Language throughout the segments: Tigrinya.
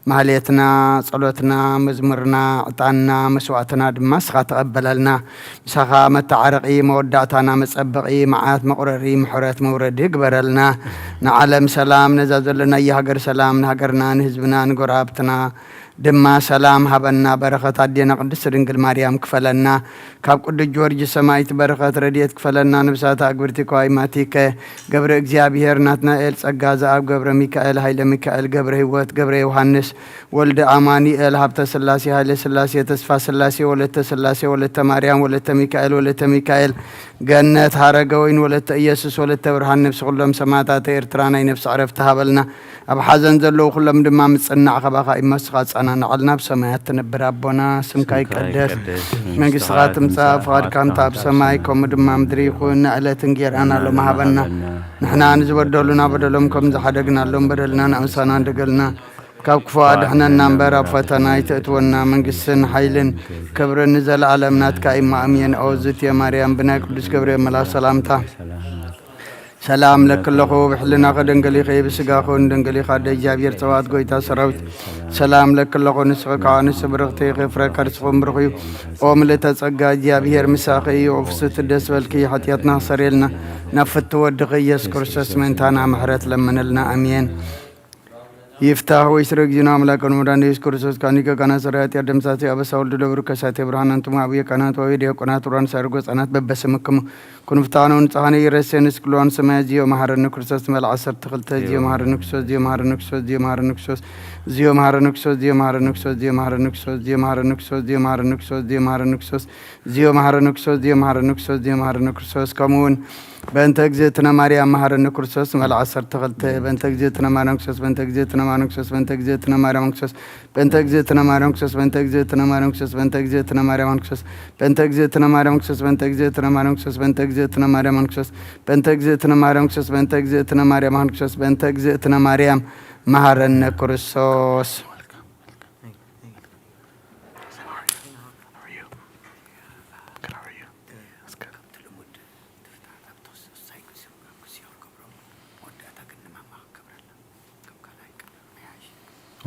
ማህሌትና፣ ጸሎትና፣ መዝሙርና፣ ዕጣንና፣ መስዋእትና ድማ ንስኻ ተቐበለልና። ምሳኻ መተዓረቒ፣ መወዳእታና መጸበቒ፣ መዓት መቑረሪ፣ ምሕረት መውረዲ ግበረልና። ንዓለም ሰላም፣ ነዛ ዘለናያ ሃገር ሰላም፣ ንሃገርና፣ ንህዝብና፣ ንጎረባብትና ድማ ሰላም ሃበና። በረኸት ኣዴና ቅድስት ድንግል ማርያም ክፈለና። ካብ ቅዱስ ጊዮርጊስ ሰማዕት በረኸት ረድኤት ክፈለና። ንብሳት ኣግብርቲ ከዋይማቲከ ገብረ እግዚኣብሔር ናትናኤል ጸጋ ዘኣብ ገብረ ሚካኤል ሃይለ ሚካኤል ገብረ ህይወት ገብረ ዮሃንስ ወልደ ኣማኑኤል ሃብተ ስላሴ ሃይለ ስላሴ ተስፋ ስላሴ ወለተ ስላሴ ወለተ ማርያም ወለተ ሚካኤል ወለተ ሚካኤል ገነት ሃረገ ወይን ወለተ ኢየሱስ ወለተ ብርሃን ነፍሲ ኩሎም ሰማዕታት ኤርትራ ናይ ነፍሲ ዕረፍቲ ሃበልና። ኣብ ሓዘን ዘለዉ ኩሎም ድማ ምጽናዕ ካባኻ እዩ። መስኻ ጸናንዓልና። ኣብ ሰማያት ትነብር ኣቦና፣ ስምካ ስምካ ይቀደስ፣ ይቀደስ፣ መንግስትኻ መንግስትኻ ትምጻእ፣ ትምጻእ፣ ፍቓድካ እንተ ኣብ ሰማይ ከምኡ ድማ ምድሪ ይኹን። ንዕለት እንጌራና ሎሚ ሃበና። ንሕና ንዝበደሉና በደሎም ከም ዝሓደግናሎም በደልና ንኣምሳና እንደገልና። ካብ ክፉ ኣድሕነና እምበር ኣብ ፈተና ኣይተእትወና። መንግስትን ሓይልን ክብርን ንዘለኣለም ናትካ እዩ። ኣሜን። ኦ ዝትየ ማርያም ብናይ ቅዱስ ገብርኤል መልኣክ ሰላምታ ሰላም ለኪ ኣለኹ፣ ብሕልናኺ ድንግል ኢኺ፣ ብስጋኺ እውን ድንግል ኢኻ፣ ኣደ እግዚኣብሔር ጸባኦት ጎይታ ሰራዊት። ሰላም ለኪ ኣለኹ፣ ንስኺ ከኣ ንስቲ ብርኽቲ ኢኺ፣ ፍረ ከርስኺ እውን ብሩኽ እዩ። ኦ ምልእተ ጸጋ፣ እግዚኣብሔር ምሳኺ እዩ፣ ኦ ፍስሕቲ ደስ በልኪ፣ ሓጢኣትና ኣስተሰርየልና፣ ናብ ፍትው ወድኺ ኢየሱስ ክርስቶስ ምእንታና ምሕረት ለምንልና። ኣሜን። ይፍታህ ወይስረ እግዚእነ አምላክነ ወመድኃኒነ ኢየሱስ ክርስቶስ ካኒከ ካህናት ሠራየ ኃጢአት ደምሳሴ አበሳ ወልድ ለብሩ ከሳቴ ብርሃን አንትሙ አብየ ካህናት ወአበ ዲያቆናት ውራን ሳርጎ ሕፃናት በበስምክሙ ኩንፍታነ ወንጽሐነ ይረሴ ንስክልዋን ሰማይ ዚዮ መሐረነ ክርስቶስ ትመል ዓሰርተ ክልተ ዚዮ መሐረነ ክርስቶስ ዚዮ መሐረነ ክርስቶስ ዚዮ መሐረነ ክርስቶስ ዚዮ መሐረነ ክርስቶስ ዚዮ መሐረነ ክርስቶስ ዚዮ መሐረነ ክርስቶስ ዚዮ መሐረነ ክርስቶስ ዚዮ መሐረነ ክርስቶስ ዚዮ መሐረነ ክርስቶስ ዚዮ መሐረነ ክርስቶስ ዚዮ መሐረነ ክርስቶስ ዚዮ መሐረነ ክርስቶስ ከምኡ እውን በእንተ እግዝእትነ ማርያም መሐረነ ክርስቶስ መል ዓሰርተ ክልተ በእንተ እግዝእትነ ማርያም ክርስቶስ በእንተ እግዝእትነ ማርያም ክርስቶስ በእንተ እግዝእትነ ማርያም ክርስቶስ በእንተ እግዝእትነ ማርያም ክርስቶስ በእንተ እግዝእትነ ማርያም ክርስቶስ በእንተ እግዝእትነ ማርያም ክርስቶስ በእንተ እግዝእትነ ማርያም ክርስቶስ በእንተ እግዝእትነ ማርያም ክርስቶስ በእንተ እግዝእትነ ማርያም ክርስቶስ በእንተ እግዝእትነ ማርያም ክርስቶስ በእንተ እግዝእትነ ማርያም ክርስቶስ በእንተ እግዝእትነ ማርያም መሐረነ ክርስቶስ።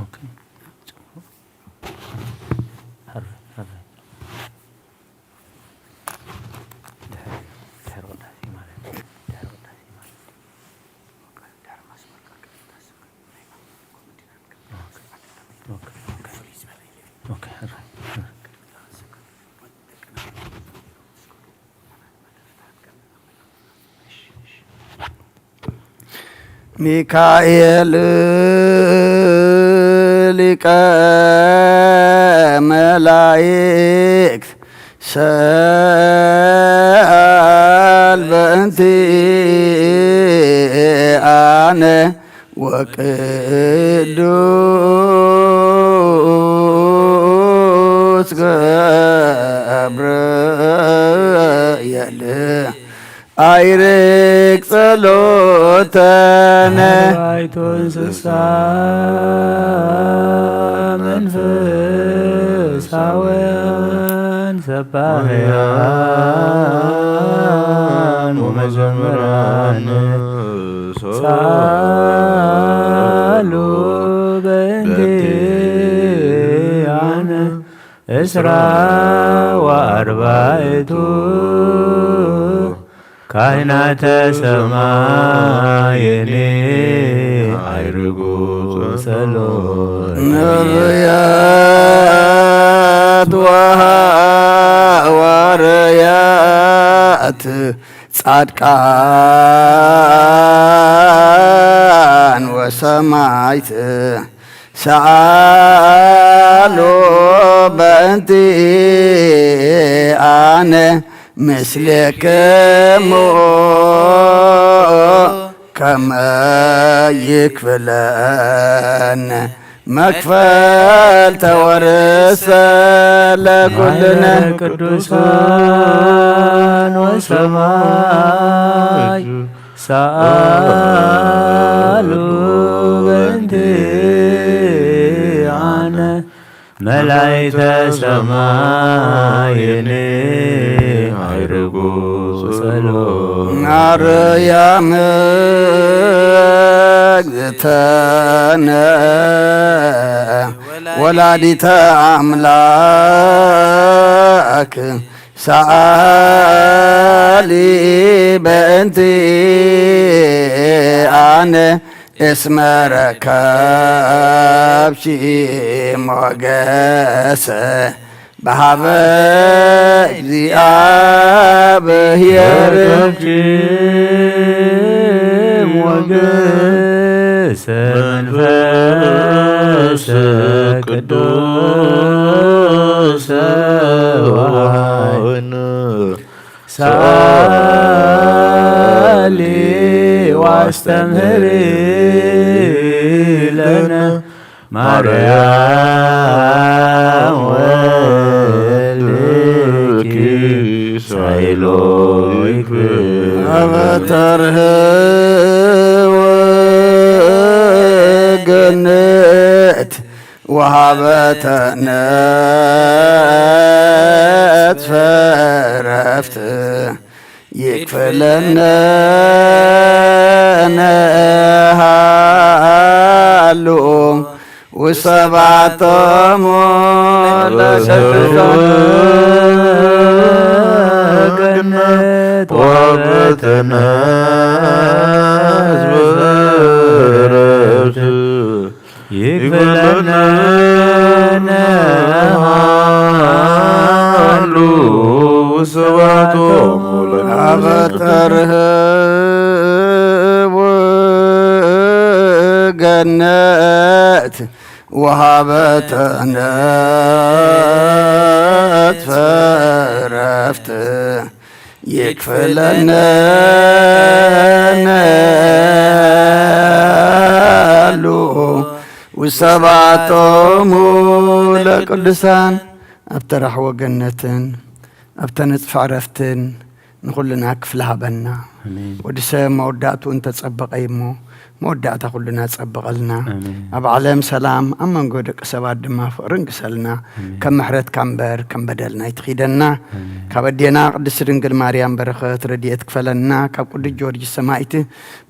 ኦኬ። ጽቡቕ። ሕራይ፣ ሕራይ። ድሕሪ፣ ድሕሪ ቅዳሴ ማለት እዩ። ድሕሪ ቅዳሴ ማለት እዩ። ድሕሪ ማስመር ቅዳሴ ማለት እዩ። ኦኬ፣ ኦኬ፣ ኦኬ። ኦኬ፣ ሕራይ፣ ሕራይ። ሚካኤል ሊቀ መላእክት ሰአል በእንቲአነ ወቅዱስ ገብርኤል አይርግ ጸሎተነ። ባይቶ እንስሳ መንፈሳውያን ሰባህያን ወመዘምራን ሳሉ በእንቲአነ እስራ ወአርባዕቱ ካህናተ ሰማይኒ አይርጉ ጸሎት። ነቢያት ወሐዋርያት ጻድቃን ወሰማይት ሰአሉ በእንቲአነ ምስሌክሙ ከመ ይክፍለነ መክፈልተ ወርሰ ለኩልነ። ማሕበረ ቅዱሳን ወሰማይ ሰአሉ በእንቲአነ መላእክተ ሰማይኒ አይርጉ ጸሎት። ማርያም እግዝእትነ ወላዲተ ኣምላክ ሰኣሊ በእንቲኣነ እስመ ረከብኪ ሞገሰ በሃበ እግዚኣብሔር። ረከብኪ ሞገሰ መንፈስ ቅዱስ ወወይን ሰአሊ ዋስተምህሪ ለነ ማርያም ወልድኪ ሳይሎ ይክብር። አበ ተርህ ወገነት ወሃበተ ነጥፈ ዕረፍት ይክፈለነ ነሃሉ ውሰባቶሙ ለሰብሖ ገነት ወበተነ ህዝበ ዕረፍት ይግበለነ ሃሉ ሰባቶም አበተርህ ገነት ወሃበተነት ፈረፍት ይክፈለነ ነሉ ውሰባቶሙ ለቅዱሳን። ኣብ ተራሕወ ገነትን ኣብ ተነጽፈ ዕረፍትን ንኹልና ክፍሊ ሃበና። ኣሜን። ወዲ ሰብ መወዳእትኡ እንተጸበቐ እዩ እሞ፣ መወዳእታ ኩልና ጸብቐልና። ኣሜን። ኣብ ዓለም ሰላም፣ ኣብ መንጎ ደቂ ሰባት ድማ ፍቕሪ እንግሰልና። ኣሜን። ከም ምሕረትካ እምበር ከም በደልና ኣይትኺደና። ኣሜን። ካብ ኣዴና ቅድስቲ ድንግል ማርያም በረኸት ረድኤት ክፈለና፣ ካብ ቅዱስ ጊዮርጊስ ሰማዕት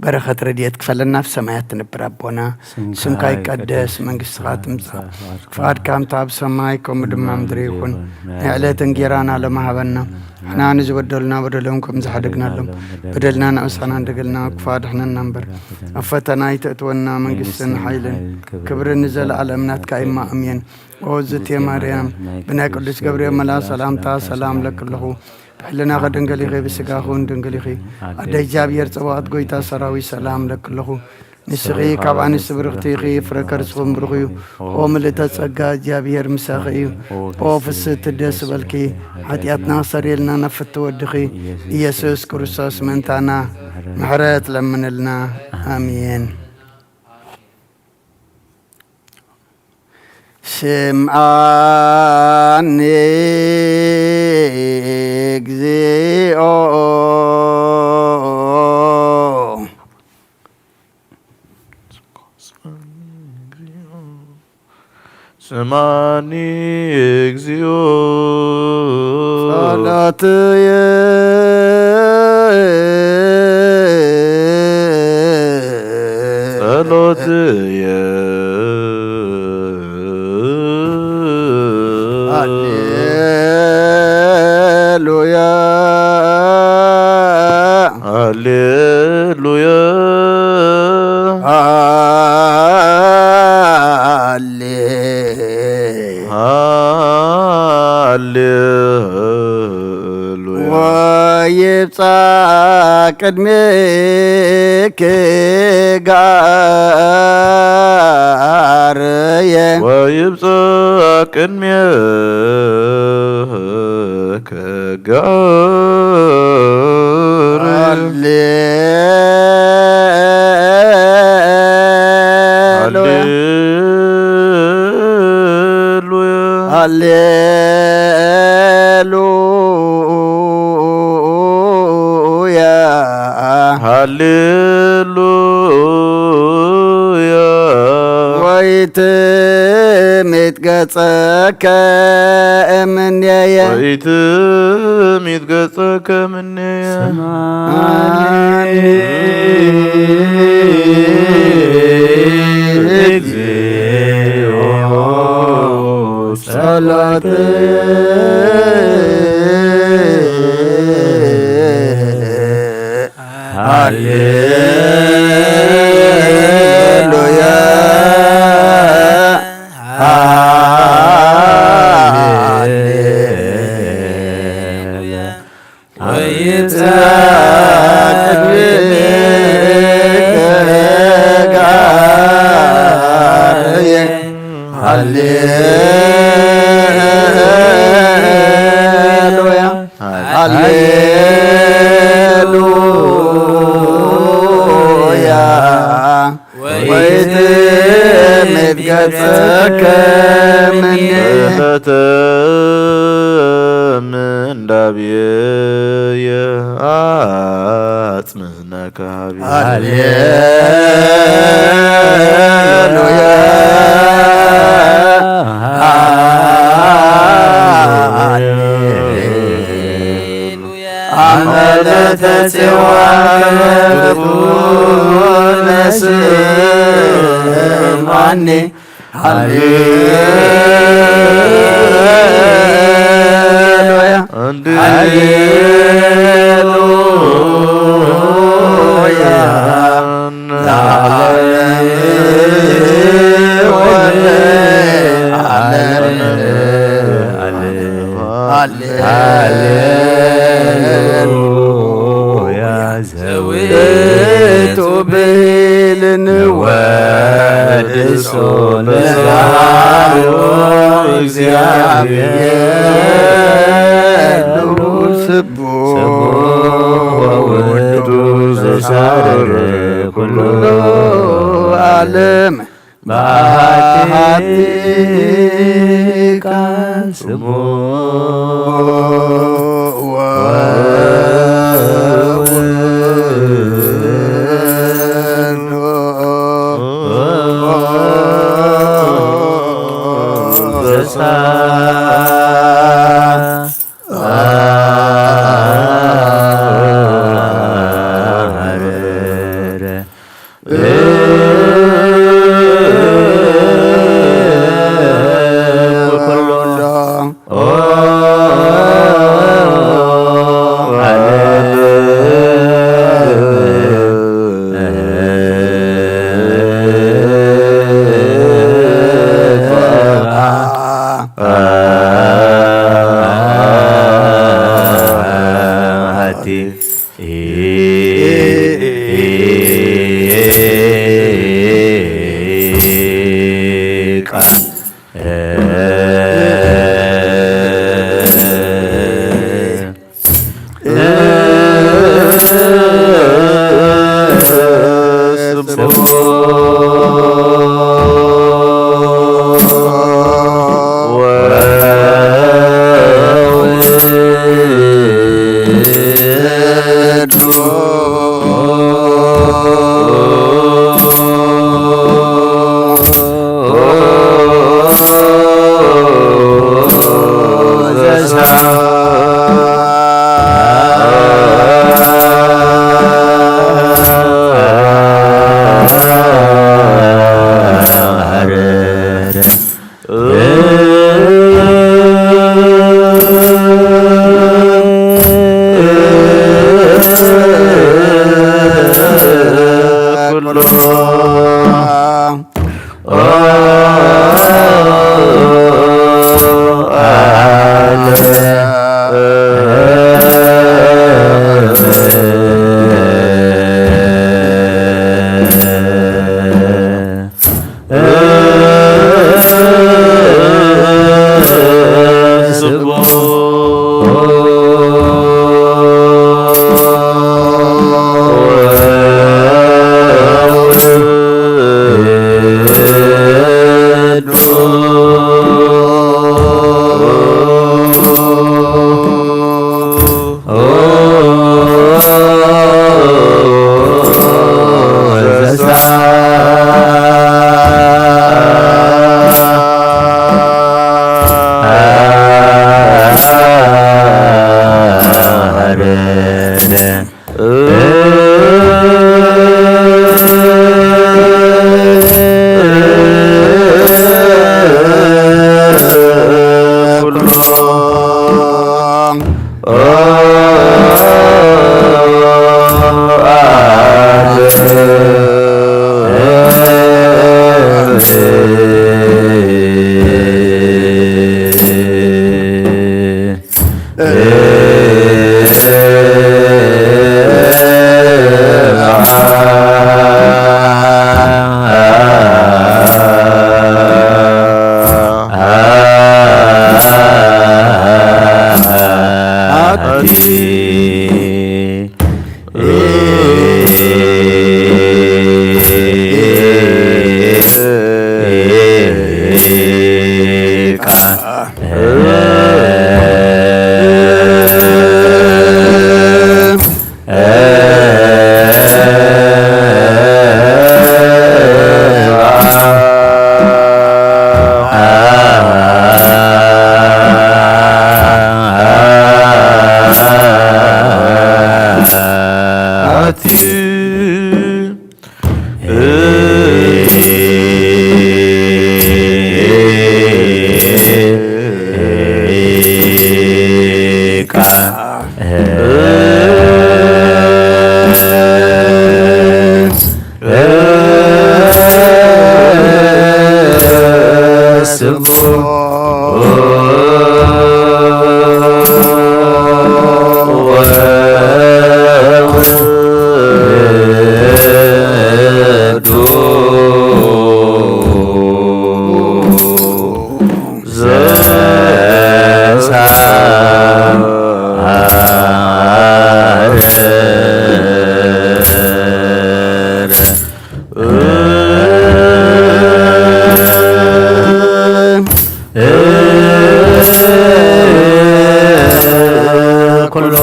በረኸት ረድኤት ክፈለና። ኣብ ሰማያት ትነብር ኣቦና፣ ስምካ ስምካ ይቀደስ፣ ይቀደስ፣ መንግስትኻ መንግስትኻ ትምጻእ፣ ትምጻእ፣ ፍቓድካ ፍቓድካ ከምቲ ኣብ ሰማይ ከምኡ ከምኡ ድማ ኣብ ምድሪ ምድሪ ይኹን። ይኹን። ናይ ናይ ዕለት ዕለት እንጌራና እንጌራና ሎሚ ሃበና። ሎሚ ንሕና ንዝበደሉና በደሎም ከም ዝሓደግናሎም፣ በደልና ንዕሳና እንደገልና፣ ክፉ ኣድሕነና እምበር፣ ኣብ ፈተና ኣይተእትወና። መንግስትን መንግስትን ሓይልን ሓይልን ክብርን ክብርን ንዘለኣለም ናትካ እዩ። ኣሜን። ኦ ዝቴ ማርያም፣ ብናይ ቅዱስ ገብርኤል መልኣክ ሰላምታ ሰላም ለክለኹ። ብሕልናኺ ድንግል ኢኺ፣ ብስጋኹን ድንግል ኢኺ። ኣደ እግዚኣብሔር ጸባኦት፣ ጎይታ ሰራዊት፣ ሰላም ለክለኹ። ንስኺ ካብ ኣንስቲ ብርኽቲ ኢኺ፣ ፍረ ከርስኽን ብሩኽ እዩ። ኦ ምልእተ ጸጋ፣ እግዚኣብሔር ምሳኺ እዩ። ኦ ፍስሕቲ ደስ በልኪ፣ ሓጢኣትና ክሰርየልና ናብ ፍትው ወድኺ ኢየሱስ ክርስቶስ ምእንታና ምሕረት ለምንልና። ኣሜን። ስምዓኒ እግዚኦ። ስምዓኒ እግዚኦ። ጸሎትየ። ጸሎትየ። ሃሌሉያ። ሃሌሉያ። ሃሌ-፣ ሃሌ-፣ ሃሌሉያ። ወይብጻሕ ቅድሜኪ ጋርየ። ወይብጻሕ ቅድሜኪ ጋርየ። ሃሌሉያ። ሃሌሉያ። ሃሌሉያ። ሃሌሉያ። ወይትሚት ገጸከ እምኔየ። ወይትሚት ገጸከ እምኔየ። ስምዓኒ እግዚኦ። ሃሌሉያ፣ ሃሌሉያ። ወይትአቅብከ ጋርየ። ሃሌሉያ፣ ሃሌሉያ። ወይትምት ገጸከ እምኔ። ምንዳቤየ አጽንዕነከ ሀቤ። ሃሌሉያ፣ ሃሌሉያ። አመ ለተጼዋ ክፉነ ስምዓኒ። ሃሌሉያ፣ ሃሌሉያ። ለዓለም ወለዓለም። ሃሌ-፣ ሃሌሉያ። ዘውቱ ብሂልን ወድሶ ለዘሃሎ እግዚአብሔር። ስቡሕ ወውእቱ ዘሳረረ ኩሎ ዓለም። በአሐቲ ቃል ስሙ ወውእቱ ዘሳ ኩሎ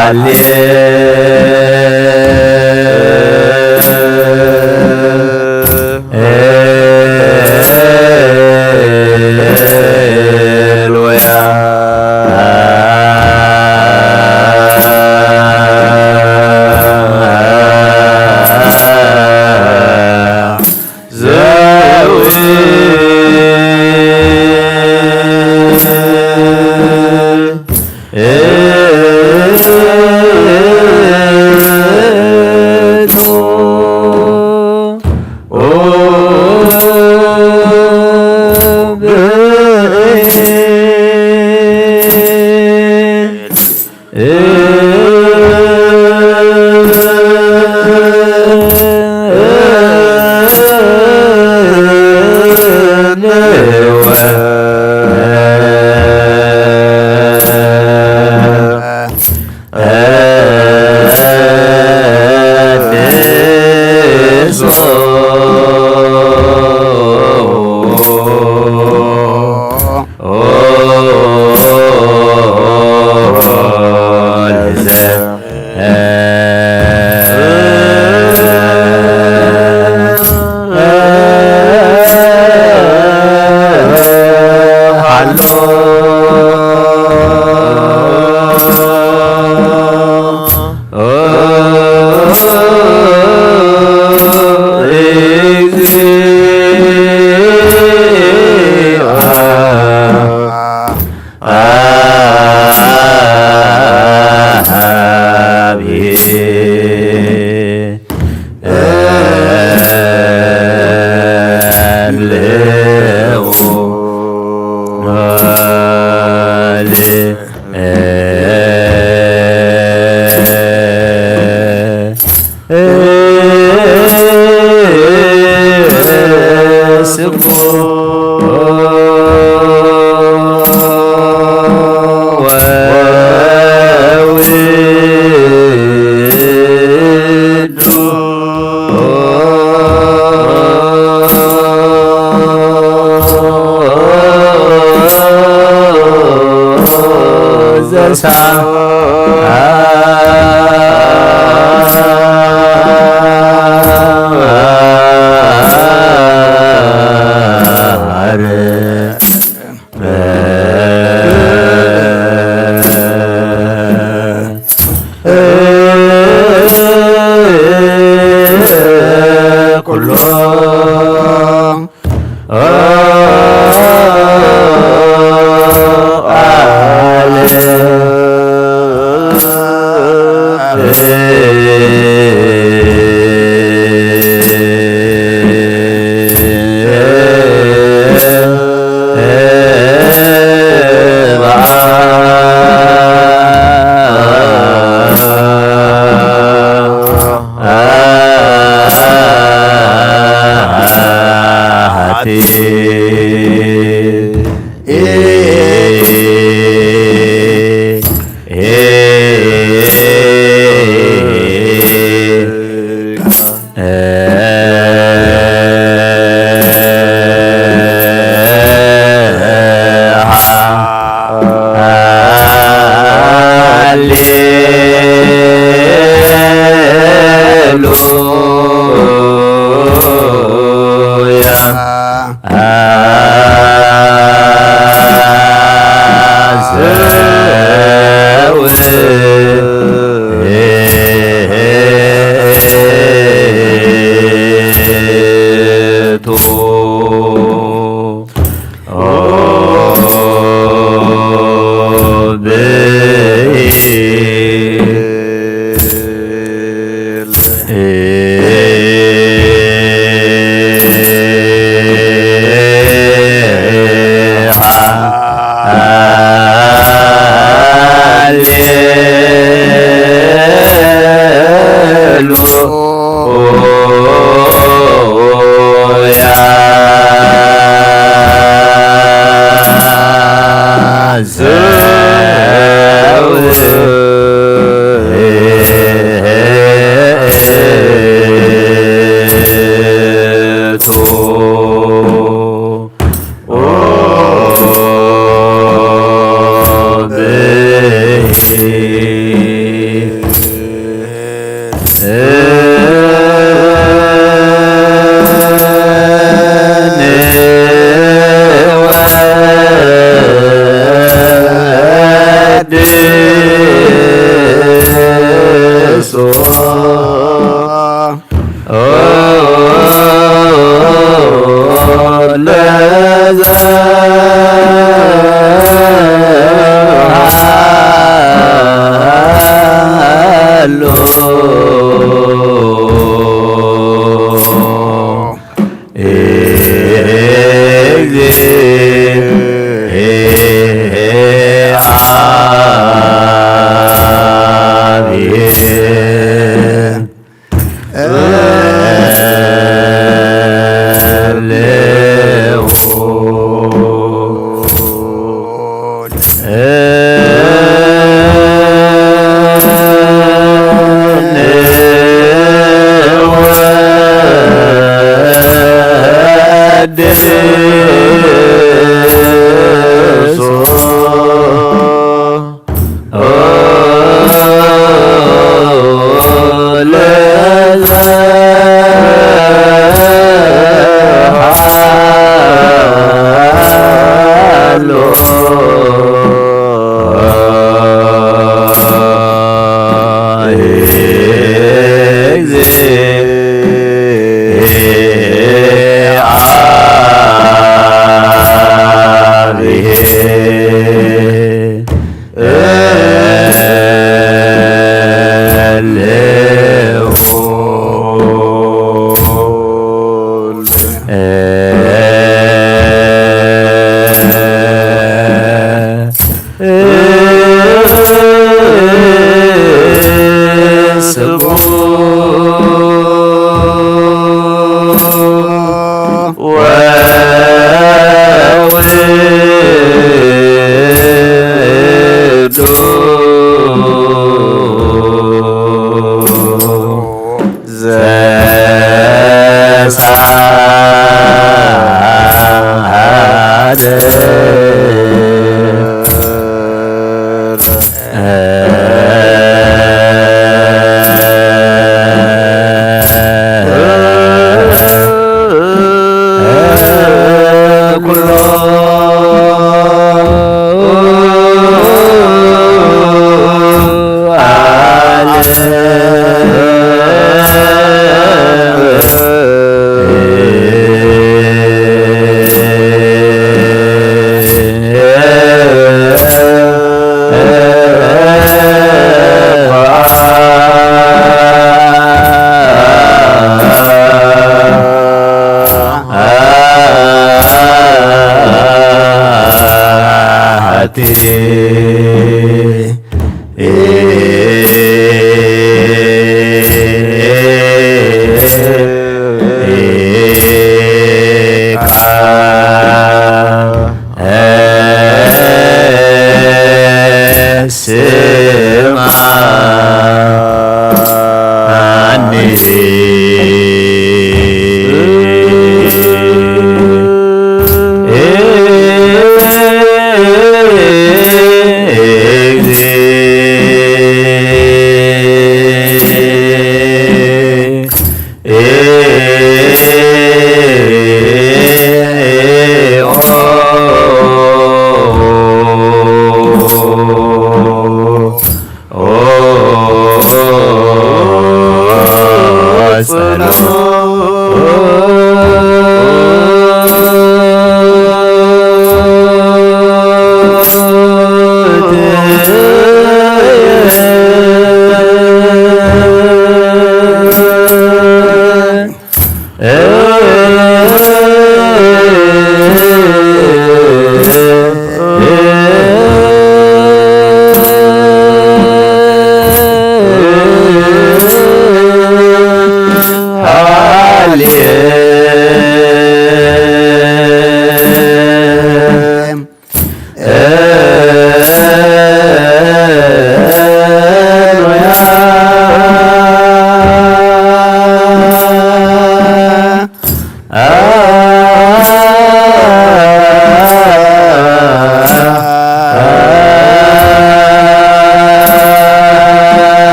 ዓለም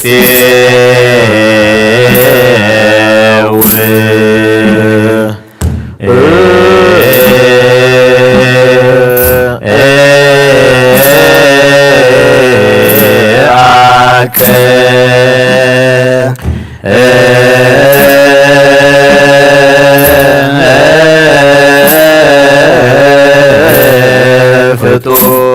ሴው አከ ፍጡር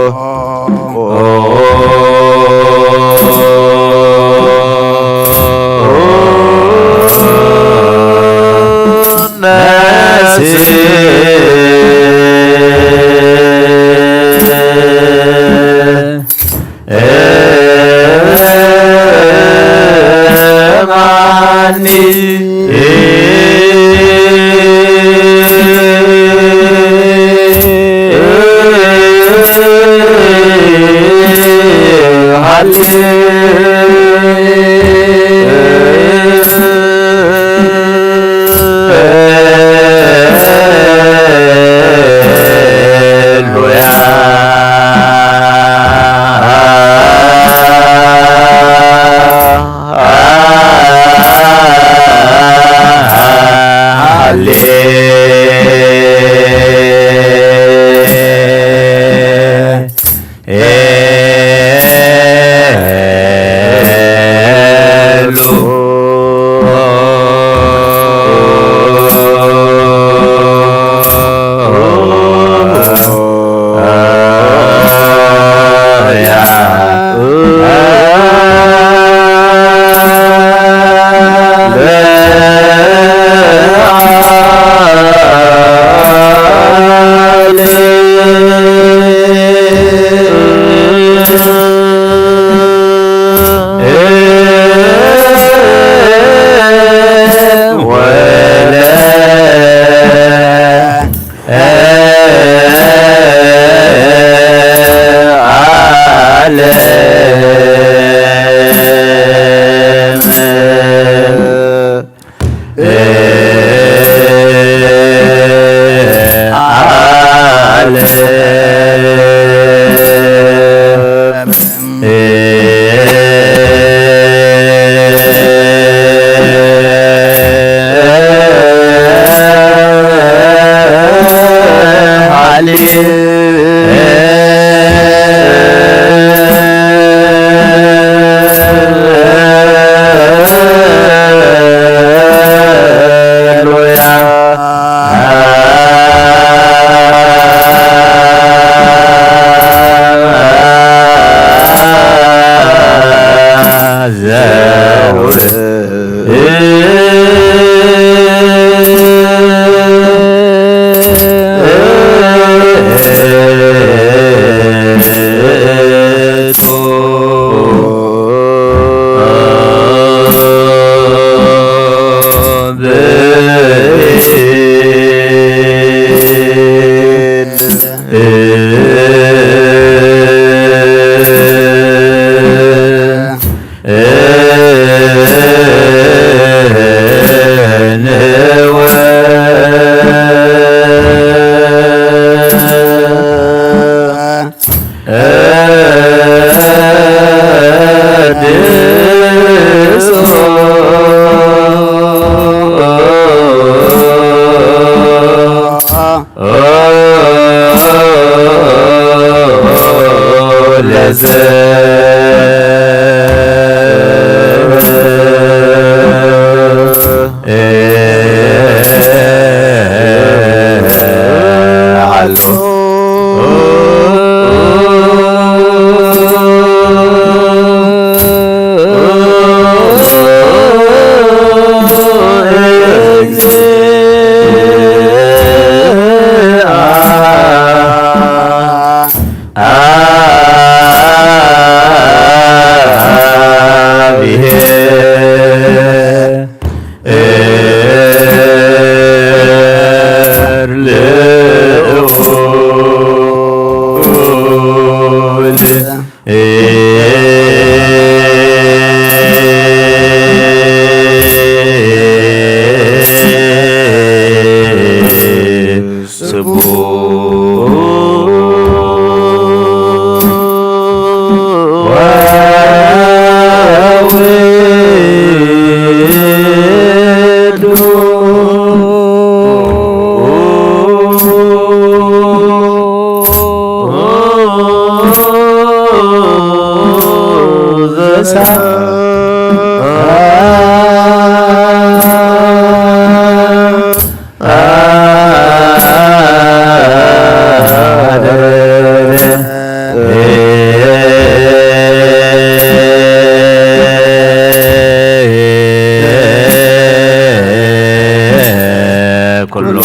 ኩሉ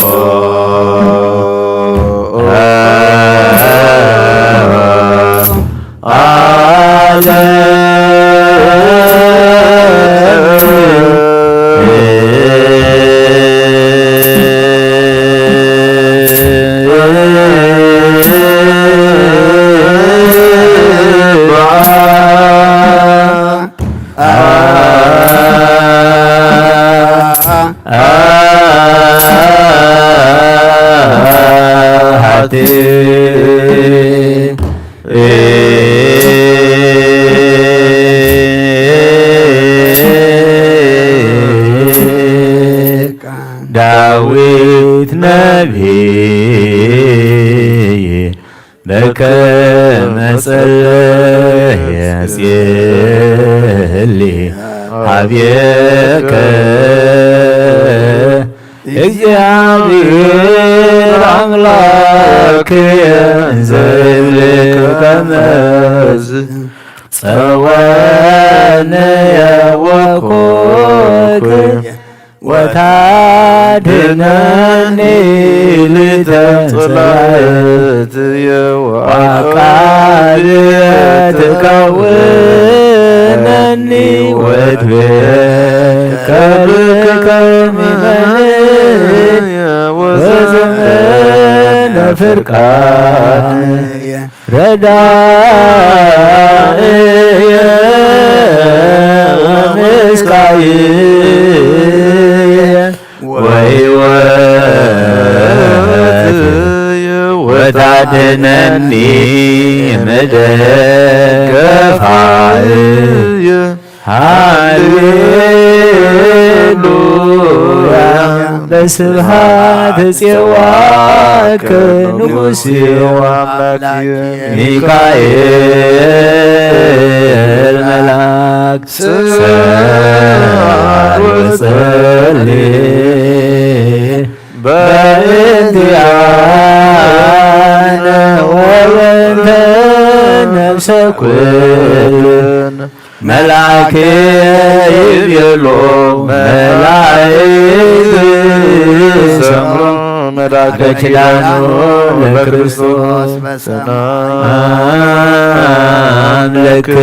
ዳዊት ነቢይ በከመ ጸለየ ጼሊ ሀቤከ እግዚኣብሔር ኣምላክ እንዘይብልከ መዝ ጸወነ ወኮክ ወታድነኒ ልተጽላእትየ ወአቃልየ ትከውነኒ ወትቤ ከብከ ሚመንየ ወዘመነ ፍርቃንየ ረዳእየ ወምስካይየ ወሕይወትየ ወታድነኒ መደገፋየ። ሃሌሉያ ለስብሃት ጼዋከ ንጉስየ ወአምላክየ ሚካኤል መልአክ ስዓር ወጸሊ በእንቲአነ ወበእንተ ነፍሰ ኩልነ መልአክ ይቤሎ መላእክት ሰምዑ መልአከ ኪዳኑ ለክርስቶስ በሰማይ ሰላም ለክሙ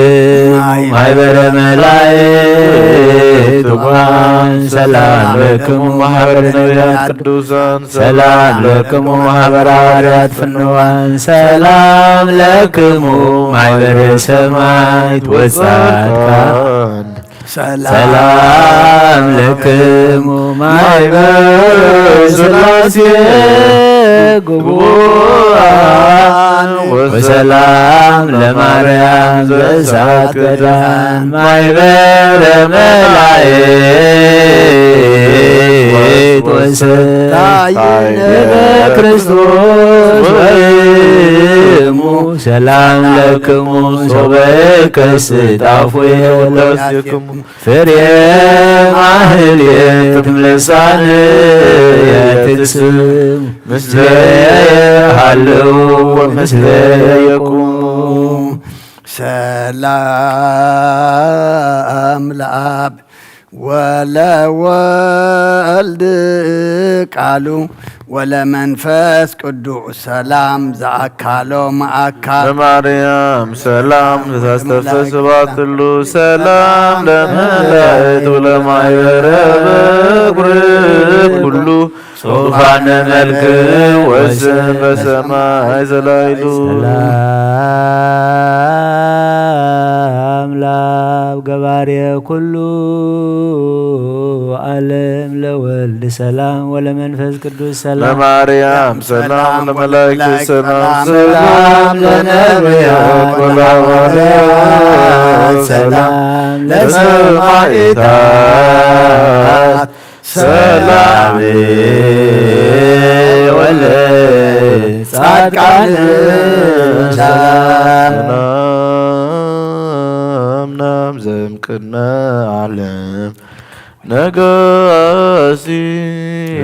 ማሕበረ መላእክት ትጉሃን ሰላም ለክሙ ማሕበረ ነቢያት ቅዱሳን ሰላም ለክሙ ማሕበረ ሐዋርያት ፍንዋን ሰላም ለክሙ ማሕበረ ሰማዕት ወጻድቃን ሰላም ለክሙ ማሕበረ ሥላሴ ግቡራን ወሰላም ለማርያም ዘእሳት ገዳም ማሕበረ መላእክት ወሰላም ለክርስቶስ ወይሙ ሰላም ለክሙ ሶበ ከስታፉ የወለክሙ ፍሬ ማህሌት ምልሳን የትስም ምስለ ሃልው ወምስለ የቁሙ ሰላም ለአብ ወለወልድ ቃሉ ወለመንፈስ ቅዱስ ሰላም ዘአካሎ መአካል ለማርያም ሰላም ዘሳስተፍሰ ስብሐት ኩሉ ሰላም ለመላእክት ወለማሕበረ በኩር ኩሉ ጽሑፋነ መልክ ወስም በሰማይ ዘላይሉ ሰላም ለአብ ገባሬ ኩሉ ዓለም ለወልድ ሰላም ወለመንፈስ ቅዱስ ሰላም ለማርያም ሰላም ለመላእክት ሰላም ሰላም ለነቢያት ወለሐዋርያት ሰላም ለሰማዕታት ሰላም ወለጻድቃን ሰላም ሰላም ቅድመ ዓለም ነገሲ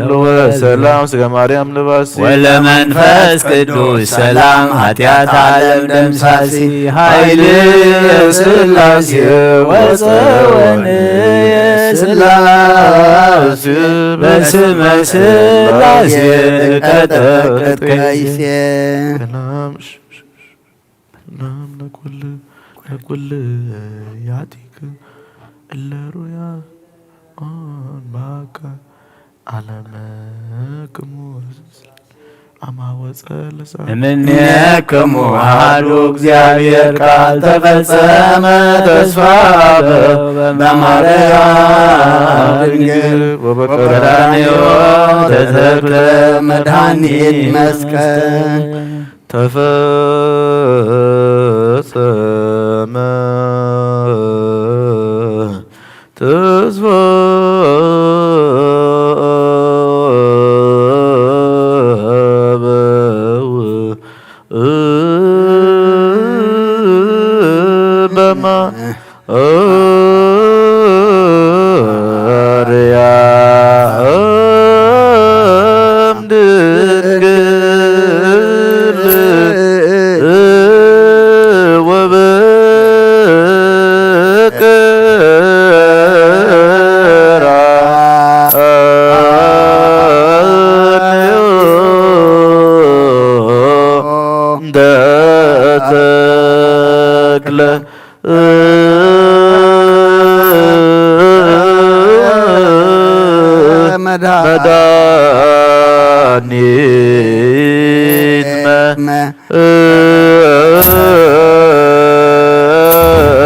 ለወ ሰላም ስጋ ማርያም ለባሲ ወለመንፈስ ቅዱስ ሰላም ኃጢአት ዓለም ደምሳሲ ኃይል የስላሴ ወፀወን የስላሴ በስመ ስላሴ ቀጠቅጥ ከይሴ ሰላም ለኩል ለኩል ያቲክ እለ ሩያ ኦን ባካ ዓለመክሙ አማወፀ ለሳ እምኔክሙ አሐዱ እግዚአብሔር ቃል ተፈጸመ ተስፋ በማርያም ድንግል ወበቀራንዮ ተተክለ መድኃኒት መስቀል ተፈጸመ ተስፋ በውእቱ በማርያም ድንግል ወበቀራንዮ እንደ ተክለ መድኃኒት መ-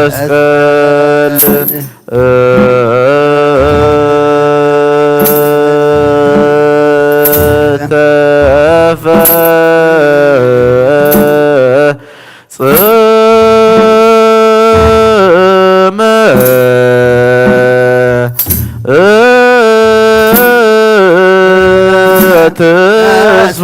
መስቀል ተፈጸመ ተስፋ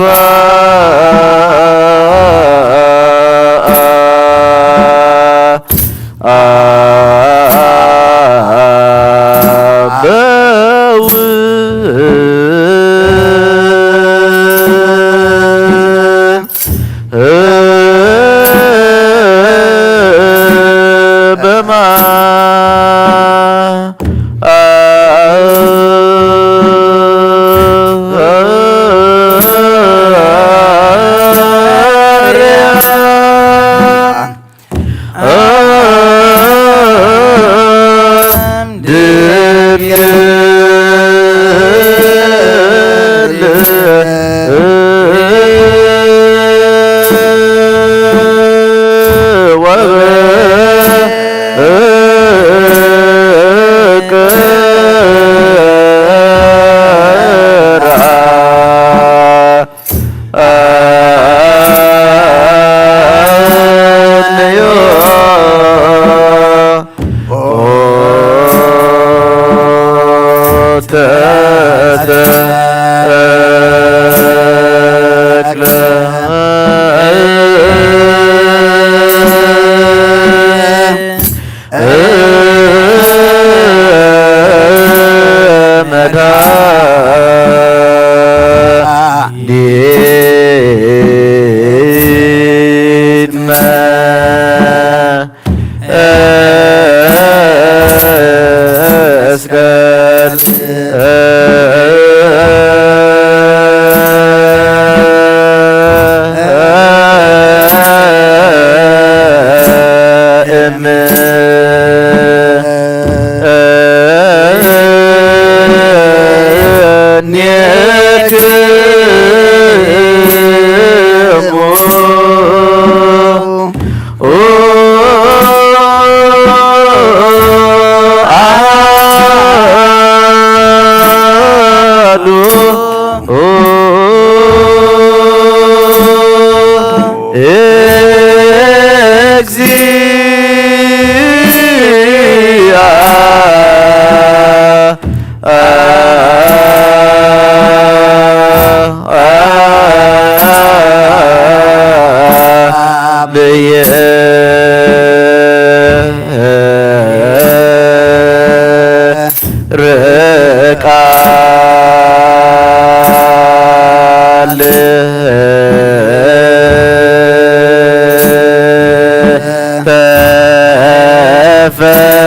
ፈጽም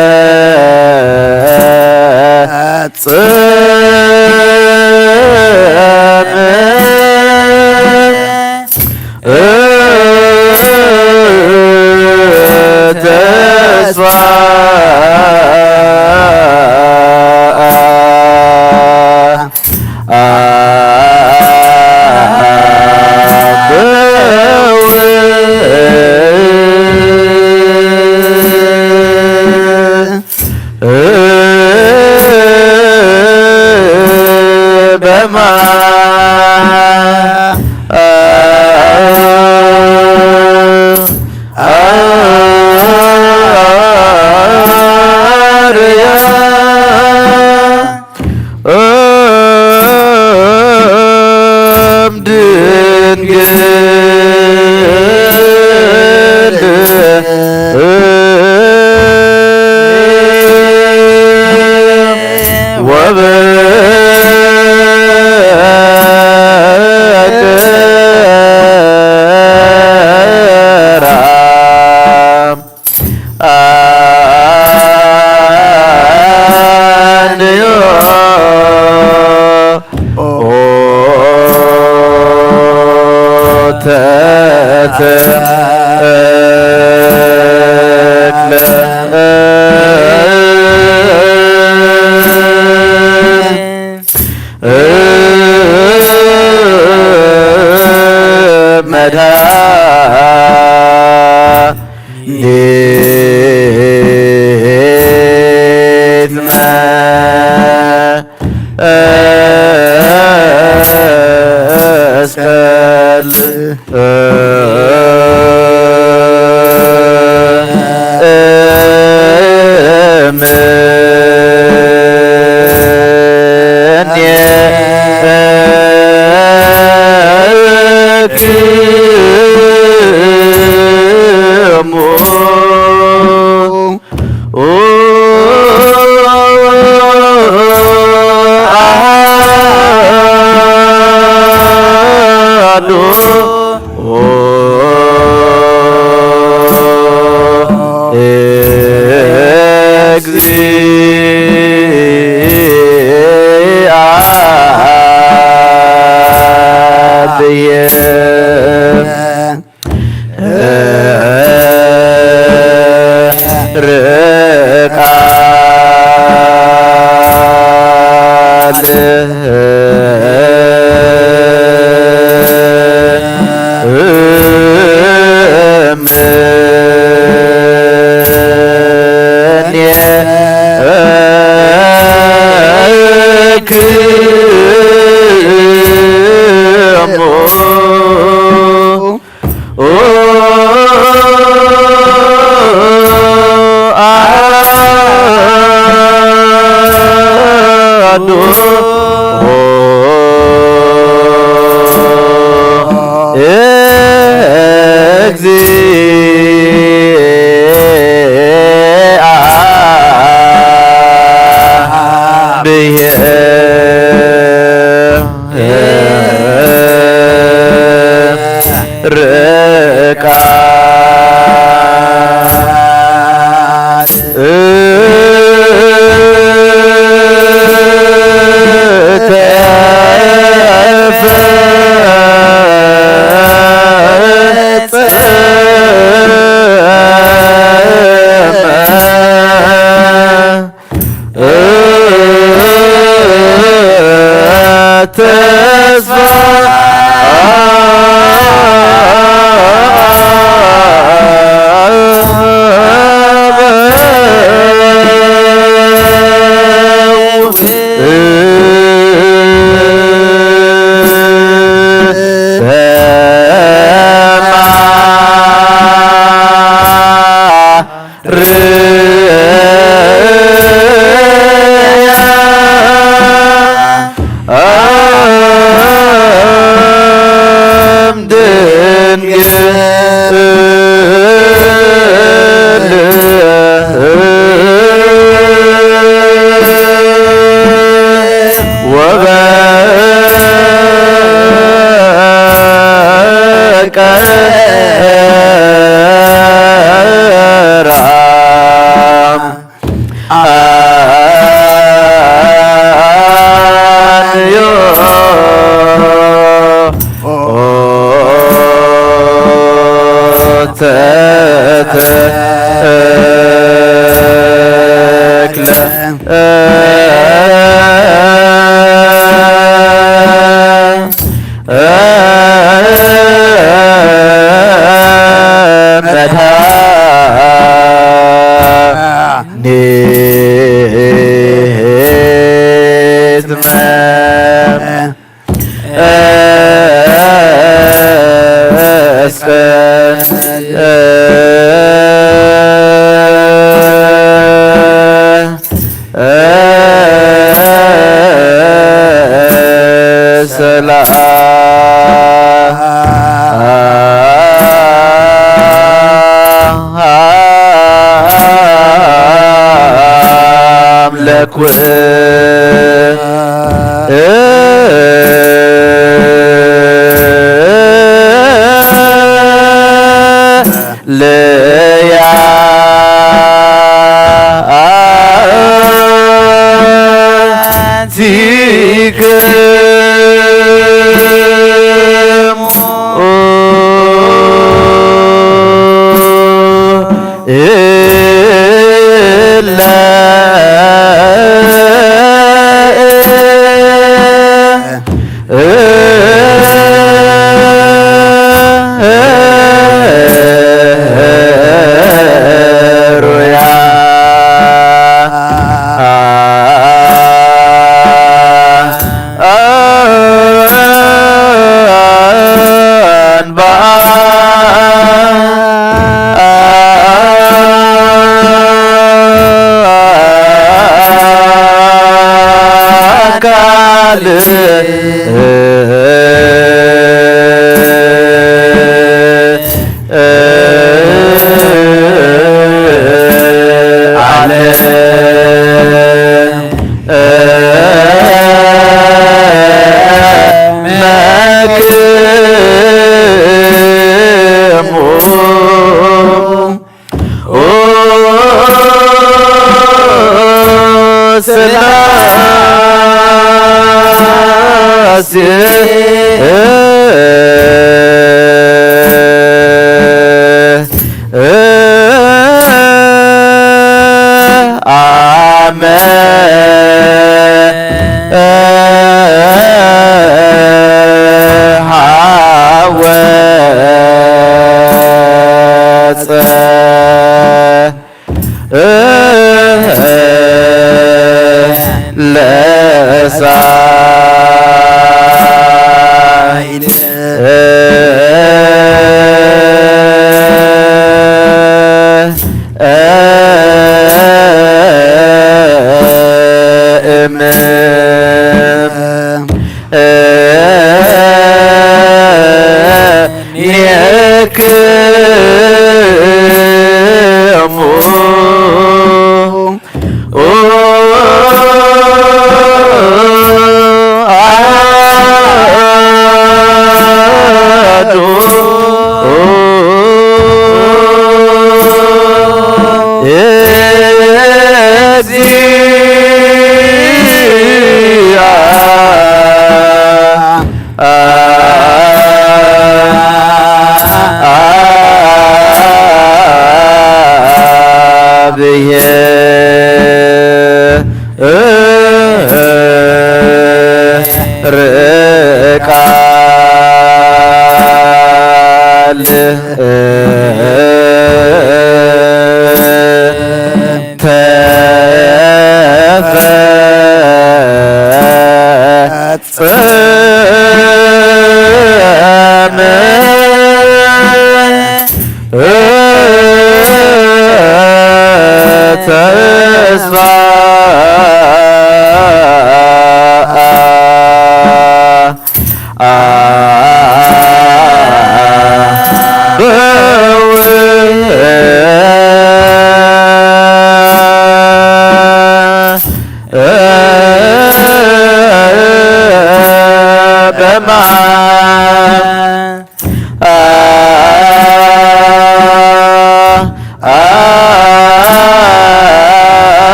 ተስፋ በማ እም ድንግል ወበቅራ አንዮ ተተ ይትመም እስከ ሰላም ለኩልያ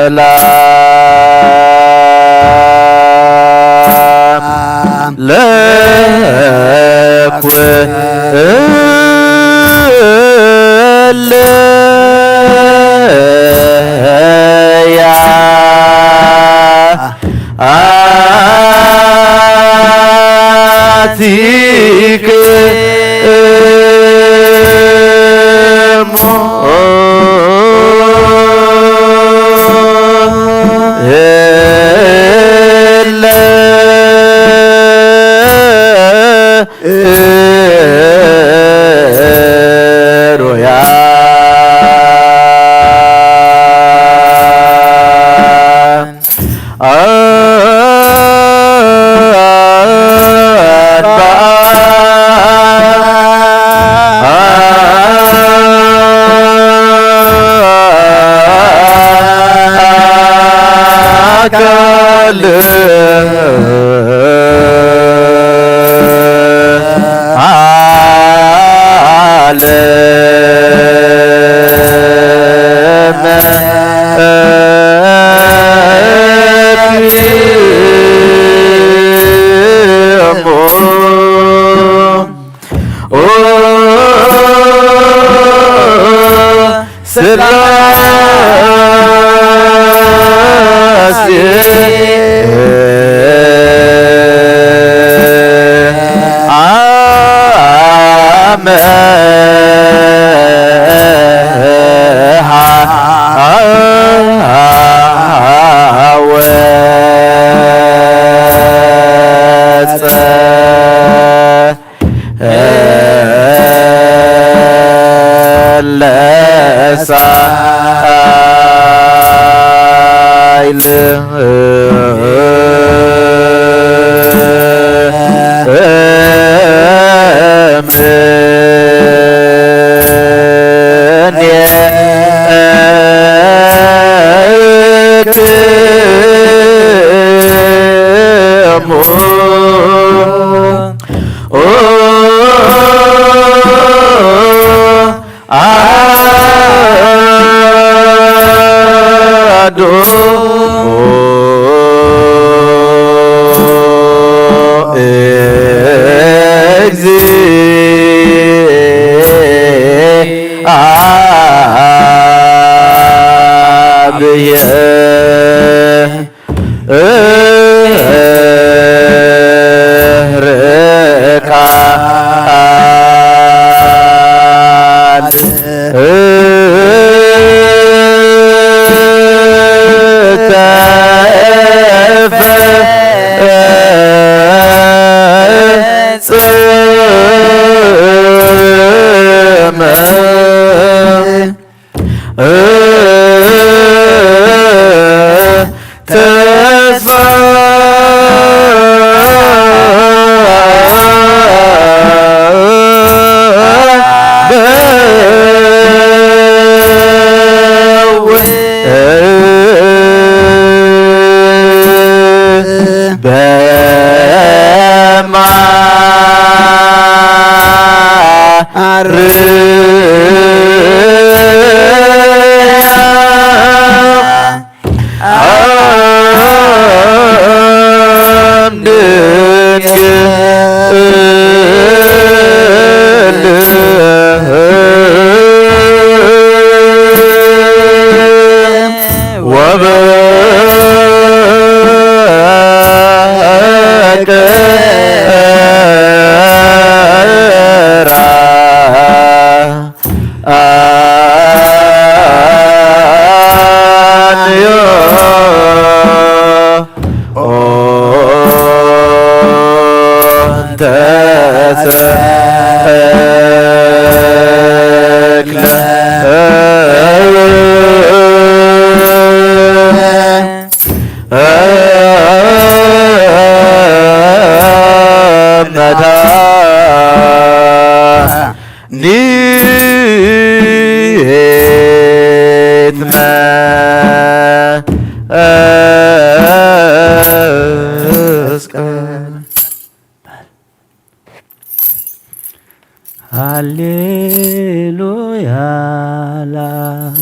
ሰላም ለኩልያ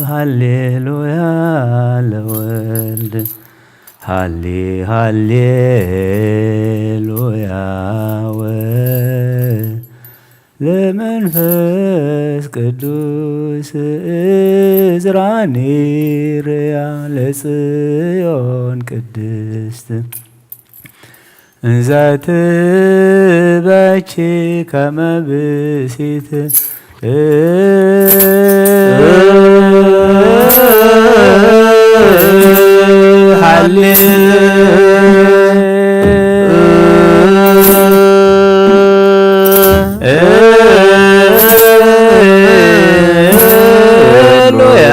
ሃሌሉያ ለወልድ፣ ሃሌ ሃሌሉያ ወለመንፈስ ቅዱስ። እዝራኒ ርያ ለጽዮን ቅድስት፣ እንዘ ትበኪ ከመ ብእሲት። ሃሌ ሉያ።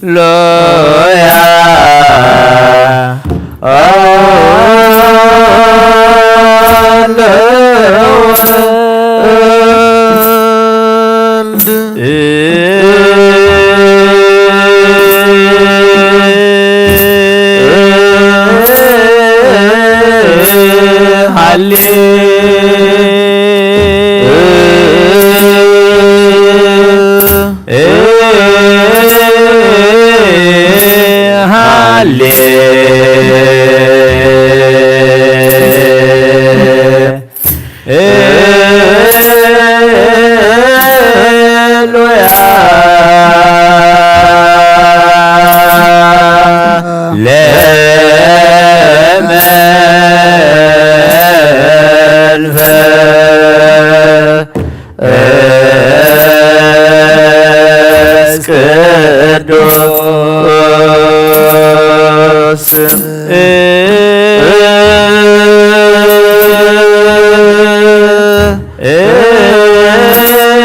ሎያ ሃሌ ሃሌ ሉያ ለመንፈስ ቅዱስ። ኢዝራኒ ርእያ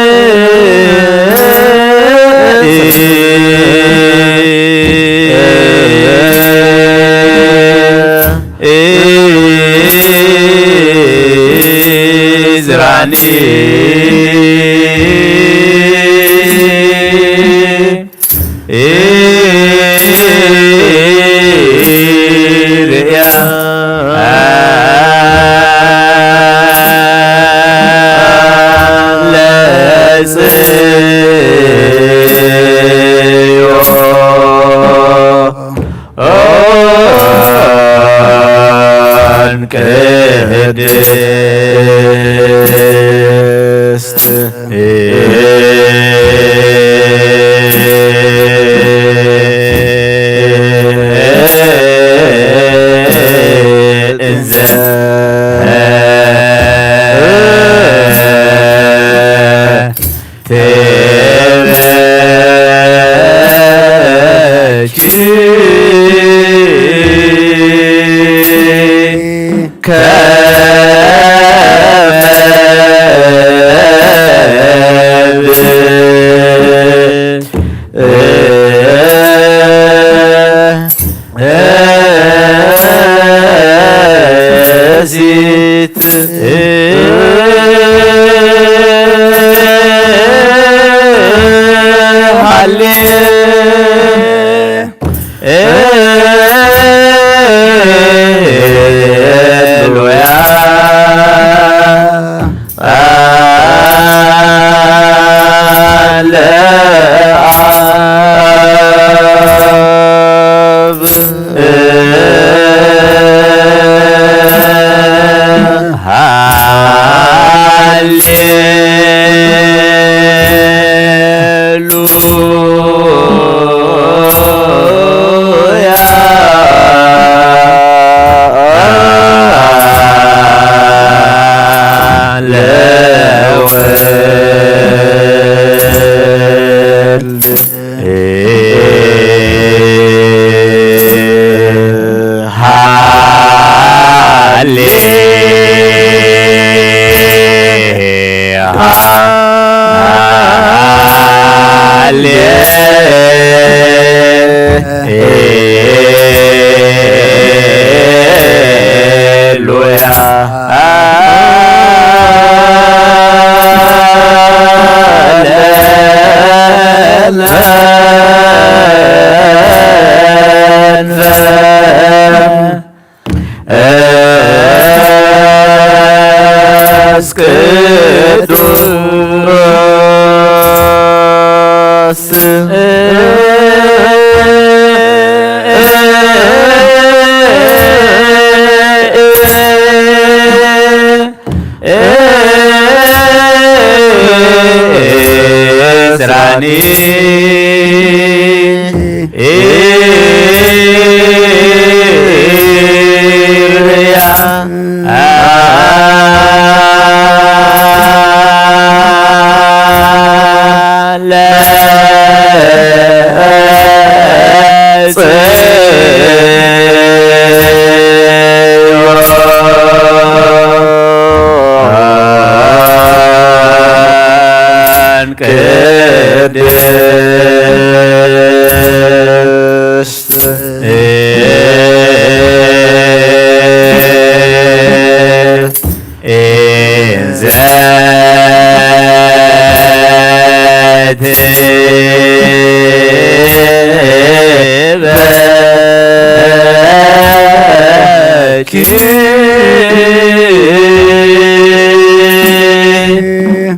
ለጽዮን ቅድስት። እንዘ ትበኪ ከመ ብእሲት። ሃሌ ሉያ ለአብ። ሃሌ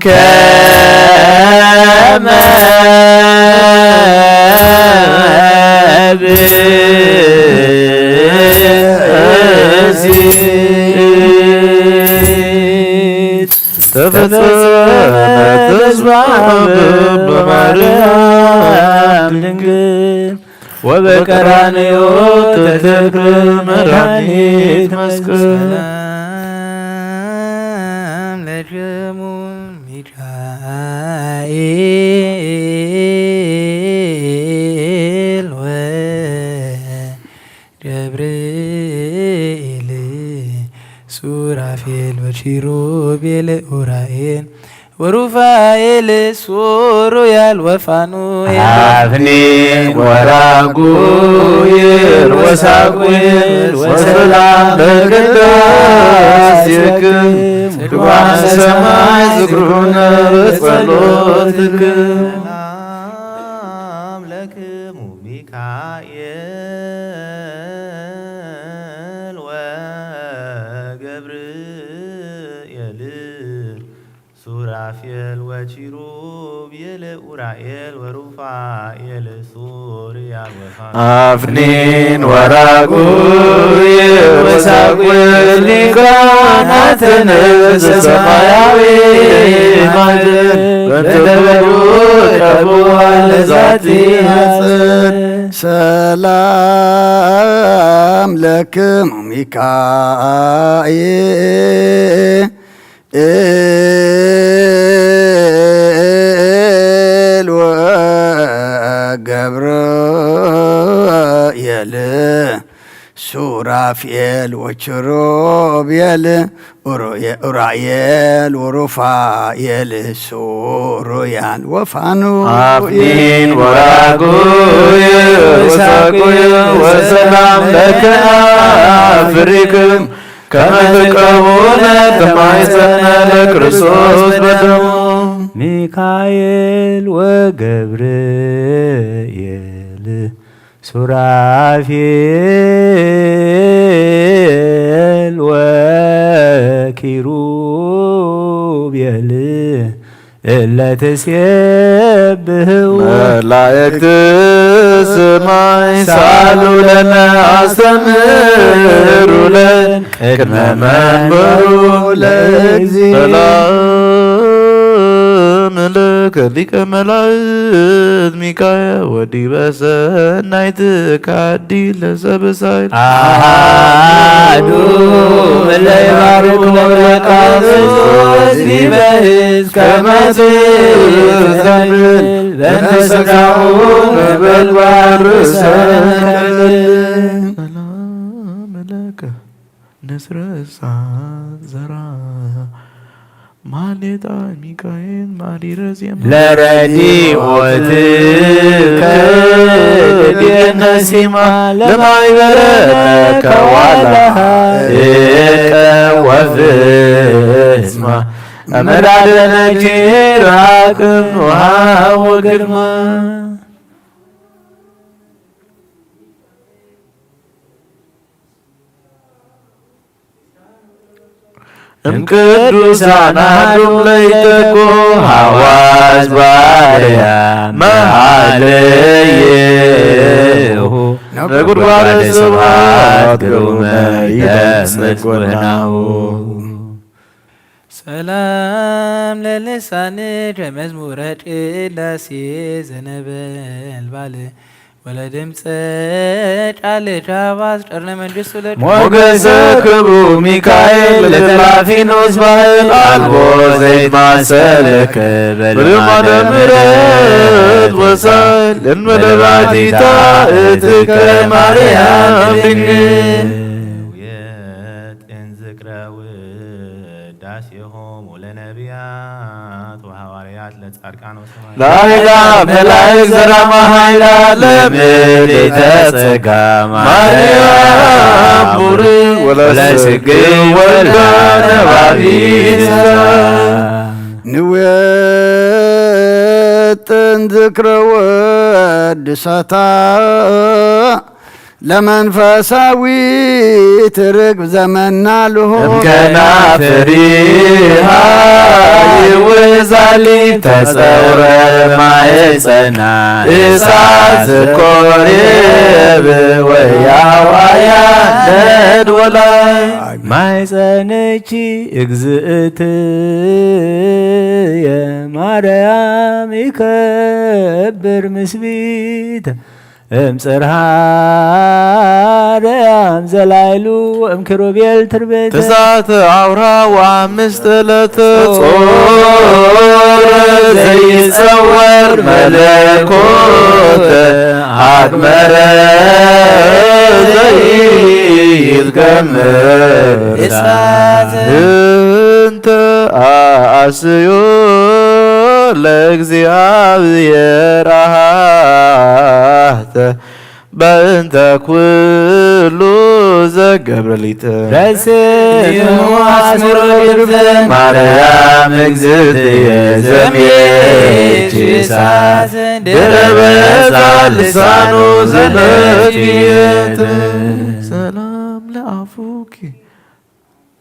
ከመ ብእሲት ተፈጸመ ተስፋ በማርያም ድንግል ወበቀራንዮ ተተክለ መድኃኒት መስቀል። ሰላም ለክሙ ሚካኤል ወገብርኤል ሱራፌል ወኪሩቤል ኡራኤል ወሩፋኤል ሱሩያል ወፋኑኤል አፍኒን ወራጉይል ወሳጉይል ወሰላም ለቅዳሴክም ጽድቋነ ሰማይ ዝክሩነ በጸሎትክም። ሰላም ለክሙ ሚካኤል ወገብርኤል ሱራፌል ወኪሩቤል ኡራኤል ወሩፋኤል ሱርያል ወፋኑኤል አፍኒን ወራጉይ ወሳጉል ሊቃናተ ነፍስ ሰማያዊ ማደር በእንተ በዱ ቀርቡ ለዛቲ አጸድ። ሰላም ለክሙ ሚካኤል ኤል ወገብርኤል ሱራፌል ወኪሩቤል ኡሩየ- ኡራኤል ወሩፋኤል ሱሩያል ወፋኑኤል አፍኒን ወራጉይ ወሳጉይ ወሰላም ለከ አፍሪክም ከመ ትቀቡነ ተማይጸነ ለክርስቶስ በደሙ። ሚካኤል ወገብርኤል ሱራፌል ወኪሩቤል እለ ትሴብሕዎ መላእክት ሰማይ ሳሉ ለነ አስተምህሩ ለነ ቅድመ መንበሩ ለእግዚእ። ሰላም ለከ ሊቀ መላእክት ሚካኤል ወዲበ ሰናይት ካዲ ለሰብሳይ አሃዱ እለ ይባርኩ ለቃል ዲበ እስከ መትብል በእንተ ሥጋሁ ነበልባል ርእሰ። ሰላም ለከ ንስረ እሳት ዘራ ማሌታ ሚካኤል ማሪረ ዜማ ለረዲኦትከ ትቤነ ሲማ ለማይበረ ከዋላ እቀ ወፍስማ እመዳደነኪ ራቅም ውሃ ወግርማ። እምቅዱሳን አሐዱም ለይተኮ ሐዋዝ ባርያ መሃለየሁ ነጎድጓደ ስብሐት ግሩመ ይደምጽ ጎናሁ። ሰላም ለልሳንከ መዝሙረ ቅዳሴ ዘነበልባል ወለድምፀ ቃልከ አባጽ ቀርነ መንግስቱ ለከ ሞገሰ ክብሩ ሚካኤል ለተላፊኖስ ባሕር አልቦ ዘይማሰለከ በልማደ ምሕረት ወሳል እንመለባቲታ እትከ ማርያም ድንግል። የጥን ዝክረ ውዳሴሆሙ ለነቢያት ወሐዋርያት ለጻድቃን ወሰማዕታት ላይላ መላእክት ዘራማ ኃይላ ለምልዕተ ጸጋ ማርያም ቡርክ ወለስግው ወልዳ ነባቢት ንዌጥን ዝክረ ወድሳታ ለመንፈሳዊት ርግብ ዘመና ልሆ እምከና ፍሪሃ ይውዛሊ ተጸውረ ማህፀና እሳት ኮሬብ ወያዋያ ነድወላይ ማይፀንቺ እግዝእትየ ማርያም ይከብር ምስቢት እምጽርሃ ደያም ዘላይሉ እምኪሩቤል ትርቤት ተሳተ አውራ ወአምስት ዕለት ጾር ዘይጸወር መለኮት አግመረ ዘይትገምር እሳት እንተ አስዮ ለእግዚኣብሔር አሃተ በእንተ ኩሉ ዘገብረ ሊተ ረስኑ አስምሮ ግብተ ማርያም እግዝእትየ ዘምየች እሳት ድረበዛ ልሳኑ ዘለትየት ሰላም ለአፉኪ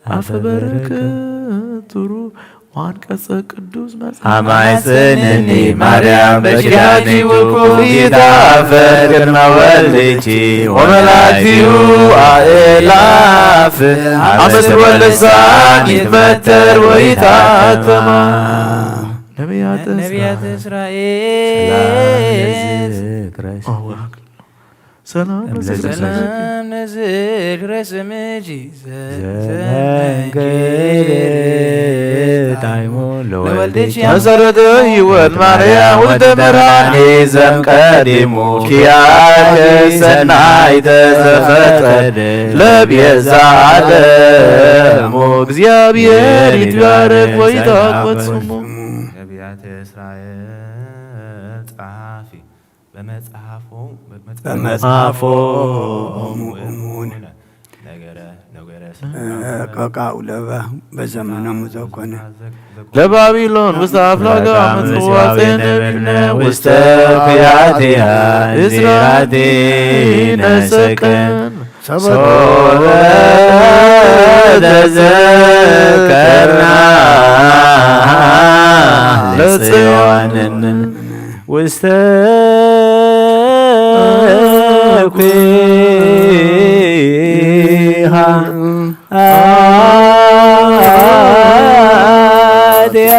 አፈ በረከት ሩህ ወአንቀጸ ቅዱስ መጽሐፍ አማይጽንኒ ማርያም በኪዳንኪ ውቁ ይታፈር ቅድመ ወልድኪ ወመላእክቲሁ አእላፍ አመስር ወልሳን ይትመተር ወይታተማ ነቢያተ ነቢያተ እስራኤል እስራኤል ሰላም ለዝክረ ሰላም ለዝክረ ስምኪ ዘመንክር ጣዕሙ ለወልድኪ መሰረተ ሕይወት ማርያም ወልደ ብርሃኔ ዘምቀዲሙ ኪያኪ ሰናይ ተዘፈጠረ ለቤዛ ዓለሙ እግዚአብሔር ይትባረክ ወይታቆት ስሙ ነቢያተ እስራኤል ጸሐፊ በመጽሐፎ በመጽሐፎሙ እሙን ነገረ ነገረ ቀቃው ለበ በዘመኖሙ ዘኮነ ለባቢሎን ውስተ አፍላጋ ምጽዋጼ ነብነ ውስተ ኩያቲያ እስራቲ ነሰቀን ሰበ ተዘከርና ለጽዮን ውስተ ኩሃ አትያ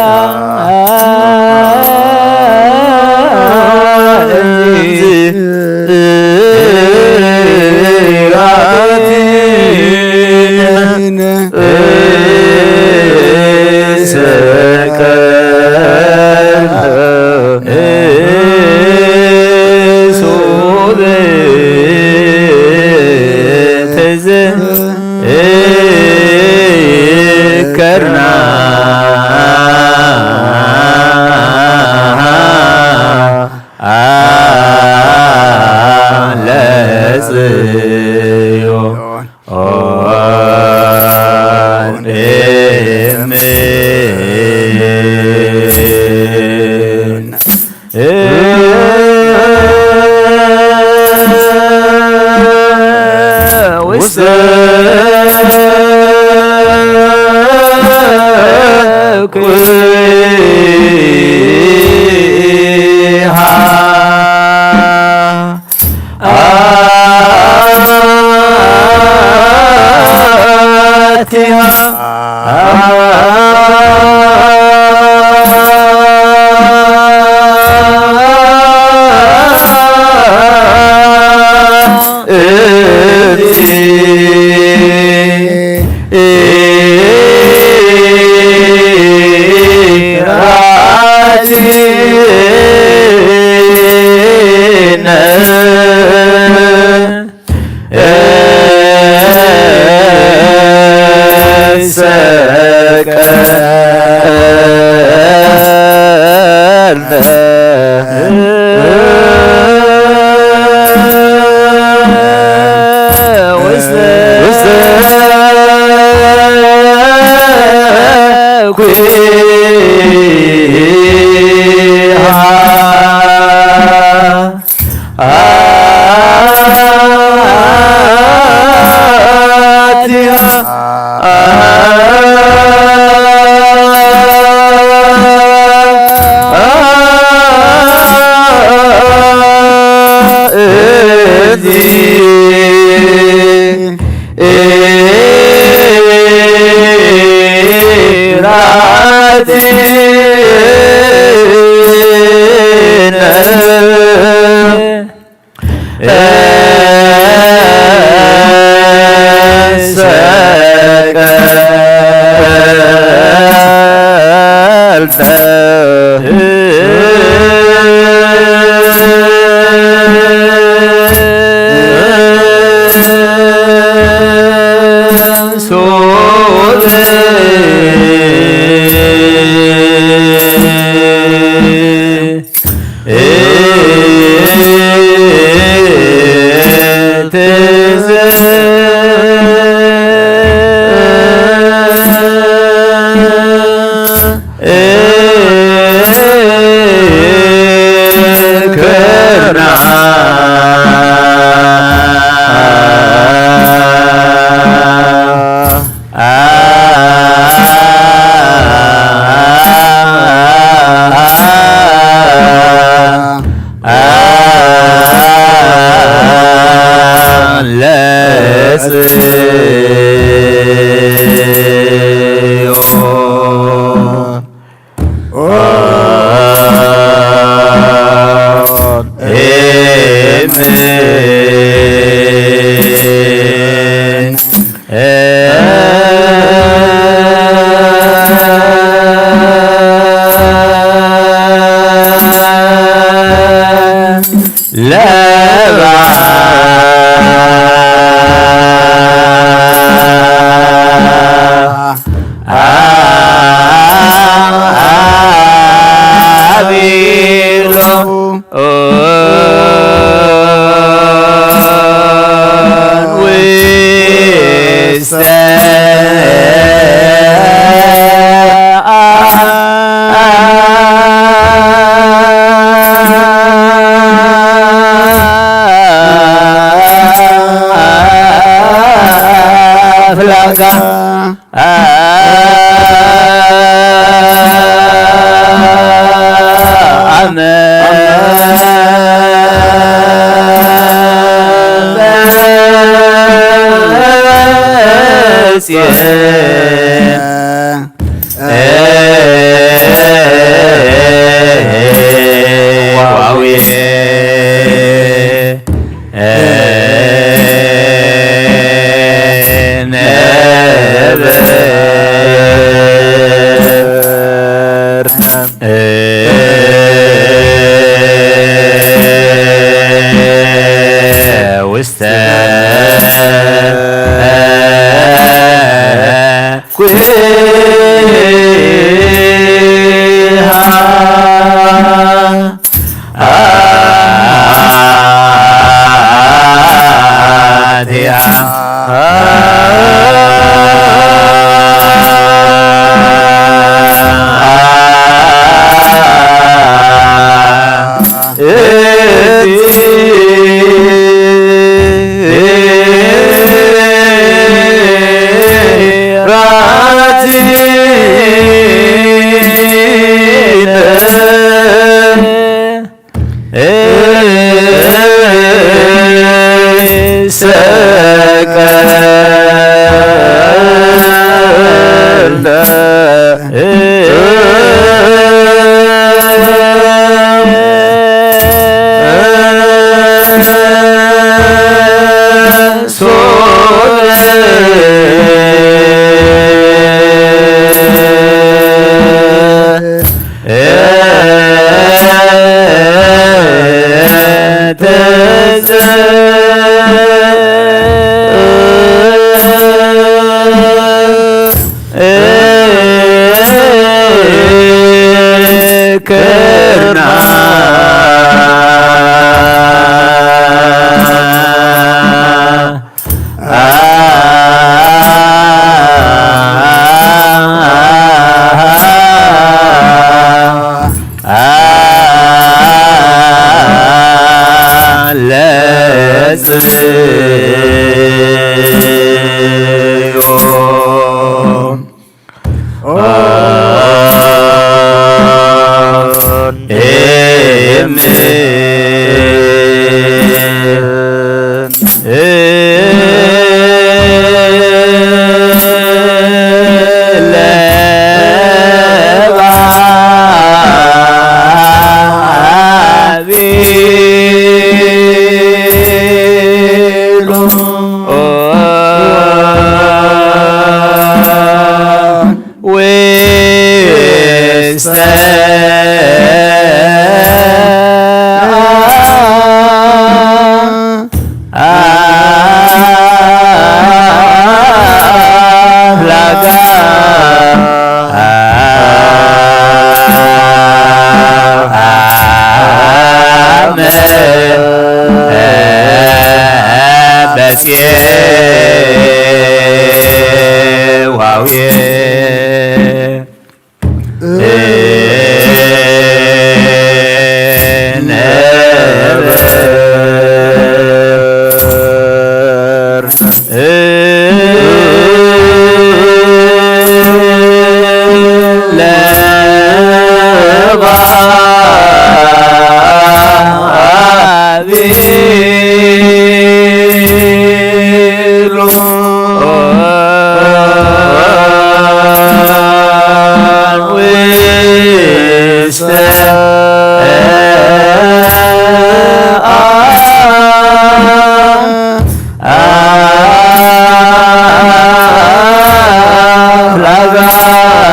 ሴዋውየ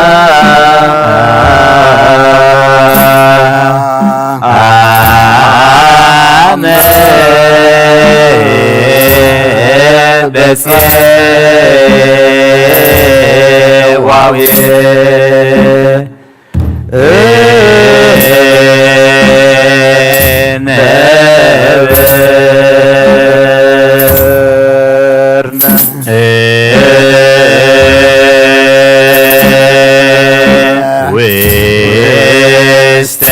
ነበር ለባቢሎን ውስተ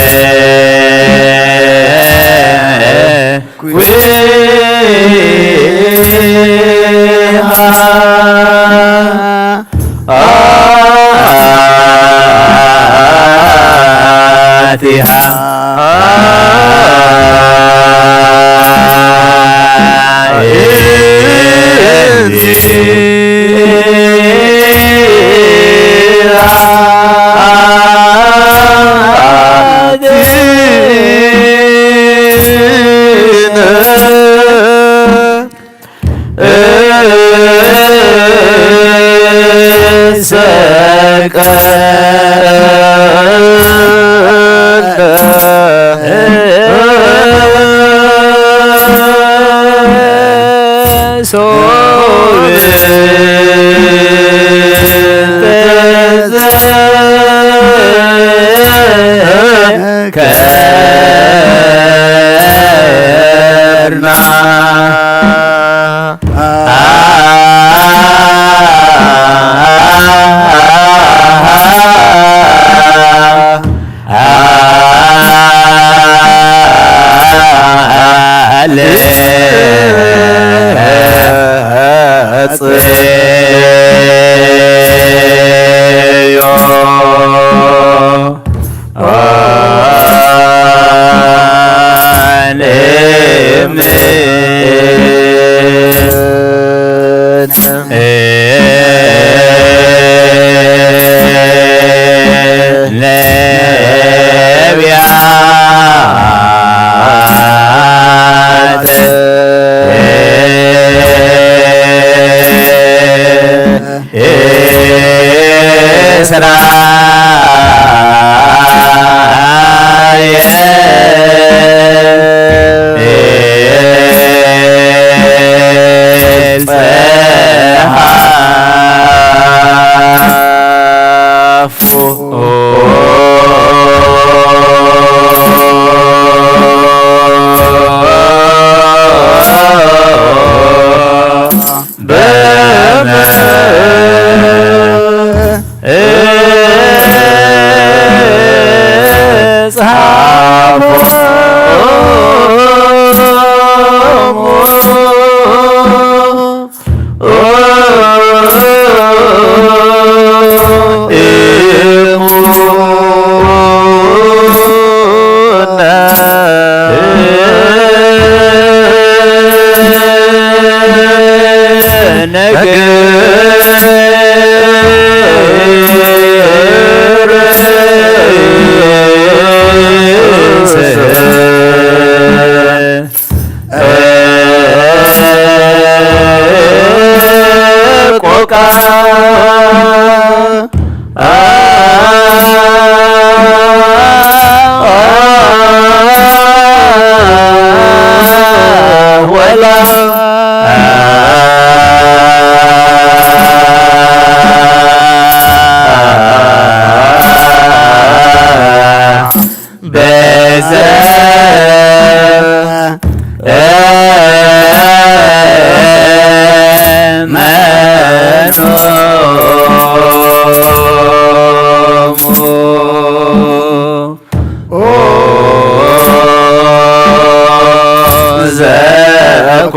ኮነ።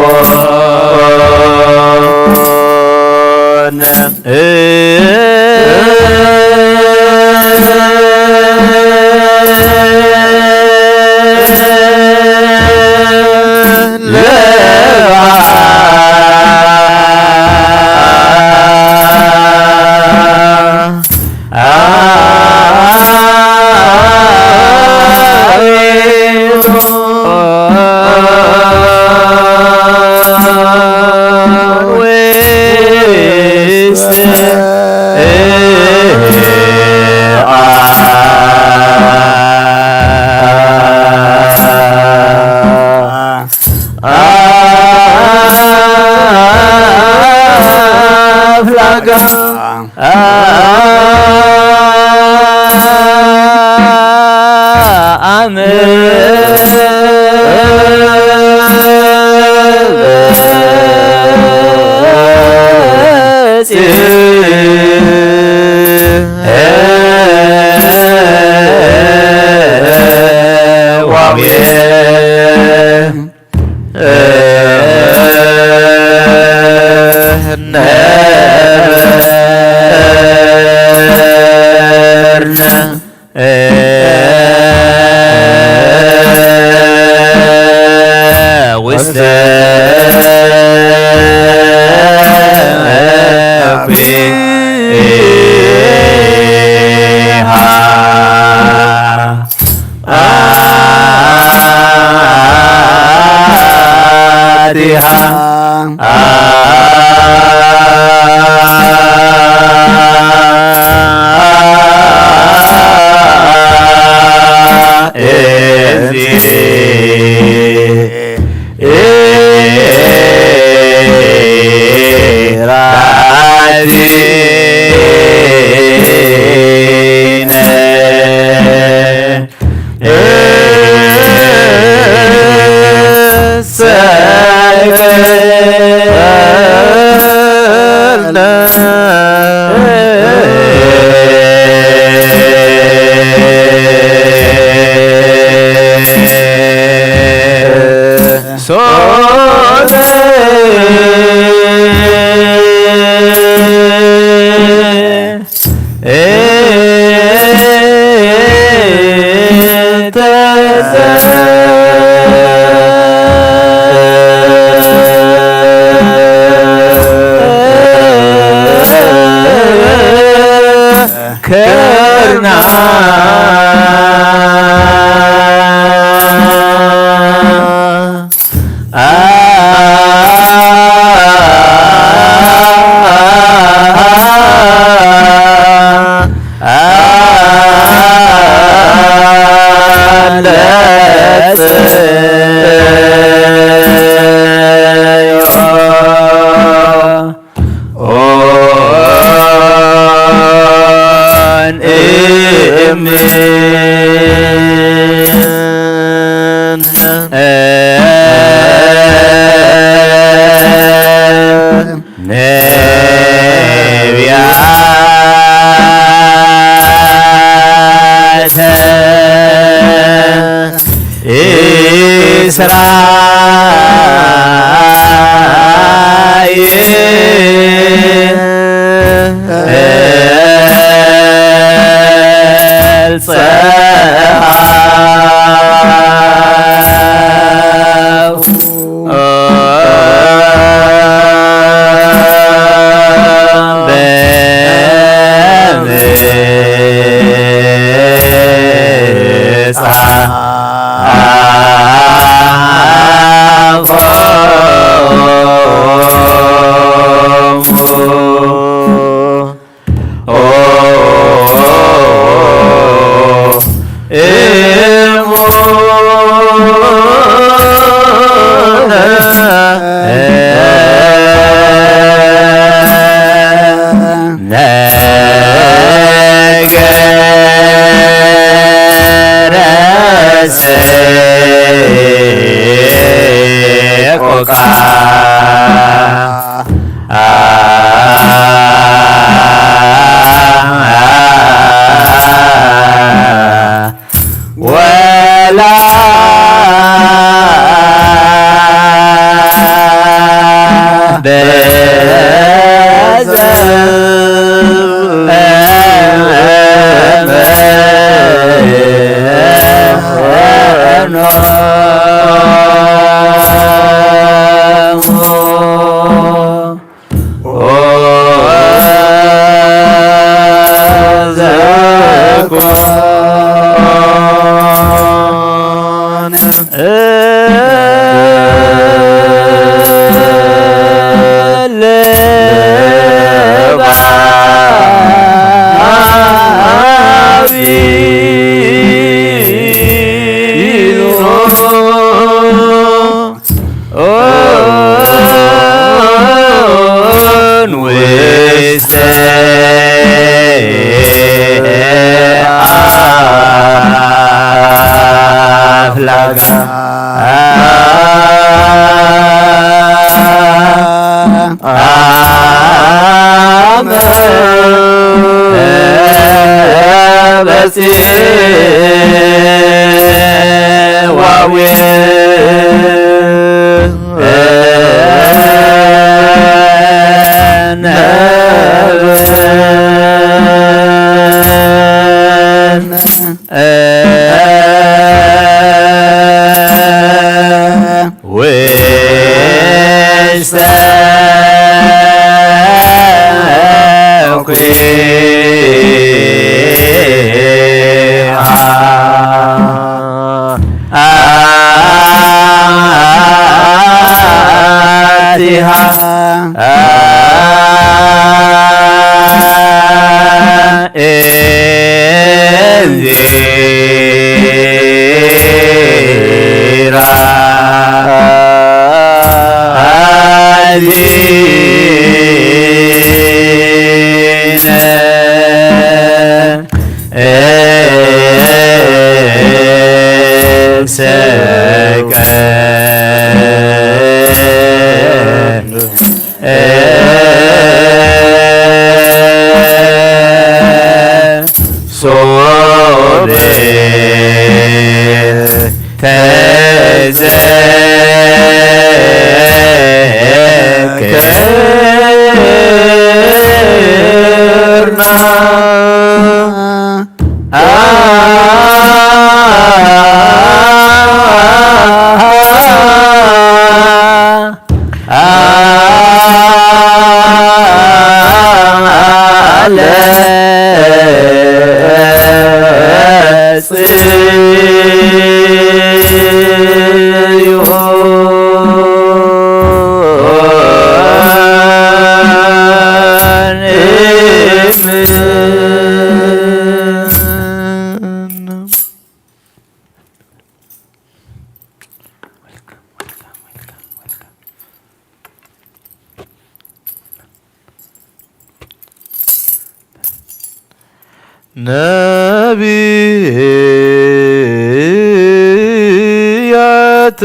ነቢያት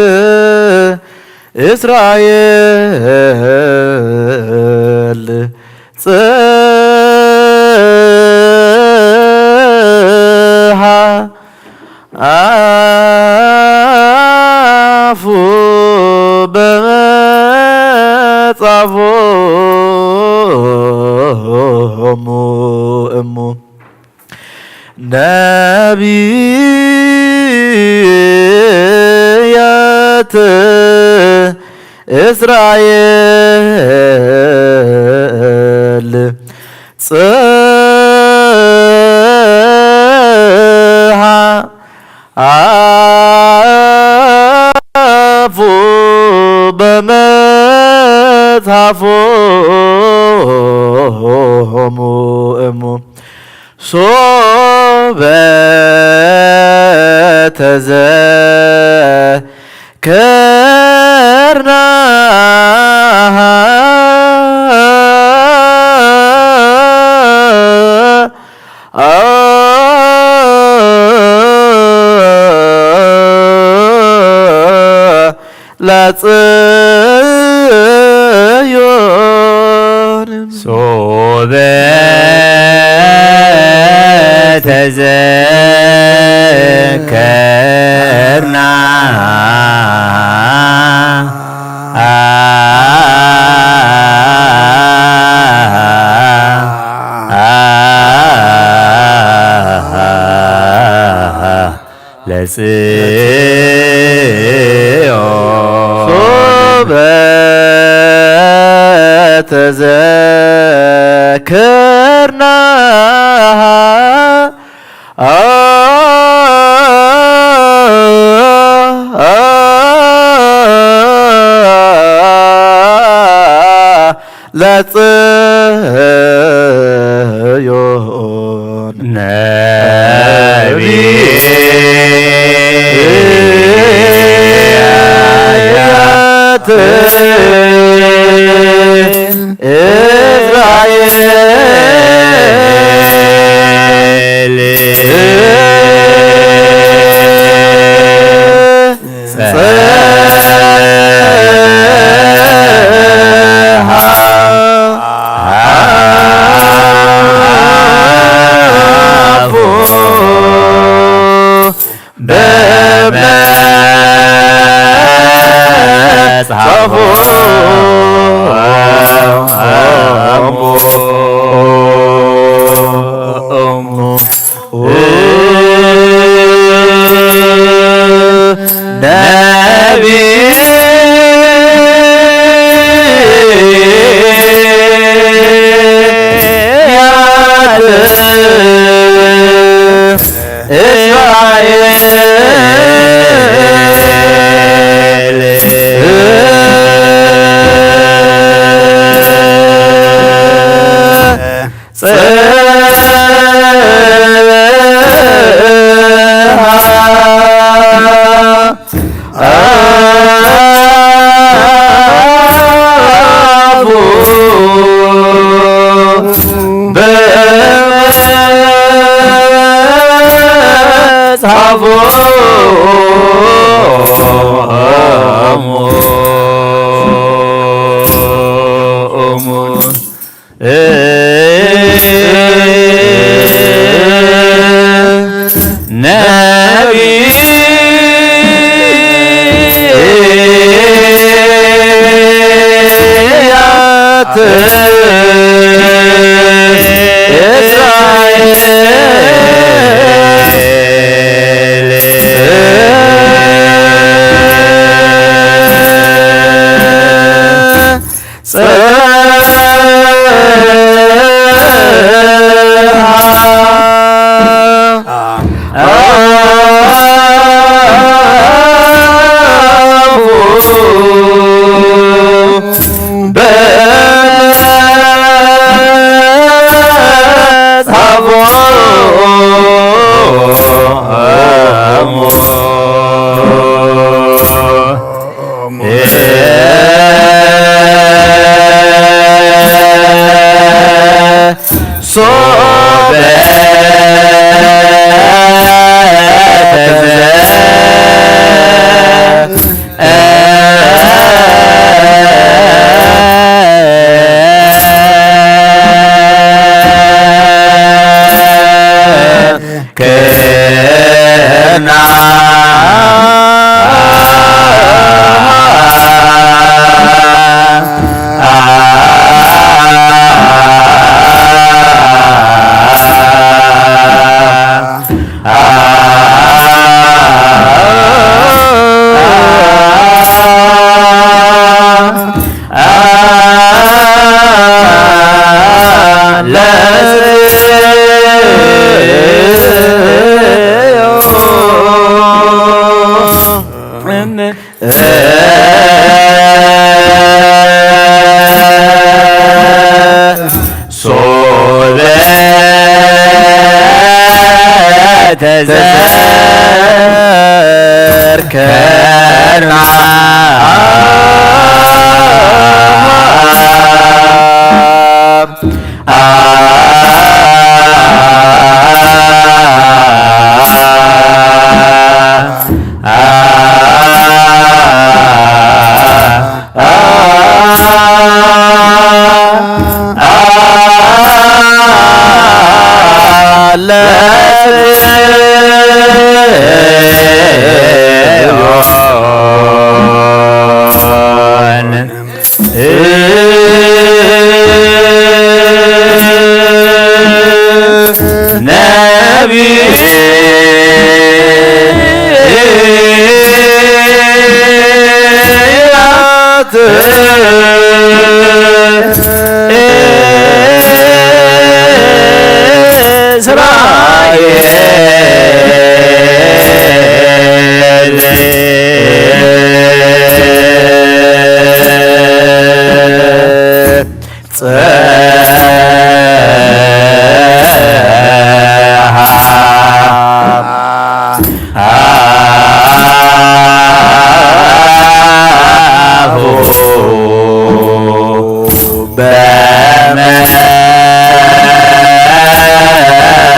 እስራኤል ጽሃ አፉ በመጻፎሙ እሙ ነቢያት እስራኤል ጽሃ አፉ በመጽሐፎሙ እሙ ሶበ ተዘከርና ለጽዮን ሶበ ተዘከርና ጽዮን ሶበ ተዘከርናሃ ለጽዮን ነቢያት እስራኤል ጸሐፉ በመጽሐፎሙ ነቢያት እስራኤል ጸሐፉ በመጽሐፎሙ ነቢያት እስራኤል ሶበ ተዘከርናሃ ሶበ ተዘከርና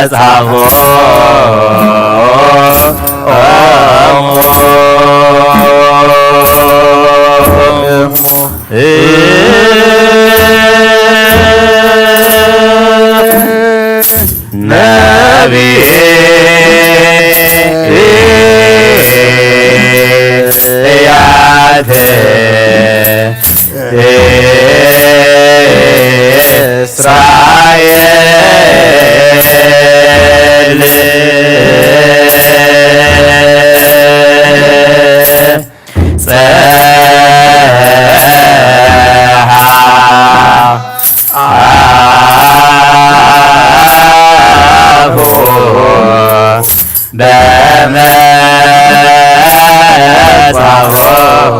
ጻፎ ነቢያት እስራኤል ጸሓ አፉ በመጻፎሙ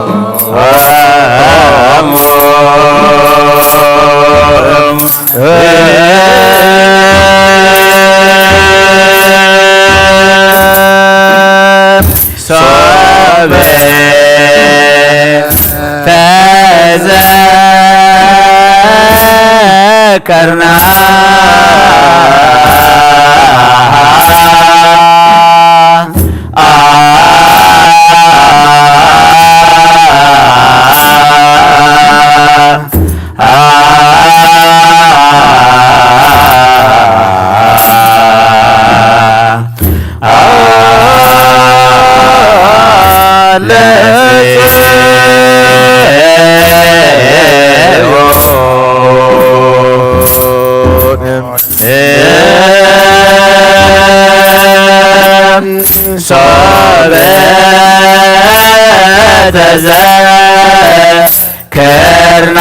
ሶበ ተዘከርና ሶበ ተዘከርና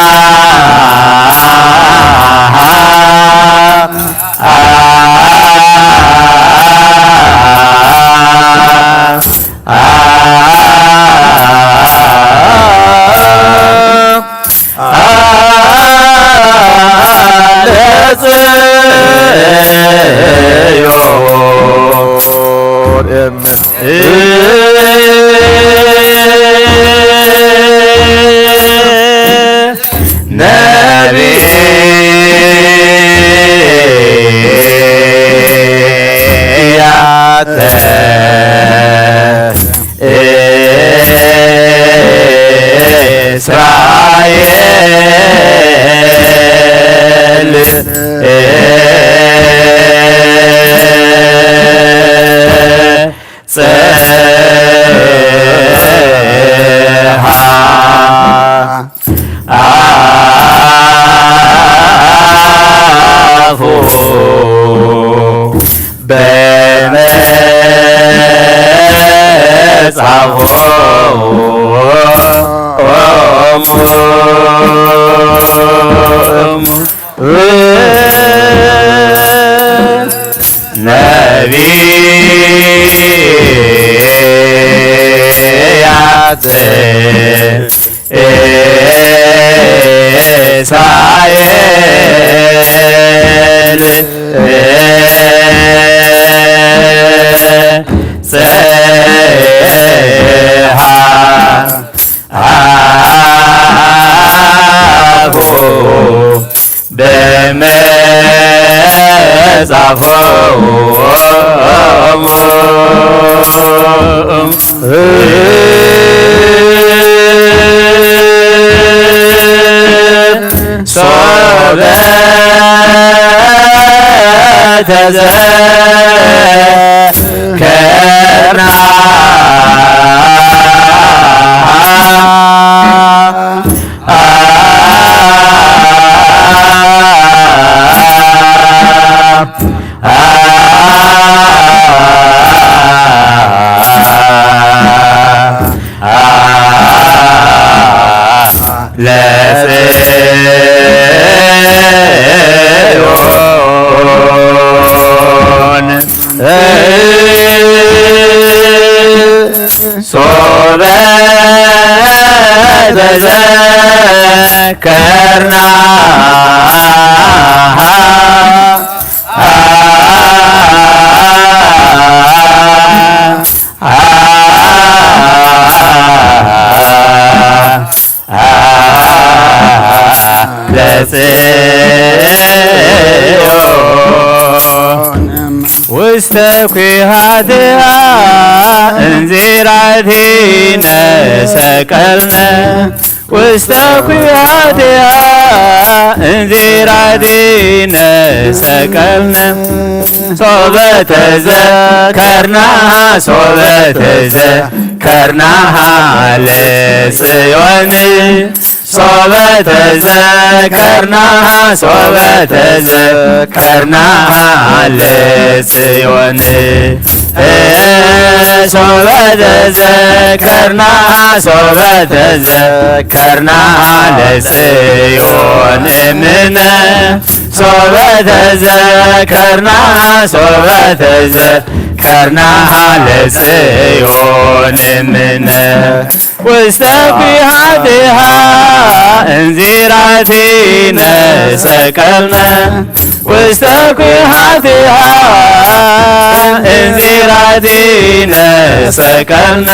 ነቢያተ እስራኤል ጸሓ አፉ በመጻፎሙ ነቢያት እስራኤል ጸሓ አፉ በመጻፎሙ ሶበ ተዘከርና ለጽዮን ሶበ ተዘከርና ለጽዮን ውስተ ኲሃቲሃ እንዚራቲነ ሰቀልነ። ውስተ ኲሃቲሃ እንዚራቲነ ሰቀልነ። ሶበ ተዘከርናሃ፣ ሶበ ተዘከርናሃ ለጽዮን። ሶበ ተዘከርናሃ፣ ሶበ ተዘከርናሃ ለጽዮን። ሶበ ተዘከርናሃ፣ ሶበ ተዘከርናሃ ለጽዮን እምነ። ሶበ ተዘከርናሃ፣ ሶበ ተዘከርናሃ ለጽዮን እምነ። ውስተ ኲሃቲሃ እንዚራቲነ ሰቀልነ። ውስተ ኲሃቲሃ እንዚራቲነ ሰቀልነ።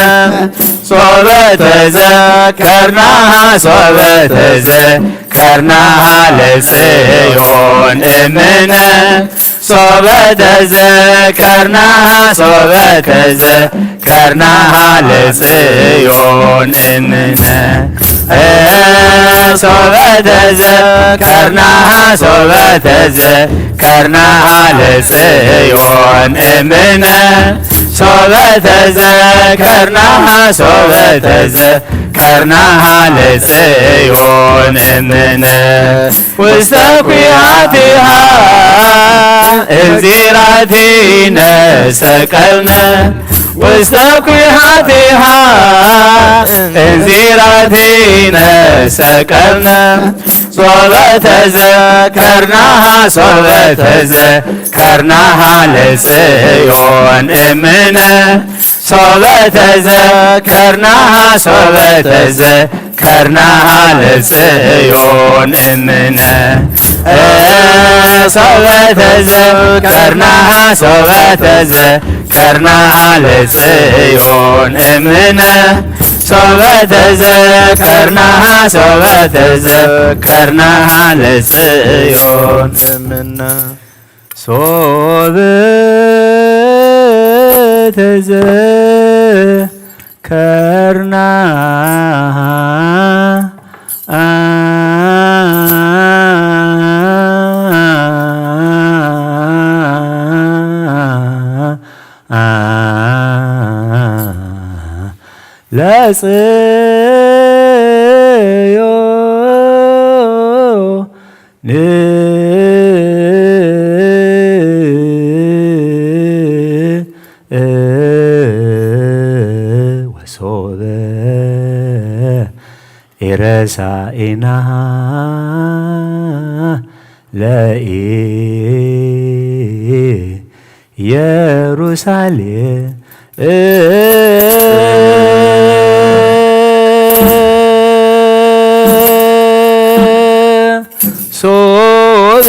ሶበ ተዘከርናሃ፣ ሶበ ተዘከርናሃ ለጽዮን እምነ። ሶበ ተዘከርናሃ፣ ሶበ ተዘከርናሃ ለጽዮን እምነ። ሶበ ተዘከርናሃ፣ ሶበ ተዘከርናሃ ለጽዮን እምነ። ሶበ ተዘከርናሃ፣ ሶበ ተዘከርናሃ ለጽዮን እምነ። ውስተ ኲሃቲሃ እንዚራቲነ ሰቀልነ። ውስተ ኲሃቲሃ እንዚራቲነ ሰቀልነ። ሶበ ተዘከርናሃ፣ ሶበ ተዘከርናሃ ለጽዮን እምነ። ሶበ ተዘከርናሃ፣ ሶበ ተዘከርናሃ ለጽዮን እምነ። ሶበ ተዘከርናሃ፣ ሶበ ተዘከርናሃ ለጽዮን እምነ። ሶበ ተዘከርናሃ፣ ሶበ ተዘከርናሃ ለጽዮን እምነ። ሶበ ተዘከርናሃ ለጽዮን ወሶበ ኢረሳኢናሃ ለኢየሩሳሌም። ሶበ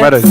መረግ መረግ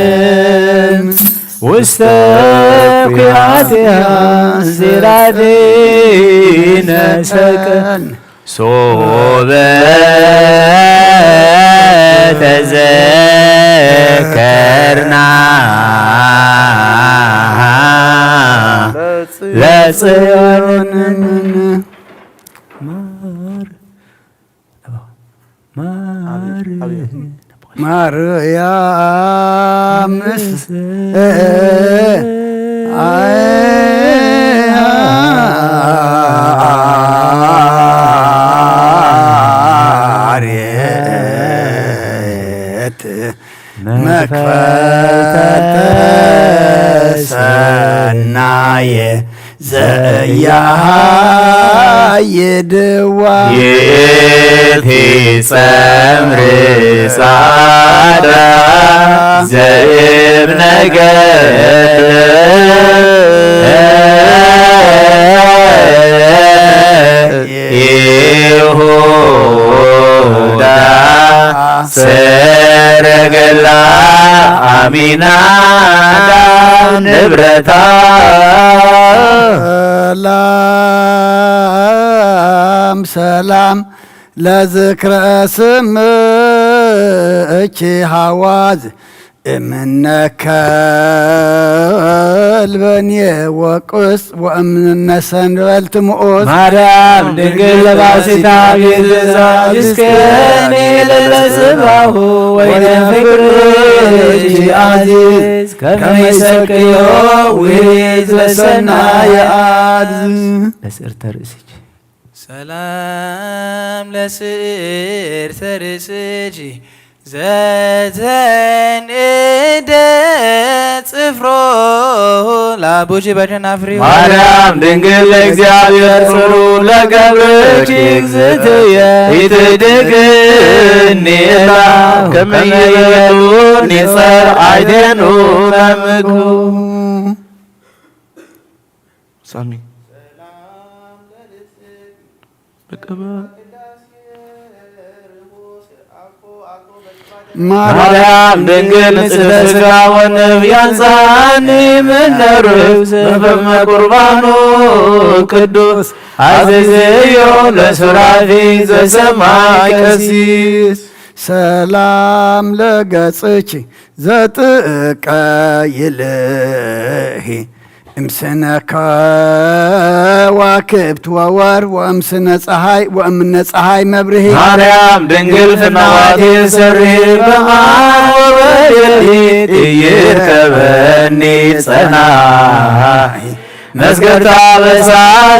ሳሌም ውስተ ኩያትያ ዝራዴነ ሰቀን ሶበ ተዘከርና ለጽዮን ማር ማር ማርያም ምስ ያሃይድዋ ይእቲ ጸምሪ ጻዕዳ ዘእብ ነገር ይሁዳ ሰረገላ ኣሚናዳብ ንብረታ። ሰላም ሰላም ለዝክረ ስምኪ ሃዋዝ እምነ ከልበንየ ወቁስ ወእምነ ሰንበልቲ ምኡዝ። ማርያም ድንግል ለባሲታ ቤት ትእዛዝ እስከኒ ለለጽባሁ ወይነ ፍቅርኪ አዚዝ ከመ ይሰቅዮ ውሒዝ ለሰናየ አዝ። ለስእርተ ርእስኪ ሰላም ለስእርተ ርእስኪ ዘተንእደ ጽፍሮ ላቡጂ በደናፍሪሁ። ማርያም ድንግል ለእግዚኣብሔር ጽሩ ለገብርኪ እግዝእትየ ኢትድግኒ እላ ከመ ይበሉ ኒጸር አይቴኑ መምግቡ። ሳሚ በቃ በ- ማርያም ድንግል ንጽሕተ ሥጋ ወነፍስ ያንሳኒ ምነ ርኩስ በፈመ ቁርባኑ ቅዱስ አዘዘዮ ለሱራፊ ዘሰማይ ቀሲስ። ሰላም ለገጽኪ ዘጥቀ ይልሂ እምስነ ከዋክብት ወወር ወእምስነ ፀሐይ ወእምነ ፀሐይ መብርሂ። ማርያም ድንግል ፍናዋቴ ሰሪ በማን ወበሌሊት እይርከበኒ ጸናሒ መስገድታ በሳ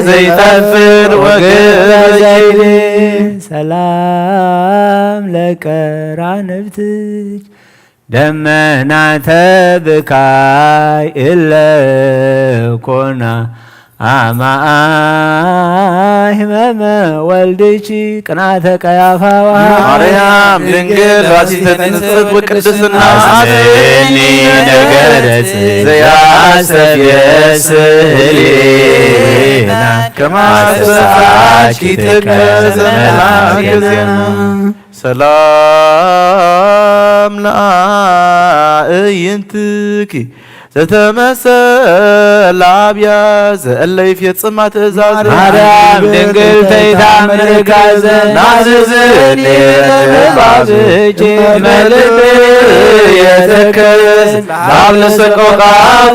ዘይጠፍር ወግበ ዘይብል። ሰላም ለቀራንብትኪ ደመናተ ብካይ እለ ኮና አማአ ህመመ ወልድኪ ቅንዓተ ቀያፋዋ። ማርያም ድንግል ራሲተ ትንጽት ወቅድስና አስኒ ነገረ ጽድቅ ዘያስተፍየስ ህሊና ከማስተሳኪ ተከዘመላ ጊዜና። ሰላም ለአእይንትኪ ዘተመሰላ አብያ ዘእለ ይፌጽማ ትእዛዝ። ማርያም ድንግል ተይታምር ካዘ ናዝዝኒ ለባብኪ መልብ የተከዝ ላብ ለሰቆቃ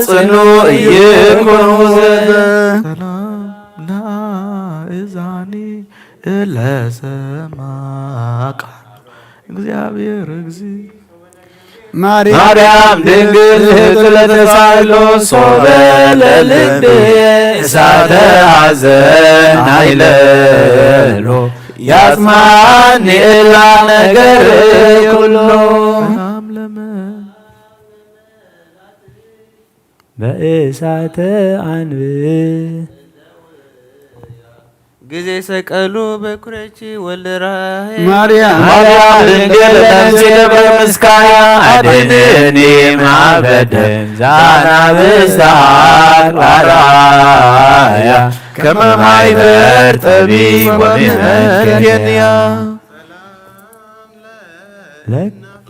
ጽኑ ይኩኑ ዘበ። ሰላም ለአእዛኒ እለ ሰማ ቃል እግዚአብሔር እግዚ። ማርያም ድንግል ህቱ ለተሳእሎ ሶበ ለልብ እሳተ ሐዘን አይለሎ ያጽማኒ እላ ነገር ኩሎ። ሰላም ለመ በእሳተ አንብ ጊዜ ሰቀሉ በኩረኪ ወልደ ራሔ። ማርያም ማርያም ድንግል ነፍሲ ደብረ ምስካያ አድንኒ ማበደን ዛናብስታ አቅራራያ ከመ ማይ በርጠቢ ወሚመን ኬንያ።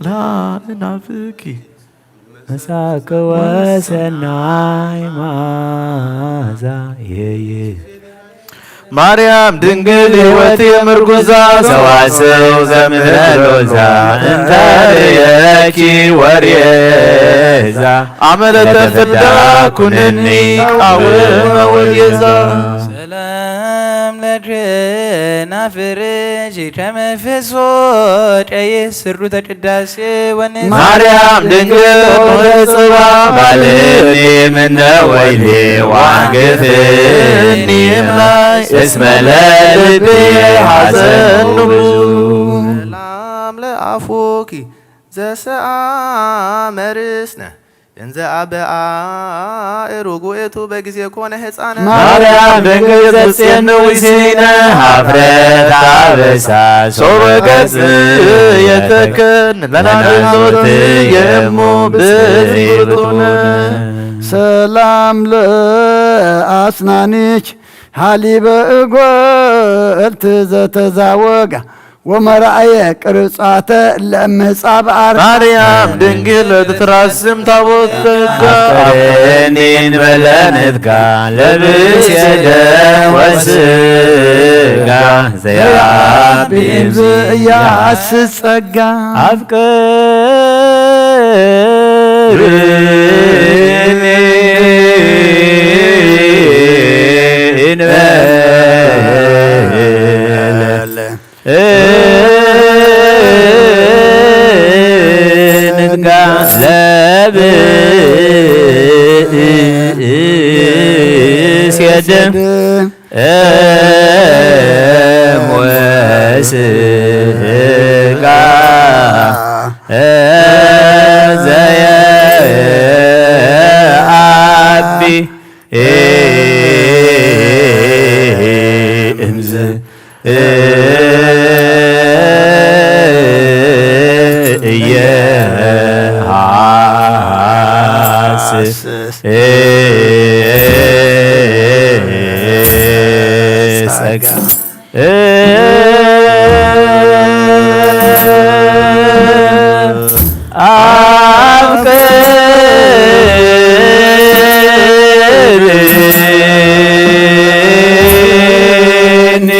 ለአእናፍኪ መሳክ ወሰናይ መዓዛ የየ። ማርያም ድንግል ሕይወት የምርጉዛ ሰዋስው ዘምህር ሎዛ እንተ ርእየኪ ወሬዛ አመለተ ፍዳ ኩንኒ ቃውመ ወጌዛ። ሰላም ለክናፍርኪ ከመ ፍስሖ ጨይህ ስሩተ ቅዳሴ ወንስ ማርያም ድንግል ኖህ ጽባ ማልኒ ምነ ወይኒ ዋንግፍኒ እምናይ እስመ ለልቤ ሐዘኑ ብዙ። ሰላም ለአፉኪ ዘሰአመ ርእስነ እንዘ አበ አእሩግ ውእቱ በጊዜ ኮነ ሕፃነ። ማርያም ድንግል ዘጽየኑ ውሲነ ሀፍረት አበሳ ሶበ ገጽ የተከን ለናዘወት የሙ ብስርቱነ። ሰላም ለአስናኒች ሀሊበ እጎልት ዘተዛወጋ ወመራእየ ቅርጻተ ለምጻብአር። ማርያም ድንግል ትትራስም ታቦት ጸጋ። አፍቅረኒ እንበለ ንትጋ ለብስ የደም ወስጋ ዘያቢ ብእያስ ጸጋ። አፍቅረኒ እንበለ ንትጋ ለብስ የደም እም ወስጋ ዘየአቢ እምዝ እየሃስስ ጸጋ አፍቅረኒ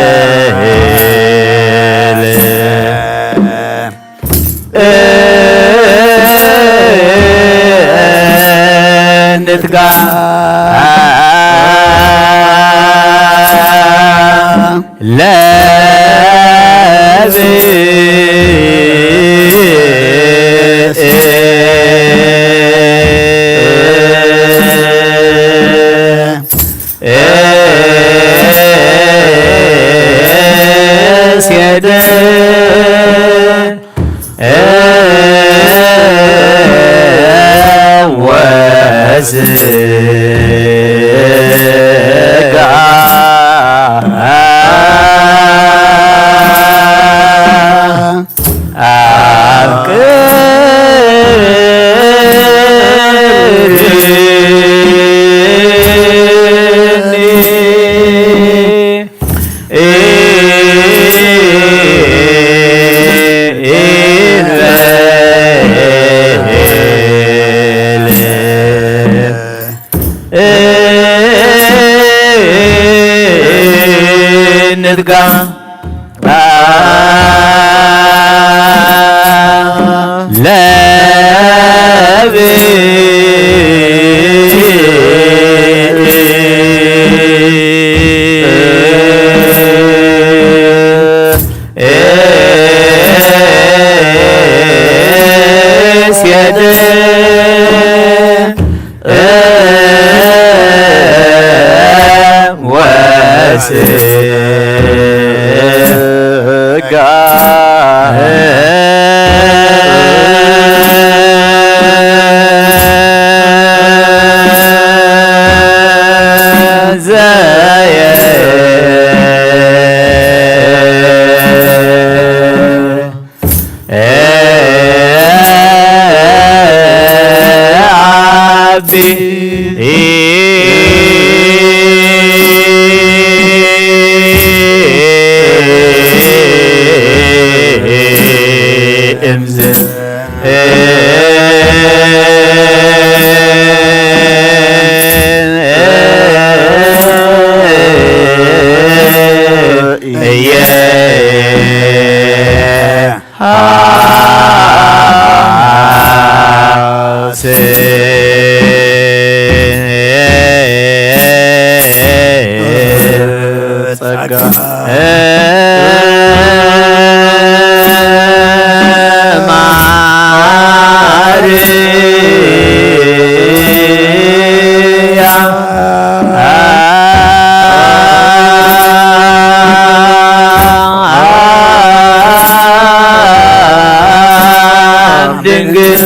እንበል እንትጋ ለብእስ የደ ወስጋ አፍቅርኒ ንትጋ ለብ እስየደ ወስጋ ዘየ አቢ እምዝ እየ ሐሴት ጸጋ ድንግል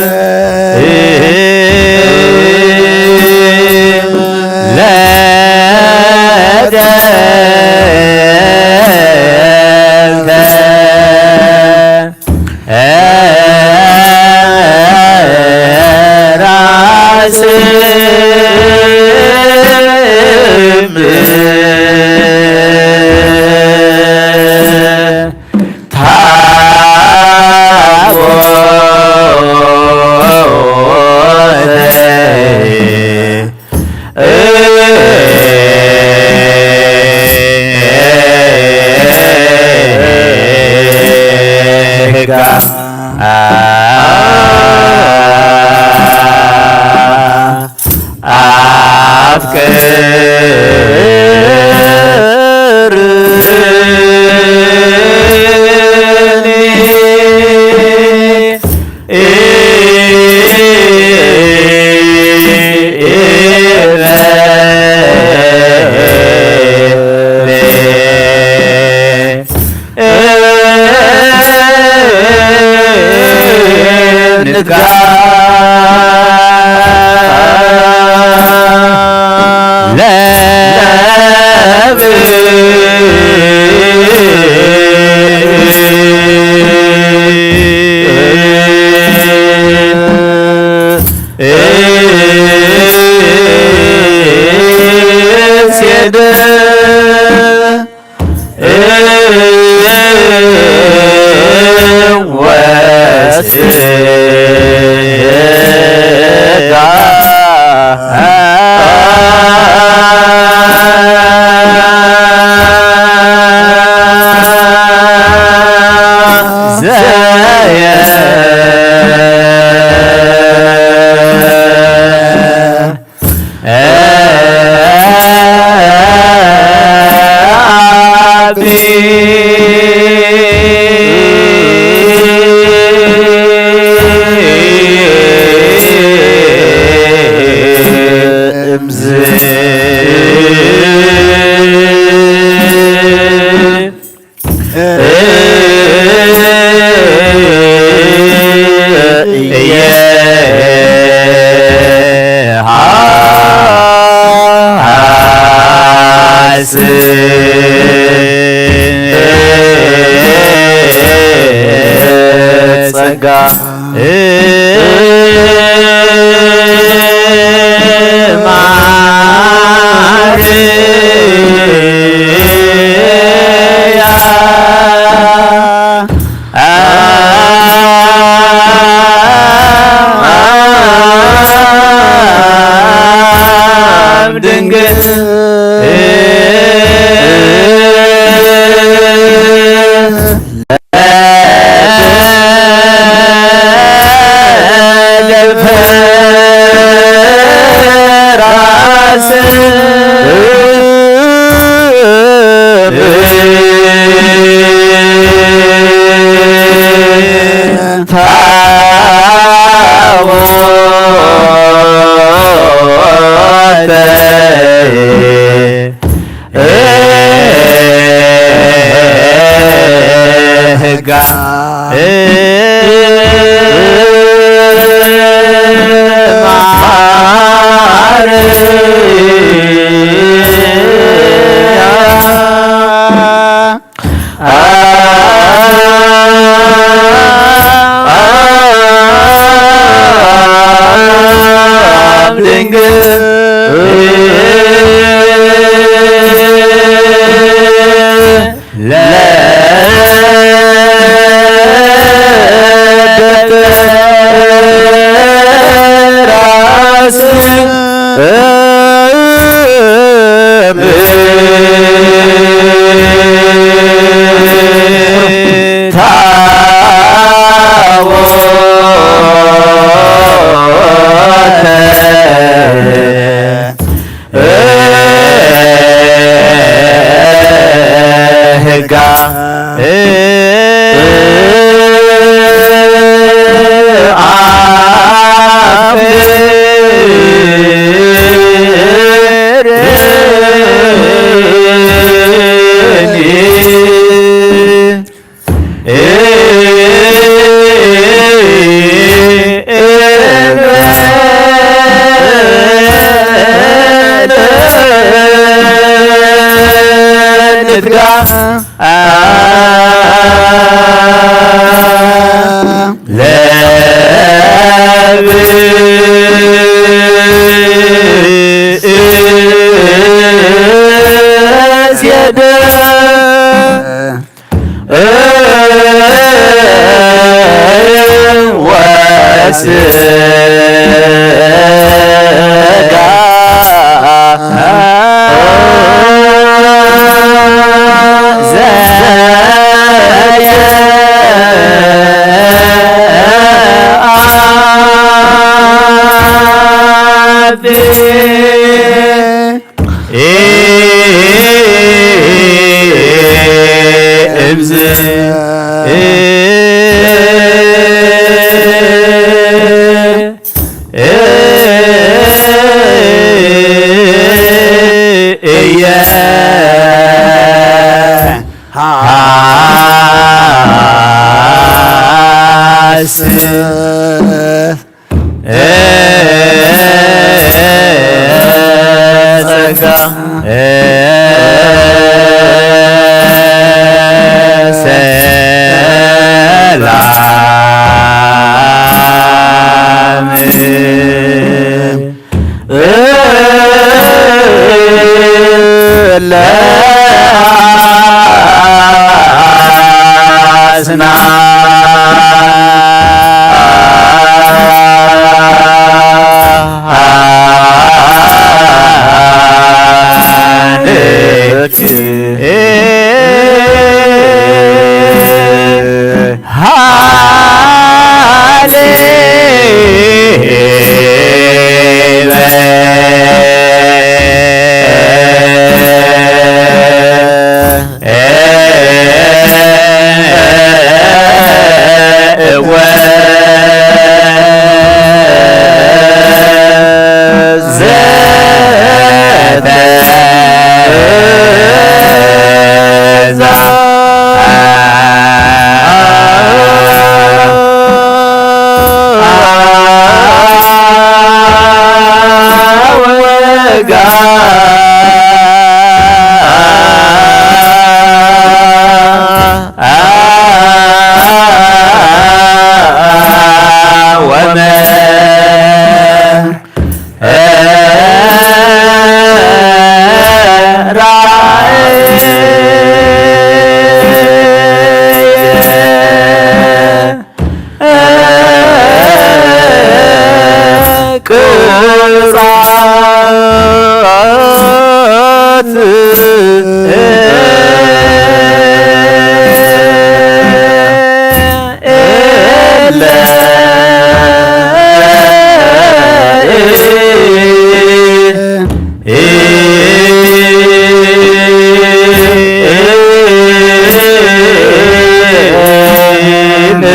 ለደልተ ራስ ታቦተ ጸጋ ዘብእስየደ ወስጋ እምዝ እየ ሐስብ ጸጋ ሰላም ለአጽናን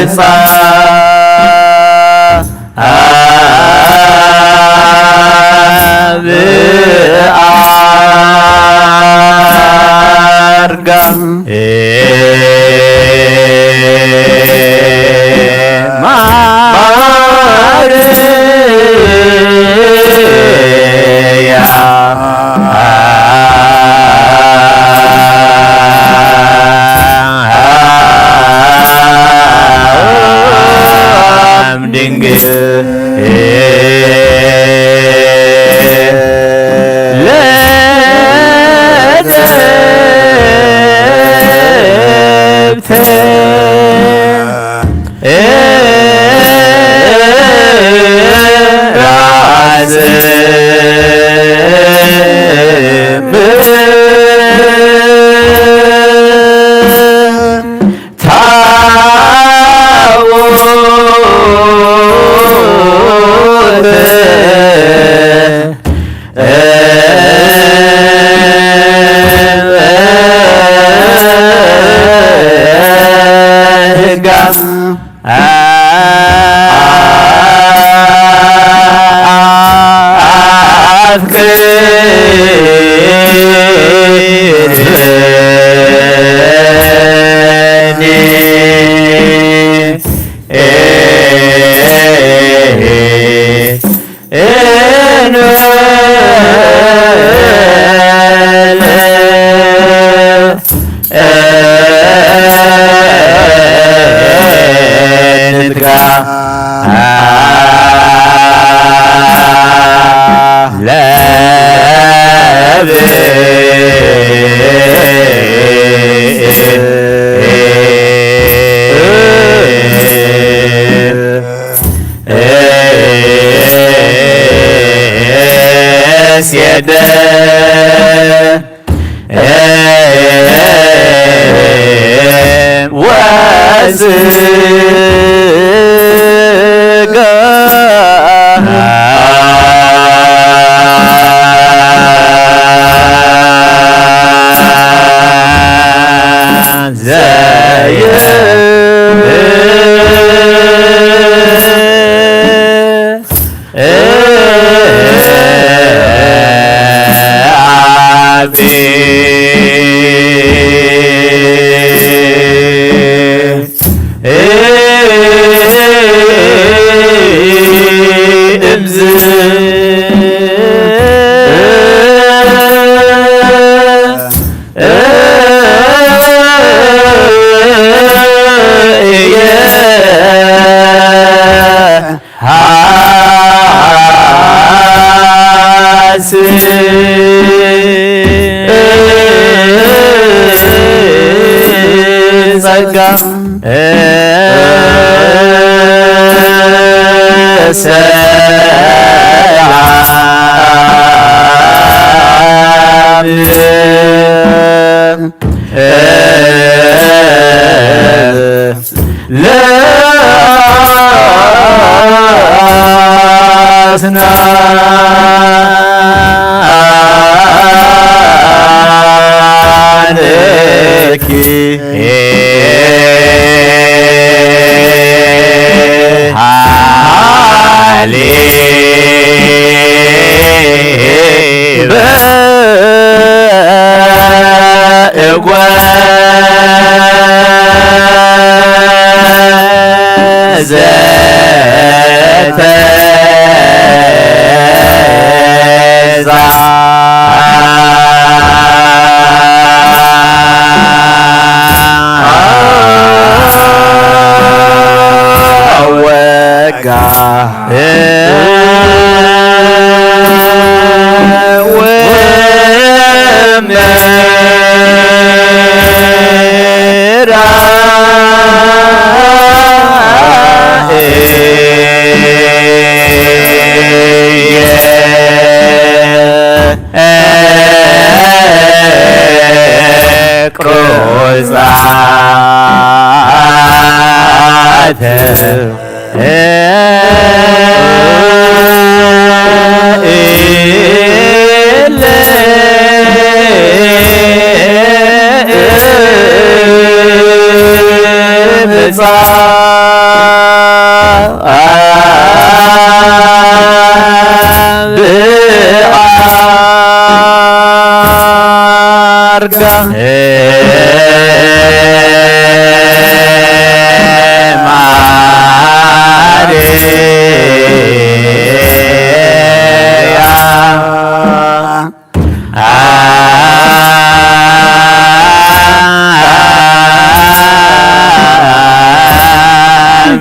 ቅጻት ድንግል ለዘብተ ራስ ወስጋ ዘየ ጸጋ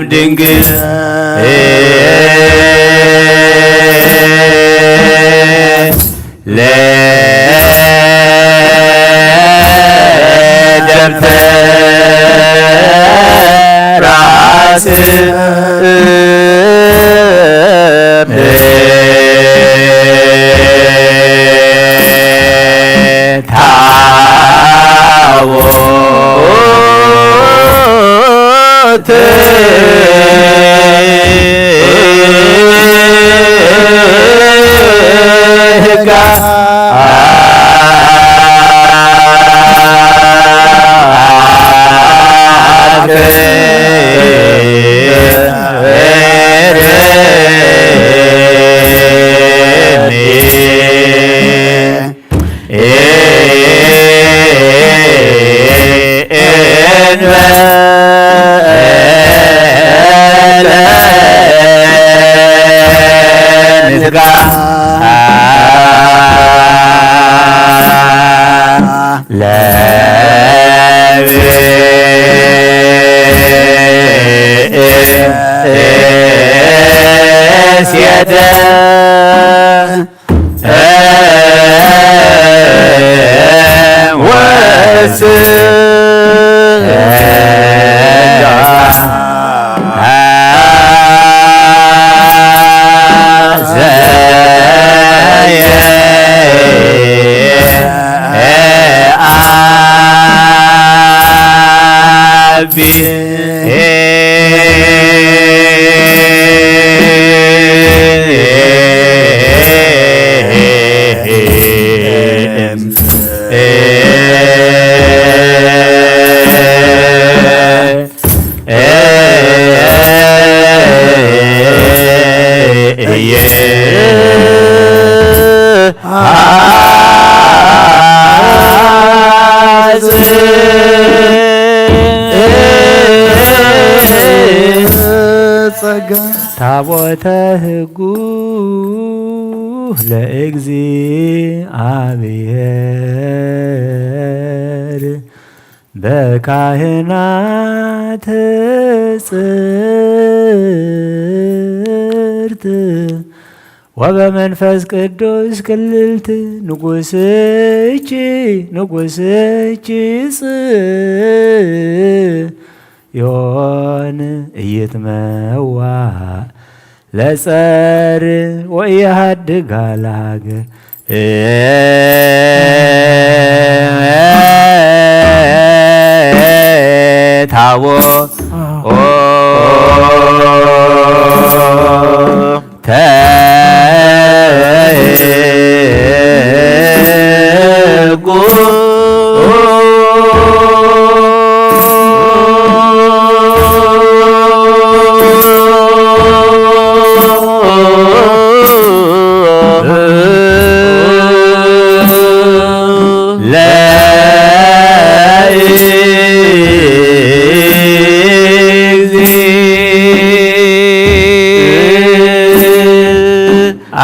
ድንግል ለደብተራ ስም ታቦት የተ ወስጋ ዘየአቢ ጸጋ ታቦተ ሕጉ ለእግዚኣብሔር በካህናት ጽርት ወበመንፈስ ቅዱስ ክልልት ንጉስኪ ንጉስኪ ጽዮን እይትመዋ ለጸር ወኢሃድጋ ለሃገር ታቦ ተጉ ለእግዚእ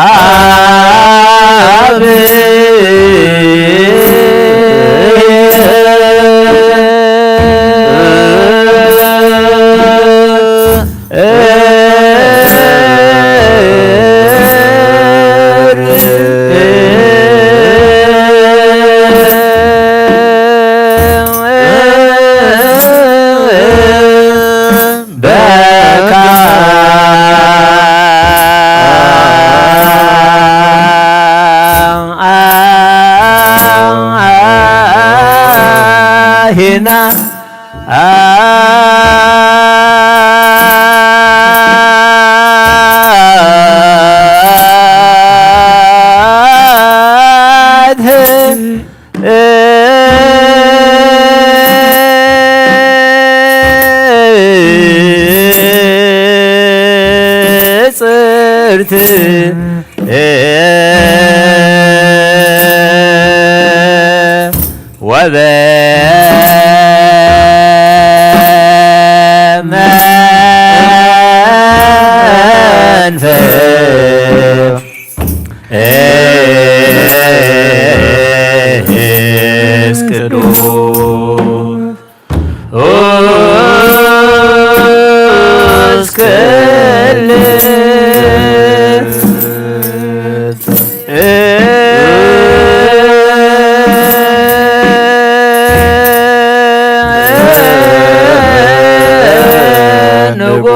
አብ በካሂና ጽርት ወበመንፈስ ቅዱስ እስክል ንጉ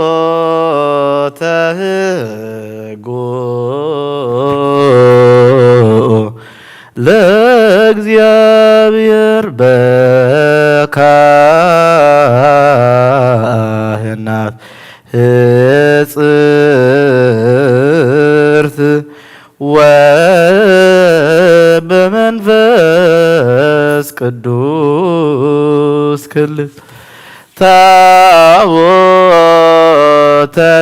ታቦተ ሕጉ ለእግዚኣብሔር በካህናት ህጽርት ወበመንፈስ ቅዱስ ክልል ታቦተ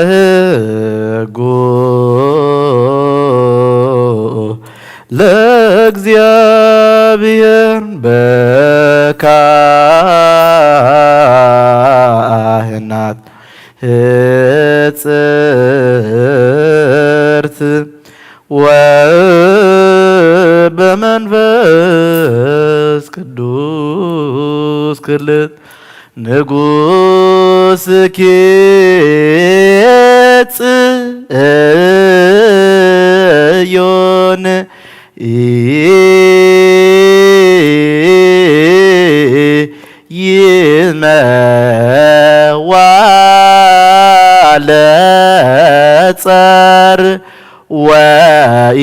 ሕጉ ለእግዚኣብሔር በካህናት ህጽርት ወበመንፈስ ቅዱስ ክልል ንጉስኪ ጽዮን ይመዋለ ጸር ወኢ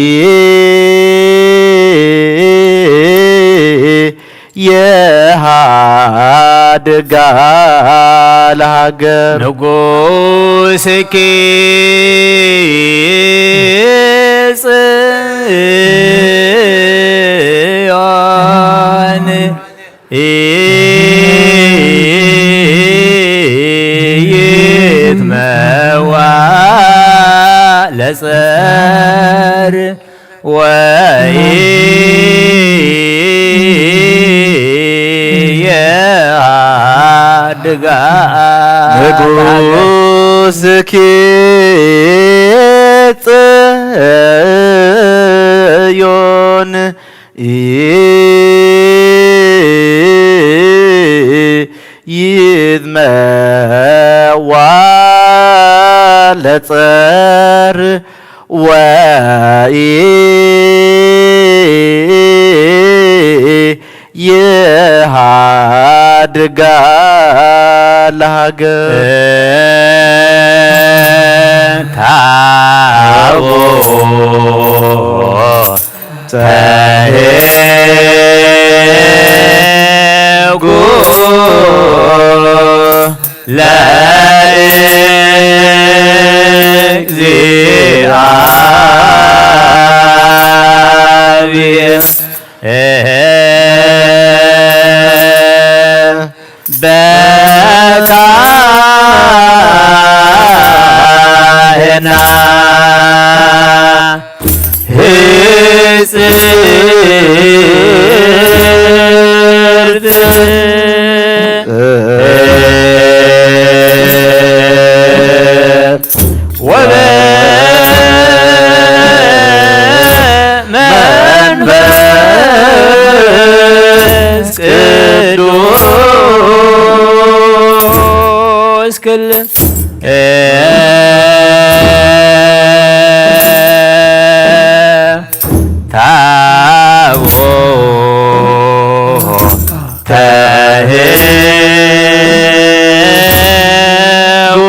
የሃድጋ ለሃገር ንጉስኪ ወኢይሃድጋ ንጉሥኪ ጽዮን ይትመዋ ለጸር ወኢይሃድጋ ለሃገር ታቦ ተኄጉ ለእግዚአብሔር። በካህና ህጽርት ወበመንፈስ ቅዱስ ክል ታቦተ ተኄጉ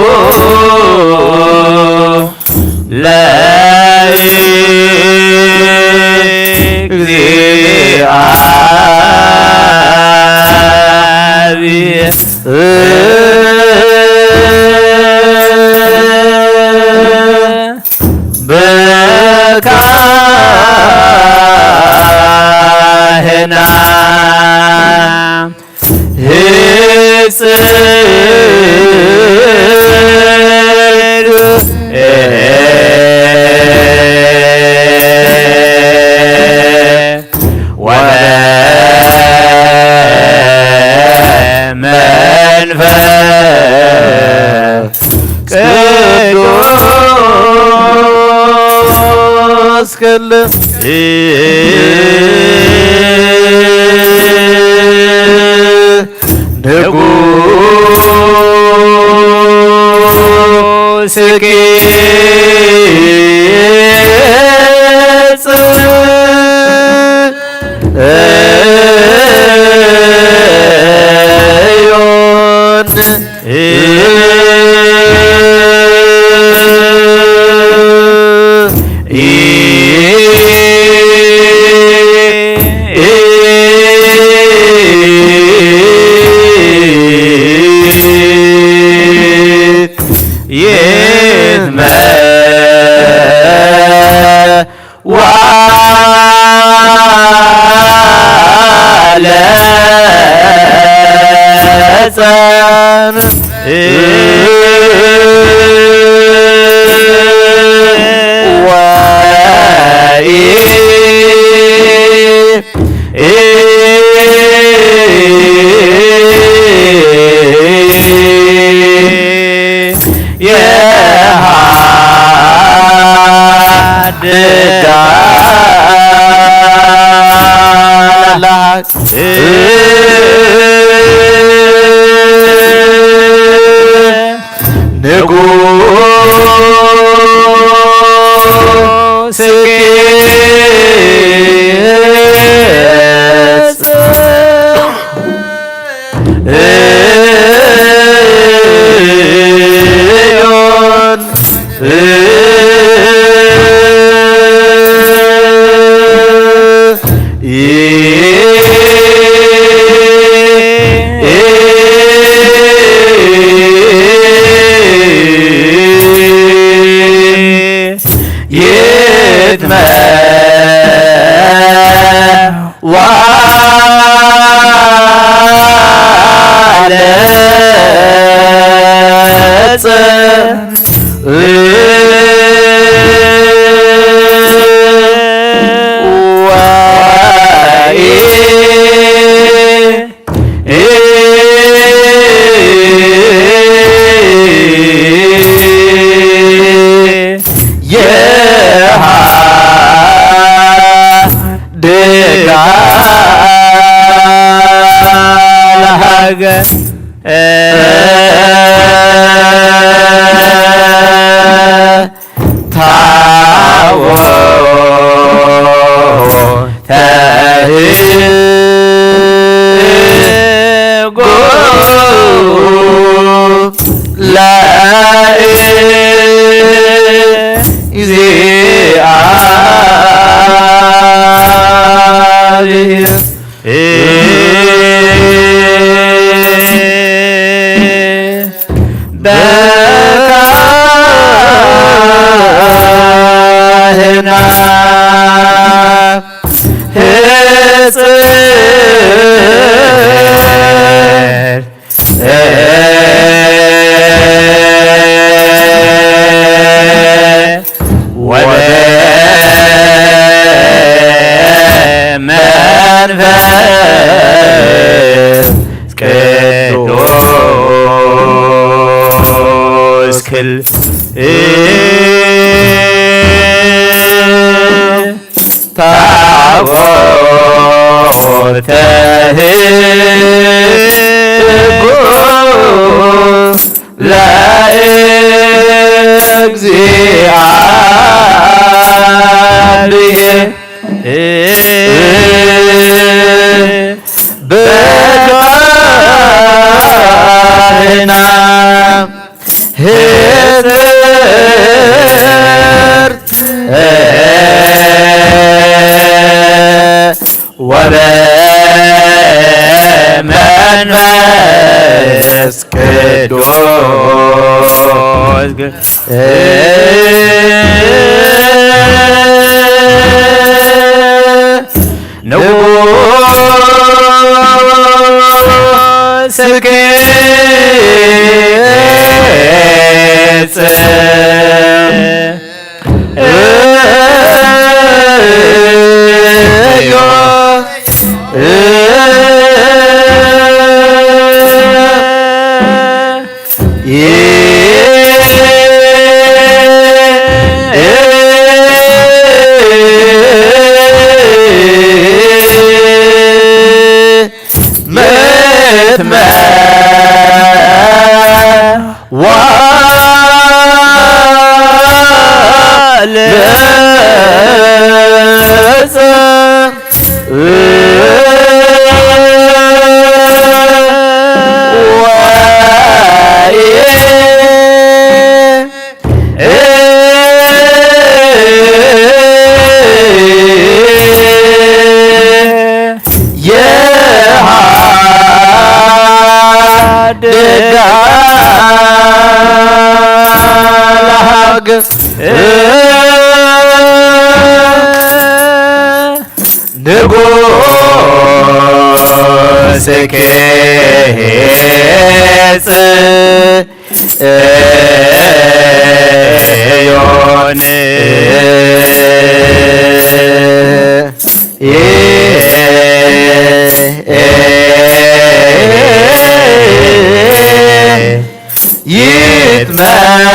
ለእግዚአብሔር። በካህና ህጽር ወበመንፈስ ቅዱስ ክል ንጉሥኪ ጽዮን ይትመ ዋለ ጸን ወኢ የሃድጋ ንጉሥ ጽዮን ይትመ ዋለ ታቦተ ለእግዚአብሔር በካህናት ሕጽር ወበመንፈስ ቅዱስ ክል ታቦተ ሕጉ ለእግዚአብሔር በካህናት ሕጽርት ወበመንፈስ ቅዱስ ንጉሥ ንጉሥ ክጽ ጽዮን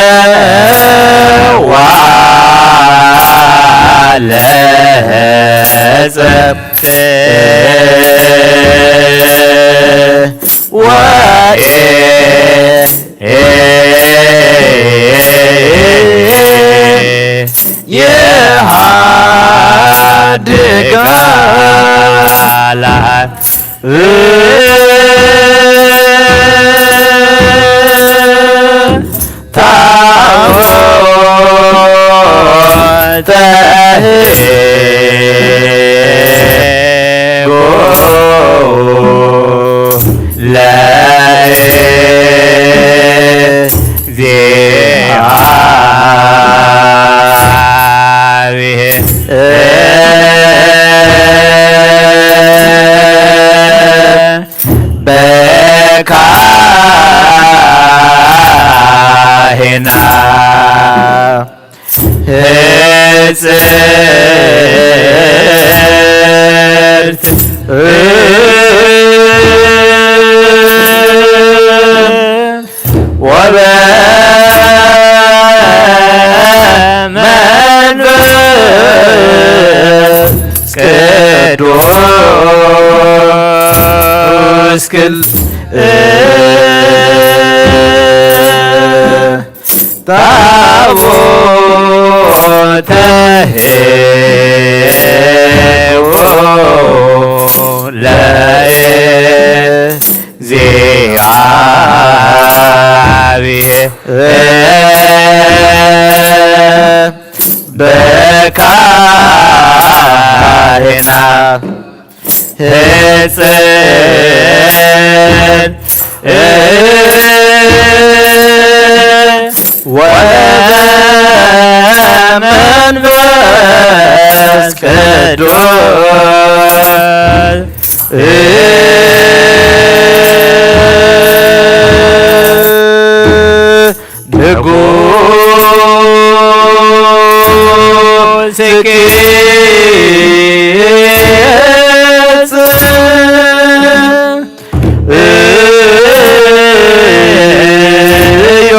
ይትመዋ ለጸብተ ወኤ የሃድጋ ላሃት ታቦተ ሕጉ ለእግዚአብሔር በካህና ሕጽርት ወበመንፈስ ቅዱስ ክል ታቦተ ኄር ለእግዚአብሔር በካህናት ሕፅን ወመንፈስ ቅዱስ ንጉሥ ቂጽ እዮ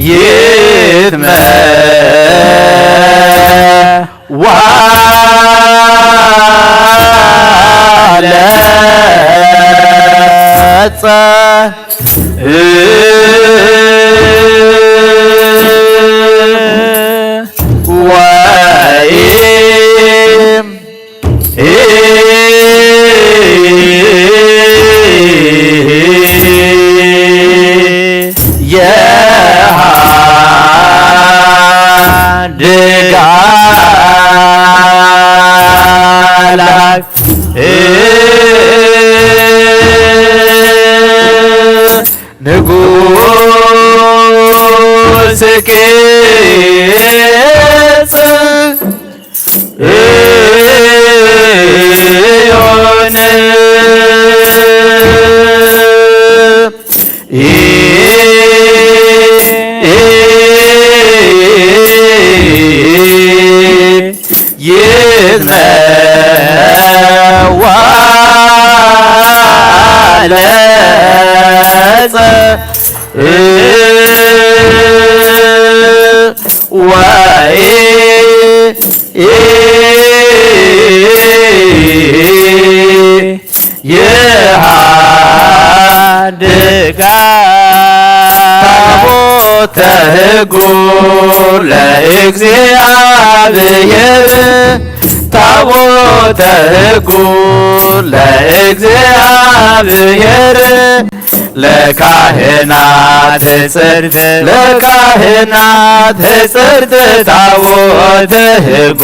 ይትመ ዋለ ወይም የሃድግ አምላክ ንጉሥ ቂጽ እዮን ይትመ ዋለጸ ወይ ይሃድጋ ታቦተ ሕጉ ለእግዚአብሔር ታቦተ ሕጉ ለእግዚአብሔር ለካህናት ሕጽርት ለካህናት ሕጽርት ታቦተ ሕጉ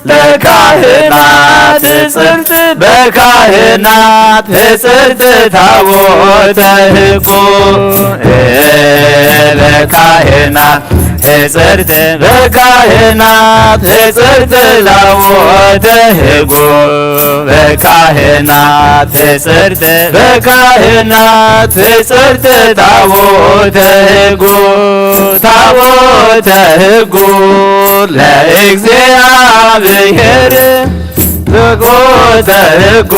ለካህናት ሕጽርት በካህናት ሕጽርት ታቦተ ሕጉ ለካህናት ሕጽርት በካህናት ሕጽርት ታቦተ ሕጉ በካህናት ሕጽርት በካህናት ሕጽርት ታቦተ ሕጉ ታቦተ ሕጉ ለእግዚአብሔር ታቦተ ሕጉ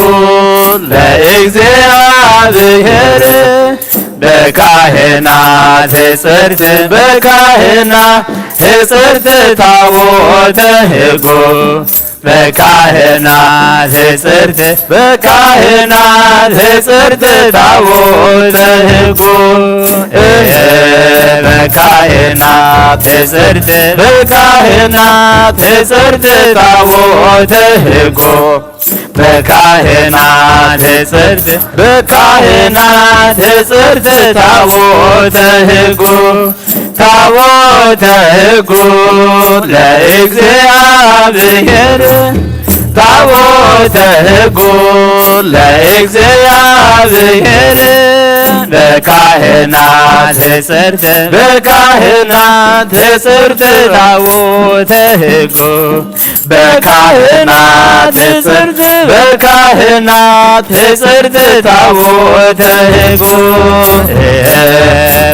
ለእግዚአብሔር በካህናት ሕጽርት በካህናት ሕጽርት ታቦተ ሕጉ በካህናት ሕጽርት በካህናት ሕጽርት ታቦተ ሕጉ በካህናት ሕጽርት በካህናት ሕጽርት ታቦተ ሕጉ በካህናት ሕጽርት በካህናት ሕጽርት ታቦተ ሕጉ ታቦተ ሕጉ ለእግዚአብሔር ታቦተ ሕጉ ለእግዚአብሔር በካህናት ሕጽርት በካህናት ሕጽርት ታቦተ ሕጉ በካህናት ሕጽርት በካህናት ሕጽርት ታቦተ ሕጉ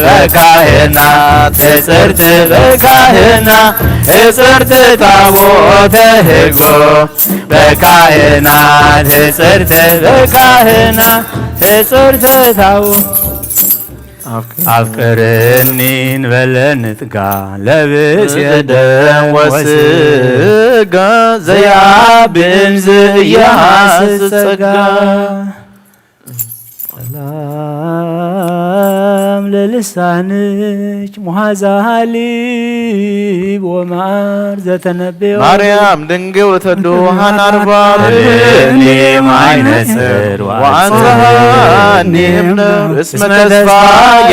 በካህናት ሕጽርት በካህናት ሕጽርት ታቦተ ሕጉ በካህናት ሕጽርት በካህናት ሕጽርት ታቦ ኣፍቅርኒ እንበለ ንትጋ ለብስ የደም ወስጋ ዘይዓቢ እምዝ እያሃስ ጸጋ ሰላም ለልሳንች ሙሃዛ ሃሊብ ወማር ዘተነበዮ ማርያም ድንግል ተድዋሃን ኣርባብ እኔም ኣይነጽር ወአንጽሃኒ እምነ እስመ ተስፋ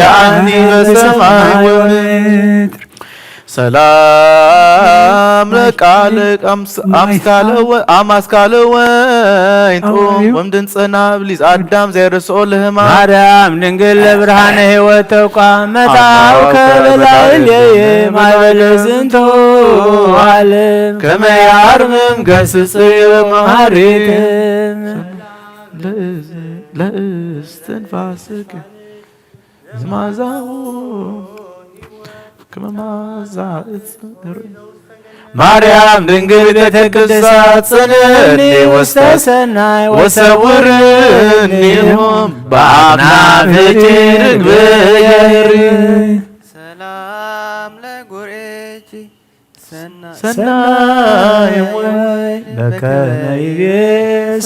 የአኒ በሰማይ ወምድር ሰላም ለቃልቅ አምስካለ ወ- አማስካለ ወይን ጡም ወምድን ጽና ብሊዝ አዳም ዘይርስኦ ለህማ ማርያም ድንግል ለብርሃነ ሕይወት ተቋም መታው ከበላይሌ ማይበለ ዝንቶ ዓለም ከመ ያርምም ገስጽ መሃሪክም ለእዝ- ለእስትንፋስክ ዝማዛው ከመ ማዛ እጽ ማርያም ድንግል ቤተ ቅድሳት ጽንዕኒ ውስተ ሰናይ ወሰውርኒ እም በአፍናፍቲ ርግብ የህሪ ሰላም ለጉርኤኪ ሰናይ ወይ በከመ ይቤ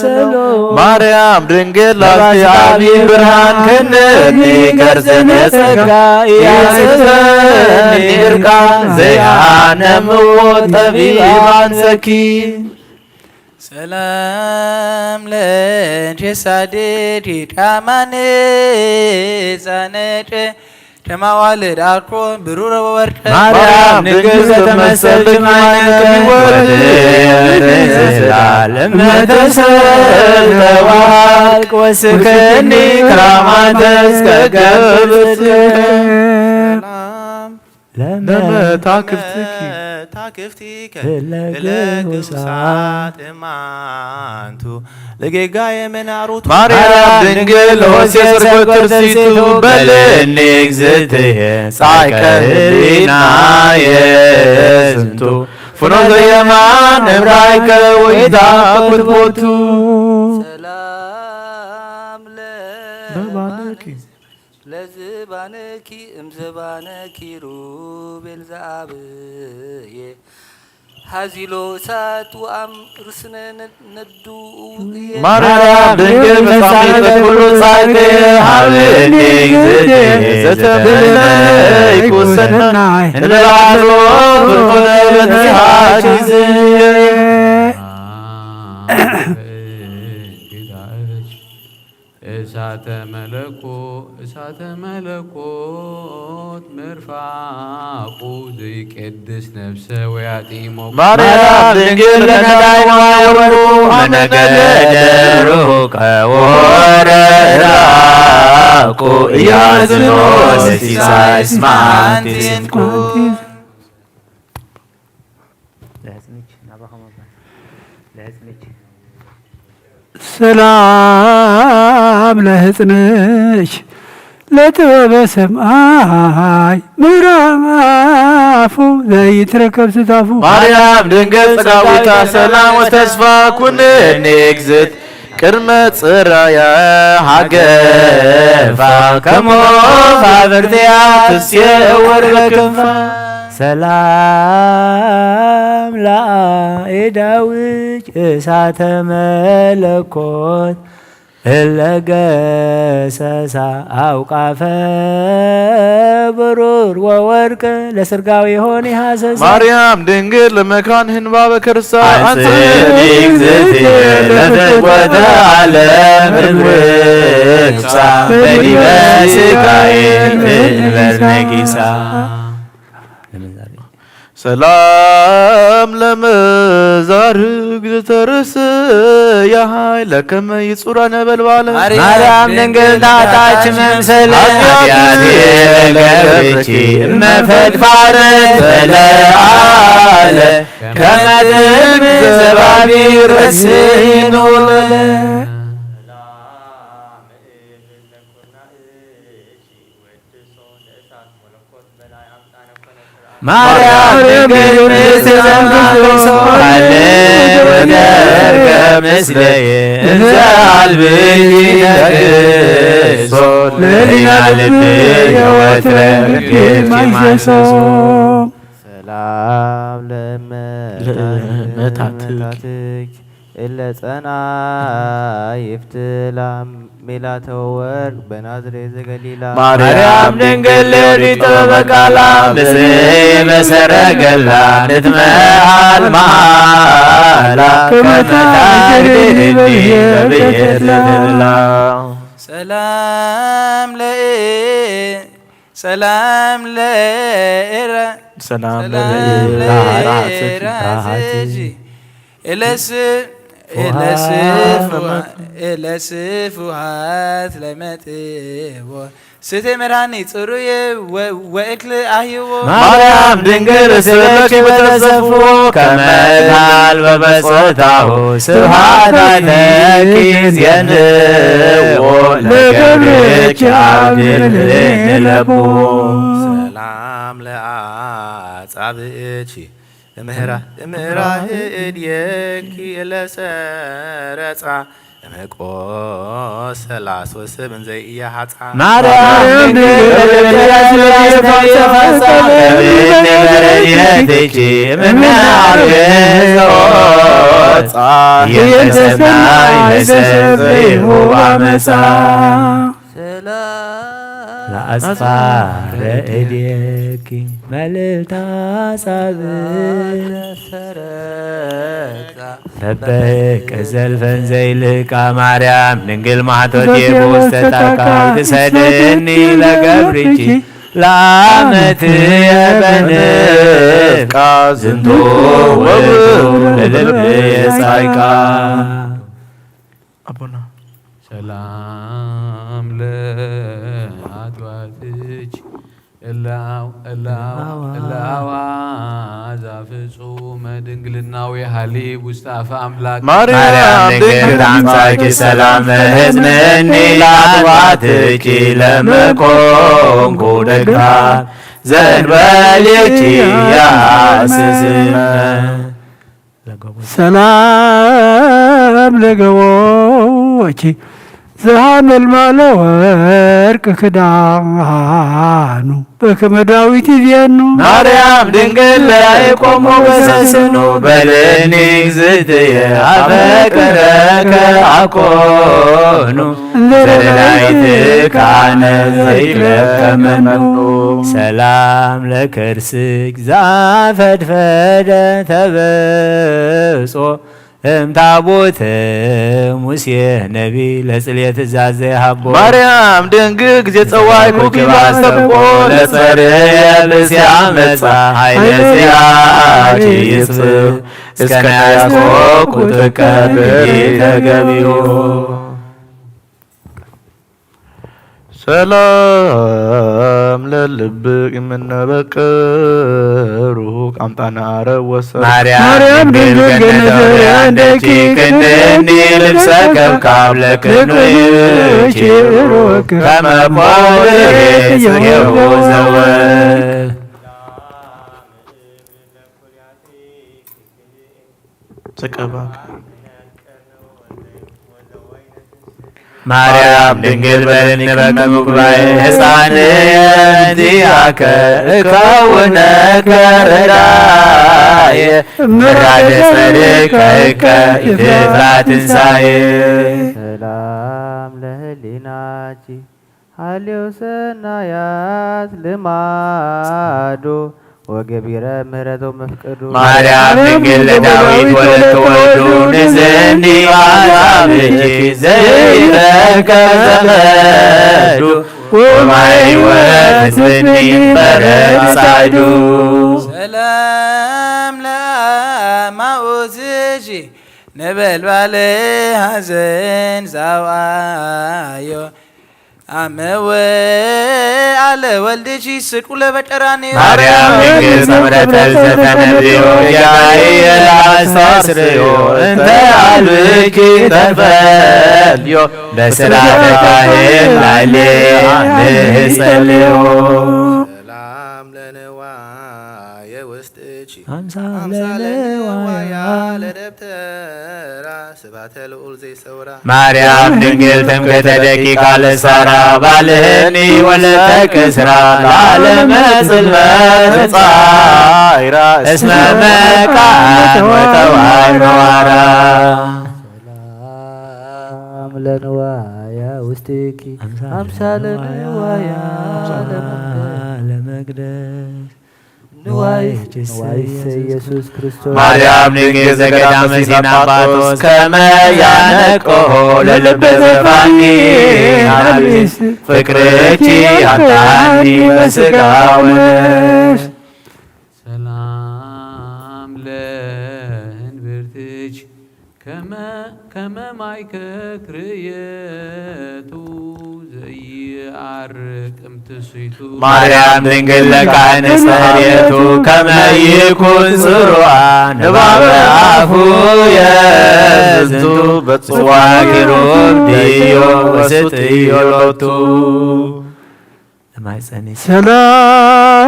ሰሎ ማርያም ድንግል ላቲ ዓቢ ብርሃን ክንኒ ገርዘነ ጸጋ ኢያጽፈኒ እርቃን ዘይሃነምዎ ጠቢባን ዘኪ ሰላም ለእንቴ ሳድድ ጣማኔ ጻነጨ ተማዋልድ አኮ ብሩረ ወወርቀ ማርያም ድንግል ዘተመሰልኪ ማይነኪ ወልድ ዘላለም መተሰል ተዋልቅ ወስከኒ ክራማተ እስከ ገብር ለመታክፍትኪ ለመታክፍትከ ለግሁሳት ለግሁሳት እማንቱ ለጌጋየ መናሩቱ ማርያም ድንግል ሆሴ ሰርጎ ተርሲቱ በልኒ እግዝእትየ ጻይቀ ህሊናየ ዝንቱ ፍኖተ የማን እምራይከ ወይታ ኩትቦቱ ሰላም ለ በባለኪ ለዝባነኪ እምዝባነ ኪሩቤል ዘአብየ ሃዚሎ እሳት ወአም ርስነ ነዱ እየ ማርያም ድንግል መሳሚተ ኩሉ ጻድቅ ሃብኒ እግዝእትየ ዘተመነይኩ ሰናይ እንበላሎ ፍርኮነ በንዚሃ ጊዜ እሳተ መለኮ እሳተ መለኮት ምርፋቁ ዘይቀድስ ነፍሰ ወያጢሞ ማርያም ድንግል ለነዳይ ማይ ወርቁ መነገለ ደብሩ ቀወረ ራቁ እያዝኖ ለሲሳይ ስማንቲስኩ ለሕጽንች ናባኸም ኣባ ለሕጽንች ሰላም ለሕጽንች ለጥበበ ሰማይ ምዕራፉ ዘይትረከብ ስታፉ ማርያም ድንግል ጸጋዊታ ሰላም ወተስፋ ኩንኒ እግዝእት ቅድመ ጽራያ ሃገፋ ከሞኻ በርትያ ትስየ እወር በክንፋ ሰላም ለአእዳውኪ እሳተ መለኮት እለገሰሳ አውቃፈ ብሩር ወወርቅ ለስርጋዊ ሆን ይሃሰሳ ማርያም ድንግል ለመካን ህንባበ ከርሳ አንጽህኒ እግዝእትየ ለፍትወተ ዓለም እምርክሳ በዲበ ስጋዬ እንበል ነጊሳ ሰላም ለመዛርግ ዝተርእስያ ኃይለ ከመ ይጹራ ነበልባለ። ማርያም ድንግል ታታች መምሰለ ኃጢአት ለገብርኪ እመ ፈድፋደ ተለዓለ ከመ ትእምር ዘባቢ ረስይኑ ለለ። ማርያም ድንግል ምስለ ዘመንፈስ ሃሌ ወደርከ ምስለየ እንዘ አልብኪ ተክሶ ለሊና ልብየ ወትረ እምኪ ማይሰሶ። ሰላም ለመታትኪ ለመታትኪ እለ ጸናይፍት ላም ሜላተ ወርቅ በናዝሬት ዘገሊላ። ማርያም ድንግል ዮዲት በቃላ ምስሌ በሰረገላ ንትመሃል መሃላ ከመ ታድርኒ በብሔር ዘተድላ። ሰላም ለኤ ሰላም ለኤራ ሰላም ሰላም ለኤራ ለኤራ ራእትኪ ራእትኪ እለስ እለስ ፉሃት እለስ ፉሃት ለመጥዎ ስቴ መድኃኒ ጽሩየ ወ- ወእክል አህይዎ። ማርያም ድንግል ስእለኪ በተሰፍዎ ከመ ታልበ በጾታሁ ስብሐት ለኪ ዜንዎ ለገብርኪ አብድል ንለቡ። ሰላም ለአጻብእኪ እምህራ እምህራ እድየኪ ለሰረጻ እምቆ ሰላሶ ስብ እንዘ ኢያሃጻ። ማርያም ድንግል እምነ በረድኤትኪ እምነ አርገ ዘወፃ የንተ ሰናይ ለሰብ ይሁብ አመፃ። ለአጽፋረ እዴኪ መልዕልታ ሳብዕ ሰበቅ ዘልፈን ዘይልቃ ማርያም ድንግል ማሕቶቴ በውስተ ታካ ትሰድኒ ለገብርኪ ለአመት የበንፍቃ ዝንቱ ውእቱ ለልብ የጻይቃ። አቦና ሰላም ለአጥባትኪ እለ አው- እለ አው- እለ አዋዛ ፍጹመ ድንግልናዊ ሀሊብ ውስተ አፈ አምላክ። ማርያም ማርያም ድንግል ድንግል ታምጻኪ ሰላም እዝንኒ ለአጥባትኪ ለመኮንኩ ደጋ ዘንበሌኪ ያስስመ። ሰላም ለገቦኪ ዘሐመልማለ ወርቅ ክዳኑ በክመ ዳዊት ይዜኑ። ማርያም ድንግል ለያዕቆብ ሞገሰ ስኑ በልኒ እግዝእትየ አፈቅረከ አኮኑ እንዘ ዘደላይትከ አነ ዘይክለከ መኑ። ሰላም ለከርስኪ ዘፈድፈደ ተበጾ እምታቦተ ሙሴ ነቢ ለጽልየ ትእዛዘ ይሃቦ። ማርያም ድንግል ጊዜ ጸዋይኩኪ ባስተብቆ ለጸርየ ብስያ መጻ ኃይለ ዚአኪ ይጽፍ እስከ ናያስቆ ቁጥቀ ብእዴ ተገቢዮ። ሰላም ለልብኪ እምነ በቅሩ አምጣነ አረብ ወሰብ። ማርያም ማርያም ድንግል ድንግል ገነተ ገነተ ፍሬ ፍሬ አንደኪ አንደኪ ክንድኒ ክንድኒ ልብሰ ልብሰ ከብካብ ለክንውኪ ከመ ፖል ሬት ሬት ዘወ ዘወ። ተቀባክ። ማርያም ድንግል በልኒ በከመ ጉባኤ ሕፃን እንቲአከ እከውነከ ረዳየ ምራደ ጸድቀከ ኢትፍራ ትንሳኤ። ሰላም ለህሊናኪ ሀሌው ሰናያት ልማዶ ወገቢረ ምህረቶ መፍቀዶ። ማርያም ድንግል ለዳዊት ወለተ ወልዱ ንዝኒ ባዛብኪ ዘይረከብ ዘመዱ ወማይ ወሕዝኒ በረድ ጻይዱ። ሰላም ነበልባለ ሐዘን ዛውኣዮ ኣመወ ኣለ ወልድኪ ስቅሎ በቀራንዮ። ማርያም ድንግል ጸምረተ ዝተነብዮ ጌታዬ ለአስተስርዮ እንተ አልብኪ ተፈልዮ በስራተ ካህን ላዕሌ ንጸልዮ። ሰላም ለንዋየ ውስጥኪ አምሳለ አምሳለ ንዋያ ንዋያ ለደብተራ ስባተ ልዑል ዘይሰውራ ማርያም ድንግል ትምክሕተ ደቂቃ ለሳራ ባልኒ ወለተ ቅስራ ለዓለመ ጽልመት ጻይራ እስመ መቃን ወተዋይ መዋራ ሰላም ለንዋያ ውስጥኪ አምሳለ ንዋያ ለመቅደስ ለመቅደስ ንዋይሰ ኢየሱስ ክርስቶስ ማርያም ድንግል ዘገዳመ ሲና ጳጦስ ከመ ያነቅሆ ለልበ ዘፋኒ ናርጊስ ፍቅርኪ ያጣኒ በስጋ ወነፍስ ሰላም ለእንብርትኪ ከመ ከመ ማይ ከክርየቱ ዘይዓርቅ እምትስይቱ ማርያም ድንግል ለካህን ስተርእየቱ ከመ ይኩን ጽሩዓ ንባበ አፉ የዝንቱ በጽዋ ኪሩብ ድዮ ወስጥዮ ሎቱ። ለማይጸንኪ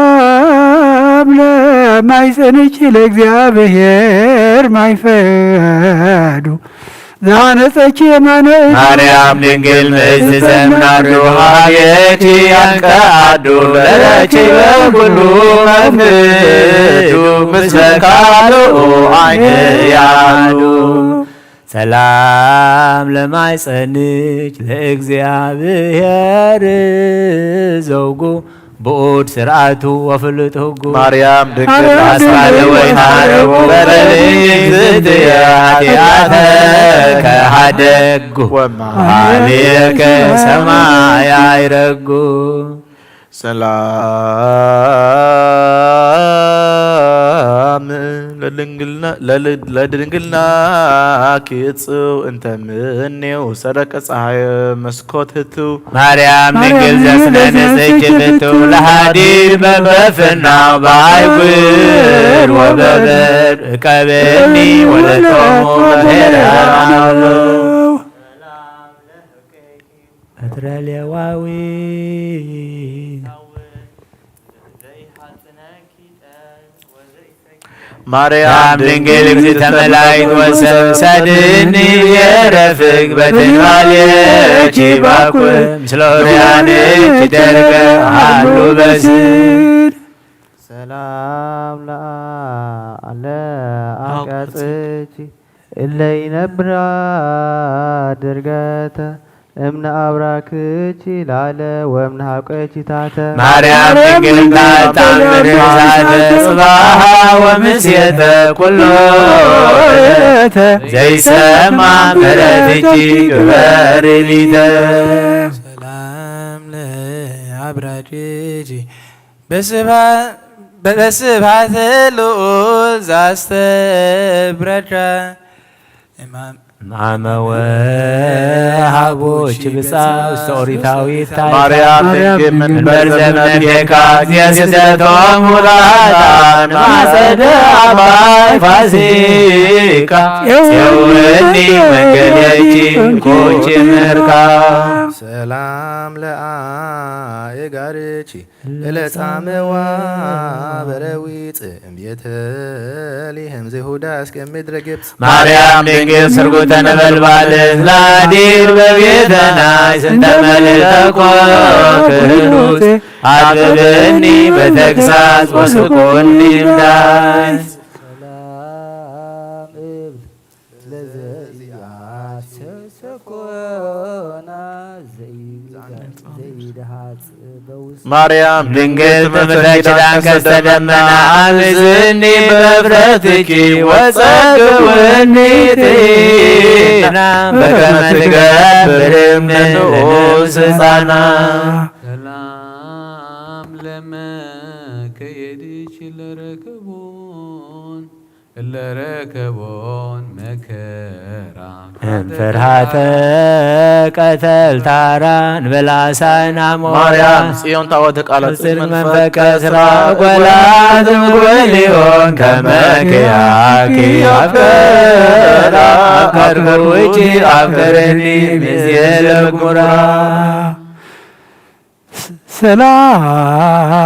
ሰላም ለማይጸንኪ ለእግዚአብሔር ማይፈዱ ዘሃነጸኪ የማነ ማርያም ድንግል ምእዝዘ እምናዱ ሀቤኪ ያንቀአዱ ለረኪበ ኩሉ መፍቅዱ ምስለ ካልኡ አይንያሉ። ሰላም ለማይጸንች ለእግዚአብሔር ዘውጉ ብኡድ ስርዓቱ ወፍሉጥ ህጉ ማርያም ድንግል አስካለ ወይ ማረጉ በልኒ ዝትየ ኃጢአተ ከሃደጉ ወማ ሀቤከ ሰማይ አይረጉ። ሰላም ለድንግልና ለል- ለድንግልናኪ እጽው እንተ ምኔው ሰረቀ ፀሐይ መስኮት ህትው ማርያም ድንግል ዘስነነ ዘይችልቱ ለሃዲር በበፍናው በአይጉር ወበበር እቀበኒ ወለቶሙ በሄራናሎ። በትረ ሌዋዊ ማርያም ድንግል እግዝእተ መላእክት ወሰብ ሰድኒ የረፍግ በትንባልየኪ ባኩ ምስለ ኦርያንኪ ደርገ ሃሉ በስድ ሰላም ለአለ አቀጽኪ እለ ይነብራ ድርገተ እምነ አብራክኪ ላለ ወእምነ ሐቆኪ ታተ ማርያም ድንግል ታጣምር እሳተ ጽባሃ ወምስየተ ኩሎ ዘይሰማ ምሕረትኪ ግበሪ ሊተ። ሰላም ለአብራጅ በስብሐተ ልዑል ዛስተብረዳ ማመወ ሀቦች ብጻ ውስተ ኦሪታዊት ታይታ ማርያም ድንግል መንበር ዘመን ዴካ ጊዜ ስደቶም ውላጣን ማሰደ አባይ ፋሲካ የውኒ መንገደኪ ኮቺ ምርካ ሰላም ለአእጋርኪ እለጻመዋ በረዊፅ እምቤተልሔም ዘይሁዳ እስከ ምድረ ግብፅ ማርያም ድንግል ስርጉተ ነበልባል ላዲር በቤተና ስንተ መልእልተ ኮክህሉት አጥብብኒ በተግሳጽ ወስቁኒ እምዳይ ሰላም እብል ለዘኢያሰሰኮና ዘይድሃጽ በውስጥ ማርያም ድንግል ትምህርተ ኪዳን ከስተደመና አብዝኒ በፍረትኪ ወጸግውኒ ጤና በከመ ትገብር እምነ ንኡስ ሕፃና። ሰላም ለመከየድች ለረከቦን ለረከቦን እንፍርሃተ ቀተል ታራ ንበላሳና ሞራ ማርያም ጽዮን ታቦተ ቃላት ጽድቅ ጽድቅ መንፈቀ መንፈቀ ስራ ስራ ጎላት ጎሊዮን ከመክያኪ ኣፍቀራ ኣፍቀርኩ ውጪ ኣፍቀረኒ ምስለ ጉራ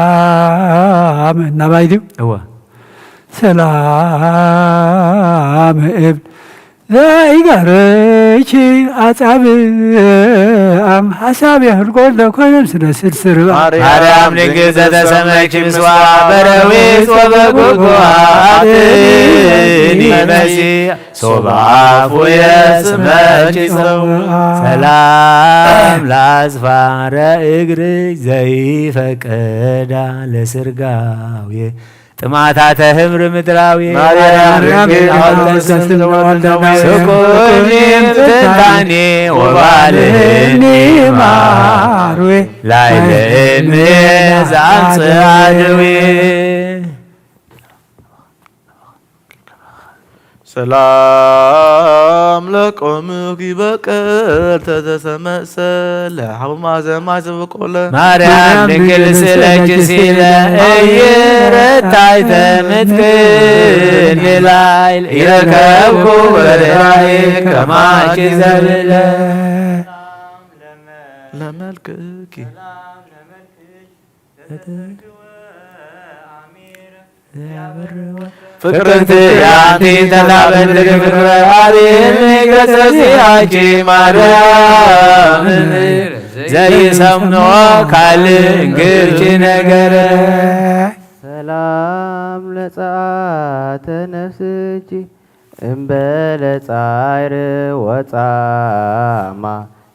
ሰላም እናባይ ድዩ? እወ። ሰላም እብል ዘይገርች ኣጻብኣም ሓሳብ የህልጎ ለኮነ ስለ ስርስር ማርያም ድንግል ዘተሰመኪ ምስዋ በረዊት ወበጉጉ ኣትኒ መሲ ሶባፉ የስመኪ ጸውዓ። ሰላም ለአጽፋረ እግርኪ ዘይፈቅዳ ለስርጋዊ ጥማታተ ህብሪ ምድራዊ ማርያም ማርያም ድንግል ድንግል ተስም ተወልደ ተወልደ ስኩኒ ምትንታኒ ወባልኒ ማርዌ ላይለ እምየ ዘአምጽእ ኣድዌ። ሰላም ለቆምኪ በቀል ተተሰመሰለ ሓቡማ ዘማይ ዘበቆለ ማርያም ድንግል ስለኪ ሲለ እይረታይ ተምትክል ላይል ይረከብኩ ወርራይ ከማኪ ዘብለ ለመልክኪ ፍቅርንቲ ያንቲ ተታበንት ፍቅረ አብን ገጸ ሲሃኪ ማርያም ዘይሰምኖ ካልእ እንግርቺ ነገረ ሰላም ለጸአተ ነፍስኪ እምበለ ጻይር ወጻማ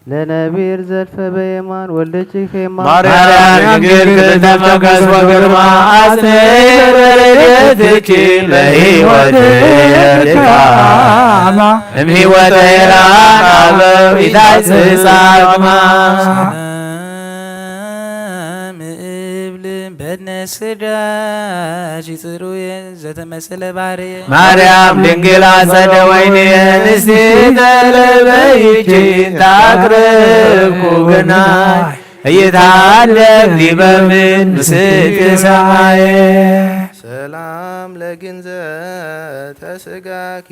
ለነቢር ዘልፈ በየማን ወልደኪ ፌማ ማርያም ድንግል ክልተ ሞገስ ወግርማ አጽንዕ በረድኤትኪ ለሕይወት ድካማ እምሕይወተ ሄራን አበው ኢታጽጻግማ እብል በድነ ስዳጅ ጽሩየ ዘተመስለ ባርየ ማርያም ድንግል አጸደ ወይንየ ንስቲ ተለበይኪ እንተ አቅረብኩ ግናይ እይትሃለፍ ዲበ ምድር ምስቲ ሰማየ ሰላም ለግንዘተ ስጋኪ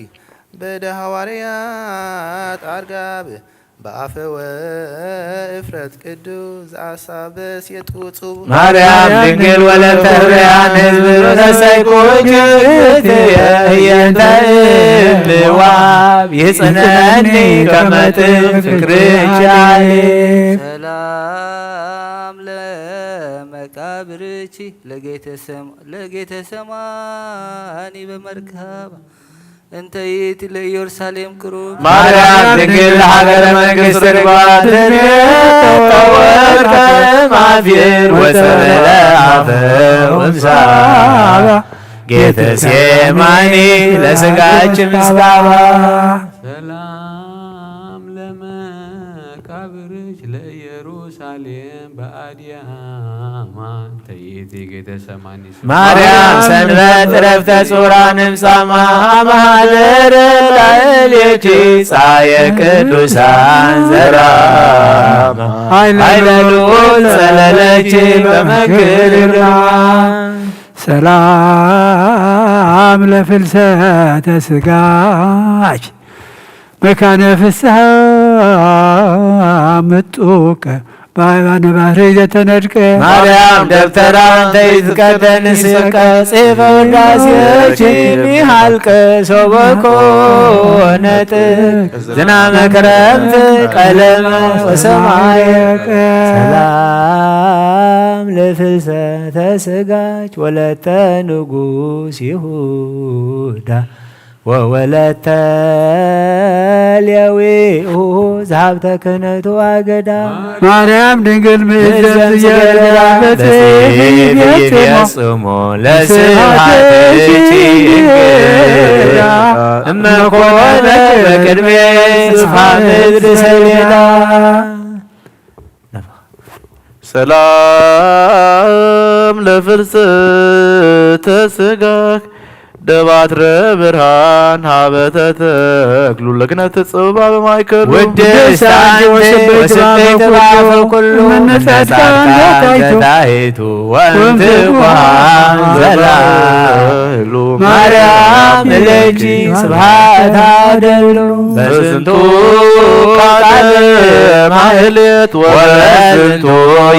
በደ ሐዋርያት አርጋብ በአፈ ወእፍረት ቅዱስ ዘአሳበስ የጥውጹ ማርያም ድንግል ወለተ ብርሃን ህዝብ ተሰይኩ ጅግትየ ህየንተ እምዋብ ይጽነኒ ከመጥን ፍቅርቻይ ሰላም ለመቃብርኪ ለጌተሰማኒ በመርካባ እንተ ይእቲ ለኢየሩሳሌም ቅሩብ ማርያም ድንግል ሀገረ መንግስት ርግባት ተወርቀ ማፊር ወፀበለ አፈ ወምሳባ ጌተሴማኒ ለስጋች ምስጋባ ሰላም ለመቃብርች ለኢየሩሳሌም በአዲያማ ተይእቲ ጌተሰማኒ ማርያም ሰንበት ዕረፍተ ጽሩራን እምጻማ ማህደረ ላዕሌኪ ጻየ ቅዱሳን ዘራማ ኃይለ ልዑል ጸለለኪ በመንክር ግርማ ሰላም ለፍልሰተ ስጋች መካነ ፍስሐ ምጡቅ በአበባነ ባህሪ ዘተነድቀ ማርያም ደብተራ እንተ ይትቀደን ስቀ ጽፈ ውዳሴኪ ሚሃልቀ ሶበኮ ነጥቅ ዝናመ ክረምት ቀለመ ወሰማየቀ ሰላም ለፍልሰተ ስጋች ወለተ ንጉስ ይሁዳ ወወለተ ሌዊ ኡሁ ዝሃብተ ክህነቱ አገዳ ማርያም ድንግል ምእዘዝ ምእዘዝ እየገዳ እየገዳ በጽሒት በጽሒት ይፈጽሞ ይፈጽሞ ለስብሐትኪ ለስብሐትኪ እንግዳ እንግዳ እመኮነ በቅድሜ ስፍሐ ምድር ሰሌዳ ሰላም ለፍልሰተ ስጋክ ደባትረ ብርሃን ሀበተ ተክሉ ለክነተ ጽባ በማእከሉ። ውድስት አንቲ ወስብሕቲ በአፈ ኩሉ፣ እምነ ጻድቃን ዘታይቱ፣ ወእምትኳን ዘላሉ ማርያም እሌኪ ስብሐት አደሉ። በዝንቱ ቃለ ማህሌት ወበዝንቱ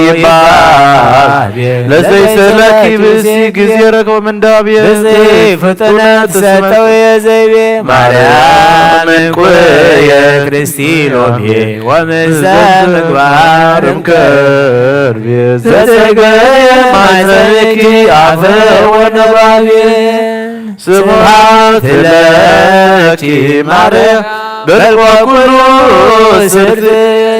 ይባቤ ለዘይሰለኪ ብእሲ ጊዜ ረክቦ ምንዳቤ። ብጽሕፍ ፍጥነት ሰተውየ ዘይቤ ማርያም እንቁየ ክርስቲ ሎምየ ወምሰ ምግባር እምከርቤ ዘጸገየ ማይጸንኪ አፈ ወነባቤ። ስብሐት ለኪ ማርያም በልቆ ኩሉ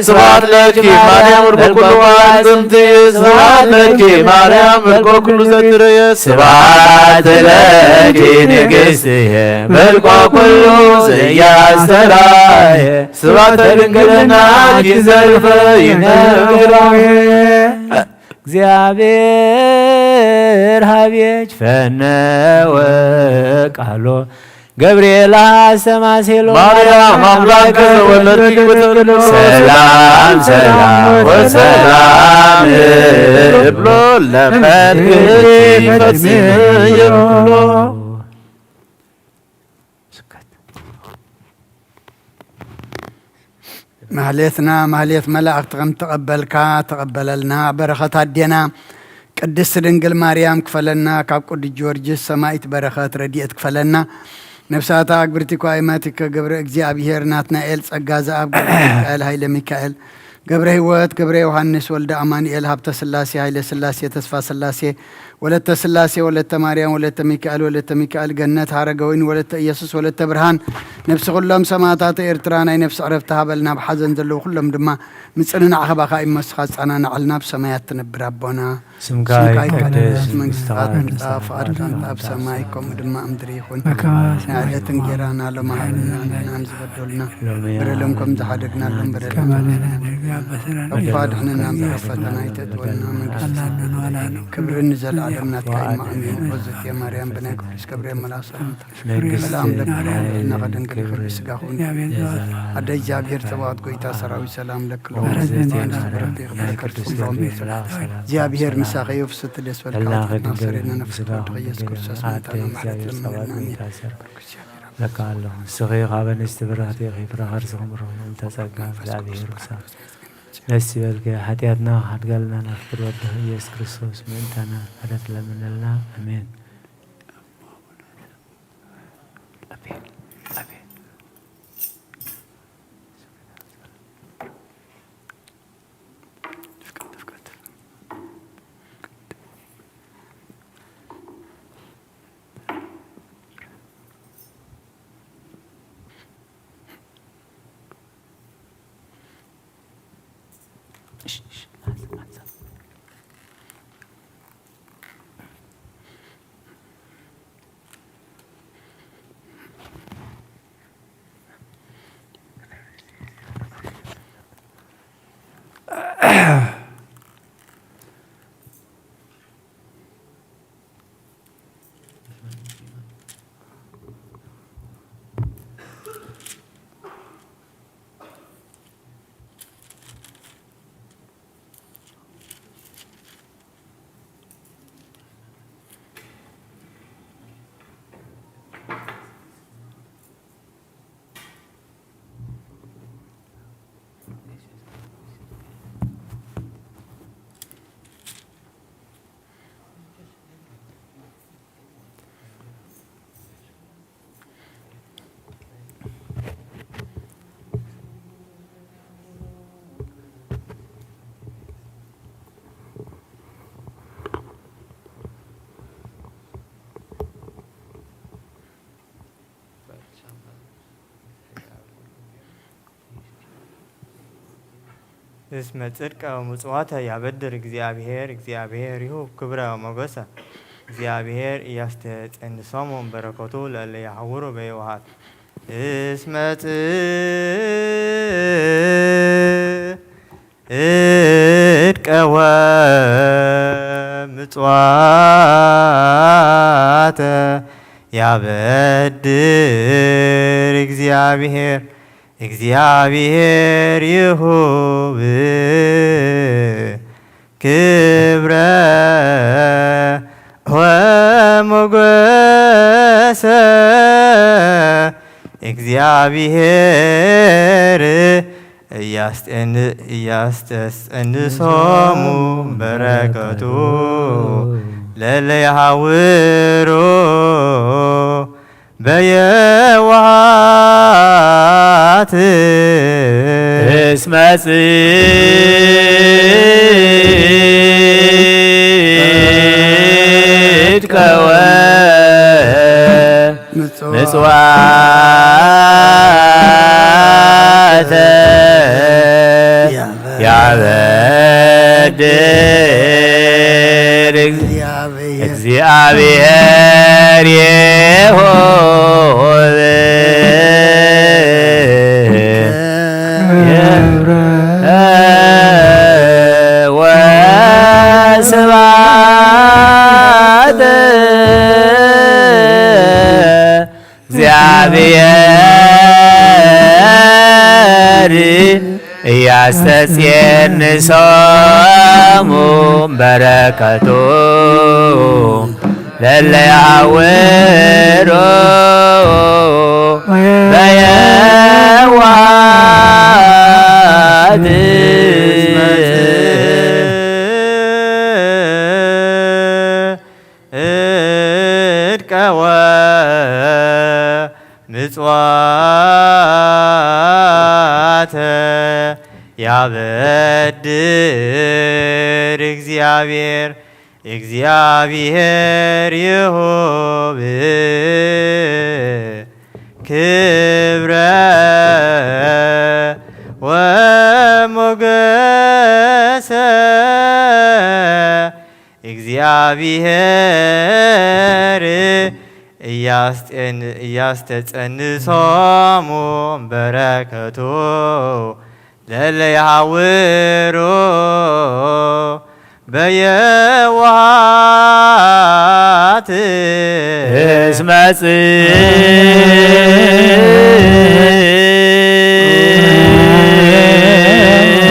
ስብሐት ለኪ ማርያም በልቆ ኩሉ አንጽምቲ። ስብሐት ለኪ ማርያም በልቆ ኩሉ ዘትረየ። ስብሐት ለኪ ንግሥትየ በልቆ ኩሉ ዘያስተራየ። ስብሐተ ድንግልናኪ ዘልፈ ይነግራየ። እግዚአብሔር ሀቤች ፈነወ ቃሎ ገብርኤል አስተማሴሎ ማርያም አምላከ ዘወለድኪ በተክለ ሰላም ሰላም ወሰላም እብሎ ለመድኪ ፈጽምየ ኩሎ። ማህሌትና ማህሌት መላእክት ከም ተቐበልካ ተቐበለልና። በረኸት ኣዴና ቅድስት ድንግል ማርያም ክፈለና፣ ካብ ቅዱስ ጊዮርጊስ ሰማዕት በረኸት ረድኤት ክፈለና። ነፍሳታ ኣግብርቲ ኳይማቲከ ገብረ እግዚኣብሔር ናትናኤል ጸጋ ዘኣብ ገብረ ሚካኤል ኃይለ ሚካኤል ገብረ ህይወት ገብረ ዮሐንስ ወልደ ኣማኑኤል ሀብተ ሥላሴ ኃይለ ሥላሴ ተስፋ ሥላሴ ወለተ ሥላሴ ወለተ ማርያም ወለተ ሚካኤል ወለተ ሚካኤል ገነት ሀረገወይን ወለተ ኢየሱስ ወለተ ብርሃን ነፍሲ ኩሎም ሰማዕታት ኤርትራ ናይ ነፍሲ ዕረፍቲ ሃበልና። ኣብ ሓዘን ዘለዉ ኩሎም ድማ ምጽንናዕ ኸባኻ ይመስኻ ጻናናዕልና። ኣብ ሰማያት ትነብር ኣቦና ስምካ ስምካ ይቀደስ፣ ይቀደስ፣ መንግስትኻ መንግስትኻ ትምጻእ፣ ትምጻእ፣ ፍቓድካ ፍቓድካ ኣብ ኣብ ሰማይ ሰማይ ከምኡ ድማ ኣብ ምድሪ ይኹን። በከመ ናይ ዕለት እንጌራና ሎሚ ሃበና፣ ንሕናን ዝበደሉና ሎሚ በደሎም ከም ዝሓደግናሎም በደልና ከማለና ነጋ በስራና ካብ ክፉ ኣድሕነና እምበር ኣብ ፈተና ኣይተእትወና፣ መንግስቲ ክብሪ ንዘለዓለም ናትካ እዩ። ኣሜን። ኦዝቴ ማርያም ብናይ ቅዱስ ገብርኤል መልኣክ ሰላምታ ሰላም ለኪ ክብሪ ስጋኹን ኣደ እግዚኣብሔር ጸባኦት ጎይታ ሰራዊት ሰላም ለኪ። እግዚኣብሔር ምሳኺ እዩ። ፍስቲ ደስ በልካ ሰሪና ነፍስካ ወድኺ ኢየሱስ ክርስቶስ መታና ማሕረት ለምንና። ኣሜን። ለካ ኣለኹ። ንስኺ ካብ ኣንስቲ ብርኽቲ ኢኺ፣ ፍረ ከርስኹም ብሩኽ እዩ። እንተ ጸጋ እግዚኣብሔር ምሳኺ። ደስ ይበልኪ። ሓጢኣትና ክሓድገልና ናብ ፍቅር ወድኺ ኢየሱስ ክርስቶስ ምእንታና ምሕረት ለምነልና። ኣሜን። እስመ ጽድቀ ወምጽዋተ ያበድር እግዚአብሔር፣ እግዚአብሔር ይሁብ ክብረ ሞገሰ፣ እግዚአብሔር እያስተጸንሶሙ በረከቱ ለእለ ያሐውሩ በየዋሃት። እስመ ጽድቀ ወምጽዋተ ያበድር እግዚአብሔር፣ እግዚአብሔር ይሁብ ክብረ ወሞገሰ። እግዚአብሔር እያስጠን-፣ እያስተስጠንሶሙ በረከቱ ለለያሃውሩ በየዋሃት እስመ ጽድቀ ወ ምጽዋተ ያበድር እግዚአብሔር ይሁብ ወስብሐት እግዚአብሔር እያስተጽየን ሶሙ በረከቱ ለለያውሩ በየዋሃት እድቀወ ምጽዋተ ያበድር እግዚአብሔር፣ እግዚአብሔር ይሁብ ክብረ ወሞገሰ። እግዚአብሔር እያስጤን-፣ እያስተጸንሶሙ በረከቱ ለለያውሩ በየዋሃት እስመ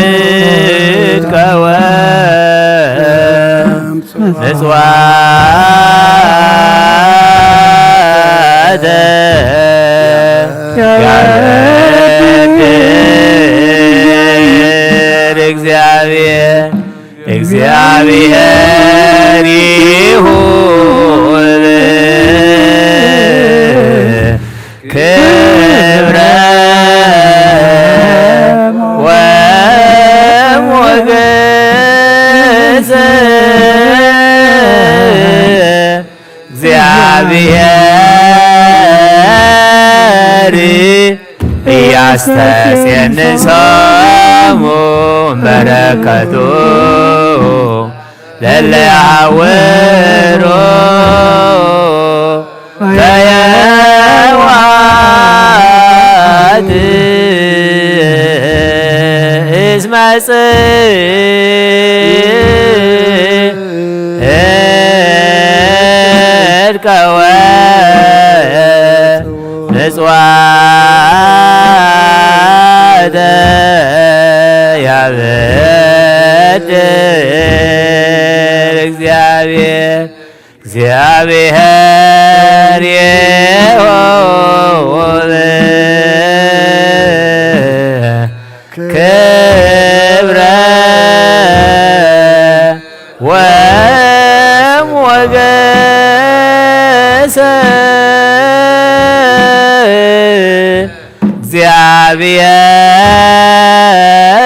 ጽድቀ ወ ምጽዋተ ያበድር እግዚአብሔር፣ እግዚአብሔር ይሁብ ክብረ ወሞገሰ። እግዚአብሔር እያስተጼንሶሙ በረከቱ ለለያውሩ በየዋሃት እስመ ጽድቀ ወምጽዋተ ያበድር እግዚአብሔር። እግዚአብሔር ይሁብ ክብረ ወሞገሰ።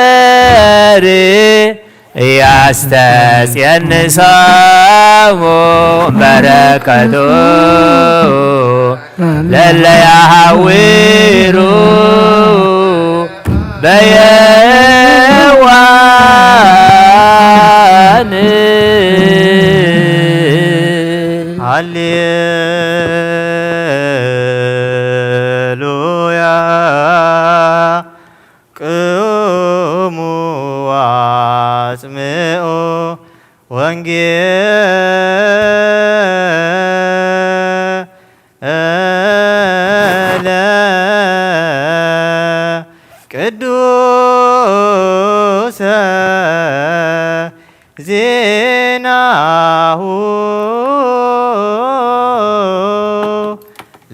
እግዚአብሔር ያስተጼንሶሙ በረከቱ ለለያሃውሩ በየዋሃት። ሃሌሉያ። ቅሙ አጽምዑ ወንጌል ቅዱሰ ዜናሁ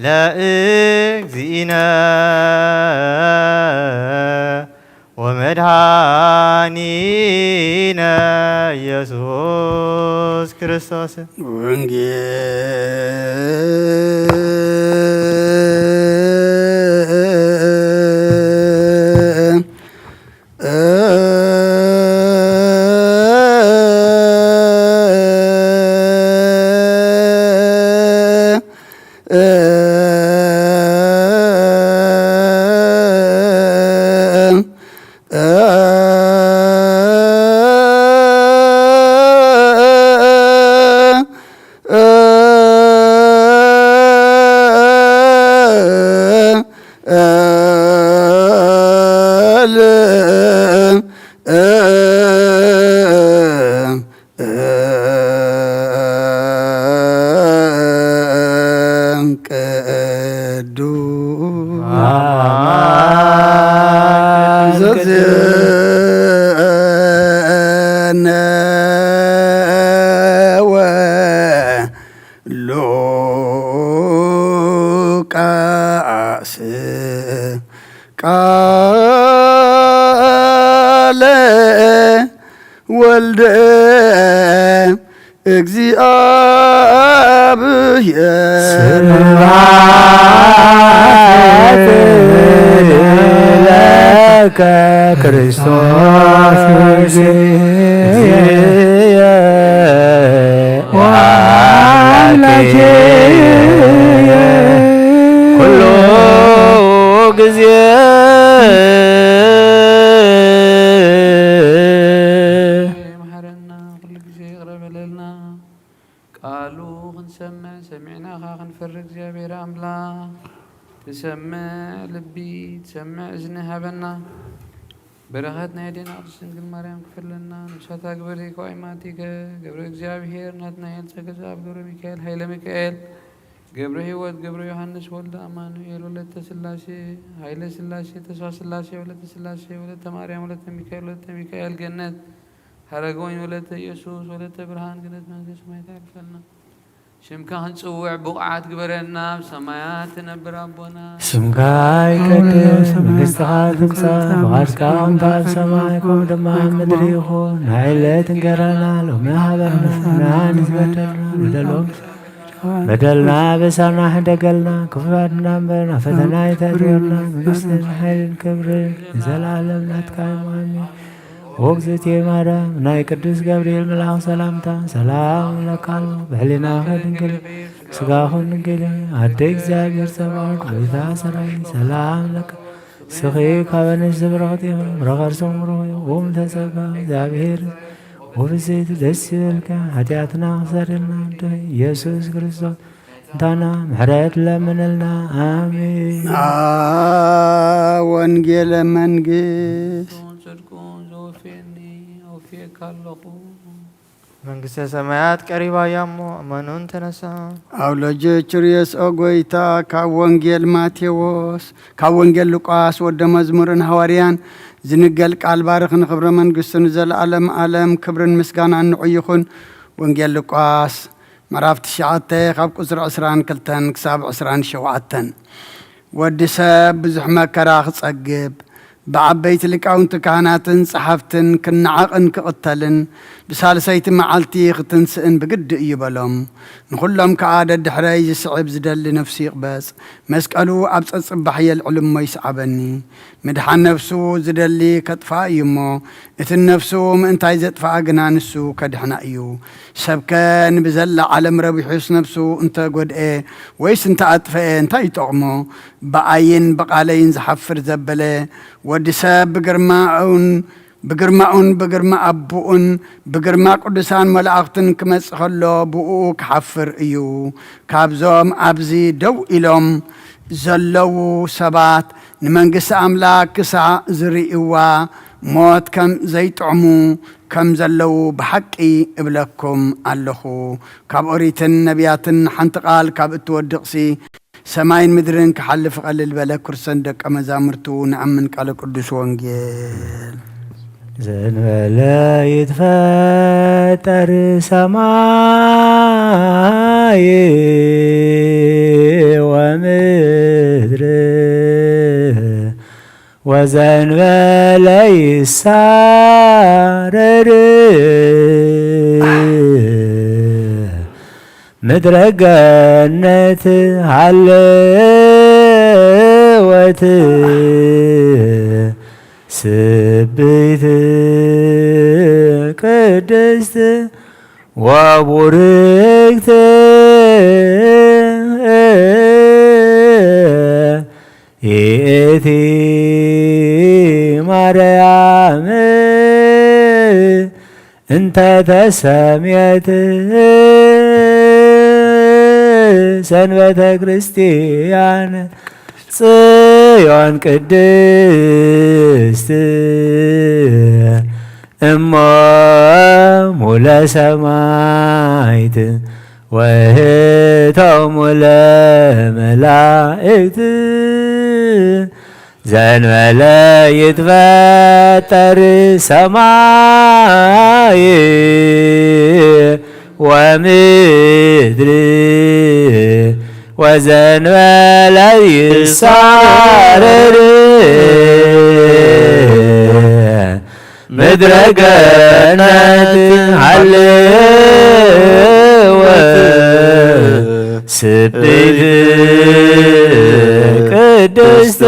ለእግዚእነ ወመድኃኒነ ኢየሱስ ክርስቶስ። ወንጌል ቅዱስ ዘዝእነ ወሉቃስ ቃለ ወልደ እግዚአብሔር። ስብሐት ለከ ክርስቶስ እግዚእየ ወአምላኬየ ኩሉ ጊዜ። መሐረና፣ ኩሉ ግዜ ይቕረ በለልና። ቃሉ ክንሰምዕ፣ ሰሚዕናኻ ክንፈሪ እግዚኣብሔር ኣምላኽ፣ ትሰምዕ ልቢ፣ ትሰምዕ እዝኒ ሃበና። በረኸት ናይ ኣዴና ቅድስት ድንግል ማርያም ክፈለና። ነፍሳታ ግበሪ ከዋይማቲከ ገብረ እግዚኣብሔር ናትናኤል ጸገ ዘኣብ ገብረ ሚካኤል ኃይለ ሚካኤል ገብረ ሕይወት ገብረ ዮሐንስ ወልደ ኣማኑኤል ወለተ ሥላሴ ኃይለ ሥላሴ ተስፋ ሥላሴ ወለተ ሥላሴ ወለተ ማርያም ወለተ ሚካኤል ወለተ ሚካኤል ገነት ሐረገወይን ወለተ ኢየሱስ ወለተ ብርሃን ገነት መንግሥተ ሰማያት ያርፈልና። ሽምካ ክንጽውዕ ብቑዓት ግበረና፣ ኣብ ሰማያት ትነብር ኣቦና። ስምካ ይቀደስ፣ መንግሥትኻ ትምጻእ፣ ፍቓድካ ከምታ ኣብ ሰማይ ከምኡ ድማ ኣብ ምድሪ ይኹን። ናይ ዕለት እንጀራና ሎሚ ሃበና፣ ንበደልና በደልና በሳና ሕደገልና፣ ክፉ ኣድና እምበር፣ ናብ ፈተና ኣይተእትወና፣ መንግሥትን ሓይልን ክብርን ንዘለዓለም ናትካ እዩ። ኣሜን። ኦ እግዝእትየ ማርያም፣ ናይ ቅዱስ ገብርኤል መልኣኽ ሰላምታ፣ ሰላም እብለካ ኣለኹ። ብሕሊናኺ ድንግል፣ ስጋኹን ድንግል፣ ኣደ እግዚኣብሔር ጸባኦት፣ ኣቤታ ሰራዊት፣ ሰላም ለካ። ስኺ ካብ ኣንስቲ ብርኽቲ ኢኺ፣ ፍረ ከርሥኺ ብሩኽ እዩ። ኦም ተጸጋ እግዚኣብሔር ወብፅዕቲ ደስ ይበልካ፣ ሓጢኣትና ክሰርየልና ወደይ ኢየሱስ ክርስቶስ እንታና ምሕረት ለምንልና። ኣሜን። አ ወንጌለ መንግስት። ጽድቁን ዘወፍየኒ ኣውፍየካ ኣለኹ። መንግስተ ሰማያት ቀሪባ እያ እሞ እመኑን ተነሳ። ኣውሎጀ ችርዮስ ኦ ጎይታ፣ ካብ ወንጌል ማቴዎስ፣ ካብ ወንጌል ሉቃስ ወደ መዝሙርን ሃዋርያን ዝንገል ቃል ባርኽ ንኽብረ መንግስቱ ንዘለዓለም ዓለም ክብርን ምስጋናን ንዑ ይኹን። ወንጌል ሉቃስ ምዕራፍ ትሽዓተ ካብ ቁጽሪ ዕስራን ክልተን ክሳብ ዕስራን ሸውዓተን። ወዲ ሰብ ብዙሕ መከራ ክጸግብ፣ ብዓበይቲ ሊቃውንቲ ካህናትን ጸሓፍትን ክነዓቕን ክቕተልን፣ ብሳልሰይቲ መዓልቲ ክትንስእን ብግዲ እዩ በሎም። ንኹሎም ከኣ ደድሕረይ ዝስዕብ ዝደሊ ነፍሱ ይቕበጽ፣ መስቀሉ ኣብ ጸጽባሕ የልዕል እሞ ይስዓበኒ። ምድሓን ነፍሱ ዝደሊ ከጥፍኣ እዩ እሞ፣ እቲ ነፍሱ ምእንታይ ዘጥፍኣ ግና ንሱ ከድሕና እዩ። ሰብከ ንብዘላ ዓለም ረቢሑስ ነፍሱ እንተ ጐድኤ ወይስ እንተ ኣጥፈኤ እንታይ ይጠቕሞ? ብኣይን ብቓለይን ዝሓፍር ዘበለ ወዲ ሰብ ብግርማኡን ብግርማኡን ብግርማ ኣቦኡን ብግርማ ቅዱሳን መላእኽትን ክመጽእ ከሎ ብእኡ ክሓፍር እዩ። ካብዞም ኣብዚ ደው ኢሎም ዘለዉ ሰባት ንመንግስቲ ኣምላክ ክሳዕ ዝርእይዋ ሞት ከም ዘይጥዕሙ ከም ዘለዉ ብሓቂ እብለኩም ኣለኹ። ካብ ኦሪትን ነቢያትን ሓንቲ ቃል ካብ እትወድቕሲ ሰማይን ምድርን ክሓልፍ ቐልል በለ፣ ክርሰን ደቀ መዛሙርቱ ንኣምን ቃለ ቅዱስ ወንጌል። ዘንበለ ይትፈጠር ሰማይ ወምድር፣ ወዘንበለ ይሳረር ምድረ ገነት ሃለወት ስብይት ቅድስት ወቡርክት ይእቲ ማርያም እንተ ተሰምየት ሰንበተ ክርስቲያን ጽዮን ቅድስት እሞሙ ለሰማይት ወህቶሙ ለመላእክት ዘንበለ ይትፈጠር ሰማይ ወምድር ወዘንበለ ይሳረር ምድረ ገነት ሃለወት ስብሕት ቅድስት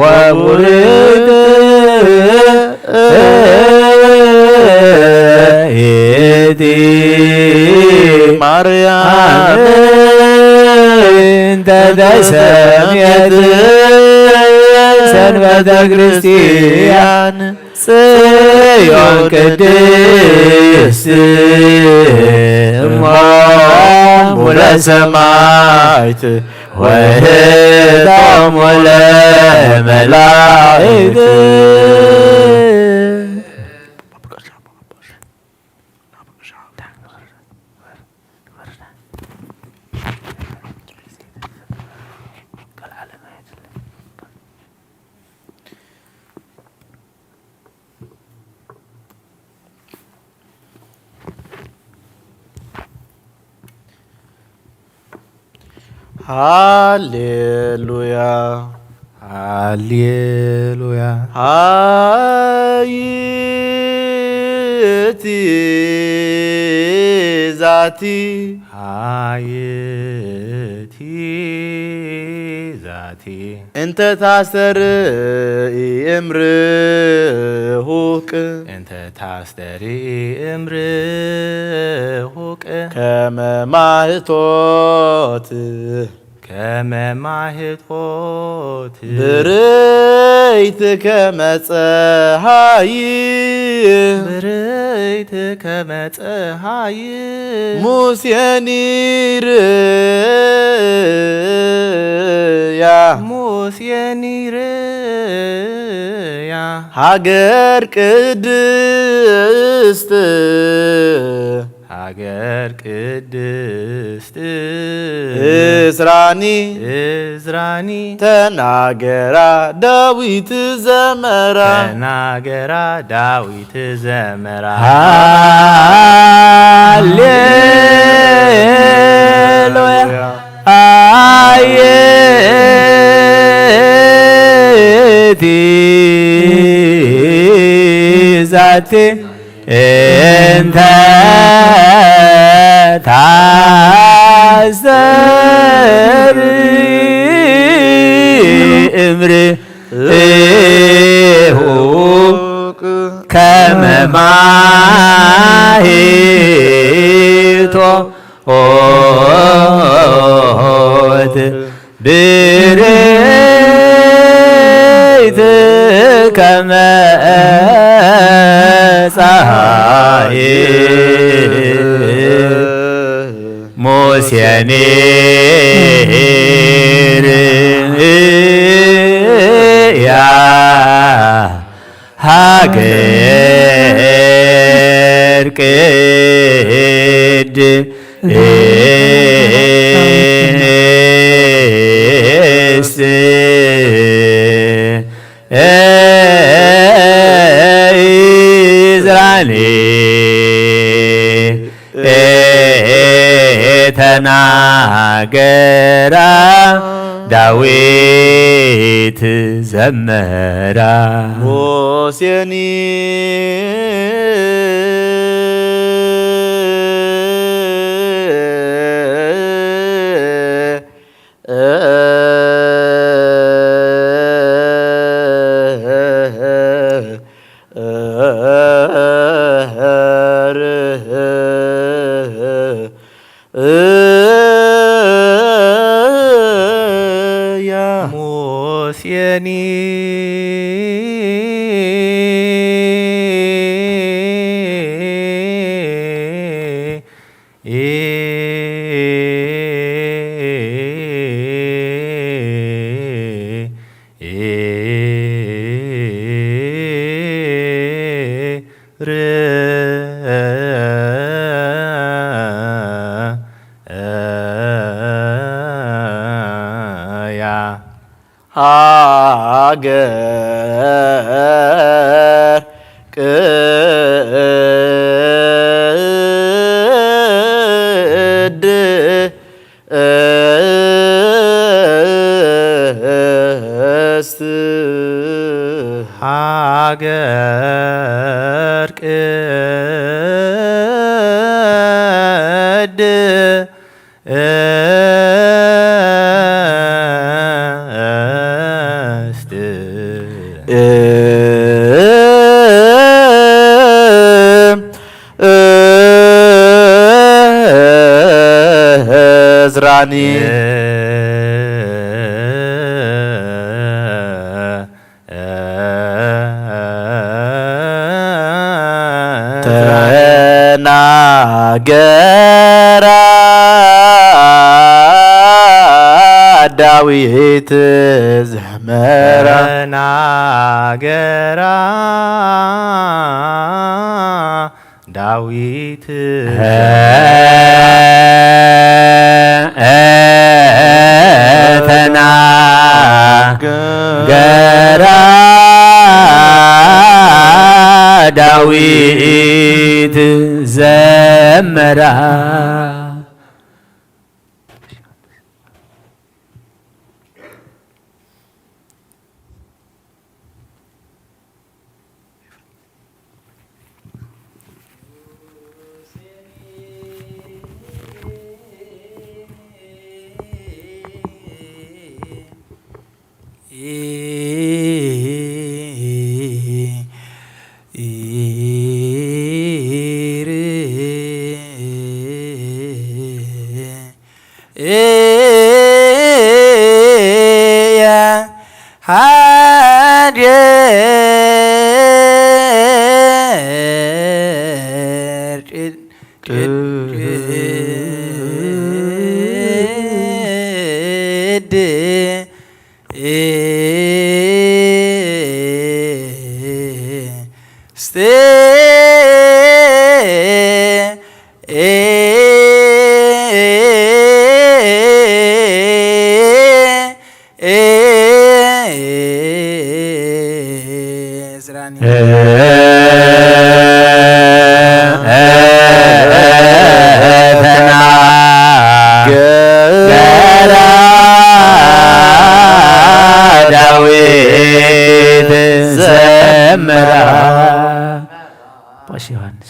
ወቡርክት ይእቲ ማርያም እንተ ተሰምየት ሰንበተ ክርስቲያን ጽዮን ቅድስት እሞሙ ለሰማዕት ወህቶሙ ለመላእክት። ሃሌሉያ። ሃሌሉያ። ሃይቲ ዛቲ። ሃይቲ ዛቲ። እንተ ታስተርኢ እምርሁቅ። እንተ ታስተርኢ እምርሁቅ። ከመ ማህቶት። ከመ ማህቶት። ብርይት ከመ ጸሃይ። ብርይት ከመ ጸሃይ። ሙሴኒ ርእያ። ሙሴኒ ርእያ። ሃገር ቅድስት። ሃገር ቅድስት። እዝራኒ። እዝራኒ። ተናገራ ዳዊት ዘመራ። ተናገራ ዳዊት ዘመራ። ሃሌሉያ። አየቲ ዛቲ እንተ ታስተርኢ እምርሁ ከመ ማህቶት ብርይት ከመ ጸሃይ ሙሴኒ ርእያ ሃገር ቅድስት ኢዝራኒ ተናገራ፣ ዳዊት ዘመራ። ሙሴኒ ሙሴኒ ሃገር ቅድስት ሃገር ቅድስት እዝራኒ ተናገራ ዳዊት ዘመራ። ተናገራ ዳዊት ተናገራ ዳዊት ዘመራ። ዳዊት ዘመራ። ዮሐንስ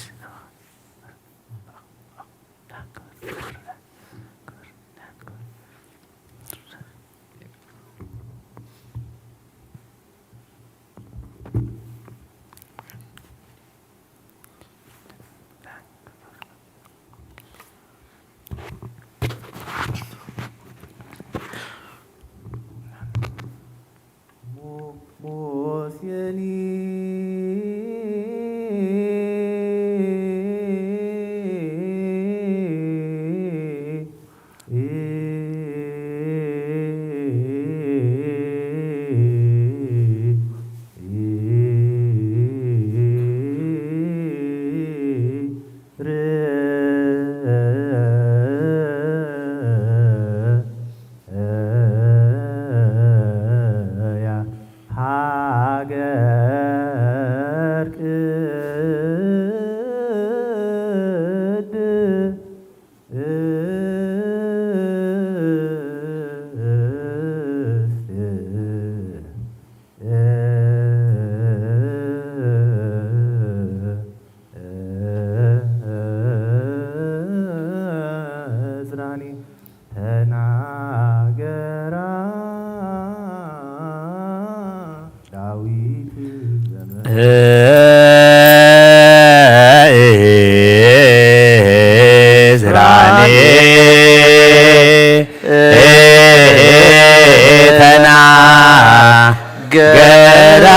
እዝራኒ ተናገራ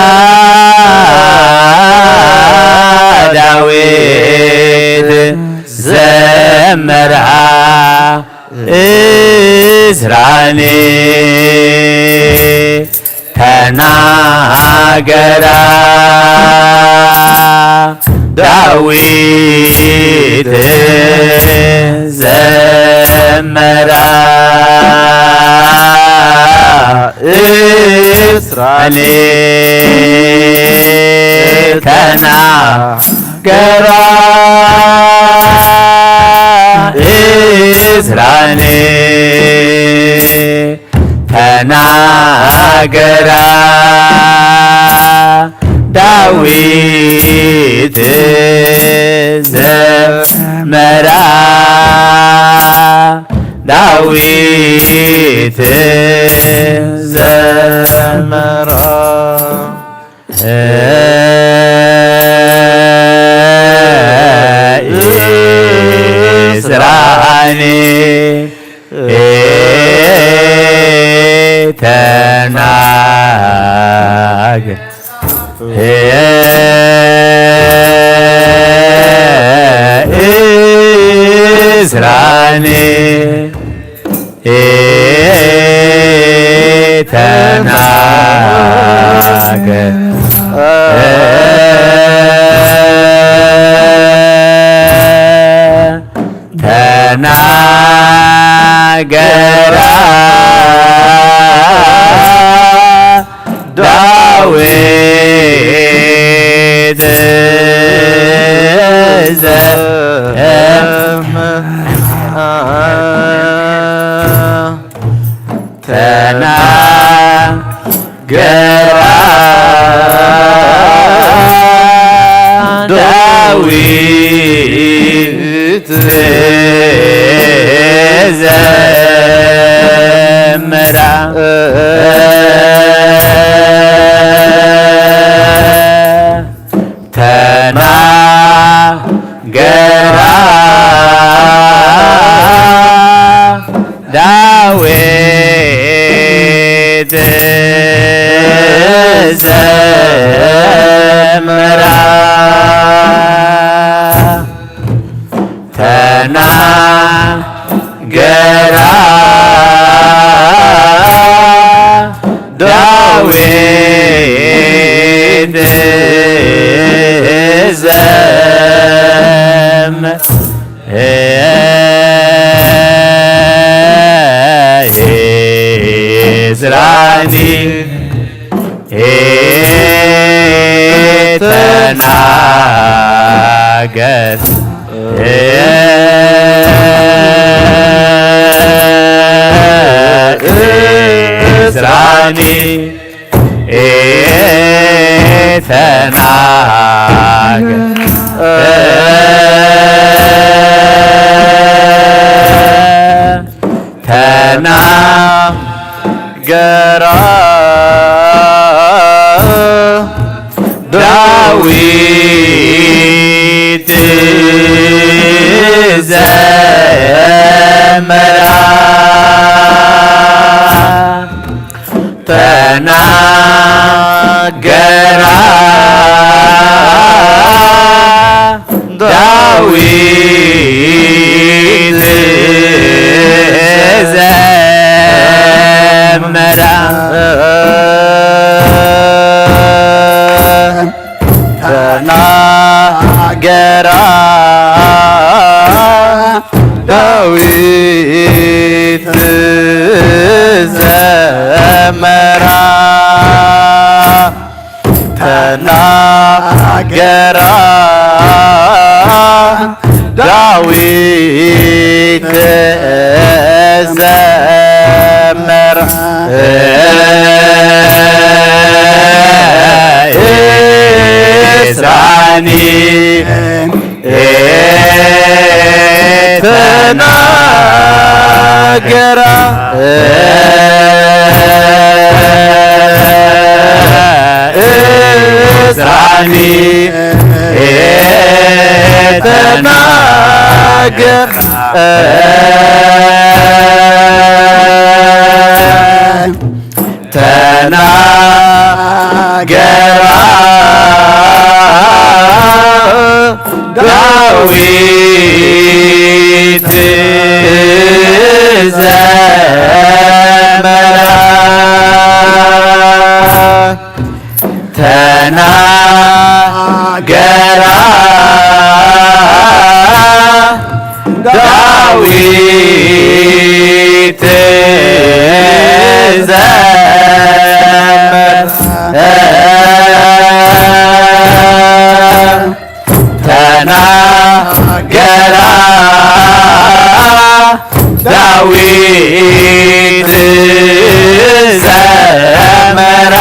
ዳዊት ዘመራ እዝራኒ ተናገራ ዳዊት ዘመራ እዝራኒ ተናገራ እዝራኒ ተናገራ ዳዊት ዘመራ ዳዊት ዘመራ እዝራኒ ተናገ እዝራኒ ተናገ ተናገራ ዳዊት ዘመ ተናገራ ዳዊት ዘመራ ተናገራ ዳዊት ዘመራ ተናገራ ዳዊት ዘመ እዝራኒ ተናገር እዝራኒ ተናገር ተናገራ ዳዊት ዘመራ ተናገራ ዳዊት ዘመራ ተናገራ ዳዊት ዘመራ ተናገራ ዳዊት ዘመራ እዝራኒ ተናገራ ዕዝራኒ ተናገራ፣ ተናገራ ዳዊት ዘመራ። ተናገራ ዳዊት ዘመራ። ተናገራ ዳዊት ዘመራ።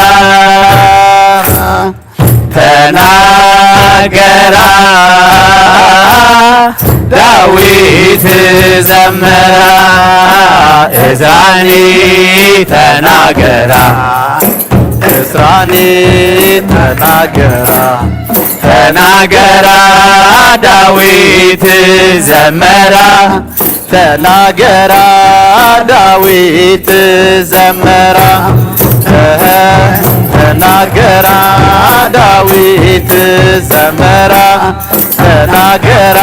ተናገራ ዳዊት ዘመራ። እዝራኒ ተናገራ፣ እዝራኒ ተናገራ፣ ተናገራ ዳዊት ዘመራ። ተናገራ ዳዊት ዘመራ፣ እህ፣ ተናገራ ዳዊት ዘመራ፣ ተናገራ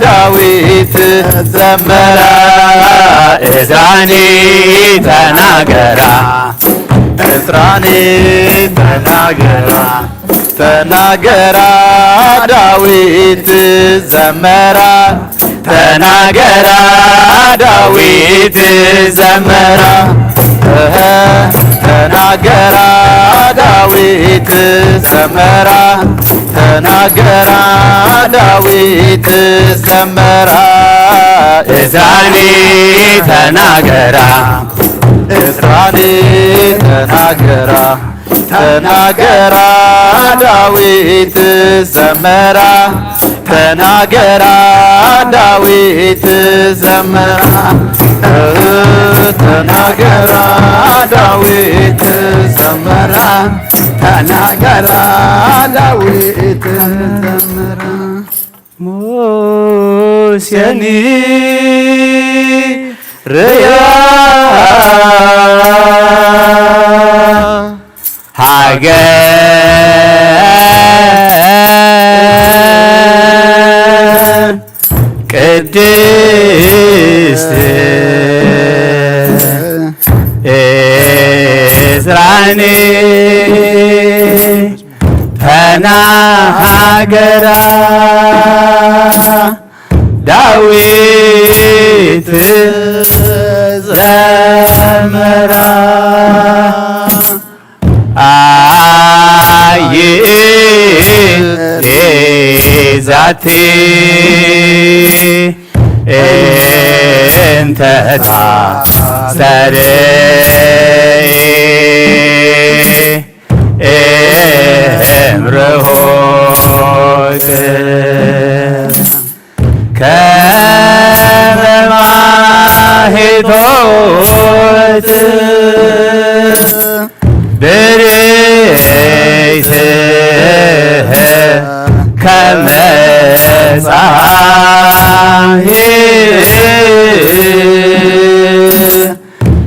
ዳዊት ዘመራ። እዝራኒ ተናገራ፣ እዝራኒ ተናገራ፣ ተናገራ ዳዊት ዘመራ፣ ተናገራ ዳዊት ዘመራ፣ እህ፣ ተናገራ ዳዊት ዘመራ፣ ተናገራ ዳዊት ዘመራ። እዝራኒ ተናገራ፣ እዝራኒ ተናገራ፣ ተናገራ ዳዊት ዘመራ፣ ተናገራ ዳዊት ዘመራ፣ ተናገራ ዳዊት ዘመራ፣ ተናገራ ዳዊት ዘመራ። ሙሴኒ ርያ ሃገር ቅድስት እዝራኒ ተናገራ ዳዊት ዘመራ። አይ ዛቲ እንተ ታስተርኢ እምርሆት ከመ ማሄቶት ብርይት ከመ ጸሓይ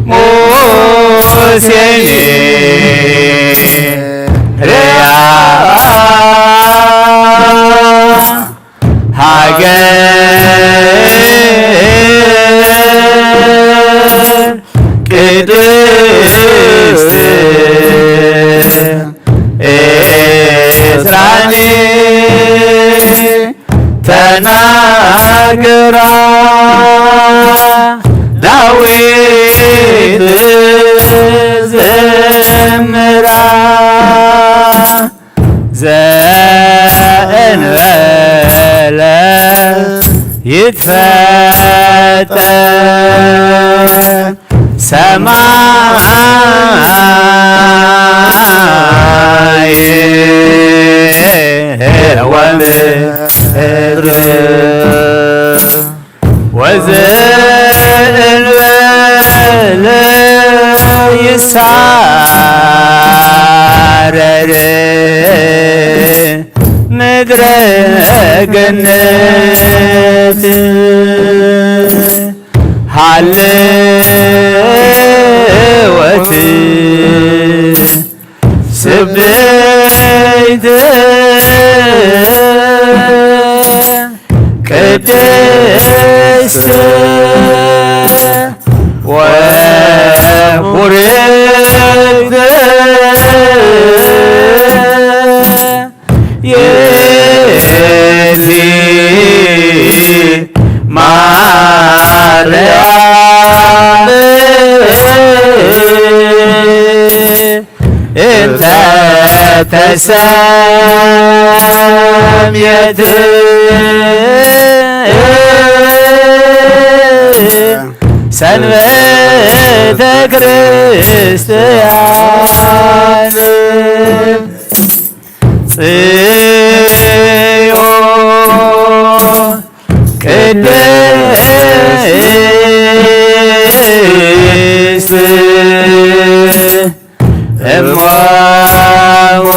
ሙሴኒ ርያ ሃገር ቅድስት እዝራኒ ተናገራ ዳዊት ዘምራ ዘእንበለ ይትፈጠር ሰማይ ወምድር ወዘእንበለ ይሳረር ገነት ሃለወት ስብሕት ቅድስት ወቡርክት ይእቲ ማርያም እንተ ተሰምየት ሰንበተ ክርስቲያን ጽዮን ቅድስት እሞሙ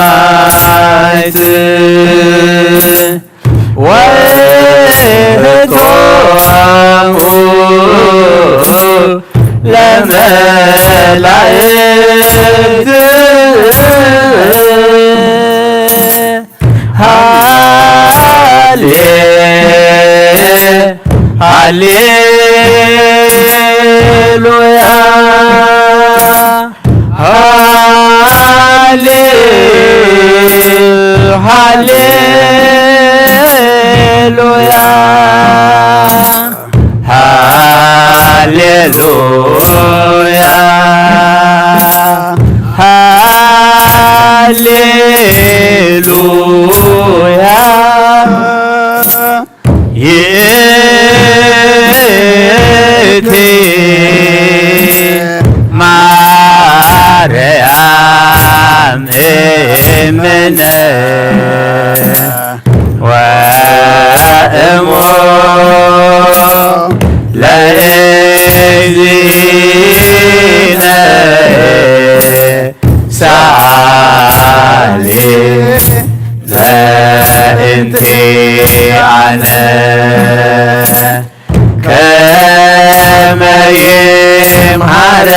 ለሰማዕት ወህቶሙ ለመላእክት ሃሌ ሃሌሉያ ሃሌ ሃሌሉያ ሃሌሉያ ሃሌሉያ ይእቲ ማርያም እምነ ወእሞ ለእግዚእነ ሳሊ ለእንቲአነ ከመ ይምሃረነ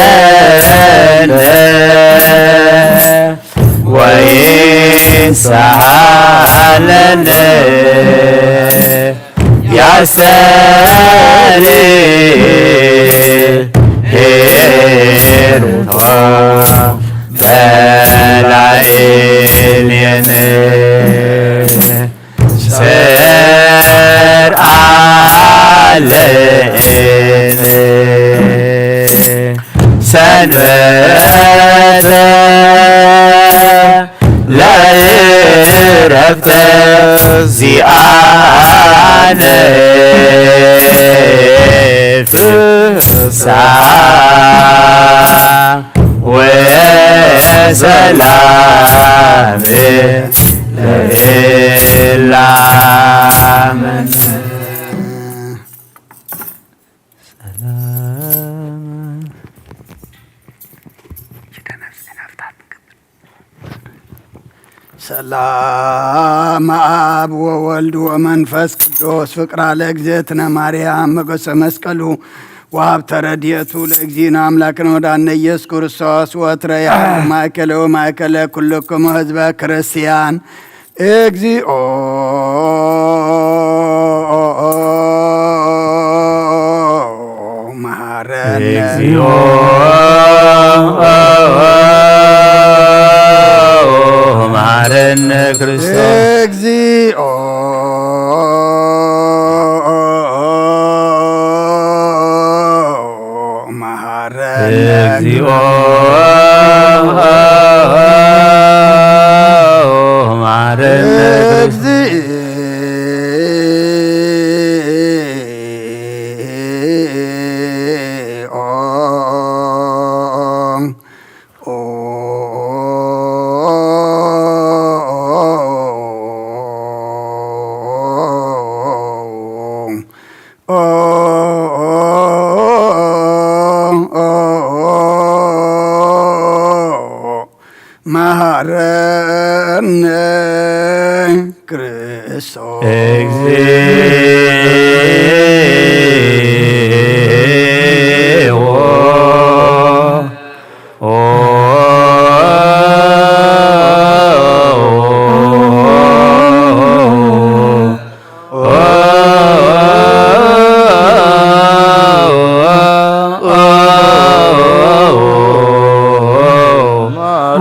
ወይሳለነ ያስተሪ ሄሩቶ በላይሜን ሰርአለእን ሰንበተ ለእረፍተ ዚአነ ፍስሓ ወሰላም ለእላምን ሰላም ሰላም አብ ወወልድ ወመንፈስ ቅዱስ ፍቅራ ለእግዝእትነ ማርያም መገሰ መስቀሉ ወሀብተ ረድኤቱ ለእግዚእነ አምላክነ ወዳነ ኢየሱስ ክርስቶስ ወትረ ያህሉ ማእከለ ወማእከለ ኩልክሙ ህዝበ ክርስቲያን እግዚኦ መሐረነ እግዚኦ መሐረነ ክርስቶስ። እግዚኦ መሐረነ እግዚኦ መሐረነ ክርስቶስ። እግዚኦ መሃረነ ክርስቶስ። እግዚኦ።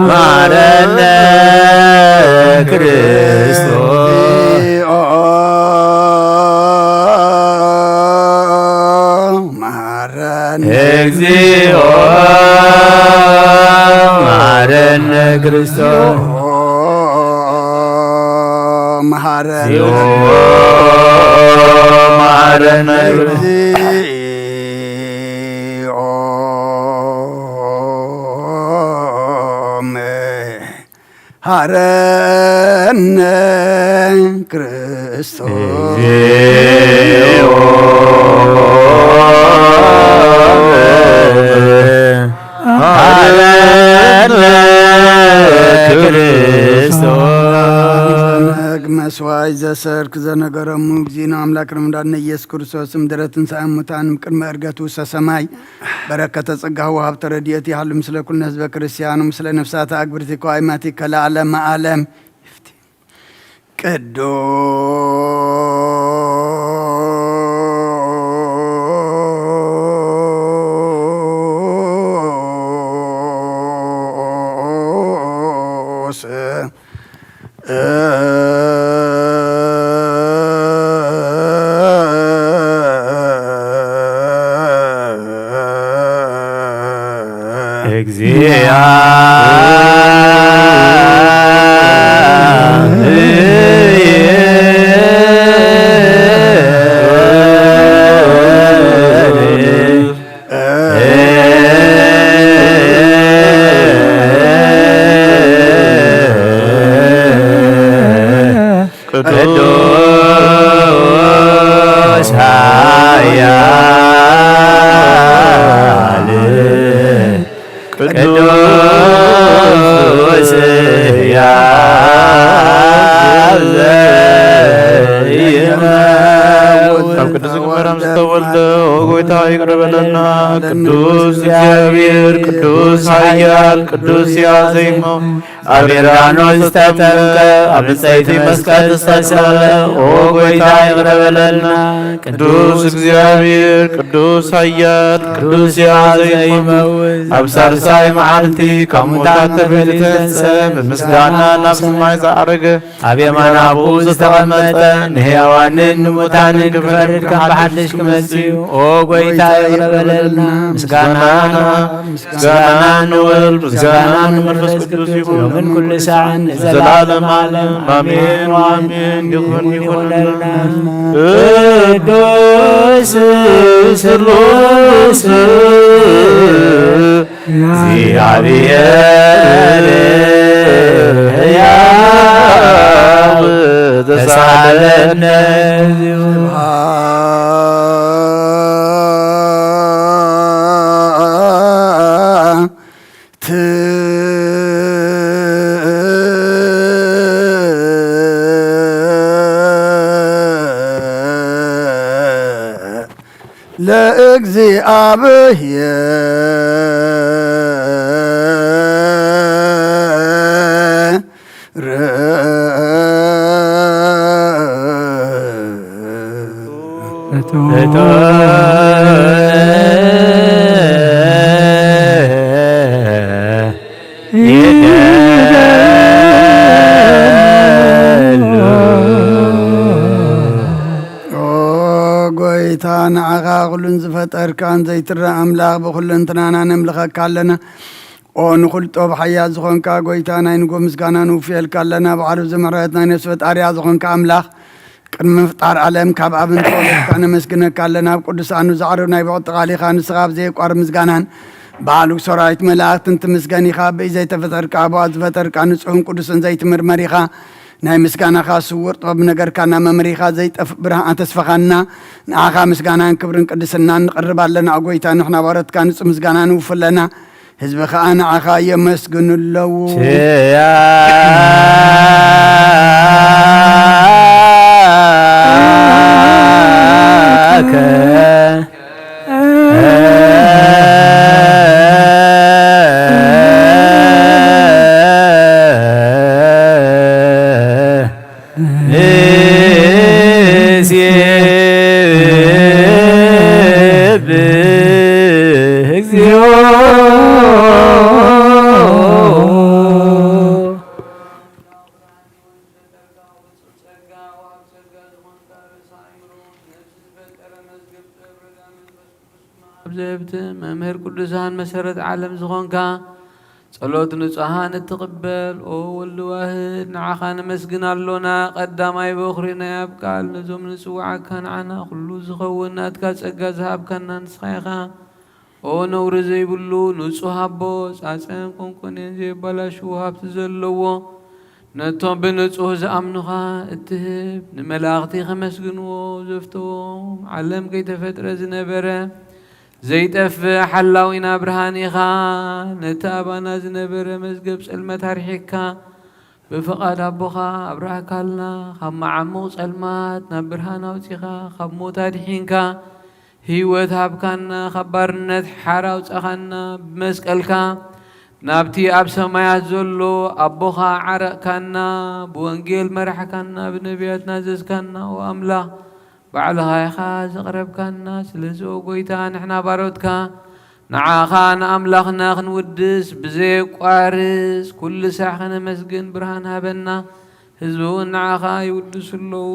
ማረነ ክርስቶስ። እግዚኦ መሐረነ። እግዚኦ መሐረነ ክርስቶስ። መሐረነ። እግዚኦ መሐረነ ክርስቶስ። እግዚኦ መሐረነ ክርስቶስ። እግዚኦ መሐረነ ክርስቶስ። መስዋዕት ዘሰርክ ዘነገረሙ እግዚእነ ኣምላክ ረምዳነ ኢየሱስ ክርስቶስ ምድረ ትንሳኤ ሙታን ቅድመ ዕርገቱ ሰሰማይ በረከተ ጸጋሁ ወሃብተ ረድኤቱ ይሃሉ ምስለ ኩልነ ህዝበ ክርስቲያኑ ምስለ ነፍሳተ ኣግብርቲከ ወኣይማቲከ ለዓለመ ዓለም። ቅዱስ እግዚአ ቅዱስ ኃያል ቅዱስ ሕያው ዘይመውት። ካብ ቅዱስ መርያም ዝተወልደ፣ ኦ ጎይታ፣ ይቅረ በለና። ቅዱስ እግዚኣብሔር፣ ቅዱስ ኃያል፣ ቅዱስ ሕያው ዘይመውት፣ ኣብ ዮርዳኖስ ዝተጠምቀ፣ ኣብ ዕንጸይቲ መስቀል ዝተሰቕለ፣ ኦ ጎይታ፣ ይቅረ በለልና። ቅዱስ እግዚኣብሔር፣ ቅዱስ ኃያል፣ ቅዱስ ሕያው ዘይመውት፣ ኣብ ሳልሳይ መዓልቲ ካብ ሙታት ተፈልዩ ዝተንስአ፣ ብምስጋና ናብ ሰማይ ዝዓረገ፣ ኣብ የማን ኣቦኡ ዝተቐመጠ፣ ንሕያዋንን ንሙታንን ክፈርድ ከም ብሓድሽ ክመጽእ እዩ። ኦ ጎይታ፣ ይቕረ በለልና። ምስጋና ምስጋና ንወልድ፣ ምስጋና ንመንፈስ ቅዱስ ይኹን፣ ሎምን ኩሉ ሰዓን ንዘለዓለም ዓለም። ኣሜን ወኣሜን። ይኹን፣ ይኹን። ቅዱስ ስሉስ እግዚአብሔር ሕያው ተሳለነ። ለእግዚአብሔር። ኦ ጎይታ፣ ንዓኻ ኩሉን ዝፈጠርካን ዘይትረእ ኣምላኽ ብኹለንትናና ነምልኸካ ኣለና። ኦ ንኹሉ ጥበብ ሓያል ዝኾንካ ጎይታ፣ ናይ ንጎ ምስጋና ንውፍየልካ ኣለና። ባዕሉ ዝምሕረት ናይ ነፍሲ ፈጣሪያ ዝኾንካ ኣምላኽ፣ ቅድሚ ምፍጣር ዓለም ካብ ኣብ እንተወለድካ ነመስግነካ ኣለና። ኣብ ቅዱሳኑ ዘዕርብ ናይ ብቕጥቃሊኻ ንስኻ ኣብ ዘየቋርብ ምስጋናን ባዕሉ ሰራዊት መላእክትን ትምስገን ኢኻ። ብእይ ዘይተፈጠርካ፣ ኣብኣ ዝፈጠርካ ንጹሕን ቅዱስን ዘይትምርመር ኢኻ። ናይ ምስጋናኻ ስውር ጥበብ ነገርካ ናብ መምሪኻ ዘይጠፍእ ብርሃን ኣተስፈኻና። ንዓኻ ምስጋናን ክብርን ቅድስናን ንቕርብ ኣለና። ኦ ጎይታ፣ ንሕና ባሮትካ ንጹህ ምስጋና ንውፍ ኣለና። ህዝቢ ኸኣ ንዓኻ የመስግኑ ኣለዉ። ኪያከ ንሴብህ እግዚኦ። ኣብዚ ህብቲ መምህር ቅዱሳን መሰረት ዓለም ዝኾንካ ጸሎት ንጹሃን እትቕበል ኦ ወልድ ዋህድ ንዓኻ ነመስግን ኣሎና። ቀዳማይ በኹሪ ናይ ኣብ ቃል ነዞም ንጽውዓካ ንዓና ኩሉ ዝኸውን ናትካ ጸጋ ዝሃብካና ንስኻ ኢኻ። ኦ ነውሪ ዘይብሉ ንጹህ ኣቦ ጻጸን ቁንቁኔን ዘየባላሽዉ ሃብቲ ዘለዎ ነቶም ብንጹህ ዝኣምኑኻ እትህብ ንመላእኽቲ ከመስግንዎ ዘፍተዎም ዓለም ከይተፈጥረ ዝነበረ ዘይጠፍእ ሓላዊና ብርሃን ኢኻ። ነቲ ኣባና ዝነበረ መዝገብ ጸልመት ኣርሒቕካ ብፍቓድ ኣቦኻ ኣብራህካልና። ካብ መዓሙቕ ጸልማት ናብ ብርሃን ኣውጺኻ ካብ ሞት ኣድሒንካ ህይወት ሃብካና፣ ካብ ባርነት ሓራ ኣውጻኻና። ብመስቀልካ ናብቲ ኣብ ሰማያት ዘሎ ኣቦኻ ዓረቕካና፣ ብወንጌል መራሕካና፣ ብነቢያት ናዘዝካና። ኦ ኣምላኽ ባዕልኻ ኢኻ ዘቕረብካና። ስለዚ ኦ ጎይታ ንሕና ባሮትካ ንዓኻ ንኣምላኽና ክንውድስ ብዘየቋርጽ ኩሉ ሳዕ ከነመስግን ብርሃን ሃበና። ህዝቢ እውን ንዓኻ ይውድሱ ኣለዉ።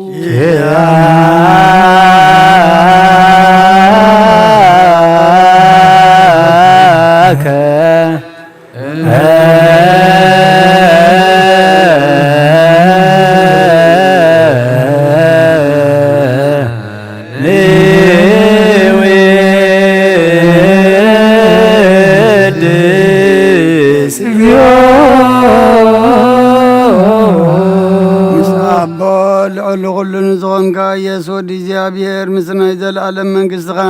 ኪያከ ንውድስ እግዚኦ። ምስ ኣቦ ልዕሊ ኩሉ ንዝኾንካ ኢየሱስ ወዲ እግዚኣብሔር ምስ ናይ ዘለኣለም መንግስትኻ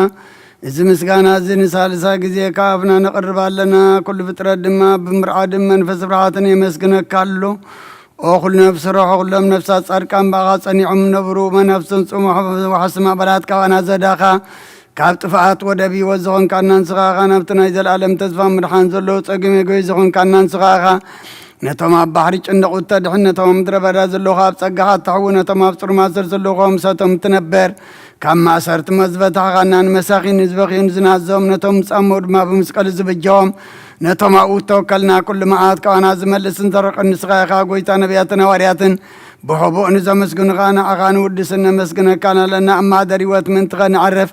እዚ ምስጋና እዚ ንሳልሳ ግዜ ካብ ኣፍና ነቕርብ ኣለና። ኩሉ ፍጥረት ድማ ብምርዓድን መንፈስ ብርሃትን የመስግነካ ኣሎ። ኦ ኩሉ ነፍሲ ርሖ ኩሎም ነፍሳት ጻድቃን ብኣኻ ጸኒዖም ነብሩ መናፍስን ጽሙሕ ዋሕሲ ማዕበላት ካባና ዘዳኻ ካብ ጥፍኣት ወደብ ህይወት ዝኾንካና ንስኻ ኢኻ። ናብቲ ናይ ዘለኣለም ተስፋ ምድሓን ዘለዉ ጸገም የጎይ ዝኾንካና ንስኻ ኢኻ። ነቶም ኣብ ባሕሪ ጭንቕ እተድሕን ነቶም ኣብ ምድረ በዳ ዘለዉ ካብ ጸጋኻ እተሕዊ ነቶም ኣብ ጽሩማት ስር ዘለዉ ከምሰቶም ትነበር ካብ ማእሰርቲ መዝበታኻና ንመሳኺን ንዝበኽዩን ዝናዞም ነቶም ዝጻመው ድማ ብመስቀል ዝብጀዎም ነቶም ኣብኡ እተወከልና ኩሉ መዓት ካባና ዝመልስን ዘርቕን ንስኻ ኢኻ። ጎይታ ነቢያትን ሃዋርያትን ብሕቡእ ንዘመስግኑኻ ንዓኻ ንውድስን ነመስግነካን ኣለና። እማደር ህይወት ምእንቲ ኸነዕርፍ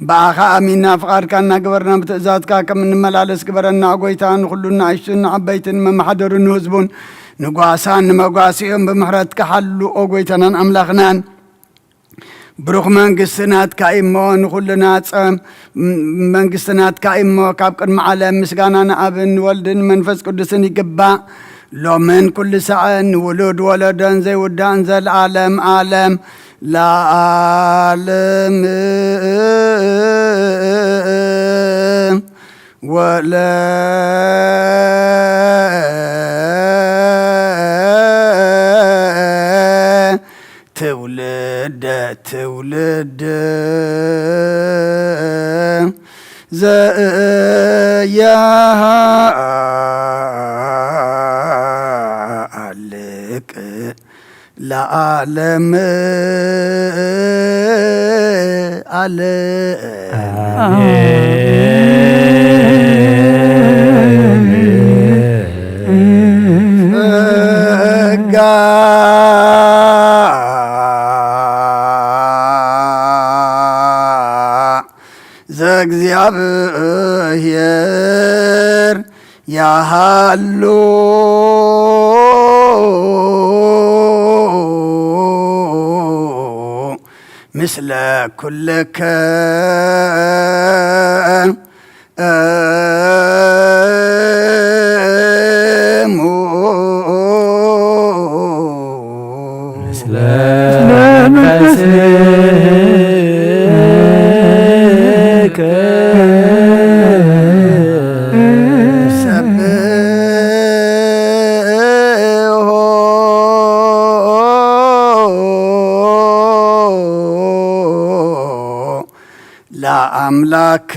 ብኣኻ ኣሚንና ፍቓድካ እናገበርና ብትእዛዝካ ከም እንመላለስ ግበረና። ጎይታ ንኹሉ ንኣሽቱን ንዓበይትን ንመማሓደሩን ንህዝቡን ንጓሳን ንመጓስኦም ብምሕረትካ ሓሉ ኦ ጎይታናን ኣምላኽናን። ብሩኽ መንግስቲ ናትካ እሞ ንኹልና ጸም መንግስቲ ናትካ እሞ ካብ ቅድሚ ዓለም ምስጋና ንኣብን ንወልድን መንፈስ ቅዱስን ይግባእ ሎምን ኩሉ ሳዕን ንውሉድ ወለዶን ዘይውዳእን ዘለዓለም ዓለም ለዓለም ወለ ትውልደ ትውልድ ዘያሃልቅ ለዓለም ዓለም። ጸጋ ዘእግዚኣብሔር ያሃሉ ምስለ ኩልከ እሙ ምስለ መንፈስከ ኣምላክ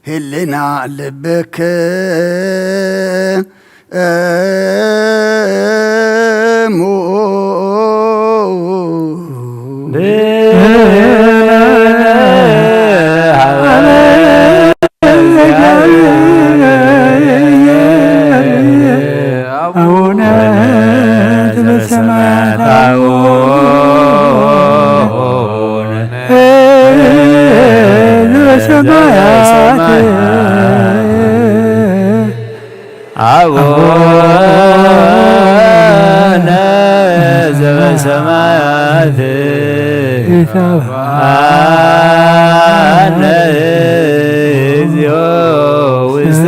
ህልና ልብክ እሙ አቡነ ዘበሰማያት አቡነ ዘበሰማያት አቡነ ዘበሰማያት ይትባረክ እግዚኦ ውስተ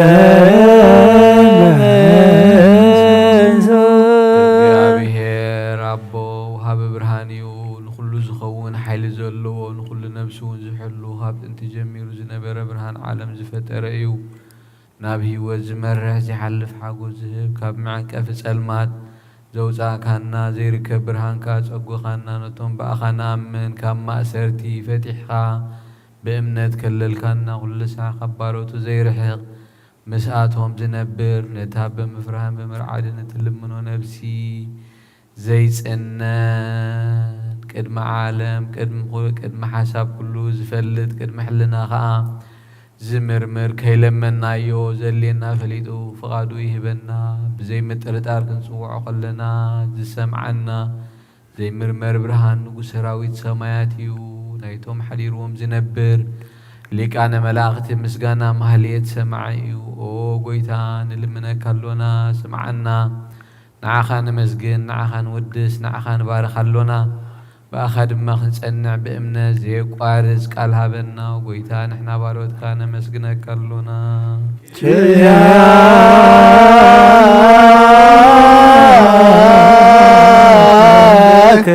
እግዚአብሔር ኣቦ ወሃቢ ብርሃን እዩ። ንኹሉ ዝኸውን ሓይሊ ዘለዎ፣ ንኹሉ ነብሲ እውን ዝሕሉ፣ ካብ ጥንቲ ጀሚሩ ዝነበረ፣ ብርሃን ዓለም ዝፈጠረ እዩ። ናብ ህይወት ዝመርሕ፣ ዘይሓልፍ ሓጎስ ዝህብ፣ ካብ መዐንቀፊ ጸልማት ዘውጻእካና፣ ዘይርከብ ብርሃንካ ጸጉኻና፣ ነቶም ብኣኻ ንኣምን ካብ ማእሰርቲ ፈቲሕኻ ብእምነት ከለልካና፣ ኩሉ ሳዕ ካብ ባሮቱ ዘይርሕቕ፣ ምስኣቶም ዝነብር፣ ነታ ብምፍራህን ብምርዓድን እትልምኖ ነብሲ ዘይጽነን፣ ቅድሚ ዓለም፣ ቅድሚ ኩ-፣ ቅድሚ ሓሳብ ኩሉ ዝፈልጥ፣ ቅድሚ ሕልና ኸኣ ዝምርምር፣ ከይለመንናዮ ዘድልየና ፈሊጡ ፍቓዱ ይህበና። ብዘይ ምጥርጣር ክንጽውዖ ከለና ዝሰምዓና ዘይምርመር ብርሃን ንጉስ ሰራዊት ሰማያት እዩ። ናይቶም ሓዲርዎም ዝነብር ሊቃነ መላእኽቲ ምስጋና ማህሌት ሰማዒ እዩ። ኦ ጎይታ፣ ንልምነካ ኣሎና፣ ስምዓና። ንዓኻ ነመስግን፣ ንዓኻ ንውድስ፣ ንዓኻ ንባርኽ ኣሎና። ብኣኻ ድማ ክንጸንዕ ብእምነት ዘየቋርጽ ቃል ሃበና። ጎይታ፣ ንሕና ባሮትካ ነመስግነካ ኣሎና። ኪያከ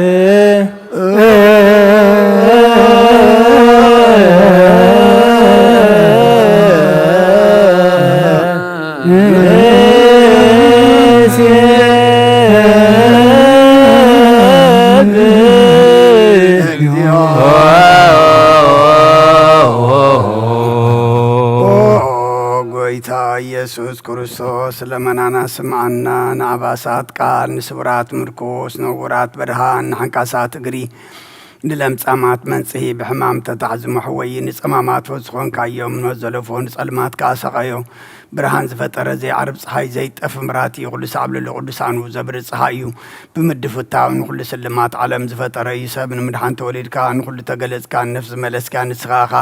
ንሴብሕ። ኦ ጎይታ ኢየሱስ ክርስቶስ፣ ለመናና ስምዓና፣ ንኣባሳት ቃል፣ ንስቡራት ምርኩስ፣ ንዕዉራት ብርሃን፣ ንሓንካሳት እግሪ፣ ንለምጻማት መንጽሂ፣ ብሕማም ተታሕዙ መሕወዪ፣ ንጸማማት ፈውሲ ኾንካዮም፣ ንመዘለፎ ንጸልማት ከኣ ሰቐዮ። ብርሃን ዝፈጠረ ዘይዓርብ ጸሓይ፣ ዘይጠፍ ምብራህቲ፣ ኩሉ ሳዕ ኣብ ልዕሊ ቅዱሳኑ ዘብርህ ጸሓይ እዩ። ብምድፍታው ንኹሉ ስልማት ዓለም ዝፈጠረ እዩ። ሰብ ንምድሓን ተወሊድካ፣ ንኹሉ ተገለጽካ፣ ንነፍሲ ዝመለስካ ንስኻ ኢኻ።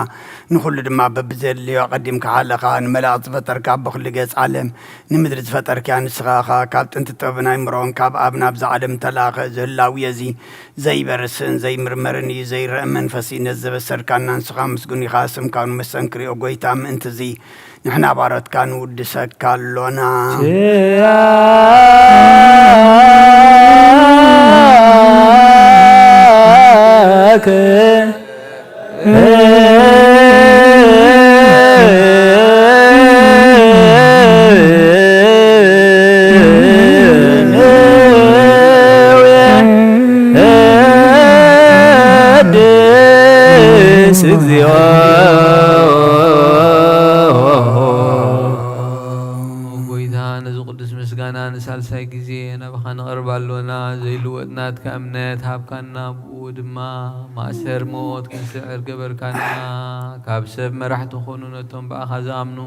ንኹሉ ድማ በብዘድልዮ ኣቐዲምካ ሓለኻ። ንመላእኽቲ ዝፈጠርካ፣ በኹሉ ገጽ ዓለም ንምድሪ ዝፈጠርካያ ንስኻ ኢኻ። ካብ ጥንቲ ጥበብን ኣይምሮን ካብ ኣብ ናብዛ ዓለም እተላእኸ እዚ ህላዌ እዚ ዘይበርስን ዘይምርመርን እዩ። ዘይረአ መንፈስ እዩ። ነዚ ዘበሰርካና ንስኻ ምስጉን ኢኻ። ስምካ ንመሰንክር ኦ ጎይታ። ምእንቲ እዚ ንሕና ባሮትካ ንውድሰካ ኣሎና። ኪያከ ንወድስ እግዚኦ። ጎይታ፣ ነዚ ቅዱስ ምስጋና ንሳልሳይ ግዜ ናባኻ ንቐርብ ኣሎና። ዘይልወጥ ናትካ እምነት ሃብካና፣ ብኡ ድማ ማእሰር ሞት ክንስዕር ገበርካና። ካብ ሰብ መራሕቲ ኾኑ ነቶም ብኣኻ ዝኣምኑ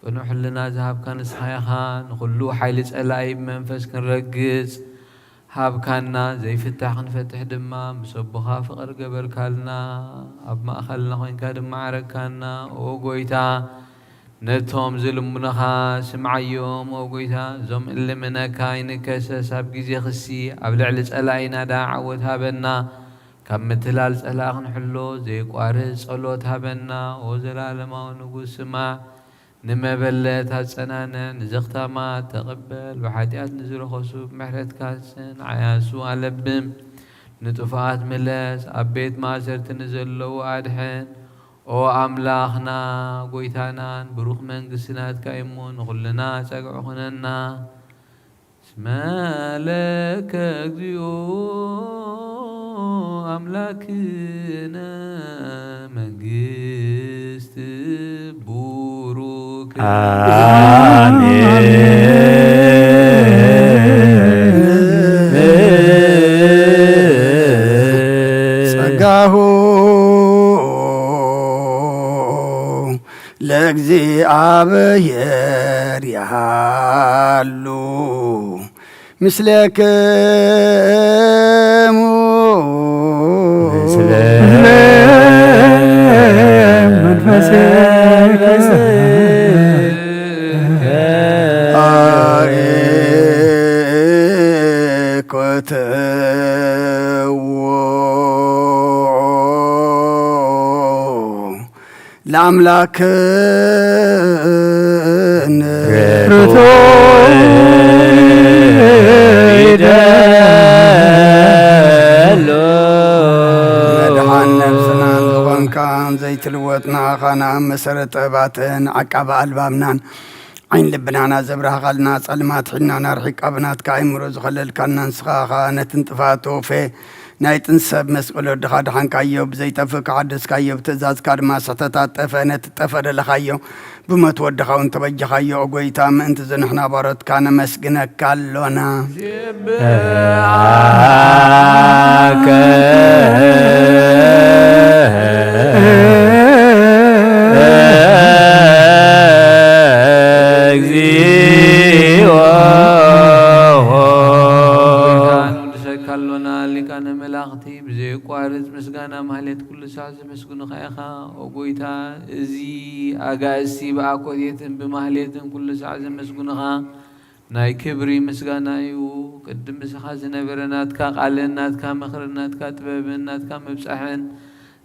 ቅኑዕ ሕልና ዝሃብካ ንስኻ ኢኻ። ንኹሉ ሓይሊ ጸላኢ ብመንፈስ ክንረግጽ ሃብካና፣ ዘይፍታሕ ክንፈትሕ ድማ ምስ ኣቦኻ ፍቕሪ ገበርካልና። ኣብ ማእኸልና ኮይንካ ድማ ዓረግካና። ኦ ጎይታ፣ ነቶም ዝልምኑኻ ስምዓዮም። ኦ ጎይታ፣ እዞም እልምነካ ይንከሰስ፣ ኣብ ግዜ ክሲ ኣብ ልዕሊ ጸላኢና ደኣ ዓወት ሃበና። ካብ ምትላል ጸላእ ክንሕሎ፣ ዘይቋርጽ ጸሎት ሃበና። ኦ ዘላለማዊ ንጉስ፣ ስማዕ። ንመበለት ኣጸናንዕ፣ ንዘኽታማት ተቐበል። ብሓጢኣት ንዝረኸሱ ብምሕረትካ ጽን። ዓያሱ ኣለብም፣ ንጥፉኣት ምለስ። ኣብ ቤት ማእሰርቲ ንዘለዉ ኣድሕን። ኦ ኣምላኽና፣ ጎይታናን ብሩኽ መንግስቲ ናትካ እሞ፣ ንኹልና ጸግዒ ኩነና። እስመ ለከ እግዚኦ ኣምላክነ መንግስት ቡሩክ። ጸጋሁ ለእግዚኣብሔር ይሃሉ ምስሌክሙ። ምስለ መንፈስከ። አኮትዎ ለኣምላክን ርቱዕ ይደሉ። መድሓን ነብስናን ዝኾንካ ዘይትልወጥ ንዓኻ ንኣብ መሰረት ጥበባትን ዓቃቢ ኣልባብናን ዓይን ልብናና ዘብራህኻልና፣ ጸልማት ሒናና ርሒቃ ብናትካ ኣእምሮ ዝኸለልካና ንስኻ ኸኣ ነቲ ንጥፋት ተወፌ ናይ ጥንሲ ሰብ መስቀል ወድኻ ድሓንካዮ፣ ብዘይጠፍእ ከሓደስካዮ፣ ብትእዛዝካ ድማ ስሕተታት ጠፍአ፣ ነቲ ጠፍአ ደለኻዮ ብሞት ወድኻ እውን ተበጀኻዮ። ኦ ጎይታ፣ ምእንቲ እዚ ንሕና ባሮትካ ነመስግነካ ኣሎና። ሴብሐከ እግዚኦ። ንወድሰካ ኣሎና ሊቃነ መላእኽቲ፣ ብዘየቋርጽ ምስጋና ማህሌት ኩሉ ሳዕ ዘመስግኑኻ ኢኻ። ኦ ጎይታ፣ እዚ ኣጋእዝቲ ብኣኮቴትን ብማህሌትን ኩሉ ሳዕ ዘመስግኑኻ ናይ ክብሪ ምስጋና እዩ። ቅድም ምሳኻ ዝነበረ ናትካ ቃልን ናትካ ምኽርን ናትካ ጥበብን ናትካ ምብጻሕን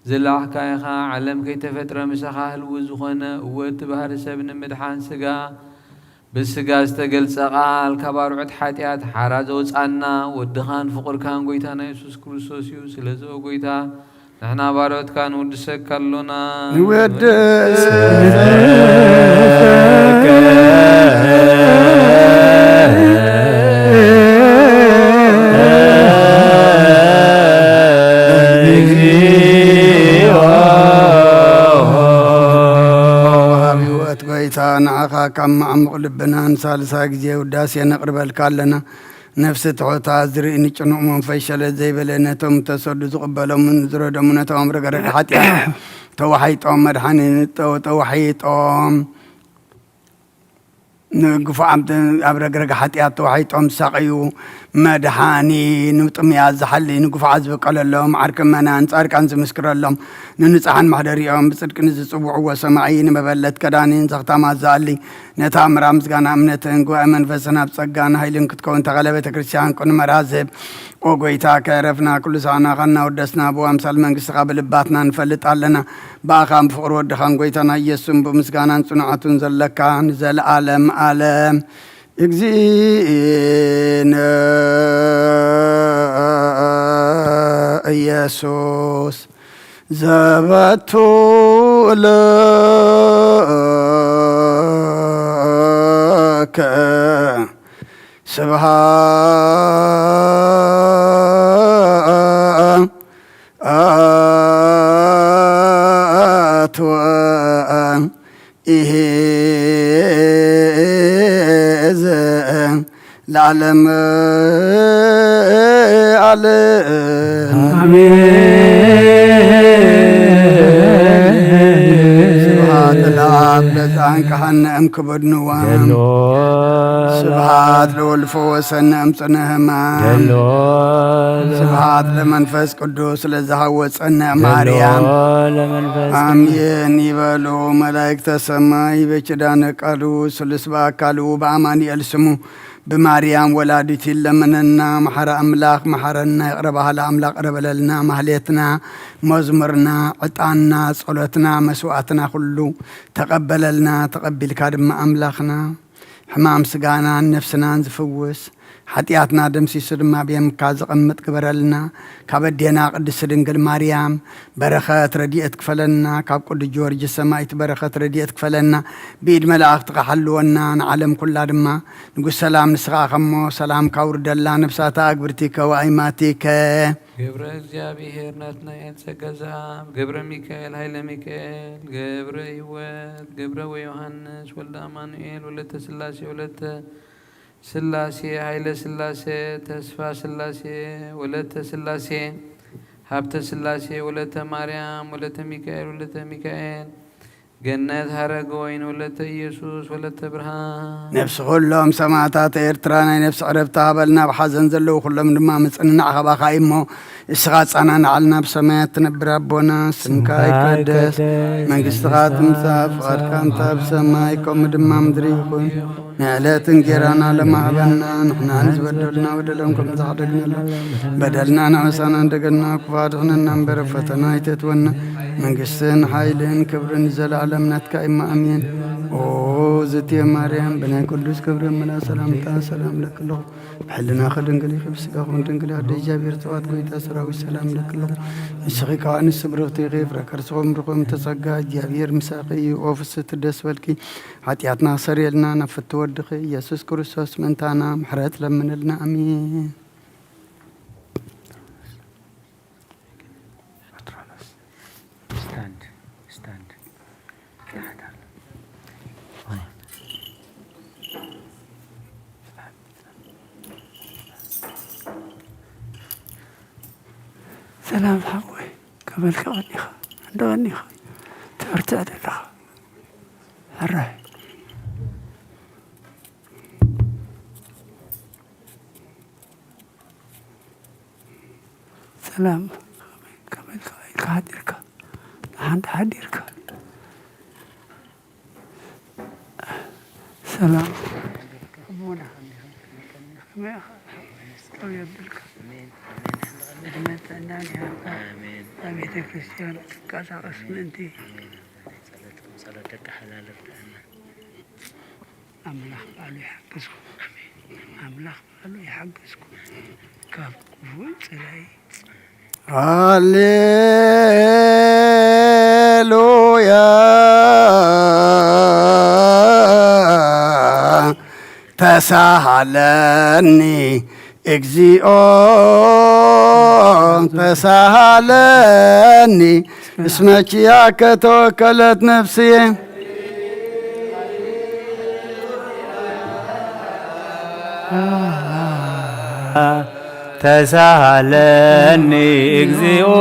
ዝለኣኽካ ኢኻ። ዓለም ከይተፈጥረ ምሳኻ ህልው ዝኾነ፣ እወ፣ እቲ ባህሪ ሰብ ንምድሓን ስጋ፣ ብስጋ ዝተገልጸ ቃል፣ ካብ ኣርዑት ሓጢኣት ሓራ ዘውጻና ወድኻን ፍቑርካን ጎይታና የሱስ ክርስቶስ እዩ። ስለዚ ኦ ጎይታ፣ ንሕና ባሮትካ ንውድሰካ ኣሎና። ንወድሰከ እግዚኦ። ወሃቢ ህይወት ጎይታ፣ ንዓኻ ካብ መዓሙቕ ልብናን ሳልሳይ ግዜ ውዳሴ ነቕርበልካ ኣለና። ነፍሲ ትሑታ ዝርኢ ንጭኑቕ መንፈስ ሸለል ዘይበለ፣ ነቶም ተሰዱ ዝቕበሎምን ዝረደሙ፣ ነቶም ኣብ ረግረግ ሓጢኣት ተዋሒጦም መድሓኒ ንጠው ተዋሒጦም ንግፉዓት ኣብ ረግረግ ሓጢኣት ተዋሒጦም ዝሳቐዩ መድሓኒ፣ ንጥሙያት ዝሓሊ፣ ንግፉዓት ዝበቀለሎም፣ ዓርኪ ምእመናን ጻድቃን ዝምስክረሎም፣ ንንጹሓን መሕደሪኦም፣ ብጽድቂ ንዝጽውዕዎ ሰማዒ፣ ንመበለት ከዳኒ፣ ንዘኽታማት ዝኣሊ፣ ነታ ምራ ምስጋና እምነትን ጉባኤ መንፈስን ኣብ ጸጋን ሃይልን ክትከውን ተኸለ ቤተ ክርስቲያን ቅኑ መርሃ ዝህብ። ኦ ጎይታ፣ ከየረፍና ኩሉ ሳዕና ኻና ወደስና ብኡ ኣምሳል መንግስትኻ ብልባትና ንፈልጥ ኣለና። ብኣኻን ብፍቕሪ ወድኻን ጎይታና ኢየሱስን ብምስጋናን ጽኑዓቱን ዘለካ ንዘለዓለም ዓለም። እግዚእነ ኢየሱስ ዘበቱ ለከ ስብሃት ወኢሄዘ ለዓለም ዓለም። አሜን። ስብሐት ለአብ ለዘአንቀሐነ እምክቡድ ንዋም። ገሎ ስብሐት ለወልድ ፈወሰነ እምጽነ ሕማም። ገሎ ስብሐት ለመንፈስ ቅዱስ ለዘሐወጸነ ገሎ ማርያም። ለመንፈስ ቅዱስ። አሜን ይበሉ መላእክተ ሰማይ በኪዳነ ቃሉ ስሉስ በአካሉ በአማኑኤል ስሙ ብማርያም ወላዲት ይለመነና። መሓረ ኣምላኽ መሓረና፣ ይቕረ በሃሊ ኣምላኽ ይቕረ በለልና። ማህሌትና፣ መዝሙርና፣ ዕጣንና፣ ጸሎትና፣ መስዋዕትና ኩሉ ተቐበለልና። ተቐቢልካ ድማ ኣምላኽና ሕማም ስጋናን ነፍስናን ዝፍውስ፣ ሓጢኣትና ደምሲሱ ድማ ብየምካ ዘቐምጥ ግበረልና። ካብ ኣዴና ቅድስቲ ድንግል ማርያም በረኸት ረድኤት ክፈለና፣ ካብ ቅዱስ ጊዮርጊስ ሰማዕት በረኸት ረድኤት ክፈለና፣ ብኢድ መላእኽትኻ ሓልወና፣ ንዓለም ኩላ ድማ ንጉስ ሰላም ንስኻ ኢኻ እሞ፣ ሰላምካ ኣውርደላ፣ ነፍሳታ ኣግብርቲከ ወኣይማቲከ። ግብረ እግዚኣብሔር ናትናኤል ጸጋ ዘኣብ፣ ግብረ ሚካኤል ኃይለ ሚካኤል፣ ግብረ ሕይወት፣ ግብረ ወዮሐንስ፣ ወልደ ኣማኑኤል፣ ወለተ ሥላሴ፣ ወለተ ሥላሴ፣ ኃይለ ሥላሴ፣ ተስፋ ሥላሴ፣ ወለተ ሥላሴ፣ ሀብተ ሥላሴ፣ ወለተ ማርያም፣ ወለተ ሚካኤል፣ ወለተ ሚካኤል፣ ገነት ሐረገ ወይን፣ ወለተ ኢየሱስ፣ ወለተ ብርሃን። ነፍሲ ኩሎም ሰማዕታት ኤርትራ ናይ ነፍሲ ዕረፍቲ ሃበልና። ኣብ ሓዘን ዘለዉ ኩሎም ድማ ምጽንናዕ ካባኻ እዩ እሞ፣ እስኻ ጻናናዓልና። ኣብ ሰማያት ትነብር ኣቦና፣ ስምካ ይቀደስ፣ መንግስትኻ ትምጻእ፣ ፍቓድካ እንተ ኣብ ሰማይ ከምኡ ድማ ምድሪ ይኹን። ንዕለት እንጌራና ለማህበና፣ ንሕና ንዝበደሉና በደሎም ከም ዝሓደግናሉ በደልና ንዕሳና እንደገና ክፉ ኣድሕነና እምበር፣ ፈተና ኣይተእትወና። መንግስትን ሓይልን ክብርን ዘለዓለም ናትካ እማ፣ ኣሜን። ኦ ዝትየ ማርያም፣ ብናይ ቅዱስ ገብርኤል መልኣክ ሰላምታ ሰላም እለኪ ኣለኹ። ብሕልናኺ ድንግል ኢኺ፣ ብስጋኺ እውን ድንግል ኢኺ። ኣደ እግዚኣብሔር፣ ተዋሕዶ ጎይታ ሰራዊት፣ ሰላም እለኪ ኣለኹ። ንስኺ ከኣ ኣንስቲ ብርኽቲ ኢኺ፣ ፍረ ከርስኺ እውን ብሩኽ እዩ። ተጸጋ እግዚኣብሔር ምሳኺ እዩ። ኦ ፍስሕቲ ደስ በልኪ፣ ሓጢኣትና ክሰርየልና ናብ ፍትው ወድኺ ኢየሱስ ክርስቶስ ምእንታና ምሕረት ለምንልና። ኣሜን። ስታንድ፣ ስታንድ። ሰላም ሓወይ፣ ከመልካ ቀኒኻ? እንዶ ቀኒኻ? ትበርትዕ ዘለኻ? ሕራይ። ሰላም፣ ከመይ ኢልካ ኢልካ ሓዲርካ? ደሓን ዶ ሓዲርካ? ሰላም። ከመይ ኢኻ? ጠው የብልካ። ዕድመን ጥዕናን ይሃብካ። ኣብ ቤተ ክርስቲያን ትንቀሳቐስ ምእንቲ። ጸሎት ደቂ ሓላል እርድኣና። ኣምላኽ ባዕሉ ይሓግዝኩም። ኣምላኽ ባዕሉ ይሓግዝኩም። ካብ ክፉእ ጸላኢ። ሃሌሉያ። ተሳሃለኒ እግዚኦ፣ ተሳሃለኒ እስመ ኪያከ ተወከለት ነፍስየ። ተሳሃለኒ እግዚኦ፣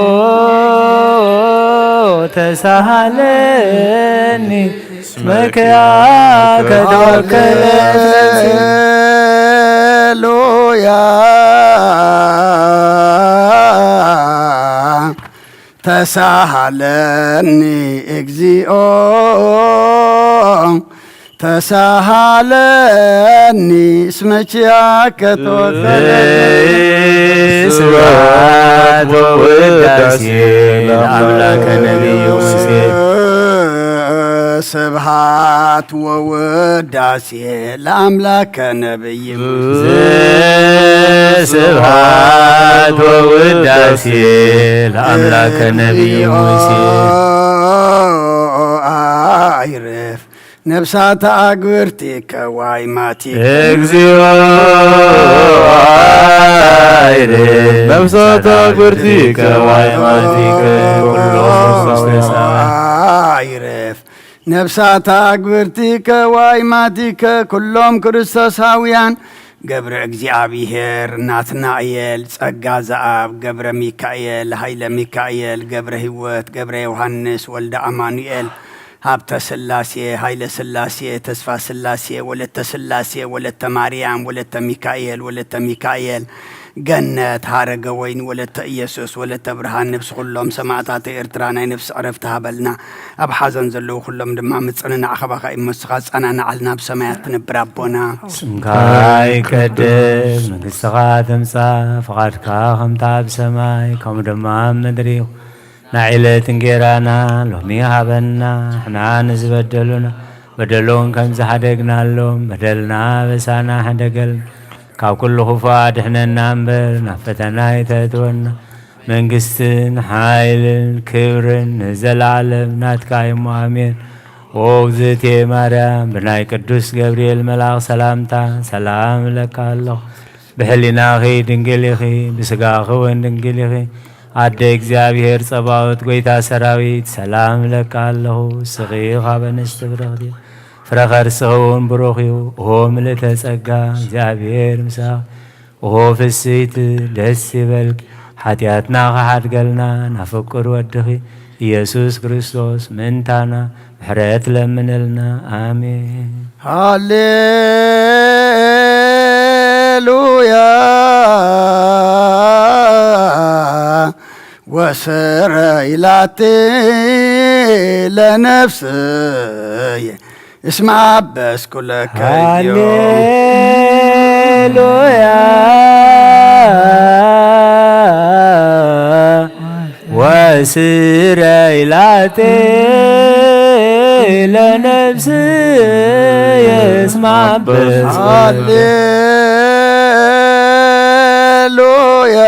ተሳሃለኒ እስመ ኪያከ ተወከለት ነፍስየ። ሃሌሉያ። ተሳሃለኒ እግዚኦ፣ ተሳሃለኒ እስመ ኪያከ ተወከለ። ስብሐት ወውዳሴ ለአምላከ ነቢዩ ሙሴ። ስብሐት ወውዳሴ ለአምላከ ነቢይ ሙሴ። ስብሐት ወውዳሴ ለአምላከ ነቢይ ሙሴ። አይረፍ ነፍሳተ አግብርቲከ ዋይማቲከ። እግዚኦ አይረፍ ነፍሳተ አግብርቲከ ዋይማቲከ ኩሎ ክርስቶስ ተሳለ። አይረፍ ነፍሳተ አግብርቲከ ዋይማቲከ ኩሎም ክርስቶሳውያን። ገብረ እግዚኣብሔር ናትናኤል፣ ጸጋ ዘኣብ፣ ገብረ ሚካኤል፣ ሃይለ ሚካኤል፣ ገብረ ህይወት፣ ገብረ ዮሃንስ፣ ወልደ ኣማኑኤል፣ ሃብተ ስላሴ፣ ሃይለ ስላሴ፣ ተስፋ ስላሴ፣ ወለተ ስላሴ፣ ወለተ ማርያም፣ ወለተ ሚካኤል፣ ወለተ ሚካኤል፣ ገነት ሃረገ ወይን ወለተ ኢየሱስ ወለተ ብርሃን ነብሲ ኩሎም ሰማእታት ኤርትራ ናይ ነብሲ ዕረፍቲ ሃበልና። ኣብ ሓዘን ዘለዉ ኩሎም ድማ ምጽንናዕ ካባኻ እዩ እሞ ንስኻ ኣጸናንዓልና ኣብ ሰማያት ትነብር ኣቦና። ስምካ ይቀደስ፣ መንግስትኻ ትምጻእ፣ ፍቓድካ ከምታ ኣብ ሰማይ ከምኡ ድማ ኣብ ምድሪ ይኹን። ናይ ዕለት እንጌራና ሎሚ ሃበና፣ ንሕና ንዝበደሉና በደሎም ከም ዝሓደግናሎም በደልና ኣበሳና ሕደገልና፣ ካብ ኩሉ ክፉእ ኣድሕነና እምበር ናብ ፈተና ኣይተእትወና። መንግስትን ሓይልን ክብርን ንዘለዓለም ናትካ እሞ ኣሜን። ኦ እግዝእትየ ማርያም ብናይ ቅዱስ ገብርኤል መልኣኽ ሰላምታ ሰላም እለካ ኣለኹ። ብሕሊናኺ ድንግል ኢኺ፣ ብስጋኺ እውን ድንግል ኢኺ። ኣደ እግዚኣብሔር ጸባኦት ጎይታ ሰራዊት ሰላም እለካ ኣለኹ። ስኺ ካብ ኣንስቲ ብርኽቲ ፍረ ከርስኺ እውን ብሩኽ እዩ። ኦ ምልእተ ጸጋ እግዚኣብሔር ምሳኺ። ኦ ፍስይቲ ደስ ይበልኪ፣ ሓጢኣትና ክሓድገልና ናፍቅር ወድኺ ኢየሱስ ክርስቶስ ምእንታና ምሕረት ለምንልና። ኣሜን። ሃሌሉያ ወስረ ኢላቲ ለነፍስየ እስማ በስኩለከ ሃሌሉያ ወስረ ኢላቲ ለነፍስየ እስማ በስኩለከ ሃሌሉያ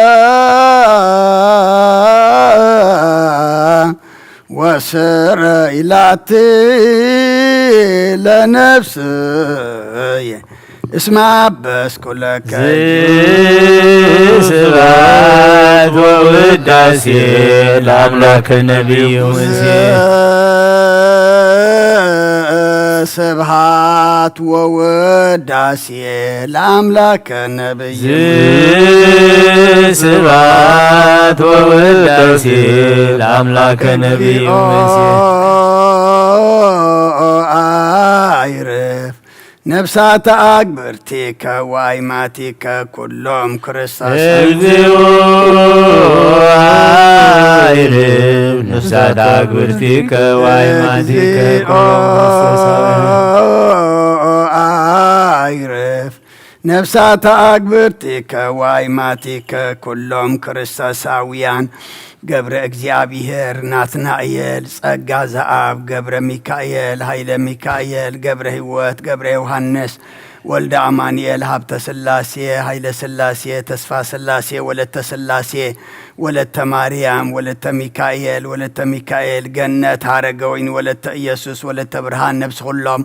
ወስረ ኢላቲ ለነፍስየ እስማ በስኩለከ ስብሐት ወውዳሴ ለአምላክ ነቢዩ ሙሴ። ስብሐት ወውዳሴ ለአምላከ ነቢዩ ስብሐት ወውዳሴ ለአምላከ ነቢዩ ሙሴ። አይርፍ ነፍሳተ አግብርቲከ ወአይማቲከ ኩሎም ክርስቶስ። እግዚኦ አይርፍ ነፍሳተ አግብርቲከ ወአይማቲከ ኩሎም ክርስቶስ። አይርፍ ነፍሳተ አግብርቲከ ወአይማቲከ ኩሎም ክርስቶሳውያን። ገብረ እግዚኣብሔር ናትናኤል ጸጋ ዘኣብ፣ ገብረ ሚካኤል፣ ሃይለ ሚካኤል፣ ገብረ ህይወት፣ ገብረ ዮሃንስ፣ ወልደ ኣማኑኤል፣ ሃብተ ስላሴ፣ ሃይለ ስላሴ፣ ተስፋ ስላሴ፣ ወለተ ስላሴ፣ ወለተ ማርያም፣ ወለተ ሚካኤል፣ ወለተ ሚካኤል፣ ገነት ሃረገወይኒ፣ ወለተ ኢየሱስ፣ ወለተ ብርሃን፣ ነብሲ ኩሎም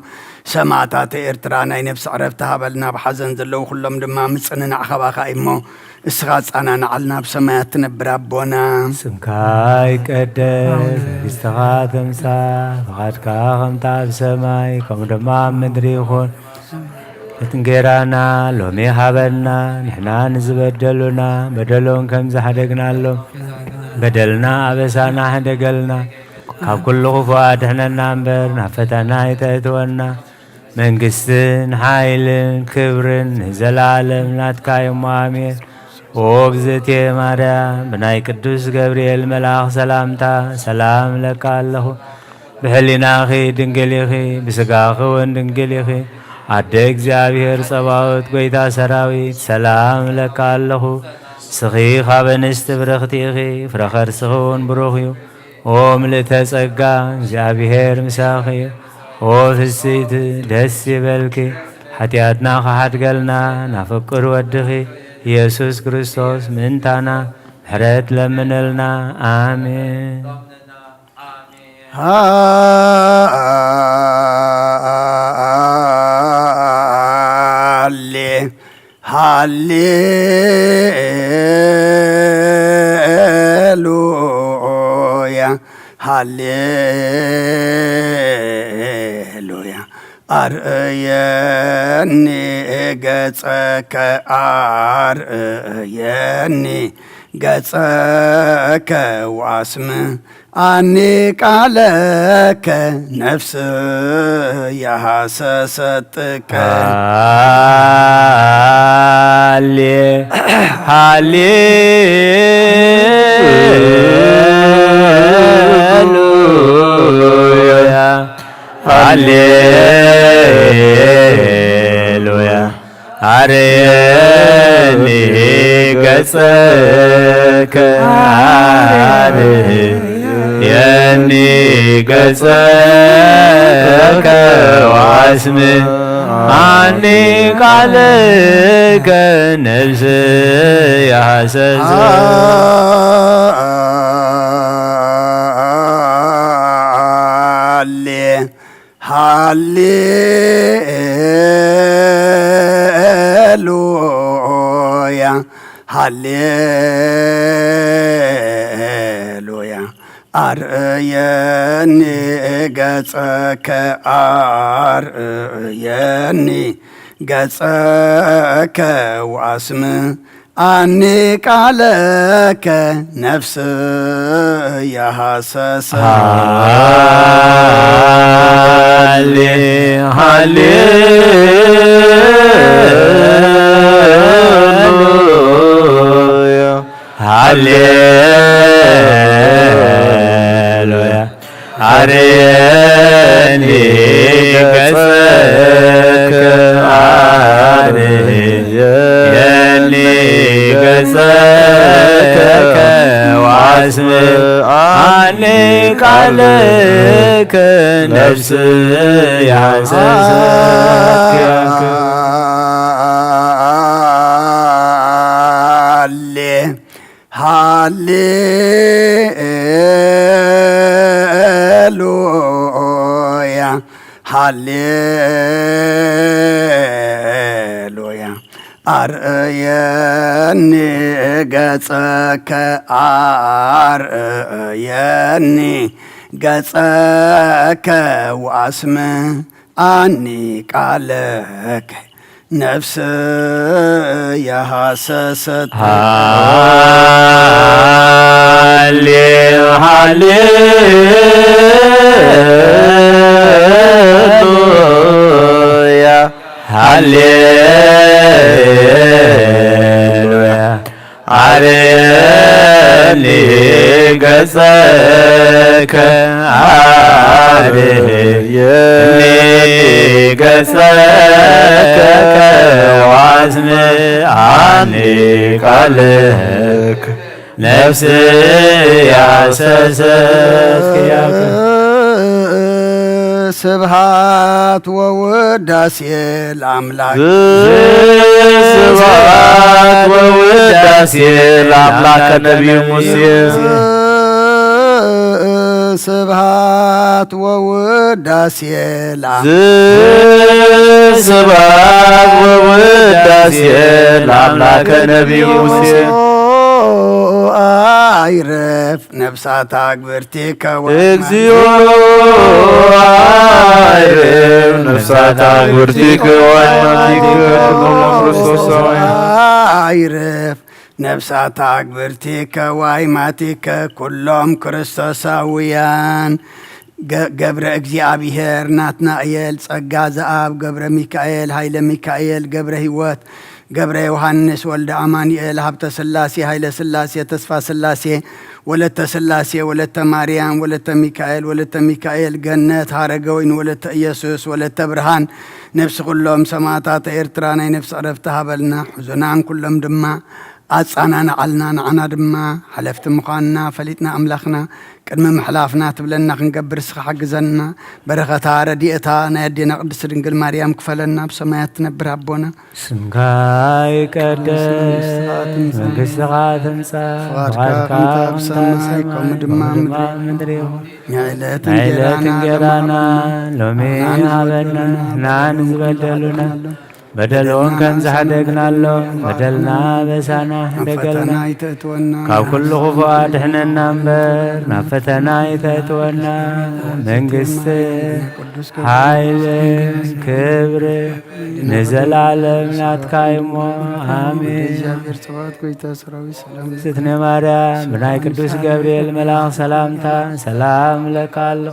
ሰማእታተ ኤርትራ ናይ ነብሲ ዕረፍቲ ሃበልና። ኣብ ሓዘን ዘለዉ ኩሎም ድማ ምጽንናዕ ካባኻ እሞ እስኻ ጻናናዓልና ኣብ ሰማያት ትነብር ኣቦና። ስምካ ይቀደስ፣ መንግስትኻ ትምጻእ፣ ፍቓድካ ከምታ ኣብ ሰማይ ከምኡ ድማ ኣብ ምድሪ ይኹን። እቲ እንጌራና ሎሚ ሃበና፣ ንሕና ንዝበደሉና በደሎም ከም ዝሓደግናሎም በደልና ኣበሳና ሕደገልና፣ ካብ ኩሉ ክፉእ ኣድሕነና እምበር ናብ ፈተና ኣይተእትወና። መንግስትን ሓይልን ክብርን ንዘለዓለም ናትካ እዩሞ ኣሜን። ኦ እግዝእትየ ማርያም ብናይ ቅዱስ ገብርኤል መልኣኽ ሰላምታ ሰላም እለካ ኣለኹ። ብሕሊናኺ ድንግል ኢኺ፣ ብስጋኺ እውን ድንግል ኢኺ። ኣደ እግዚኣብሔር ጸባኦት ጐይታ ሰራዊት ሰላም እለካ ኣለኹ። ንስኺ ካብ ኣንስቲ ብርኽቲ ኢኺ፣ ፍረ ከርስኺ እውን ብሩኽ እዩ። ኦ ምልእተ ጸጋ እግዚኣብሔር ምሳኺ እዩ። ኦ ፍስይቲ ደስ ይበልኪ፣ ሓጢኣትና ክሓድገልና ናፍቅር ወድኺ ኢየሱስ ክርስቶስ ምእንታና ምሕረት ለምንልና። ኣሜን። ሃሌ ሃሌሉያ፣ ሃሌሉያ። ኣርእየኒ ገጸከ፣ ኣርእየኒ ገጸከ ወአስምዓኒ ቃለከ፣ ነፍስየ ሃሰሰት ጥቀ። ሃሌ ሃሌሉያ፣ ሃሌሉያ። ኣርየኒ ገጸከ፣ ኣርየኒ ገጸከ ወአስምዓኒ ቃልከ፣ ነፍስየ ሐሰሰት። ሃሌ ሃሌሉያ፣ ሃሌሉያ። ኣርእየኒ ገጸከ፣ ኣርእየኒ ገጸከ ወአስም ኣኒ ቃለከ ነፍስየ ሐሰሰት። ሃሌ ሃሌሉያ፣ ሃሌሉያ። አርየኒ ገጸከ፣ አርየኒ ገጸከ ወአስምዓኒ ቃልከ፣ ነፍስየ ሐሰሰት። ሃሌ ሃሌሉያ፣ ሃሌሉያ። አርእየኒ ገጸከ፣ አርእየኒ ገጸከ ወአስምዓኒ ቃለከ፣ ነፍስየ ሐሰሰት። ሃሌ ሃሌሉያ፣ ሃሌሉያ። አርየኒ ገጸከ፣ አርየኒ ገጸከ ወአስምዓኒ ቃልከ፣ ነፍስየ ሐሰሰት ኪያከ። ስብሐት ወውዳሴ ለአምላክ። ስብሐት ወውዳሴ ለአምላክ ነቢዩ ሙሴ። ስብሐት ወውዳሴ ለአምላክ። ስብሐት ወውዳሴ ለአምላክ ነቢዩ ሙሴ። አይረፍ ነፍሳት አግብርቲከ ወአይማቲከ። እግዚኦ አይረፍ ነፍሳት አግብርቲከ ወአይማቲከ። ክርስቶስ ሆይ። አይረፍ ነፍሳት አግብርቲከ ወአይማቲከ ኩሎም ክርስቶሳውያን። ገ-፣ ገብረ እግዚኣብሔር ናትናኤል፣ ጸጋ ዘአብ፣ ገብረ ሚካኤል፣ ኃይለ ሚካኤል፣ ገብረ ሕይወት፣ ገብረ ዮሐንስ፣ ወልደ አማኑኤል፣ ሀብተ ሥላሴ፣ ኃይለ ሥላሴ፣ ተስፋ ሥላሴ፣ ወለተ ሥላሴ፣ ወለተ ማርያም፣ ወለተ ሚካኤል፣ ወለተ ሚካኤል፣ ገነት፣ ሀረገወይን፣ ወለተ ኢየሱስ፣ ወለተ ብርሃን፣ ነፍሲ ኩሎም ሰማዕታተ ኤርትራ ናይ ነፍሲ ዕረፍቲ ሃበልና። ሕዙናን ኩሎም ድማ ኣጻናንዓልና። ንዓና ድማ ሓለፍቲ ምዃንና ፈሊጥና ኣምላኽና ቅድሚ ምሕላፍና ትብለና ክንገብር እስኻ ሓግዘና። በረኸታ ረድኤታ ናይ ኣዴና ቅድስቲ ድንግል ማርያም ክፈለና። ብሰማያት ትነብር ኣቦና ስምካ ይቀደስ፣ መንግስትኻ ትምጻእ፣ ፍቓድካ ፍቓድካ ከምቲ ኣብ ከምቲ ኣብ ሰማይ ሰማይ ከምኡ ድማ ከምኡ ድማ ምድሪ። ኣብ ምድሪ ይኹን። ናይ ዕለት ናይ ዕለት እንጀራና እንጀራና ሎሚ ሎሚ ሃበና፣ ሃበና፣ ንሕና ንዝበደሉና በደልና ከም ዝሓደግናሎም በደልና በሳና ናብ ሕደገልና። ፈተና ኣይተእትወና፣ ካብ ኩሉ ክፉእ ኣድሕነና እምበር፣ ናብ ፈተና ኣይተእትወና። መንግስቲ፣ መንግስቲ፣ ቅዱስ ክብሪ፣ ሓይሊ፣ ክብሪ ንዘላለም ናትካ እዩሞ። ኣሜን። እግዚኣብሔር ጸባኦት ጎይታ ሰራዊት ሰላም። እግዝእትነ ማርያም፣ ብናይ ቅዱስ ገብርኤል መልኣኽ ሰላምታ ሰላም እለካ ኣሎ።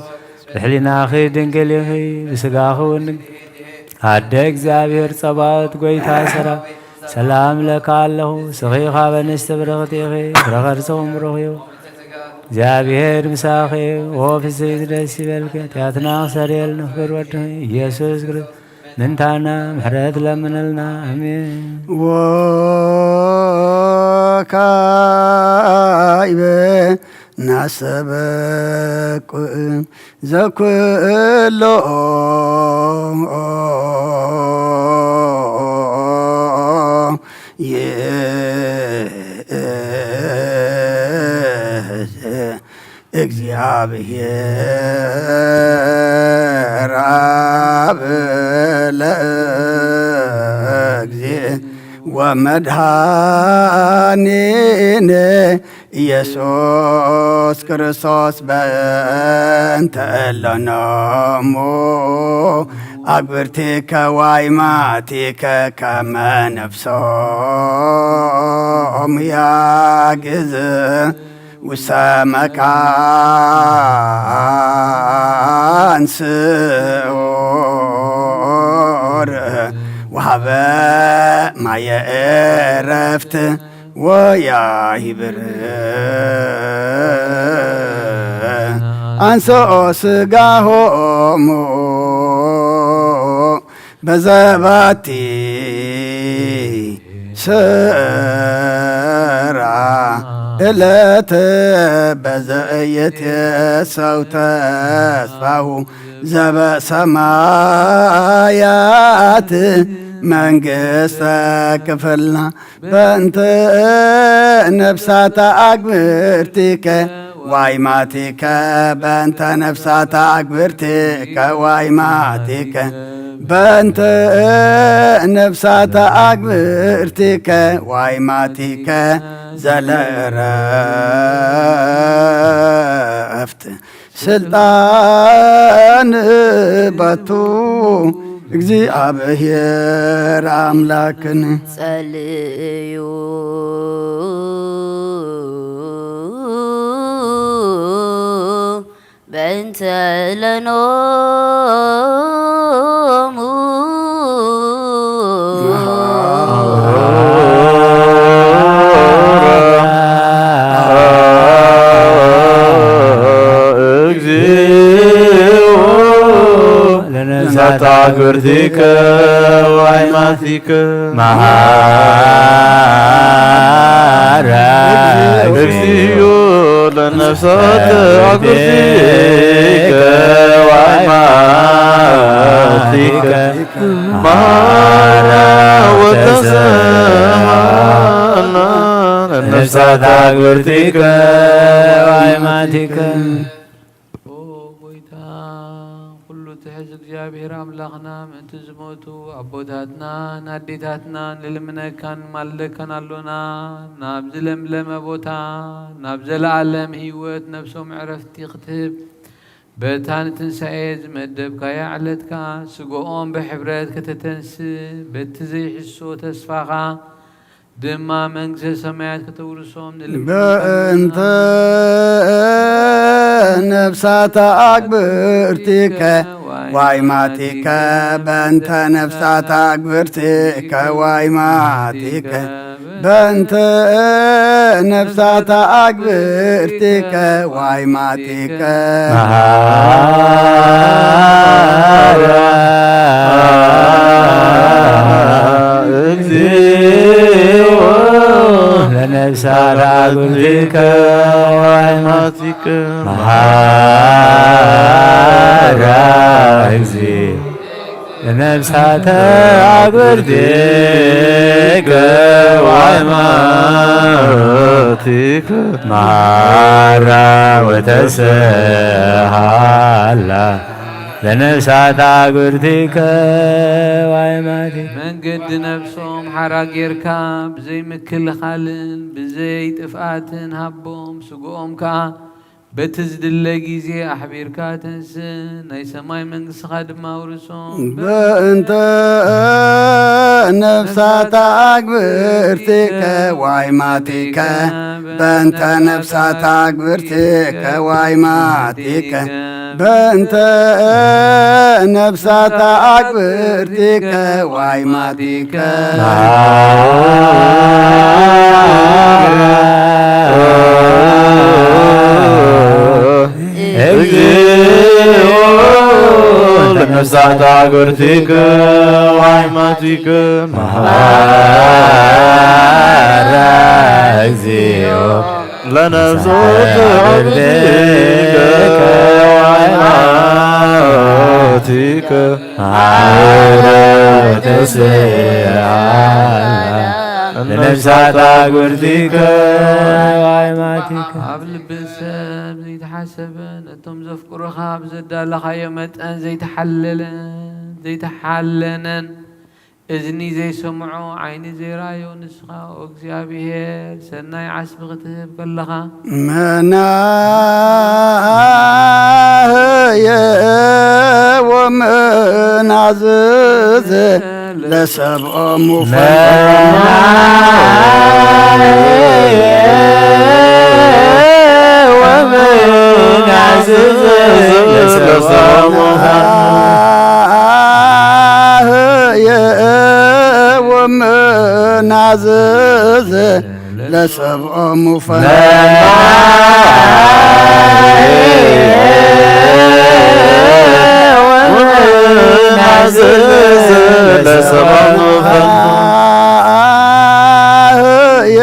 ብሕሊናኺ ድንግል ኢኺ፣ ብስጋኺ እውን ድንግል። ኣደ እግዚኣብሔር ጸባኦት፣ ጎይታ ሰራዊት፣ ሰላም እብለካ ኣለኹ፣ ስኺ ካብ ኣንስቲ ብርኽቲ ኢኺ፣ ፍረ ከርሥኺ እውን ብሩኽ እዩ። እግዚኣብሔር ምሳኺ እዩ፣ ኦ ፍስሕቲ ደስ ይበልኪ፣ ኃጢኣትና ክሰረየልና ፍቅር ወድኺ ኢየሱስ ክርስቶስ ምንታና ምሕረት ለምነልና፣ ኣሜን። ወካዕበ ናሰበቁ ዘኩሎ ይእዝ እግዚአብሔር አብ ለእግዚእ ወመድኃኒነ ኢየሱስ ክርስቶስ በእንተ እለኖሙ አግብርቲከ ዋይማቲከ ከመ ነፍሶም ያግዝ ውሰ መካን ስዑር ወሃበ ማየ ዕረፍት ወያሂብር አንሶ ስጋሆሙ በዘባቲ ስራ እለት በዘእየት የሰው ተስፋሁ ዘበሰማያት መንግስተ ክፍልና በእንተ ነፍሳታ አግብርቲከ ዋይማቲከ በእንተ ነፍሳታ አግብርቲከ ዋይማቲከ በእንተ ነፍሳታ አግብርቲከ ዋይማቲከ ዘለእረፍት ስልጣን ባቱ እግዚኣብሔር አምላክን ጸልዩ በእንተ ለኖሙ ለነፍሳት አግብርቲከ ወአይማቲከ መሐረ እግዚኦ ለነፍሳት አግብርቲከ ወአይማቲከ መሐረ ወተሰሃላ ለነፍሳት አግብርቲከ ወአይማቲከ። ኦ ጎይታ፣ ኩሉ ትሕዝ እግዚኣብሔር ኣምላኽና፣ ምእንቲ ዝሞቱ ኣቦታትናን ኣዴታትናን ንልምነካን ንማልደካን ኣሎና። ናብዚ ለምለመ ቦታ፣ ናብ ዘለኣለም ህይወት ነፍሶም ዕረፍቲ ክትህብ፣ በታ ንትንሳኤ ዝመደብካያ ዕለት ከኣ ስጋኦም ብሕብረት ከተተንስእ፣ በቲ ዘይሕሶ ተስፋኻ ድማ መንግስተ ሰማያት ከተውርሶም ንልምነካ። በእንተ ነፍሳተ አግብርቲከ ዋይማቲከ በእንተ ነፍሳተ አግብርቲከ ዋይማቲከ በእንተ ነፍሳተ አግብርቲከ ዋይማቲከ መሐረ እግዚኦ ለነፍሳት አግብርቲከ ወአይማቲከ መሐረ እግዚኦ ለነፍሳት አግብርቲከ ወአይማቲከ መሐረ ወተሰሃላ ለነፍሳት አግብርቲከ ወአይማቲከ። መንገዲ ነፍሶም ሓራ ጌርካ ብዘይ ምክልኻልን ብዘይ ጥፍኣትን ሃቦም፣ ስግኦም ከኣ በቲ ዝድለ ግዜ ኣሕቢርካ ተንስእ፣ ናይ ሰማይ መንግስትኻ ድማ ኣውርሶም። በእንተ ነፍሳት ኣግብርቲከ ዋይማቲከ፣ በእንተ ነፍሳት ኣግብርቲከ ዋይማቲከ፣ በእንተ ነፍሳት ኣግብርቲከ ዋይማቲከ። እግዚኦ ለነፍሳት ኣግብርቲከ ዋይማቲከ። መሐረ እግዚኦ ለነፍሳት ኣግብርቲከ ዋይማቲከ። መሐረ ተስዓላ ለነፍሳት ኣግብርቲከ ዋይማቲከ። ኣብ ልቢ ሰብ ዘይተሓሰበ፣ ነቶም ዘፍቅሩኻ ብዘዳለኻዮ መጠን ዘይተሓለለ፣ ዘይተሓለነን፣ እዝኒ ዘይሰምዖ፣ ዓይኒ ዘይረኣዮ ንስኻ፣ ኦ እግዚኣብሔር፣ ሰናይ ዓስቢ ክትህብ ከለኻ፣ መናህየ ወመናዝዝ ለሰብኦሙ ፈንታ። ወመናዝዝ ለሰብኦሙ ፈንታ። መናህየ ወመናዝዝ ለሰብኦሙ ፈንታ። መናዝዝ ለሰብኦሙ ፈንታ። መናህየ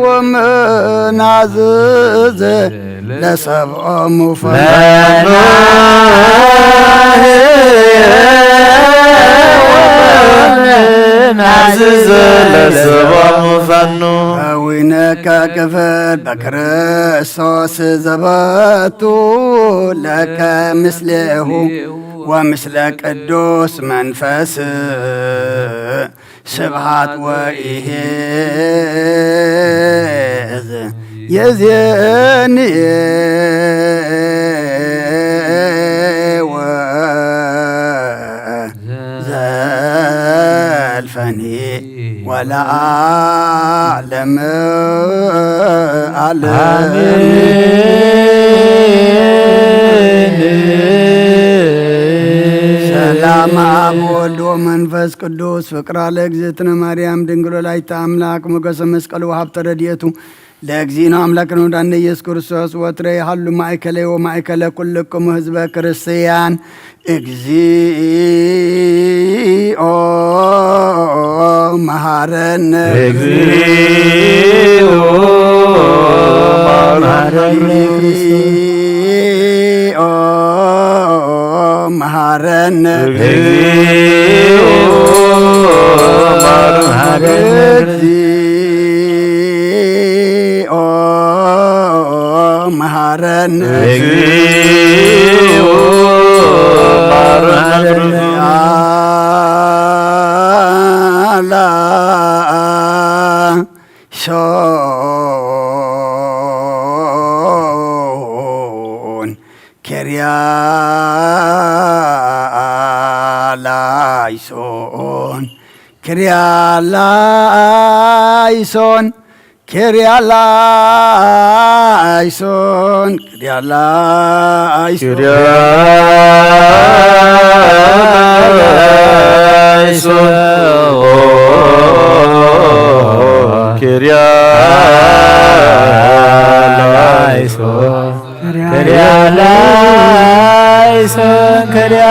ወመናዝዝ ለሰብኦሙ ፈንታ። መናህየ ወመናዝዝ ለሰብኦሙ ፈኑ። ከዊነከ ክፍል በክርስቶስ ዘበቱ ለከ ምስሌሁ ወምስለ ቅዱስ መንፈስ ስብሃት ወኢሄዝ የዜኒ ዘልፈኒ ወለዓለም ዓለም። ሰላም ኣብ ወልድ ወመንፈስ ቅዱስ፣ ፍቅራ ለእግዝእትነ ማርያም ድንግል ወላዲተ ኣምላክ፣ ሞገሰ መስቀሉ ወሃብተ ረድኤቱ ለእግዚእነ ኣምላክነ ወዳነ ኢየሱስ ክርስቶስ ወትረ ይሃሉ ማእከለይ ወማእከለ ኩልክሙ ህዝበ ክርስቲያን። እግዚኦ መሐረነ። እግዚኦ መሐረነ። እግዚኦ መሐረነ። እግዚኦ መሐረነ። እግዚኦ መሐረነ። እግዚኦ መሐረነ። አላ ሶን ኬርያ ላይሶን፣ ኬርያ ላይሶን፣ ኬርያ ላይሶን፣ ኬርያ ላይሶን። ኬርያ ላይሶን። ኬርያ ላይሶን። ኬርያ ላይሶን። ኬርያ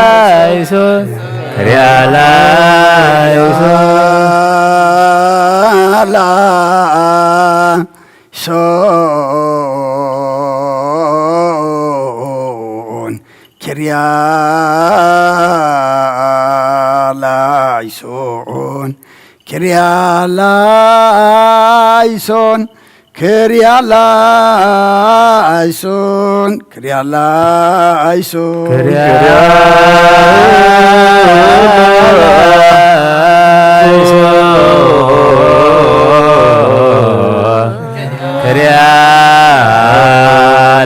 ላይሶን። ኬርያ ላይሶን። ላይሶን። ኪርያ ላይሶን፣ ኪርያ ላይሶን፣ ኪርያ ላይሶን፣ ኪርያ ላይሶን። ኪርያ ላይሶን፣ ኪርያ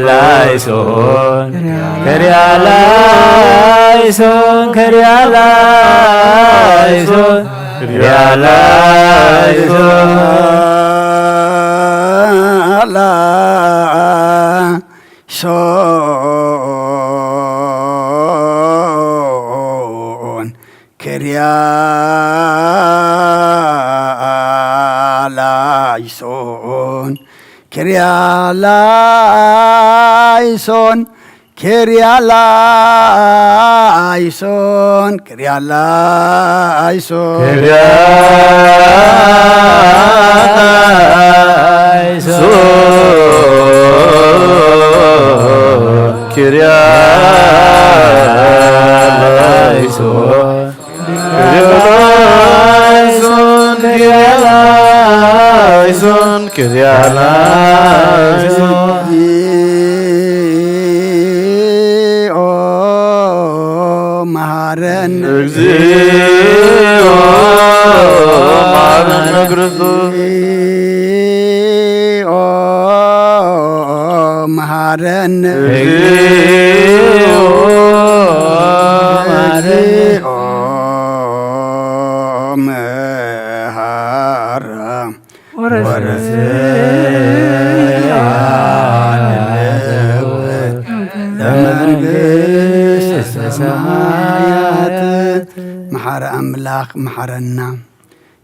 ላይሶን፣ ኪርያ ላይሶን፣ ኪርያ ላይሶን። ኪርያላይሶን። ላይሶን፣ ኪርያላይሶን፣ ኪርያላይሶን፣ ኪርያላይሶን፣ ኪርያላይሶን። ኪርያላይሶን፣ ኪርያላይሶን፣ ኪርያላይሶን፣ ኪርያላይሶን። እግዚኦ መሐረነ። እግዚኦ መሐረነ ክርስቶስ። እግዚኦ መሐረነ። እግዚኦ መሐረነ። እግዚኦ መሐረነ። ወረስያነ ለመንግስተ ሰማያት። መሓረ ኣምላኽ መሓረና።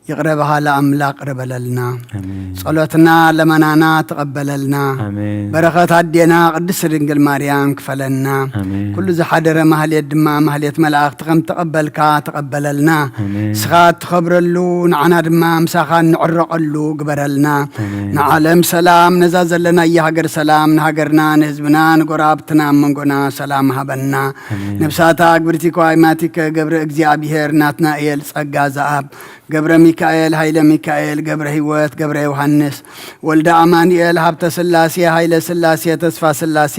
ይቕረ በሃሊ ኣምላኽ ይቕረ በለልና። ኣሜን። ጸሎትና ለመናና ተቐበለልና። ኣሜን። በረኸት ኣዴና ቅድስት ድንግል ማርያም ክፈለና። ኣሜን። ኩሉ ዝሓደረ ማህሌት ድማ ማህሌት መላእኽቲ ከም ተቐበልካ ተቐበለልና። ኣሜን። ንስኻ እትኸብረሉ ንዓና ድማ ምሳኻ እንዕረቐሉ ግበረልና። ኣሜን። ንዓለም ሰላም፣ ነዛ ዘለናያ ሃገር ሰላም፣ ንሃገርና ንህዝብና ንጎረባብትና ኣብ መንጎና ሰላም ሃበና። ኣሜን። ነብሳታ ኣግብርቲ ከዋይማቲከ ገብረ እግዚኣብሔር ናትናኤል ጸጋ ዘኣብ ገብረ ሚካኤል፣ ሃይለ ሚካኤል፣ ገብረ ህይወት፣ ገብረ ዮሃንስ፣ ወልደ ኣማኑኤል፣ ሃብተ ስላሴ፣ ሃይለ ስላሴ፣ ተስፋ ስላሴ፣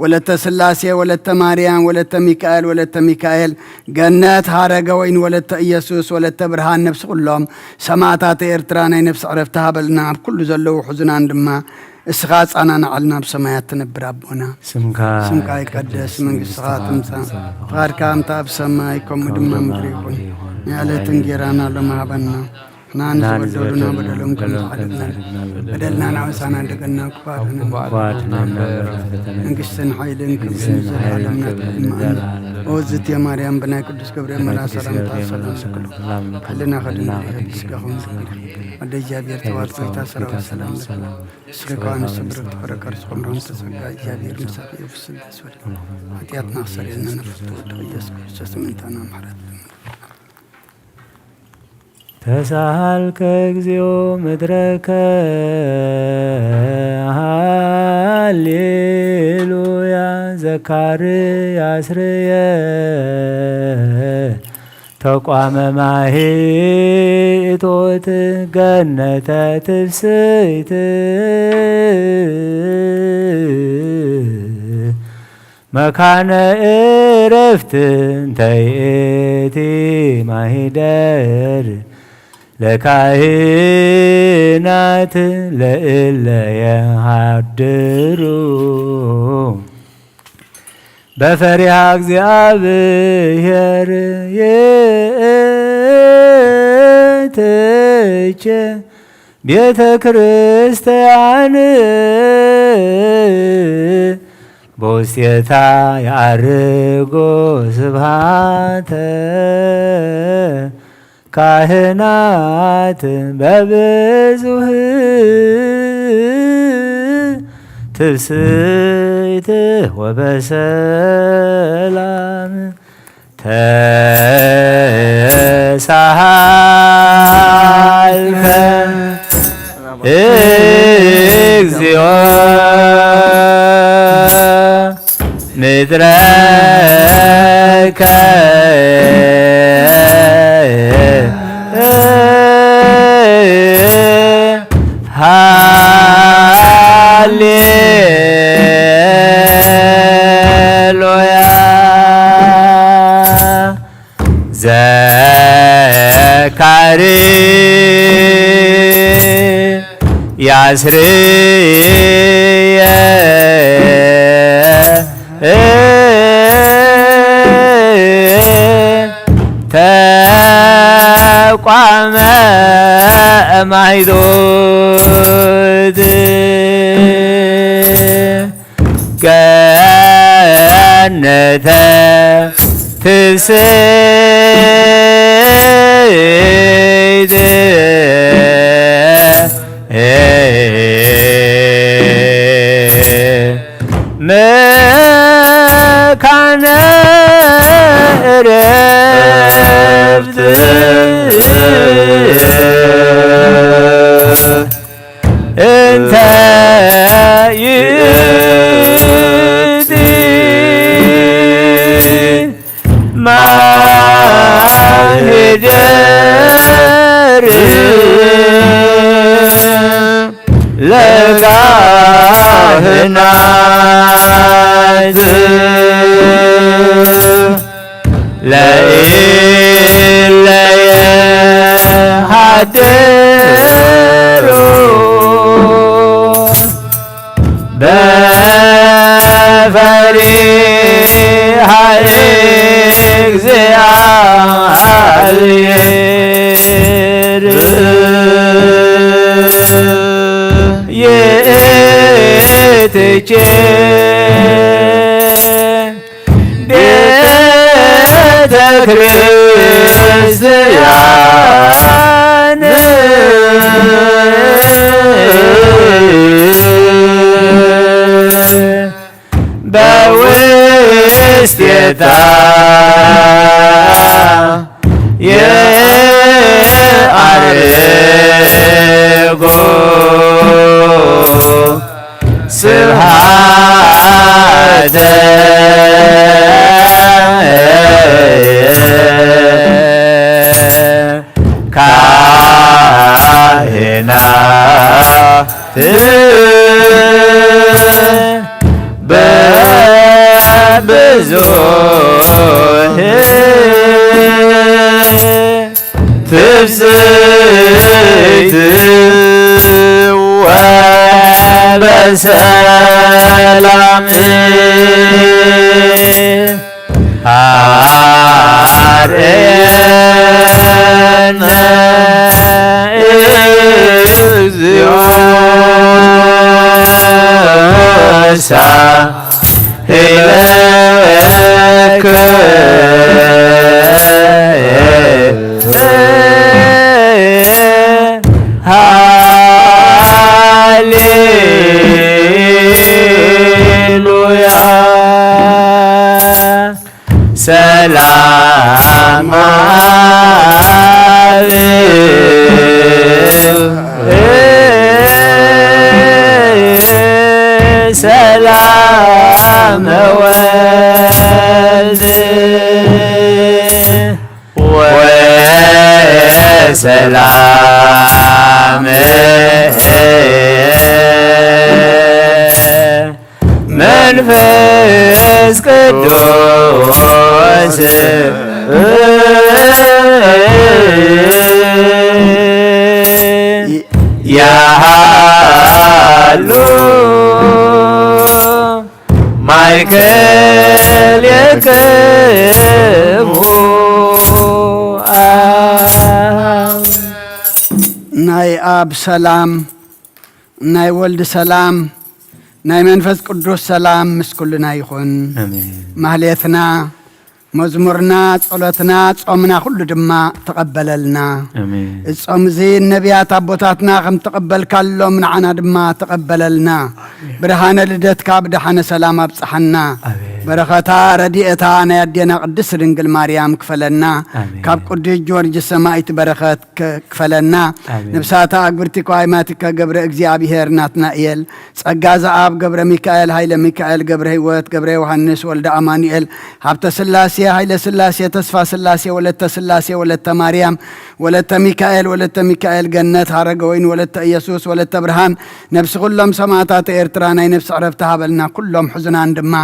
ወለተ ስላሴ፣ ወለተ ማርያም፣ ወለተ ሚካኤል፣ ወለተ ሚካኤል፣ ገነት ሃረገ ወይን፣ ወለተ ኢየሱስ፣ ወለተ ብርሃን፣ ነፍሲ ኩሎም ሰማዕታተ ኤርትራ ናይ ነፍሲ ዕረፍቲ ሃበልና። ኣብ ኩሉ ዘለዉ ሕዙናን ድማ እስኻ ኣጻናንዓልና፣ ኣብ ሰማያት ትነብር ኣቦና። ስምካ ስምካ ይቀደስ፣ መንግስትኻ ትምጻእ፣ ፍቓድካ ከምታ ኣብ ሰማይ ከምኡ ድማ ኣብ ምድሪ ይኹን። ናይ ዕለት እንጌራና ሎሚ ሃበና። ንሕና ንዝበደሉና በደሎም ከም ዝሓደግና፣ በደልና ናበሳና እንደገና ክፋትና። ክፋትና መንግስትን ሓይልን ክብርን ንዘለዓለም ናትካ እማ ኣሜን። ኦ ዝትየ ማርያም ብናይ ቅዱስ ገብርኤል መልኣክ ሰላምታ ሰላም ንብለኪ። ሕልና ከድንግል ኢኺ፣ ስጋኹም ኣደ እግዚኣብሔር ተዋሕዶ ጎይታ ሰራዊት ሰላም ንብለኪ። እስኺ ከኣ ንስብርት ፍረ ከርስኹም ሮም ተጸጋ እግዚኣብሔር ምሳኺ እዩ ፍስል ደስ በል። ሓጢኣትና ክሰርየልና ነፍስ ትወድቕ ኢየሱስ ክርስቶስ ምእንታና ምሕረት ለምኑ። ተሳሃልከ እግዚኦ ምድረከ ሃሌሉያ ዘካርያስ ርየ ተቋመ ማሂቶት ገነተ ትፍስይት መካነ እረፍት እንተይእቲ ማሂደር ለካህናት ለእለ የሃድሩ በፈሪሃ እግዚኣብሔር ይእትቼ ቤተ ክርስቲያን በውስቴታ የዐርጎ ስብሃተ ካህናት በብዙህ ትፍስሕት ወበሰላም ተሳሃልከ እግዚኦ ምድረከ ሃሌሉያ ዘካሪ ያስርየ ተቋ ቋመ ማይዶት ገነተ ትስይድ መካነ እረፍት እንተ ይእቲ ማህደር ለካህናት ለኢለየ ሃደሮ በፈሪሃ እግዚአብሔር ይእትቼ ቤተ ክርስቲያን በውስቴታ የአርጎ ስብሐተ ካህናት በብዙህ ትፍስሕት ወበሰላምነ እግዚኦ። ሃሌሉያ። ሰላም አብ ሰላም ወልድ ወሰላም መንፈስ ቅዱስ ያሃሉ ማእከሌክሙ። ናይ ኣብ ሰላም፣ ናይ ወልድ ሰላም፣ ናይ መንፈስ ቅዱስ ሰላም ምስ ኩልና ይኹን። ኣሜን። ማህሌትና፣ መዝሙርና፣ ጸሎትና፣ ጾምና ኩሉ ድማ ተቐበለልና። ኣሜን። እዚ ጾም እዚ ነቢያት ኣቦታትና ከም ተቐበልካሎም ንዓና ድማ ተቐበለልና። ኣሜን። ብርሃነ ልደትካ ብደሓነ ሰላም ኣብጽሓና። ኣሜን። በረኸታ ረድኤታ ናይ ኣዴና ቅድስት ድንግል ማርያም ክፈለና። ኣሜን። ካብ ቅዱስ ጊዮርጊስ ሰማዕት በረኸት ክ-፣ ክፈለና። ኣሜን። ነብሳታ ኣግብርቲ ከዋይማቲከ ገብረ እግዚኣብሔር ናትናኤል፣ ጸጋ ዘኣብ ገብረ ሚካኤል፣ ሃይለ ሚካኤል፣ ገብረ ህይወት፣ ገብረ ዮሃንስ፣ ወልደ ኣማኑኤል፣ ሃብተ ስላሴ፣ ሃይለ ስላሴ፣ ተስፋ ስላሴ፣ ወለተ ስላሴ፣ ወለተ ማርያም፣ ወለተ ሚካኤል፣ ወለተ ሚካኤል፣ ገነት ሃረገወይን፣ ወለተ ኢየሱስ፣ ወለተ ብርሃን፣ ነብሲ ኩሎም ሰማእታት ኤርትራ ናይ ነብሲ ዕረፍቲ ሃበልና። ኩሎም ሕዙናን ድማ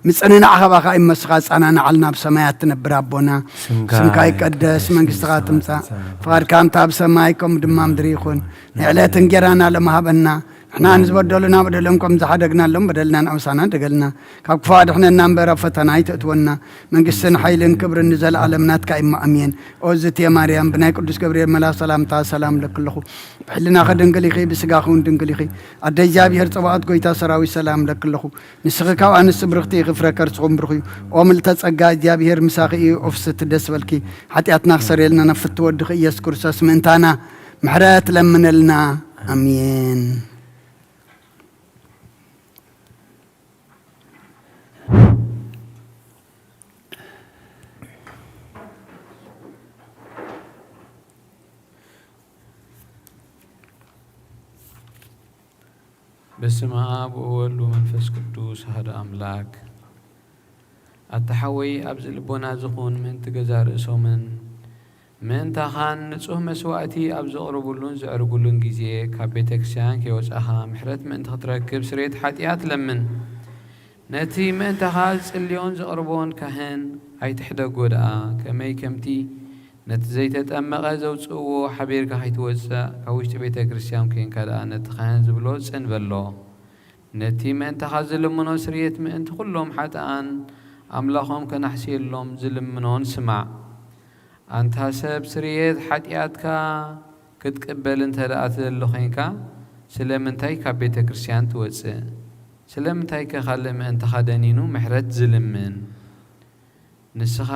ምጽንናዕ ካባኻ እዩ፣ መስኻ ጻናናዓልና። ኣብ ሰማያት ትነብር ኣቦና፣ ስምካ ስምካ ይቀደስ፣ ይቀደስ፣ መንግስትኻ መንግስትኻ ትምጻእ፣ ትምጻእ፣ ፍቓድካ እንተ ኣብ ሰማይ ከምኡ ድማ ምድሪ ይኹን። ናይ ዕለት እንጌራና ሎም ሃበና፣ ንሕና ንዝበደሉና በደሎም ከም ዝሓደግናሎም በደልና ንኣውሳና ደገልና። ካብ ክፉ ኣድሕነና እምበር ኣብ ፈተና ኣይተእትወና። መንግስትን ሓይልን ክብርን ንዘለኣለም ናትካ እዩ። ኣሜን። ኦዝቴ ማርያም፣ ብናይ ቅዱስ ገብርኤል መልኣኽ ሰላምታ ሰላም እለኪ ኣለኹ። ብሕልናኺ ድንግል ኢኺ፣ ብስጋኺ እውን ድንግል ኢኺ። ኣደ እግዚኣብሔር ጸባኦት፣ ጎይታ ሰራዊት፣ ሰላም እለኪ ኣለኹ። ንስኺ ካብ ኣንስቲ ብርኽቲ ኢኺ፣ ፍረ ከርስኹም ብሩኽ እዩ። ኦ ምልዕተ ጸጋ፣ እግዚኣብሔር ምሳኺ እዩ። ኦ ፍስሕቲ ደስ በልኪ። ሓጢኣትና ክሰርየልና ናብ ፍትወ ወድኺ ኢየሱስ ክርስቶስ ምእንታና ምሕረት ለምነልና። ኣሜን። በስመ አብ ወወልድ ወመንፈስ ቅዱስ አሐዱ አምላክ። ኣታ ሓወይ፣ ኣብዚ ልቦና ዝኹን ምእንቲ ገዛ ርእሶምን ምእንታኻን ንጹህ መስዋእቲ ኣብ ዘቕርቡሉን ዘዕርጉሉን ግዜ፣ ካብ ቤተ ክርስቲያን ከይወጻኻ ምሕረት ምእንቲ ክትረክብ ስርየት ሓጢኣት ለምን። ነቲ ምእንታኻ ዝጽልዮን ዘቕርቦን ካህን ኣይትሕደጎ ደኣ፣ ከመይ ከምቲ ነቲ ዘይተጠመቐ ዘውጽእዎ ሓቢርካ ከይትወጽእ፣ ካብ ውሽጢ ቤተ ክርስቲያን ኴንካ ደኣ ነቲ ካህን ዝብሎ ጽን በሎ። ነቲ ምእንታኻ ዝልምኖ ስርየት ምእንቲ ኩሎም ሓጥኣን ኣምላኾም ከናሕስየሎም ዝልምኖን ስማዕ። ኣንታ ሰብ፣ ስርየት ሓጢኣትካ ክትቅበል እንተ ደኣ ትደሊ ኾይንካ፣ ስለምንታይ ካብ ቤተ ክርስቲያን ትወጽእ? ስለምንታይከ ካልእ ምእንታኻ ደኒኑ ምሕረት ዝልምን? ንስኻ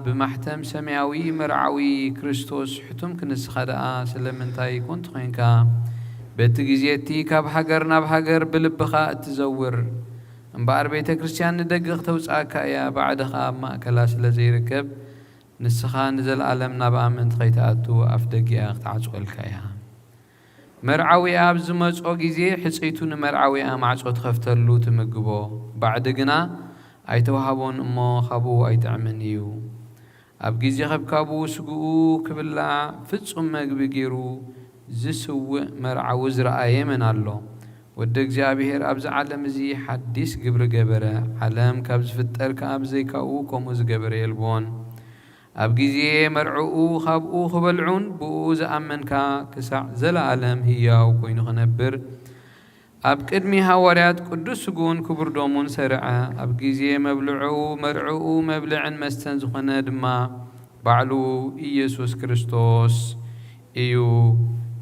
ብማሕተም ሰማያዊ መርዓዊ ክርስቶስ ሕቱምክ፣ ንስኻ ደኣ ስለምንታይ ኮንቱ ኾይንካ በቲ ግዜ እቲ ካብ ሃገር ናብ ሃገር ብልብኻ እትዘውር? እምበኣር ቤተ ክርስቲያን ንደገ ክተውጽኣካ እያ፣ ባዕድኻ ኣብ ማእከላ ስለ ዘይርከብ፣ ንስኻ ንዘለኣለም ናብኣ ምእንቲ ኸይትኣቱ ኣፍ ደጊኣ ክትዓጽወልካ እያ። መርዓዊኣ ኣብ ዝመጾ ግዜ፣ ሕጽይቱ ንመርዓዊኣ ማዕጾ ትኸፍተሉ፣ ትምግቦ። ባዕዲ ግና ኣይተዋህቦን እሞ፣ ካብኡ ኣይጥዕምን እዩ። ኣብ ግዜ ኸብካቡ ስግኡ ክብላዕ ፍጹም መግቢ ገይሩ ዝስውእ መርዓዊ ዝረኣየ መን ኣሎ? ወዲ እግዚኣብሔር ኣብዚ ዓለም እዚ ሓዲስ ግብሪ ገበረ። ዓለም ካብ ዝፍጠር ከኣ ብዘይካኡ ከምኡ ዝገበረ የልቦን። ኣብ ግዜ መርዕኡ ኻብኡ ኽበልዑን ብእኡ ዝኣመንካ ክሳዕ ዘለኣለም ህያው ኮይኑ ኽነብር፣ ኣብ ቅድሚ ሃዋርያት ቅዱስ ስግኡን ክቡር ደሙን ሰርዐ። ኣብ ግዜ መብልዑ መርዕኡ መብልዕን መስተን ዝኾነ ድማ ባዕሉ ኢየሱስ ክርስቶስ እዩ።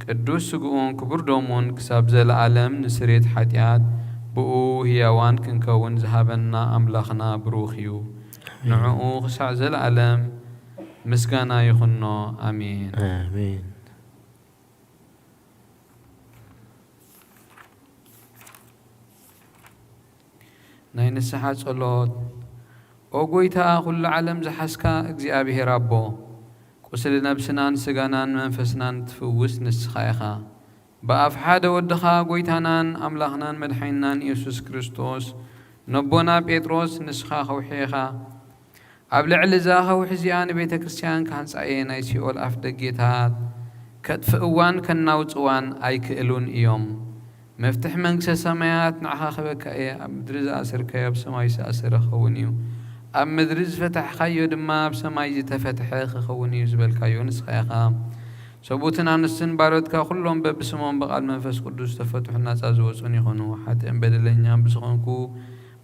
ቅዱስ ስግኡን ክቡር ደሙን ክሳብ ዘለኣለም ንስርየት ሓጢኣት ብኡ ህያዋን ክንከውን ዝሃበና ኣምላኽና ብሩኽ እዩ። ንዕኡ ክሳዕ ዘለኣለም ምስጋና ይኹኖ። ኣሜን። ኣሜን። ናይ ንስሓ ጸሎት። ኦ ጐይታ፣ ኹሉ ዓለም ዝሓዝካ እግዚኣብሄር ኣቦ፣ ቁስሊ ነብስናን ስጋናን መንፈስናን ትፍውስ ንስኻ ኢኻ። ብኣፍ ሓደ ወድኻ ጐይታናን ኣምላኽናን መድሓኒናን ኢየሱስ ክርስቶስ፣ ነቦና ጴጥሮስ ንስኻ ከውሒ ኢኻ። ኣብ ልዕሊ እዛ ከውሒ እዚኣ ንቤተ ክርስቲያን ክሃንጻ እየ። ናይ ሲኦል ኣፍ ደጌታት ከጥፍእዋን ከናውጽዋን ኣይክእሉን እዮም። መፍትሕ መንግስተ ሰማያት ንዓኻ ክህበካ እየ። ኣብ ምድሪ ዝኣሰርካዮ ኣብ ሰማይ ዝተኣሰረ ክኸውን እዩ፣ ኣብ ምድሪ ዝፈታሕካዮ ድማ ኣብ ሰማይ ዝተፈትሐ ክኸውን እዩ ዝበልካዮ ንስኻ ኢኻ። ሰብኡትን ኣንስትን ባሮትካ ኩሎም በብስሞም ብቓል መንፈስ ቅዱስ ዝተፈትሑን ናጻ ዝወጹን ይኹኑ። ሓጥእን በደለኛን ብዝኾንኩ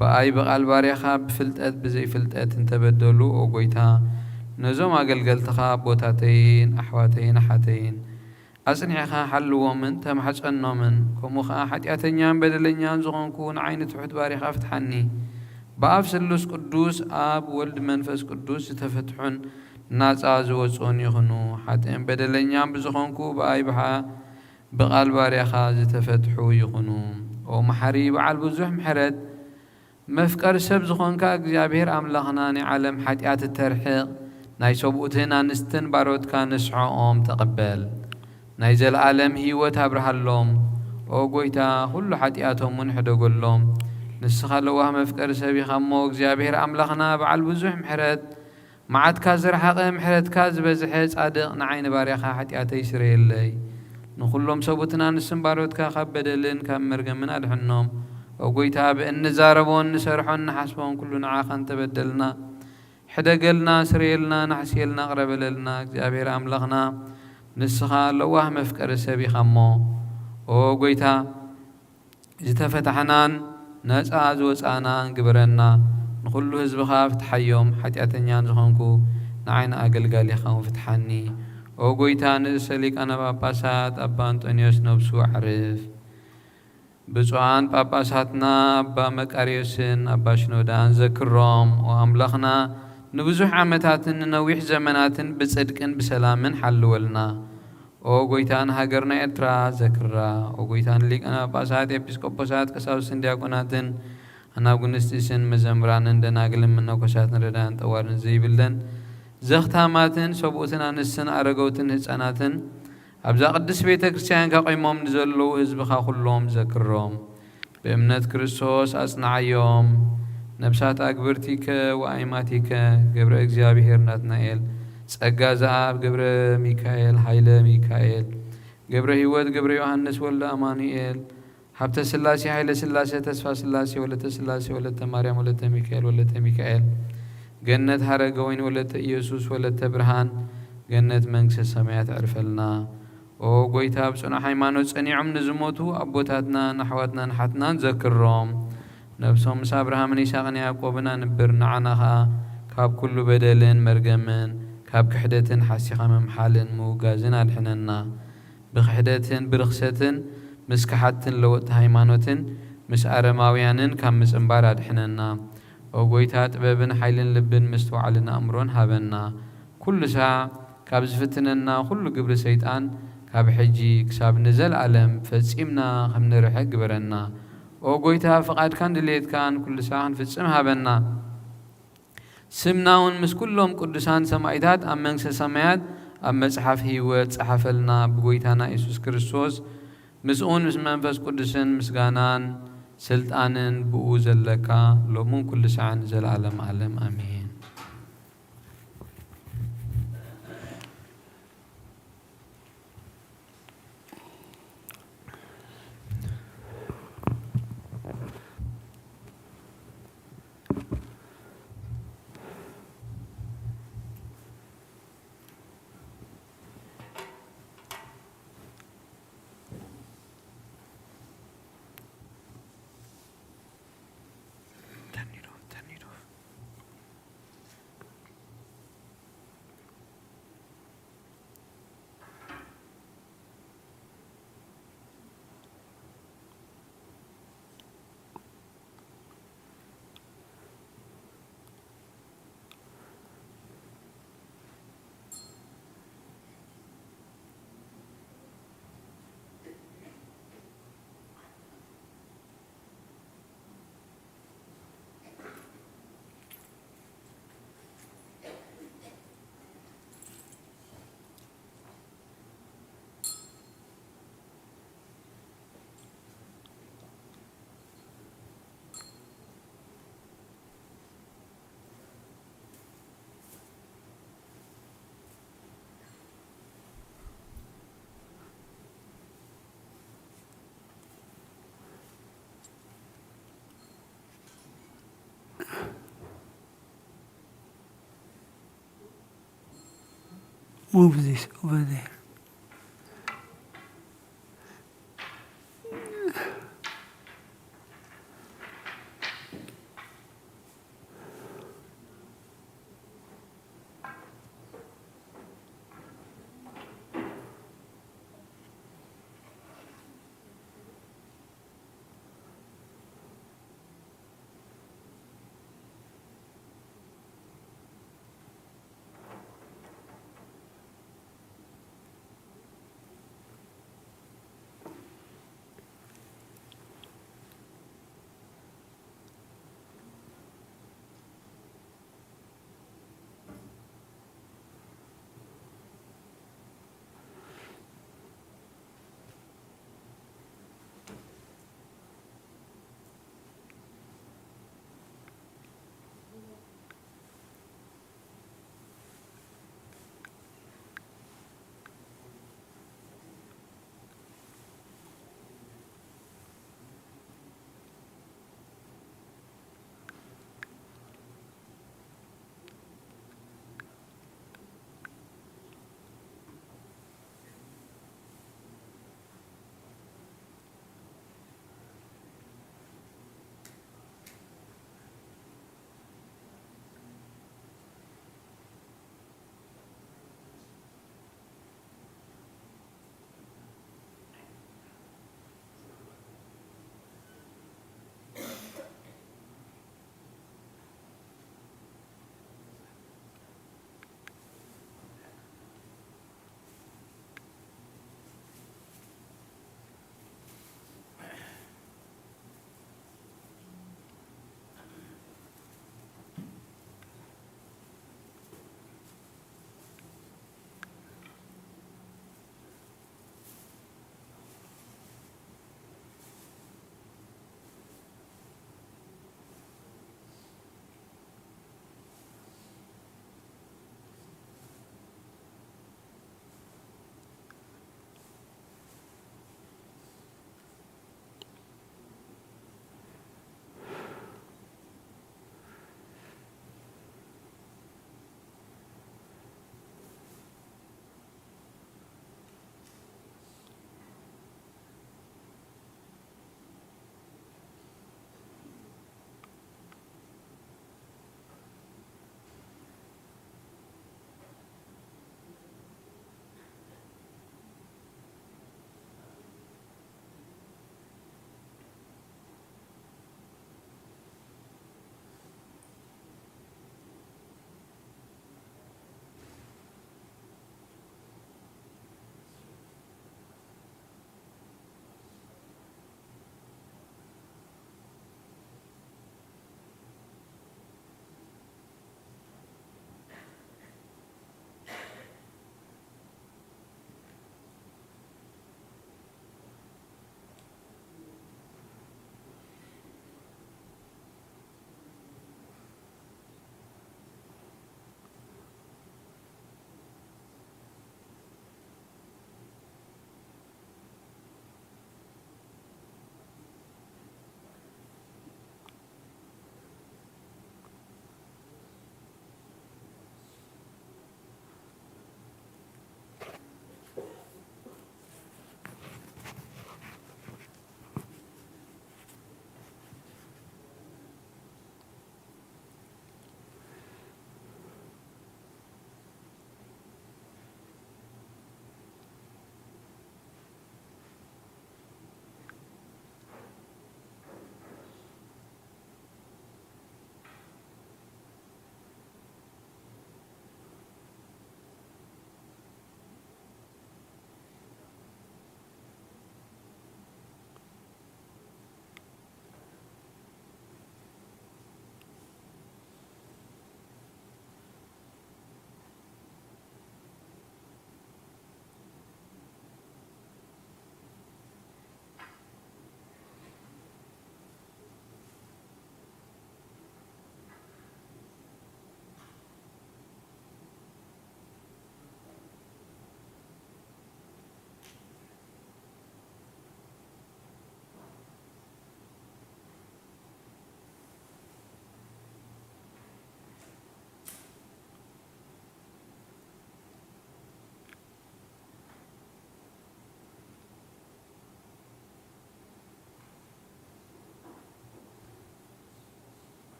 ብኣይ ብቓል ባርያኻ ብፍልጠት ብዘይፍልጠት እንተበደሉ፣ ኦ ጐይታ፣ ነዞም ኣገልገልትኻ ኣቦታተይን ኣሕዋተይን ኣሓተይን ኣጽኒዕኻ ሓልዎምን ተማሕጸኖምን። ከምኡ ኸኣ ሓጢኣተኛን በደለኛን ዝኾንኩ ንዓይ ንትሑት ባርያኻ ፍትሓኒ። ብኣብ ስሉስ ቅዱስ፣ ኣብ ወልድ መንፈስ ቅዱስ ዝተፈትሑን ናጻ ዝወጹን ይኹኑ። ሓጥእን በደለኛን ብዝኾንኩ ብኣይ ብሓ-፣ ብቓል ባርያኻ ዝተፈትሑ ይኹኑ። ኦ መሓሪ በዓል ብዙሕ ምሕረት፣ መፍቀሪ ሰብ ዝኾንካ እግዚኣብሔር ኣምላኽና፣ ናይ ዓለም ሓጢኣት እተርሕቕ ናይ ሰብኡትን ኣንስትን ባሮትካ ንስሐኦም ተቐበል። ናይ ዘለኣለም ህይወት ኣብርሃሎም። ኦ ጐይታ፣ ኵሉ ሓጢኣቶም እውን ሕደገሎም። ንስኻ ለዋህ መፍቀሪ ሰብ ኢኻ እሞ፣ እግዚኣብሔር ኣምላኽና በዓል ብዙሕ ምሕረት፣ መዓትካ ዝረሓቐ ምሕረትካ ዝበዝሐ ጻድቕ፣ ንዓይ ንባርያኻ ሓጢኣተይ ስረየለይ። ንኹሎም ሰብኡትን ኣንስትን ባሮትካ ካብ በደልን ካብ መርገምን ኣድሕኖም። ኦ ጐይታ፣ ብእንዛረቦን ንሰርሖን ንሓስቦን ኩሉ ንዓኻ እንተበደልና፣ ሕደገልና፣ ስረየልና፣ ናሕስየልና፣ ቅረ በለልና። እግዚኣብሔር ኣምላኽና፣ ንስኻ ለዋህ መፍቀሪ ሰብ ኢኻ እሞ፣ ኦ ጐይታ፣ ዝተፈታሕናን ነጻ ዝወጻእናን ግበረና። ንኹሉ ህዝብኻ ፍትሓዮም፣ ሓጢኣተኛን ዝኾንኩ ንዓይ ንኣገልጋሊኻ እውን ፍትሓኒ። ኦ ጎይታ፣ ንርእሰ ሊቃነ ጳጳሳት ኣባ ኣንጦንዮስ ነብሱ ኣዕርፍ። ብፁዓን ጳጳሳትና ኣባ መቃርዮስን ኣባ ሽኖዳን ዘክሮም። ኦ ኣምላኽና፣ ንብዙሕ ዓመታትን ንነዊሕ ዘመናትን ብጽድቅን ብሰላምን ሓልወልና። ኦ ጎይታ፣ ንሃገርና ኤርትራ ዘክራ። ኦ ጎይታ፣ ንሊቃነ ጳጳሳት፣ ኤጲስቆጶሳት፣ ቀሳውስትን ዲያቆናትን፣ ኣናጉንስጢስን መዘምራንን ደናግልን መነኮሳትን ረዳን ጠዋርን ዘይብለን ዘኽታማትን ሰብኡትን ኣንስትን ኣረገውትን ህፃናትን ኣብዛ ቅድስት ቤተ ክርስቲያን ከቂሞም ንዘለዉ ህዝብኻ ኩሎም ዘክሮም። ብእምነት ክርስቶስ ኣጽንዓዮም። ነፍሳት ኣግብርቲከ ወኣይማቲከ ገብረ እግዚኣብሔር ናትናኤል፣ ጸጋ ዘኣብ ገብረ ሚካኤል፣ ኃይለ ሚካኤል፣ ገብረ ሕይወት ገብረ ዮሐንስ ወልደ ኣማኑኤል፣ ሃብተ ሥላሴ ኃይለ ሥላሴ ተስፋ ሥላሴ ወለተ ሥላሴ ወለተ ማርያም ወለተ ሚካኤል ወለተ ሚካኤል፣ ገነት ሐረገ ወይን ወለተ ኢየሱስ ወለተ ብርሃን፣ ገነት መንግሥተ ሰማያት ዕርፈልና። ኦ ጐይታ፣ ኣብ ጽኑዕ ሃይማኖት ጸኒዖም ንዝሞቱ ኣቦታትናን ኣሕዋትናን ኣሓትናን ዘክሮም። ነፍሶም ምስ ኣብርሃምን ይስሐቅን ያዕቆብን ኣንብር፣ ንዓና ኸኣ ካብ ኩሉ በደልን መርገምን፣ ካብ ክሕደትን ሓሲኻ ምምሓልን ምውጋዝን ኣድሕነና። ብክሕደትን ብርኽሰትን ምስ ከሓድትን ለወጥቲ ሃይማኖትን ምስ ኣረማውያንን ካብ ምጽንባር ኣድሕነና። ኦ ጐይታ፣ ጥበብን ሓይልን ልብን ምስትውዓልን ኣእምሮን ሃበና። ኩሉ ሳዕ ካብ ዝፍትነና ኩሉ ግብሪ ሰይጣን ካብ ሕጂ ክሳብ ንዘለኣለም ፈጺምና ከም ንርሕቅ ግበረና። ኦ ጐይታ፣ ፍቓድካን ድሌትካን ኩሉ ሳዕ ክንፍጽም ሃበና። ስምና እውን ምስ ኩሎም ቅዱሳን ሰማዕታት ኣብ መንግስተ ሰማያት ኣብ መጽሓፍ ህይወት ጸሓፈልና። ብጐይታና የሱስ ክርስቶስ ምስኡን ምስ መንፈስ ቅዱስን ምስጋናን ስልጣንን ብኡ ዘለካ ሎምን ኩሉ ሳዕን ዘለዓለም ዓለም ኣሜን። Move this over there.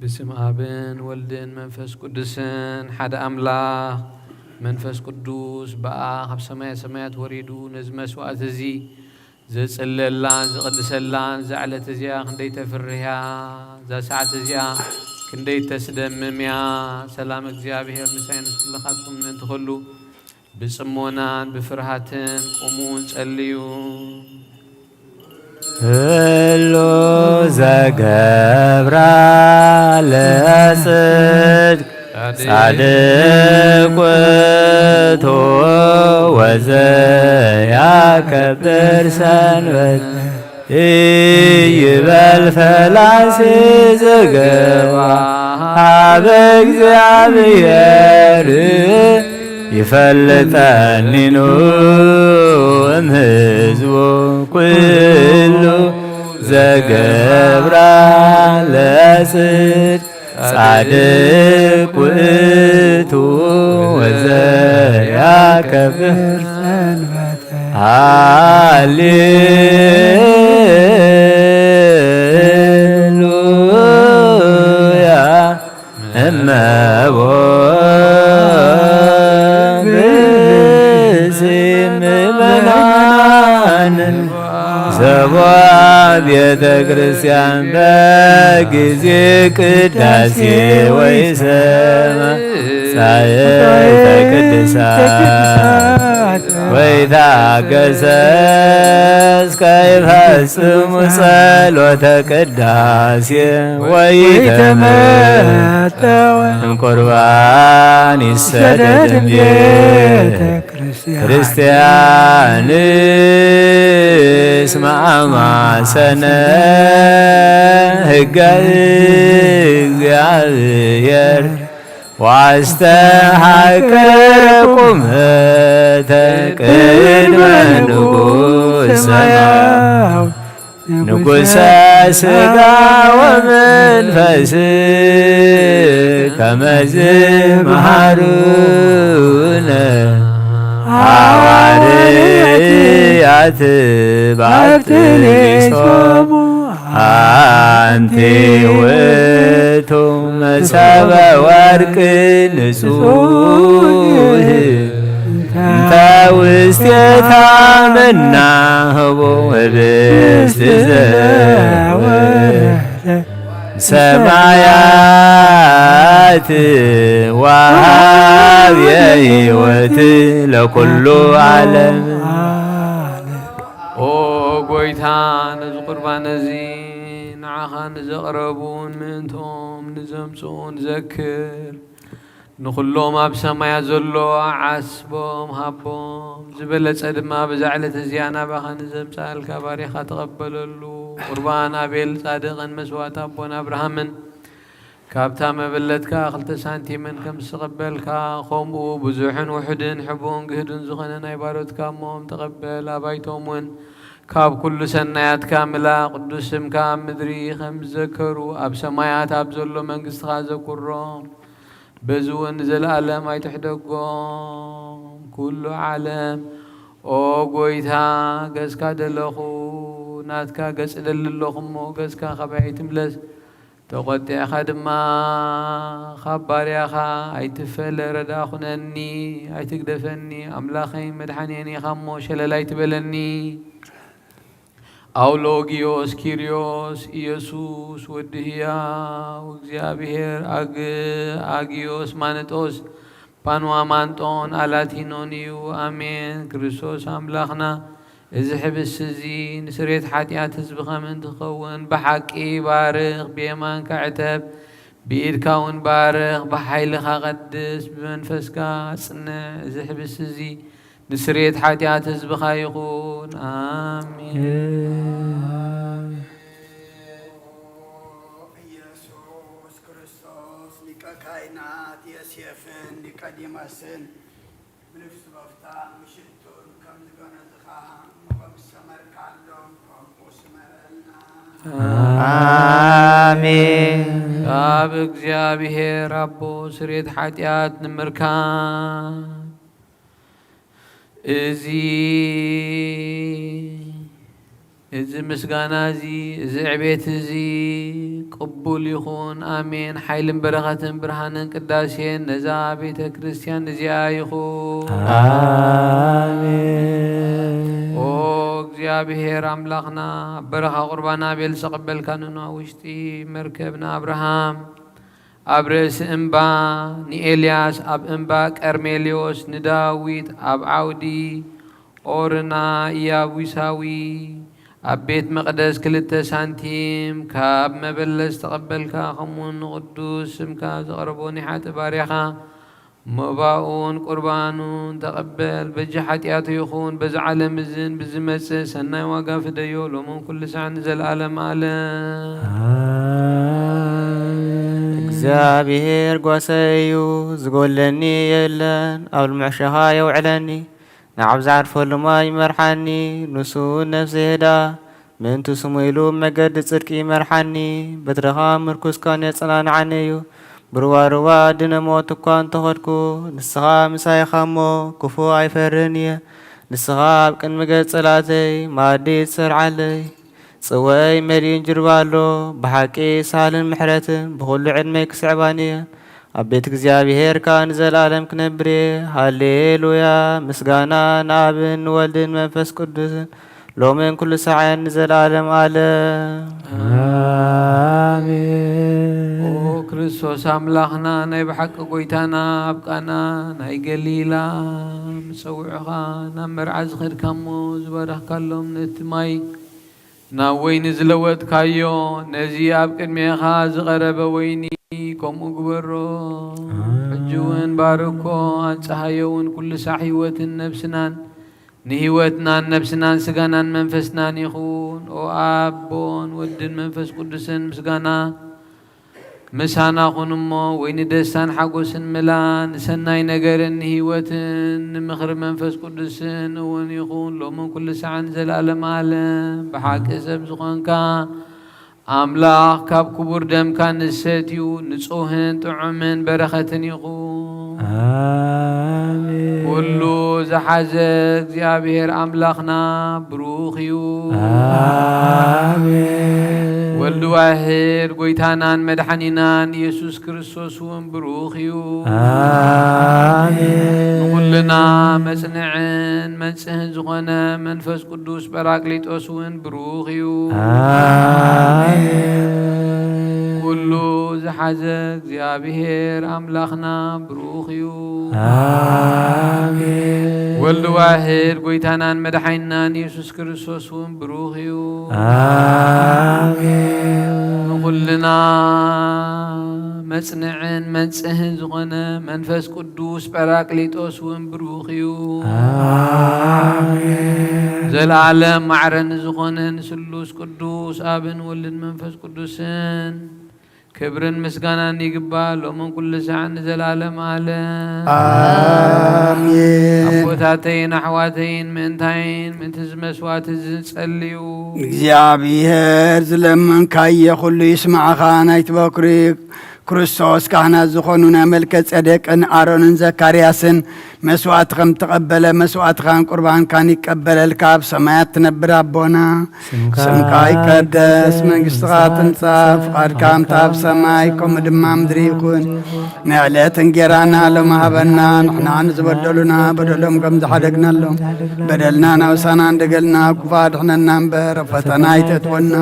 ብስም ኣብን ወልድን መንፈስ ቅዱስን ሓደ ኣምላኽ። መንፈስ ቅዱስ ብኣ ካብ ሰማየ ሰማያት ወሪዱ ነዚ መስዋዕት እዚ ዘጽለላን ዝቕድሰላን እዛ ዕለት እዚኣ ክንደይ ተፍርህያ፣ እዛ ሰዓት እዚኣ ክንደይ ተስደምም እያ። ሰላም እግዚኣብሔር ምሳይ ምስ ኩልኻትኩም ምእንቲ ኩሉ ብጽሞናን ብፍርሃትን ቁሙ ጸልዩ። ኩሉ ዘገብራ ለጽድቅ ጻድቅ ውእቱ ወዘያከብር ሰንበት ኢይበል ፈላሲ ዘገባ ሀበ እግዚኣብሔር ይፈልጠኒኑ እምህዝቡ ኩሉ ዘገብራ ለጽድቅ ጻድቅ ውእቱ ወዘያከብር ሰንበተ። ሃሌሉያ እመቦ ብእሲ ምእመናን ዘቦ ቤተ ክርስቲያን በጊዜ ቅዳሴ ወይ ሰማ ጻይተ ቅድሳት ወይ ታገሰ እስከ ይፈጽሙ ጸሎተ ቅዳሴ ወይ ተመጠወ እምቁርባን ይሰደድ ቤተ ክርስቲያን እስመ አማሰነ ህገ እግዚአብሔር ዋስተሐቅር ቁመተ ቅድመ ንጉሥ ሰማያዊ ንጉሠ ሥጋ ወመንፈስ ከመዝ መሃሩነ ሐዋርያት ባክትሊሶሙ አንቲ ውእቱ መሰበ ወርቅ ንጹሕ እንተ ውስቴታ መናህቦ ህብስት ዘወረደ ሰማያት ወሃብየ ሕይወት ለኩሉ ዓለም። ኦ ጎይታ፣ ነዚ ቁርባን እዚ ንዓኻ ንዘቕረቡን ምእንትኦም ንዘምጽኡን ዘክር። ንኹሎም ኣብ ሰማያ ዘሎ ዓስቦም ሃቦም። ዝበለጸ ድማ በዛ ዕለት እዚኣ ናባኻ ንዘምጽኣልካ ባሪኻ ተቐበለሉ። ቁርባን ኣቤል ጻድቕን መስዋእቲ ኣቦና ኣብርሃምን ካብታ መበለትካ ክልተ ሳንቲምን ከም ዝተቐበልካ፣ ከምኡ ብዙሕን ውሑድን ሕቡእን ግህዱን ዝኾነ ናይ ባሮትካ እሞም ተቐበል። ኣባይቶም እውን ካብ ኩሉ ሰናያትካ ምላ፣ ቅዱስ ስምካ ኣብ ምድሪ ከም ዝዘከሩ ኣብ ሰማያት ኣብ ዘሎ መንግስትኻ ዘኩሮም። በዚ እውን ንዘለኣለም ኣይትሕደጎም። ኩሉ ዓለም ኦ ጎይታ፣ ገጽካ ደለኹ፣ ናትካ ገጽ እደሊ ኣለኹ እሞ፣ ገጽካ ካባይ ኣይትምለስ። ተቖጢዕካ ድማ ካብ ባርያኻ ኣይትፈለ፣ ረዳ ኩነኒ፣ ኣይትግደፈኒ። ኣምላኸይን መድሓንየይን ኢኻ እሞ፣ ሸለል ኣይትበለኒ። ኣውሎጊዮስ ኪርዮስ ኢየሱስ ወዲ ህያው እግዚኣብሔር ኣግ-፣ ኣጊዮስ ማንጦስ ጳንዋማንጦን ኣላቲኖን እዩ። ኣሜን። ክርስቶስ ኣምላኽና፣ እዚ ሕብስቲ እዚ ንስርየት ሓጢኣት ህዝብኻ ምእንቲ ክኸውን ብሓቂ ባርኽ፣ ብየማንካ ዕተብ፣ ብኢድካ እውን ባርኽ፣ ብሓይልኻ ቀድስ፣ ብመንፈስካ ኣጽንዕ። እዚ ሕብስቲ እዚ ንስርየት ሓጢኣት ህዝብኻ ይኹን። ኣሜን። ኢየሱስ ክርስቶስ ሊቀ ካህናት ዮሴፍን ኒቆዲሞስን ብልብሱ በፍታን ምሽቱን ከም ዝገነዝኻ እሞ ከም ዝሰመርካሎም ከምኡ ስመረልና። ኣሜን። ካብ እግዚኣብሔር ኣቦ ስርየት ሓጢኣት ንምርካብ እዚ፣ እዚ ምስጋና እዚ፣ እዚ ዕቤት እዚ ቅቡል ይኹን። ኣሜን። ሓይልን በረኸትን ብርሃንን ቅዳሴን ነዛ ቤተ ክርስቲያን እዚኣ ይኹን። ኣሜን። ኦ እግዚኣብሔር ኣምላኽና፣ በረኻ ቁርባን ኣቤል ዝተቐበልካ ንኖህ ውሽጢ መርከብ ንኣብርሃም ኣብ ርእሲ እምባ፣ ንኤልያስ ኣብ እምባ ቀርሜሌዎስ፣ ንዳዊት ኣብ ዓውዲ ኦርና ኢያቡሳዊ፣ ኣብ ቤት መቕደስ ክልተ ሳንቲም ካብ መበለት ዝተቐበልካ፣ ከምኡውን ንቕዱስ ስምካ ዘቕረቦ ናይ ሓጢ ባርያኻ መባኡን ቁርባኑን ተቐበል። በጃ ሓጢኣቱ ይኹን፣ በዚ ዓለም እዝን ብዝመጽእ ሰናይ ዋጋ ፍደዮ፣ ሎምን ኩሉ ሳዕ ንዘለዓለም ኣለም። ኣሜን። እግዚኣብሔር ጓሳይ እዩ፣ ዝጎድለኒ የለን። ኣብ ልሙዕ ሸኻ የውዕለኒ፣ ናብ ዝዓርፈሉ ማይ ይመርሓኒ። ንሱ ነፍሰይ ይህዳ፣ ምእንቲ ስሙ ኢሉ መገዲ ጽድቂ ይመርሓኒ። በትርኻ ምርኩስ ኮን የጸናንዓኒ እዩ። ብሩባሩባ ድነ ሞት እኳ እንተኸድኩ፣ ንስኻ ምሳይ ኢኻ እሞ፣ ክፉእ ኣይፈርህን እየ። ንስኻ ኣብ ቅድሚ ገጽ ጸላእተይ መኣዲ ትሰርዓለይ። ጽዋይ መሊኡ እንጅርባ ኣሎ። ብሓቂ ሳህልን ምሕረትን ብኹሉ ዕድመይ ክስዕባኒ እየን። ኣብ ቤት እግዚኣብሔር ከኣ ንዘለኣለም ክነብር እየ። ሃሌሉያ! ምስጋና ንኣብን ንወልድን መንፈስ ቅዱስን፣ ሎምን ኩሉ ሳዕን ንዘለኣለም ኣለም። ኣሜን። ኦ ክርስቶስ ኣምላኽና፣ ናይ ብሓቂ ጎይታና፣ ኣብ ቃና ናይ ገሊላ ምስ ጸውዑኻ ናብ መርዓ ዝኸድካ እሞ ዝባረኽካሎም ነቲ ማይ ናብ ወይኒ ዝለወጥካዮ፣ ነዚ ኣብ ቅድሜኻ ዝቐረበ ወይኒ ከምኡ ግበሮ። ሕጂ እውን ባርኮ፣ ኣንጽሃዮ እውን ኩሉ ሳዕ ህይወትን ነብስናን፣ ንህይወትናን ነብስናን ስጋናን መንፈስናን ይኹን። ኦ ኣቦን ወድን መንፈስ ቅዱስን ምስጋና ምሳና ኩን እሞ፣ ወይ ንደስታን ሓጎስን ምላ፣ ንሰናይ ነገርን ንህይወትን ንምኽሪ መንፈስ ቅዱስን እውን ይኹን፣ ሎምን ኩሉ ሳዕን ዘለኣለም ኣለም። ብሓቂ ሰብ ዝኾንካ ኣምላኽ፣ ካብ ክቡር ደምካ ንሰትዩ፣ ንጹህን ጥዑምን በረኸትን ይኹን። ኣሜን። ኩሉ ዝሓዘ እግዚኣብሔር ኣምላኽና ብሩኽ እዩ። ኣሜን። ወልድ ዋሕድ ጎይታናን መድሓኒናን ኢየሱስ ክርስቶስ እውን ብሩኽ እዩ። ኣሜን። ንኹልና መጽንዕን መንጽህን ዝኾነ መንፈስ ቅዱስ ጳራቅሊጦስ እውን ብሩኽ እዩ። ኣሜን። ኩሉ ዝሓዘ እግዚኣብሔር ኣምላኽና ብሩኽ እዩ። ኣሜን። ወልድ ዋሕድ ጎይታናን መድሓኒናን ኢየሱስ ክርስቶስ እውን ብሩኽ እዩ። ኣሜን። ንኹልና መጽንዕን መንጽህን ዝኾነ መንፈስ ቅዱስ ጳራቅሊጦስ እውን ብሩኽ እዩ። ኣሜን። ዘለዓለም ማዕረ ንዝኾነ ንስሉስ ቅዱስ ኣብን ወልድን መንፈስ ቅዱስን ክብርን ምስጋናን ይግባእ፣ ሎምን ኩሉ ሳዕን ንዘለዓለም ኣለም። ኣሜን። ኣቦታተይን ኣሕዋተይን፣ ምእንታይን ምእንቲ እዚ መስዋዕቲ እዚ ጸልዩ። እግዚኣብሔር ዝለመንካዮ ኩሉ ይስማዕኻ። ናይቲ በኩሪ ክርስቶስ ካህናት ዝኾኑ ናይ መልከ ጼዴቅን ኣሮንን ዘካርያስን መስዋዕቲ ከም ተቐበለ፣ መስዋዕትኻን ቁርባንካን ይቀበለልካ፣ ኣብ ሰማያት ትነብር ኣቦና። ስምካ ይቀደስ፣ መንግስትኻ ትምጻእ፣ ፍቓድካ ከምታ ኣብ ሰማይ ከምኡ ድማ ምድሪ ይኹን። ንዕለት እንጌራና ሎሚ ሃበና፣ ንሕና ንዝበደሉና በደሎም ከም ዝሓደግናሎም፣ በደልና ናውሳና እንደገልና፣ ክፉእ ኣድሕነና እምበር፣ ኣብ ፈተና ኣይተእትወና።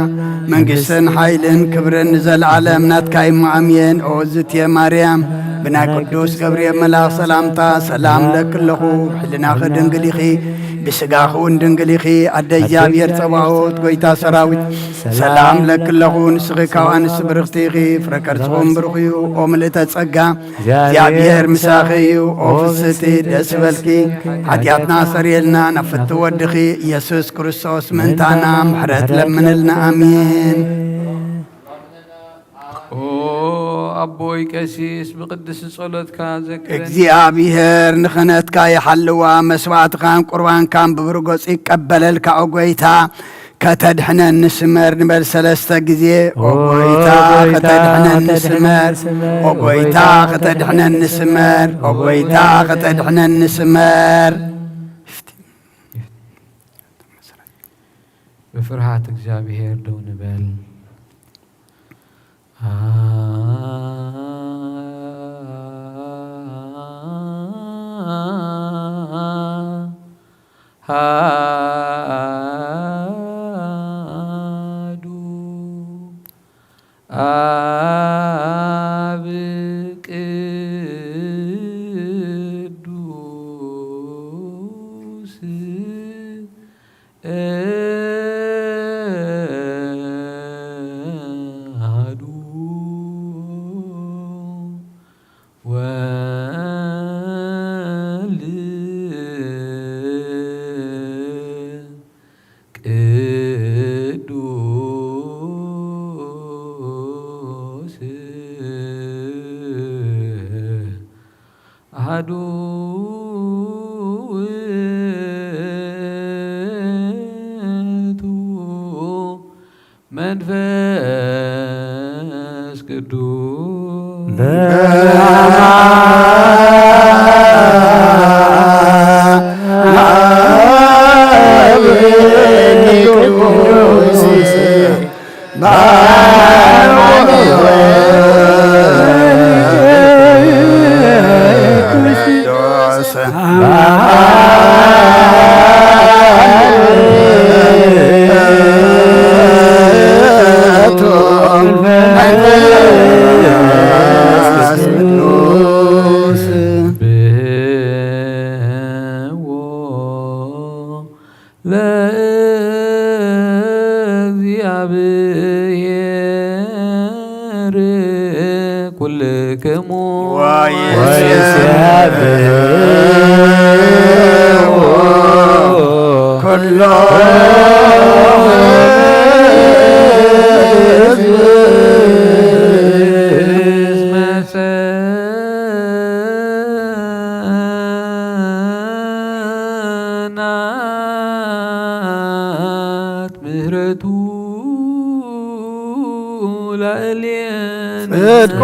መንግስትን ሓይልን ክብርን ንዘለዓለም ናትካ እሞ ኣሜን። ኦ ዝትየ ማርያም፣ ብናይ ቅዱስ ገብርኤል መልኣኽ ሰላምታ ሰላም ለኪ ኣለኹ። ብሕልናኺ ድንግል ኢኺ፣ ብስጋኺ እውን ድንግል ኢኺ። ኣደ እግዚኣብሔር ጸባኦት፣ ጎይታ ሰራዊት፣ ሰላም ለኪ ኣለኹ። ንስኺ ካብ ኣንስቲ ብርኽቲ ኢኺ፣ ፍረ ከርስኺ እውን ብሩኽ እዩ። ኦ ምልእተ ጸጋ፣ እግዚኣብሔር ምሳኺ እዩ። ኦ ፍስቲ፣ ደስ ይበልኪ፣ ሓጢኣትና ሰሪየልና፣ ናብ ፍቲ ወድኺ ኢየሱስ ክርስቶስ ምእንታና ምሕረት ለምንልና። ኣሜን። ኦ ኣቦይ ቀሲስ፣ ብቅድስቲ ጸሎትካ ዘክረኒ። እግዚኣብሔር ንኽህነትካ ይሓልዋ፣ መስዋዕትኻን ቁርባንካን ብብርጎጽ ይቀበለልካ። ኦ ጎይታ፣ ከተድሕነኒ ስመር ንበል ሰለስተ ግዜ። ኦ ጎይታ፣ ከተድሕነኒ ስመር። ኦ ጎይታ፣ ከተድሕነኒ ስመር። ኦ ጎይታ፣ ከተድሕነኒ ስመር። ብፍርሃት እግዚኣብሔር ደው ንበል። አሐዱ አብ ቅዱስ አሐዱ ወልድ ቅዱስ አሐዱ ውእቱ መንፈስ ቅዱስ። ለእግዚአብሔር ኩልክሙ ወይሴብሕዎ ኩሎ ጽናት ምህረቱ ላዕሌነ ጽድቆ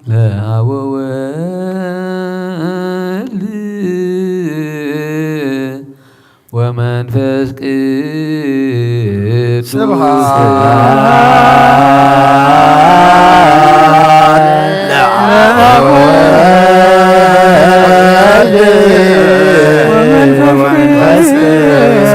ለአብ ወወልድ ወመንፈስ ቅዱስ ስብሐት ለአብ ወወልድ ወመንፈስ ቅዱስ።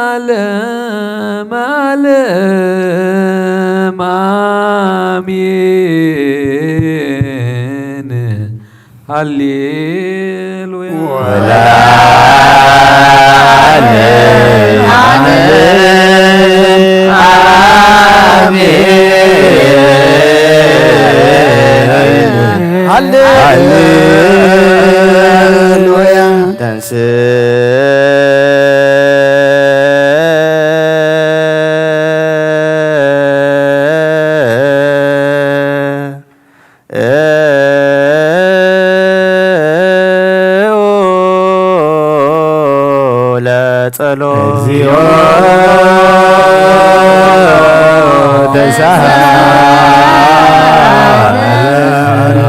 ዓለም ዓለም አሜን። ሃሌሉያ። ወለዓለመ ዓለም አሜን። ሃሌሉያ። ተንሥእ ለጸሎት። እግዚኦ ተሳሃለነ።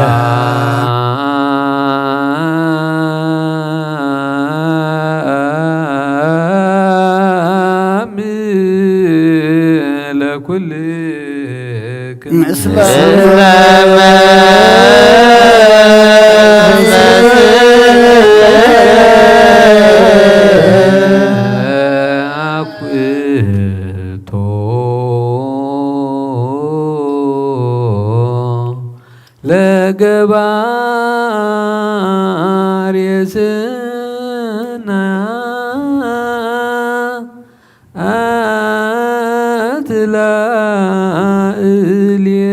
ለኩልክም ምስለ አኩቶ ለገባሬ ስናያ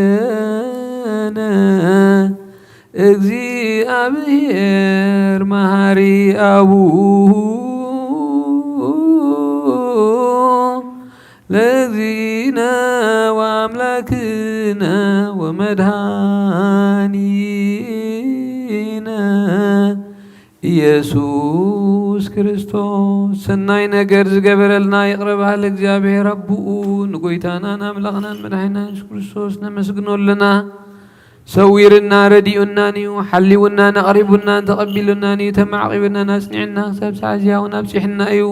ስላእሌነ እግዚኣብሔር መሃሪ አቡሁ ለእግዚእነ ወአምላክነ ወመድኃኒነ ኢየሱስ ክርስቶስ። ሰናይ ነገር ዝገበረልና ይቕረ በሃሊ እግዚኣብሔር ኣቦኡ ንጎይታናን ኣምላኽናን መድኃኒናን የሱስ ክርስቶስ ነመስግኖ ኣለና። ሰዊርና ረዲኡናን እዩ፣ ሓሊውናን ኣቕሪቡናን ተቐቢሉናን እዩ፣ ተማዕቂቡናን ኣጽኒዕና ክሳብ ሰዓት እዚኣ እውን ኣብጺሕና እዩ።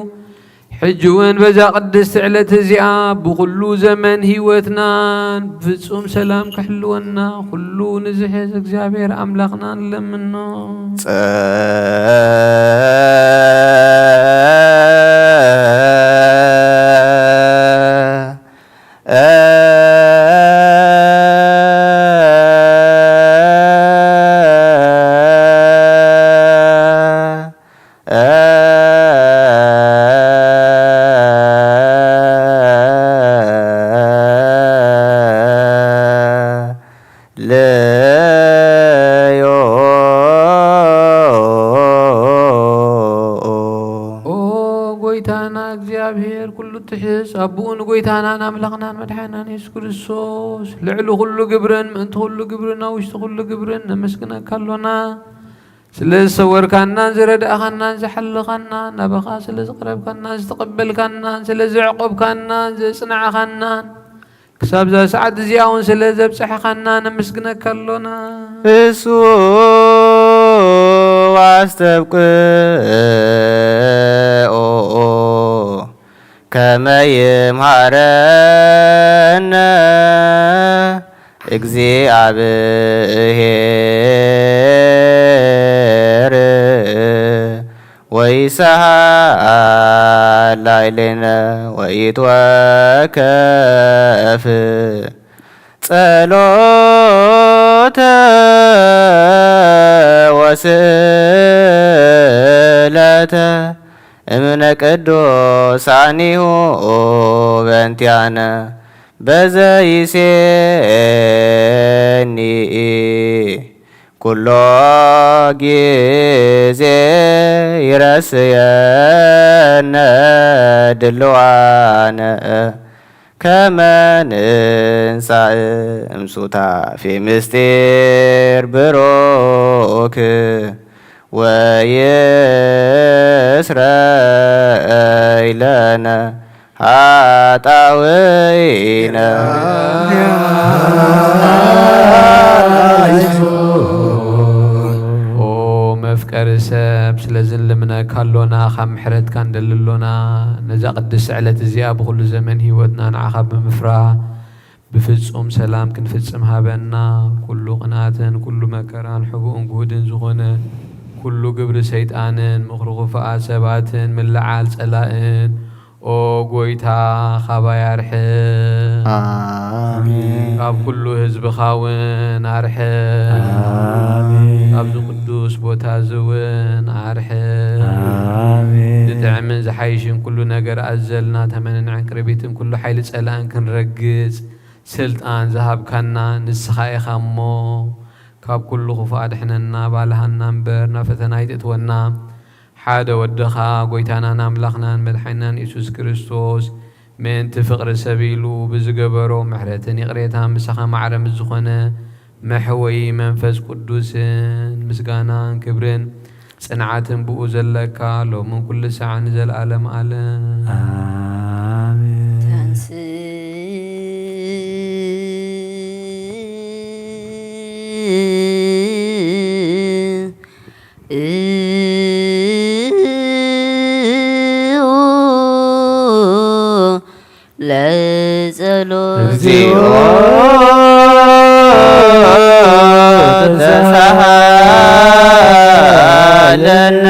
ሕጂ እውን በዛ ቅድስቲ ዕለት እዚኣ ብኹሉ ዘመን ህይወትናን ፍጹም ሰላም ክሕልወና ኩሉ ንዝሕዝ እግዚኣብሔር ኣምላኽና ንለምኖ። ለዮ። ኦ ጎይታና እግዚኣብሔር ኩሉ ትሕዝ ኣቦኡ ንጎይታናን ኣምላኽናን መድሓናን የሱስ ክርስቶስ ልዕሊ ኩሉ ግብርን ምእንቲ ኩሉ ግብርን ኣብ ውሽጢ ኩሉ ግብርን ነመስግነካ ኣሎና። ስለ ዝሰወርካናን ዝረዳእኻናን ዝሓለኻናን ናባኻ ስለ ዝቐረብካናን ዝተቐበልካናን ስለ ዘዕቆብካናን ዘጽናዕኻናን ክሳብ እዛ ሰዓት እዚኣ እውን ስለ ዘብጽሕኻና ነመስግነካ ኣሎና። እሱ ኣስተብቅኦ ከመ ይምሃረነ እግዚኣብሔር ወይሰሃል ላዕሌነ ወይትወከፍ ጸሎተ ወስእለተ እምነ ቅዱሳኒሁ በንቲያነ በዘይሴኒ ኩሎ ጊዜ ይረስየነ ድልዋነ ከመ ንንሳእ እምሱታፌ ምስጢር ብሩክ ወይስረይ ለነ ኃጣውኢነ። ኦ መፍቀሪ ሰብ፣ ስለዚ ንልምነካ ኣሎና፣ ካብ ምሕረትካ ንደሊ ኣሎና። ነዛ ቅድስቲ ዕለት እዚኣ ብኹሉ ዘመን ህይወትና ንዓኻ ብምፍራህ ብፍጹም ሰላም ክንፍጽም ሃበና። ኩሉ ቅንኣትን ኩሉ መከራን ሕቡእን ግሁድን ዝኾነ ኩሉ ግብሪ ሰይጣንን ምኽሪ ክፉኣት ሰባትን ምልዓል ጸላእን ኦ ጎይታ ካባይ ኣርሕቕ። ኣሜን። ካብ ኩሉ ህዝብኻ እውን ኣርሕቕ። ኣሜን። ካብዚ ቅዱስ ቦታ እዚ እውን ኣርሕቕ። ኣሜን። ዝጥዕምን ዝሓይሽን ኩሉ ነገር ኣዘልና ተመንንዐን ቅርቢትን ኩሉ ሓይሊ ጸላእን ክንረግጽ ስልጣን ዝሃብካና ንስኻ ኢኻ እሞ፣ ካብ ኩሉ ክፉእ ኣድሕነና፣ ባልሃና እምበር፣ ናብ ፈተና ኣይተእትወና። ሓደ ወድኻ፣ ጎይታናን ኣምላኽናን መድሓኒናን የሱስ ክርስቶስ፣ ምእንቲ ፍቕሪ ሰብ ኢሉ ብዝገበሮ ምሕረትን ይቕሬታን፣ ምሳኻ ማዕረ ምስ ዝኾነ መሕወዪ መንፈስ ቅዱስን፣ ምስጋናን ክብርን ጽንዓትን ብኡ ዘለካ፣ ሎምን ኩሉ ሳዕ ንዘለኣለም ኣለም። ኣሜን። ተንስ ለጸሎት። እግዚኦ ተሳሃለነ።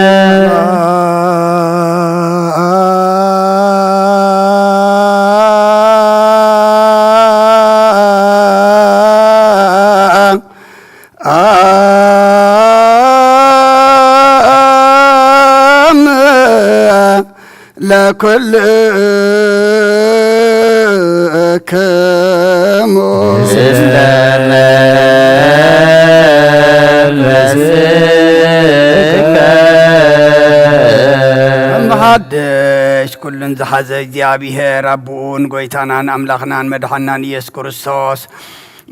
አም ለኩል ክሙ እምብሓድሽ ኩሉን ዝሓዘ እግዚኣብሔር ኣቦኡን ጎይታናን ኣምላኽናን መድሓናን ኢየሱስ ክርስቶስ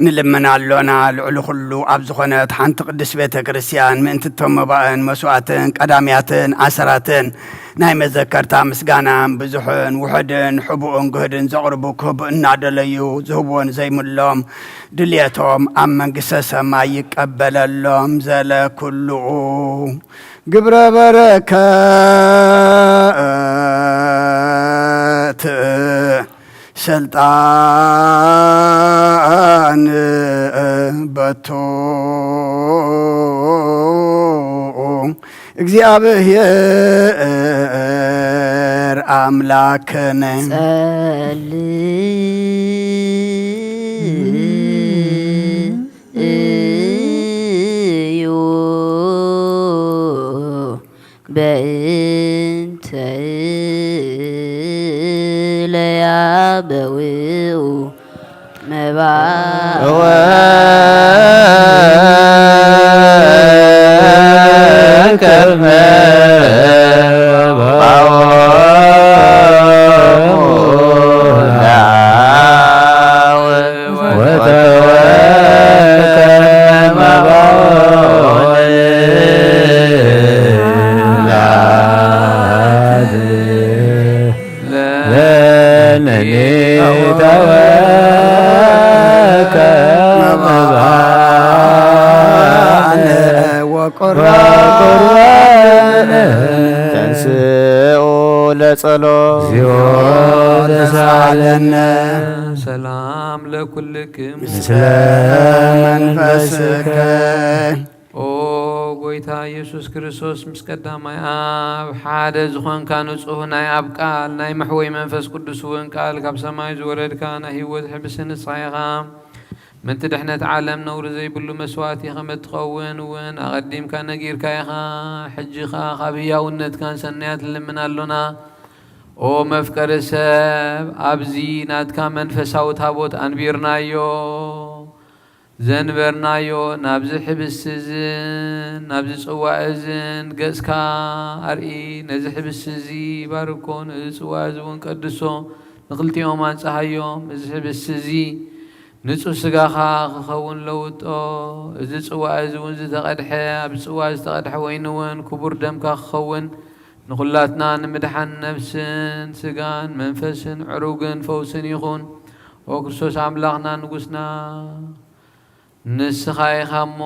ንልምን ኣሎና። ልዕሊ ኩሉ ኣብ ዝኾነት ሓንቲ ቅድስት ቤተ ክርስቲያን ምእንቲ እቶም መባእን መስዋእትን ቀዳምያትን ኣሰራትን ናይ መዘከርታ ምስጋና ብዙሕን ውሑድን ሕቡእን ግህድን ዘቕርቡ ክህቡ እናደለዩ ዝህብዎን ዘይምሎም ድልየቶም ኣብ መንግስተ ሰማይ ይቀበለሎም። ዘለ ኩሉ ግብረ በረከት ስልጣን በቱ እግዚኣብሔር ኣምላክነ። ጸልዩ በእንተ ለያበውኡ መባ ተንስኡ ለጸሎት። ሰላም ለኩልክም። ምስለ መንፈስከ። ኦ ጎይታ ኢየሱስ ክርስቶስ፣ ምስ ቀዳማይ ኣብ ሓደ ዝኾንካ ንጹህ ናይ ኣብ ቃል ናይ መሕወይ መንፈስ ቅዱስ እውን ቃል ካብ ሰማይ ዝወረድካ ናይ ህይወት ሕብሲ ንስኻ ኢኻ። ምእንቲ ድሕነት ዓለም ነውሪ ዘይብሉ መስዋእቲ ከም እትኸውን እውን ኣቐዲምካ ነጊርካ ኢኻ። ሕጂ ኸኣ ካብ ህያውነትካን ሰናያት ንልምን ኣሎና። ኦ መፍቀሪ ሰብ፣ ኣብዚ ናትካ መንፈሳዊ ታቦት ኣንቢርናዮ፣ ዘንበርናዮ፣ ናብዚ ሕብስቲ እዝን ናብዚ ጽዋእ እዝን ገጽካ ኣርኢ። ነዚ ሕብስቲ እዚ ባርኮ፣ ነዚ ጽዋእ እዚ እውን ቀድሶ፣ ንኽልቲኦም ኣንጽሃዮም። እዚ ሕብስቲ እዚ ንጹህ ስጋኻ ክኸውን ለውጦ። እዚ ጽዋእ እዚ እውን ዝተቐድሐ፣ ኣብ ጽዋእ ዝተቐድሐ ወይኒ እውን ክቡር ደምካ ክኸውን፣ ንኹላትና ንምድሓን ነፍስን ስጋን መንፈስን ዕሩግን ፈውስን ይኹን። ኦ ክርስቶስ ኣምላኽና ንጉስና፣ ንስኻ ኢኻ እሞ፣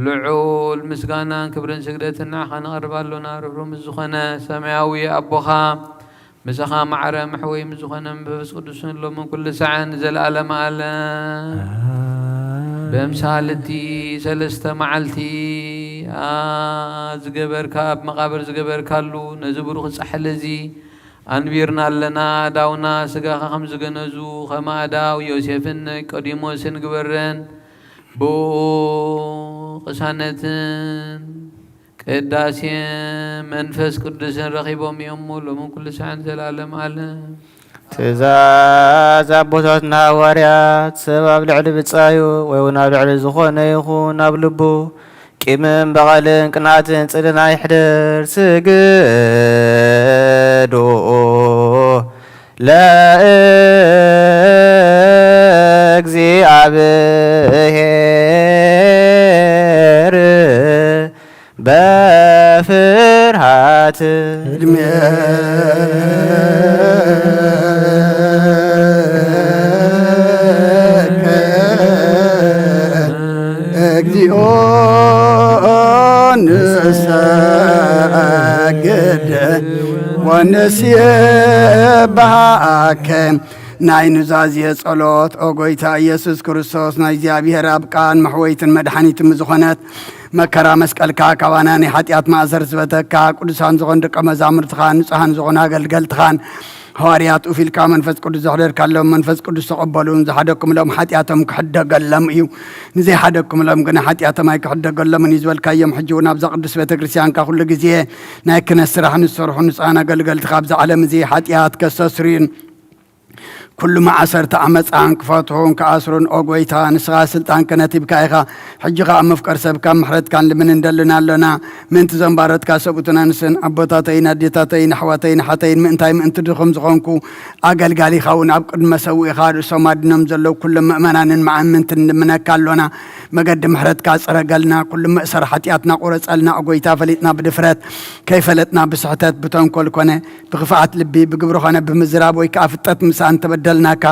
ልዑል ምስጋናን ክብርን ስግደትን ንዓኻ ነቕርብ ኣሎና። ርህሩህ ምስ ዝኾነ ሰማያዊ ኣቦኻ፣ ምሳኻ ማዕረ መሕወይ ምስ ዝኾነ መንፈስ ቅዱስን ሎምን ኩሉ ሳዕን ንዘለኣለመ ኣለም። ኣሜን። በምሳል እቲ ሰለስተ መዓልቲ ኣ-፣ ዝገበርካ፣ ኣብ መቓብር ዝገበርካሉ ነዚ ብሩኽ ጻሕሊ እዚ ኣንቢርና ኣለና። ኣእዳውና ስጋኻ ከም ዝገነዙ፣ ከም ኣእዳው ዮሴፍን ኒቆዲሞስን ግበረን። ብኡ ቅሳነትን ቅዳሴ መንፈስ ቅዱስን ረኺቦም እዮም እሞ፣ ሎምን ኩሉ ሳዕን ዘላለም ኣለም። ትእዛዝ ኣቦታትና ሃዋርያት፣ ሰብ ኣብ ልዕሊ ብጻዩ ወይ እውን ኣብ ልዕሊ ዝኾነ ይኹን ኣብ ልቡ ቂምን በቐልን ቅንኣትን ጽልን ኣይሕደር። ስግዱ ለእግዚኣብሔር በፍርሃት። ቅድሜከ እግዚኦ ንሰግድ ወንሴብሐከ። ናይ ኑዛዜ ጸሎት። ኦ ጎይታ ኢየሱስ ክርስቶስ፣ ናይ እግዚኣብሔር ኣብ ቃል መሕወይትን መድሓኒትን ዝኾነት መከራ መስቀልካ ካባና ናይ ሓጢኣት ማእሰር ዝበተካ፣ ቅዱሳን ዝኾኑ ደቀ መዛሙርትኻን ንጹሃን ዝኾኑ ኣገልገልትኻን ሃዋርያት ኡፍ ኢልካ መንፈስ ቅዱስ ዘሕደርካሎም፣ መንፈስ ቅዱስ ተቐበሉን ዝሓደግኩምሎም ሓጢኣቶም ክሕደገሎም እዩ። ንዘይሓደግኩምሎም ግና ሓጢኣቶም ኣይክሕደገሎምን እዩ ዝበልካዮም፣ ሕጂ እውን ኣብዛ ቅዱስ ቤተ ክርስቲያንካ ኩሉ ግዜ ናይ ክህነት ስራሕ ንዝሰርሑ ንጹሃን ኣገልገልትኻ ኣብዛ ዓለም እዚ ሓጢኣት ከስተስርዩን ኩሉ መዓሰርተ ዓመፃ እንክፈትሑን ክኣስሩን፣ ኦ ጎይታ፣ ንስኻ ስልጣን ከነቲብካ ኢኻ። ሕጂ ኸዓ መፍቀር ሰብካ ምሕረትካ ንልምን እንደልን ኣሎና። ምእንቲ ዘንባረትካ ሰብኡትን ኣንስትን ኣቦታተይን ኣዴታተይን ኣሕዋተይን ሓተይን ምእንታይ ምእንቲ ድኹም ዝኾንኩ ኣገልጋሊኻ እውን ኣብ ቅድመ ሰውኢኻ ርእሶም ኣድኖም ዘለዉ ኩሎም ምእመናንን መኣምንትን ንልምነካ ኣሎና። መገዲ ምሕረትካ ጽረገልና። ኩሉ መእሰር ሓጢኣትና ቁረጸልና። ኦ ጎይታ፣ ፈሊጥና ብድፍረት፣ ከይፈለጥና ብስሕተት፣ ብተንኮል ኮነ ብኽፍኣት ልቢ፣ ብግብሪ ኾነ ብምዝራብ ወይ ከኣ ፍጠት ምሳእ እንተበደልናካ፣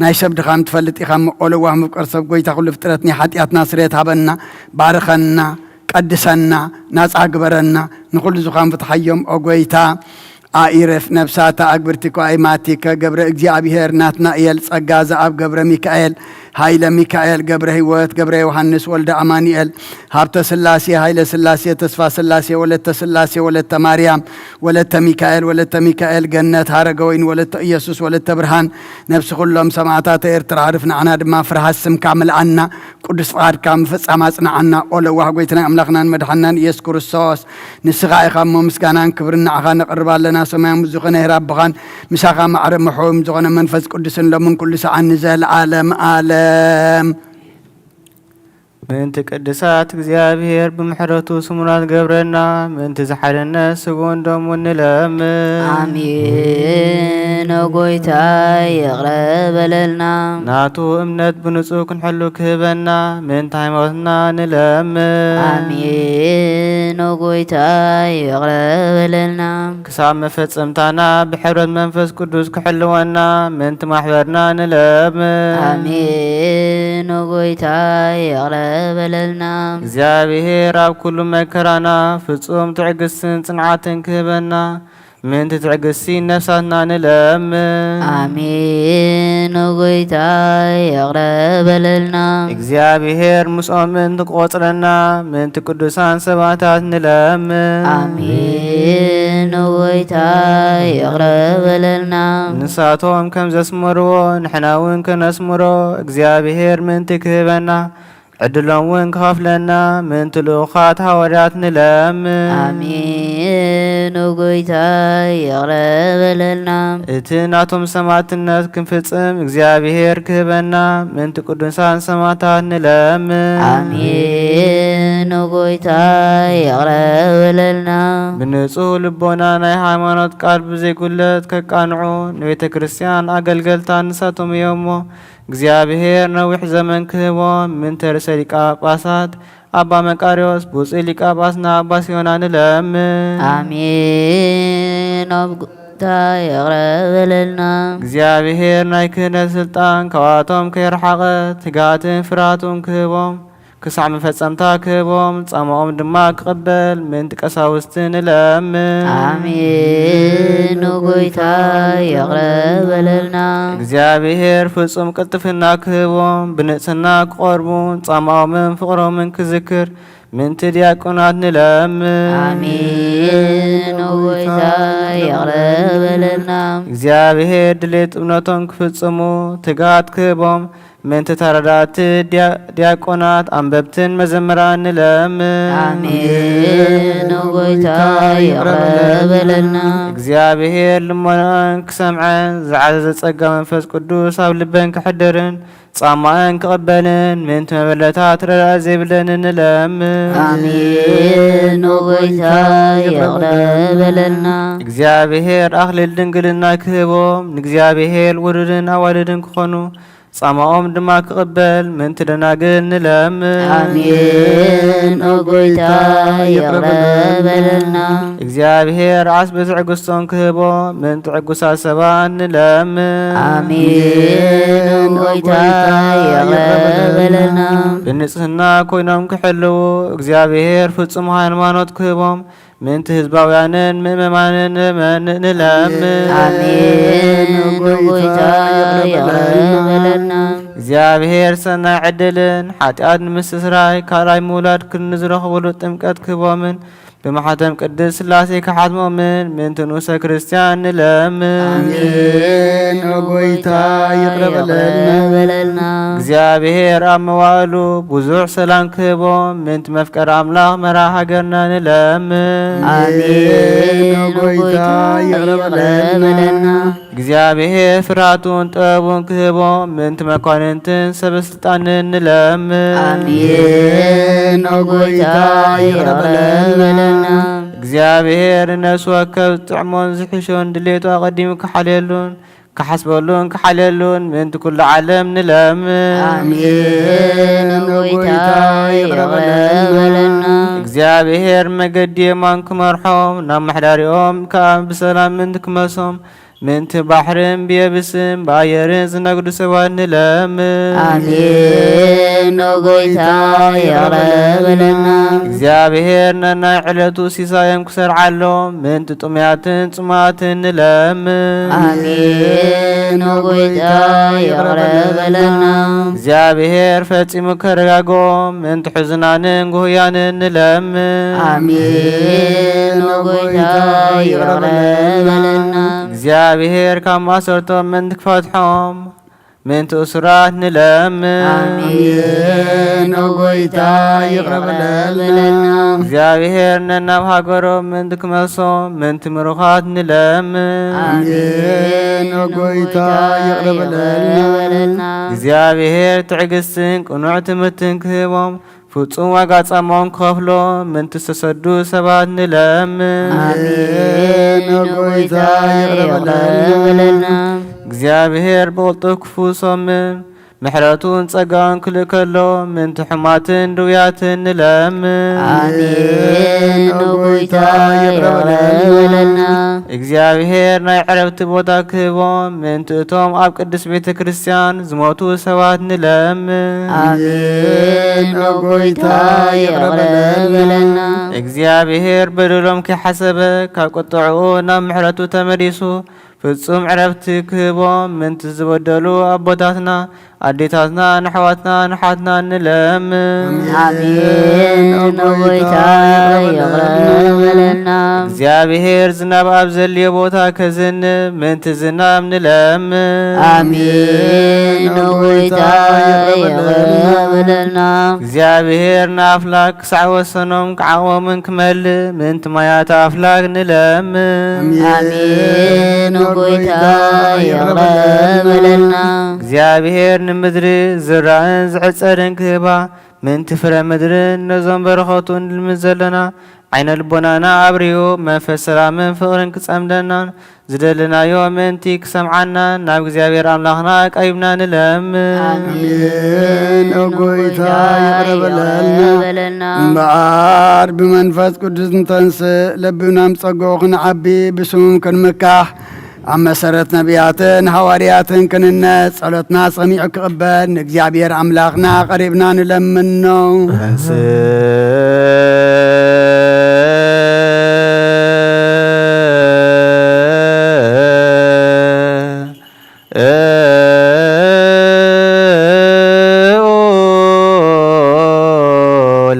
ናይ ሰብ ድኻም ትፈልጥ ኢኻ እሞ፣ ኦ ለዋህ መፍቀር ሰብ፣ ጎይታ ኩሉ ፍጥረት፣ ናይ ሓጢኣትና ስርየት ሃበና፣ ባርኸና፣ ቀድሰና፣ ናጻ ግበረና፣ ንኹሉ ዝኻን ፍትሓዮም፣ ኦ ጎይታ። ኣኢረፍ ነፍሳት ኣግብርቲኮ ኣይማቲከ ገብረ እግዚኣብሔር ናትናኤል ጸጋ ዘኣብ ገብረ ሚካኤል ሃይለ ሚካኤል ገብረ ህይወት ገብረ ዮሃንስ ወልደ ኣማኑኤል ሃብተ ስላሴ ሃይለ ስላሴ ተስፋ ስላሴ ወለተ ስላሴ ወለተ ማርያም ወለተ ሚካኤል ወለተ ሚካኤል ገነት ሃረገወይን ወለተ ኢየሱስ ወለተ ብርሃን ነፍሲ ኩሎም ሰማዕታተ ኤርትራ ዕርፍ ንዓና ድማ ፍርሃት ስምካ ምልኣና ቅዱስ ፍቓድካ ምፍጻም ኣጽንዓና። ኦ ለዋህ ጎይትናን ኣምላኽናን መድሓናን ኢየሱስ ክርስቶስ ንስኻ ኢኻ እሞ ምስጋናን ክብርን ንዓኻ ነቕርብ ኣለና። ሰማያዊ ዝኾነ ሄር ኣቦኻን ምሳኻ ማዕረ ምሕውም ዝኾነ መንፈስ ቅዱስን ሎምን ኩሉ ሰዓን ንዘለዓለም ዓለም። ምእንቲ ቅዱሳት እግዚኣብሔር ብምሕረቱ ስሙናት ገብረና፣ ምእንቲ ዝሓደነ ስግኡን ደሙን ንለምን። ኣሜን። ኦ ጎይታይ ይቕረ በለልና። ናቱ እምነት ብንጹህ ክንሕሉ ክህበና፣ ምእንቲ ሃይማኖትና ንለምን። ኣሜን። ኦ ጎይታይ ይቕረ በለልና። ክሳብ መፈጸምታና ብሕብረት መንፈስ ቅዱስ ክሕልወና፣ ምእንቲ ማሕበርና ንለምን። ኣሜን። ኦ ጎይታይ ይቕረ በለልና። እግዚኣብሔር ኣብ ኩሉ መከራና ፍጹም ትዕግስትን ጽንዓትን ክህበና፣ ምእንቲ ትዕግስቲ ነፍሳትና ንለምን። ኣሜን። ኦ ጎይታይ ይቕረ በለልና። እግዚኣብሔር ምስኦም ምእንቲ ክቆጽረና፣ ምእንቲ ቅዱሳን ሰማዕታት ንለምን። ኣሜን። ኦ ጎይታይ ይቕረ በለልና። ንሳቶም ከም ዘስመርዎ ንሕና እውን ከነስምሮ፣ እግዚኣብሔር ምእንቲ ክህበና፣ ዕድሎም እውን ክኸፍለና፣ ምእንቲ ልኡኻት ሃዋርያት ንለምን። ኣሜን። ኦ ጎይታይ ይቕረ በለልና። እቲ ናቶም ሰማዕትነት ክንፍጽም እግዚኣብሔር ክህበና፣ ምእንቲ ቅዱሳን ሰማዕታት ንለምን። ኣሜን። ኦ ጎይታይ ይቕረ በለልና። ብንጹህ ልቦና ናይ ሃይማኖት ቃል ብዘይጉለት ከቃንዑ ንቤተ ክርስቲያን ኣገልገልታ ንሳቶም እዮም እሞ፣ እግዚኣብሔር ነዊሕ ዘመን ክህቦም፣ ምእንቲ ርእሰ ሊቃነ ጳጳሳት ኣባ መቃርዮስ፣ ብፁዕ ሊቀ ጳጳስና ኣባ ሲኖዳ ንለምን። ኣሜን። ኦ ጎይታ ይቕረ በለልና። እግዚኣብሔር ናይ ክህነት ስልጣን ካብኣቶም ከይረሓቐ፣ ትግሃትን ፍርሃትን ክህቦም፣ ክሳዕ መፈጸምታ ክህቦም፣ ጻማኦም ድማ ክቕበል፣ ምእንቲ ቀሳውስቲ ንለምን። ኣሜን። ኦ ጎይታ ይቕረ በለልና። እግዚኣብሔር ፍጹም ቅልጥፍና ክህቦም፣ ብንጽህና ክቖርቡን ጻማኦምን ፍቕሮምን ክዝክር፣ ምእንቲ ዲያቆናት ንለምን። ኣሜን። ኦ ጎይታ ይቕረ በለልና። እግዚኣብሔር ድሌት እምነቶም ክፍጽሙ፣ ትግሃት ክህቦም፣ ምእንቲ ተረዳእቲ ዲያ-፣ ዲያቆናት፣ ኣንበብትን መዘምራን ንለምን። ኣሜን። ኦ ጎይታ ይቕረ በለልና። እግዚኣብሔር ልመንኦን ክሰምዐን፣ ዝዓዘዘ ጸጋ መንፈስ ቅዱስ ኣብ ልበን ክሕድርን፣ ጻማኣን ክቕበልን፣ ምእንቲ መበለታት ረዳእት ዘይብለንን ንለምን። ኣሜን። ኦ ጎይታ ይቕረ በለልና። እግዚኣብሔር ኣኽሊል ድንግልና ክህቦም፣ ንእግዚኣብሔር ውሉድን ኣዋልድን ክኾኑ፣ ጻማኦም ድማ ክቕበል፣ ምእንቲ ደናግል ንለምን። ኣሜን። ኦ ጎይታ ይቕረ በለልና። እግዚኣብሔር ዓስቢ ትዕግስቶም ክህቦም፣ ምእንቲ ዕጉሳት ሰባት ንለምን። ኣሜን። ኦ ጎይታ ይቕረ በለልና። ብንጽህና ኮይኖም ክሕልዉ፣ እግዚኣብሔር ፍጹም ሃይማኖት ክህቦም፣ ምእንቲ ህዝባውያንን ምእመማንን ንመ-፣ ንለምን። ኣሜን። ኦ ጎይታ ይቕረ በለልና። እግዚኣብሔር ሰናይ ዕድልን ሓጢኣት ንምስትስራይ ካልኣይ ምውላድ ክንዝረኽብሉ ጥምቀት ክህቦምን ብማሕተም ቅድስት ሥላሴ ክሓትሞምን ምእንቲ ንኡሰ ክርስቲያን ንለምን። ኣሜን። ኦ ጎይታ፣ ይቕረ በለልና። እግዚኣብሔር ኣብ መዋእሉ ብዙሕ ሰላም ክህቦም፣ ምእንቲ መፍቀር ኣምላኽ መራ ሃገርና ንለምን። ኣሜን። ኦ ጎይታ፣ ይቕረ በለልና። እግዚኣብሔር ፍርሃቱን ጥበቡን ክህቦም፣ ምእንቲ መኳንንትን ሰበ ስልጣንን ንለምን። ኣሜን። ኦ ጎይታ፣ ይቕረ በለልና። እግዚኣብሔር ንነፍሲ ወከፍ ዝጥዕሞን ዝሕሾን ድሌቱ ኣቐዲሙ ክሓልየሉን ክሓስበሉን ክሓልየሉን ምእንቲ ኩሉ ዓለም ንለምን። ኣሜን። ኦ ጎይታ፣ ይቕረ በለልና። እግዚኣብሔር መገዲ የማን ክመርሖም፣ ናብ መሕዳሪኦም ከኣ ብሰላም ምእንቲ ክመልሶም፣ ምእንቲ ባሕርን ብየብስን ብኣየርን ዝነግዱ ሰባት ንለምን። ኣሜን። ኦ ጎይታ፣ ይቕረ በለልና። እግዚኣብሔር ነናይ ዕለቱ ሲሳዮም ክሰርዓሎም፣ ምእንቲ ጥሙያትን ጽሙኣትን ንለምን። ኣሜን። ኦ ጎይታ፣ ይቕረ በለልና። እግዚኣብሔር ፈጺሙ ከረጋግኦም፣ ምእንቲ ሕዙናንን ጉህያንን ንለምን። ኣሜን። ኦ ጎይታ፣ ይቕረ በለልና። እግዚኣብሔር ካብ ማእሰርቶም ምእንቲ ክፈትሖም፣ ምእንቲ እሱራት ንለምን። ኣሜን። ኦ ጎይታ፣ ይቕረ በለልና። እግዚኣብሔር ነናብ ሃገሮም ምእንቲ ክመልሶም፣ ምእንቲ ምሩኻት ንለምን። ኣሜን። ኦ ጎይታ፣ ይቕረ በለልና። እግዚኣብሔር ትዕግስትን ቅኑዕ ትምህርትን ክህቦም፣ ፍጹም ዋጋ ጻማኦም ክኸፍሎ ምእንቲ ዝተሰዱ ሰባት ንለምን። ኣሜን። ኦ ጎይታ፣ ይቕረ በለልና። እግዚኣብሔር ብቕልጡፍ ክፍውሶምን ምሕረቱን ጸጋኡን ክልእከሎ ምእንቲ ሕማትን ድውያትን ንለምን። ኣሜን። ኦ ጎይታ፣ ይቕረ በለልና። እግዚኣብሔር ናይ ዕረፍቲ ቦታ ክህቦም ምእንቲ እቶም ኣብ ቅድስት ቤተ ክርስቲያን ዝሞቱ ሰባት ንለምን። ኣሜን። ኦ ጎይታ፣ ይቕረ በለልና። እግዚኣብሔር በደሎም ከይሓሰበ ካብ ቁጥዕኡ ናብ ምሕረቱ ተመሊሱ ፍጹም ዕረፍቲ ክህቦም ምእንቲ ዝበደሉ ኣቦታትና፣ ኣዴታትና፣ ንኣሕዋትና፣ ንሓትና ንለምን። ኣሜን። ኦ ጎይታ፣ ይቕረ በለልና። እግዚኣብሔር ዝናብ ኣብ ዘልዮ ቦታ ከዝንብ ምእንቲ ዝናብ ንለምን። ኣሜን። ኦ ጎይታ፣ ይቕረ በለልና። እግዚኣብሔር ንኣፍላክ ክሳዕ ወሰኖም ክዓቕቦምን ክመልእ ምእንቲ ማያት ኣፍላክ ንለምን። ኣሜን። ኦ ጎይታ፣ ይቕረ በለልና። እግዚኣብሔር ንምድሪ ዝራእን ዝዕጸድን ክህባ ምእንቲ ፍረ ምድርን ነዞም በረኸቱ ንልምን ዘለና ዓይነ ልቦናና ኣብሪሁ መንፈስ ሰላምን ፍቕርን ክጸምደናን ዝደለናዮ ምእንቲ ክሰምዓና ናብ እግዚኣብሔር ኣምላኽና ቀሪብና ንለምን። ኣሜን። ኦ ጎይታ፣ ይቕረ በለልና። በለልና። እምበኣር ብመንፈስ ቅዱስ ንተንስእ፣ ለቢብና ምስ ጸግኡ ክንዓቢ፣ ብስሙም ክንምካሕ፣ ኣብ መሰረት ነቢያትን ሃዋርያትን ክንነጽ፣ ጸሎትና ሰሚዑ ክቕበል ንእግዚኣብሔር ኣምላኽና ቀሪብና ንለምኖ።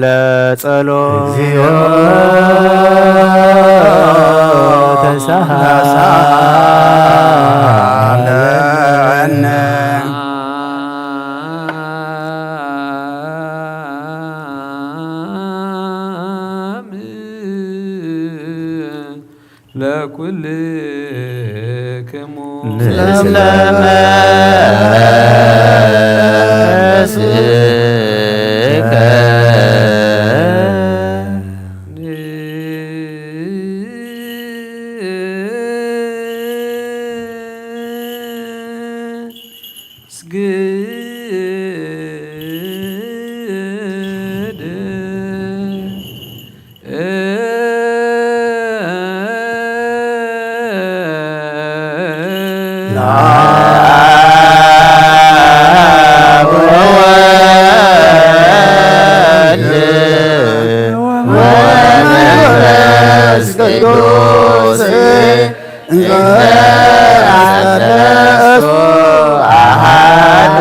ለጸሎት። እግዚኦ ተሳሃለነ። ለኩልክሙ ንስለ መስከ ስግድ ለአብ ወወልድ ወመንፈስ ቅዱስ እንዘ አስተርእዮ አሐዱ።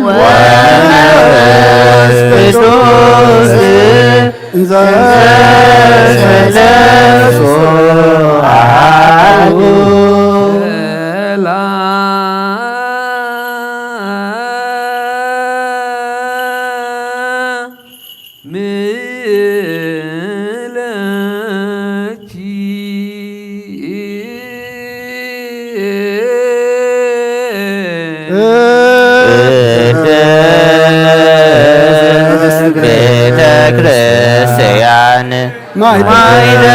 ወወልድ ወመንፈስ ቅዱስ እንዘ ሰለስቱ አሐዱ። ምለኪ ቅድስት ቤተ ክርስቲያን ማይደረ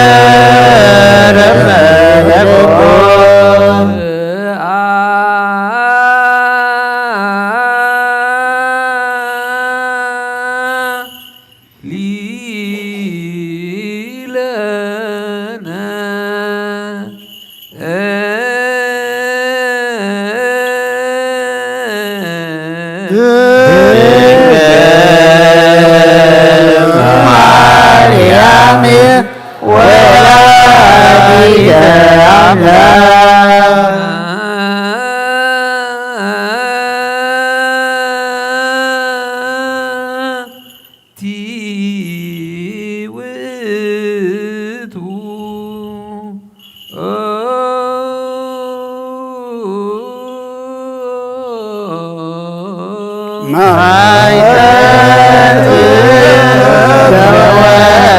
መለኮት። ሊለነ ድንግል ማርያም ወላዲተ አምላክ። ቲ ውእቱ ማይጠንት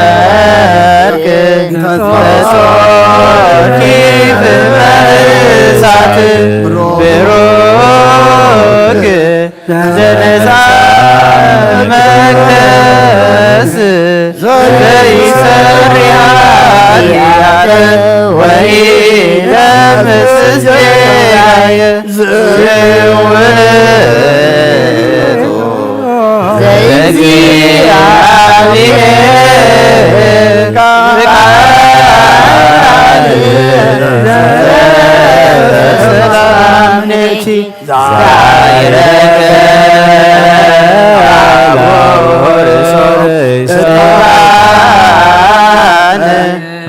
ዘወርቅ ተጾኪ በእሳት ብሩክ ዘነጻ መቅደስ ዘይሰሪ ኃጢአት ወኢደምስስ ጌጋየ። ዝውእቱ ዘእግዚአብሔር ቃል ዘሰላምነኪ ዛይረከ አቦ ርእሶ ስብሐነ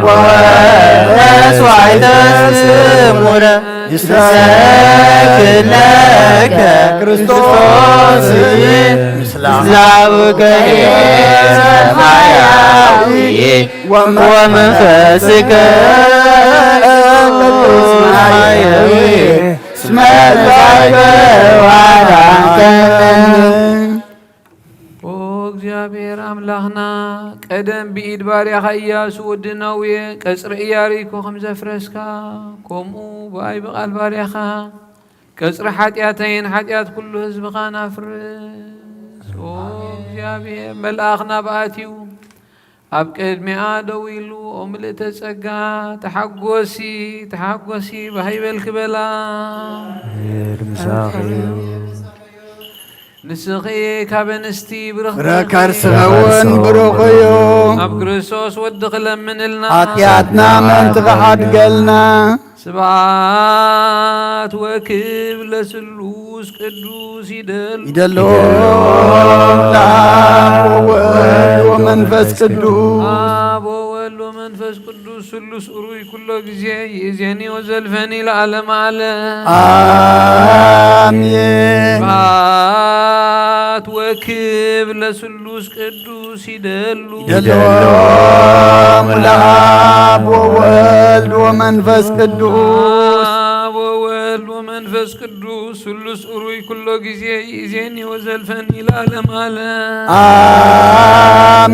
ወመስዋዕተ ስሙረ ይሰክለከ ክርስቶስ ምስለ አቡከ ሰማያዊ ወመንፈስከ ቅዱስ ማሕየዊ። እስመ ዛይበ ዋዳንከ። ኦ እግዚኣብሔር ኣምላኽና፣ ቀደም ብኢድ ባርያኻ ኢያሱ ወዲ ነዌ ቀጽሪ ኢያሪኮ ከም ዘፍረስካ፣ ከምኡ ብኣይ ብቓል ባርያኻ ቀጽሪ ሓጢኣተይን ሓጢኣት ኩሉ ህዝብኻን ኣፍርስ። ኦ እግዚኣብሔር፣ መልኣኽ ናብኣ ኣትዩ ኣብ ቅድሚኣ ደው ኢሉ፣ "ኦ ምልእተ ጸጋ፣ ተሓጎሲ፣ ተሓጎሲ፣ ባህ ይበልኪ" በላ። እግዚኣብሔር ምሳኺ እዩ። ንስኺ ካብ ኣንስቲ ብርኽቲ ፍረ ከርስኺ እውን ብሩኽ እዩ። ኣብ ክርስቶስ ወድኺ ለምንልና። ሓጢኣትና ምእንቲ ክሓድገልና። ስብሐት ወክብር ለስሉስ ቅዱስ ይደሉ። ይደሉ ለአብ ወወልድ ወመንፈስ ቅዱስ። አብ ወወልድ ወመንፈስ ቅዱስ ስሉስ ኡሩይ ኩሎ ግዜ ይእዜኒ ወዘልፈኒ ለዓለመ ዓለም። አሜን። ስብሐት ወክብር ለስሉስ ቅዱስ ይደሉ። ይደሉ ለአብ ወወልድ ወመንፈስ ቅዱስ። አብ ወወልድ ወመንፈስ ቅዱስ ስሉስ ኡሩይ ኩሎ ግዜ ይእዜኒ ወዘልፈኒ ለዓለመ ዓለም።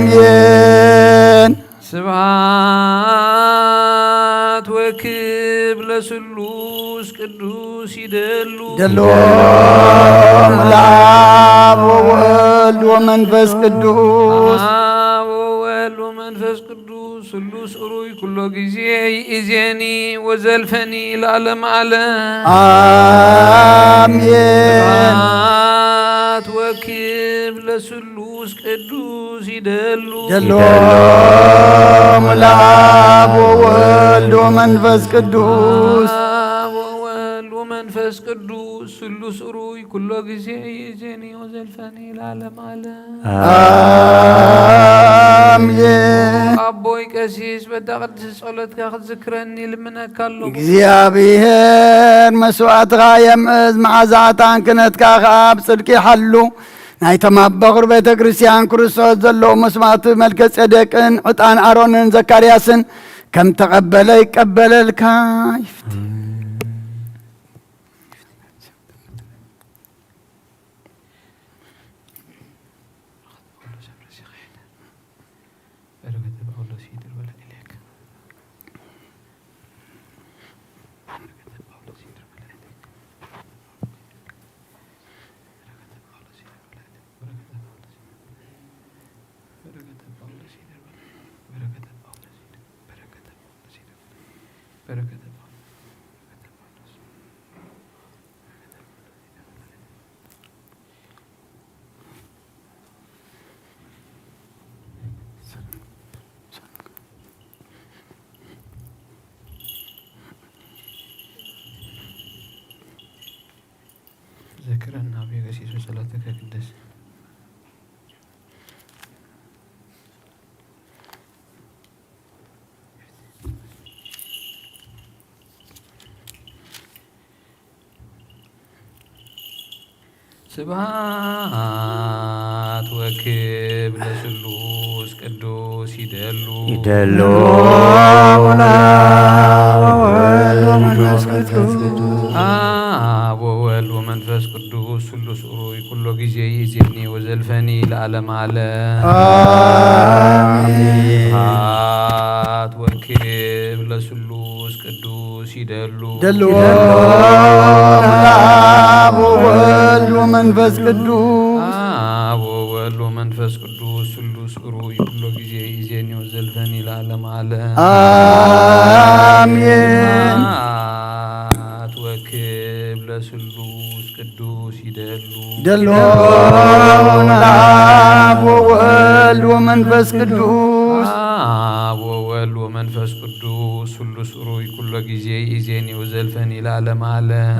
አሜን። ስብሐት ወክብር ለስሉስ ቅዱስ ይደሉ። ይደሉ ለአብ ወወልድ ወመንፈስ ቅዱስ። አብ ወወልድ ወመንፈስ ቅዱስ ስሉስ ኡሩይ ኩሎ ግዜ ይእዜኒ ወዘልፈኒ ለዓለመ ዓለም። አሜን። ስብሐት ወክብር ለስሉስ ቅዱስ ይደሉ። ይደሉ ለአብ ወወልድ ወመንፈስ ቅዱስ። አብ ወወልድ ወመንፈስ ቅዱስ ስሉስ ኡሩይ ኩሎ ግዜ ይእዜኒ ወዘልፈኒ ለዓለመ ዓለም። አሜን። አቦይ ቀሲስ ወዳ ቅድሲ ጸሎትካ ክትዝክረኒ ይልምነካ ኣለኹ። እግዚኣብሔር መስዋእትኻ የምእዝ፣ መዓዛ ዕጣን ክህነትካ ኸኣ ብጽድቂ ይሓሉ። ናይቶም ኣብ በኹር ቤተ ክርስቲያን ክርስቶስ ዘለዉ መስዋእቲ መልከ ጼዴቅን ዕጣን ኣሮንን ዘካርያስን ከም ተቐበለ ይቀበለልካ ይፍት። በረከተ ጳውሎስ ይደርበላ ኢለክ። በረከተ ጳውሎስ ይደርበላ ኢለክ። በረከተ ጳውሎስ ይደርበላ ኢለክ። በረከተ ጳውሎስ ይደርበላ። በረከተ ጳውሎስ ይደርበላ። በረከተ ጳውሎስ ይደርበላ። በረከተ ጳውሎስ ይደርበላ። በረከተ ጳውሎስ ይደርበላ። በረከተ ጳውሎስ ዘክረና አቤ ገሲሱ ጸሎትከ ቅደስ። ስብሐት ወክብር ለስሉስ ቅዱስ ይደሉ ይደሉ አብ ወወልድ ወመንፈስ ቅዱስ ስሉስ ኡሩይ ኩሎ ጊዜ ይእዜኒ ወዘልፈኒ ለዓለም ዓለም። ስብሐት ወክብር ለስሉስ ቅዱስ ይደሉ ደልዎ ለአብ ወወልድ ወመንፈስ ቅዱስ አብ ወወልድ ወመንፈስ ቅዱስ ስሉስ ኡሩይ ኩሎ ጊዜ ይእዜኒ ወዘልፈኒ ለዓለም ዓለም። አሜን። ስብሐት ወክብር ለስሉስ ቅዱስ ይደሉ ደልዎ ለአብ ወወልድ ወመንፈስ ቅዱስ አብ ወወልድ ወመንፈስ ቅዱስ ስሉስ ኡሩይ ኩሎ ጊዜ ይእዜኒ ወዘልፈኒ ለዓለም ዓለም።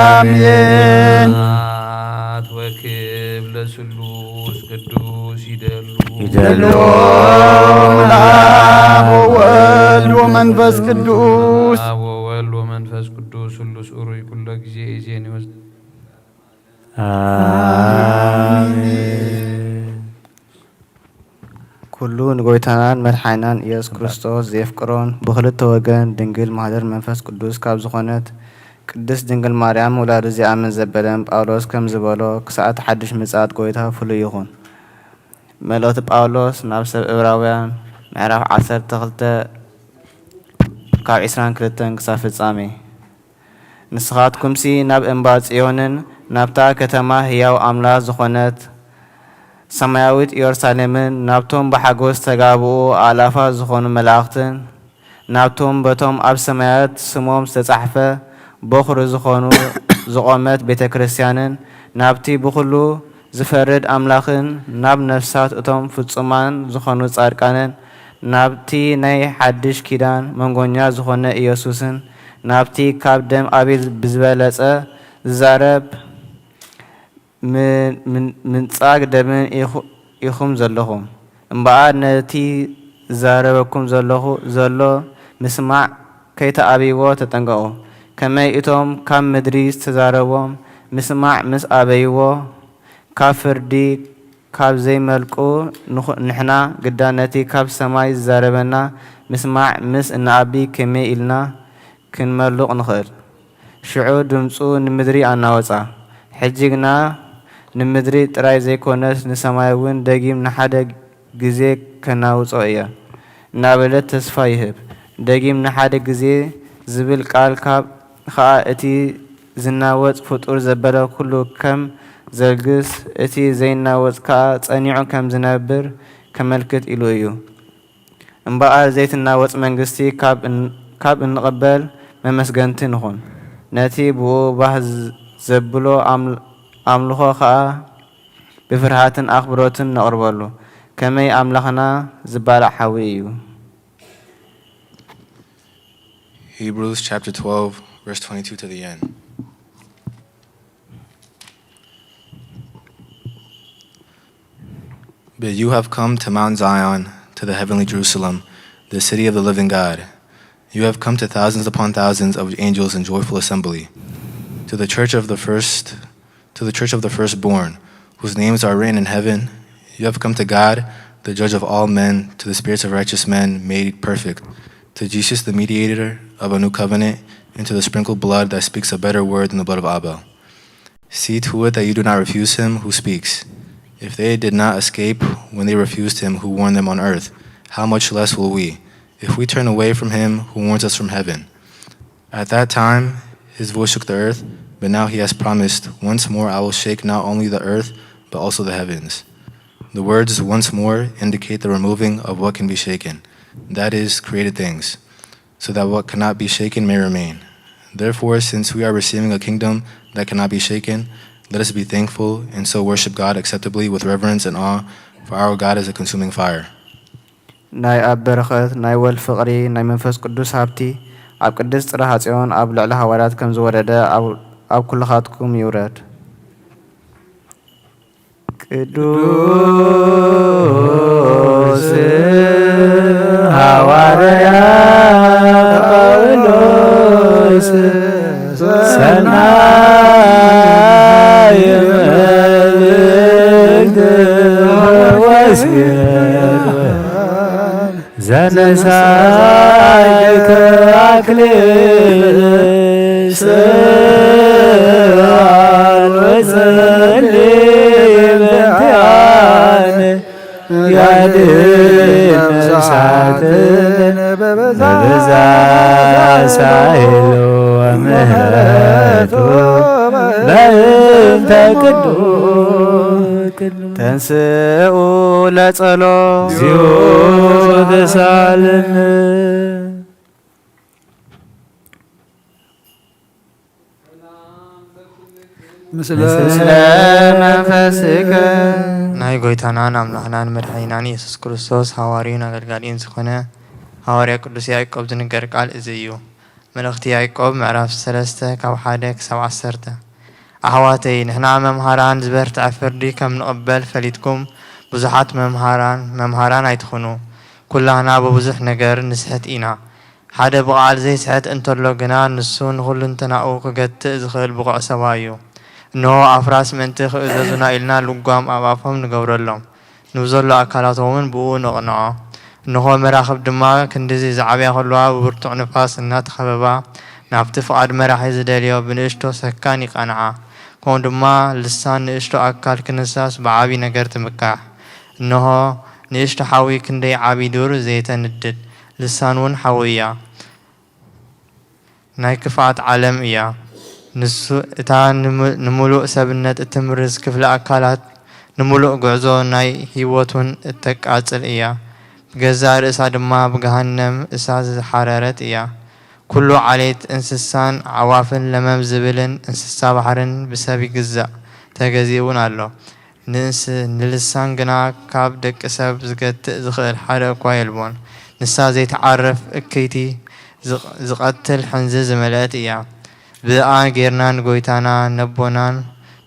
አሜን። ስብሐት ወክብር ለስሉስ ቅዱስ ይደሉ ይደሉ ደልዎ ለአብ ወወልድ ወመንፈስ ቅዱስ አብ ወወልድ ወመንፈስ ቅዱስ ስሉስ ኡሩይ ኩሎ ጊዜ ይእዜኒ ወዘ አሜን። ኩሉ ንጎይታናን መድሓኒናን ኢየሱስ ክርስቶስ ዘየፍቅሮን ብኽልተ ወገን ድንግል ማህደር መንፈስ ቅዱስ ካብ ዝኾነት ቅድስት ድንግል ማርያም ውላዱ ዘይኣምን ዘበለን ጳውሎስ ከም ዝበሎ ክሳዕ እቲ ሓድሽ ምጽኣት ጎይታ ፍሉይ ይኹን። መልእኽቲ ጳውሎስ ናብ ሰብ ዕብራውያን ምዕራፍ ዓሰርተ ክልተ ካብ ዕስራን ክልተን ክሳብ ፍጻሜ። ንስኻትኩምሲ ናብ እምባ ጽዮንን ናብታ ከተማ ህያው ኣምላኽ ዝኾነት ሰማያዊት ኢየሩሳሌምን ናብቶም ብሓጎስ ዝተጋብኡ ኣእላፋት ዝኾኑ መላእኽትን ናብቶም በቶም ኣብ ሰማያት ስሞም ዝተጻሕፈ በኹሪ ዝኾኑ ዝቖመት ቤተ ክርስቲያንን ናብቲ ብኹሉ ዝፈርድ ኣምላኽን ናብ ነፍሳት እቶም ፍጹማን ዝኾኑ ጻድቃንን ናብቲ ናይ ሓድሽ ኪዳን መንጎኛ ዝኾነ ኢየሱስን ናብቲ ካብ ደም ኣቤል ብዝበለጸ ዝዛረብ ምንጻግ ደምን ኢኹም ዘለኹም። እምበኣር ነቲ ዝዛረበኩም ዘለኹ ዘሎ ምስማዕ ከይተኣብይዎ ተጠንቀቑ። ከመይ እቶም ካብ ምድሪ ዝተዛረቦም ምስማዕ ምስ ኣበይዎ ካብ ፍርዲ ካብ ዘይመልቁ ንኹ- ንሕና ግዳ ነቲ ካብ ሰማይ ዝዛረበና ምስማዕ ምስ እንኣቢ ከመይ ኢልና ክንመልቕ ንኽእል? ሽዑ ድምጹ ንምድሪ ኣናወጻ። ሕጂ ግና ንምድሪ ጥራይ ዘይኮነስ ንሰማይ እውን ደጊም ንሓደ ግዜ ከናውጾ እየ እናበለ ተስፋ ይህብ። ደጊም ንሓደ ግዜ ዝብል ቃል ካብ ኸኣ እቲ ዝናወጽ ፍጡር ዘበለ ኩሉ ከም ዘልግስ እቲ ዘይናወጽ ከኣ ጸኒዑ ከም ዝነብር ከመልክት ኢሉ እዩ። እምበኣር ዘይትናወጽ መንግስቲ ካብ እን- ካብ እንቕበል መመስገንቲ ንኹን። ነቲ ብኡ ባህ ዝ- ዘብሎ ኣም- ኣምልኾ ኸኣ ብፍርሃትን ኣኽብሮትን ነቕርበሉ። ከመይ ኣምላኽና ዝባላዕ ሓዊ እዩ። Hebrews chapter twelve, verse twenty-two to the end. But you have come to Mount Zion, to the heavenly Jerusalem, the city of the living God. You have come to thousands upon thousands of angels in joyful assembly, to the church of the first, to the church of the firstborn, whose names are written in heaven. You have come to God, the judge of all men, to the spirits of righteous men made perfect, to Jesus, the mediator of a new covenant, and to the sprinkled blood that speaks a better word than the blood of Abel. See to it that you do not refuse him who speaks. If they did not escape when they refused him who warned them on earth, how much less will we, if we turn away from him who warns us from heaven? At that time, his voice shook the earth, but now he has promised, "Once more I will shake not only the earth, but also the heavens." The words "once more" indicate the removing of what can be shaken, that is, created things, so that what cannot be shaken may remain. Therefore, since we are receiving a kingdom that cannot be shaken, let us be thankful and so worship God acceptably with reverence and awe, for our God is a consuming fire. ናይ ኣብ በረኸት ናይ ወልድ ፍቕሪ ናይ መንፈስ ቅዱስ ሃብቲ ኣብ ቅድስት ጽርሐ ጽዮን ኣብ ልዕሊ ሃዋርያት ከም ዝወረደ ኣብ ኣብ ኩልኻትኩም ይውረድ። ቅዱስ ሃዋርያ ጳውሎስ ሰናይ መልእክት ወሲድ ዘነሳይከ ኣክሊል ስኣል ወጸሊ በእንቲኣነ። ያድን ነፍሳትን በብዛ ሳይል ወምህረቱ በእንተ ቅዱስ ተንስኡ ለጸሎ እግዚኦ ተሳለነ። ምስለ መንፈስከ። ናይ ጎይታናን ኣምላኽናን መድሓኒናን ኢየሱስ ክርስቶስ ሃዋርዩን ኣገልጋሊን ዝኾነ ሃዋርያ ቅዱስ ያዕቆብ ዝንገር ቃል እዚ እዩ። መልእኽቲ ያዕቆብ ምዕራፍ ሰለስተ ካብ ሓደ ክሳብ ዓሰርተ። ኣሕዋተይ ንሕና መምሃራን ዝበርትዐ ፍርዲ ከም ንቕበል ፈሊጥኩም ብዙሓት መምሃራን መምሃራን ኣይትኹኑ። ኩላህና ብብዙሕ ነገር ንስሕት ኢና። ሓደ ብቓል ዘይስሕት እንተሎ ግና፣ ንሱ ንኹልንተናኡ ክገትእ ዝኽእል ብቑዕ ሰብኣይ እዩ። እንሆ፣ ኣፍራስ ምእንቲ ክእዘዙና ኢልና ልጓም ኣብ ኣፎም ንገብረሎም፣ ንብዘሎ ኣካላቶምን ብእኡ ነቕንዖ። እንሆ፣ መራኽብ ድማ ክንድዚ ዝዓብያ ከለዋ፣ ብብርቱዕ ንፋስ እናተኸበባ፣ ናብቲ ፍቓድ መራሒ ዝደልዮ ብንእሽቶ ሰካን ይቃንዓ። ከምኡ ድማ፣ ልሳን ንእሽቶ ኣካል ክንሳስ ብዓቢ ነገር ትምካሕ። እንሆ፣ ንእሽቶ ሓዊ ክንደይ ዓቢ ዱር ዘይተንድድ፣ ልሳን እውን ሓዊ እያ። ናይ ክፍኣት ዓለም እያ። ንሱ፣ እታ ንሙ-፣ ንምሉእ ሰብነት እትምርዝ ክፍለ ኣካላት፣ ንምሉእ ጉዕዞ ናይ ህይወት እውን እተቃጽል እያ። ብገዛእ ርእሳ ድማ ብገሃነም እሳት ዝሓረረት እያ። ኩሉ ዓሌት እንስሳን ኣዕዋፍን ለመም ዝብልን እንስሳ ባሕርን ብሰብ ይግዛእ፣ ተገዚኡ እውን ኣሎ። ንእንስ-፣ ንልሳን ግና ካብ ደቂ ሰብ ዝገትእ ዝኽእል ሓደ እኳ የልቦን። ንሳ ዘይትዓርፍ እክይቲ፣ ዝቕ-፣ ዝቐትል ሕንዚ ዝመልአት እያ። ብእኣ ጌርና ንጎይታና ነቦናን፣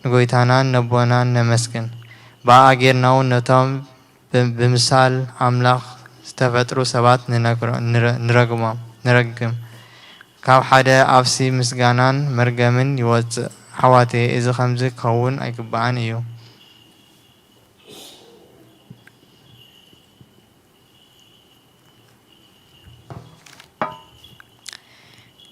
ንጎይታናን ነቦናን ነመስግን። ብኣ ጌርና እውን ነቶም ብ-፣ ብምሳል ኣምላኽ ዝተፈጥሩ ሰባት ንነግሮ-፣ ንረ-፣ ንረግሞም፣ ንረግም። ካብ ሓደ ኣፍሲ ምስጋናን መርገምን ይወጽእ። ኣሕዋተየ፣ እዚ ከምዚ ክኸውን ኣይግብኣን እዩ።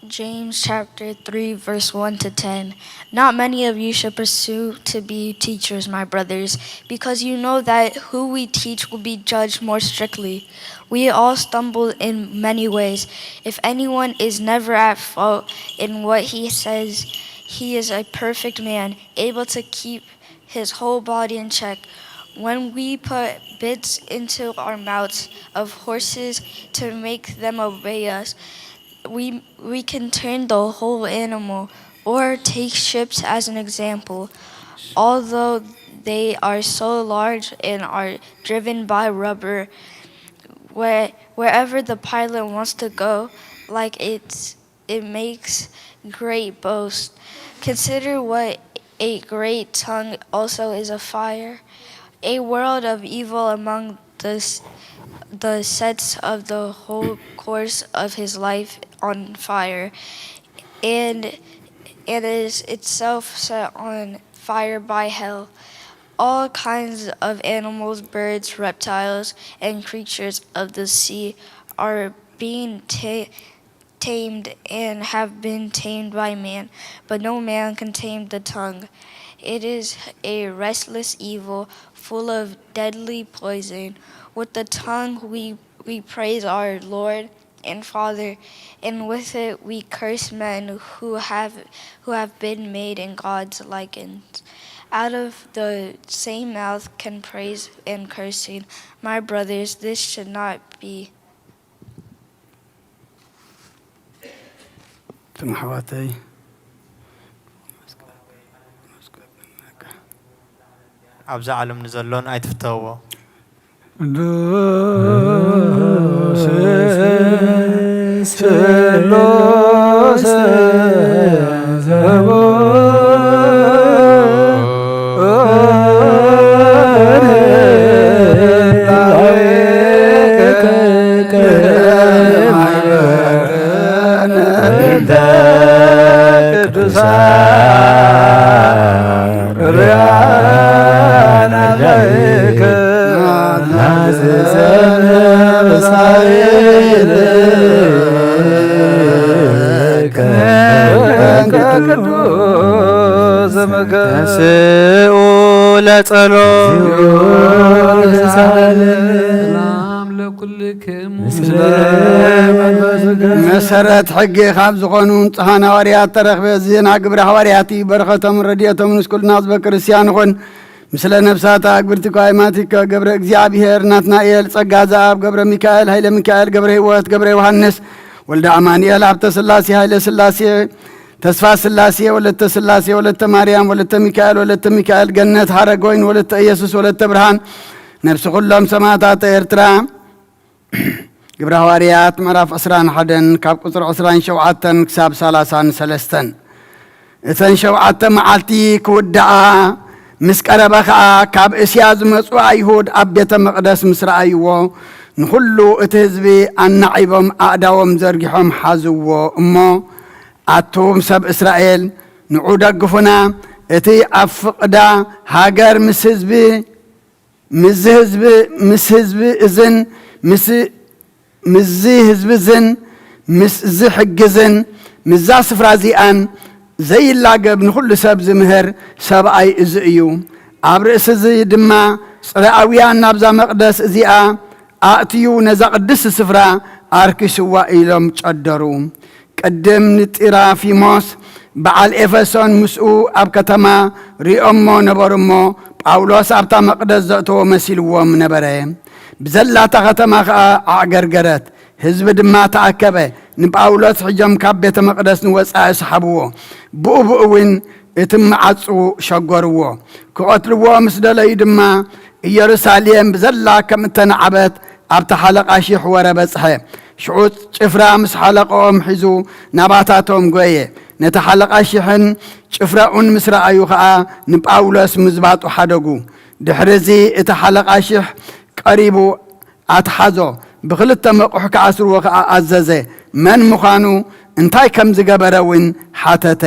James chapter three, verse one to ten. Not many of you should pursue to be teachers, my brothers, because you know that who we teach will be judged more strictly. We all stumble in many ways. If anyone is never at fault in what he says, he is a perfect man, able to keep his whole body in check. When we put bits into our mouths of horses to make them obey us, we, we can turn the whole animal. Or take ships as an example. Although they are so large and are driven by rubber, where, wherever the pilot wants to go, like it's, it makes great boast. Consider what a great tongue also is a fire, a world of evil among this, the sets of the whole course of his life on fire, and it is itself set on fire by hell. All kinds of animals, birds, reptiles, and creatures of the sea are being ta- tamed and have been tamed by man, but no man can tame the tongue. It is a restless evil, full of deadly poison. With the tongue we, we praise our Lord and Father, and with it we curse men who have who have been made in God's likeness. Out of the same mouth can praise and cursing. My brothers, this should not be. እቶም ኣሕዋተይ ኣብዚ ዓለም ንዘሎን ኣይትፍተውዎ። ቅዱስ ስሉስ ዘቦ ተስኡ ለጸሎት መሰረት ሕጊ ካብ ዝኾኑ ንጹሓን ሃዋርያት ተረኽበ። እዚ ዜና ግብሪ ሃዋርያት እዩ። በረኸቶምን ረድኤቶምን ምስ ኩልና ህዝበ ክርስቲያን ይኹን። ምስለ ነፍሳት ኣግብርቲ ኳይማቲከ ገብረ እግዚኣብሔር ናትናኤል ጸጋ ዘኣብ ገብረ ሚካኤል ሃይለ ሚካኤል ገብረ ህይወት ገብረ ዮሃንስ ወልደ ኣማኑኤል ሃብተ ስላሴ ሃይለ ስላሴ ተስፋ ስላሴ ወለተ ስላሴ ወለተ ማርያም ወለተ ሚካኤል ወለተ ሚካኤል ገነት ሃረጎይን ወለተ ኢየሱስ ወለተ ብርሃን ነብሲ ኩሎም ሰማእታት ኤርትራ ግብረ ሃዋርያት ምዕራፍ ዕስራን ሓደን ካብ ቁጽሪ ዕስራን ሸውዓተን ክሳብ ሰላሳን ሰለስተን። እተን ሸውዓተ መዓልቲ ክውድኣ ምስ ቀረበ ኸኣ፣ ካብ እስያ ዝመጹ ኣይሁድ ኣብ ቤተ መቕደስ ምስ ረኣይዎ፣ ንኹሉ እቲ ህዝቢ ኣናዒቦም ኣእዳዎም ዘርጊሖም ሓዝዎ እሞ፣ ኣቱም ሰብ እስራኤል፣ ንዑ ደግፉና፣ እቲ ኣብ ፍቕዳ ሃገር ምስ ህዝቢ ምስዚ ህዝቢ ምስ ህዝቢ እዝን ምስ ምስዚ ህዝቢ እዝን ምስዚ ሕጊ እዝን ምስዛ ስፍራ እዚኣን ዘይላገብ ንኹሉ ሰብ ዝምህር ሰብኣይ እዚ እዩ። ኣብ ርእሲ እዚ ድማ ጽርኣውያን ናብዛ መቕደስ እዚኣ ኣእትዩ ነዛ ቅድስቲ ስፍራ ኣርኪስዋ ኢሎም ጨደሩ። ቅድም ንጢራፊሞስ በዓል ኤፈሶን ምስኡ ኣብ ከተማ ሪኦሞ ነበሩ እሞ ጳውሎስ ኣብታ መቕደስ ዘእተዎ መሲልዎም ነበረ። ብዘላታ ከተማ ኸኣ ኣዕገርገረት። ህዝቢ ድማ ተኣከበ፣ ንጳውሎስ ሒዞም ካብ ቤተ መቕደስ ንወጻኢ ሰሓብዎ። ብኡ ብኡ እውን እቲ መዓጹ ሸጎርዎ። ክቐትልዎ ምስ ደለዩ ድማ ኢየሩሳሌም ብዘላ ከም እተናዕበት ኣብቲ ሓለቓ ሺሕ ወረ በጽሐ። ሽዑ ጭፍራ ምስ ሓለቓኦም ሒዙ ናባታቶም ጐየ። ነቲ ሓለቓ ሺሕን ጭፍራኡን ምስ ረኣዩ ኸኣ ንጳውሎስ ምዝባጡ ሓደጉ። ድሕሪ እዚ እቲ ሓለቓ ሺሕ ቀሪቡ ኣትሓዞ፣ ብኽልተ መቑሕ ክኣስርዎ ኸኣ ኣዘዘ። መን ምዃኑ እንታይ ከም ዝገበረ እውን ሓተተ።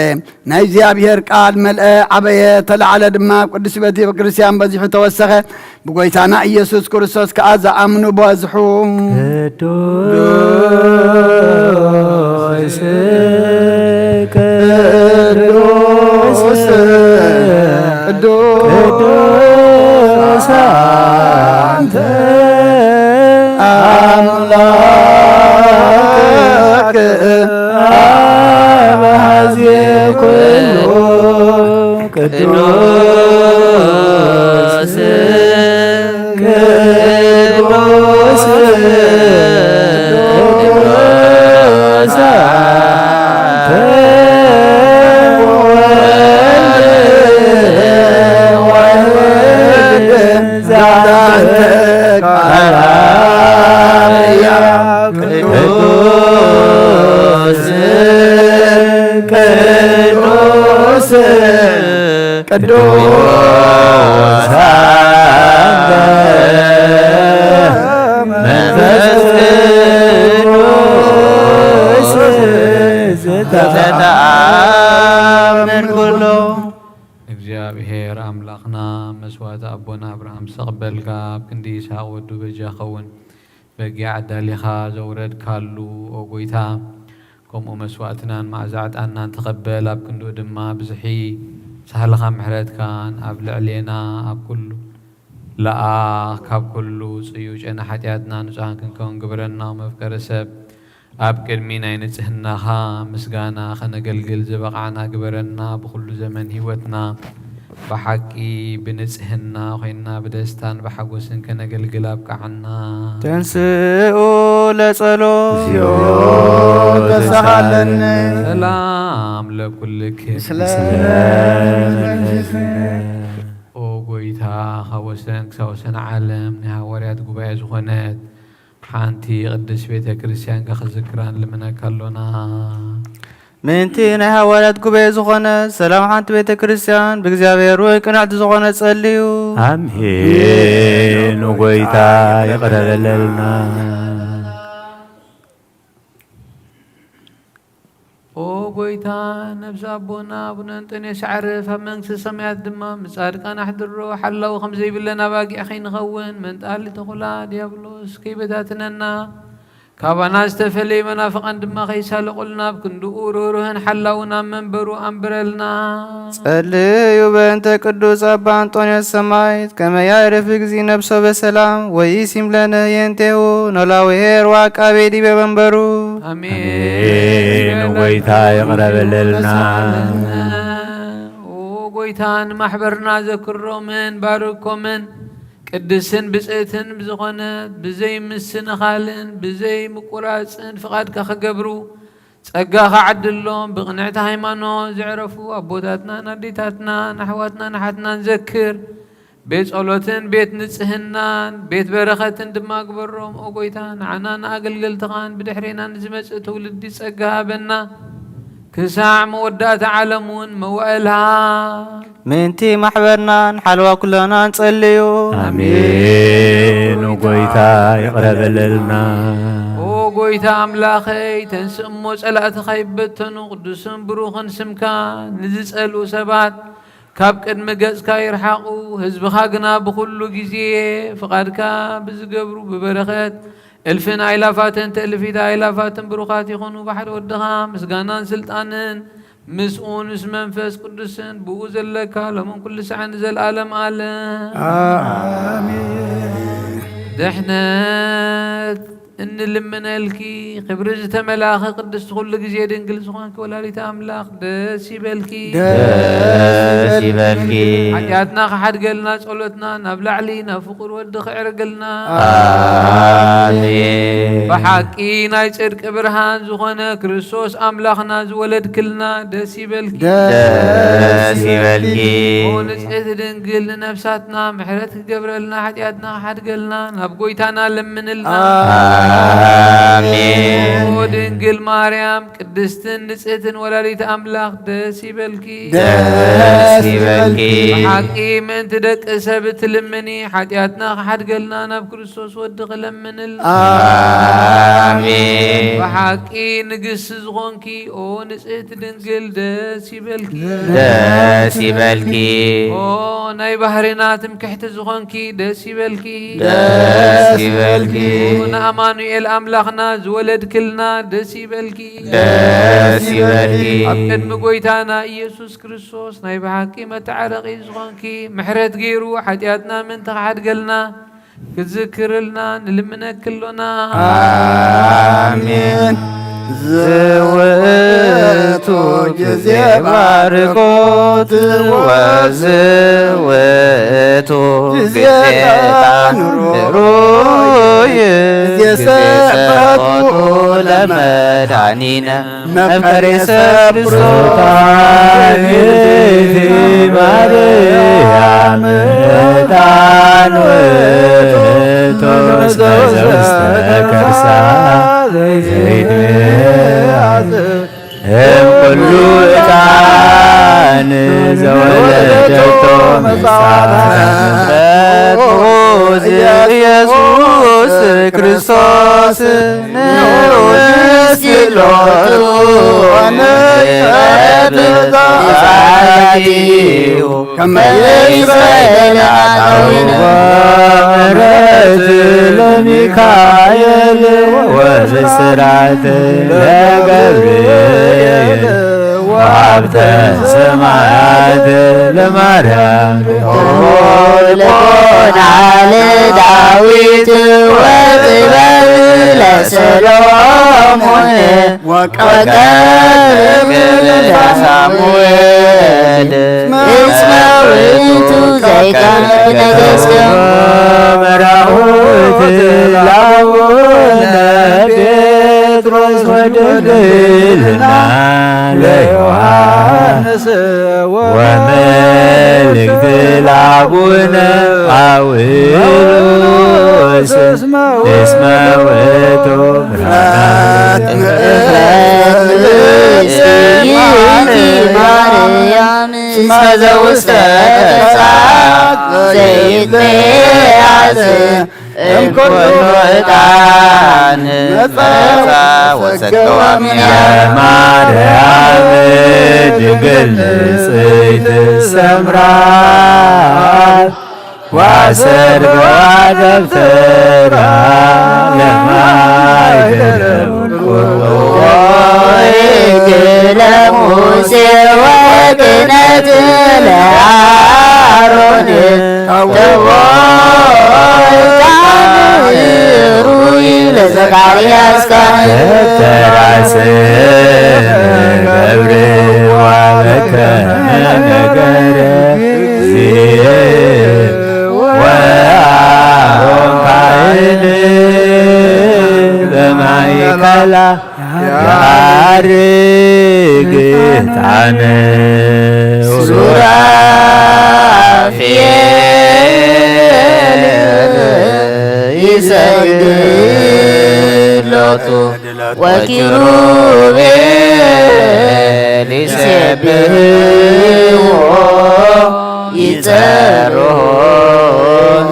ናይ እግዚኣብሔር ቃል መልአ፣ ዓበየ፣ ተላዕለ ድማ፣ ኣብ ቅዱስ ቤተ ክርስቲያን በዚሑ ተወሰኸ። ብጎይታና ኢየሱስ ክርስቶስ ከኣ ዝኣምኑ በዝሑ። ቅዱስ ቅዱስ ቅዱስ አንተ አምላክ አብ ሀዜ ኩሉ ቅዱስ ቅዱስ ቅዱስ አንተ ወልድ ዋሕድ ዘአንተ ቃል ቅዱስ ቅዱስ ቅዱስ አንተ መንፈስ ኣምን ኩሎ። እግዚኣብሔር ኣምላኽና መስዋእቲ ኣቦና ኣብርሃም ዝተቐበልካ፣ ኣብ ክንዲ ይስሐቅ ወዱ በጃ ኸውን በጊዕ ኣዳሊኻ ዘውረድካሉ፣ ኦ ጎይታ፣ ከምኡ መስዋእትናን መዓዛ ዕጣንናን ተቐበል። ኣብ ክንድኡ ድማ ብዝሒ ሳህልኻ ምሕረትካን ኣብ ልዕሌና ኣብ ኩሉ ለኣኽ። ካብ ኩሉ ጽዩ ጨና ሓጢኣትና ንጹሃን ክንከውን ግበረና። መፍቀሪ ሰብ ኣብ ቅድሚ ናይ ንጽህናኻ ምስጋና ኸነገልግል ዝበቓዕና ግበረና። ብኹሉ ዘመን ህይወትና ብሓቂ ብንጽህና ኮይና ብደስታን ብሓጎስን ከነገልግል ኣብቅዓና። ተንስኡ ለጸሎት። እግዚኦ ተሳሃለነ። ሰላም ለኩልክን። ምስለ ኦ ጎይታ፣ ካብ ወሰን ክሳብ ወሰን ዓለም ናይ ሃዋርያት ጉባኤ ዝኾነት ሓንቲ ቅድስት ቤተ ክርስቲያን ከኽዝክራ ንልምነካ ኣሎና። ምእንቲ ናይ ሃዋርያት ጉባኤ ዝኾነ ሰላም ሓንቲ ቤተ ክርስቲያን ብእግዚኣብሔር ወይ ቅንዕቲ ዝኾነ ጸልዩ። ኣሜን። ጎይታ ይቕረ በለልና። ኦ ጎይታ፣ ነብሲ ኣቦና ኣቡነ እንጦንዮስ ኣዕርፍ፣ ኣብ መንግስተ ሰማያት ድማ ምስ ጻድቃን ኣሕድሮ። ሓላዊ ከም ዘይብለን ኣባጊዕ ከይንኸውን፣ መንጣሊ ተኹላ ዲያብሎስ ከይበታትነና፣ ካባና ዝተፈለዩ መናፍቃን ድማ ከይሳለቑልና፣ ኣብ ክንድኡ ርህሩህን ሓላውን ኣብ መንበሩ ኣንብረልና። ጸልዩ በእንተ ቅዱስ ኣባ እንጦንዮስ ሰማዕት፣ ከመ ያዕርፍ እግዚእ ነፍሶ በሰላም ወይሲም ለነ ህየንቴሁ ኖላዊ ኄር ወዐቃቤ ዲበ መንበሩ። ኣሜን። ኣሜን። ጎይታ ይቕረ በለልና። ኦ ጎይታ፣ ንማሕበርና ዘክሮምን ባርኮምን፣ ቅድስትን ብጽእትን ብዝኾነት ብዘይ ምስንኻልን ብዘይ ምቁራጽን ፍቓድካ ክገብሩ ጸጋኻ ዓድሎም። ብቕንዕቲ ሃይማኖት ዘዕረፉ ኣቦታትናን ኣዴታትናን ኣሕዋትናን ኣሓትናን ዘክር። ቤት ጸሎትን ቤት ንጽህናን ቤት በረኸትን ድማ ግበሮም። ኦ ጎይታ፣ ንዓና ንኣገልገልትኻን ብድሕሬና ንዝመጽእ ትውልዲ ጸጋ ሃበና። ክሳዕ መወዳእታ ዓለም እውን መዋእልሃ። ምእንቲ ማሕበርናን ሓልዋ ኩሎናን ጸልዩ። ኣሜን። ጎይታ ይቕረ በለልና። ኦ ጎይታ ኣምላኸይ፣ ተንስእ እሞ ጸላእትኻ ይበተኑ፣ ቅዱስን ብሩኽን ስምካ ንዝጸልኡ ሰባት ካብ ቅድሚ ገጽካ ይርሓቑ። ህዝብኻ ግና ብኹሉ ግዜ ፍቓድካ ብዝገብሩ ብበረኸት እልፍን ኣይላፋትን ትእልፊት ኣይላፋትን ብሩኻት ይኹኑ። ብሓደ ወድኻ ምስጋናን ስልጣንን ምስኡ ምስ መንፈስ ቅዱስን ብኡ ዘለካ ሎምን ኩሉ ሳዕን ንዘለኣለም ኣለም። ኣሜን። ድሕነት እንልምነልኪ ክብሪ ዝተመላኸ ቅድስቲ ኩሉ ግዜ ድንግል ዝኾንኪ ወላዲተ ኣምላኽ ደስ ይበልኪ። ደስ ይበልኪ። ሓጢኣትና ክሓድገልና ጸሎትና ናብ ላዕሊ ናብ ፍቁር ወዲ ክዕርግልና። ኣሜን። ብሓቂ ናይ ጽድቂ ብርሃን ዝኾነ ክርስቶስ ኣምላኽና ዝወለድክልና ደስ ይበልኪ። ደስ ይበልኪ። ኦ ንጽሕቲ ድንግል ንነፍሳትና ምሕረት ክገብረልና ሓጢኣትና ክሓድገልና ናብ ጎይታና ለምንልና። ኣሜን። ኦ ድንግል ማርያም ቅድስትን ንጽሕትን ወላዲት ኣምላኽ ደስ ይበልኪ። ደስ ይበልኪ። ብሓቂ ምእንቲ ደቂ ሰብ እትልምኒ ሓጢኣትና ክሓድገልና ናብ ክርስቶስ ወዲ ክለምንልና። ኣሜን። ብሓቂ ንግስቲ ዝኾንኪ ኦ ንጽሕቲ ድንግል ደስ ይበልኪ። ደስ ይበልኪ። ኦ ናይ ባህርና ትምክሕቲ ዝኾንኪ ደስ ይበልኪ። ደስ ይበልኪ። ንኣማኑኤል ኣምላኽና ዝወለድክልና ደስ ይበልኪ። ደስ ይበልኪ። ኣብ ቅድሚ ጎይታና ኢየሱስ ክርስቶስ ናይ ብሓቂ መተዓረቒ ዝኾንኪ ምሕረት ገይሩ ሓጢኣትና ምእንቲ ክሓድገልና ክትዝክርልና ንልምነኪ ኣሎና። ኣሜን። ዝውእቱ ግዜ ባርኮት ወዝውእቱ ግዜ ጣኑሮይ ግዜ ሰበቱ ለመድኃኒነ መፍቀሬ ሰብ ክርስቶስ። ማርያም ዕጣን ውእቱ እስከ ዘውስተ ከርሳ ዘይትመያዝ እምኩሉ ዕጣን ዘወለደቶ መጽሐፍ ኢየሱስ ክርስቶስ ንዑ ስሎቱ ወንጸት ዛቲኡ ከመ ይስረይ ለናታዊነ ወምሕረት ለሚካኤል ወብስራት ለገብርኤል ወሀብተ ሰማያት ለማርያም ልቦና ለዳዊት ወጥበብ ለሰሎሞን ወቀርብ ለሳሙኤል እስመ ውእቱ ዘይቀርብ ነገስከ መራሁት ለአቡነ ጴጥሮስ ወድንግልና ለዮሐንስ ወመልእክት ለአቡነ ጳውሎስ እስመ ውእቱ ብርሃነ። ይእቲ ማርያም እስመ ዘውስተ እሳት ዘይትያዝ እምኩሉ ዕጣን መጸ ወሰከዋ ምንያ። ማርያም ድንግል ንጽሕት ሰምራ ዋሰርዋ ደብተራ ለማይ ደረብኩ ሕግ ለሙሴ ወክህነት ለአሮን ተቦ ዕጣን ሩይ ለዘካርያስ ካህን። ደብተራ ስም ገብርኤል ወበከመ ነገረ እግዚእ ወአሮን ካህን በማእከላ ያርግ ዕጣን ሱራፌል ይሰግድ ሎቱ ወኪሩቤል ይሴብሕዎ ይጸርሁ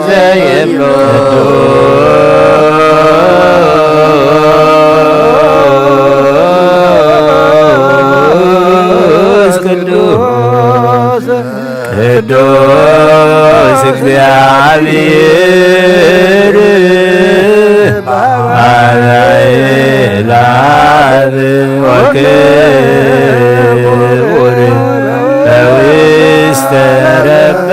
ዘይብሉ ቅዱስ ቅዱስ ቅዱስ እግዚአብሔር በአርያም ለአብ ወክቡር በውስተ ረበ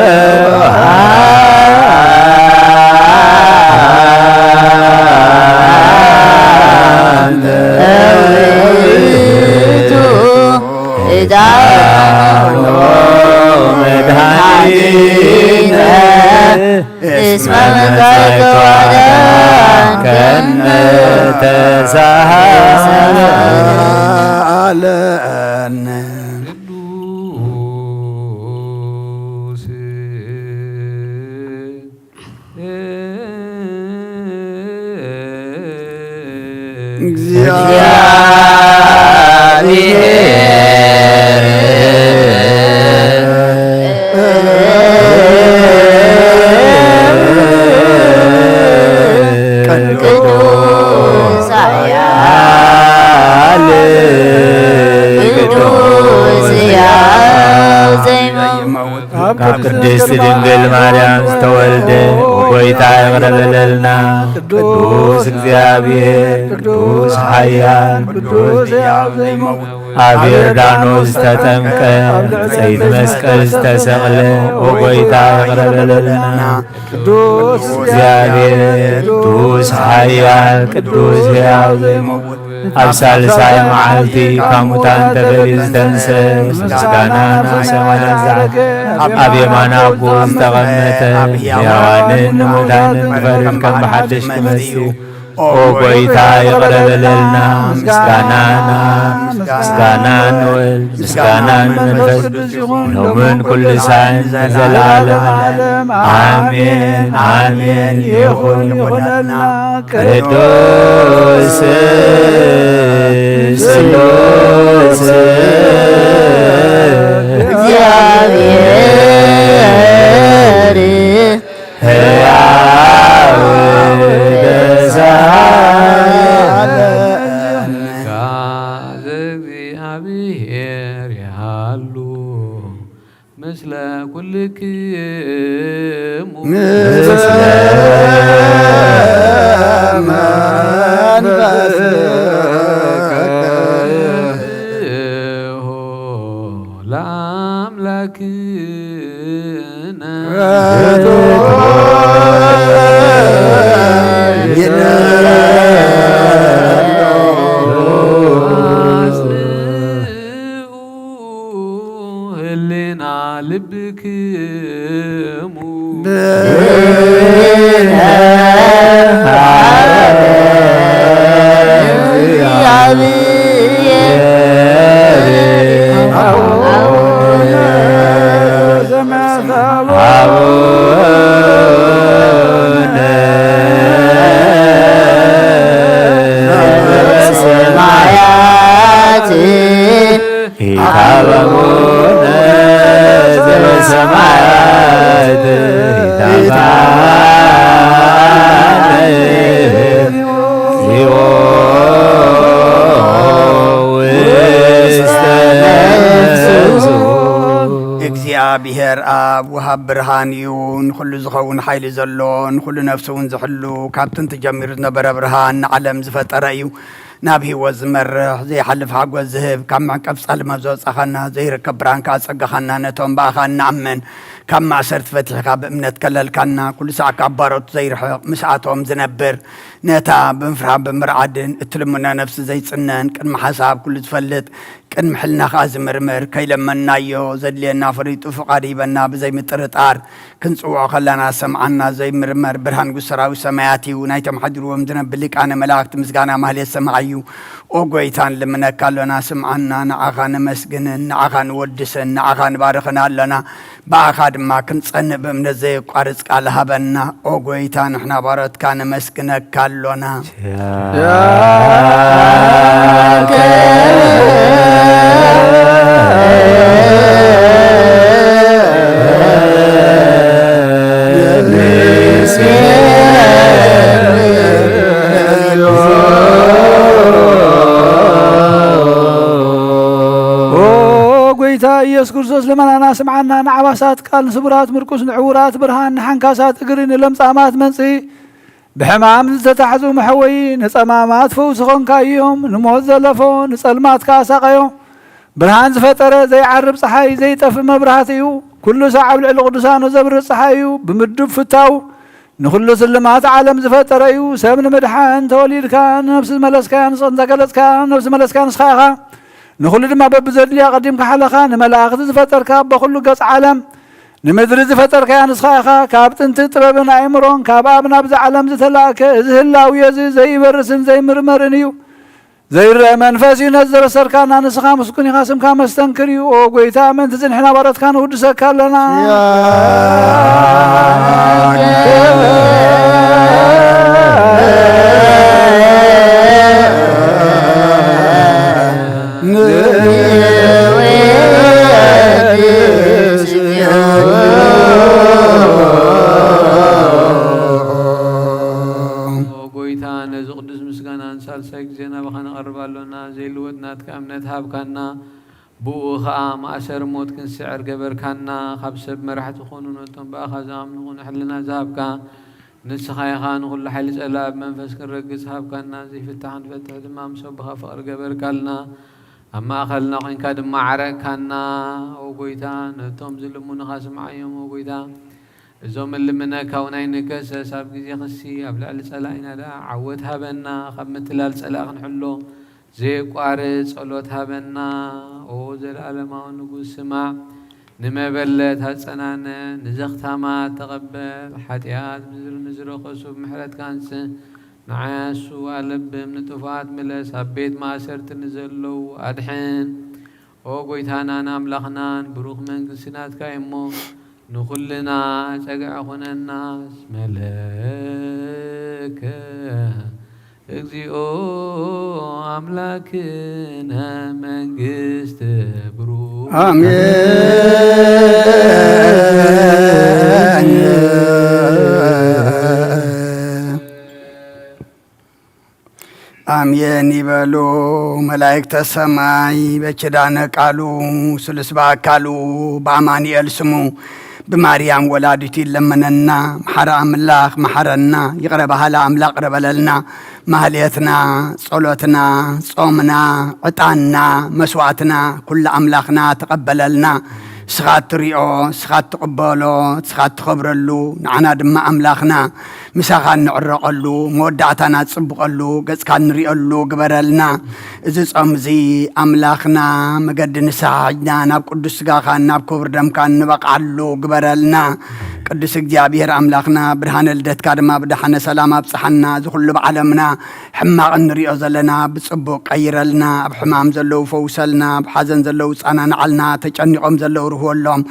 ዕጣኑ መድኃኒነ እስመ መጻእከ ወአዳንከነ ተሳሃለነ። ቅዱስ እግዚአብሔር ቅዱስ ኃያል ቅዱስ ሕያው ዘይመውት ካብ ቅድስት ድንግል ማርያም ዝተወልደ ጎይታ ይቕረ በለልና። ቅዱስ እግዚኣብሔር፣ ቅዱስ ኃያል፣ ቅዱስ ሕያው ዘይመውት፣ ኣብ ዮርዳኖስ ዝተጠምቀ፣ ኣብ ብፀይቲ መስቀል ዝተሰቕለ፣ ኦ ጎይታ ይቕረ በለልና። ቅዱስ እግዚኣብሔር፣ ቅዱስ ኃያል፣ ቅዱስ ሕያው ዘይመውት፣ ኣብ ሳልሳይ መዓልቲ ካብ ሙታን ተፈልዩ ዝተንሰ፣ ምስጋና ናብ ሰማያት ዝዓርገ፣ ኣብ የማነ ኣቦኡ ዝተቐመጠ፣ ንሕያዋንን ንሙታንን ክፈርድ ከም ብሓድሽ ክመጽእ፣ ኦ ጐይታ፣ ይቕረ በለልና። ምስጋና ንኣብ፣ ምስጋና ንወልድ፣ ምስጋና ንመንፈስ ቅዱስ ይኹን፣ ሎምን ኩሉ ሳዕን ንዘለዓለመ ዓለም። ኣሜን፣ ኣሜን። ይኹን፣ ይኹነልና። ቅዱስ ስሉስ እግዚኣብሔር ሕያው ለዘለዓለም። መንፈስከ ለአምላክነ ህሌና ልብክሙ ሰማያት ይትሃበነ ዘበሰማያት ይትሃበነ እግዚኦ ውስተ መንሱ። እግዚኣብሔር ኣብ ወሃብ ብርሃን እዩ። ንኹሉ ዝኸውን ሓይሊ ዘሎ፣ ንኹሉ ነፍሲ እውን ዝሕሉ፣ ካብ ጥንቲ ጀሚሩ ዝነበረ ብርሃን ንዓለም ዝፈጠረ እዩ። ናብ ህይወት ዝመርሕ፣ ዘይሓልፍ ሓጎስ ዝህብ፣ ካብ መዕቀብ ጸልማት ዘውጻኻና፣ ዘይርከብ ብርሃን ከኣ ጸጋኻና፣ ነቶም ብኣኻ እንኣምን፣ ካብ ማእሰርቲ ፈቲሕካ ብእምነት ከለልካና፣ ኩሉ ሳዕ ካብ ባሮት ዘይርሕቕ፣ ምስኣቶም ዝነብር፣ ነታ ብምፍርሃን ብምርዓድን እትልምኖ ነፍሲ ዘይጽነን፣ ቅድሚ ሓሳብ ኩሉ ዝፈልጥ፣ ቅድሚ ሕልና ከኣ ዝምርምር፣ ከይለመንናዮ ዘድልየና ፈሊጡ ፍቓድ ይበና ብዘይምጥርጣር፣ ክንጽውዖ ከለና ሰምዓና ዘይምርመር ብርሃን ንጉስ ሰራዊት ሰማያት እዩ። ናይቶም ሓዲርዎም ዝነብር ሊቃነ መላእክት ምስጋና ማህሌት ሰማዕ እዩ። ኦ ጎይታ ንልምነካ ኣሎና ስምዓና፣ ንዓኻ ነመስግንን፣ ንዓኻ ንወድስን፣ ንዓኻ ንባርኽን ኣሎና። ብኣኻ ድማ ክንጸንእ ብእምነት ዘየቋርጽ ቃል ሃበና። ኦ ጎይታ ንሕና ባሮትካ ነመስግነካ ኣሎና። ኦ ጎይታ ኢየሱስ ክርስቶስ ልመናና ስምዓና። ንዓባሳት ቃል፣ ንስቡራት ምርኩስ፣ ንዕውራት ብርሃን፣ ንሓንካሳት እግሪ፣ ንለምጻማት መንጽሂ፣ ብሕማም ዝተታሕዙ መሐወዪ፣ ንጸማማት ፈውሲ ኾንካዮም። ንሞት ዘለፎ ንጸልማት ከኣ ሳቐዮ። ብርሃን ዝፈጠረ ዘይዓርብ ጸሓይ፣ ዘይጠፍእ መብራህቲ እዩ። ኩሉ ሳዕ ኣብ ልዕሊ ቅዱሳኑ ዘብርህ ጸሓይ እዩ። ብምዱብ ፍታው ንኹሉ ስልማት ዓለም ዝፈጠረ እዩ። ሰብ ንምድሓን ተወሊድካ፣ ነፍሲ ዝመለስካያ ንስ-፣ እንተገለጽካ፣ ነፍሲ መለስካ ንስኻ ኢኻ። ንኹሉ ድማ በብዘድልያ ቀዲምካ ሓለኻ። ንመላእኽቲ ዝፈጠርካ፣ በኹሉ ገጽ ዓለም ንምድሪ ዝፈጠርካያ ንስኻ ኢኻ። ካብ ጥንቲ ጥበብን ኣእምሮን ካብ ኣብ ናብዚ ዓለም ዝተላእከ፣ እዚ ህላዌ እዚ ዘይበርስን ዘይምርመርን እዩ። ዘይረአ መንፈስ እዩ። ነዚ ዘበሰርካና ንስኻ ምስጉን ኢኻ፣ ስምካ መስተንክር እዩ። ኦ ጎይታ፣ ምእንቲ እዚ ንሕና ባሮትካ ንውድሰካ ኣለና። ኦ ጎይታ፣ ነዚ ቅዱስ ምስጋና ንሳልሳይ ግዜ ናባኻ ነቐርብ ኣሎና። ዘይልወጥ ናትካ እምነት ሃብካና፣ ብኡ ኸኣ ማእሰር ሞት ክንስዕር ገበርካና። ካብ ሰብ መራሕቲ ኾኑ ነቶም ብኣኻ ዝኣምኑ ኹን ሕልና ዝሃብካ ንስኻ ኢኻ። ንኹሉ ሓይሊ ጸላእ ብመንፈስ ክንረግጽ ሃብካና። ዘይፍታሕ ክንፈትሕ ድማ ምስ ኣቦኻ ፍቕሪ ገበርካልና። ኣብ ማእከልና ኾንካ ድማ ዓረቕካና። ኦ ጎይታ፣ ነቶም ዝልምኑኻ ስምዓዮም። ኦ ጎይታ፣ እዞም እልምነካ እውን ኣይንከሰስ። ኣብ ግዜ ክሲ ኣብ ልዕሊ ጸላኢና ደኣ ዓወት ሃበና። ካብ ምትላል ጸላእ ክንሕሎ ዘየቋርጽ ጸሎት ሃበና። ኦ ዘለኣለማዊ ንጉስ፣ ስማዕ። ንመበለት ኣጸናንዕ፣ ንዘኽታማት ተቐበል። ሓጢኣት ምድሪ ንዝረኸሱ ብምሕረትካ ኣንጽህ። ንዓያሱ ኣለብም፣ ንጥፉኣት ምለስ፣ ኣብ ቤት ማእሰርቲ ንዘለዉ ኣድሕን። ኦ ጎይታናን ኣምላኽናን፣ ብሩኽ መንግስቲ ናትካ እዩ እሞ፣ ንኹልና ጸግዒ ኩነና። እስመ ለከ እግዚኦ ኣምላክነ መንግስት ብሩክ። ኣሜን። ኣሜን ይበሉ መላእክተ ሰማይ፣ በኪዳነ ቃሉ ስሉስ በአካሉ በአማኑኤል ስሙ ብማርያም ወላዲቱ ይለመነና። መሓሪ ኣምላኽ መሓረና፣ ይቕረ በሃሊ ኣምላኽ ይቕረ በለልና። ማህሌትና፣ ጸሎትና፣ ጾምና፣ ዕጣንና፣ መስዋዕትና፣ ኩሉ ኣምላኽና ተቐበለልና። ንስኻ እትሪኦ፣ ንስኻ እትቕበሎ፣ ንስኻ እትኸብረሉ፣ ንዓና ድማ ኣምላኽና ምሳኻ እንዕረቐሉ፣ መወዳእታና እትጽብቐሉ፣ ገጽካ እንሪኦሉ ግበረልና። እዚ ጾም እዚ ኣምላኽና መገዲ ንስሓ ሒዝና ናብ ቅዱስ ስጋኻን ናብ ክቡር ደምካን ንበቕዓሉ ግበረልና። ቅዱስ እግዚኣብሔር ኣምላኽና ብርሃነ ልደትካ ድማ ብደሓነ ሰላም ኣብጽሓና። እዚ ኩሉ ብዓለምና ሕማቕ እንሪኦ ዘለና ብጽቡቕ ቀይረልና። ኣብ ሕማም ዘለዉ ፈውሰልና። ኣብ ሓዘን ዘለዉ ጻናንዓልና። ተጨኒቖም ዘለዉ ርህወሎም።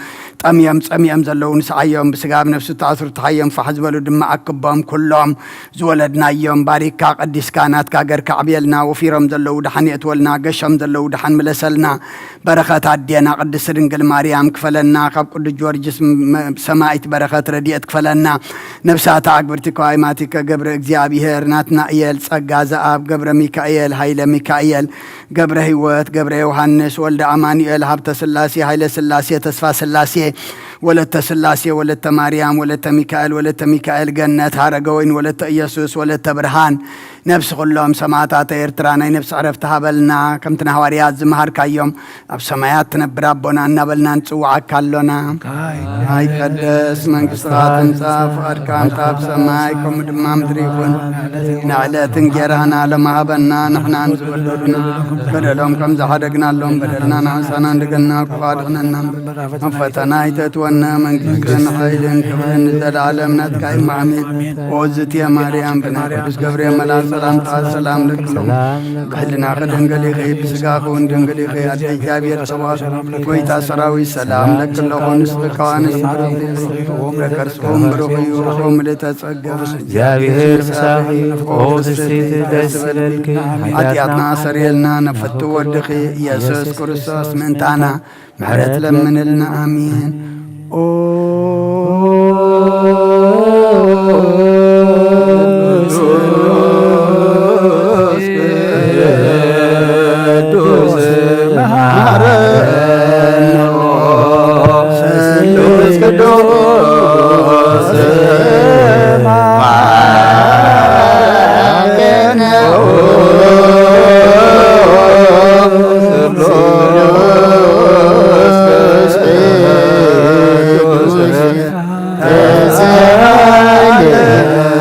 ጠምዮም ጸሚኦም ዘለዉ ንስዓዮም። ብስጋ ብነፍሲ ተኣስሩ ተሓዮም። ፋሕ ዝበሉ ድማ ኣክቦም። ኩሎም ዝወለድናዮም ባሪካ ቀዲስካ ናትካ ገርካ ዕብየልና። ወፊሮም ዘለዉ ደሓን የእትወልና። ገሾም ዘለዉ ደሓን ምለሰልና። በረኸት ኣዴና ቅድስት ድንግል ማርያም ክፈለና። ካብ ቅዱስ ጊዮርጊስ መ-፣ ሰማዒት በረኸት ረድኤት ክፈለና። ነፍሳተ ኣግብርቲ ከዋይማቲከ ገብረ እግዚኣብሔር ናትናእየል ጸጋ ዘኣብ ገብረ ሚካኤል ሃይለ ሚካኤል ገብረ ህይወት ገብረ ዮሃንስ ወልደ ኣማኑኤል ሃብተ ስላሴ ሃይለ ስላሴ ተስፋ ስላሴ ወለተ ስላሴ ወለተ ማርያም ወለተ ሚካኤል ወለተ ሚካኤል ገነት ሃረገወይን ወለተ ኢየሱስ ወለተ ብርሃን ነፍሲ ኩሎም ሰማዕታት ኤርትራ ናይ ነፍሲ ዕረፍቲ ሃበልና። ከምቲ ንሃዋርያት ዝመሃርካዮም ኣብ ሰማያት ትነብር ኣቦና እናበልና ንጽውዓካ ኣሎና። ኣይትቀደስ መንግስትኻ ትምጻእ፣ ፍቓድካ እንተ ኣብ ሰማይ ከምኡ ድማ ምድሪ ይኹን። ንዕለት እንጌራና ለማሃበና ንሕናን ዝበደሉና በደሎም ከም ዝሓደግናሎም በደልና ንዓሳና እንደገና ክፋድሕነና እምበር ኣብ ፈተና ኣይተእትወና። መንግስትን ሓይልን ክብርን ንዘለዓለም ናትካ እዩ። ኣሜን። ኦዝትየ ማርያም ብናይ ቅዱስ ገብርኤል መልኣክ ሰላምታ ሰላም ለክሎም ብሕልናኺ ድንግል ኢኺ ብስጋኺ እውን ድንግል ኢኺ። ኣደ እግዚኣብሔር ጸባኦት ጎይታ ሰራዊት ሰላም ለክለኹ። ንስኺ ከዋንስ ብሩኽ ኢኺ፣ ፍረ ከርስኹም ብሩኽ እዩ። ኦ ምልእተ ጸጋ እግዚኣብሔር ምሳኺ። ኦ ፍስሕቲ ደስ ይበልኪ። ሓጢኣትና ሰርየልና ነፈቱ ወድኺ ኢየሱስ ክርስቶስ ምእንታና ምሕረት ለምንልና። ኣሜን። ኦ ቅዱስ መሐረነ። ኦ ስሉስ ቅዱስ መሐረነ።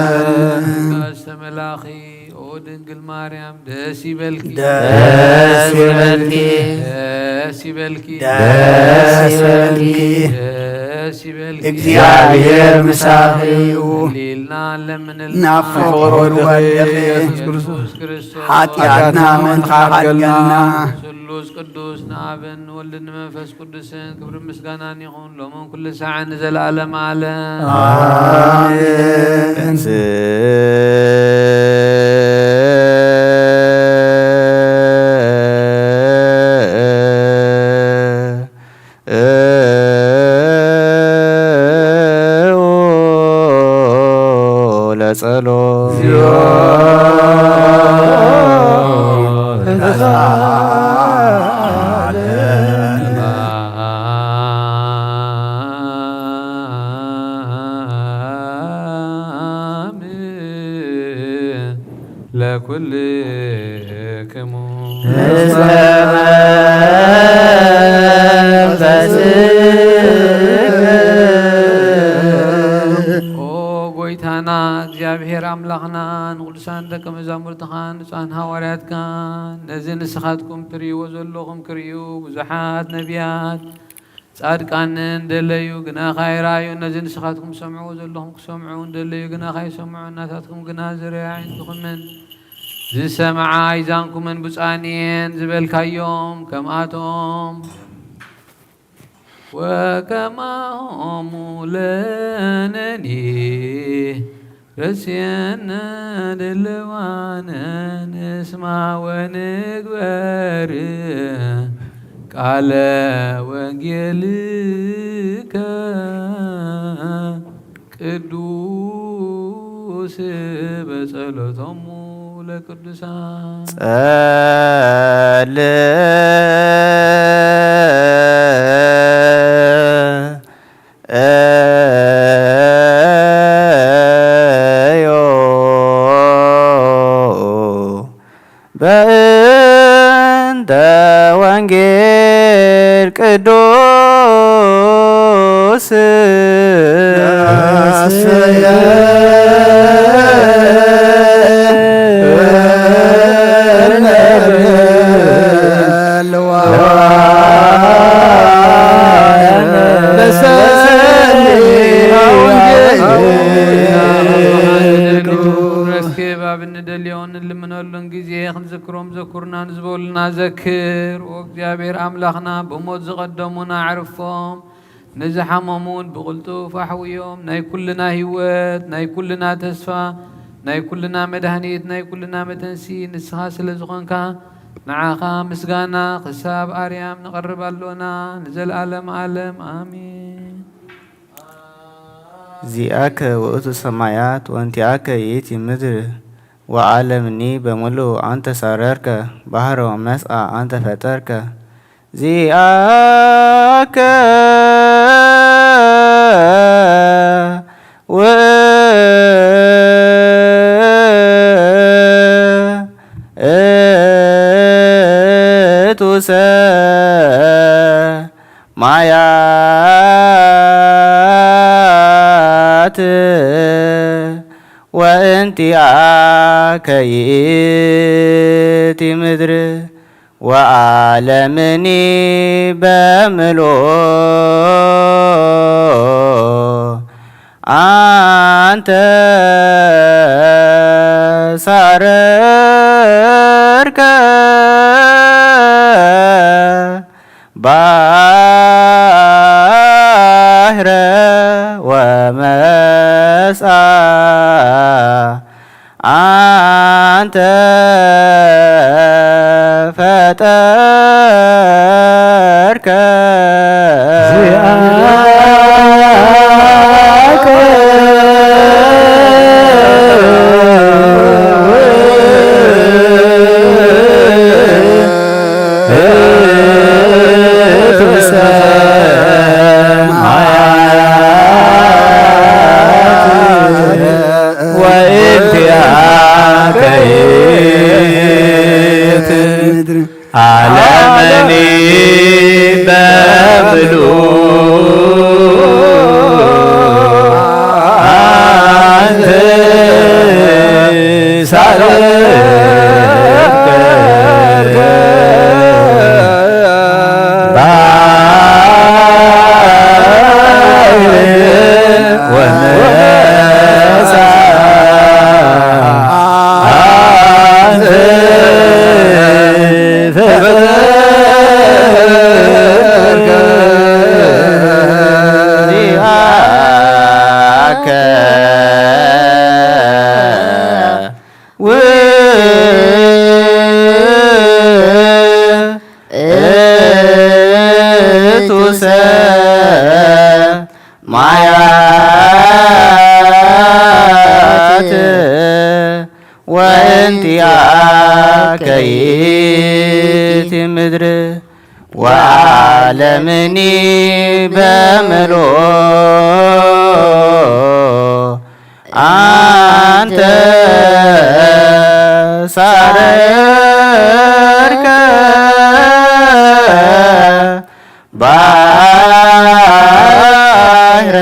ቅድስተ መላኺ ኦ ድንግል ማርያም ደስ ይበልኪ። ደስ ይበልኪ። ደስ ይበልኪ። ደስ ይበልኪ። ደስ ይበልኪ። እግዚኣብሔር ምሳኺ እዩ። ሊልና ለምንልና ናብ ፍቑር ወድኺ ኢየሱስ ክርስቶስ ሓጢኣትና ምእንትኻ ሓድገልና። ስሉስ ቅዱስ ንኣብን ንወልድን ንመንፈስ ቅዱስን ክብርን ምስጋናን ይኹን ሎምን ኩሉ ሳዕን ንዘለዓለም ዓለም። ኣሜን። ለጸሎት ለኩልክሙ። ኦ ጎይታና እግዚኣብሔር ኣምላኽና፣ ንቅዱሳን ደቀ መዛሙርትኻን ንጹሓን ሃዋርያትካን፣ ነዚ ንስኻትኩም ትርእይዎ ዘለኹም ክርእዩ ብዙሓት ነቢያት ጻድቃንን ደለዩ ግናኻ ይረኣዩ። ነዚ ንስኻትኩም ትሰምዕዎ ዘለኹም ክሰምዑ እንደለዩ ግናኻ ይሰምዑ። ናታትኩም ግና ዝርእያ ኣዒንትኹምን ዝሰምዓ ኣእዛንኩምን ብፁዓን እየን ዝበልካዮም ከምኣቶም ወከማሆሙ ለነኒ ረስየነ ድልዋነ ንስማ ወንግበር ቃለ ወንጌልከ ቅዱስ በጸሎቶሙ ለቅዱሳን። ጸል በእንተ ወንጌል ቅዱስ ረስኬ ባብ እንደልዮ እንልምነሉን ግዜ ክንዝክሮም ዘኩርና ንዝበሉና ዘክር። ኦ እግዚኣብሔር ኣምላኽና፣ ብሞት ዝቐደሙና ኣዕርፎም፣ ንዝሓመሙን ብቕልጡፍ ኣሕውዮም። ናይ ኩልና ህይወት፣ ናይ ኩልና ተስፋ፣ ናይ ኩልና መድሃኒት፣ ናይ ኩልና መተንሲ ንስኻ ስለ ዝኾንካ፣ ንዓኻ ምስጋና ክሳብ ኣርያም ንቐርብ ኣሎና፣ ንዘለዓለም ዓለም ኣሜን። ዚኣከ ውእቱ ሰማያት ወእንቲኣከ ይእቲ ምድር ወዓለምኒ በምሉእ ኣንተ ሳረርከ ባሕረ ወመስኣ ኣንተ ፈጠርከ። ዚኣከ ውእቱ ሰማያት ወእንቲኣከ ይእቲ ምድር ወዓለምኒ በምሉእ ኣንተ ሳረርከ ባሕረ ወመስኣ ኣንተ ፈጠርከ። ዚኣከ ውእቱ ሰማያት ወእንቲአከ ይእቲ ምድር ዓለምኒ በምሉ ኣንቲ ሳልከ ባሕር ወመሳ ኣንቲ ፈጠርከ ዚአከ ውእቱ ሰማያት ወእንቲአከ ይእቲ ምድር ወዓለምኒ በምልኦ ኣንተ ሳረርከ ባሕረ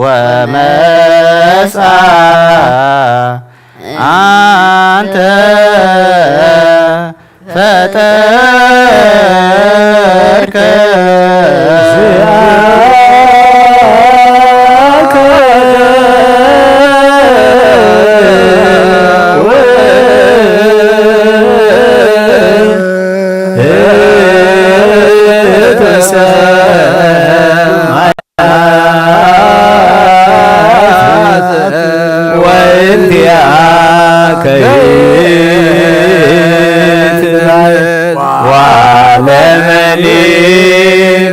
ወመጻ ኣንተ ፈጠርከ ዚአከ ውእቱ ሰማያት ወእንቲአከ ይትባዕ ወዓለመኒ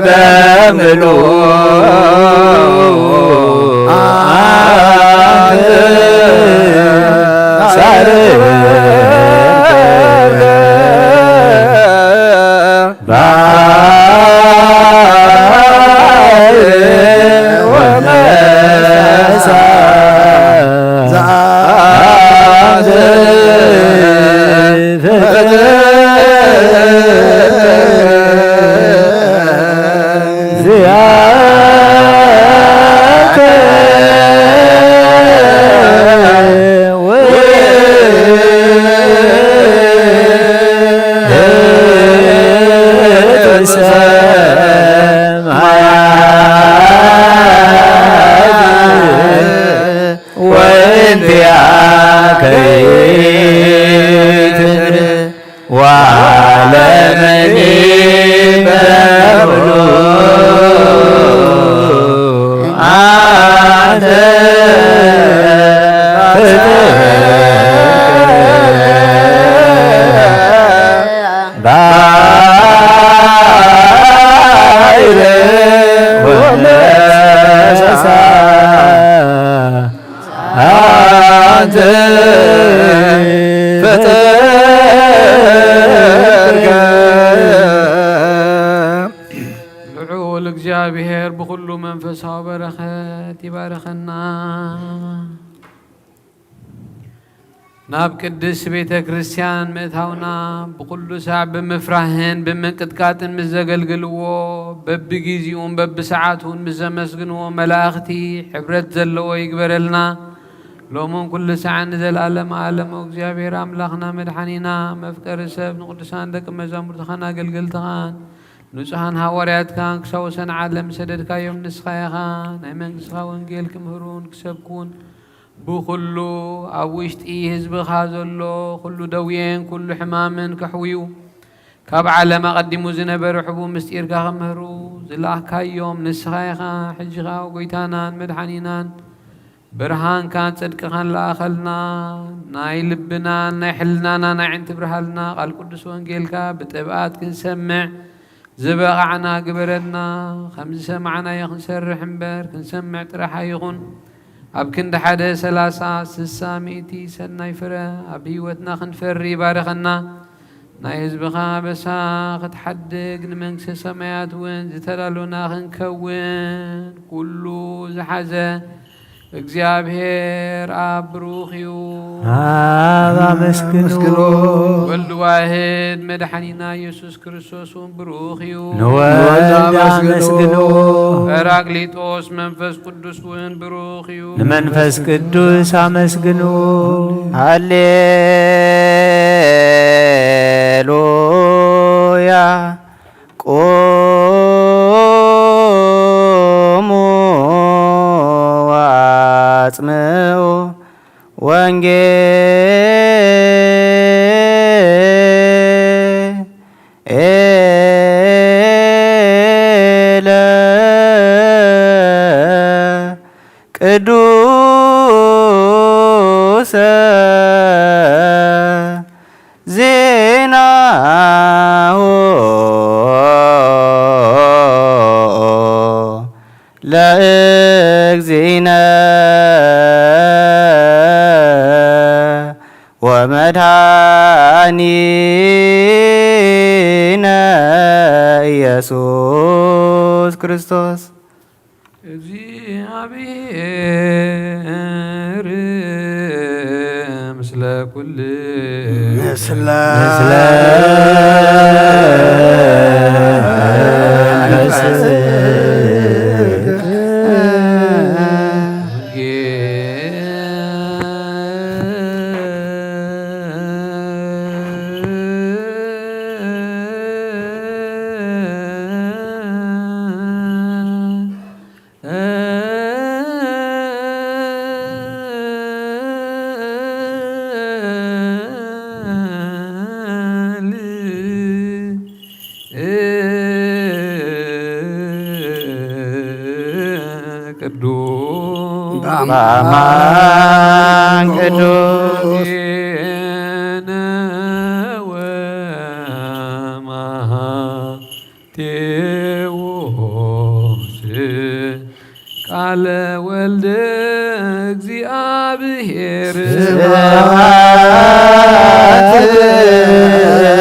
በምሉ ኣንተ ሳልከ ባሕር ወመሳ ዘአንተ ዚኣከ ውእቱ ሰማያት ወእንቲአከ ይትር ወዓለምኒ በብሉ አንተ ፍጥር ባሕር ወነሳ። አንተ ፈጠርከ። ልዑል እግዚኣብሔር ብኹሉ መንፈሳዊ በረኸት ይባርኸና። ናብ ቅድስት ቤተ ክርስቲያን ምእታውና ብኹሉ ሳዕ ብምፍራህን ብምንቅጥቃጥን ምስ ዘገልግልዎ፣ በብጊዜኡን በብሰዓቱን ምስ ዘመስግንዎ መላእኽቲ ሕብረት ዘለዎ ይግበረልና። ሎምን ኩሉ ሰዓን ንዘለኣለመ ዓለሙ። እግዚኣብሔር ኣምላኽና መድሓኒና መፍቀሪ ሰብ ንቅዱሳን ደቂ መዛሙርትኻን ኣገልገልትኻን ንጹሓን ሃዋርያትካን ክሳብ ወሰን ዓለም ሰደድካዮም። ንስኻ ኢኻ ናይ መንግስትኻ ወንጌል ክምህሩን ክሰብኩን ብኹሉ ኣብ ውሽጢ ህዝብኻ ዘሎ ኩሉ ደዌን ኩሉ ሕማምን ከሕውዩ ካብ ዓለም ኣቐዲሙ ዝነበረ ሕቡእ ምስጢርካ ክምህሩ ዝለኣኽካዮም ንስኻ ኢኻ። ሕጂ ኸኣ ጎይታናን መድሓኒናን ብርሃንካን ጽድቅኻን ለኣኸልና። ናይ ልብናን ናይ ሕልናናን ኣዒንቲ ብርሃልና። ቃል ቅዱስ ወንጌልካ ብጥብኣት ክንሰምዕ ዝበቓዕና ግበረና። ከም ዝሰማዕናዮ ክንሰርሕ እምበር ክንሰምዕ ጥራሕ ኣይኹን። ኣብ ክንዲ ሓደ ሰላሳ፣ ስሳ፣ ሚእቲ ሰናይ ፍረ ኣብ ህይወትና ክንፈሪ ባርኸና። ናይ ህዝብኻ ኣበሳ ክትሓድግ ንመንግስተ ሰማያት እውን ዝተዳሎና ክንከውን ኩሉ ዝሓዘ እግዚኣብሔር ኣብ ብሩኽ እዩ። ኣብ ኣመስግንዎ። ወልድ ዋህድ መድሓኒና ኢየሱስ ክርስቶስ እውን ብሩኽ እዩ። ንወልድ ኣመስግንዎ። ጰራቅሊጦስ መንፈስ ቅዱስ እውን ብሩኽ እዩ። ንመንፈስ ቅዱስ ኣመስግንዎ። ሃሌሉያ። ቁሙ ወአጽምዑ ወንጌለ ቅዱሰ ዜናሁ ለእግዚእነ ወመድኃኒነ ኢየሱስ ክርስቶስ። እግዚኣብሔር ምስለ ኩል ምስለ ምስለ መንፈስከ። ቅዱስ በአማን ቅዱስ ወማ ቴዎስ ቃለ ወልድ እግዚአብሔር። ስብሐት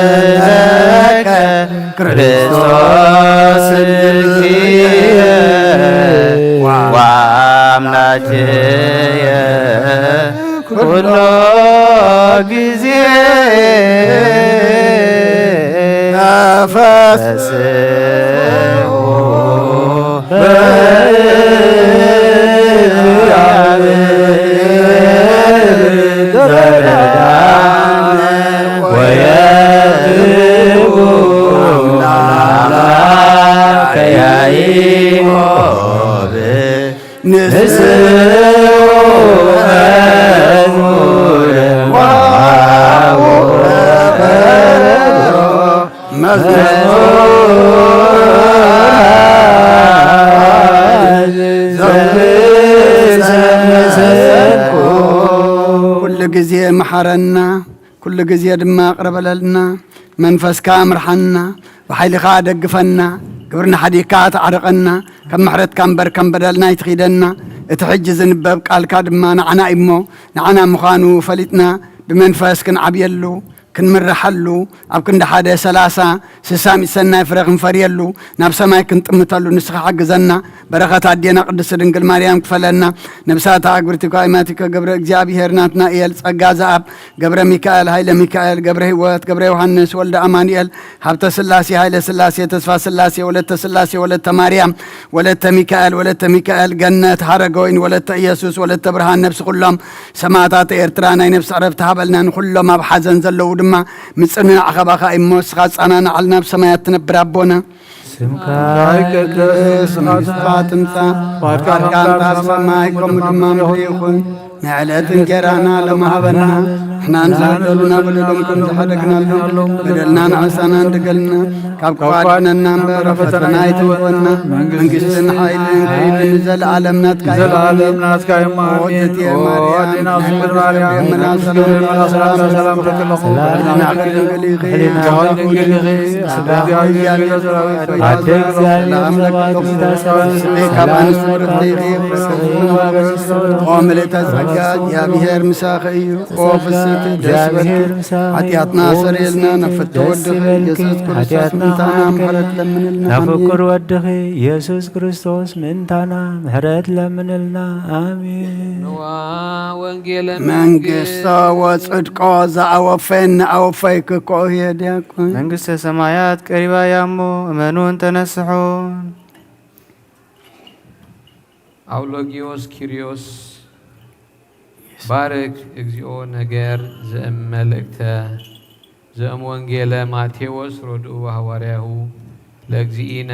ለከ ክርስቶስ እግዚእ ወአምላክየ ኩሎ ጊዜ። ተስኡ ወየእትዉ አምላከ ያዕቆብ ንስኡ ወሃቡ መዝሙር ዘምሰልኩ። ኩሉ ግዜ መሓረና፣ ኩሉ ግዜ ድማ ቅረበለልና። መንፈስካ ምርሓና፣ ብሓይልኻ ደግፈና። ግብርና ሓዲግካ ተዓርቐና፣ ከም ምሕረትካ እምበር ከም በደልና ኣይትኺደና። እቲ ሕጂ ዝንበብ ቃልካ ድማ ንዓና እዩ እሞ፣ ንዓና ምዃኑ ፈሊጥና ብመንፈስ ክንዓብየሉ፣ ክንምርሓሉ፣ ኣብ ክንዲ ሓደ ሰላሳ ስሳ ሚእቲ ሰናይ ፍረ ክንፈርየሉ፣ ናብ ሰማይ ክንጥምተሉ ንስኻ ሓግዘና። በረኸት ኣዴና ቅድስቲ ድንግል ማርያም ክፈለና። ነብሳታ ኣግብርቲኮ ኣይማቲኮ ገብረ እግዚኣብሔር ናትናኤል ጸጋ ዘኣብ ገብረ ሚካኤል፣ ሃይለ ሚካኤል፣ ገብረ ህይወት፣ ገብረ ዮሃንስ፣ ወልደ ኣማኑኤል፣ ሃብተ ስላሴ፣ ሃይለ ስላሴ፣ ተስፋ ስላሴ፣ ወለተ ስላሴ፣ ወለተ ማርያም፣ ወለተ ሚካኤል፣ ወለተ ሚካኤል፣ ገነት ሃረገወይን፣ ወለተ ኢየሱስ፣ ወለተ ብርሃን፣ ነብሲ ኩሎም ሰማእታት ኤርትራ ናይ ነብሲ ዕረፍቲ ሃበልና። ንኩሎም ኣብ ሓዘን ዘለዉ ድማ ምጽንናዕ ካባኻ እሞ፣ ንስኻ ጻናናዓልና፣ ኣብ ሰማያት ትነብር ኣቦና። ስምካ ይቀደስ፣ መንግስትኻ ትምጻእ፣ ፍቃድካ ከምታ ኣብ ሰማይ ከምኡ ድማ ምድሪ ይኹን። ንዕለት እንጀራና ሎሚ ሃበና፣ ንሕና ንዝበደሉና በደሎም ከም ዝሓደግናሎም በደልና ንዓሳና እንድገልና፣ ካብ ክፉእ ኣድሕነና እምበር ኣብ ፈተና ኣይትእትወና። መንግስትን ሓይልን ክብርን ንዘለኣለም ናትካ እዩ። ንዘለኣለም ናትካ እዩ። ኣሜን። ኣዴና ድንግል ማርያም፣ ሰላም ሰላም ክብለኹ። ሰላም ድንግል ኢኺ። ኣደ እግዚኣብሔር ሰላም ለኪ፣ ካብ ኣንስቲ ብርኽቲ ኢኺ፣ ኦ ምልእተ ጸጋ፣ እግዚኣብሔር ምሳኺ እዩ። ኦ ፍስሕቲ ደስ ይበልኪ፣ ሓጢኣትና ሰሪልና፣ ናብ ፍትሒ ወድኺ ኢየሱስ ክርስቶስ ምእንታና ምሕረት ለምንልና። ናብ ኣሜን። ፍቁር ወድኺ ኢየሱስ ክርስቶስ ምእንታና ምሕረት ለምንልና። ኣሜን። ንዋ ወንጌለ መንግስቶ ወጽድቆ ዘኣወፈን ኣወፈይኪ እኮ እየ ዲያቆን። መንግስተ ሰማያት ቀሪባ እያ እሞ እመኑን ተነስሑን። ኣውሎጊዮስ ኪርዮስ ባርክ እግዚኦ ነገር ዘእም መልእክተ ዘእም ወንጌለ ማቴዎስ ሮድኡ ሃዋርያሁ ለእግዚእነ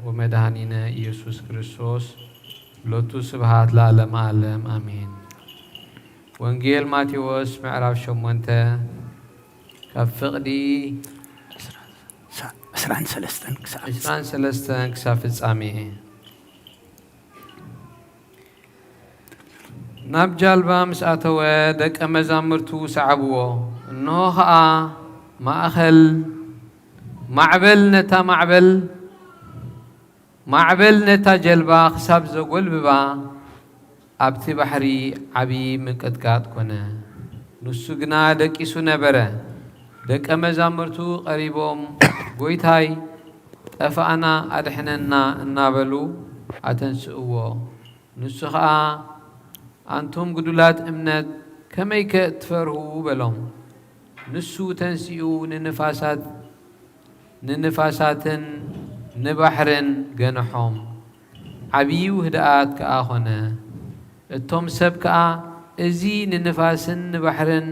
ወመድኃኒነ ኢየሱስ ክርስቶስ ሎቱ ስብሃት ለዓለመ ዓለም ኣሜን። ወንጌል ማቴዎስ ምዕራፍ ሸሞንተ ካብ ፍቕዲ ዕስራን ሰለስተን ክሳብ ዕስራን ሰለስተን ክሳብ ፍጻሜ። ናብ ጃልባ ምስ ኣተወ ደቀ መዛሙርቱ ሰዓብዎ። እንሆ ኸኣ ማእከል ማዕበል ነታ ማዕበል ማዕበል ነታ ጀልባ ክሳብ ዘጎልብባ ኣብቲ ባሕሪ ዓቢ ምንቅጥቃጥ ኮነ። ንሱ ግና ደቂሱ ነበረ። ደቀ መዛሙርቱ ቀሪቦም ጎይታይ ጠፋእና ኣድሕነና እናበሉ ኣተንስእዎ። ንሱ ኸኣ ኣንቱም ግዱላት እምነት ከመይከ እትፈርሁ በሎም። ንሱ ተንሲኡ ንንፋሳት ንንፋሳትን ንባሕርን ገንሖም። ዓብዩ ህድኣት ከኣ ኾነ። እቶም ሰብ ከኣ እዚ ንንፋስን ንባሕርን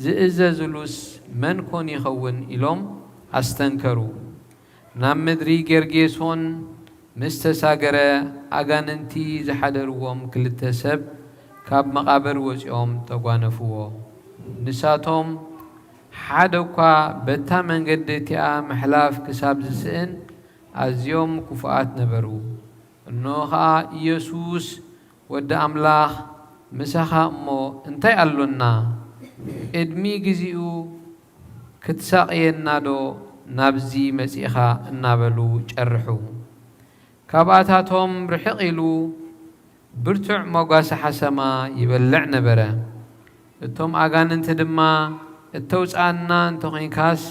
ዝእዘዝሉስ መን ኮን ይኸውን ኢሎም ኣስተንከሩ። ናብ ምድሪ ጌርጌሶን ምስ ተሳገረ ኣጋንንቲ ዝሓደርዎም ክልተ ሰብ ካብ መቓብር ወጺኦም ተጓነፍዎ። ንሳቶም ሓደ እኳ በታ መንገዲ እቲኣ ምሕላፍ ክሳብ ዝስእን ኣዝዮም ክፉኣት ነበሩ። እንሆ ኸኣ ኢየሱስ ወዲ ኣምላኽ ምሳኻ እሞ እንታይ ኣሎና? ቅድሚ ግዚኡ ክትሳቕየናዶ ናብዚ መጺእኻ? እናበሉ ጨርሑ። ካብኣታቶም ርሕቕ ኢሉ ብርቱዕ መጓሰ ሓሰማ ይበልዕ ነበረ። እቶም ኣጋንንቲ ድማ እተውጽኣና እንተኾይንካስ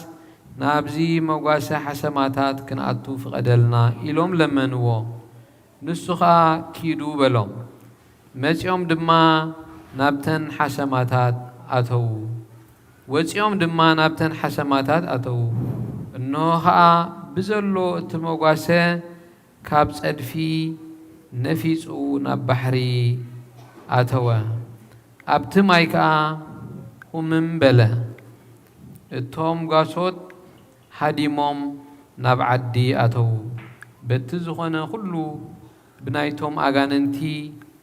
ናብዚ መጓሰ ሓሰማታት ክንኣቱ ፍቐደልና ኢሎም ለመንዎ። ንሱ ኸኣ ኪዱ በሎም። መጺኦም ድማ ናብተን ሓሰማታት ኣተዉ። ወጺኦም ድማ ናብተን ሓሰማታት ኣተዉ። እንሆ ኸኣ ብዘሎ እተመጓሰ፣ ካብ ጸድፊ ነፊጹ ናብ ባሕሪ ኣተወ። ኣብቲ ማይ ከኣ ኡምም በለ። እቶም ጓሶት ሃዲሞም ናብ ዓዲ ኣተዉ። በቲ ዝኾነ ኩሉ ብናይቶም ኣጋንንቲ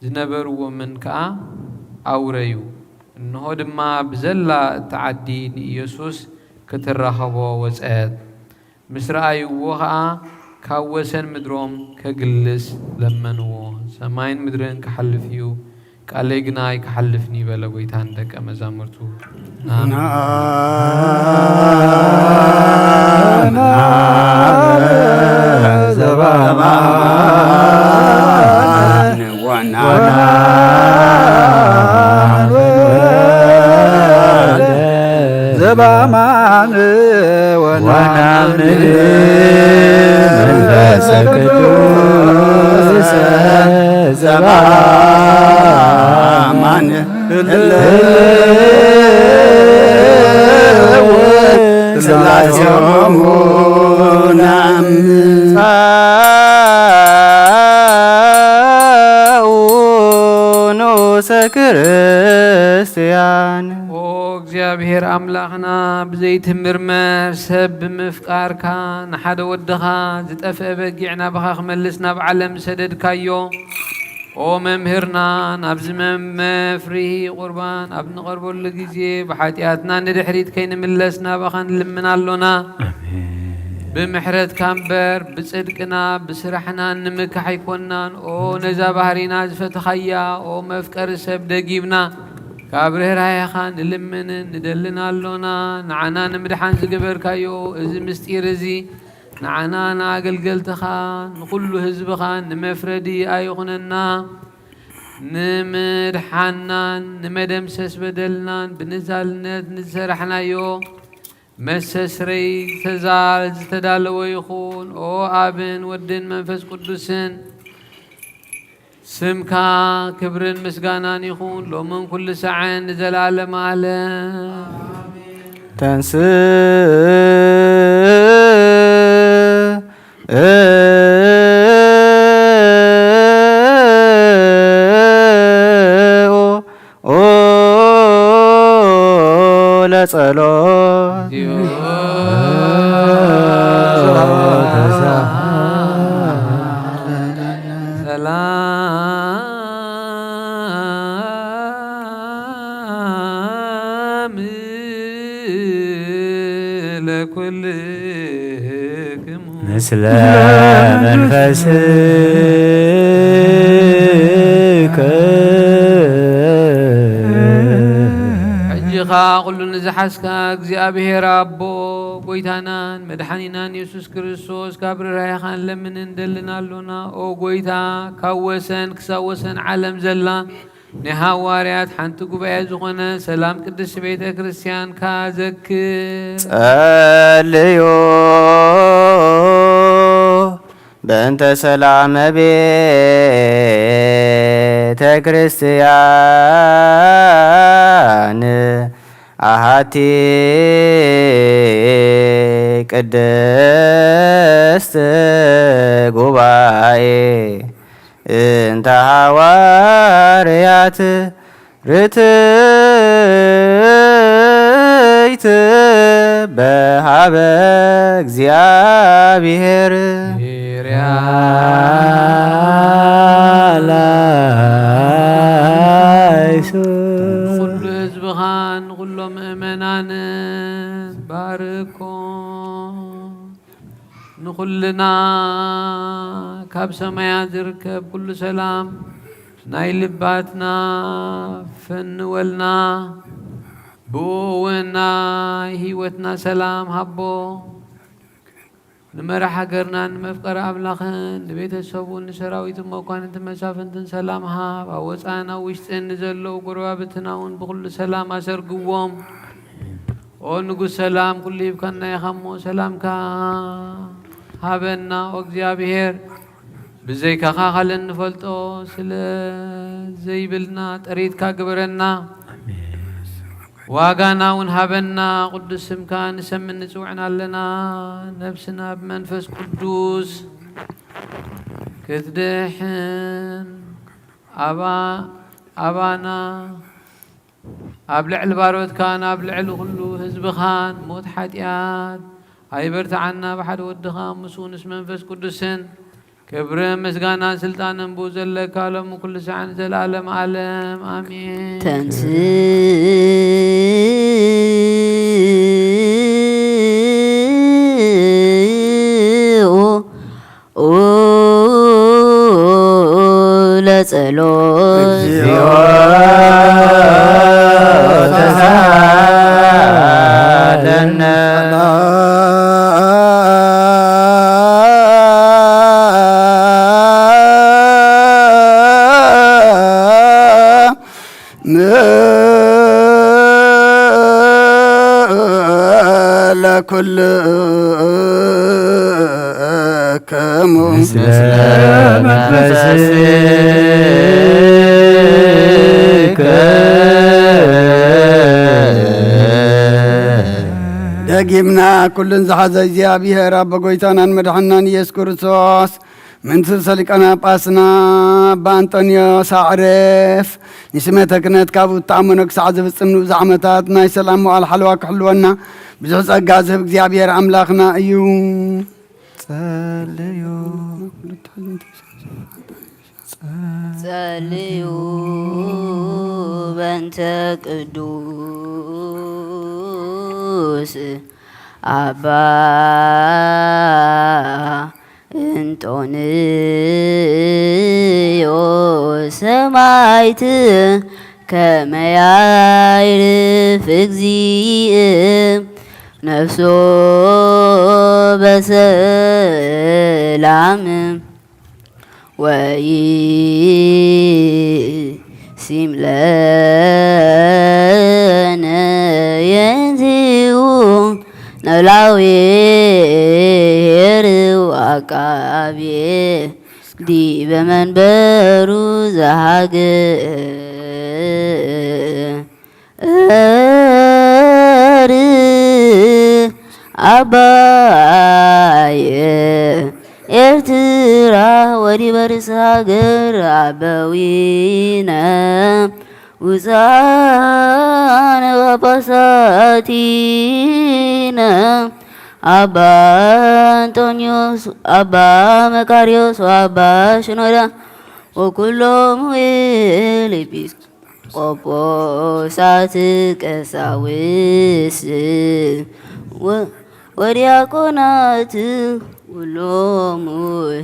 ዝነበርዎምን ከኣ ኣውረዩ። እንሆ ድማ ብዘላ እታ ዓዲ ንኢየሱስ ክትራኸቦ ወጸት። ምስ ረኣይዎ ኸኣ ካብ ወሰን ምድሮም ከግልስ ለመንዎ። ሰማይን ምድርን ክሓልፍ እዩ፣ ቃለይ ግና ኣይክሓልፍን እዩ በለ ጎይታ ንደቀ መዛሙርቱ። ኣሜን። ዘባማን ወናምን መንፈሰ ቅዱስ ዘባማን ስላሴሆሙ ናምን ንኡሰ ክርስቲያን። ኦ እግዚኣብሔር ኣምላኽና፣ ብዘይትምርመር ሰብ ብምፍቃርካ፣ ንሓደ ወድኻ ዝጠፍአ በጊዕ ናባኻ ክመልስ ናብ ዓለም ዝሰደድካዮ፣ ኦ መምህርና፣ ናብዚ መ-፣ መፍርሂ ቁርባን ኣብ ንቐርበሉ ግዜ፣ ብሓጢኣትና ንድሕሪት ከይንምለስ ናባኻ ንልምን ኣሎና። ብምሕረትካ እምበር፣ ብጽድቅና፣ ብስራሕና ንምካሕ ኣይኮናን። ኦ ነዛ ባህሪና ዝፈተኻያ፣ ኦ መፍቀሪ ሰብ ደጊምና፣ ካብ ርህራሄኻ ንልምንን ንደልን ኣሎና። ንዓና ንምድሓን ዝገበርካዮ እዚ ምስጢር እዚ፣ ንዓና ንኣገልገልትኻ፣ ንኹሉ ህዝብኻ ንመፍረዲ ኣይኹነና። ንምድሓናን ንመደምሰስ በደልናን ብንዛልነት ንዝሰራሕናዮ መሰስረይ ዝተዛ-፣ ዝተዳለወ ይኹን። ኦ ኣብን ወድን መንፈስ ቅዱስን ስምካ ክብርን ምስጋናን ይኹን፣ ሎምን ኩሉ ሳዕን ንዘለዓለም ዓለም። ተንስ ለጸሎት። ሰላም ለኩልክሙ ምስለ መንፈስከ። ሕጂ ኸኣ ኩሉ ንዝሓዝካ እግዚኣብሔር ኣቦ፣ ጎይታናን መድሓኒናን የሱስ ክርስቶስ፣ ካብ ርህራሄኻ ንለምንን እንደልን ኣሎና። ኦ ጎይታ፣ ካብ ወሰን ክሳብ ወሰን ዓለም ዘላ ናይ ሃዋርያት ሓንቲ ጉባኤ ዝኾነ ሰላም ቅድስቲ ቤተ ክርስቲያንካ ዘክር። ጸልዩ በእንተ ሰላመ ቤተ ክርስቲያን ኣሃቲ ቅድስት ጉባኤ እንተ ሃዋርያት ርትይት በሃበ እግዚኣብሔር። ኪርያ ላይሶን። ንኹሉ ህዝብኻን ንኹሎም ምእመናንን ባርኮ። ንኹልና ካብ ሰማያት ዝርከብ ኩሉ ሰላም ናይ ልባትና ፈንወልና፣ ብኡ እውን ናይ ህይወትና ሰላም ሃቦ። ንመራሕ ሃገርናን ንመፍቀሪ ኣምላኽን ንቤተሰቡን ንሰራዊትን መኳንንትን መሳፍንትን ሰላም ሃብ። ኣብ ወፃእን ኣብ ውሽጥን ንዘለዉ ጎረባብትና እውን ብኹሉ ሰላም ኣሰርግዎም። ኦ ንጉስ ሰላም፣ ኩሉ ሂብካና ኢኻ እሞ ሰላምካ ሃበና። ኦ እግዚኣብሔር፣ ብዘይካኻ ካልእ እንፈልጦ ስለ ዘይብልና ጥሪትካ ግበረና። ዋጋና እውን ሃበና። ቅዱስ ስምካ ንሰምን ንጽውዕን ኣለና። ነብስና ብመንፈስ ቅዱስ ክትድሕን ኣባ-፣ ኣባና ኣብ ልዕሊ ባሮትካን ኣብ ልዕሊ ኩሉ ህዝብኻን ሞት ሓጢኣት ኣይበርትዓና። ብሓደ ወድኻ ምስኡ ምስ መንፈስ ቅዱስን ክብርን ምስጋናን ስልጣንን ብኡ ዘለካ ሎሚ ኩሉ ሳዕን ዘልኣለም ኣለም ኣሜን። ተንስኡ ለጸሎት። እግዚኦ ተሳለነ። ለኩልክሙ። ምስለ መንፈስከ። ደጊምና ኩሉን ዝሓዘ እግዚኣብሔር ኣቦ ጎይታናን መድሓናን ኢየሱስ ክርስቶስ ምንትርሰ ሊቃነ ጳጳስና ኣባ ኣንጦንዮስ ኣዕርፍ ንስመተ ክህነት ካብ እተኣመኖ ክሳዕ ዝፍጽም ንብዙሕ ዓመታት ናይ ሰላም መዋዕል ሓለዋ ክሕልወና ብዙሕ ጸጋ ዝህብ እግዚኣብሔር ኣምላኽና እዩ። ጸልዩ። ጸልዩ በእንተ ቅዱስ ኣባ እንጦንዮስ ሰማዕት ከመ ያዕርፍ እግዚእ ነፍሶ በሰላም ወይሲም ለነ የንዚኡ ኖላዊ ኄር ወዐቃቤ ዲበ መንበሩ ዘሃገር እር አባየ ኤርትራ ወዲበ ርእሰ ሃገር አበዊነ ውፃነ ጳጳሳቲነ አባ አንጦንዮስ አባ መቃርዮስ አባ ሽኖዳ ወኩሎሙ ኤጲስ ቆጶሳት ቀሳውስት ወ-፣ ወዲያቆናት ኩሎሙ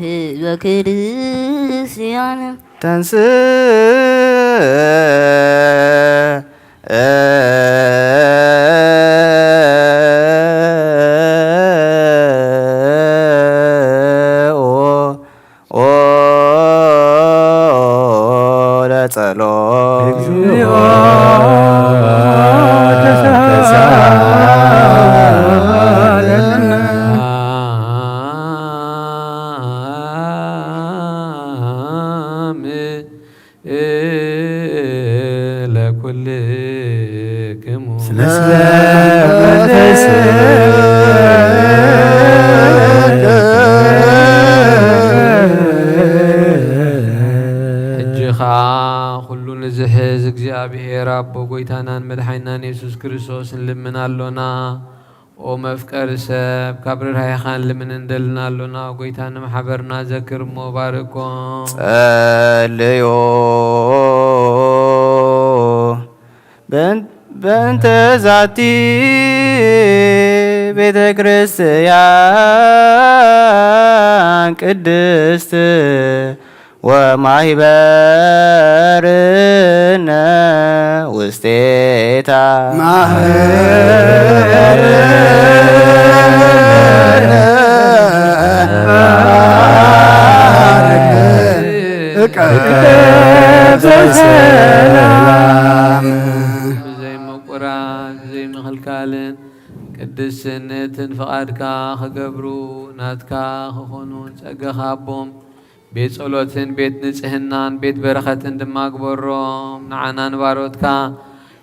ህዝበ ክርስቲያን። ተንስእ ኦ ለጸሎት። እግዚኦ ተሳለነ። ለኩልክሙ። ስለ ሕጂ ኸኣ ኩሉ ንዝሕዝ እግዚኣብሔር ኣቦ ጐይታናን መድሓኒናን የሱስ ክርስቶስ ንልምን ኣሎና። ኦ መፍቀሪ ሰብ፣ ካብ ርህራሄኻ ንልምን እንደልን ኣሎና። ጐይታ ንማሕበርና ዘክር እሞ ባርኮ። ጸልዮ። በን-፣ በእንተ ዛቲ ቤተ ክርስቲያን ቅድስት ወማሂበርነ ውስቴታ። ማህበርነ እቀብ በሰላም። ብዘይምቁራጽ ዘይምኽልካልን ቅድስትን ፍቓድካ ክገብሩ ናትካ ክኾኑ ጸጋኻ ሃቦም። ቤት ጸሎትን ቤት ንጽህናን ቤት በረኸትን ድማ ግበሮም። ንዓና ንባሮትካ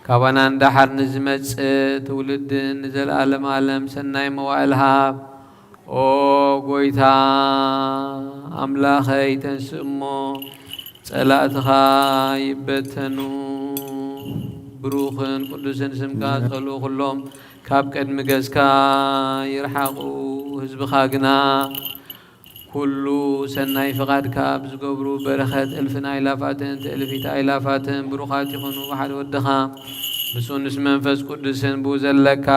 ካባና ንደሓር ንዝመጽእ ትውልድን ንዘለኣለም ኣለም ሰናይ መዋእል ሃብ። ኦ ጎይታ ኣምላኸይ፣ ተንስእ እሞ ጸላእትኻ ይበተኑ። ብሩኽን ቅዱስን ስምካ ጸልኡ፣ ኩሎም ካብ ቅድሚ ገጽካ ይርሓቑ። ህዝብኻ ግና ኩሉ ሰናይ ፍቓድካ ኣብ ዝገብሩ በረኸት እልፍን ኣይላፋትን ትእልፊት ኣይላፋትን ብሩኻት ይኹኑ። ብሓደ ወድኻ ብፁዕ ምስ መንፈስ ቅዱስን ብኡ ዘለካ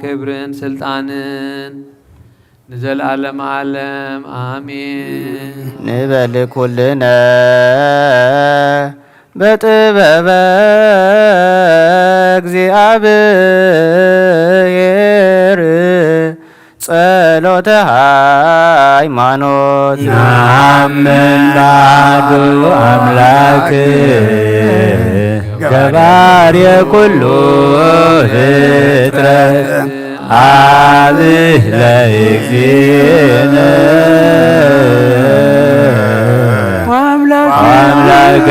ክብርን ስልጣንን ንዘለኣለም ዓለም ኣሜን። ንበል ኩልነ በጥበበ እግዚኣብሔር ጸሎተ ሃይማኖት። ነአምን በአሐዱ አምላክ ገባሬ ኩሉ ፍጥረት አብ ለእግዚእነ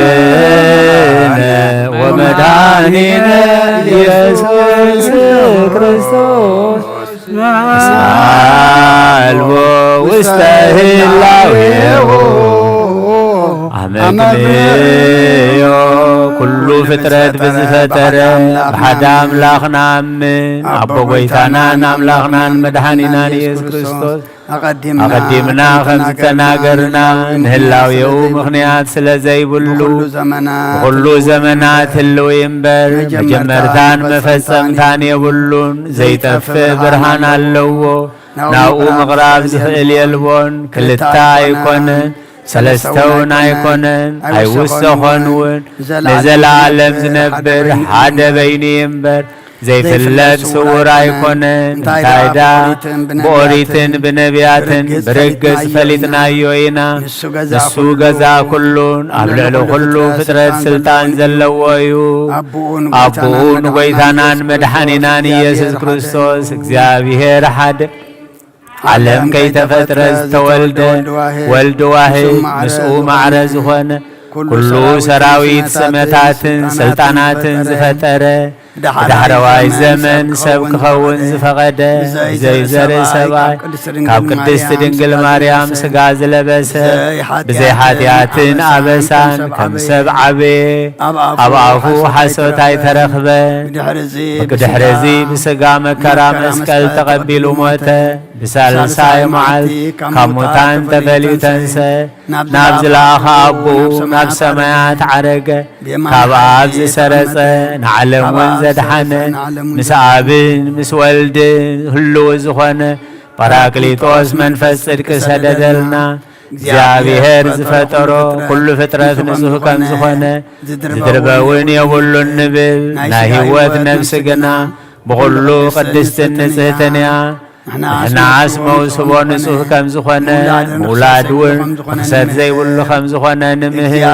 ወአምላክነ ወመድኃኒነ ኢየሱስ ክርስቶስ አልቦ ውስተ ህላዌሁ አመክንዮ። ኩሉ ፍጥረት ብዝፈጠረ ብሓደ ኣምላኽ ንኣምን። ኣቦ ጎይታናን ኣምላኽናን መድኃኒናን ኢየሱስ ክርስቶስ ኣቐዲምና ከም ዝተናገርና ንህላዌኡ ምኽንያት ስለ ዘይብሉ ብኹሉ ዘመናት ህልው እምበር መጀመርታን መፈጸምታን የብሉን። ዘይጠፍእ ብርሃን ኣለዎ። ናብኡ ምቕራብ ዝኽእል የልቦን። ክልተ ኣይኮነን፣ ሰለስተ እውን ኣይኮነን፣ ኣይውሰኾን እውን። ንዘለዓለም ዝነብር ሓደ በይኑ እዩ እምበር ዘይፍለጥ ስውር ኣይኮነን። እንታይ ደኣ ብኦሪትን ብነቢያትን ብርግጽ ፈሊጥናዮ ኢና። ንሱ ገዛ ኩሉን ኣብ ልዕሊ ኩሉ ፍጥረት ስልጣን ዘለዎ እዩ። ኣቦኡ ንጎይታናን መድሓኒናን ኢየሱስ ክርስቶስ እግዚኣብሔር ሓደ ዓለም ከይተፈጥረ ዝተወልደ ወልድ ዋህድ ምስኡ ማዕረ ዝኾነ ኩሉ ሰራዊት ስመታትን ስልጣናትን ዝፈጠረ ብዳሕረዋይ ዘመን ሰብ ክኸውን ዝፈቐደ ብዘይ ዘርኢ ሰብኣይ ካብ ቅድስቲ ድንግል ማርያም ስጋ ዝለበሰ ብዘይ ሓጢኣትን ኣበሳን ከም ሰብ ዓበየ። ኣብ ኣፉ ሓሶት ኣይተረኽበ። ብድሕርዚ ብስጋ መከራ መስቀል ተቐቢሉ ሞተ። ብሳልሳይ መዓልቲ ካብ ሙታን ተፈልዩ ተንሰ። ናብ ዝለኣኸ ኣቦኡ ናብ ሰማያት ዓረገ። ካብ ኣብ ዝሰረጸ ንዓለም እውን ዘድሓነ ምስ ኣብን ምስ ወልድን ህልው ዝኾነ ጳራቅሊጦስ መንፈስ ጽድቂ ሰደደልና። እግዚኣብሔር ዝፈጠሮ ኩሉ ፍጥረት ንጹህ ከም ዝኾነ ዝድርበ እውን የብሉን ንብል። ናይ ህይወት ነፍሲ ግና ብኹሉ ቅድስትን ንጽህትን እያ። ንሕናስ መውስቦ ንጹህ ከም ዝኾነ ምውላድ እውን ርኽሰት ዘይብሉ ከም ዝኾነ ንምህር።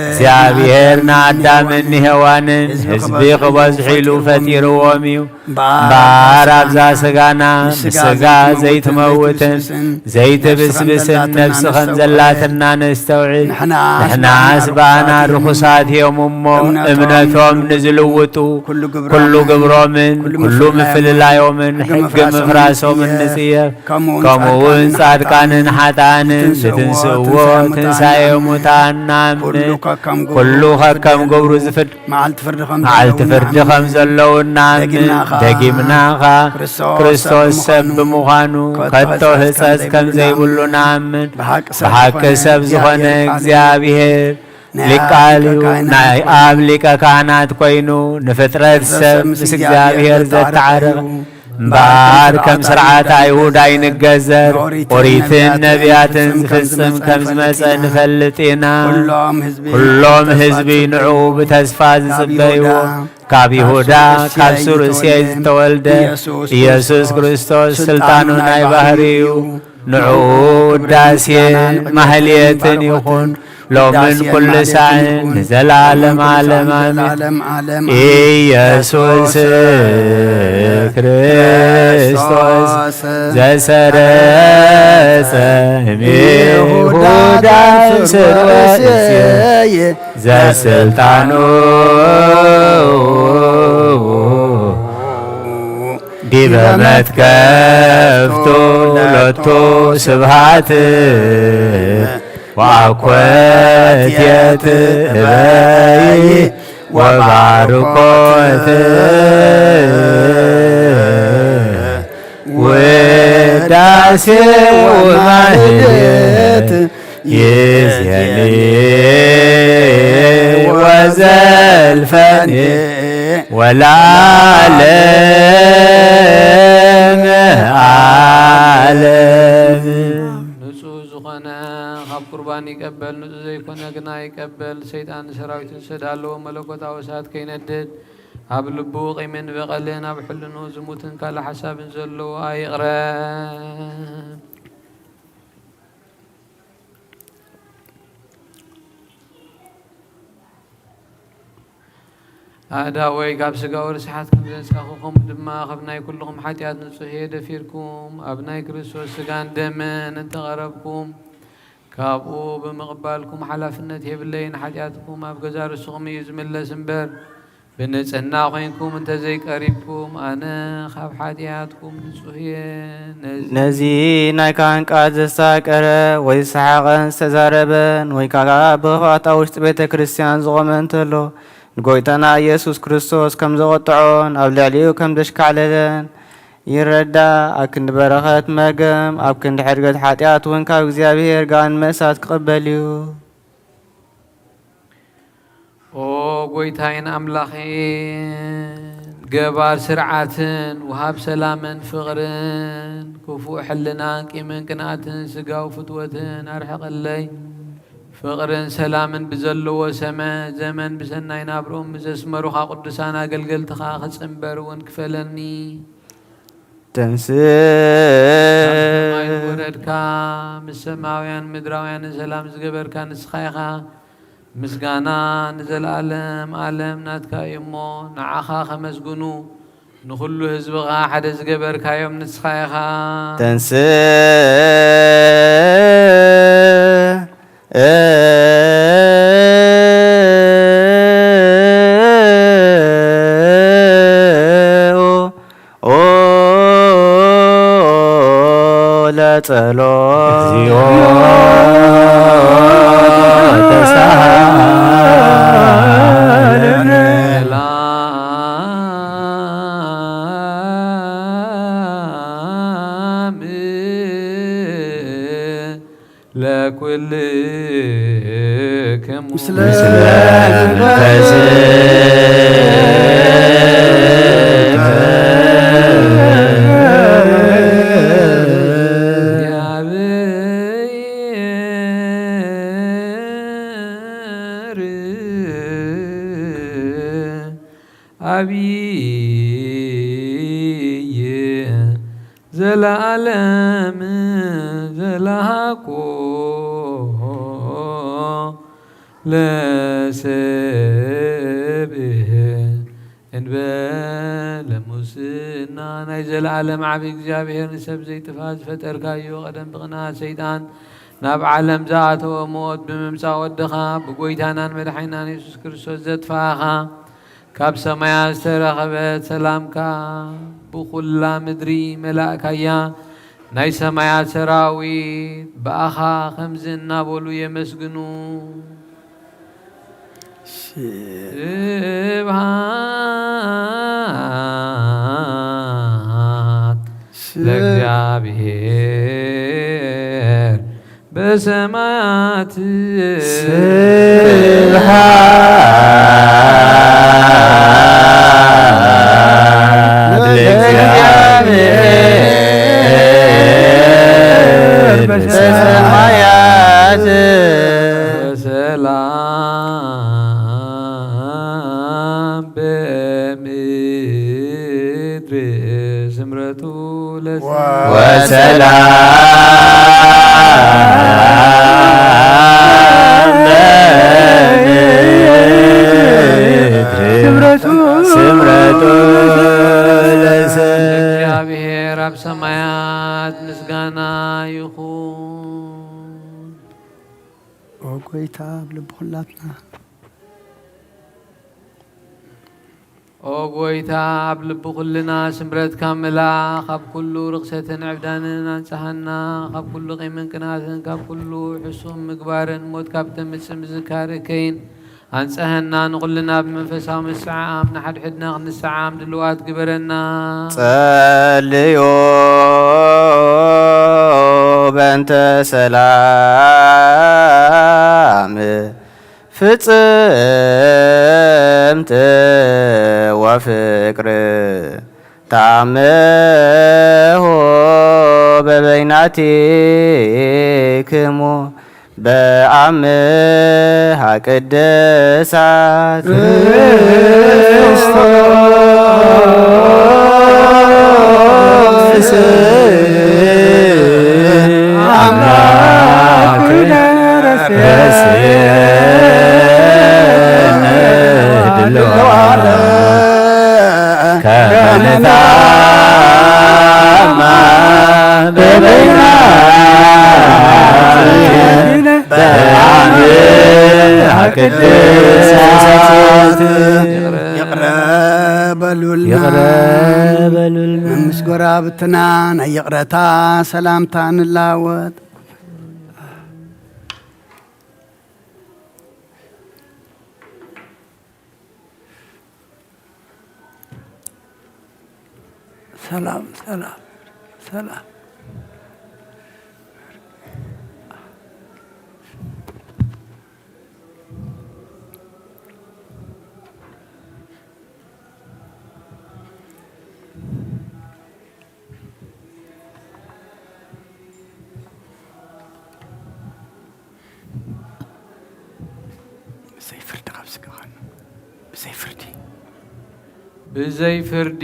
እግዚኣብሔር ንኣዳምን ንሄዋንን ህዝቢ ክበዝሑ ኢሉ ፈጢርዎም እዩ። እምበኣር ኣብዛ ስጋና ንስጋ ዘይትመውትን ዘይትብስብስን ነፍሲ ከም ዘላትና ነስተውዕል። ንሕናስ ብኣና ርኹሳት እዮም እሞ እምነቶም ንዝልውጡ ኩሉ ግብሮምን ኩሉ ምፍልላዮምን ሕጊ ምፍራሶምን ንጽየፍ። ከምኡ እውን ጻድቃንን ሓጥኣንን ዝትንስእዎ ትንሳኤ ሙታን ንኣምን። ኩሉ ከከም ግብሩ ዝፍድ መዓልቲ ፍርዲ ከም መዓልቲ ዘለዎም ፍርዲ ከም ዘለዉ እናኣምን ደጊምና ኸኣ ደጊምና ኸኣ ክርስቶስ ክርስቶስ ሰብ ሰብ ብምዃኑ ከቶ ህጸጽ ከም ዘይብሉ እናኣምን ብሓቂ ሰብ ብሓቂ ዝኾነ ሰብ ዝኾነ እግዚኣብሔር ናይ ሊቃል እዩ። ናይ ኣብ ሊቀ ካህናት ኮይኑ ንፍጥረት ሰብ ምስ እግዚኣብሔር ዘተዓረቐ እምበኣር ከም ስርዓት ኣይሁድ ኣይንገዘር፣ ኦሪትን ነቢያትን ዝፍጽም ከም ዝመጸ ንፈልጥ ኢና። ኩሎም ህዝቢ ንዕኡ ብተስፋ ዝጽበይዎ፣ ካብ ይሁዳ ካብ ሱር እሴይ ዝተወልደ ኢየሱስ ክርስቶስ ስልጣኑ ናይ ባህሪ እዩ። ንዕኡ ውዳሴን ማህሌትን ይኹን። ሎምን ኩሉ ሳዕን ንዘለዓለም ዓለም ኣሜን። ኢየሱስ ክርስቶስ ዘሰረጸ እምይሁዳ ስርወ እሴይ ዘስልጣኑ ዲበ መትከፍቱ ሎቱ ስብሃት ወአኮትየት እበይ ወባርኮት ውዳሴ ወማህሌት ይዜኒ ወዘልፈኒ ወለዓለመ ዓለም። ንጹህ ዝኾነ ካብ ቁርባን ይቀበል፣ ንጹህ ዘይኮነ ግና ይቀበል። ሰይጣን ሰራዊትን ዝተዳለወ መለኮታዊ እሳት ከይነድድ፣ ኣብ ልቡ ቂምን በቐልን ኣብ ሕልንኡ ዝሙትን ካልእ ሓሳብን ዘለዎ ኣይቕረብ። ኣእዳወይ ካብ ስጋዊ ርስሓት ከም ዘንጻኹ፣ ከምኡ ድማ ካብ ናይ ኩልኹም ሓጢኣት ንጹሕ እየ። ደፊርኩም ኣብ ናይ ክርስቶስ ስጋን ደምን እንተቐረብኩም፣ ካብኡ ብምቕባልኩም ሓላፍነት የብለይን። ሓጢኣትኩም ኣብ ገዛ ርእስኹም እዩ ዝምለስ እምበር፣ ብንጽህና ኮይንኩም እንተዘይቀሪብኩም፣ ኣነ ካብ ሓጢኣትኩም ንጹሕ እየ። ነዚ ነዚ ናይ ካህን ቃል ዘሳቀረ ወይ ዝሰሓቐን ዝተዛረበን ወይ ከዓ ብኽፍኣት ኣብ ውሽጢ ቤተ ክርስቲያን ዝቖመ እንተሎ፣ ንጎይታና ኢየሱስ ክርስቶስ ከም ዘቖጥዖን ኣብ ልዕሊኡ ከም ዘሽካዕለለን ይረዳእ። ኣብ ክንዲ በረኸት መርገም፣ ኣብ ክንዲ ሕድገት ሓጢኣት እውን ካብ እግዚኣብሔር ጋን መእሳት ክቕበል እዩ። ኦ ጎይታይን ኣምላኸይን፣ ገባር ስርዓትን ወሃብ ሰላምን ፍቕርን፣ ክፉእ ሕልናን ቂምን ቅንኣትን ስጋዊ ፍትወትን ኣርሕቐለይ። ፍቕርን ሰላምን ብዘለዎ ሰመ ዘመን ብሰናይ ናብርኦም ምስ ዘስመሩኻ ቅዱሳን ኣገልገልትኻ ክጽንበር እውን ክፈለኒ። ተንስእ ካብ ሰማይ ዝወረድካ፣ ምስ ሰማውያን ምድራውያን ሰላም ዝገበርካ ንስኻ ኢኻ። ምስጋና ንዘለኣለም ዓለም ናትካ እዩ እሞ፣ ንዓኻ ከመስግኑ፣ ንኹሉ ህዝብኻ ሓደ ዝገበርካዮም ንስኻ ኢኻ። ተንስእ ለጸሎት። እግዚኦ ተሳሃለነ። ለኩልክሙ ምስለ መንፈስከ። አብይ ዘለዓለም ዘለሃኮ ለሰብእ እንበለ ሙስና። ናይ ዘለዓለም ዓቢ እግዚኣብሔር ንሰብ ዘይጥፋእ ዝፈጠርካዮ፣ ቀደም ብቕንኣት ሰይጣን ናብ ዓለም ዝኣተወ ሞት ብምምጻእ ወድኻ ብጎይታናን መድሓኒናን የሱስ ክርስቶስ ዘጥፋእኻ፣ ካብ ሰማያት ዝተረኸበት ሰላምካ ብኹላ ምድሪ መላእካያ። ናይ ሰማያት ሰራዊት ብኣኻ ከምዚ እናበሉ የመስግኑ። ስብሃት ለእግዚኣብሔር በሰማያት። ስብሃት ለእግዚኣብሔር በሰማያት። ሰላም በምድር ስምረቱ ለሰ-፣ ወሰላም በምድር ስምረቱ ለሰ-፣ ለእግዚኣብሔር ኣብ ሰማያት ምስጋና ይኹን። ኦ ጎይታ፣ ኣብ ልቢ ኩላትና ኦ ጎይታ፣ ኣብ ልቢ ኩልና ስምረትካ ምልኣ። ካብ ኩሉ ርኽሰትን ዕብዳንን ኣንጽሃና። ካብ ኩሉ ቂምን ቅናትን፣ ካብ ኩሉ ሕሱም ምግባርን፣ ሞት ካብ ተምጽእ ምዝካር እከይን ኣንጽሃና። ንኹልና ብመንፈሳዊ ምስዓም፣ ንሓድሕድና ክንስዓም ድልዋት ግበረና። ጸልዩ በእንተ ሰላም ፍጽምት ወፍቅር ተአምሆ በበይናቲክሙ በአምሃ ቅድሳት ክርስቶስ። አምላክ ረስየነ ድልዋነ ከመ ንታማ በበይናቲነ በአምሃ ቅድሳት። ይቕረ በሉልና። ይቕረ በሉልና። ምስ ጎረባብትና ናይ ይቕረታ ሰላምታ ንላወጥ። ሰላም፣ ሰላም፣ ሰላም። ብዘይ ፍርዲ ካብ ስጋኻን ብዘይ ፍርዲ። ብዘይ ፍርዲ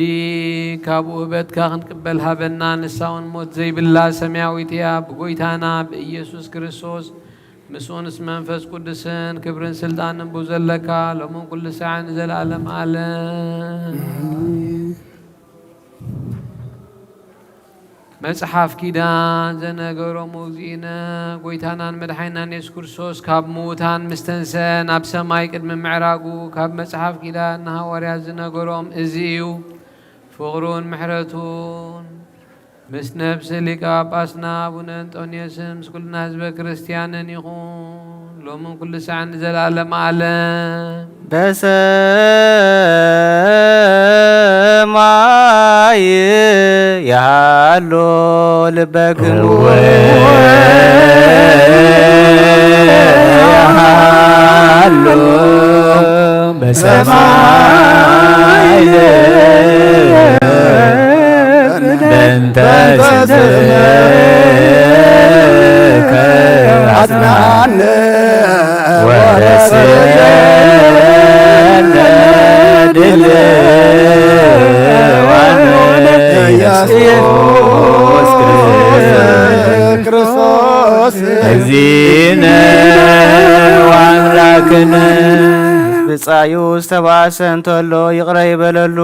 ካብ ውህበትካ ክንቅበል ሃበና። ንሳ እውን ሞት ዘይብላ ሰማያዊት እያ። ብጎይታና ብኢየሱስ ክርስቶስ ምስኡንስ መንፈስ ቅዱስን ክብርን ስልጣንን ብኡ ዘለካ ሎምን ኩሉ ሳዕን ንዘለኣለም ኣለም። መጽሓፍ ኪዳን ዘነገሮም እግዚእነ ጎይታናን መድሓኒናን የሱስ ክርስቶስ ካብ ምዉታን ምስ ተንሰ ናብ ሰማይ ቅድሚ ምዕራጉ ካብ መጽሓፍ ኪዳን ንሃዋርያት ዝነገሮም እዚ እዩ። ፍቕሩን ምሕረቱን ምስ ነብሲ ሊቀ ጳጳስና ኣቡነ እንጦንዮስን ምስ ኩልና ህዝበ ክርስትያንን ይኹን ሎምን ኩሉ ሳዕን ንዘለኣለም ኣለም። በሰማይ ይሃሉ ልበክሙ። እወ ይሃሉ በሰማይ በእንተ ስምከ አጽናነ ወረስየነ ድልዋነ ኢየሱስ ክርስቶስ። ክርስቶስ እግዚእነ ወአምላክነ። ብጻዩ ዝተባእሰ እንተሎ ይቕረ ይበለሉ።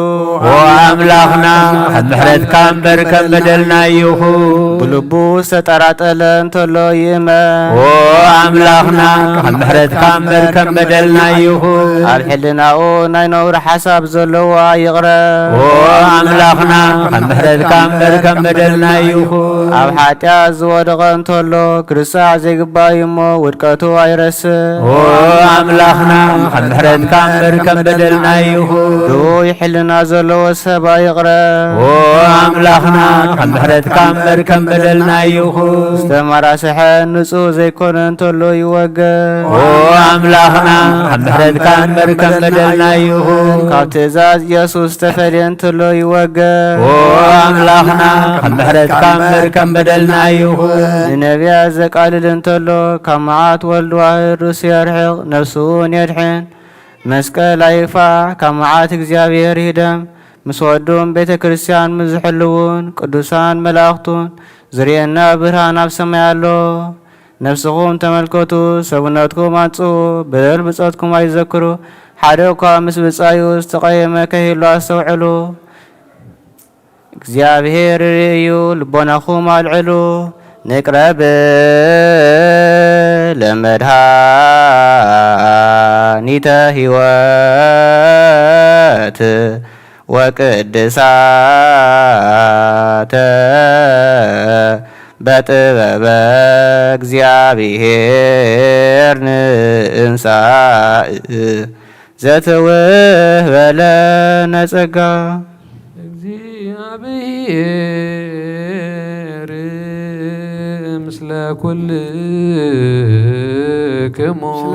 ኦ ኣምላኽና፣ ከም ምሕረትካ እምበር ከም በደልና ይኹን። ብልቡ ዝተጠራጠለ እንተሎ ይእመን። ኦ ኣምላኽና፣ ከም ምሕረትካ እምበር ከም በደልና ይኹን። ኣብ ሕልናኡ ናይ ነውሪ ሓሳብ ዘለዎ ኣይቕረ። ኦ ኣምላኽና፣ ከም ምሕረትካ እምበር ከም በደልና ይኹን። ኣብ ሓጢኣት ዝወደቐ እንተሎ፣ ክርሳዕ ዘይግባእ እዩ እሞ፣ ውድቀቱ ኣይረስዕ። ኦ ኣምላኽና፣ ከም ምሕረትካ እምበር ከም በደልና ይኹን። ርኡይ ሕልና ዘለዎ ሰብ ኣይቕረ። ኦ ኣምላኽና፣ ከም ምሕረትካ እምበር ከም በደልና ይኹን። ዝተመራስሐ ንጹህ ዘይኮነ እንተሎ ይወገድ። ኦ ኣምላኽና፣ ከም ምሕረትካ እምበር ከም በደልና ይኹን። ካብ ትእዛዝ ኢየሱስ ዝተፈልየ እንተሎ ይወገድ። ኦ ኣምላኽና፣ ከም ምሕረትካ እምበር ከም በደልና ይኹን። ንነቢያት ዘቃልል እንተሎ፣ ካብ መዓት ወልድ ዋህድ ርእሱ የርሕቕ፣ ነፍሱ እውን የድሕን። መስቀል ኣይፋ፣ ካብ መዓት እግዚኣብሔር ይህደም። ምስ ወዱን ቤተ ክርስቲያን ምስ ዝሕልውን ቅዱሳን መላእኽቱን ዝርእየና ብርሃን ኣብ ሰማይ ኣሎ። ነፍስኹም ተመልከቱ፣ ሰብነትኩም ኣንጽሁ፣ በደል ብጾትኩም ኣይዘክሩ። ሓደ እኳ ምስ ብጻዩ ዝተቐየመ ከይህሉ ኣስተውዕሉ። እግዚኣብሔር ርኡይ እዩ፣ ልቦናኹም ኣልዕሉ። ንቅረብ ለመድኃኒተ ሕይወት ወቅድሳተ በጥበበ እግዚአብሔር ንእንሳእ ዘተወህበ ለነ ጸጋ። እግዚአብሔር ምስለ ኩልክሙ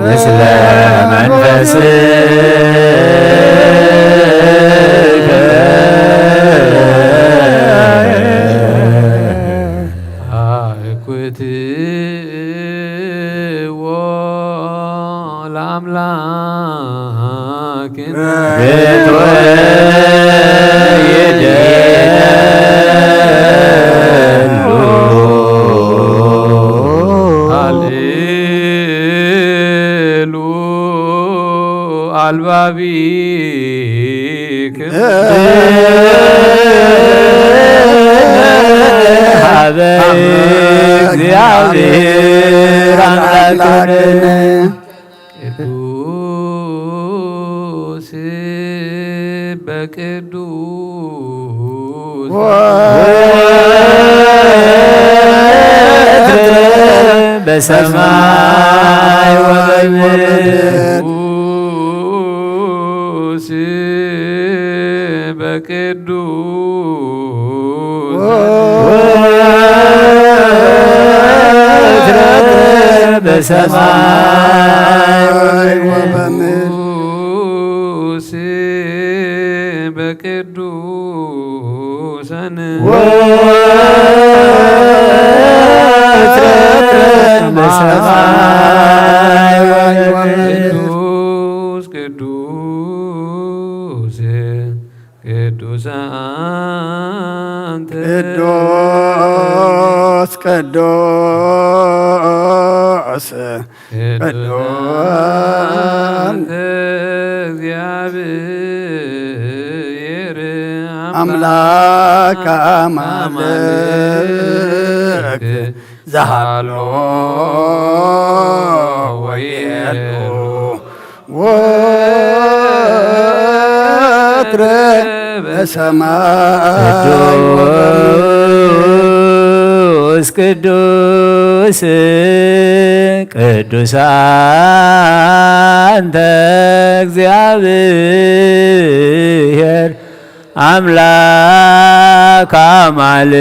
ምስለ መንፈስከ። አኩትዎ ለአምላክነ። ሃሌሉ አልባቢክም። ሀበ እግዚአብሔር አምላክነ። ቅዱስ በቅዱስ ወትረ በሰማይ ወበምድር። ቅዱስ በቅዱስ ወትረ በሰማይ ወበምድር። ቅዱስ በቅዱሳን ወትረ በሰማይ ወበምድር። ቅዱስ ቅዱስ ቅዱስ አንተ ቅዱስ ቅዱስ ቅዱስ ቅዱስ አንተ እግዚአብሔር አምላክ አማልክት ዘሃሎ ወየሉ ወትረ በሰማይ ቅዱስ ቅዱስ ቅዱስ አንተ እግዚአብሔር አምላክ አማልክት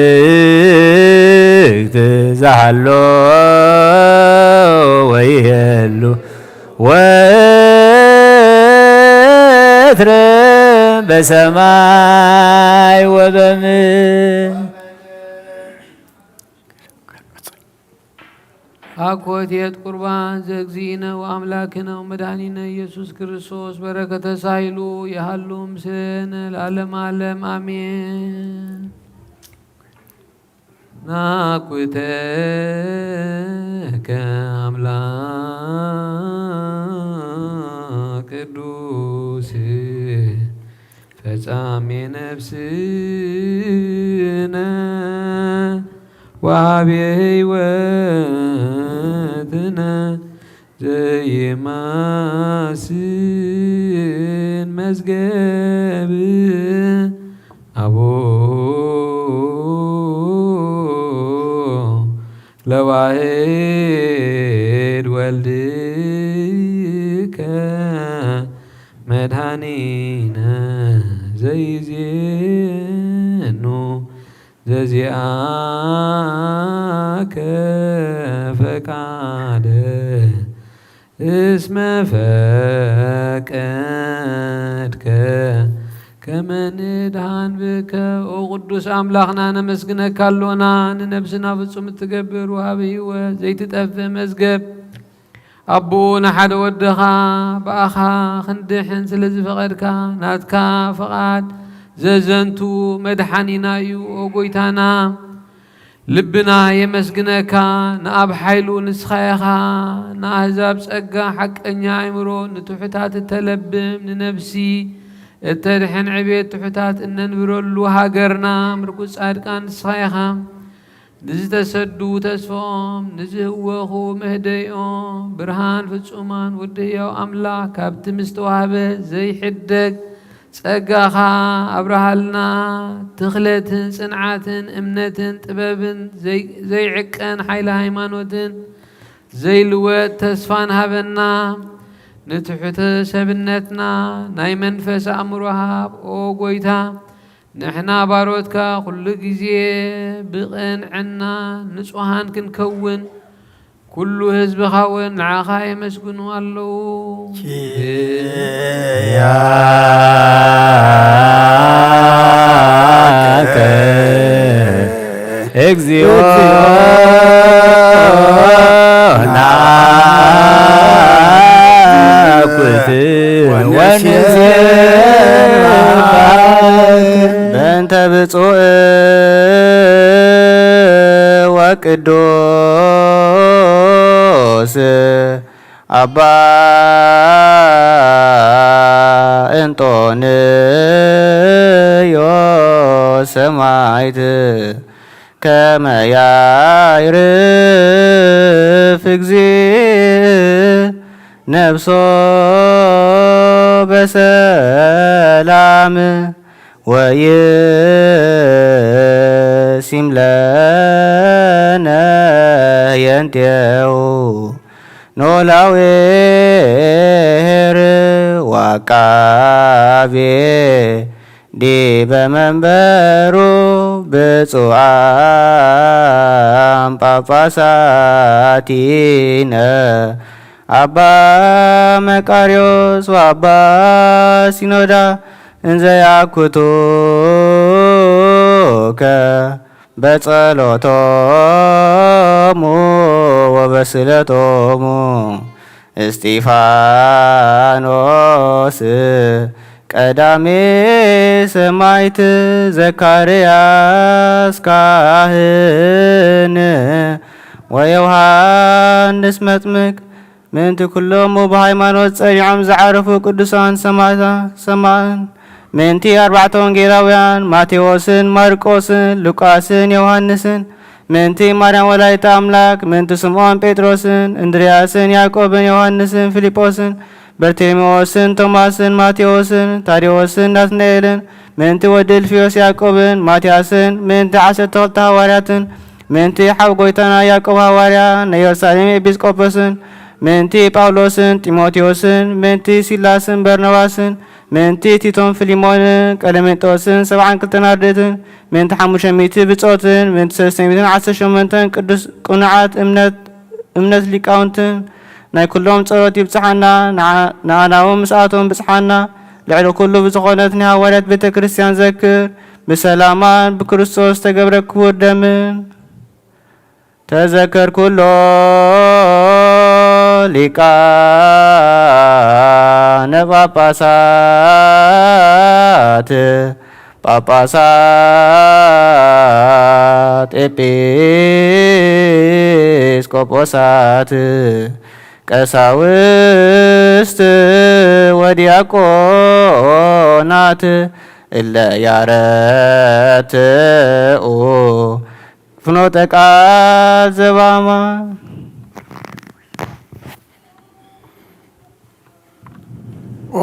ዘሃሎ ወይሄሉ ወትረ በሰማይ ወበምድር። አኮቴት ቁርባን ዘእግዚእነ ወአምላክነ ወመድኃኒነ ኢየሱስ ክርስቶስ በረከተ ሳይሉ የሃሉ ምስሌነ ለዓለመ ዓለም አሜን። ናኩተከ አምላክ ቅዱስ ፈጻሜ ነፍስነ ወሃቤ ሕይወትነ ዘይማስን መዝገብ አቦ ለዋሕድ ወልድከ መድኃኒነ ዘይዜኑ ዘዚአከ ፈቃደ እስመ ፈቀድከ ከመ ንድኃን ብከ። ኦ ቅዱስ ኣምላኽና ነመስግነካ ኣሎና፣ ንነብስና ፍጹም እትገብር ወሃቢ ህይወት ዘይትጠፍእ መዝገብ ኣቦ ንሓደ ወደኻ ብኣኻ ክንድሕን ስለ ዝፈቐድካ ናትካ ፍቓድ ዘዘንቱ መድሓኒና እዩ። ኦ ጎይታና ልብና የመስግነካ። ንኣብ ሓይሉ ንስኻ ኢኻ፣ ንኣህዛብ ጸጋ ሓቀኛ ኣእምሮ፣ ንትሑታት እተለብም፣ ንነፍሲ እተድሕን ዕቤት ትሑታት እነንብረሉ ሃገርና ምርኩስ ጻድቃን ንስኻ ኢኻ። ንዝተሰዱ ተስፎም፣ ንዝህወኹ መህደይኦም፣ ብርሃን ፍጹማን ወዲ ህያው ኣምላኽ ካብቲ ምስተዋህበ ዘይሕደግ ጸጋኻ ኣብርሃልና። ትኽለትን ጽንዓትን እምነትን ጥበብን ዘይ-፣ ዘይዕቀን ሓይሊ ሃይማኖትን ዘይልወጥ ተስፋን ሃበና። ንትሑተ ሰብነትና ናይ መንፈስ ኣእምሮ ሃብ፣ ኦ ጎይታ። ንሕና ባሮትካ ኩሉ ግዜ ብቕንዕና ንጹሃን ክንከውን፣ ኩሉ ህዝብኻ እውን ንዓኻ የመስግኑ ኣለዉ። ኪያከ እግዚኦ ናኩት ወንሴብሐክ በእንተ ብፁዕ ወቅዱስ አባ እንጦንዮስ ሰማዕት ከመ ያዕርፍ እግዚእ ነፍሶ በሰላም ወይሲም ለነ የንቴው ኖላዌ ኄር ወዐቃቤ ዲበ መንበሩ ብፁዓን ጳጳሳቲነ አባ መቃርዮስ ወአባ ሲኖዳ እንዘ ያኩቱከ በጸሎቶሙ ወበስእለቶሙ እስጢፋኖስ ቀዳሜ ሰማዕት ዘካርያስ ካህን ወዮሃንስ መጥምቅ ምእንቲ ኩሎም ብሃይማኖት ጸኒዖም ዝዓረፉ ቅዱሳን ሰማዕታ-፣ ሰማዕን፣ ምእንቲ ኣርባዕተ ወንጌላውያን ማቴዎስን ማርቆስን ሉቃስን ዮሃንስን፣ ምእንቲ ማርያም ወላዲተ ኣምላክ፣ ምእንቲ ስምዖን ጴጥሮስን እንድርያስን ያዕቆብን ዮሃንስን ፊልጶስን በርቴሜዎስን ቶማስን ማቴዎስን ታዴዎስን ናትናኤልን ምእንቲ ወዲ እልፍዮስ ያዕቆብን ማትያስን ምእንቲ ዓሰርተ ክልተ ሃዋርያትን ምእንቲ ሓው ጎይታና ያዕቆብ ሃዋርያ ናይ ኢየሩሳሌም ኤጲስቆጶስን ምእንቲ ጳውሎስን ጢሞቴዎስን ምእንቲ ሲላስን በርናባስን ምእንቲ ቲቶን ፊልሞንን ቀለሜንጦስን ሰብዓን ክልተን ኣርድእትን ምእንቲ ሓሙሽተ ሚእቲ ብጾትን ምእንቲ ሰለስተ ሚእትን ዓሰርተ ሸሞንተን ቅዱስ ቅኑዓት እምነት እምነት ሊቃውንትን ናይ ኩሎም ጸሎት ይብጽሓና። ንዓ-፣ ንኣናውን ምስኣቶም ብጽሓና። ልዕሊ ኩሉ ብዝኾነት ናይ ሃዋርያት ቤተ ክርስቲያን ዘክር። ብሰላማን ብክርስቶስ ተገብረ ክቡር ደምን ተዘከር ኩሎ ሊቃነ ጳጳሳት ጳጳሳት ኤጲስቆጶሳት ቀሳውስት ወዲያቆናት እለ ያረትኡ ፍኖተ ቃል ዘባማ። ኦ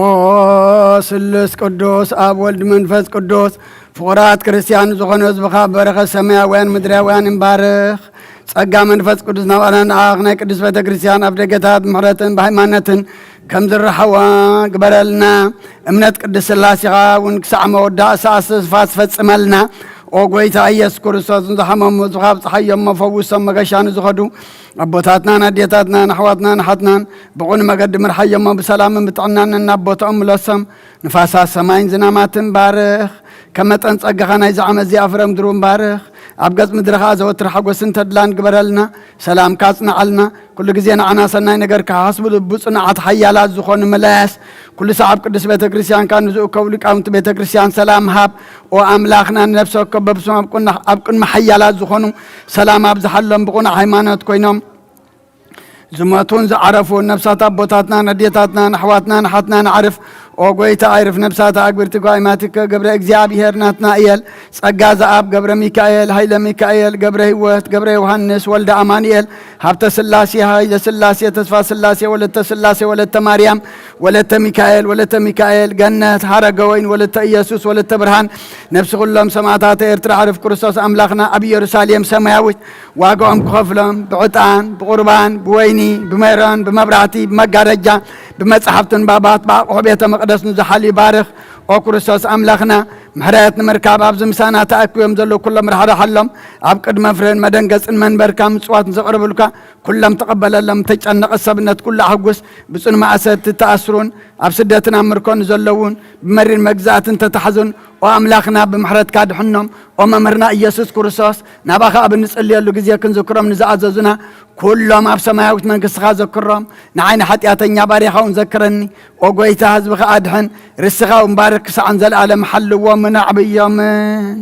ስሉስ ቅዱስ ኣብ ወልድ መንፈስ ቅዱስ ፍቑራት ክርስቲያን ዝኾነ ህዝብኻ በረኸት ሰማያውያን ምድራውያን እንባርኽ። ጸጋ መንፈስ ቅዱስ ናባና ንኣኽ ናይ ቅዱስ ቤተ ክርስቲያን ኣብ ደገታት ምሕረትን ብሃይማኖትን ከም ዝረኸዋ ግበረልና። እምነት ቅዱስ ስላሴኻ እውን ክሳዕ መወዳእ ሰዓት ስፋት ፈጽመልና። ኦ ጎይታ ኢየሱስ ክርስቶስ ንዝሓመሙ ህዝብኻ ኣብጽሓዮም እሞ ፈውሶም መገሻ ንዝኸዱ ኣቦታትናን ኣዴታትናን ኣሕዋትናን ኣሓትናን ብቑን መገዲ ምርሓዮሞ ብሰላምን ብጥዕናን ናብ ቦታኦም ምለሶም። ንፋሳት ሰማይን ዝናማትን ባርኽ። ከም መጠን ጸጋኻ ናይዚ ዓመት እዚኣ ፍረ ምድሪ እውን ባርኽ። ኣብ ገጽ ምድሪ ኸኣ ዘወትር ሓጎስን ተድላን ግበረልና። ሰላምካ ኣጽንዓልና። ኩሉ ግዜ ንዓና ሰናይ ነገር ክሓስቡ ልቡ ጽኑዓት ሓያላት ዝኾኑ መላያስ ኩሉ ሰዓብ ቅዱስ ቤተ ክርስቲያንካ ንዝእከቡ ሊቃውንቲ ቤተ ክርስቲያን ሰላም ሃብ። ኦ ኣምላኽና ንነፍሲ ወከፍ በብስም ኣብ ቅድሚ ሓያላት ዝኾኑ ሰላም ኣብዝሓሎም ብቑኑዕ ሃይማኖት ኮይኖም ዝሞቱን ዝዓረፉን ነብሳት ኣቦታትናን ኣዴታትናን ኣሕዋትናን ኣሓትናን ኣዕርፍ ኦ ጎይታ፣ ኣይርፍ ነፍሳት ኣግብርቲ ጓይማትከ ገብረ እግዚኣብሔር ናትናእየል፣ ጸጋ ዘኣብ ገብረ ሚካኤል፣ ኃይለ ሚካኤል፣ ገብረ ሕይወት፣ ገብረ ዮሐንስ፣ ወልደ ኣማኑኤል፣ ሃብተ ሥላሴ፣ ኃይለ ሥላሴ፣ ተስፋ ሥላሴ፣ ወለተ ሥላሴ፣ ወለተ ማርያም፣ ወለተ ሚካኤል፣ ወለተ ሚካኤል፣ ገነት፣ ሐረገ ወይን፣ ወለተ ኢየሱስ፣ ወለተ ብርሃን፣ ነፍሲ ኩሎም ሰማዕታተ ኤርትራ፣ ዕርፍ ክርስቶስ ኣምላኽና ኣብ ኢየሩሳሌም ሰማያዊት ዋጋኦም ክኸፍሎም ብዕጣን፣ ብቑርባን፣ ብወይኒ፣ ብሜሮን፣ ብመብራህቲ፣ ብመጋረጃ፣ ብመጻሕፍቲ ንባባት፣ ብኣቑሑ ቤተ መቕደስ ንዝሓሉ ይባርኽ። ኦ ክርስቶስ ኣምላኽና፣ ምሕረት ንምርካብ ኣብዚ ምሳና ተኣኪቦም ዘለዉ ኩሎም ራሕራሓሎም። ኣብ ቅድመ ፍርህን መደንገጽን መንበርካ ምጽዋት ንዘቕርቡልካ ኩሎም ተቐበለሎም። ተጨነቐ ሰብነት ኩሉ ኣሕጉስ። ብጽኑ ማእሰርቲ ተኣስሩን ኣብ ስደትን ኣብ ምርኮን ዘለዉን ብመሪር መግዛእትን ተታሕዙን፣ ኦ ኣምላኽና ብምሕረትካ ድሕኖም። ኦ መምህርና ኢየሱስ ክርስቶስ፣ ናባኻ ኣብ እንጽልየሉ ግዜ ክንዝክሮም ንዝኣዘዙና ኩሎም ኣብ ሰማያዊት መንግስትኻ ዘክሮም። ንዓይ ንሓጢኣተኛ ባርያኻ እውን ዘክረኒ። ኦ ጎይታ፣ ህዝብኻ ኣድሕን፣ ርስኻ እውን ባርክ፣ ክሳዕ ንዘለኣለም ሓልዎምን ኣዕብዮምን።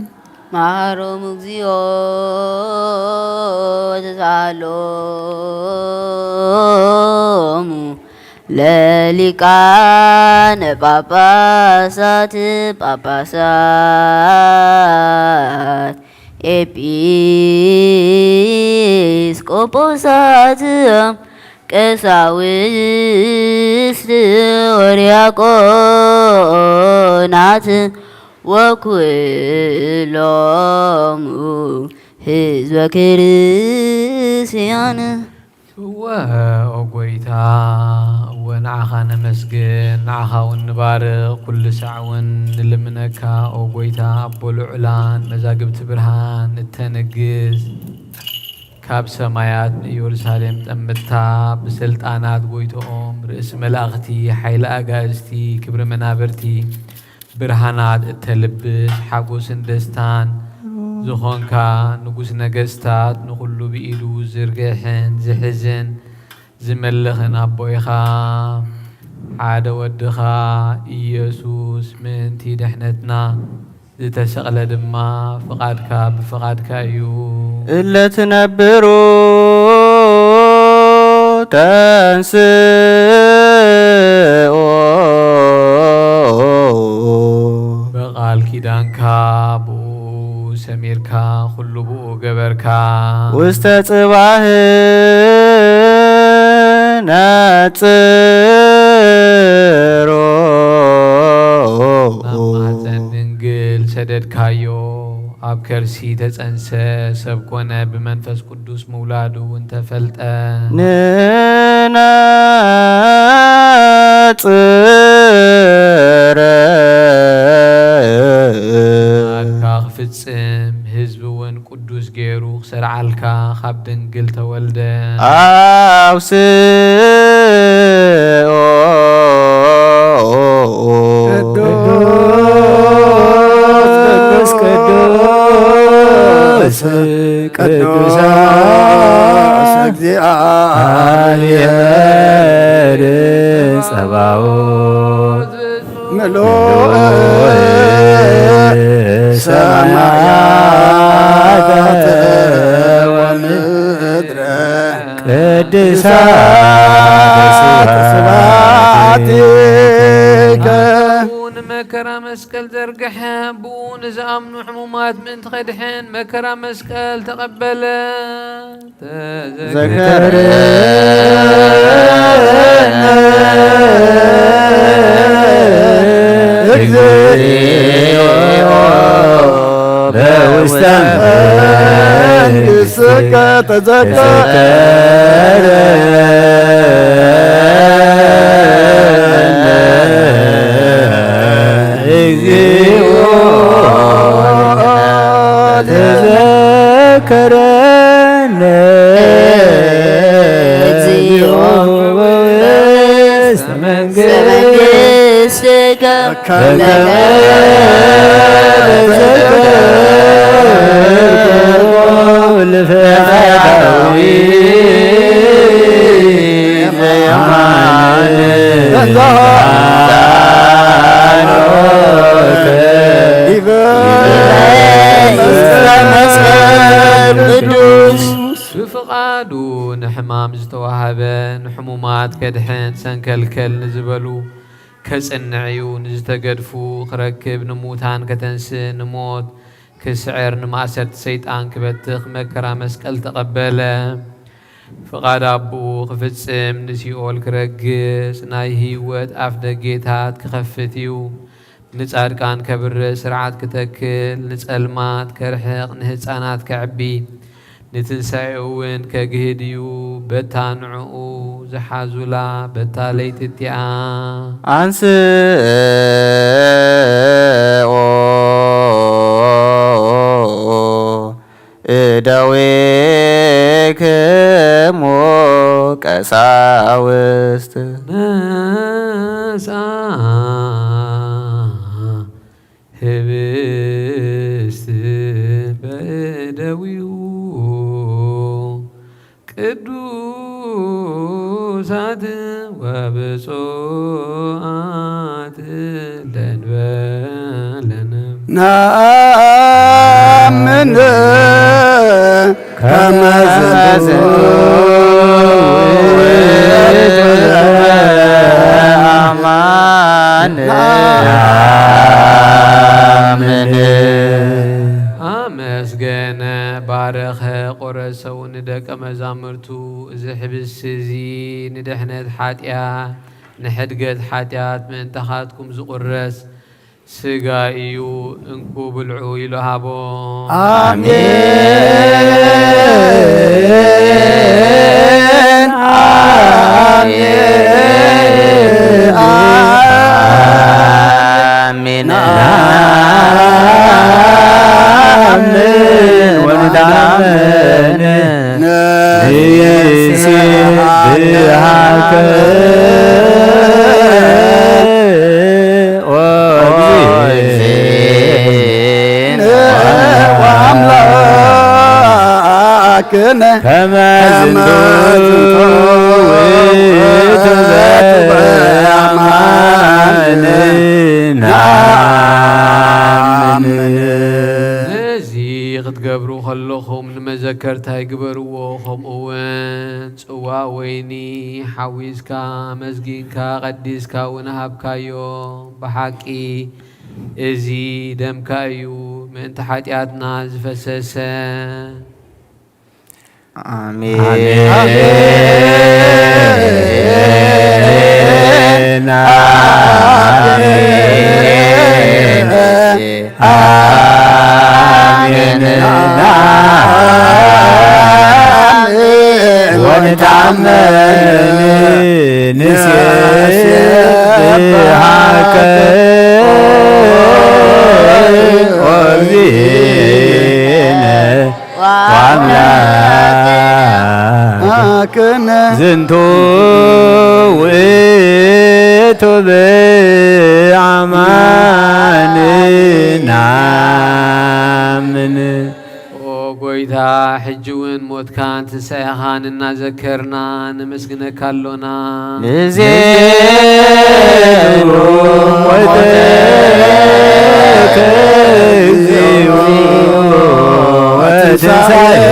መሃሮም እግዚኦ ወተሳሃሎሙ ለሊቃነ ጳጳሳት ጳጳሳት ኤጲስቆጶሳት ቀሳውስት ወዲያቆናት ወኩሎሙ ህዝበ ክርስቲያን። እወ ኦ ጐይታ፣ እወ ንዓኻ ነመስግን፣ ንዓኻ እውን ንባርኽ፣ ኩሉ ሳዕ እውን ንልምነካ ኦ ጐይታ፣ ኣቦ ልዑላን መዛግብቲ ብርሃን እተንግስ፣ ካብ ሰማያት ንኢየሩሳሌም ጠምታ፣ ብስልጣናት ጐይትኦም፣ ርእሲ መላእኽቲ፣ ሓይሊ ኣጋእዝቲ፣ ክብሪ መናብርቲ፣ ብርሃናት እተልብስ ሓጎስን ደስታን ዝኾንካ ንጉስ ነገስታት፣ ንኹሉ ብኢዱ ዝርግሕን ዝሕዝን ዝመልኽን ኣቦ ኢኻ። ሓደ ወድኻ ኢየሱስ ምእንቲ ድሕነትና ዝተሰቕለ ድማ ፍቓድካ ብፍቓድካ እዩ። እለ ትነብሩ ተንስኡ። በቓል ኪዳንካ ብኡ ሰሚርካ፣ ኩሉ ብኡ ገበርካ። ውስተ ጽባህ ነጽሮ። ናብ ማህፀን ድንግል ሰደድካዮ። ኣብ ከርሲ ተጸንሰ፣ ሰብ ኮነ፣ ብመንፈስ ቅዱስ ምውላዱ እውን ተፈልጠ። ንነጽር። ናትካ ክፍጽም፣ ህዝቢ እውን ቅዱስ ገይሩ ክሰርዓልካ፣ ካብ ድንግል ተወልደ። ኣውስኦ። ቅዱስ ቅዱስ ቅዱስ ቅዱስ ቅዱስ እግዚአብሔር ጸባኦት ምሉእ ሰማያተ ወምድረ ቅድሳት ስብሐቲከ። ብኡ ንመከራ መስቀል ዘርግሐ፣ ብኡ ንዝኣምኑ ሕሙማት ምእንቲ ኸድሕን መከራ መስቀል ተቐበለ። ተዘከረነ እግዚኦ በውስተ መንግሥትከ። ተዘከረነ እግዚኦ ተዘከረነ እግዚኦ በውስተ መንግሥትከ። በከመ ተዘከርኩ ለፈጣሪ ዘየማን ዲበ መስቀል ቅዱስ። ብፍቓዱ ንሕማም ዝተዋህበ፣ ንሕሙማት ከድሕን ሰንከልከል ንዝበሉ፣ ከጽንዕ እዩ። ንዝተገድፉ ክረክብ፣ ንምዉታን ከተንስእ፣ ንሞት ክስዕር፣ ንማእሰርቲ ሰይጣን ክበትኽ መከራ መስቀል ተቐበለ። ፍቓድ ኣቦኡ ክፍጽም፣ ንሲኦል ክረግጽ፣ ናይ ህይወት ኣፍ ደጌታት ክኸፍት እዩ። ንጻድቃን ከብርህ፣ ስርዓት ክተክል፣ ንጸልማት ከርሕቕ፣ ንህጻናት ከዕቢ፣ ንትንሳኤኡ እውን ከግህድ እዩ። በታ ንዕኡ ዝሓዙላ በታ ለይቲ እቲኣ ኣንስኦ እደዊክሙ ቀሳውስት። ነሳ ህብስት በእደዊሁ ቅዱሳት ወብፁዓት ለንበለነ። ነአምን ከመ ዝንቱ አማን። አመስገነ፣ ባረኸ፣ ቆረሰው ንደቀ መዛሙርቱ፣ እዚ ሕብስቲ እዚ ንድሕነት ሓጢኣት፣ ንሕድገት ሓጢኣት ምእንታኻትኩም ዝቑረስ ስጋ እዩ፣ እንኩ ብልዑ ኢሉ ሃቦም። አሜን፣ አሜን፣ አሜን። ነአምን ወንታምን ንሴብሐከ ኦ እግዚእነ ወአምላክነ ከመ ዝንቱ ውእቱ በአማን ነአምን። ነዚ ክትገብሩ ከለኹም ንመዘከርታይ ግበርዎ። ከምኡ እውን ጽዋእ ወይኒ ሓዊስካ፣ ኣመስጊንካ፣ ቀዲስካ እውን ሃብካዮ። ብሓቂ እዚ ደምካ እዩ፣ ምእንቲ ሓጢኣትና ዝፈሰሰ። ኣሜን። ኣሜን። ኣሜን። ኣሜን። ወንታመን ንሴብሐከ ኦ እግዚእነ ወአምላክነ ዝንቱ ውእቱ በአማን ነአምን። ኦ ጎይታ፣ ሕጂ እውን ሞትካን ትንሳኤኻን እናዘከርና ነመስግነካ ኣሎና። ንዜኑ ሞተከ እግዚኦ ወትንሳኤከ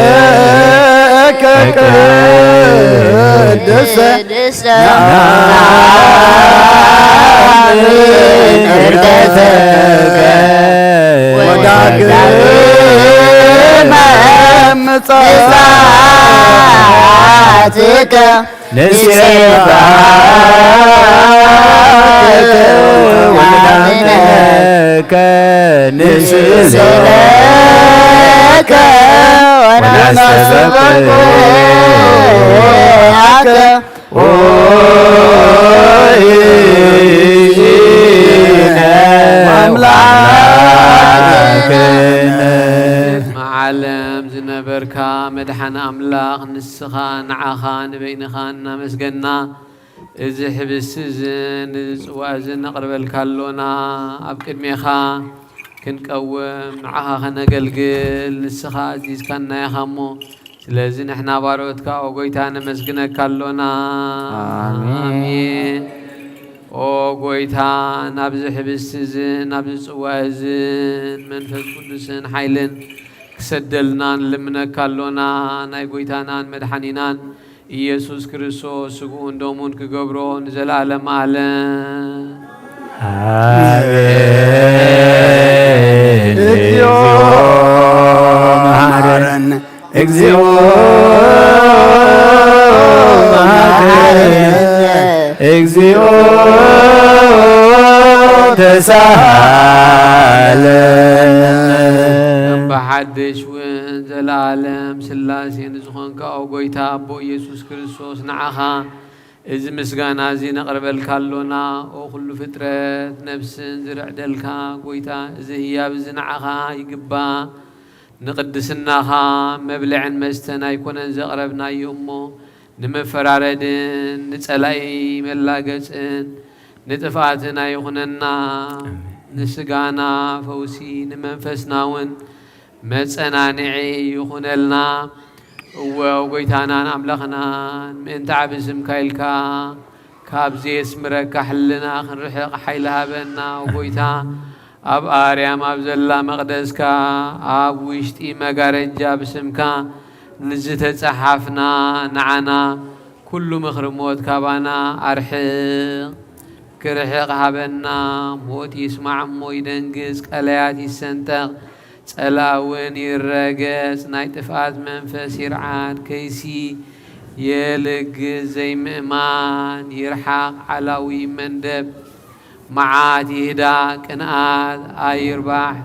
ቅድስተ ቅድስተ ነአምን። ነአምን። እርደተከ ወዳግመ ምጽኣትከ ንሴብሐከ ወነአምነከ ንስእለከ ወነስተበቅዓከ ኦ እግዚእነ ወአምላክነ። ቅድሚ ዓለም ዝነበርካ መድሓን ኣምላኽ ንስኻ፣ ንዓኻ ንበይንኻ እናመስገና፣ እዚ ሕብስቲ እዚ፣ ንጽዋ እዚ ነቕርበልካ ኣሎና። ኣብ ቅድሜኻ ክንቀውም፣ ንዓኻ ከነገልግል፣ ንስኻ ኣዚዝካና ኢኻ እሞ፣ ስለዚ ንሕና ባሮትካ፣ ኦ ጎይታ፣ ነመስግነካ ኣሎና። ኣሜን። ኣሜን። ኦ ጎይታ፣ ናብዚ ሕብስቲ እዚ፣ ናብዚ ጽዋ እዚ፣ መንፈስ ቅዱስን ሓይልን ክሰደልና ንልምነካ ኣሎና። ናይ ጎይታናን መድሓኒናን ኢየሱስ ክርስቶስ ስግኡን ደሙን ክገብሮ ንዘለኣለም ኣለም። አሜን። እግዚኦ መሐረነ። እግዚኦ መሐረነ። እግዚኦ ተሳሃለነ። እምበሓድሽ እውን ዘለዓለም ስላሴ ንዝኾንካ፣ ኦ ጎይታ ኣቦ ኢየሱስ ክርስቶስ፣ ንዓኻ እዚ ምስጋና እዚ ነቕርበልካ ኣሎና። ኦ ኩሉ ፍጥረት፣ ነፍስን ዝርዕደልካ ጎይታ፣ እዚ ህያብ እዚ ንዓኻ ይግባእ። ንቅድስናኻ መብልዕን መስተን ኣይኮነን ዘቕረብናዮ እሞ፣ ንመፈራረድን ንጸላኢ መላገጽን ንጥፍኣትን ኣይኹነና። ኣሜን። ንስጋና ፈውሲ፣ ንመንፈስና እውን መጸናንዒ ይኹነልና። እወ፣ ጎይታናን ኣምላኽናን፣ ምእንቲ ዓቢ ስምካ ኢልካ፣ ካብ ዘየስምረካ ሕልና ክንርሕቕ ሓይሊ ሃበና። ጎይታ፣ ኣብ ኣርያም ኣብ ዘላ መቕደስካ፣ ኣብ ውሽጢ መጋረጃ ብስምካ ንዝተጸሓፍና ንዓና፣ ኩሉ ምኽሪ ሞት ካባና ኣርሕቕ። ክርሕቕ ሃበና። ሞት ይስማዕ እሞ ይደንግጽ፣ ቀላያት ይሰንጠቕ፣ ጸላእውን ይረገጽ፣ ናይ ጥፍኣት መንፈስ ይርዓድ፣ ከይሲ የልግስ፣ ዘይምእማን ይርሓቕ፣ ዓላዊ መንደብ፣ መዓት ይህዳ፣ ቅንኣት ኣይርባሕ፣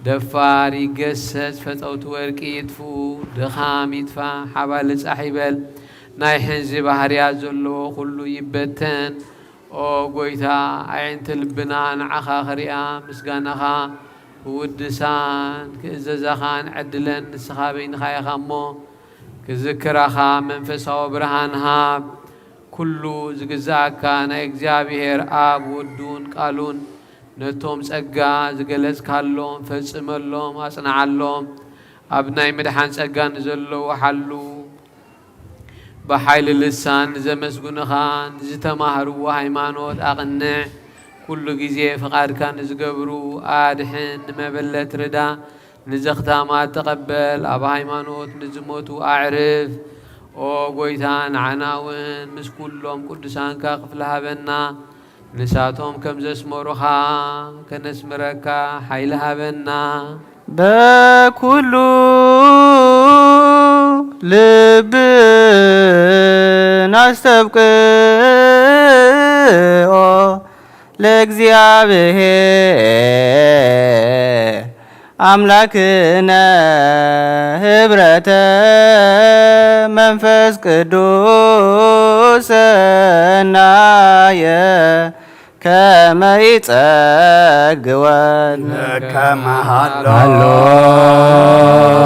ደፋር ይገሰጽ፣ ፈተውቲ ወርቂ ይጥፍኡ፣ ድኻም ይጥፋ፣ ሓባሊ ጻሕ ይበል፣ ናይ ሕንዚ ባህርያት ዘለዎ ኩሉ ይበተን። ኦ ጎይታ፣ ኣዒንቲ ልብና ንዓኻ ክሪኣ፣ ምስጋናኻ ክውድሳን ክእዘዛኻን ዕድለን ንስኻ በይንኻ ኢኻ እሞ፣ ክዝክራኻ መንፈሳዊ ብርሃን ሃብ። ኩሉ ዝግዝኣካ ናይ እግዚኣብሔር ኣብ ወዱን ቃሉን ነቶም ጸጋ ዝገለጽካሎም ፈጽመሎም፣ ኣጽንዓሎም። ኣብ ናይ ምድሓን ጸጋ ንዘለዉ ሓሉ። ብሓይሊ ልሳን ንዘመስግኑኻ፣ ንዝተማህርዎ ሃይማኖት ኣቕንዕ። ኩሉ ግዜ ፍቓድካ ንዝገብሩ ኣድሕን፣ ንመበለት ርዳ፣ ንዘኽታማት ተቐበል፣ ኣብ ሃይማኖት ንዝሞቱ ኣዕርፍ። ኦ ጎይታ፣ ንዓና እውን ምስ ኩሎም ቅዱሳንካ ክፍሊ ሃበና። ንሳቶም ከም ዘስመሩኻ ከነስምረካ ሓይሊ ሃበና። በኩሉ ልብና ኣስተብቅዖ ለእግዚኣብሔር ኣምላክነ ህብረተ መንፈስ ቅዱስ ሰናየ ከመ ይጸግወን። ከመ ሀሎ ሀሎ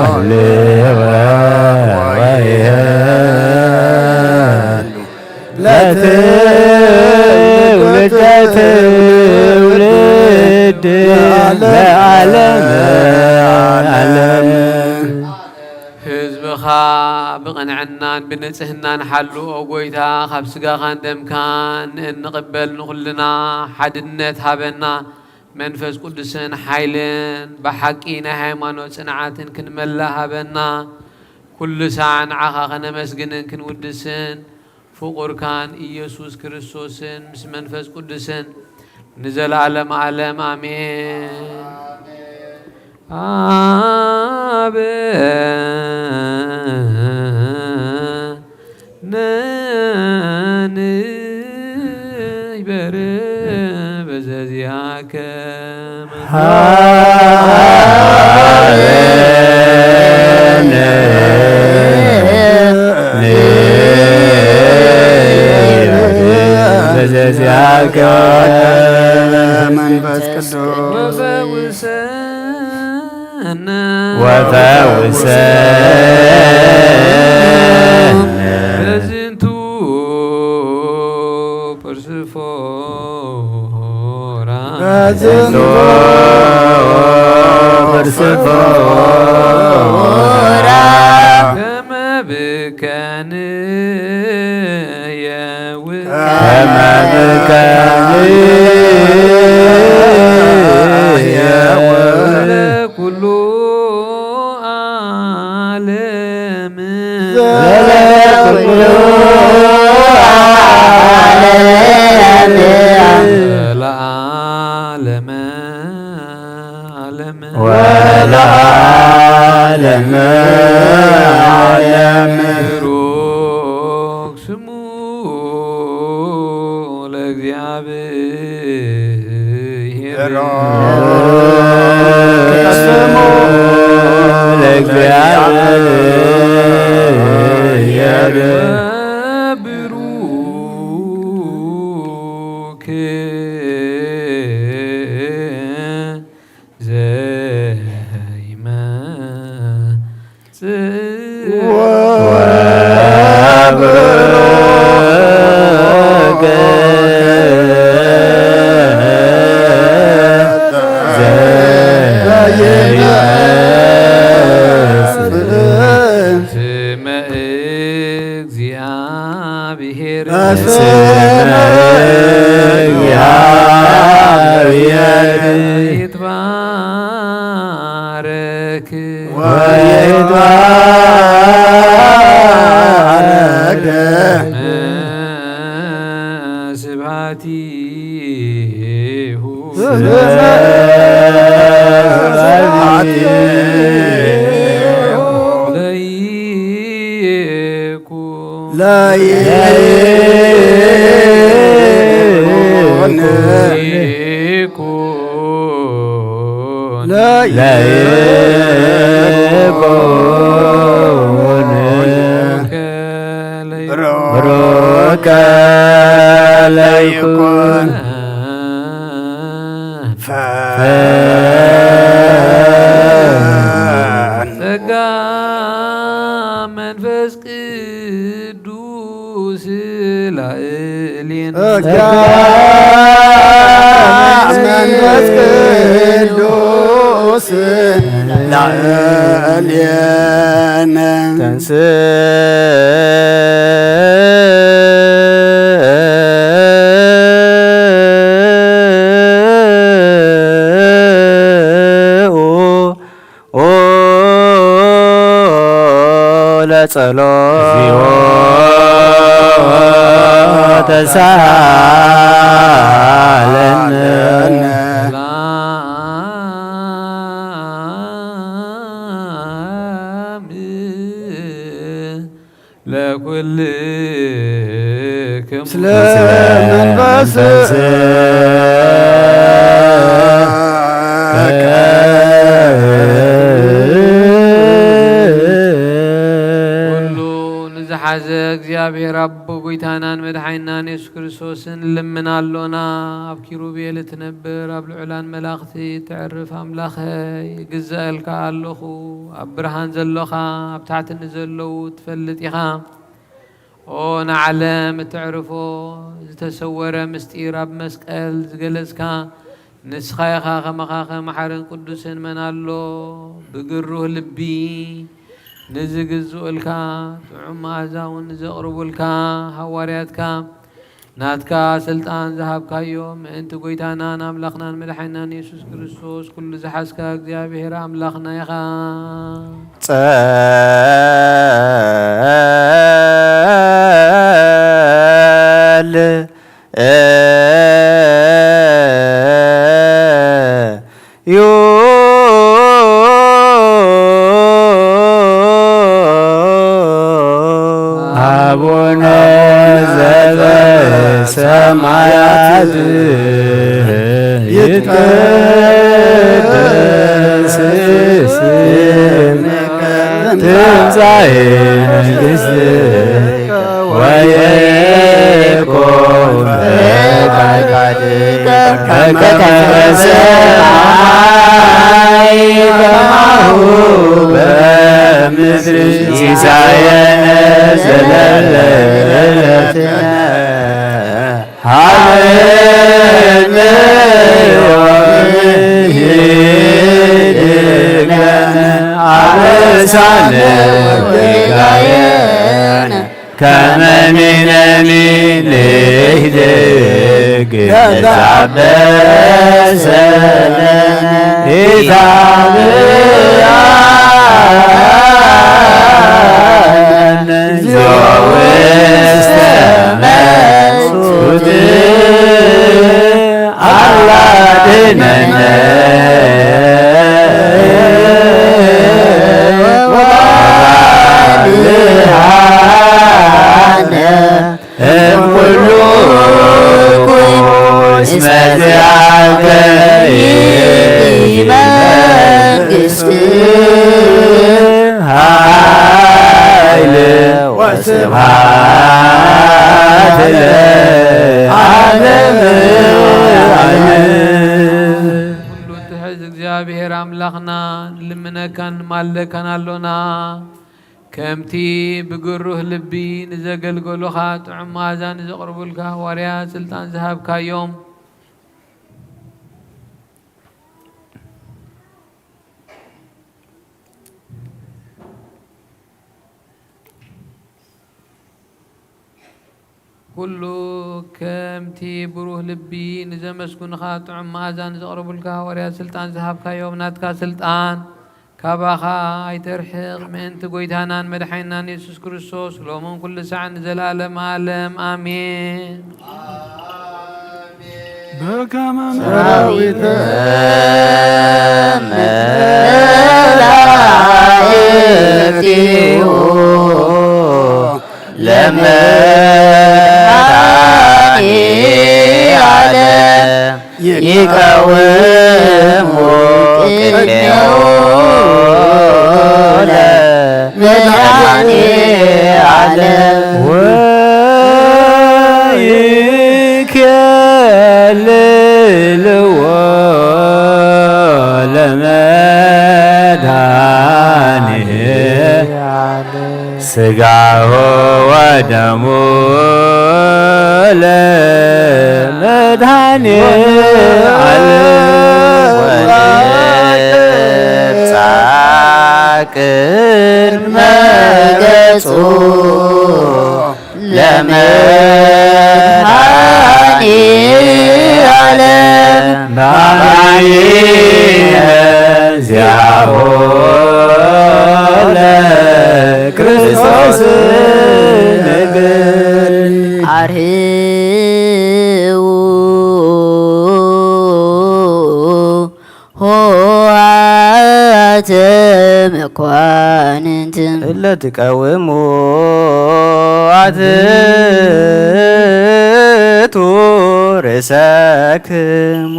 ህልወ ወይህሉ ለትውልደ ትውልድ ለዓለመ ዓለም። ህዝብኻ ብቕንዕናን ብንጽህናን ሓሉ፣ ኦ ጎይታ፣ ካብ ስጋኻን ደምካን ንእንቕበል ንኹልና ሓድነት ሃበና። መንፈስ ቅዱስን ሓይልን ብሓቂ ናይ ሃይማኖት ጽንዓትን ክንመልእ ሃበና። ኩሉ ሳዕ ንዓኻ ከነመስግንን ክንውድስን ፍቁርካን ኢየሱስ ክርስቶስን ምስ መንፈስ ቅዱስን ንዘለዓለም ዓለም ኣሜን። አብ ነንበር በዘዚአከ በዘዚአከ መንፈስ ቅዱስ ወፈውሰነ ወፈውሰነ በዝንቱ ፕርስፎራ በዝንቱ ፕርስፎራ ከመ ብከ ንሕየው ከመ ብከ ንሕየው ኩሉ ዓለም ኩሉ ዓለም በስመ እግዚአብሔር ይትባረክ ወይትባረክ። ስብሐቲሁ ስብሐቲሁ ለይኩን ለይኩን ለይኩን ለይኩን ብሩከ ለይኩን ፈን ጸጋ መንፈስ ቅዱስ ላዕሌነ። ጸጋ መንፈስ ቅዱስ ላዕሌነ። ተንሥእ ለጸሎት። እግዚኦ ተሳሃለነ። ለኩልክሙ ስለ መንፈስከ ኩሉ ንዝሓዘ እግዚኣብሔር ኣቦ ጎይታናን መድሓኒናን የሱስ ክርስቶስን ልምን ኣሎና። ኣብ ኪሩቤል እትነብር ኣብ ልዑላን መላእኽቲ እተዕርፍ ኣምላኸይ፣ እግዛእልካ ኣለኹ። ኣብ ብርሃን ዘሎኻ፣ ኣብ ታሕቲ ንዘለዉ ትፈልጥ ኢኻ። ኦ ንዓለም እተዕርፎ፣ ዝተሰወረ ምስጢር ኣብ መስቀል ዝገለጽካ፣ ንስኻ ኢኻ። ከማኻ ከ መሓርን ቅዱስን መን ኣሎ? ብግሩህ ልቢ ንዝግዝኡልካ፣ ጥዑም መኣዛ እውን ንዘቕርቡልካ ሃዋርያትካ፣ ናትካ ስልጣን ዝሃብካዮ፣ ምእንቲ ጐይታናን ኣምላኽናን መድሓኒናን የሱስ ክርስቶስ፣ ኩሉ ዝሓዝካ እግዚኣብሔር ኣምላኽና ኢኻ። ጸል ዩ አቡነ ዘበሰማያት ይትቀደስ ስምከ ትምጻእ መንግሥትከ ወይኩን ፈቃድከ በከመ በሰማይ ከማሁ በምድር። ሲሳየነ ዘለለ ዕለትነ ሀበነ ዮም ኅድግ ለነ አበሳነ ወጌጋየነ ከመ ንሕነኒ ንህድግ ለዘአበሰ ለነ ኢታብአነ ዘወስተ መንሱት አላ አድነነ ወአድኃነ እምኩሉ ኩሉ እስመ ዚአከ ይእቲ መንግሥት ኃይል ወስብሐት ለዓለመ ዓለም። ኩሉ እትሕዝ እግዚኣብሔር ኣምላኽና፣ ንልምነካን ንማልደካን ኣሎና። ከምቲ ብግሩህ ልቢ ንዘገልገሉኻ ጥዑም መኣዛ ንዘቕርቡልካ ሃዋርያት ስልጣን ዝሃብካዮም፣ ኩሉ ከምቲ ብሩህ ልቢ ንዘመስግኑኻ ጥዑም መኣዛ ንዘቕርቡልካ ሃዋርያት ስልጣን ዝሃብካዮም ናትካ ስልጣን ካባኻ ኣይተርሕቕ ምእንቲ ጎይታናን መድሓኒናን የሱስ ክርስቶስ ሎምን ኩሉ ሳዕ ንዘለኣለም ኣለም ኣሜን። በከመ ሰራዊተ መላእክቲሁ ለመድኃኔ ዓለም ይቀውሙ ቅኔሁ ለመድኃኔ ዓለም። ወይኬልልዎ ለመድኃኔ ሥጋሁ ወደሙ ለመድኃኔ ዓለም። ወንብጻሕ ቅድመ ገጹ ለመድኃኔ ዓለም ናባይነ ዚአሁ ለክርስቶስ ንግል። አርህዉ ኆኃተ መኳንንት። እለ ትቀውሙ አትቱ ርእሰክሙ።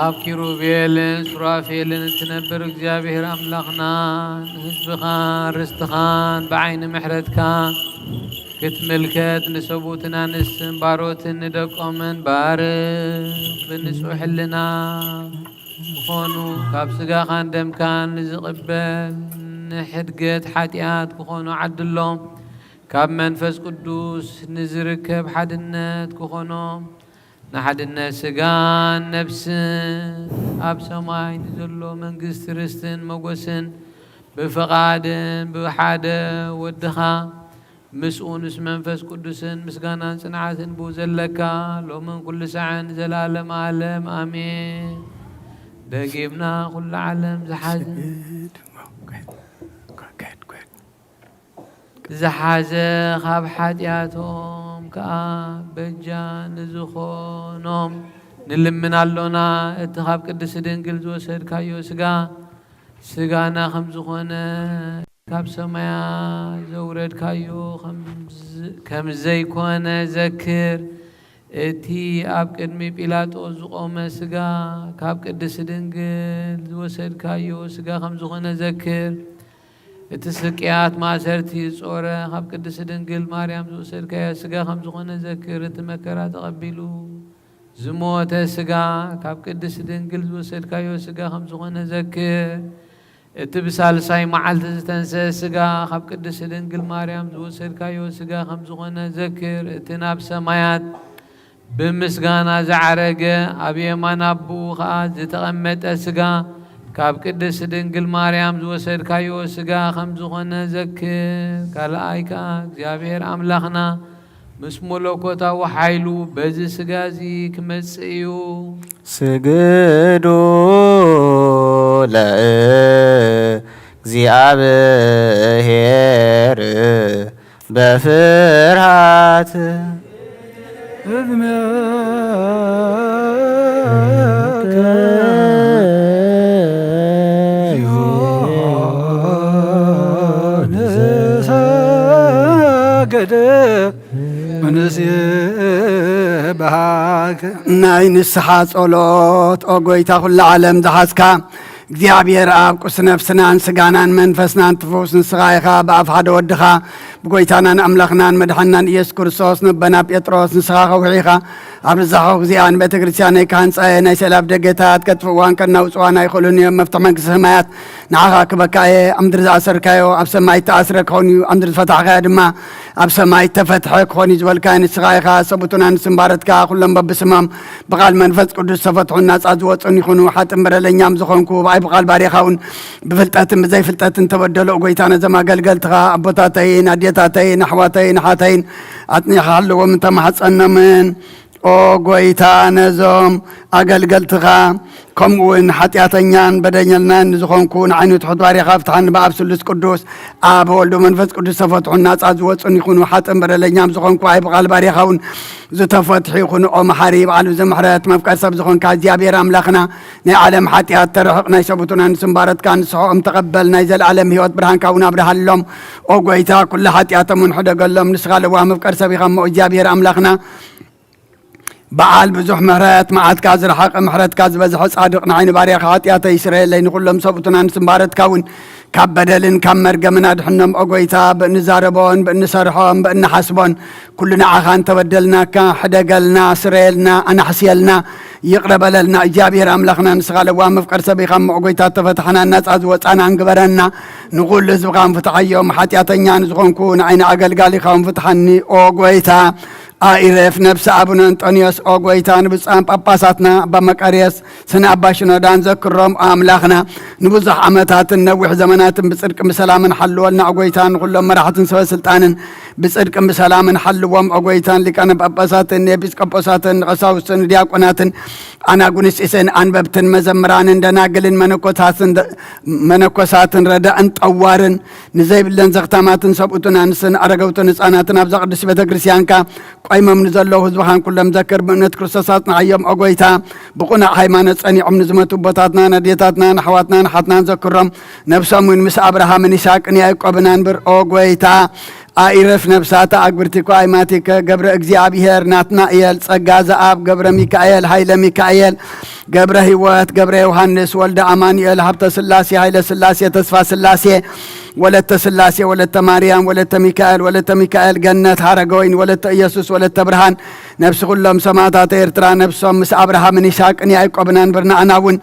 ኣብ ኪሩቤልን ሱራፌልን እትነብር እግዚኣብሔር ኣምላኽና ንህዝብኻን ርስትኻን ብዓይኒ ምሕረትካ ክትምልከት ንሰቡትን ኣንስትን ባሮትን ንደቆምን ባርኽ። ብንጹሕ ሕልና ዝኾኑ ካብ ስጋኻን ደምካን ንዝቕበል ንሕድገት ሓጢኣት ክኾኑ ዓድሎም። ካብ መንፈስ ቅዱስ ንዝርከብ ሓድነት ክኾኖም ንሓድነት ስጋን ነፍስን ኣብ ሰማይ ንዘሎ መንግስቲ ርስትን መጎስን ብፍቓድን ብሓደ ወድኻ ምስኡ ምስ መንፈስ ቅዱስን ምስጋናን ጽንዓትን ብኡ ዘለካ ሎምን ኩሉ ሳዕን ዘላለም ዓለም ኣሜን። ደጊምና ኩሉ ዓለም ዝሓዘ ዝሓዘ ካብ ሓጢኣቶም ከኣ በጃ ንዝኾኖም ንልምን ኣሎና። እቲ ካብ ቅድስቲ ድንግል ዝወሰድካዮ ስጋ ስጋና ከም ዝኾነ ካብ ሰማያ ዘውረድካዮ ከም ዘይኮነ ዘክር። እቲ ኣብ ቅድሚ ጲላጦስ ዝቖመ ስጋ ካብ ቅድስቲ ድንግል ዝወሰድካዮ ስጋ ከም ዝኾነ ዘክር። እቲ ስቅያት ማእሰርቲ ዝጾረ ካብ ቅድስቲ ድንግል ማርያም ዝወሰድካዮ ስጋ ከም ዝኾነ ዘክር። እቲ መከራ ተቐቢሉ ዝሞተ ስጋ ካብ ቅድስቲ ድንግል ዝወሰድካዮ ስጋ ከም ዝኾነ ዘክር። እቲ ብሳልሳይ መዓልቲ ዝተንስአ ስጋ ካብ ቅድስቲ ድንግል ማርያም ዝወሰድካዮ ስጋ ከም ዝኾነ ዘክር። እቲ ናብ ሰማያት ብምስጋና ዝዓረገ ኣብ የማን ኣቦኡ ኸኣ ዝተቐመጠ ስጋ ካብ ቅድስቲ ድንግል ማርያም ዝወሰድካዮ ስጋ ከም ዝኾነ ዘክር። ካልኣይ ከኣ እግዚኣብሔር ኣምላኽና ምስ መለኮታዊ ሓይሉ በዚ ስጋ እዚ ክመጽእ እዩ። ስግዱ ለእግዚአብሔር በፍርሃት ንሰግድ ወንሴብሐክ። ናይ ንስሓ ጸሎት። ኦ ጎይታ ኩሉ ዓለም ዝሓዝካ እግዚኣብሔር ኣብ ቁስ ነፍስናን ስጋናን መንፈስናን ትፍውስ ንስኻ ኢኻ። ብኣፍ ሓደ ወድኻ ብጎይታናን ኣምላኽናን መድሓንናን ኢየሱስ ክርስቶስ ንበና ጴጥሮስ ንስኻ ከውሒ ኢኻ። ኣብ ርዛኸው ግዚኣን ቤተ ክርስቲያነይ ክሃንጻ እየ። ናይ ሰላብ ደገታት ከጥፍእዋን ከናውጽዋን ኣይኽእሉን እዮም። መፍትሕ መንግስቲ ሰማያት ንዓኻ ክበካ እየ። ኣብ ምድሪ ዝኣሰርካዮ ኣብ ሰማይ እተኣስረ ክኸውን እዩ። ኣብ ምድሪ ዝፈታሕካዮ ድማ ኣብ ሰማይ እተፈትሐ ክኾን እዩ ዝበልካ ንስኻ ኢኻ። ሰብኡትን ኣንስትን ባሮትካ ኩሎም በብስሞም ብቓል መንፈስ ቅዱስ ዝተፈትሑን ናጻ ዝወጹን ይኹኑ። ሓጥን በደለኛም ዝኾንኩ ብቃል ባሪኻ እውን ብፍልጠትን ብዘይፍልጠትን ተበደሎ። ጎይታ ነዞም ኣገልገልትኻ ኣቦታተይን ኣዴታተይን ኣሕዋተይን ኣሓተይን ኣጽኒኻ ሃለዎም እንተማሕጸኖምን ኦ ጎይታ ነዞም ኣገልገልትኻ ከምኡ እውን ሓጢኣተኛን በደኛልናን ንዝኾንኩ ንዓይኑ ትሑት ባሪኻ ፍትሓኒ ብኣብ ስሉስ ቅዱስ ኣብ ወልዶ መንፈስ ቅዱስ ተፈትሑን ናጻ ዝወጹን ይኹኑ። ሓጥን በደለኛም ዝኾንኩ ኣይ ብቓል ባሪኻ እውን ዝተፈትሑ ይኹኑ። ኦ መሓሪ በዓሉ ዘምሕረት መፍቀር ሰብ ዝኾንካ እግዚኣብሔር ኣምላኽና ናይ ዓለም ሓጢኣት ተርሕቕ ናይ ሰቡቱና ንስምባረትካ ንስሖኦም ተቐበል ናይ ዘለኣለም ህይወት ብርሃንካ እውን ኣብርሃሎም። ኦ ጎይታ ኩሉ ሓጢኣቶም እውን ሕደገሎም ንስኻ ለዋ መፍቀር ሰብ ኢኻ እሞ እግዚኣብሔር ኣምላኽና በዓል ብዙሕ ምሕረት መዓትካ ዝረሓቐ ምሕረትካ ዝበዝሐ ጻድቕ ንዓይኒ ባርያኻ ሓጢኣተይ ይስረየለይ ንኹሎም ሰብኡትና ንስምባረትካ እውን ካብ በደልን ካብ መርገምን ኣድሕኖም ኦጎይታ ብእንዛረቦን ብእንሰርሖን ብእንሓስቦን ኩሉ ንዓኻ እንተበደልናካ ሕደገልና ስረየልና ኣናሕስየልና ይቕረ በለልና እግዚኣብሔር ኣምላኽና ንስኻ ለዋ መፍቀር ሰብ ኢኻ እሞ ኦጎይታ ተፈታሕና ናጻ ዝወጻና እንግበረና ንኹሉ ህዝብኻ ንፍትሓዮም ሓጢኣተኛ ንዝኾንኩ ንዓይኒ ኣገልጋሊኻ እውን ፍትሓኒ ኦጎይታ ኣኢረፍ ነብሲ ኣቡነ እንጦንዮስ ኦ ጎይታ ንብፁዓን ጳጳሳትና ኣባ መቃርዮስ ስነ ኣባ ሽኖዳን ዘክሮም ኣምላኽና ንብዙሕ ዓመታትን ነዊሕ ዘመናትን ብፅድቂ ብሰላምን ሓልወልና ኦ ጎይታ ንኩሎም መራሕትን ሰበ ስልጣንን ብፅድቅን ብሰላምን ሓልዎም ኦ ጎይታን ሊቃነ ጳጳሳትን ንኤጲስቆጶሳትን ንቀሳውስትን ንዲያቆናትን ኣናጉንስጢስን ኣንበብትን መዘምራንን ደናግልን መነኮሳትን መነኮሳትን ረዳእን ጠዋርን ንዘይብለን ዘኽታማትን ሰብኡትን ኣንስትን ኣረገውትን ህፃናትን ኣብዛ ቅዱስ ቤተ ክርስቲያንካ ቆይሞም ንዘለዉ ህዝብኻን ኩሎም ዘክር ብእምነት ክርስቶስ ኣጽንዓዮም ኦ ጎይታ ብቑኑዕ ሃይማኖት ጸኒዖም ንዝመቱ ኣቦታትናን ኣዴታትናን ኣሕዋትናን ኣሓትናን ዘክሮም ነብሶም እውን ምስ ኣብርሃምን ይስሐቅን ያዕቆብን ኣንብር ኦ ጎይታ ኣኢረፍ ነብሳተ ኣግብርቲኮ ኣይማቲከ ገብረ እግዚኣብሔር ናትናእየል ጸጋ ዘኣብ ገብረ ሚካኤል ሃይለ ሚካኤል ገብረ ህይወት ገብረ ዮሃንስ ወልደ ኣማኑኤል ሃብተ ስላሴ ሃይለ ስላሴ ተስፋ ስላሴ ወለተ ስላሴ ወለተ ማርያም ወለተ ሚካኤል ወለተ ሚካኤል ገነት ሃረገወይን ወለተ ኢየሱስ ወለተ ብርሃን ነብሲ ኩሎም ሰማእታት ኤርትራ ነብሶም ምስ ኣብርሃምን ይስሐቅን ያዕቆብን ኣንብርና ኣና እውን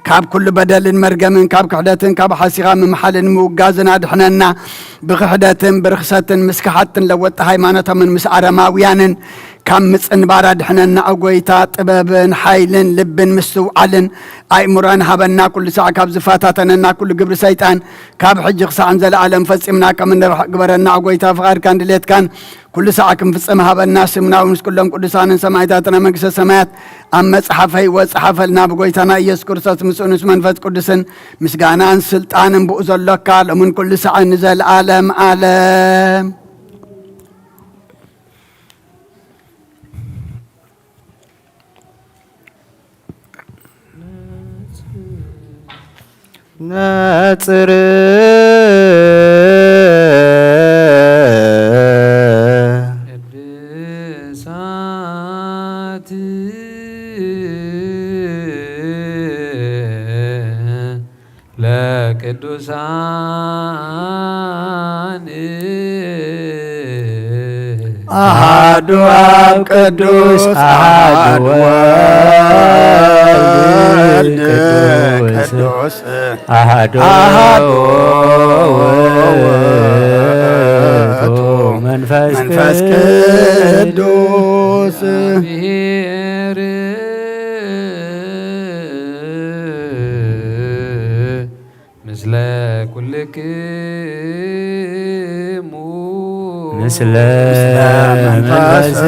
ካብ ኩሉ በደልን መርገምን ካብ ክሕደትን ካብ ሓሲኻ ምምሓልን ምውጋዝን ኣድሕነና ብክሕደትን ብርኽሰትን ምስ ከሓድትን ለወጥቲ ሃይማኖቶምን ምስ ኣረማውያንን ካብ ምጽንባር ኣድሕነና ኦ ጎይታ ጥበብን ሓይልን ልብን ምስትውዓልን ኣእምሮን ሃበና ኩሉ ሳዕ ካብ ዝፈታተነና ኩሉ ግብሪ ሰይጣን ካብ ሕጂ ክሳዕ ንዘለኣለም ፈጺምና ከም እንርሕቕ ግበረና ኦ ጎይታ ፍቓድካን ድሌትካን ኩሉ ሳዕ ክንፍጽም ሃበና ስምና እውን ምስ ኩሎም ቅዱሳንን ሰማዕታትና መንግስተ ሰማያት ኣብ መጽሓፈ ህይወት ጸሓፈልና ብጎይታና ኢየሱስ ክርስቶስ ምስኡ ምስ መንፈስ ቅዱስን ምስጋናን ስልጣንን ብኡ ዘሎካ ሎምን ኩሉ ሳዕን ንዘለኣለም ኣለም ነጽር ቅዱሳት ለቅዱሳን አሃዱ አብ ቅዱስ አሃዱ ወልድ ቅዱስ አሃዱ አሃዱ ውእቱ መንፈስ መንፈስ ቅዱስ እግዚአብሔር ምስለ ኩልክሙ ምስለ መንፈስከ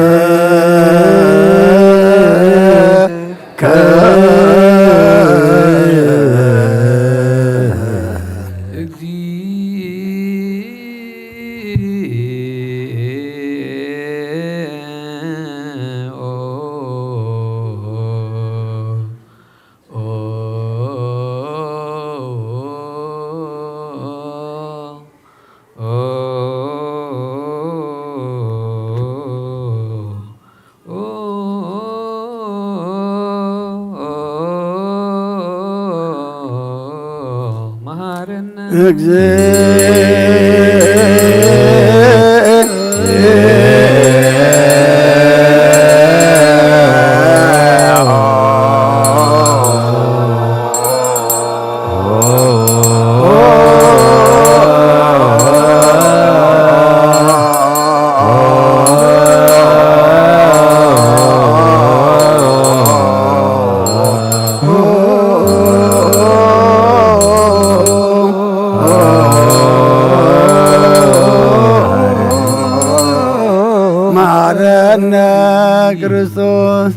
ክርስቶስ።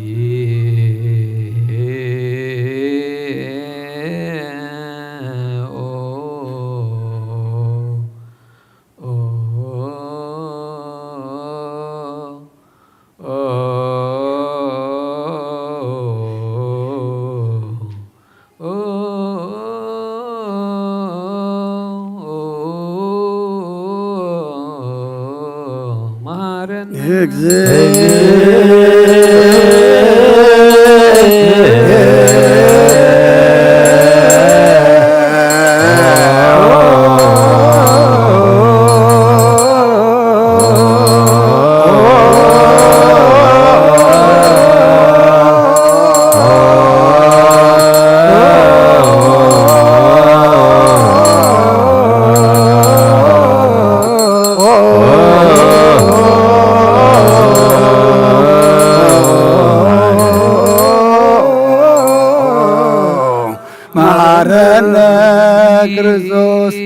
መሐረነ ክርስቶስ።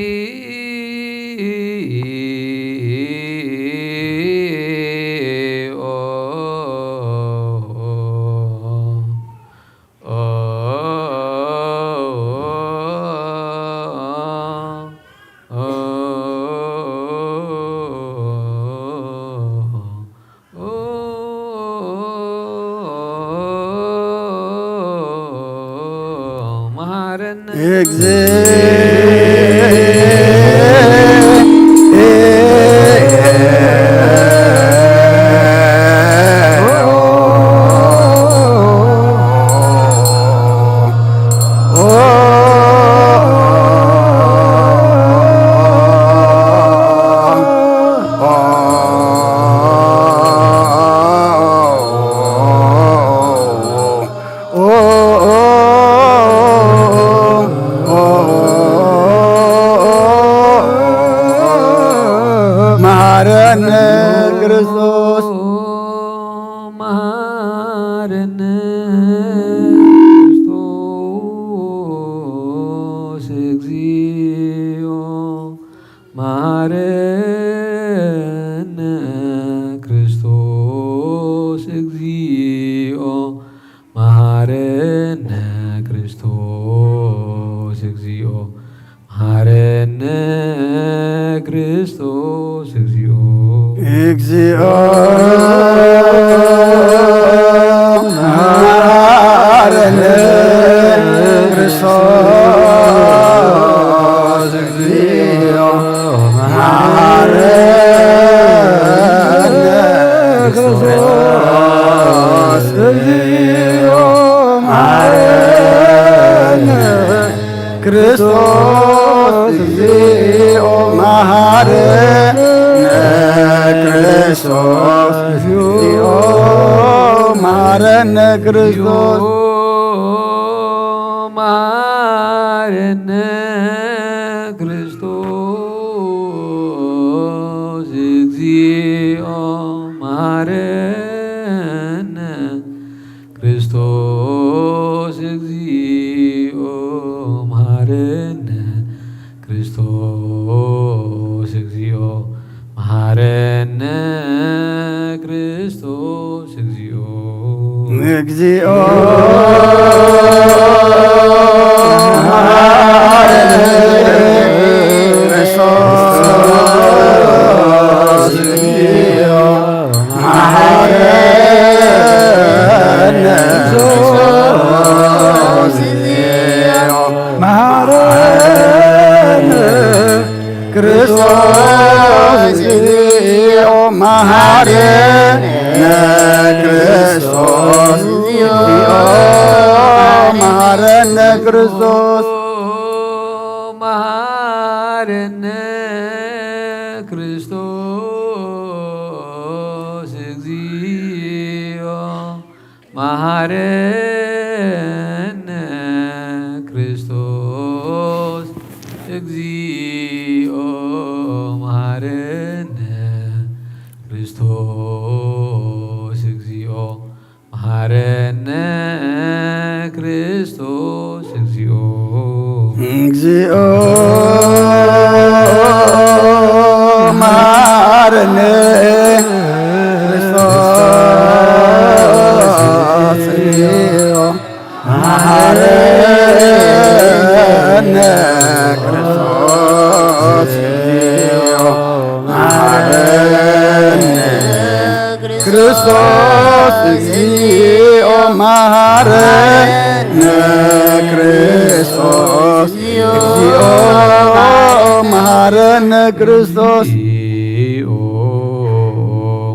መሐረነ ክርስቶስ። መሐረነ ክርስቶስ እግዚኦ። መሐረነ ክርስቶስ እግዚኦ። መሐረነ ክርስቶስ እግዚኦ። መሐረነ ክርስቶስ እግዚኦ። እግዚኦ። መሐረነ ክርስቶስ እግዚኦ። መሐረነ ክርስቶስ እግዚኦ። መሐረነ ክርስቶስ እግዚኦ። መሐረነ ክርስቶስ እግዚኦ። መሐረነ ክርስቶስ። መሐረነ ክርስቶስ እግዚኦ። መሐረነ ክርስቶስ እግዚኦ። መሐረነ ክርስቶስ እግዚኦ። መሐረነ ክርስቶስ እግዚኦ። እግዚኦ። መሐረነ ክርስቶስ እግዚኦ። መሐረነ ክርስቶስ እግዚኦ። መሐረነ ክርስቶስ እግዚኦ። መሐረነ ክርስቶስ እግዚኦ። መሐረነ ክርስቶስ። መሐረነ ክርስቶስ እግዚኦ። መሐረነ ክርስቶስ እግዚኦ። መሐረነ ክርስቶስ እግዚኦ። መሐረነ ክርስቶስ እግዚኦ። እግዚኦ። መሐረነ ክርስቶስ ክርስቶስ፣ እግዚኦ መሐረነ ክርስቶስ፣ እግዚኦ መሐረነ ክርስቶስ፣ እግዚኦ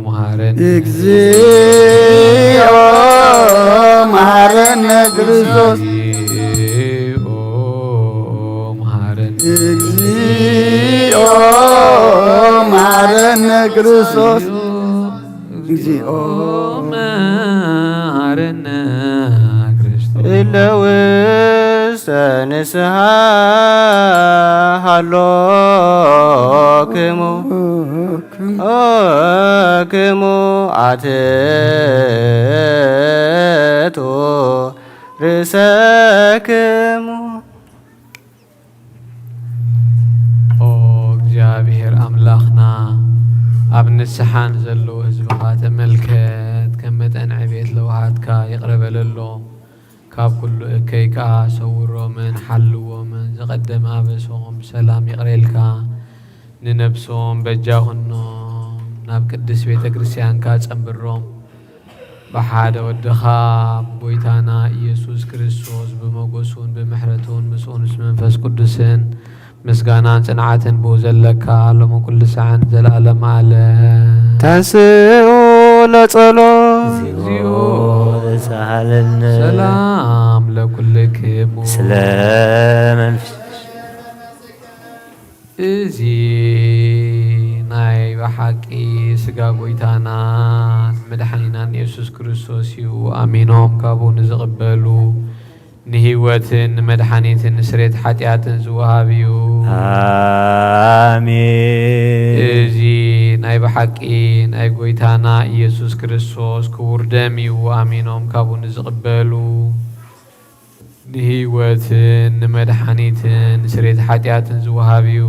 መሐረነ፣ እግዚኦ መሐረነ ክርስቶስ፣ እግዚኦ መሐረነ፣ እግዚኦ መሐረነ ክርስቶስ፣ እግዚኦ መሐረነ ክርስቶስ። እለ ውስተ ንስሐ ሃሎክሙ፣ ኦክሙ ኣትቱ ርእሰክሙ። ኦ እግዚኣብሔር ኣምላኽና፣ ኣብ ንስሓን ዘለዉ ህዝብኻ ተመልከት፣ ከም መጠን ዕቤት ለውሃትካ ይቕረ በለሎም። ካብ ኩሉ እከይ ከኣ ሰውሮምን ሓልዎምን፣ ዝቐደመ ኣበሶም ብሰላም ይቕረ ኢልካ፣ ንነብሶም በጃ ኩኖም፣ ናብ ቅድስት ቤተ ክርስቲያንካ ጸንብሮም። ብሓደ ወድኻ ብጎይታና ኢየሱስ ክርስቶስ ብመጎሱን ብምሕረቱን ምስኡን ምስ መንፈስ ቅዱስን ምስጋናን ጽንዓትን ብኡ ዘለካ ሎምን ኩሉ ሰዓን ዘላለም ኣለ። ተንስኡ ለጸሎት። እግዚኦ ተሳሃለነ። ሰላም ለኩልክሙ። ስለ መንፈስ እዚ ናይ ብሓቂ ስጋ ጎይታናን መድሓኒናን የሱስ ክርስቶስ እዩ። ኣሚኖም ካብኡ ንዝቕበሉ ንህይወትን ንመድሓኒትን ንስሬት ሓጢኣትን ዝወሃብ እዩ። ኣሜን። እዚ ናይ ብሓቂ ናይ ጎይታና ኢየሱስ ክርስቶስ ክቡር ደም እዩ። ኣሚኖም ካብኡ ንዝቕበሉ ንህይወትን ንመድሓኒትን ንስሬት ሓጢኣትን ዝወሃብ እዩ።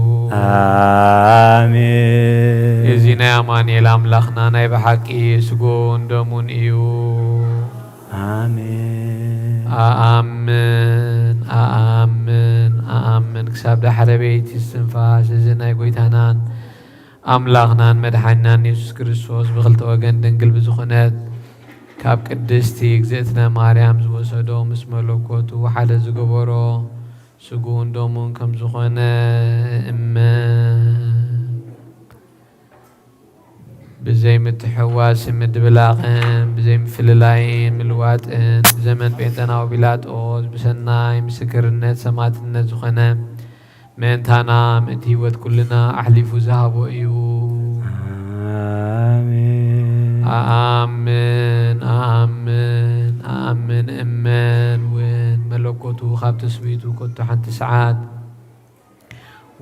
ኣሜን። እዚ ናይ ኣማኑኤል ኣምላኽና ናይ ብሓቂ ስግኡን ደሙን እዩ። ኣሜን። ኣኣምን፣ ኣኣምን፣ ኣኣምን። ክሳብ ዳሕረ በይቲ እስትንፋስ እዚ ናይ ጎይታናን ኣምላኽናን መድሓኒናን የሱስ ክርስቶስ ብኽልተ ወገን ድንግል ብዝኾነት ካብ ቅድስቲ እግዝእትነ ማርያም ዝወሰዶ ምስ መለኮቱ ሓደ ዝገበሮ ስግኡን ደሙን ከም ዝኾነ እመን። ብዘይ ምትሕዋስ ምድብላቕን ብዘይ ምፍልላይን ምልዋጥን ብዘመን ጴንጠናዊ ጲላጦስ ብሰናይ ምስክርነት ሰማዕትነት ዝኾነ ምእንታና ምእንቲ ህይወት ኩልና ኣሕሊፉ ዝሃቦ እዩ። ኣሜን። ኣኣምን፣ ኣኣምን፣ ኣኣምን እመን እውን መለኮቱ ካብ ትስብእቱ ከቶ ሓንቲ ሰዓት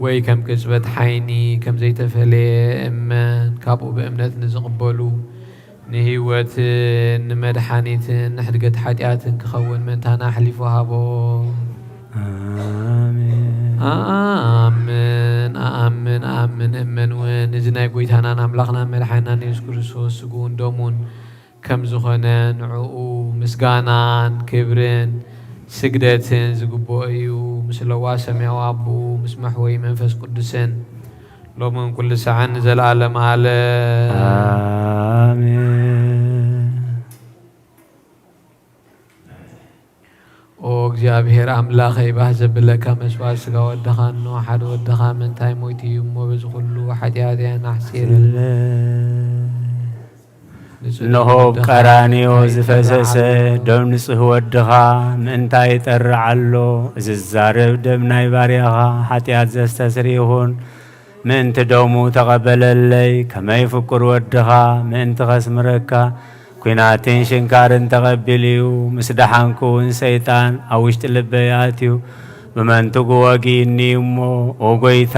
ወይ ከም ቅጽበት ዓይኒ ከም ዘይተፈልየ እመን። ካብኡ ብእምነት ንዝቕበሉ ንህይወትን ንመድሓኒትን ንሕድገት ሓጢኣትን ክኸውን ምእንታና ኣሕሊፉ ሃቦ። ኣሜን። ኣኣምን፣ ኣኣምን፣ ኣኣምን እመን እውን እዚ ናይ ጎይታናን ኣምላኽናን መድሓኒናን የሱስ ክርስቶስ ስግኡን ደሙን ከም ዝኾነ ንዕኡ ምስጋናን ክብርን ስግደትን ዝግብኦ እዩ። ምስ ለዋ ሰማያዊ ኣቦኡ ምስ መሕወዪ መንፈስ ቅዱስን ሎምን ኩሉ ሰዓን ንዘለኣለም ኣለ። ኣሜን። ኦ እግዚኣብሔር ኣምላኸይ፣ ባህ ዘብለካ መስዋዕት ስጋ ወድኻ እኖ፣ ሓደ ወድኻ ምእንታይ ሞይቱ እዩ እሞ፣ በዚ ኩሉ ሓጢኣተይ ኣናሕስየለይ። ንጹህ እነሆ ደም ወድኻ ቀራንዮ ምእንታይ ዝፈሰሰ ይጠርዕ ኣሎ። ደም ንጹህ ወድኻ ምእንታይ ይጠርዕ ኣሎ። እዚ ዝዛረብ ደም ናይ ባርያኻ ሓጢኣት ዘስተስሪ ይኹን። ምእንቲ ደሙ ተቐበለለይ፣ ከመይ ፍቁር ወድኻ ምእንቲ ኸስምረካ ኲናትን ሽንካርን ተቐቢሉ እዩ። ምስ ደሓንኩ እውን ሰይጣን ኣብ ውሽጢ ልበይ ኣትዩ ብመንትጉ ወጊእኒ እዩ እሞ፣ ኦ ጐይታ፣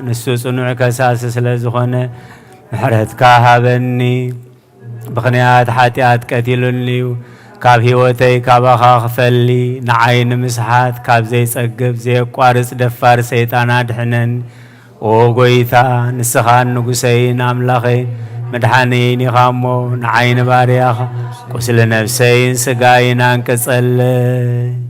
ንሱ ጽኑዕ ከሳሲ ስለ ዝኾነ ምሕረትካ ሃበኒ። ምኽንያት ሓጢኣት ቀቲሉኒ እዩ። ካብ ህይወተይ ካባኻ ክፈሊ፣ ንዓይ ንምስሓት ካብ ዘይጸግብ ዘየቋርጽ ደፋር ሰይጣን ኣድሕነኒ። ኦ ጐይታ፣ ንስኻን ንጉሰይን ኣምላኸይን መድሓኒይን ኢኻ እሞ፣ ንዓይ ንባርያኻ ቁስሊ ነፍሰይን ስጋይን ኣንቅጸለይ።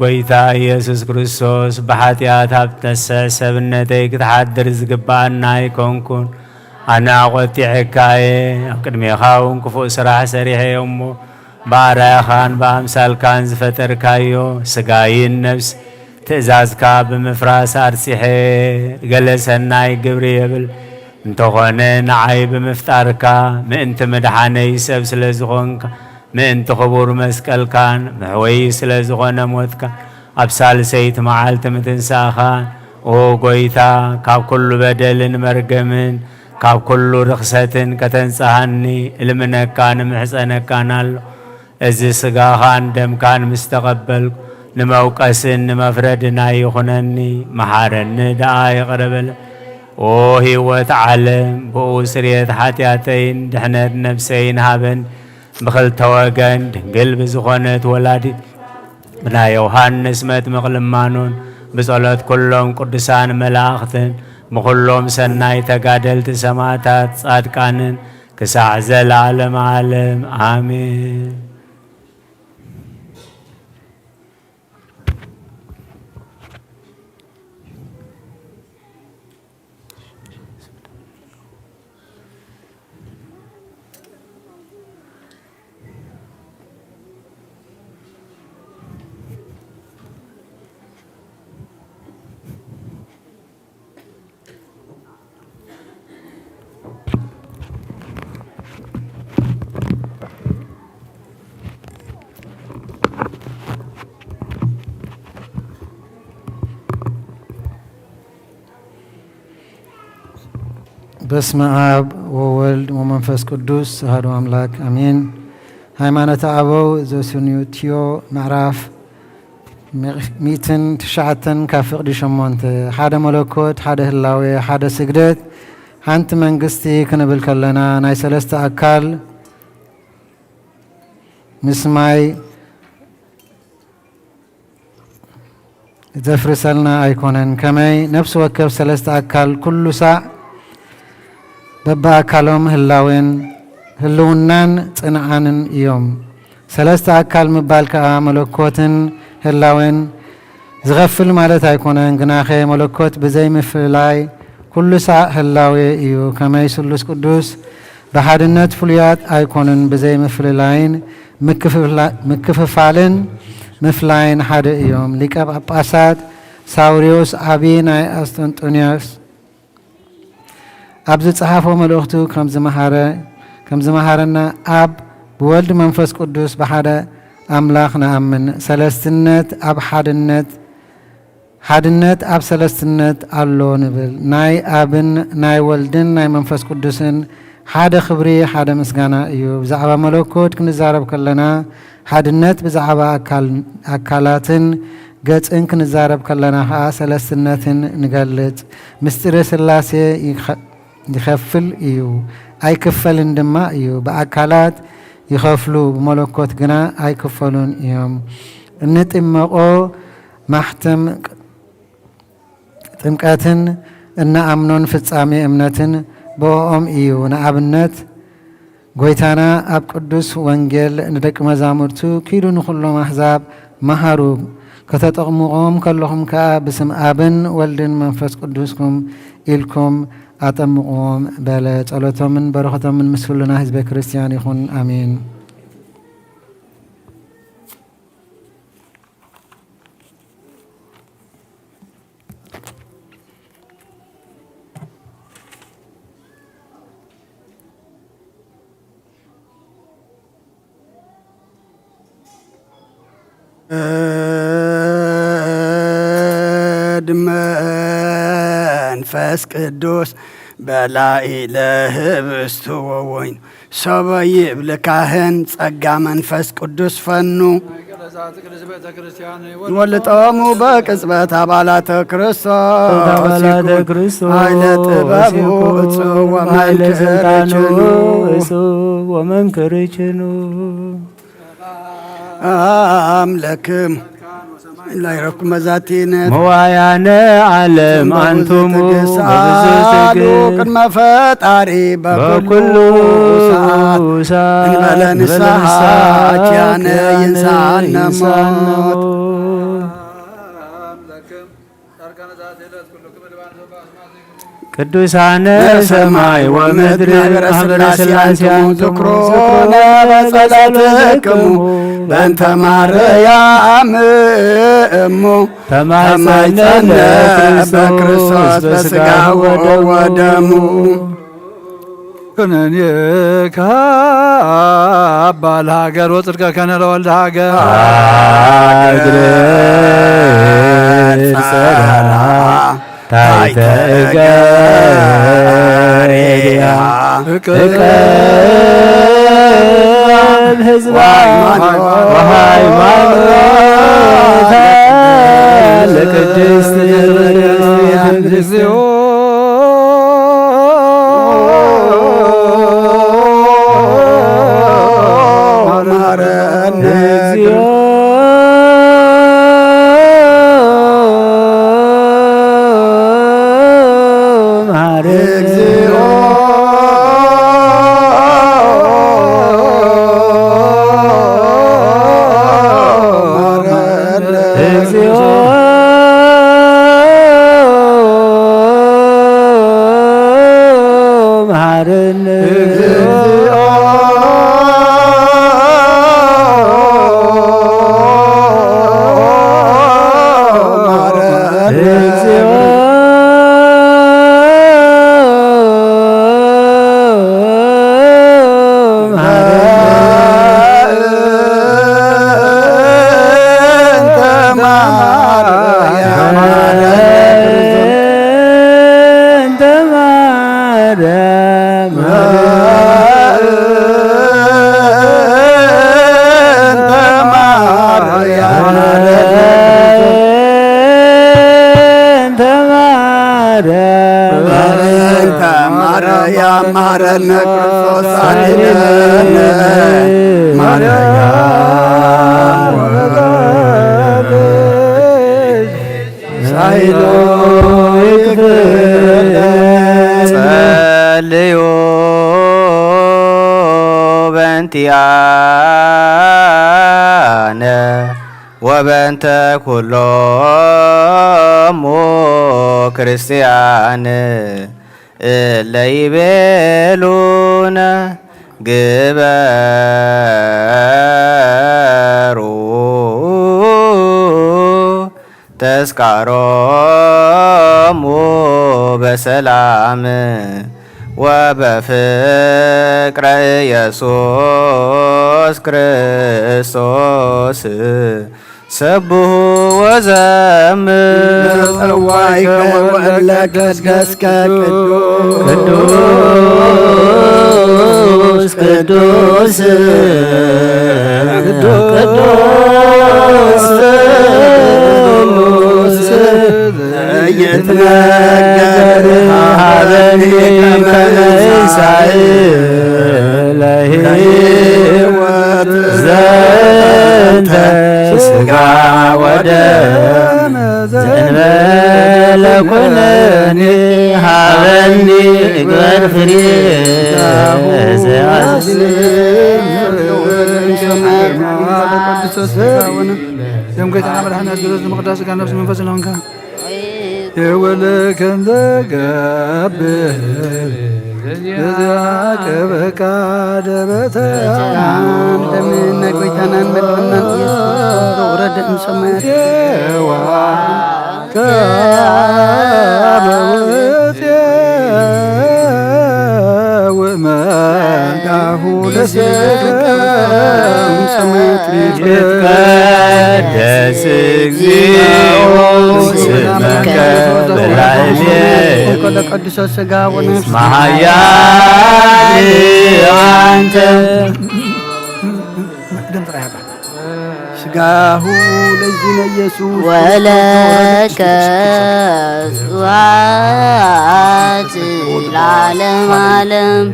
ጎይታ ኢየሱስ ክርስቶስ፣ ብሓጢኣት ኣብ ተስዕ ሰብነተይ ክትሓድር ዝግብኣና ኣይኮንኩን። ኣነ ኣቖጢዐካ እየ፣ ኣብ ቅድሜኻ እውን ክፉእ ስራሕ ሰሪሐ እየ እሞ፣ ብኣርኣያኻን ብኣምሳልካን ዝፈጠርካዮ ስጋይን ነፍስ ትእዛዝካ ብምፍራስ ኣርሲሐ፣ ገለ ሰናይ ግብሪ የብል። እንተኾነ ንዓይ ብምፍጣርካ፣ ምእንቲ ምድሓነይ ሰብ ስለ ዝኾንካ፣ ምእንቲ ክቡር መስቀልካን መሕወዪ ስለ ዝኾነ ሞትካ፣ ኣብ ሳልሰይቲ መዓልቲ ምትንሳእኻን፣ ኦ ጎይታ፣ ካብ ኩሉ በደልን መርገምን ካብ ኩሉ ርኽሰትን ከተንጽሃኒ እልምነካን እምሕጸነካን ኣሎ። እዚ ስጋኻን ደምካን ምስ ተቐበልኩ፣ ንመውቀስን ንመፍረድን ኣይኹነኒ፣ መሓረኒ ደኣ ይቕረ በለ። ኦ ህይወት ዓለም፣ ብኡ ስርየት ሓጢኣተይን ድሕነት ነፍሰይን ሃበን። ብኽልተ ወገን ድንግል ብዝኾነት ወላዲት ብናይ ዮሃንስ መጥምቕ ልማኖን ብጸሎት ኩሎም ቅዱሳን መላእኽትን ብኹሎም ሰናይ ተጋደልቲ ሰማዕታት ጻድቃንን ክሳዕ ዘለዓለም ዓለም ኣሜን። በስመ አብ ወወልድ ወመንፈስ ቅዱስ አሐዱ አምላክ አሜን። ሃይማኖተ አበው ዘሱኒዮትዮ ምዕራፍ ሚእትን ትሽዓተን ካብ ፍቕዲ ሸሞንተ። ሓደ መለኮት፣ ሓደ ህላዌ፣ ሓደ ስግደት፣ ሓንቲ መንግስቲ ክንብል ከለና ናይ ሰለስተ ኣካል ምስ ማይ ዘፍርሰልና ኣይኮነን። ከመይ ነፍሲ ወከፍ ሰለስተ ኣካል ኩሉ ሳዕ በብኣካሎም ህላዌን ህልውናን ጽንዓንን እዮም። ሰለስተ ኣካል ምባል ከኣ መለኮትን ህላዌን ዝኸፍል ማለት ኣይኮነን። ግናኸ መለኮት ብዘይ ምፍልላይ ኩሉ ሳዕ ህላዌ እዩ። ከመይ ስሉስ ቅዱስ ብሓድነት ፍሉያት ኣይኮኑን፣ ብዘይ ምፍልላይን ምክፍላ-፣ ምክፍፋልን ምፍላይን ሓደ እዮም። ሊቀ ጳጳሳት ሳውሪዮስ ዓቢ ናይ ኣስጠንጦንዮስ ኣብ ዝጸሓፎ መልእኽቱ ከም ዝመሃረ-፣ ከም ዝመሃረና፣ ኣብ ብወልድ መንፈስ ቅዱስ ብሓደ ኣምላኽ ንኣምን፣ ሰለስትነት ኣብ ሓድነት፣ ሓድነት ኣብ ሰለስትነት ኣሎ ንብል። ናይ ኣብን ናይ ወልድን ናይ መንፈስ ቅዱስን ሓደ ክብሪ፣ ሓደ ምስጋና እዩ። ብዛዕባ መለኮት ክንዛረብ ከለና ሓድነት፣ ብዛዕባ ኣካል-፣ ኣካላትን ገጽን ክንዛረብ ከለና ኸኣ ሰለስትነትን ንገልጽ። ምስጢረ ሥላሴ ይኸ-፣ ይኸፍል እዩ፣ ኣይክፈልን ድማ እዩ። ብኣካላት ይኸፍሉ፣ ብመለኮት ግና ኣይክፈሉን እዮም። እንጥመቖ ማሕተም ጥምቀትን እንኣምኖን ፍጻሜ እምነትን ብእኦም እዩ። ንኣብነት፣ ጐይታና ኣብ ቅዱስ ወንጌል ንደቂ መዛሙርቱ፣ "ኪዱ ንኹሎም ኣሕዛብ መሃሩ፣ ከተጠምቕዎም ከለኹም ከኣ ብስም ኣብን ወልድን መንፈስ ቅዱስኩም ኢልኩም ኣጠምቕዎም" በለ። ጸሎቶምን በረኸቶምን ምስ ኩልና ህዝበ ክርስቲያን ይኹን። ኣሜን። ወወልድ መንፈስ ቅዱስ በላዒ ለህብስቱ ወወይኑ። ሶበ ይብል ካህን ጸጋ መንፈስ ቅዱስ ፈኑ። ወልጦሙ በቅጽበት አባላተ ክርስቶስ አባላተ ይኩን። ክርስቶስ ኃይለ ጥበቡ ይኩን። እጹብ ኃይለ ወመንክር ስልጣኑ ችኑ። እጹብ ወመንክር ችኑ። አምለክም ላይረኩም መዛቲነ መዋያነ ዓለም አንቱሙ ትግስ በብዙ አሉ ትግስ ቅድመ ፈጣሪ በኩሉ በኩሉ ሰዓት ሰዓት እንበለ እንበለ ንስሐ ንስሐ ኪያነ ኪያነ ይንሳነ ይንሳነ ሞት። ሞት። ቅዱሳነ ሰማይ ወምድር ማህበረ ስላሴ አንትሙ ዝክሩነ በጸሎትክሙ በእንተ ማርያም እሙ ተማይጸነ በክርስቶስ በስጋ ወደሙ። ኩነኔ ካባ ለሀገር ወጽድቀ ከነ ለወልደ ሀገር። ሀገር ጸራ ታይተ እገሪሃ እቅብ ህዝባ ወሃይማኖታ ለቅድስት ቤተክርስቲያን እግዚኦ ማረነ። እግዚኦ መሐረነ። እግዚኦ መሐረነ። እግዚኦ መሐረነ። እግዚኦ መሐረነ። እግዚኦ መሐረነ። በእንተ ማርያም መሐረነ ክርስቶስ አድነነ። ማርያም ወለደች ሳይሎ ይክፍል ጸልዩ በእንቲአነ ወበእንተ ኩሎሙ ክርስቲያን እለ ይቤሉነ ግበሩ ተስካሮሙ በሰላም ወበፍቅረ ኢየሱስ ክርስቶስ ሰብሑ ወዘምር። ጸዋይከ ወእለ ቀደስከ ቅዱስ ቅዱስ ቅዱስ ይትነገር ሀበኒ ከመ ይሳይ ለሕይወት ዘንተ ስጋ ወደም ዘእንበለ ኩነኔ ሀበኒ እግበር ፍሬ ዘያስብ። ደም ጌታና መድኃኒዓለም ቅዱስ ምቅዳስ ሥጋ ነፍስ መንፈስ ለሆንካ የወለ ከንዘገብር እዚአከ በቃ ደበተ ደምን ናይ ጎይታናን መድሓናን ኢየሱስ ክርስቶስ ዘውረደ እምሰማያት ዋ ከበውት ወመንዳሁ ለስብከ እምሰማያት ይትቀደስ እግዚኦ ስምከ በላዕሌ ለቅዱስ ሥጋ ወነፍስ መሃያል አንተ። ስጋሁ ለዚነ ኢየሱስ ወለከ ስብሐት ለዓለመ ዓለም።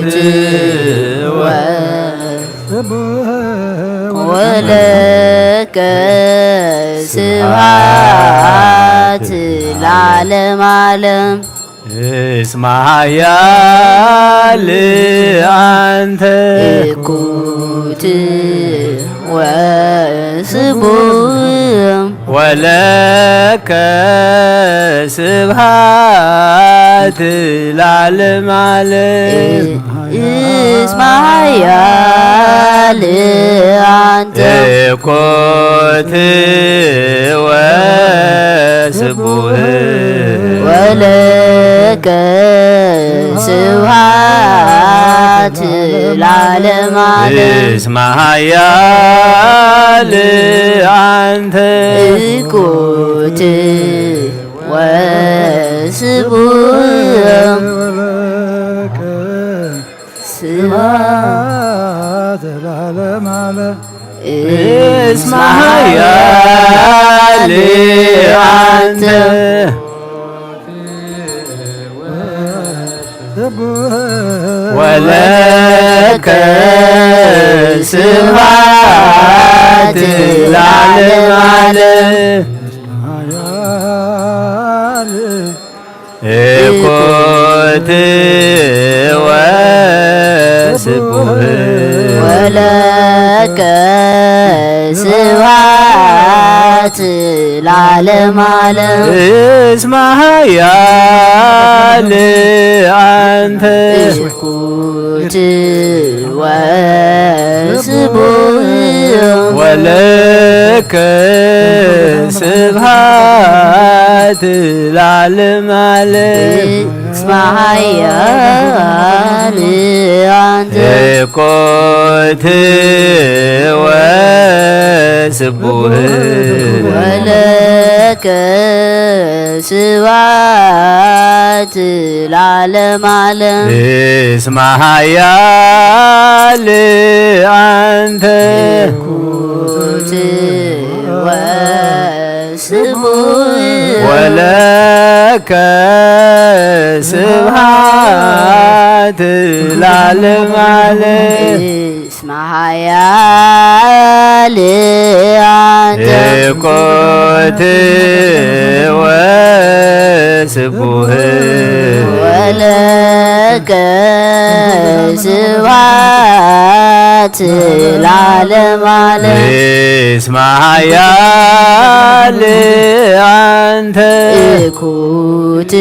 ኢኮትወ ወለከ ስብሐት ለዓለመ ዓለም። እስመ ኃያል አንተ እኩት ወስቡህ ወለከ ስብሐት ለዓለመ ዓለም። እስመ ኃያል አንተ እኩት ወስቡህ ወለከ ስብሐት ለዓለመ ዓለም። እስመ ኃያል አንተ እኩት ወስቡህ ወለከ ስብሐት ለዓለመ ዓለም። እስመ ኃያል አንተ ወለከ ስብሐት ለዓለመ ዓለም። እኩት ወስቡህ ወለከ ስብሐት ለዓለመ ዓለም። እስመ ኃያል አንተ እኩት ወስቡህ ወለከ ስብሐት ለዓለመ ዓለም። እስመ ኃያል አንተ እኩት ወስቡህ ወለከ ስብሐት ለዓለመ ዓለም። እስመ ኃያል አንተ እኩት ወስቡህ ወለከ ስብሐት ለዓለመ ዓለም። እስመ ኃያል አንተ እኩት ወስቡህ ወለከ ስብሐት ለዓለመ ዓለም። እስመ ኃያል አንተ እኩት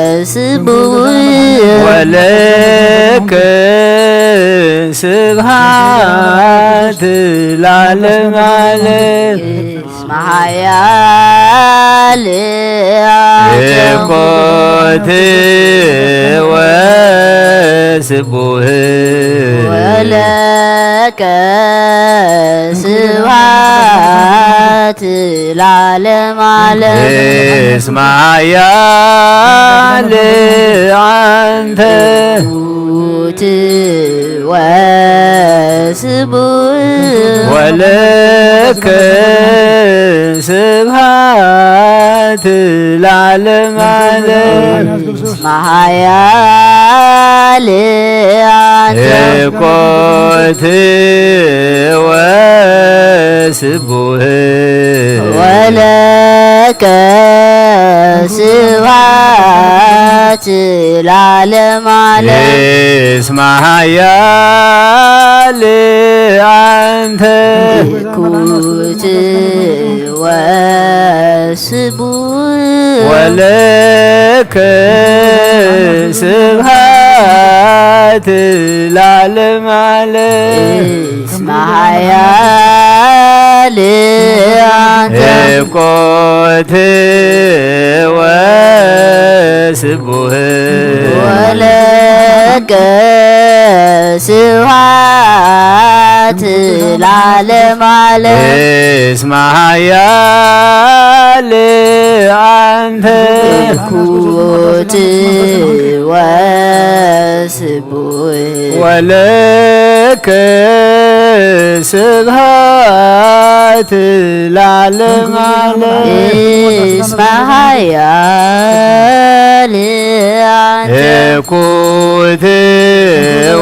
ወስቡህ ወለከ ስብሐት ለዓለመ ዓለም። እስመ ኃያል አንተ እኩት ወስቡህ ወለከ ስብሐት ለዓለመ ዓለም። እስመ ኃያል አንተ እኩት ወስቡህ ወለከ ስብሐት ለዓለመ ዓለም። እስመ ኃያል አንተ እኩት ወስቡህ ወለከ ስብሐት ለዓለመ ዓለም። እስመ ኃያል አንተ እኩት ወስቡህ ወለከ ስብሐት ለዓለመ ዓለም። እስመ ኃያል አንተ እኩት ወስቡህ ወለከ ስብሐት ለዓለመ ዓለም። እስመ ኃያል አንተ እኩት ወስቡህ ወለከ ስብሐት ለዓለመ ዓለም። እስመ ኃያል አንተ እኩት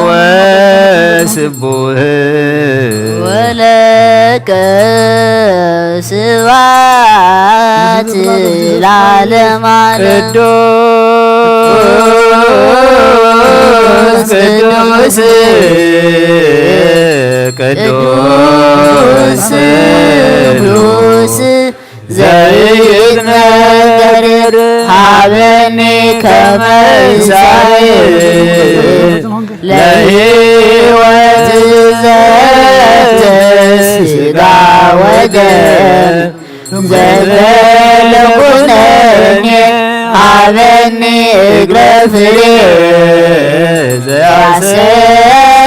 ወስቡህ ወለከ ስብሐት ዓለም ዓለም። ቅዱስ ቅዱስ ቅዱስ ቅዱስ ዘይትነገር ሃበኒ ከመ እሳይ ለሕይወት ዘተ ስጋ ወደም ዘበለ ኩነኒ ሃበኒ እግረ ፍሬ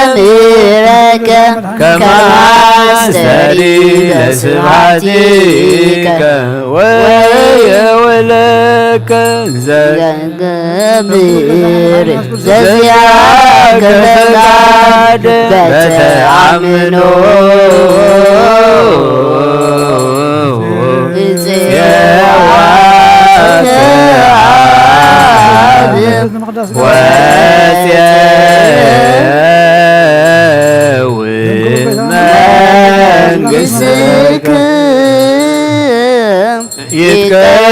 ዘያሰምረከ ከማስተሪ ለስብሐቲከ ወየውለከ ዘገብር ዘዚአከ ፈቃድ በተአምኖ መንግሥትከ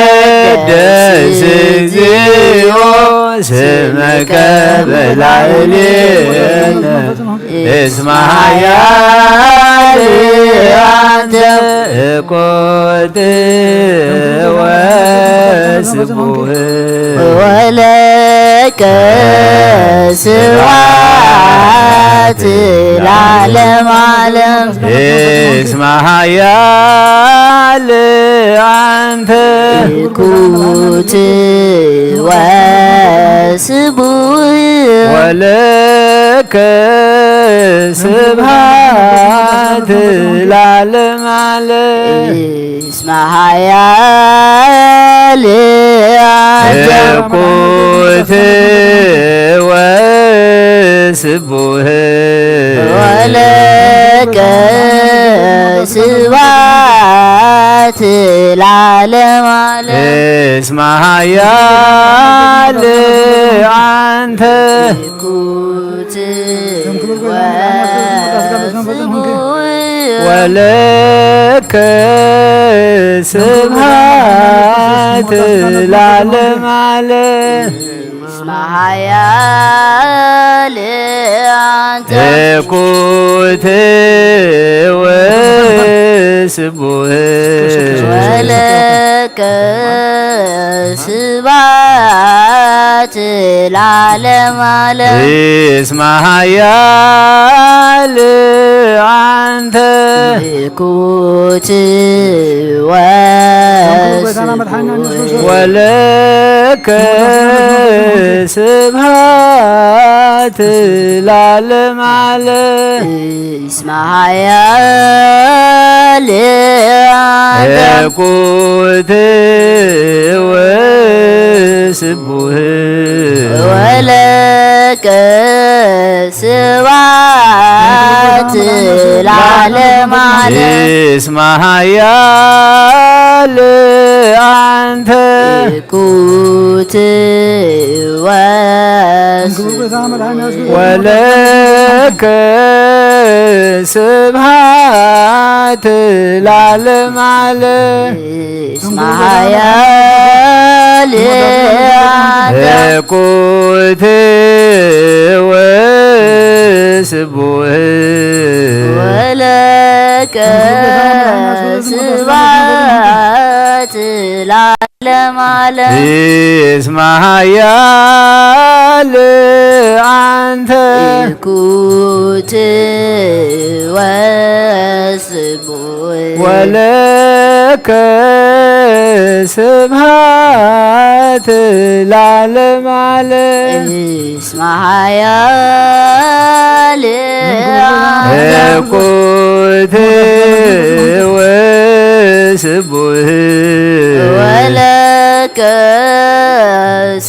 ይትቀደስ እግዚኦ ስምከ በላዕሌነ እስመ ኃያል አንተ እኮት ወስቡህ ወለከ ስብሐት ለዓለመ ዓለም። እስመ ኃያል አንተ ኩት ወስቡህ ወለከ ስብሐት ለዓለመ ዓለም። እስመ ኃያል አንተ ኩት ወስቡህ ወለከ ስብሐት ለዓለመ ዓለም። እስመ ኃያል አንተ ኩት ወስቡህ ወለከ ስብሐት ለዓለመ ዓለም። እስመ ኃያል አንተ ኩት ወስቡህ ወለከ ስብሐት ለዓለመ ዓለም። እስመ ኃያል አንተ ኩት ወስቡህ ወለከ ስብሐት ለዓለመ ዓለም። እስመ ኃያል አንተ ኩት ወስቡህ ወለከ ስብሐት ለዓለመ ዓለም። እስመ ኃያል አንተ ኩት ወስቡህ ወለከ ስብሐት ለዓለመ ዓለም። እስመ ኃያል አንተ ኩት ወስቡህ ወለከ ስብሐት ለዓለመ ዓለም። እስመ ኃያል አንተ ኩት ወስቡህ ወለከ ስብሐት ለዓለመ ዓለም። እስመ ኃያል ኩት ወስቡህ ወለከ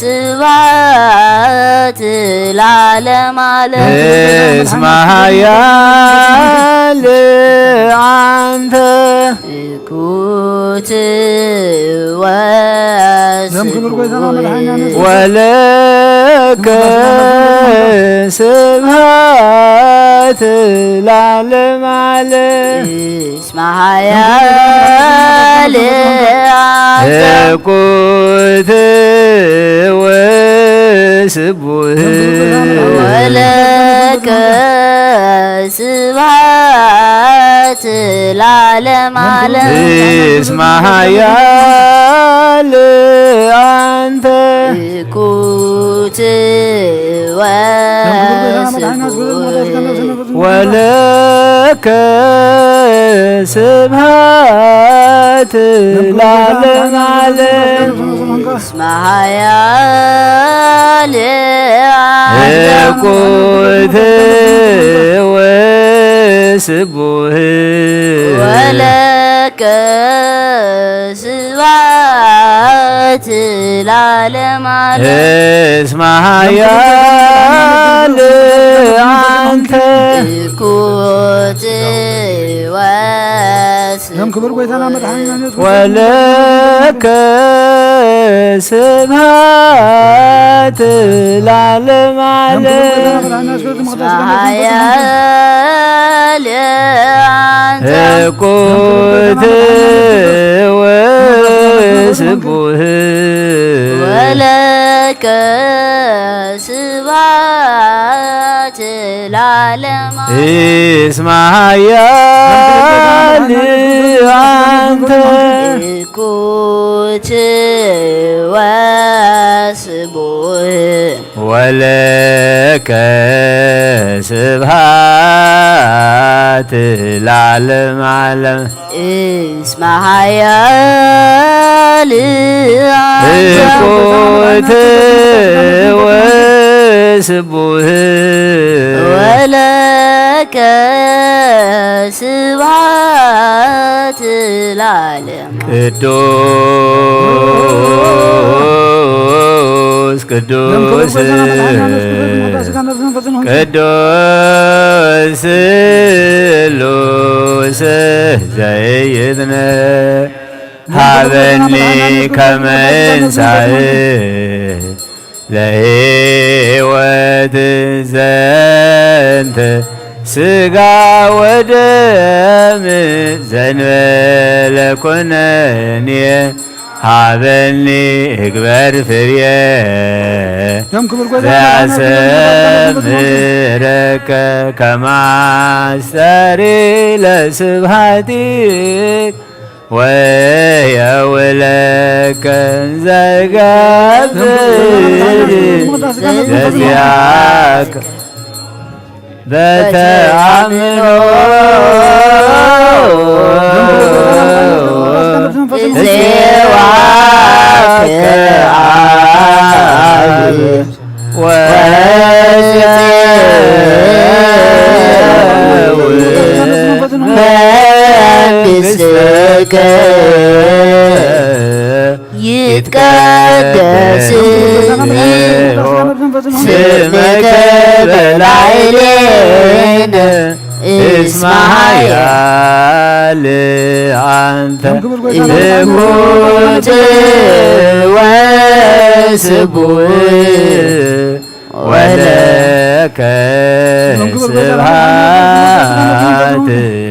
ስብሐት ለዓለመ ዓለም። እስመ ኃያል አንተ ኩት ወስቡህ ወለከ ስብሐት ለዓለመ ዓለም። እስመ ኃያል አንተ። እኩት ወስቡህ። ወለከ ስብሐት ለዓለመ ዓለም። እስመ ኃያል አንተ። እኩት ወስቡህ። ወለከ ስብሐት ለዓለመ ዓለም። እስመ ኃያል አንተ። እኩት ወስቡህ። ወለከ ስብሐት ለዓለመ ዓለም። እስመ ኃያል አንተ። እኩት ወስ ደም ክቡር ጎይታና መድኃኒና ኢየሱስ ክርስቶስ። ወለከ ስብሐት ለዓለመ ዓለም። ደም ክቡር ጎይታና መድኃኒና ኢየሱስ ክርስቶስ። እስመ ኃያል አንተ። እኩት ወስቡህ። ወለከ ስብሐት ለዓለመ። እስመ ኃያል አንተ። እኩት ወስቡህ። ወለከ ስብሐት ለዓለመ ዓለም። እስመ ኃያል አንተ። እኩት ወስቡህ። ወለከ ስብሐት ለዓለም። ቅዱስ ቅዱስ ቅዱስ ስሉስ ዘይትነ ሃበኒ ከመ እንሳእ ለሕይወት ዘንተ ሥጋ ወደም ዘንበለ ኩነኔ ሃበኒ እግበር ፍርየ ደም ክብር ጎይታ ዘያሰምረከ ከማስተሪ ለስብሐቲ ወየውለከ ዘይገብር ዘዚአከ በተአምኖ እዜዋከ አብ ወፀው መንግሥትከ ይትቀደስ ስምከ በላዕሌነ እስመ ኃያል አንተ ትኩት ወስቡህ ወለከ ስብሐት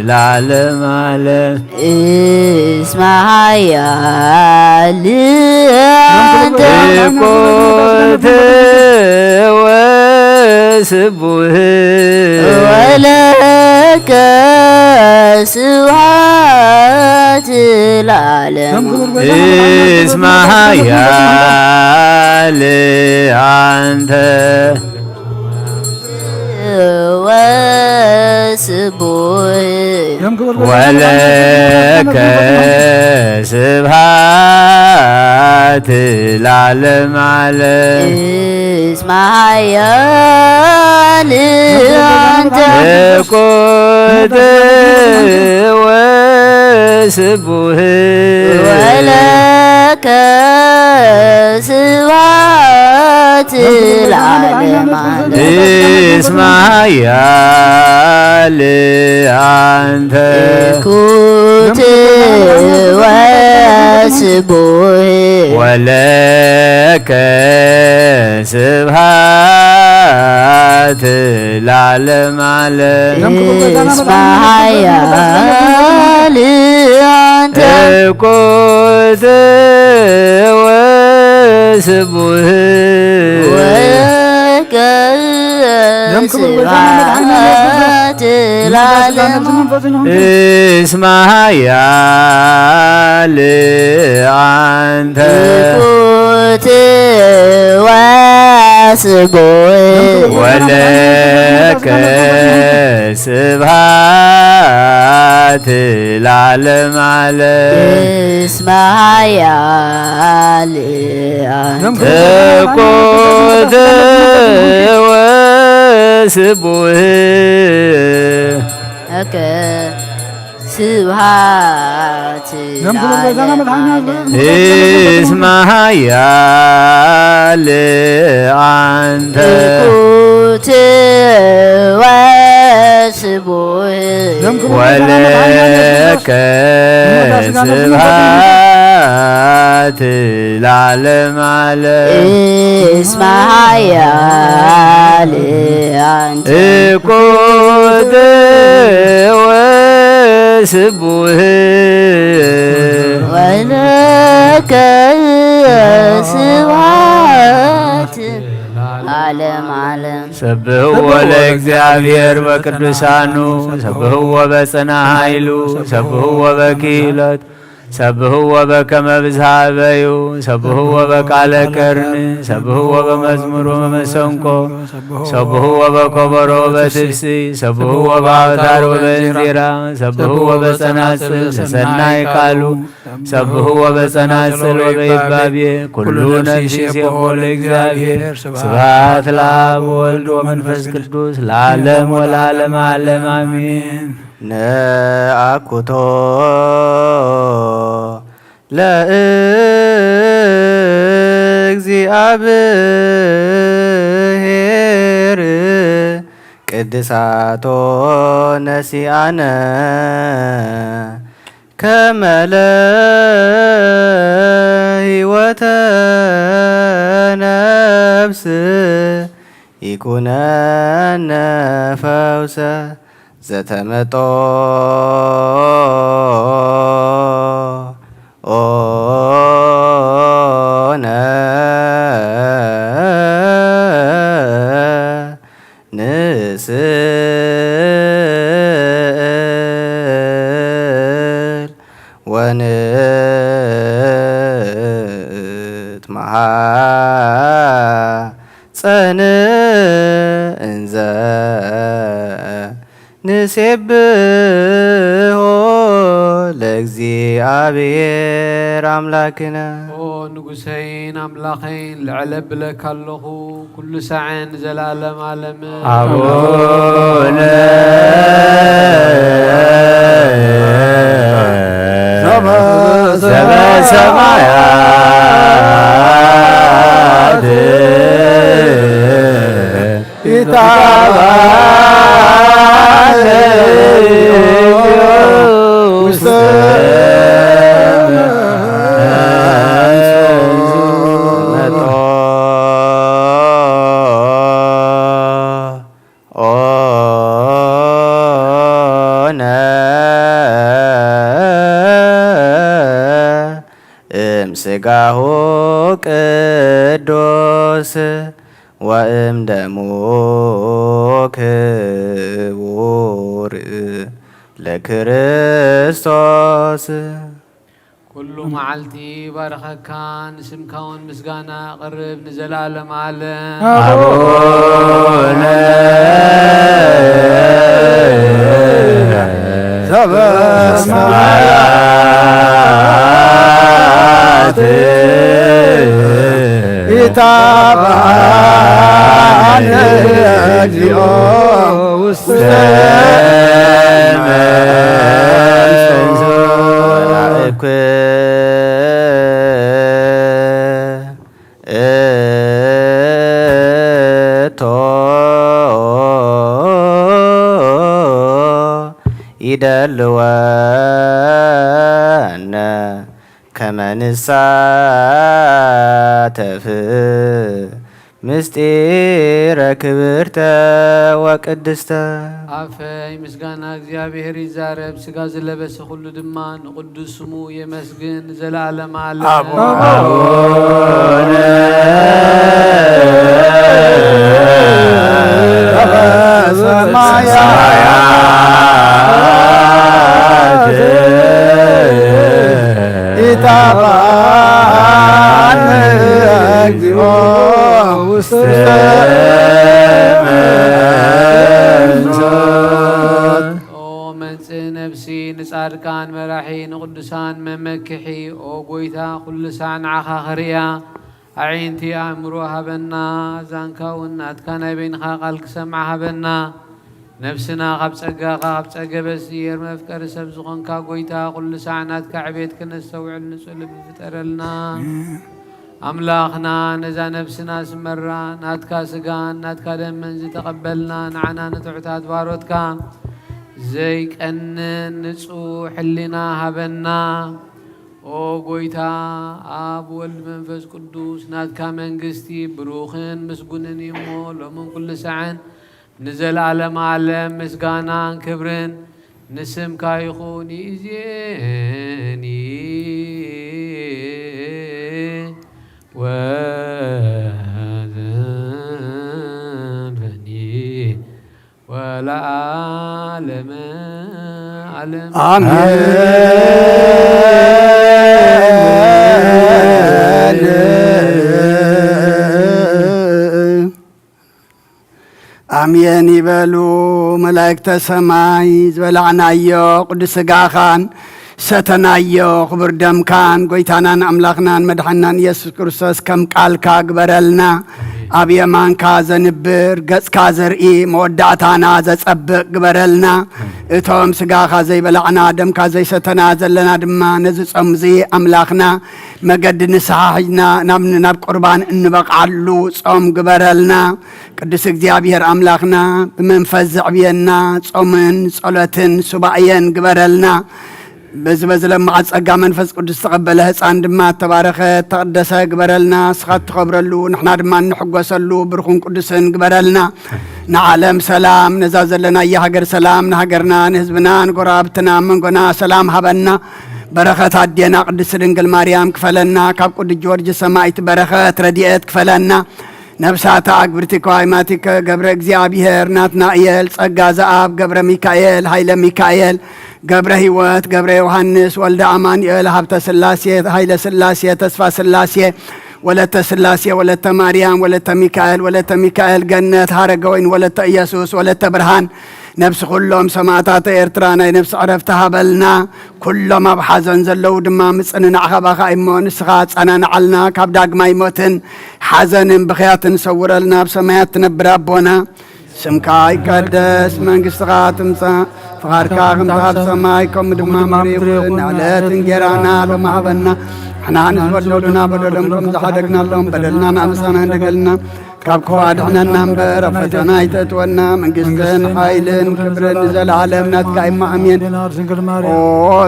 ለዓለመ ዓለም። እስመ ኃያል አንተ ትኩት ወስቡህ ወለከ ስብሐት ለዓለም። እስመ ኃያል አንተ ወስቡህ ወለከ ስብሐት ለዓለመ ዓለም። እስመ ኃያል አንተ ትኩት ወስቡህ ወለከ ስብሐት ለዓለመ ዓለም። እስመ ኃያል አንተ ትኩት ወስቡህ ወለከ ስብሐት ለዓለመ ዓለም። እስመ ኃያል አንተ ትኩት ወስቡህ ወከ ስብሐት ለዓለሙ። እስመ ኃያል አንተ ትኩት ወስቡህ ወለከ ስብሐት ለዓለመ ዓለም። እስመ ኃያል አንተ ትኩት ወስቡህ ለከ ስብሐት ለዓለመ ዓለም። እስመ ኃያል አንተ ትኩት ወስቡህ ወለከ ስብሐት ለዓለመ ዓለም። እስመ ኃያል አንተ ትኩት ወስቡህ ወለከ ስብሐት ለዓለመ ዓለም። ሰብሕዎ ለእግዚአብሔር በቅዱሳኑ፣ ሰብሕዎ በጽና ኃይሉ፣ ሰብሕዎ በክህሎቱ፣ ሰብሕዎ በከመ ብዝሃ በዩ፣ ሰብሕዎ በቃለ ቀርኒ፣ ሰብሕዎ በመዝሙር ወበመሰንቆ፣ ሰብሕዎ በኮበሮ ወበትፍሲ፣ ሰብሕዎ በአውታር ወበእንዚራ፣ ሰብሕዎ በጸናጽል ለሰናይ ቃሉ፣ ሰብሕዎ በጸናጽል ወበይባቤ፣ ኩሉ ነፍስ ይሴብሖ ለእግዚአብሔር። ስብሐት ለአብ ወወልድ ወመንፈስ ቅዱስ ለዓለም ወለዓለመ ዓለም አሜን። ነአኩቶ ለእግዚአብሔር ቅድሳቶ ነሲአነ ከመ ለህይወተ ነፍስ ይኩነነ ፈውሰ ዘተመጦ ኦነ ንስእል ወንትመሃጸን እንዘ ንሴብሖ ለእግዚአብሔር አምላክነ። ኦ ንጉሰይን ኣምላኸይን፣ ልዕል ኣብለካ ኣለኹ፣ ኩሉ ሳዕን ዘላለም ዓለም። አቡነ ዘበሰማያት ይትባረክ ውስተ መጦ ኦነ እም ስጋሁ ቅዱስ ወእም ደሙ ክቡር ለክርስቶስ። ኩሉ መዓልቲ ባረኸካ፣ ንስምካ እውን ምስጋና ኣቕርብ ንዘለኣለም ዓለም። አቡነ ዘበሰማያት ይትባረክ እግዚኦ ውስተ መንሱት። እቶ ይደልወነ ከመ ንሳተፍ ምስጢረ ክብርተ ወቅድስተ። ኣፈይ ምስጋና እግዚኣብሔር ይዛረብ፣ ስጋ ዝለበሰ ኩሉ ድማ ንቅዱስ ስሙ የመስግን ንዘለዓለም ዓለም። ኣቡነ ሰማያት ኢታብአነ እግዚኦ ውስተ ኦ መንጽእ ነፍሲ ንጻድቃን መራሒ ንቅዱሳን መመክሒ ኦ ጎይታ ኩሉ ሳዕ ንዓኻ ክርእያ ኣዒንቲ ኣእምሮ ሃበና። ዛንካ እውን ናትካ ናይ በይንኻ ቃል ክሰምዓ ሃበና። ነፍስና ካብ ጸጋኻ ካብ ጸገበ ስየር መፍቀሪ ሰብ ዝኾንካ ጎይታ ኩሉ ሳዕ ናትካ ዕቤት ክነስተውዕል ንጹህ ልቢ ፍጠረልና። ኣምላኽና ነዛ ነፍስና ስመራ ናትካ ስጋን ናትካ ደምን ዝተቐበልና ንዓና ንትሑታት ባሮትካ ዘይቀንን ንጹህ ሕሊና ሃበና። ኦ ጎይታ ኣብ ወልድ መንፈስ ቅዱስ ናትካ መንግስቲ ብሩኽን ምስጉንን እዩ እሞ ሎምን ኩሉ ሳዕን ንዘለዓለም ዓለም ምስጋናን ክብርን ንስምካ ይኹን። ይእዜኒ ወዘልፈኒ ወለዓለመ ዓለም። ኣሜን። ኣሜን ይበሉ መላእክተ ሰማይ። ዝበላዕናዮ ቅዱስ ሥጋኻን ሰተናዮ ክቡር ደምካን ጎይታናን ኣምላኽናን መድሓናን ኢየሱስ ክርስቶስ ከም ቃልካ ግበረልና። ኣብ የማንካ ዘንብር ገጽካ ዘርኢ መወዳእታና ዘጸብቕ ግበረልና። እቶም ሥጋኻ ዘይበላዕና ደምካ ዘይሰተና ዘለና ድማ ነዚ ጾም እዚ ኣምላኽና መገዲ ንስሓ ሒዝና ናብ ናብ ቁርባን እንበቕዓሉ ጾም ግበረልና። ቅዱስ እግዚኣብሔር ኣምላኽና ብመንፈስ ዘዕብየና ጾምን ጸሎትን ሱባኤን ግበረልና። በዚ በዚ ለማዓት ጸጋ መንፈስ ቅዱስ ዝተቐበለ ህፃን ድማ እተባረኸ እተቐደሰ ግበረልና። ንስኻ እትኸብረሉ ንሕና ድማ እንሕጎሰሉ ብሩኽን ቅዱስን ግበረልና። ንዓለም ሰላም፣ ነዛ ዘለናያ ሃገር ሰላም፣ ንሃገርና ንህዝብና ንጎረባብትና ኣብ መንጎና ሰላም ሃበና። በረኸት ኣዴና ቅድስት ድንግል ማርያም ክፈለና። ካብ ቅዱስ ጊዮርጊስ ሰማዕት በረኸት ረድኤት ክፈለና። ነብሳተ ኣግብርቲ ከዋይማቲከ ገብረ እግዚኣብሔር ናትናኤል ጸጋ ዘኣብ ገብረ ሚካኤል ሃይለ ሚካኤል ገብረ ህይወት ገብረ ዮሃንስ ወልደ ኣማኑኤል ሃብተ ስላሴ ሃይለ ስላሴ ተስፋ ስላሴ ወለተ ስላሴ ወለተ ማርያም ወለተ ሚካኤል ወለተ ሚካኤል ገነት ሃረገወይን ወለተ ኢየሱስ ወለተ ብርሃን ነብሲ ኩሎም ሰማእታተ ኤርትራ ናይ ነብሲ ዕረፍቲ ሃበልና። ኩሎም ኣብ ሓዘን ዘለዉ ድማ ምጽንናዕ ካባኻ እሞ ንስኻ ኣጸናንዓልና። ካብ ዳግማይ ሞትን ሓዘንን ብኽያትን ሰውረልና። ኣብ ሰማያት ትነብር ኣቦና ስምካ ይቀደስ፣ መንግስትኻ ትምጻእ፣ ፍቓድካ ከምቲ ኣብ ሰማይ ከምኡ ድማ ኣብ ምድሪ ይኹን። ንዕለት እንጌራና ሎሚ ሃበና። ንሕና ንዝበደሉና በደሎም ከም ዝሓደግናሎም በደልና ንኣምሳና እንደገልና ካብ ክፉእ ኣድሕነና እምበር ኣብ ፈተና ኣይተእትወና። መንግስትን ሓይልን ክብርን ንዘለዓለም ናትካ እዩ። ኣሜን። ኦ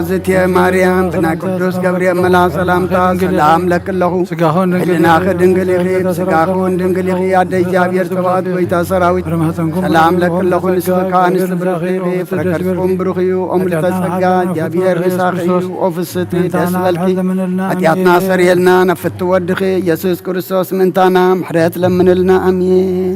ዝቴ ማርያም ብናይ ቅዱስ ገብርኤል መልኣኽ ሰላምታ ሰላም ለኪ ኣለኹ። ሕልናኺ ድንግል ኢኺ፣ ስጋኺ እውን ድንግል ኢኺ። ኣደ እግዚኣብሔር ጸባኦት ጎይታ ሰራዊት ሰላም ለኪ ኣለኹ። ንስኺ ከኣ ኣንስቲ ብሩኽ ኢኺ፣ ፍረ ከርስኹም ብሩኽ እዩ። ኦ ምልዕተ ጸጋ እግዚኣብሔር ምሳኺ እዩ። ኦ ፍስቲ ደስ በልኪ። ሓጢኣትና ሰርየልና፣ ናብ ፍቲ ወድኺ ኢየሱስ ክርስቶስ ምእንታና ምሕረት ለምንልና። ኣሜን።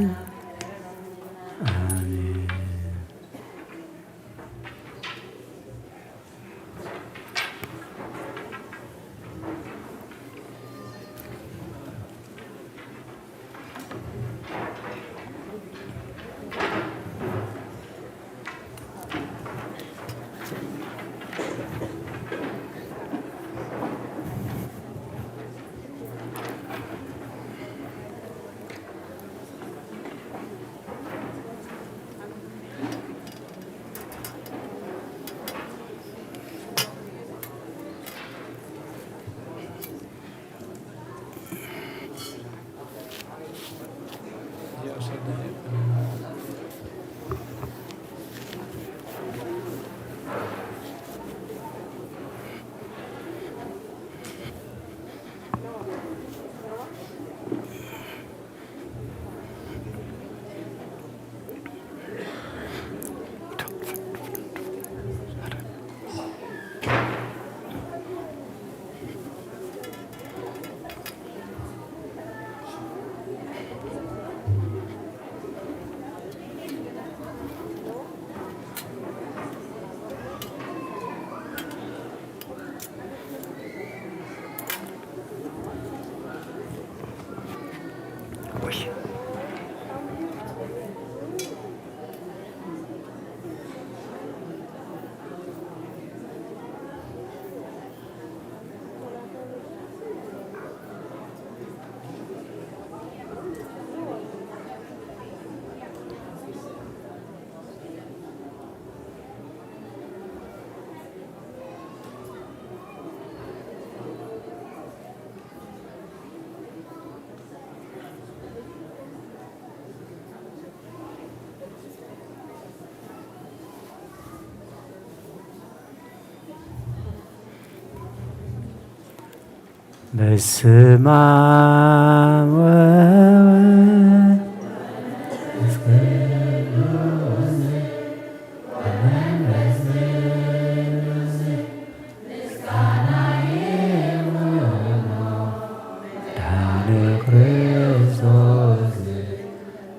በስመ አብ ወወልድ ወመንፈስ ቅዱስ ወመንፈስ ቅዱስ ምስጋና ይሁን መድኃኔ ክርስቶስ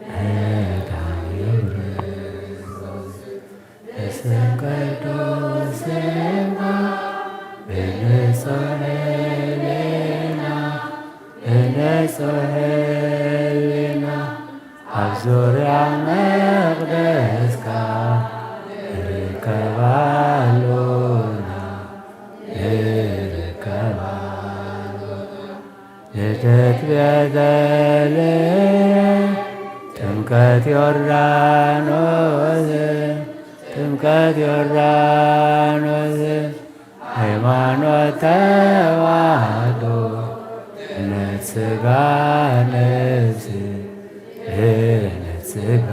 መድኃኔ ክርስቶስ። በስም ቅዱስ ስምካ ብንጹህ ሕሊና፣ ብንጹህ ሕሊና ኣብ ዙርያ መቕደስካ ንርከብ ኣሎና፣ ንርከብ ኣሎና። ልደት ቤተልሔም፣ ጥምቀት ዮርዳኖስ፣ ጥምቀት ዮርዳኖስ፣ ሃይማኖት ተዋህዶ፣ ድህነት ሥጋ ነፍስ፣ ድህነት ሥጋ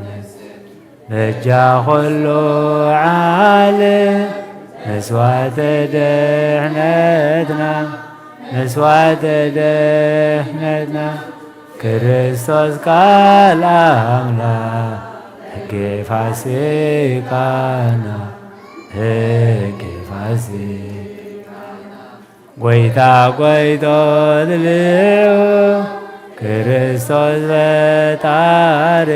ነፍስ። በጃ ኹሉ ዓለም መስዋዕተ ድሕነትና፣ መስዋዕተ ድሕነትና፣ ክርስቶስ ቃል ኣምላኽ ሕጌ ፋሲካና፣ ሕጌ ፋሲካና። ጐይታ ጐይቶት ልዑል ክርስቶስ ፈጣሪ፣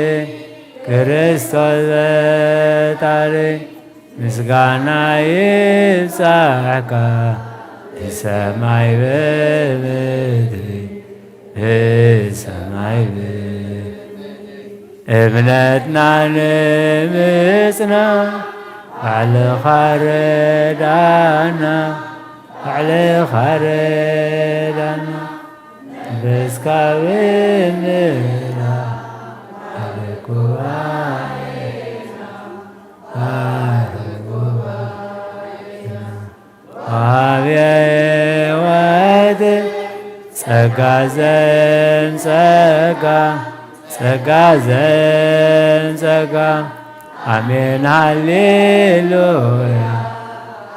ክርስቶስ ፈጣሪ፣ ምስጋና ይብጻሕካ ብሰማይ ብምድሪ፣ ብሰማይ ብምድሪ። እምነትና ንምጽና ባዕልኻ ርዳና፣ ባዕልኻ ርዳና። በስካዊ ምራ ኣብ ጉባኤና፣ ኣብ ጉባኤና። ወሃቢ ሕይወት ጸጋ ዘእም ጸጋ፣ ጸጋ ዘእም ጸጋ። ኣሜን ሃሌሉያ።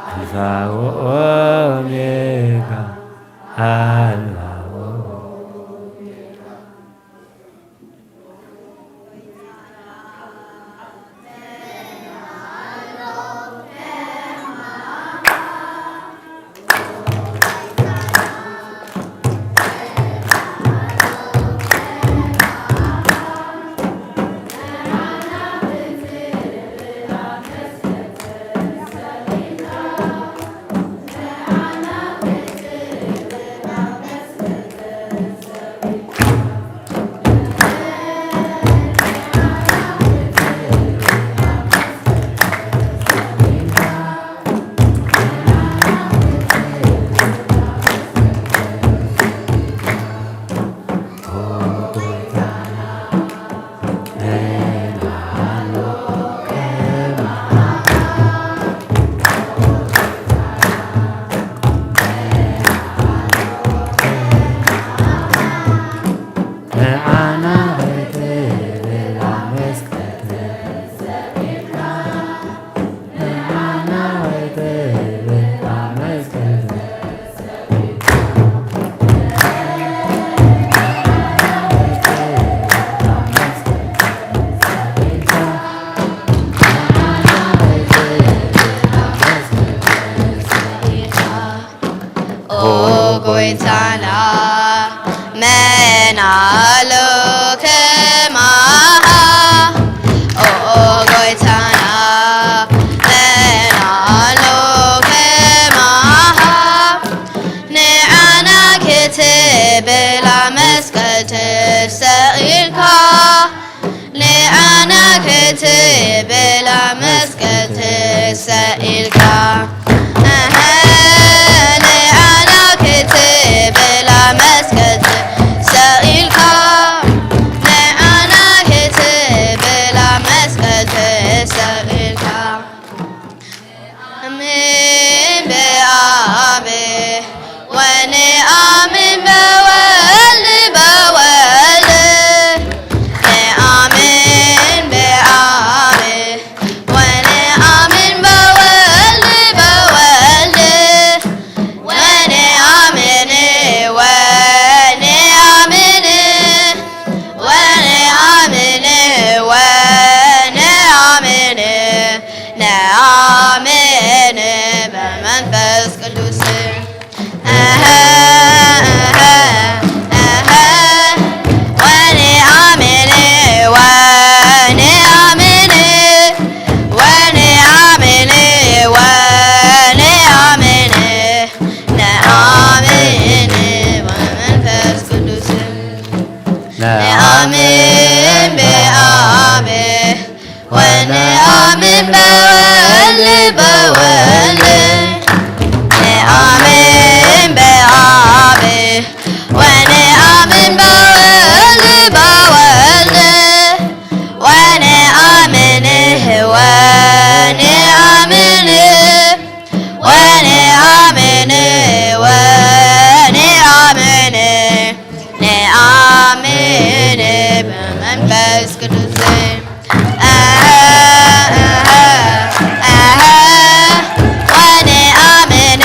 ኣልፋ ወኦሜጋ፣ ኣልፋ ወኦሜጋ። ኦ ጎይታና፣ መን ኣሎ ክትብል ኣብ መስቀል ተሰቒልካ፣ እህ፣ ንዓና ክትብል ኣብ መስቀል ተሰቒልካ፣ ንዓና ክትብል ኣብ መስቀል ተሰቒልካ። نؤمن بآب ونؤمن بولد، بولد. نؤمن بآب ونؤمن بولد، بولد. ونؤمن، ونؤمن، ونؤمن، ونؤمن، نؤمن بمنفس قدوس. أها، أها، أها. ونؤمن، ونؤمن، ونؤمن، ونؤمن، نؤمن بمنفس قدوس. نؤمن بآب ونؤمن بولد، بولد. نؤمن بآب ونؤمن بولد، بولد. ونؤمن، ونؤمن، ونؤمن، ونؤمن نؤمن بمنفس قدوس. أها، أها، أها. ونؤمن،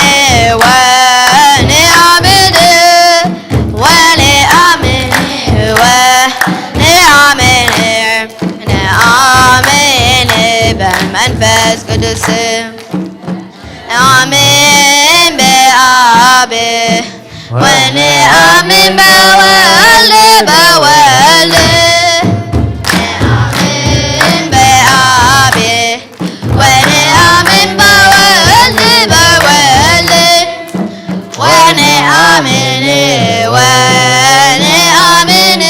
ونؤمن، ونؤمن، ونؤمن، نؤمن بمنفس قدوس. نؤمن بآب ونؤمن بولد، بولد. نؤمن بآب ونؤمن بولد، بولد. ونؤمن، ونؤمن،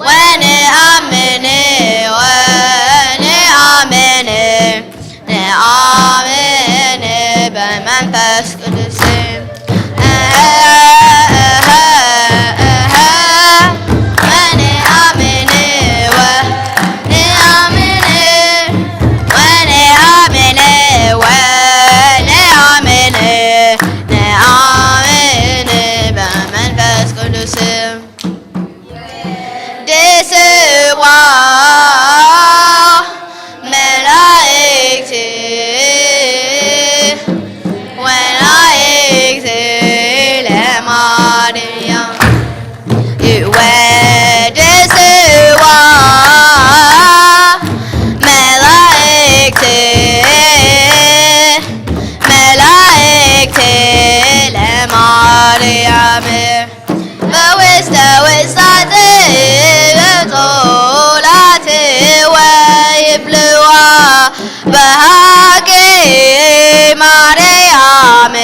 ونؤمن، ونؤمن. نؤمن بمنفس قدس. ونؤمن، ونؤمن، ونؤمن، ونؤمن، نؤمن بمنفس قدس. ደስዋ መላእክት፣ መላእክት ለማርያም ወደስዋ መላእክት፣ መላእክት ለማርያም በውስተ ውሳጥ በጾላት ወይብልዋ በሃቂ ማርያም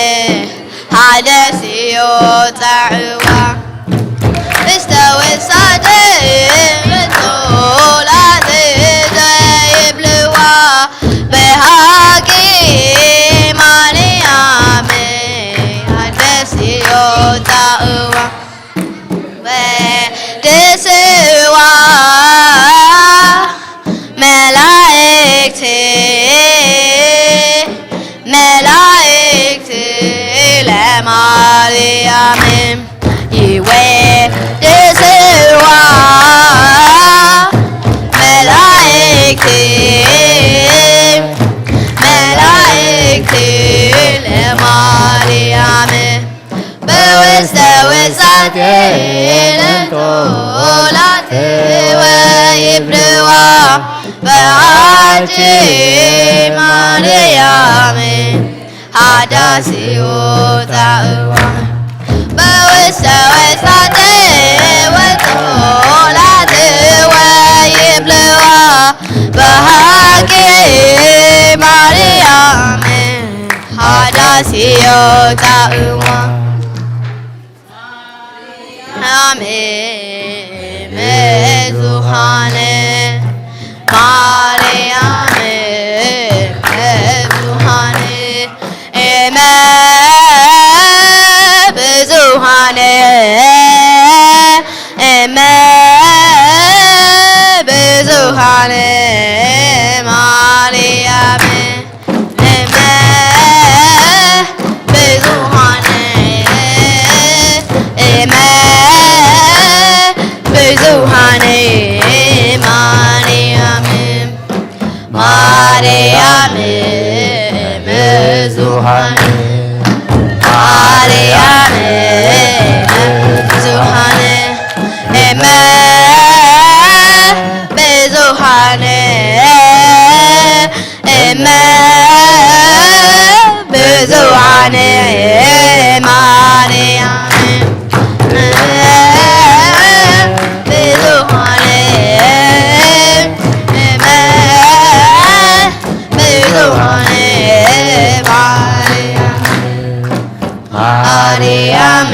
ሓደስ ዮጻዕዋ። ውስተ ውሳጥ በጾላት ዘይብልዋ በሃቂ ማርያም ሓደስ ዮጻዕዋ። ወደስዋ መላእክት፣ መላእክት ለማርያም ይወድስዋ መላእክት፣ መላእክት ለማርያም በውስተ ውሳጥ ለንጦላት ወይብልዋ በሃቂ ማርያም ሓዳስ ዮጻዕዋ። በውስተ ውሳጥ ወይብልዋ በሃቂ ማርያም ሓዳስ ዮጻዕዋ። ማርያም እመ ዙፋን እመ ብዙኃን ማርያም፣ እመ ብዙኃን፣ እመ ብዙኃን ማርያም፣ ማርያም ብዙኃን፣ ማርያም ብዙኃን፣ እመ ብዙኃን፣ እመ ብዙኃን ማርያም ብዙኃን ብዙኃን ማርያም ማርያም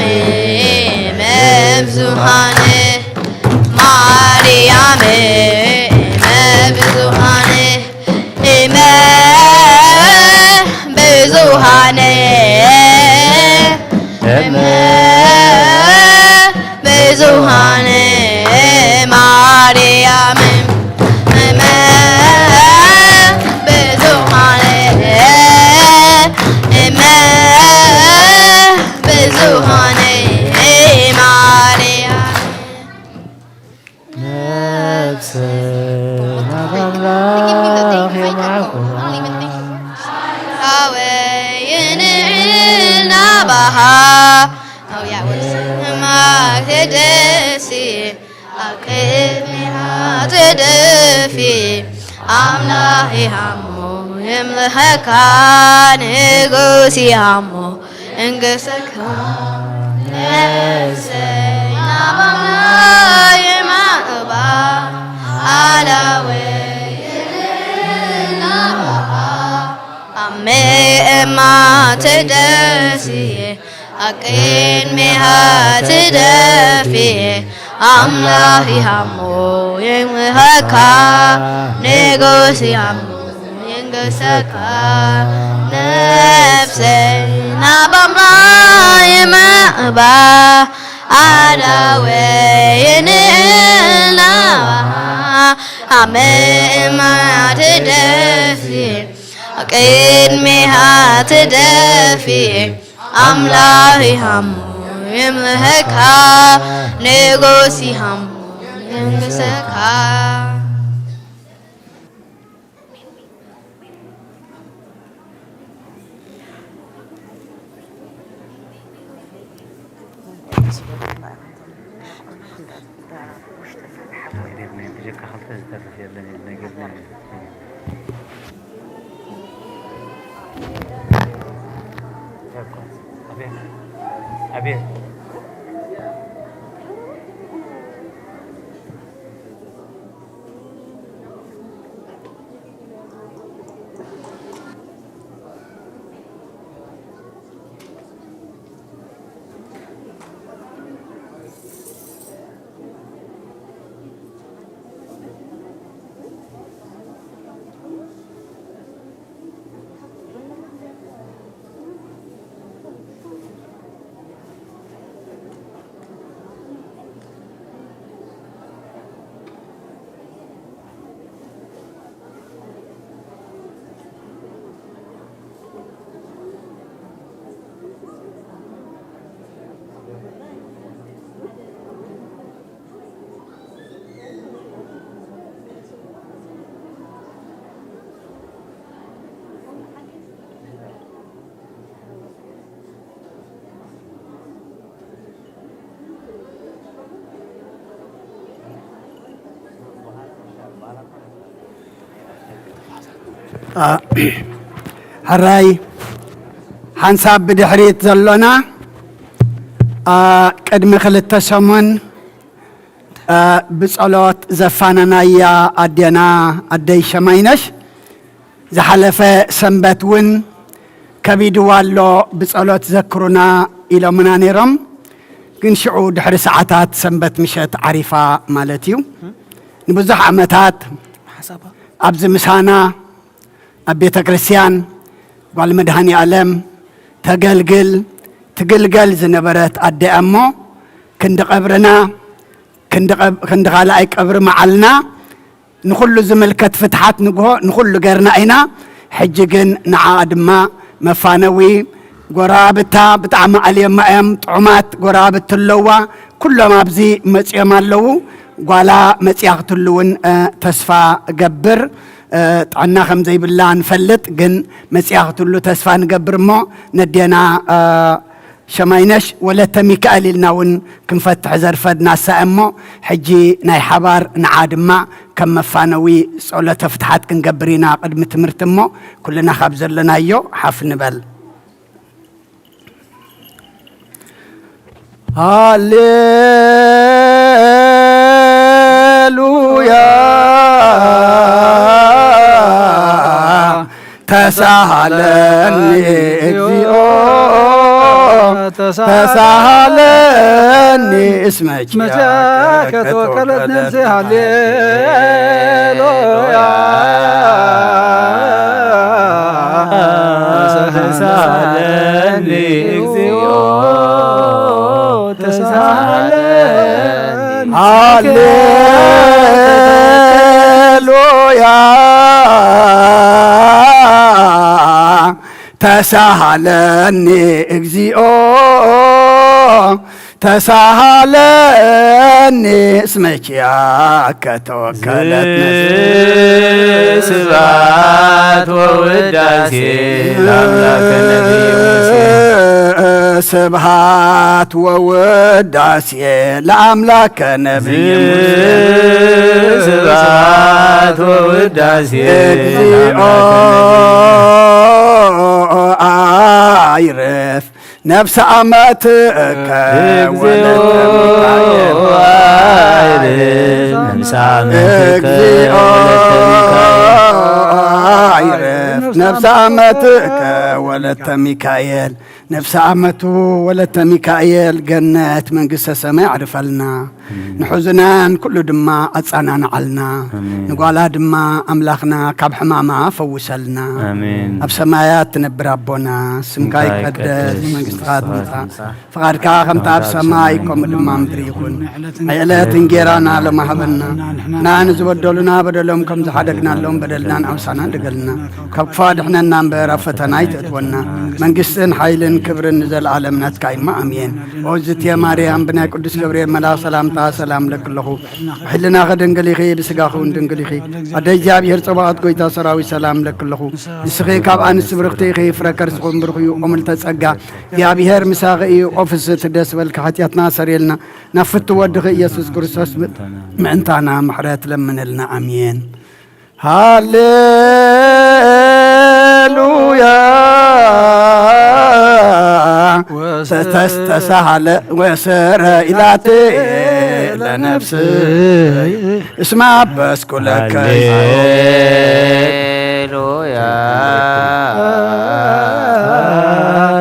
ብዙኃን ማርያም ብዙኃን እመ ብዙኃን እመ ብዙኃን ማርያም እመ ብዙኃን እመ ብዙኃን ማርያም ነፍሰ ናብ ኣምላኽ የማዕቁባ። ኣወይንዕል ናባኻ ኣውያ ወስማ ክደሲ ኣብ ቅድሚኻ ትደፊ ኣምላኽ ይሃሞ የምልኸካ ንጉስ ይሃሞ እንገሰካ ነፍሰይ ናባኻ የማእባ ኣላወይ ናባኻ ኣብ ምእማ ትደስየ ኣብ ቅድሚኻ ትደፍየ ኣምላኽ ይሃሞ የምልኸካ ንጉስ ይሃሞ የንገሰካ ነፍሰይ ናብ ኣምላኽ የማእባ ኣዳወይ ንናባኻ ኣብ ምእማ ትደፍየ ቅድሚኻ ትደፍየ ኣምላኽ ይሃሞ የምልኸካ ንጉስ ይሃሞ የንግሰካ ሕራይ ሓንሳብ ብድሕሪት ዘሎና ቅድሚ ክልተ ሰሙን ብጸሎት ዘፋነናያ ኣዴና ኣደይ ሸማይነሽ ዝሓለፈ ሰንበት እውን ከቢድዋ ኣሎ ብጸሎት ዘክሩና ኢሎምና ነይሮም። ግን ሽዑ ድሕሪ ሰዓታት ሰንበት ምሸት ዓሪፋ ማለት እዩ። ንብዙሕ ዓመታት ኣብዚ ምሳና ኣብ ቤተ ክርስቲያን ጓል መድኃኔ ዓለም ተገልግል ትግልገል ዝነበረት ኣደ እያ እሞ፣ ክንዲ ቀብርና፣ ክንዲ ቀብ-፣ ክንዲ ካልኣይ ቀብሪ መዓልና፣ ንኹሉ ዝምልከት ፍትሓት ንግሆ ንኹሉ ገርና ኢና። ሕጂ ግን ንዓኣ ድማ መፋነዊ፣ ጎረባብታ ብጣዕሚ ኣልዮማ እዮም። ጥዑማት ጎረባብቲ ኣለዋ። ኩሎም ኣብዚ መጺኦም ኣለዉ። ጓላ መጺኣ ክትህሉ እውን፣ እ፣ ተስፋ እገብር። እ፣ ጥዕና ከም ዘይብላ ንፈልጥ፣ ግን መጺኣ ክትህሉ ተስፋ ንገብር እሞ ነዴና፣ እ፣ ሸማይነሽ ወለተ ሚካኤል ኢልና እውን ክንፈትሕ ዘርፈድና እሳ እሞ፣ ሕጂ ናይ ሓባር ንዓ ድማ ከም መፋነዊ ጸሎተ ፍትሓት ክንገብር ኢና ቅድሚ ትምህርቲ እሞ፣ ኩልና ካብ ዘለናዮ ሓፍ ንበል። ሃሌሉያ። ተሳሃለኒ እግዚኦ፣ ተሳሃለኒ እስመ ኪያከ ተወከለት ነፍሴ። ሃሌሉያ። ተሳሃለኒ እግዚኦ፣ ተሳሃለኒ። ሃሌሉያ። ተሳሃለኒ እግዚኦ፣ ተሳሃለኒ እስመ ኪያከ ተወከለት ነፍሲ። ስብሐት ወውዳሴ ለአምላከ ነቢይ ሙሴ። ስብሐት ወውዳሴ ለአምላከ ነቢይ ሙሴ። ስብሐት ወውዳሴ እግዚኦ ለአምላከ ነቢይ። አይርፍ ነፍሰ አመትከ እግዚኦ ወለተ ሚካኤል። አይርፍ ነፍሰ አመትከ እግዚኦ ወለተ ሚካኤል። አይርፍ ነፍሰ አመትከ ወለተ ሚካኤል። ነፍሰ አመቱ ወለተ ሚካኤል ገነት መንግስተ ሰማይ ኣዕርፈልና። ንሕዙናን ኩሉ ድማ ኣጻናንዓልና። ኣሜን። ንጓላ ድማ ኣምላኽና ካብ ሕማማ ፈውሰልና። ኣሜን። ኣብ ሰማያት ትነብር ኣቦና፣ ስምካ ስምካ ይቀደስ፣ ይቀደስ፣ መንግስትኻ መንግስትኻ ትምጻእ፣ ትምጻእ፣ ፍቓድካ ከምታ ኣብ ሰማይ ከምኡ ድማ ምድሪ ይኹን። ናይ ዕለት እንጌራና ሎሚ ሃበና። ንሕና ንዝበደሉና በደሎም ከም ዝሓደግናሎም በደልና ንኣውሳና ንደገልና። ካብ ክፉ ኣድሕነና እምበር ኣብ ፈተና ኣይተእትወና። መንግስትን ሓይልን ክብርን ንዘለኣለም ናትካ እዩ እሞ ኣሜን። ኦዝትየ ማርያም ብናይ ቅዱስ ገብርኤል መልኣኽ ሰላምታ ሰላም ለኪ ኣለኹ። ብሕልናኺ ድንግል ኢኺ፣ ብስጋኺ እውን ድንግል ኢኺ። ኣደ እግዚኣብሔር ጸባኦት ጎይታ ሰራዊት ሰላም ለኪ ኣለኹ። ንስኺ ካብ ኣንስቲ ብርኽቲ ኢኺ፣ ፍረ ከርስኺ እውን ብሩኽ እዩ። ኦምልተ ጸጋ እግዚኣብሔር ምሳኺ እዩ። ኦፍስት ደስ በልኪ፣ ሓጢኣትና ሰሪልና ናብ ፍቱ ወድኺ ኢየሱስ ክርስቶስ ምእንታና ምሕረት ለምንልና። ኣሜን። ሃሌሉያ። ተስተሳሃለ ወሰረ ኢላቴ ለነፍስ እስማ በስኩለከ። ሃሌሉያ።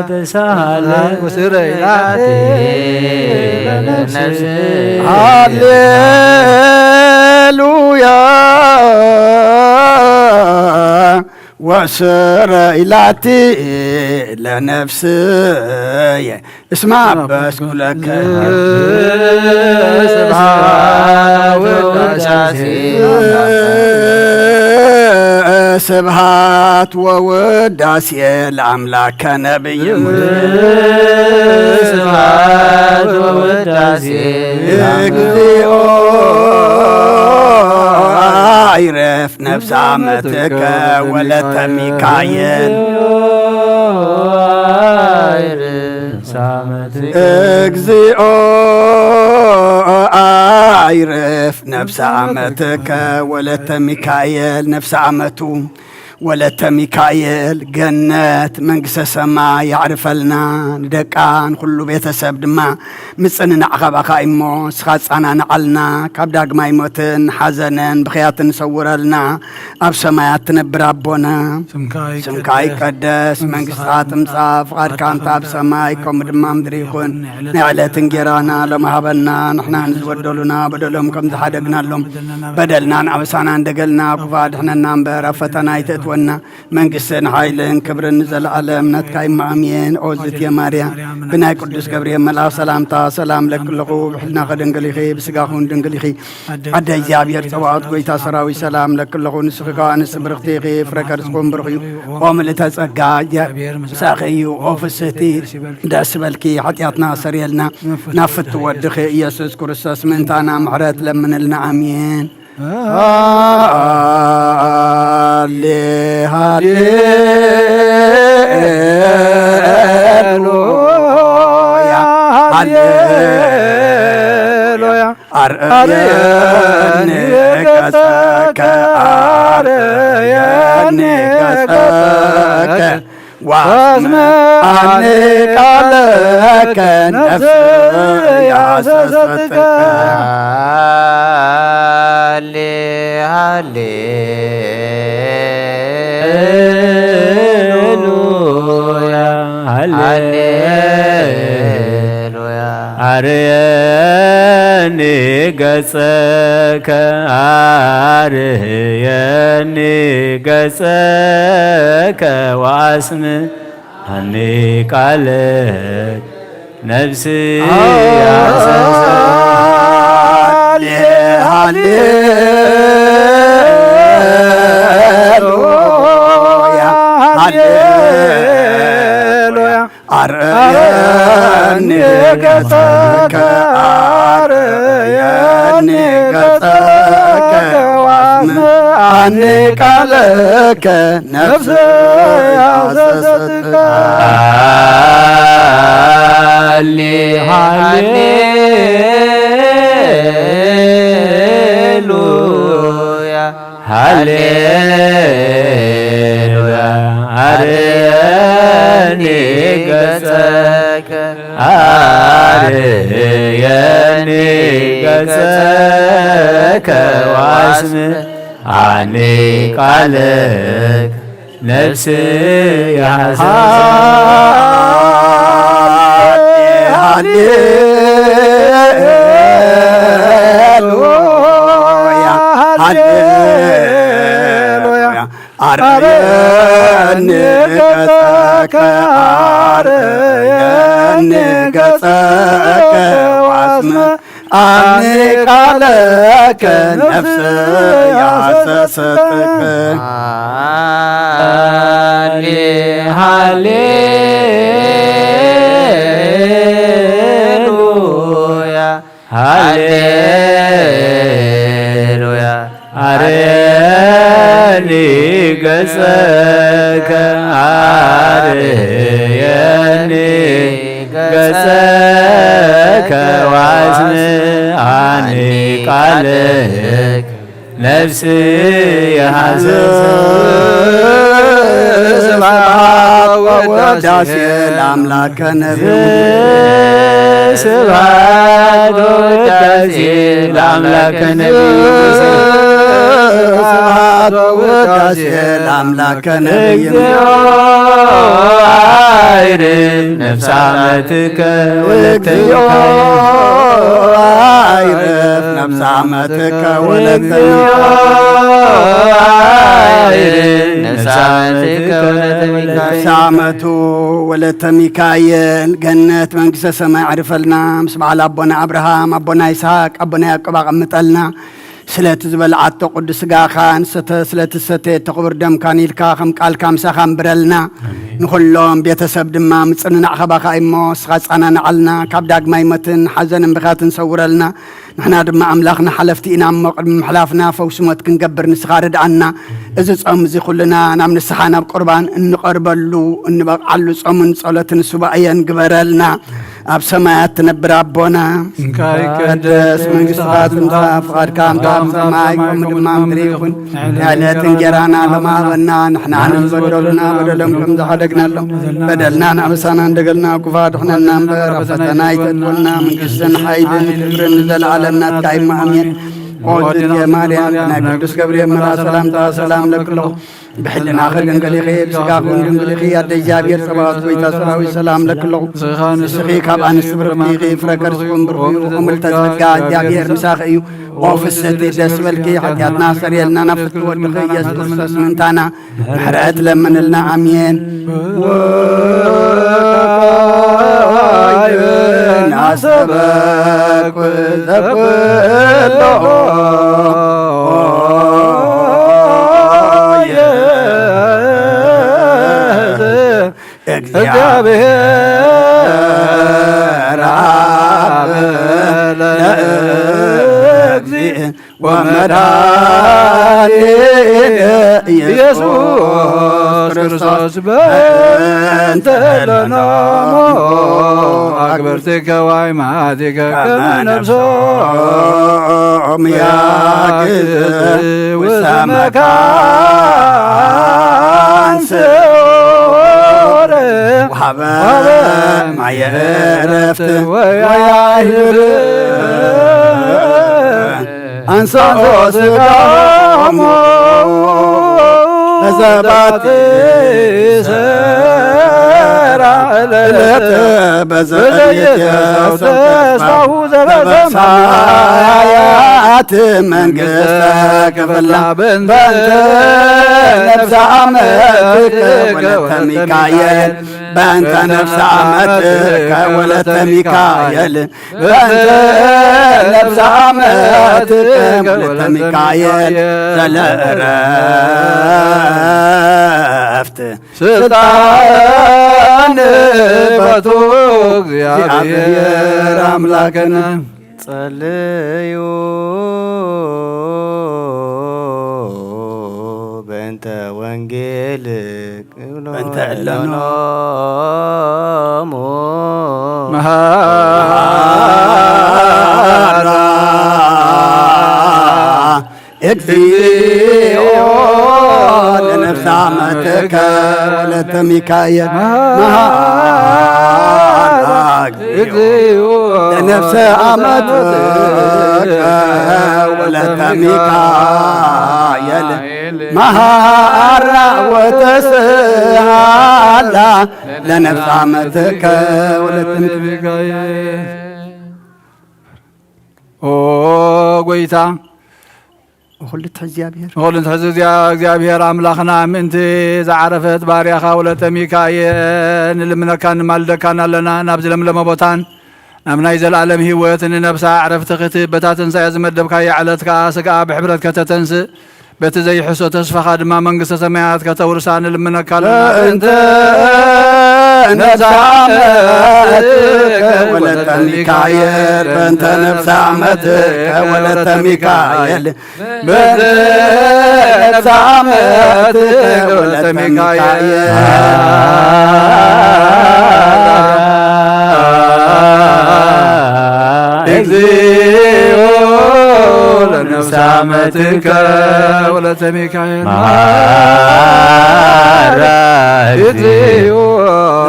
ተሳሃለ ወስረ ኢላቴ ለነፍስ። ሃሌሉያ። ወስረ ኢላቲ ለነፍስየ እስማ በስኩለከ። ስብሐት ወውዳሴ ስብሐት ወውዳሴ ለአምላከ ነቢይ ስብሐት ወውዳሴ እግዚኦ አይረፍ ነፍሳ መትከ ወለተ ሚካኤል። እግዚኦ አይረፍ ነፍሳ መትከ ወለተ ሚካኤል። ነፍሳ መቱ ወለተ ሚካኤል ገነት መንግስተ ሰማይ ያዕርፈልና። ንደቃ ንኩሉ ቤተሰብ ድማ ምጽንናዕ ካባኻ እሞ፣ ንስኻ ጻናንዓልና፣ ካብ ዳግማይ ሞትን ሓዘንን ብኽያትን ሰውረልና። ኣብ ሰማያት ትነብር ኣቦና፣ ስምካ ስምካ ይቀደስ፣ ይቀደስ፣ መንግስትኻ መንግስትኻ ትምጻእ፣ ትምጻእ፣ ፍቓድካ እንተ ኣብ ሰማይ ከምኡ ድማ ምድሪ ይኹን። ናይ ዕለት እንጌራና ሎሚ ሃበና፣ ንሕና ንዝበደሉና በደሎም ከም ዝሓደግናሎም በደልና ንኣበሳና እንደገልና፣ ክፉ ኣድሕነና እምበር ኣብ ፈተና ኣይተእትወና። ወና መንግስትን ሓይልን ክብርን ንዘለኣለም ናትካ እሞ ኣሜን። ኦ ዝትየ ማርያም፣ ብናይ ቅዱስ ገብርኤል መልኣኽ ሰላምታ ሰላም ለኪ ኣለኹ። ብሕልናኺ ድንግል ኢኺ፣ ብስጋኹን ድንግል ኢኺ። ኣደ እግዚኣብሔር ጸባኦት፣ ጎይታ ሰራዊት ሰላም ለኪ ኣለኹ። ንስኺ ከኣ ኣንስቲ ብርኽቲ ኢኺ፣ ፍረ ከርስኹም ብሩኽ እዩ። ኦ ምልእተ ጸጋ፣ እግዚኣብሔር ምሳኺ እዩ። ኦ ፍስህቲ፣ ደስ በልኪ፣ ሓጢኣትና ሰርየልና፣ ናብ ፍትው ወድኺ ኢየሱስ ክርስቶስ ምእንታና ምሕረት ለምንልና። ኣሜን። ሃሌ ሃሌሉያ፣ ሃሌሉያ። ኣርእየኒ ገጸከ፣ ኣርእየኒ ገጸከ፣ ወአስምዓኒ ቃለከ፣ ነፍስያ ሰሰትከ። ሃሌ ሃሌሉያ፣ ሃሌሉያ። ኣርእየኒ ገጸከ፣ ኣርእየኒ ገጸከ፣ ወአስምዓኒ ቃለከ፣ ነፍስያ ሰሰትከ። ሃሌ ሃሌሉያ፣ ሃሌሉያ። ኣርእየኒ ገጸከ፣ ኣርእየኒ ገጸከ፣ ወአስምዓኒ ቃለከ፣ ነፍስያ ሰሰትከ። ሃሌ ሃሌሉያ፣ ሃሌሉያ። ኣርእየኒ ገጸከ፣ ኣርእየኒ ገጸከ፣ ወአስምዓኒ ቃለከ፣ ነፍስያ ሰሰትከ። ሃሌ ሃሌሉያ፣ ሃሌሉያ። ኣርእየኒ ገጸከ፣ ኣርእየኒ ገጸከ፣ ወአስምዓኒ ቃለከ፣ ነፍስያ ሰሰትከ። ሃሌ ሃሌሉያ፣ ሃሌሉያ። ኣርእየኒ ገጸከ፣ ኣርእየኒ ገጸከ፣ ወአስምዓኒ ቃለከ፣ ነፍስያ ሰሰትከ። ስብሐት ወውዳሴ ለአምላከ ነቢዩ። ስብሐት ወውዳሴ ለአምላከ ነቢዩ። ስብሐት ወውዳሴ ለአምላከ ነቢዩ። እግዚኦ አይርፍ ነፍሳ መትከ ወለተ እግዚኦ ሚካኤል። አይርፍ ነፍሳ መትከ ወለተ እግዚኦ ሚካኤል። አይርፍ ነፍሳ መትከ ወለተ ሚካኤል። ነፍሳ መቱ ወለተ ሚካኤል ገነት መንግስተ ሰማይ ኣዕርፈልና። ምስ በዓል ኣቦና ኣብርሃም፣ ኣቦና ይስሐቅ፣ ኣቦና ያዕቆብ ኣቐምጠልና። ስለቲ ዝበልዓቶ ቅዱስ ስጋኻን ሰተ-፣ ስለቲ ዝሰተየቶ ክቡር ደምካን ኢልካ ከም ቃልካ ምሳኻ ኣንብረልና። ኣሜን። ንኹሎም ቤተሰብ ድማ ምጽንናዕ ካባኻ እሞ ንስኻ ጻናናዓልና፣ ካብ ዳግማይ ሞትን ሓዘንን ብኽያትን ሰውረልና። ንሕና ድማ ኣምላኽና ሓለፍቲ ኢና እሞ ቅድሚ ምሕላፍና ፈውሲ ሞት ክንገብር ንስኻ ርድኣና። እዚ ጾም እዚ ኩልና ናብ ንስሓ ናብ ቁርባን እንቐርበሉ እንበቕዓሉ ጾምን ጸሎትን ሱባኤን ግበረልና። ኣብ ሰማያት ትነብር ኣቦና፣ ስምካ ይቀደስ፣ መንግስትኻ ትምጻእ፣ ፍቓድካ ከምታ ኣብ ሰማይ ከምኡ ድማ ኣብ ምድሪ ይኹን። ናይ ዕለት እንጀራና ሎሚ ሃበና፣ ንሕና ንዝበደሉና በደሎም ከም ዝሓደግናሎም በደልና ንኣበሳና እንደገልና፣ ክፉእ ኣድሕነና እምበር፣ ኣብ ፈተና ኣይተእትወና፣ መንግስትን ሓይልን ክብርን ንዘለኣለም ናትካ እዩ። ኣሜን። ኦ ድንግል ማርያም፣ ናይ ቅዱስ ገብርኤል መልኣክ ሰላምታ ሰላም ለክለኹ። ብሕልናኺ ድንግል ኢኺ፣ ብስጋኺ እውን ድንግል ኢኺ። ኣደ እግዚኣብሔር ጸባኦት፣ ጎይታ ሰራዊት፣ ሰላም ለክለኹ። ንስኺ ካብ ኣንስቲ ብርኽቲ ኢኺ፣ ፍረ ከርስኹም ብሩኽ እዩ። እምልተ ጸጋ፣ እግዚኣብሔር ምሳኺ እዩ። ኦ ፍስሕቲ፣ ደስ በልኪ፣ ሓጢኣትና ኣስተሰርየልና፣ ናብ ፍትሒ ወድኺ ኢየሱስ ክርስቶስ ምእንታና ምሕረት ለምንልና። ኣሜን። ወወይን ኣሰበኩ ዘኩሎ እግዚአብሔር አብ ለእግዚእ ወመድኃኒነ ኢየሱስ ኢየሱስ ክርስቶስ በእንተ ለነ አግብርቲከ ወአይማቲከ ከመ ነፍሶም ያግዝ ውስተ መካን ስዑር ወሀበ ማየ ዕረፍት ወያይብር አንሶ ስጋሞ በዘባቲ ሰራ ዕለት በዘየሰው ተስፋሁ ዘበሰማያት መንግስተ ክፍላ በእንተ ነፍሰ አመትከ ወለተ ሚካኤል በእንተ ነፍሰ አመትከ ወለተ ሚካኤል በእንተ ነፍሰ አመትከ ወለተ ሚካኤል ዘለ ዕረፍት ስልጣን በቱ እግዚአብሔር አምላክነ። ጸልዩ በእንተ ወንጌል በእንተ እለኖሙ መሃራ እግዚኦ ለነፍሳ መትከ ወለተ ሚካኤል መሃራ እግዚኦ ለነፍሰ አመትከ ወለተ ሚካኤል መሃራ ወተስሃላ ለነፍሳ መትከ ወለተ ሚካኤል። ኦ ጎይታ፣ ኩሉ ትሕዝ እግዚኣብሔር። ኩሉ ትሕዝ እግዚኣብሔር ኣምላኽና፣ ምእንቲ ዝዓረፈት ባርያኻ ወለተ ሚካኤል ንልምነካን ንማልደካን ኣለና። ናብዚ ለምለመ ቦታን ናብ ናይ ዘለኣለም ህይወት ንነብሳ ዕረፍቲ ክትህብ በታ ትንሳኤ ዝመደብካያ ዕለት ከኣ ስጋኣ ብሕብረት ከተተንስእ በቲ ዘይሕሶ ተስፋኻ ድማ መንግስተ ሰማያት ከተውርሳ ንልምነካ ኣለና። በእንተ ነፍሳ መትከ ወለተ ሚካኤል፣ በእንተ ነፍሳ መትከ ወለተ ሚካኤል፣ በእንተ ነፍሳ መትከ ወለተ ሚካኤል። እግዚኦ ለነፍሳ መትከ ወለተ ሚካኤል። መሐራ እግዚኦ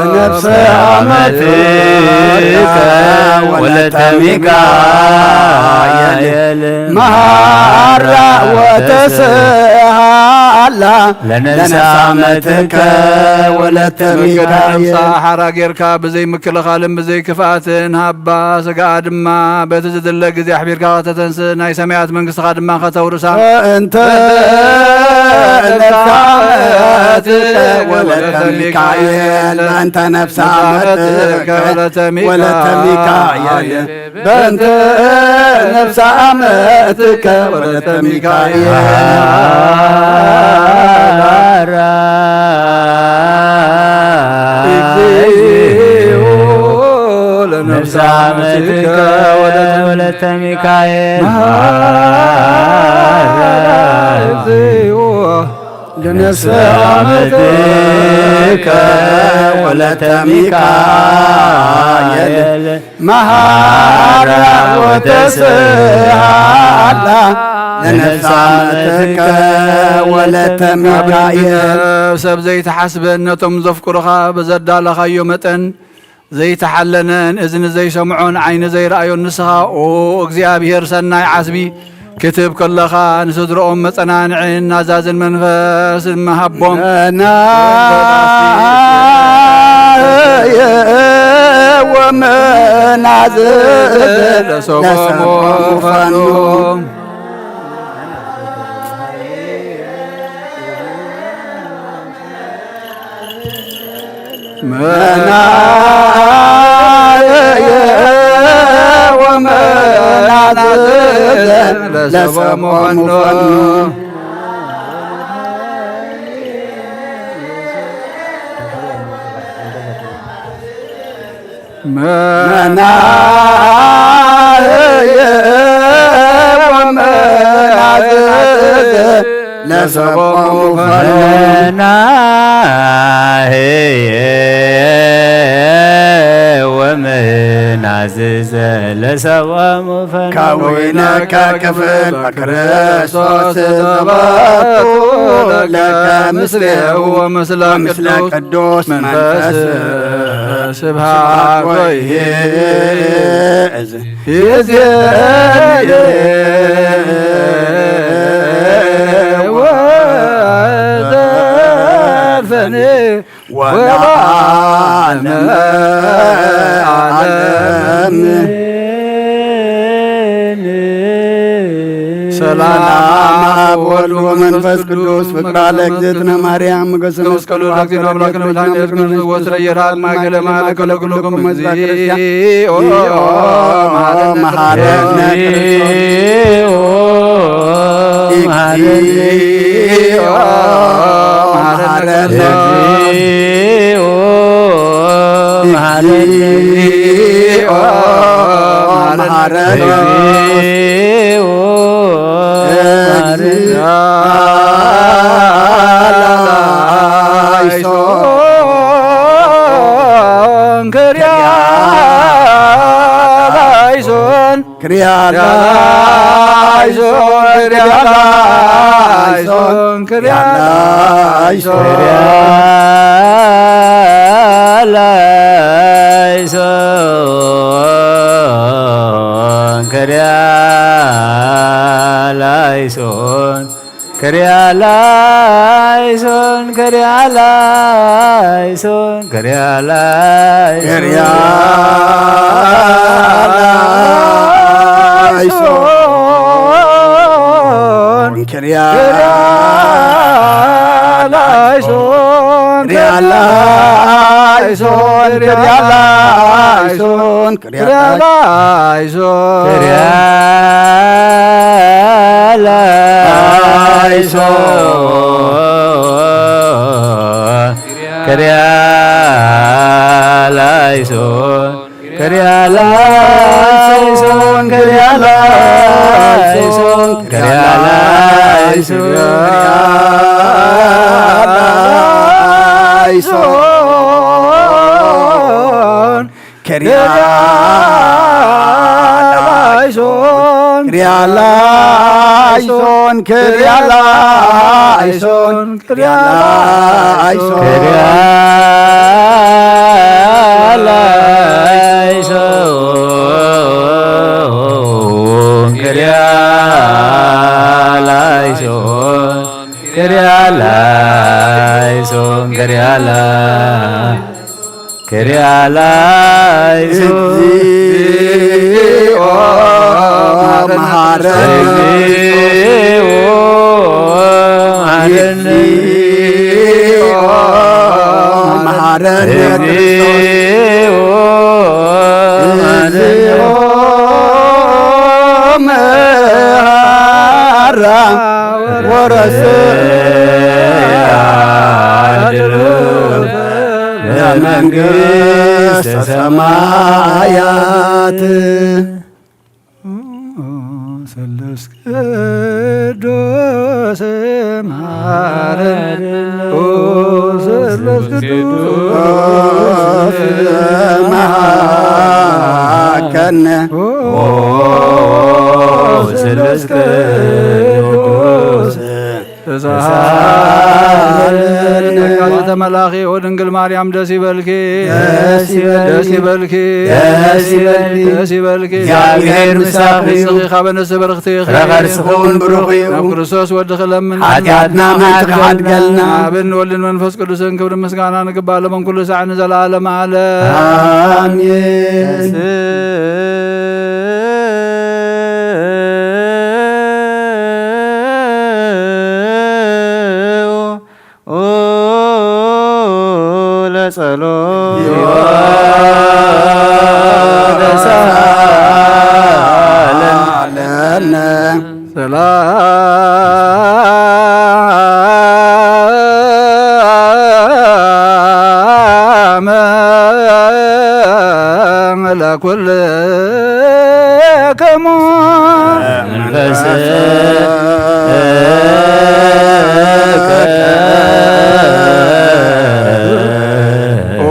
ለነፍሳ መትከ ወለተ ሚካኤል። መሐራ ወተስሃላ ለነፍሳ መትከ ወለተ ሚካኤል። ነፍሳ ሓራ ጌርካ ብዘይ ምክልኻልን ብዘይ ክፍኣትን ሃባ፣ ስጋኣ ድማ በቲ ዝድለ ግዜ ኣሕቢርካ ከተተንስእ ናይ ሰማያት መንግስትኻ ድማ ከተውርሳ። እንተ ነፍሳ መትከ ወለተ ሚካኤል፣ እንተ ነፍሳ መትከ ወለተ ሚካኤል። በእንተ ነፍሳ መትከ ወለተ ሚካኤል። እግዚኦ ለነፍሳ መትከ ወለተ ሚካኤል። እግዚኦ ለነፍሰ አመትከ ወለተ ሚካኤል መሃራ ወተስሃላ ለነፍሰ አመትከ ወለተ ሚካኤል። ሰብ ዘይትሓስበን ነቶም ዘፍቅሩኻ ብዘዳለኻዮ መጠን ዘይተሓለነን እዝኒ ዘይሰምዖን ዓይኒ ዘይረኣዮን ንስኻ ኦ እግዚኣብሔር ሰናይ ዓስቢ ክትብ ከለኻ ንስድርኦም መጸናንዕን ናዛዝን መንፈስ ምሃቦም። ወመናዝዝ ለሰቦሙ ፈኑ። መናየ ወመናዝዘ ለሰቦሙ ፈኑ። መናየ ወመናዝዘ ለሰቦሙ ፈኑ። መናየ ወመናዝዘ ለሰቦሙ ፈኑ። ከዊነከ ክፍል በክርስቶስ ዘበቱ ለከ ምስሌሁ ወምስለ ቅዱስ መንፈስ ስብሐት ወይእዜ ወዘልፈኔ ወለዓለመ ዓለም። ሰላም አብ ወልድ ወመንፈስ ቅዱስ ፍቅራ ለእግዝእትነ ማርያም ሞገሰ መስቀሉ ለእግዚእነ አምላክነ መድኃኒነ ኢየሱስ ክርስቶስ ወስረ የራል ማእከለ ማእከለ ኩልኩም እግዚኦ መሐረነ ክርስቶስ። እግዚኦ መሐረነ። እግዚኦ መሐረነ። እግዚኦ መሐረነ። ክሪያ ላይሶን፣ ክሪያ ላይሶን፣ ክሪያ ላይሶን፣ ክሪያ ላይሶን። ክሪያ ላይሶን፣ ክሪያ ላይሶን፣ ክሪያ ላይሶን፣ ክሪያ ላይሶን፣ ክሪያ ላይሶን። ክሪያ ላይሶን፣ ክሪያ ላይሶን፣ ክሪያ ላይሶን፣ ክሪያ ላይሶን። ክሪያ ላይሶን፣ ክሪያ ላይሶን፣ ክሪያ ላይሶን፣ ክሪያ ላይሶን፣ ክሪያ ላይሶን፣ ክሪያ ላይሶን፣ ክሪያ ላይሶን። ክሪያ ላይሶን፣ ክሪያ ላይሶን፣ ክሪያ ላይሶን፣ ክሪያ ላይሶን። ክሪያ ላይሶን፣ ክሪያ ላይሶን፣ ክሪያ ላይሶን፣ ክሪያ ላይሶን። ክሪያ ላይሶን። እግዚኦ መሐረነ። እግዚኦ መሐረነ። እግዚኦ መሐረነ። እግዚኦ መሐረነ። እግዚኦ መሐራ ወረሰያ ለመንግስተ ሰማያት። ስሉስ ቅዱስ መሐረነ። ስሉስ ቅዱስ መሐረነ። ስሉስ ቅዱስ ሳልን ጸጋ ዘተመላኺ ኦ ድንግል ማርያም ደስ ይበልኪ፣ ደስ ይበልኪ፣ ደስ ይበልኪ፣ ደስ ይበልኪ፣ ደስ ይበልኪ። እግዚኣብሔር ምሳኺ እዩ። ንስኺ ካብ ኣንስቲ ብርኽቲ ኢኺ። ፍረ ከርስኺ እውን ብሩኽ እዩ። ናብ ክርስቶስ ወድኺ ለምን። ሓጢኣትና ምሕረት ክሓድገልና። ኣብን ወልድን መንፈስ ቅዱስን ክብሪ ምስጋና ንግባእ ለመን ኩሉ ሳዕ ንዘለዓለመ ዓለም። ኣሜን። ሰላም ለኩልክሙ መንፈስ ኦ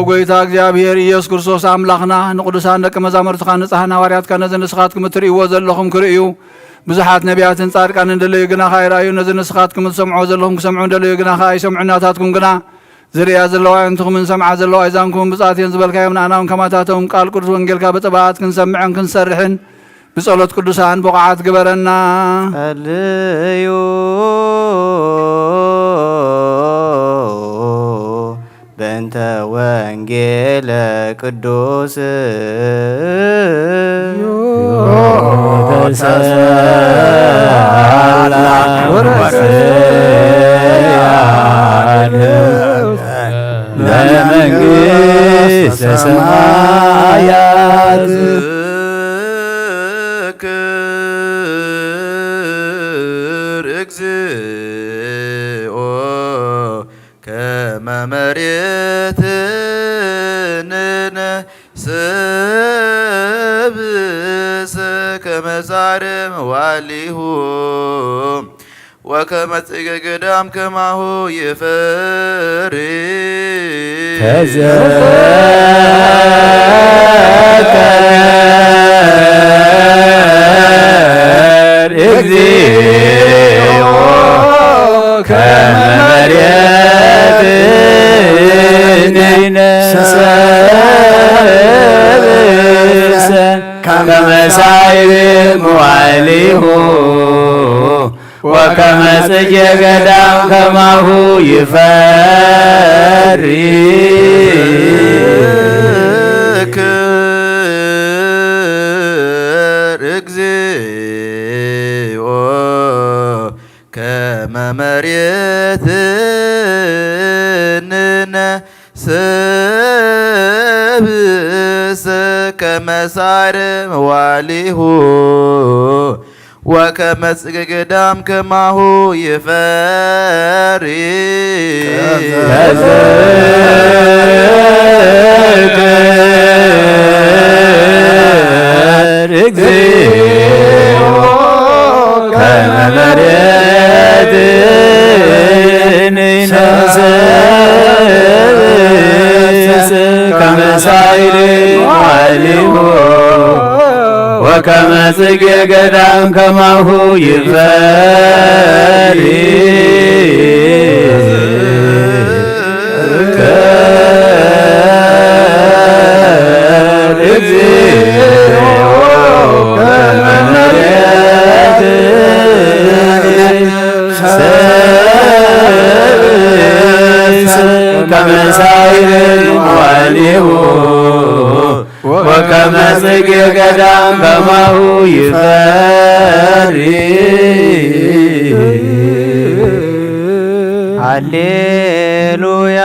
ጎይታ እግዚኣብሔር ኢየሱስ ክርስቶስ ኣምላኽና፣ ንቅዱሳን ደቂ መዛሙርትኻ ንጽሓን ሃዋርያትካ ነዚ ንስኻትኩም እትርእይዎ ዘለኹም ክርእዩ፣ ብዙሓት ነቢያትን ጻድቃንን ደለዩ ግና ኸኣ ኣይረኣዩ። ነዚ ንስኻትኩም እትሰምዕዎ ዘለኹም ክሰምዑ እንደለዩ ግና ኸኣ ኣይሰምዑ። ናታትኩም ግና ዝርእያ ዘለዋ ኣዕንትኹምን ዝሰምዓ ዘለዋ ኣእዛንኩምን ብጻት እየን ዝበልካዮም ንኣና እውን ከማታቶም ቃል ቅዱስ ወንጌልካ ብጥብዓት ክንሰምዕን ክንሰርሕን ብጸሎት ቅዱሳን ብቑዓት ግበረና። ጸልዩ በእንተ ወንጌለ ቅዱስ ተሰላ ወረስያለ ለመንግስተ ሰማያት። ዝክር እግዚኦ ከመ መሬትንነ ሰብእሰ ከመ ሳዕረ መዋሊሁ ወከመ ጽጌ ገዳም ከማሁ ይፈሪ። ተዘከር እግዚኦ ከመ መሬትንነ ሰብእሰ ከመ ሳዕረ መዋሊሁ ወከመ ጽጌ ገዳም ከማሁ ይፈሪ። ዝክር እግዚኦ ከመ መሬትንነ ሰብእሰ ከመ ሳዕረ መዋሊሁ ወከመ ጽጌ ገዳም ከማሁ ይፈሪ። ተዘከር እግዚኦ ከመ መሬትንነ ሰብእሰ ከመ ሳዕረ መዋሊሁ ወከመ ጽጌ ገዳም ከማሁ ይፈሪ። ከመ ሳዕረ መዋሊሁ ወከመ ጽጌ ገዳም ከማሁ ይፈሪ። ሃሌሉያ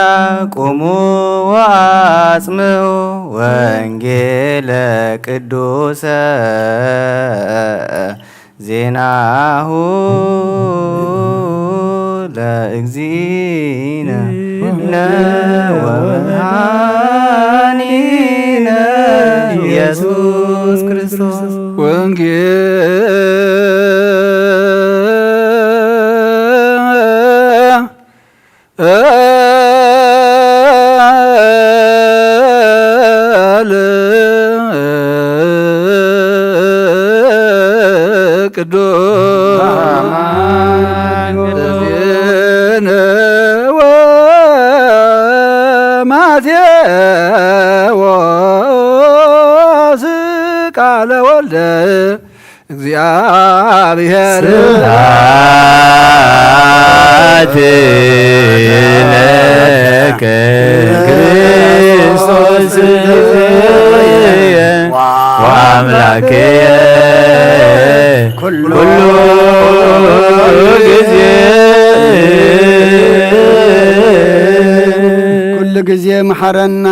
ቁሙ ወአጽምዑ ወንጌለ ቅዱሰ ዜናሁ ለእግዚእነ ወመድኃኒነ ኢየሱስ ክርስቶስ። ወንጌል ቅዱስ አማን። ወማቴዎስ ቃለ ወልደ እግዚአብሔር። ስብሐት ለከ ክርስቶስ ወአምላክየ ኩሉ ጊዜ። ኩሉ ግዜ መሓረና፣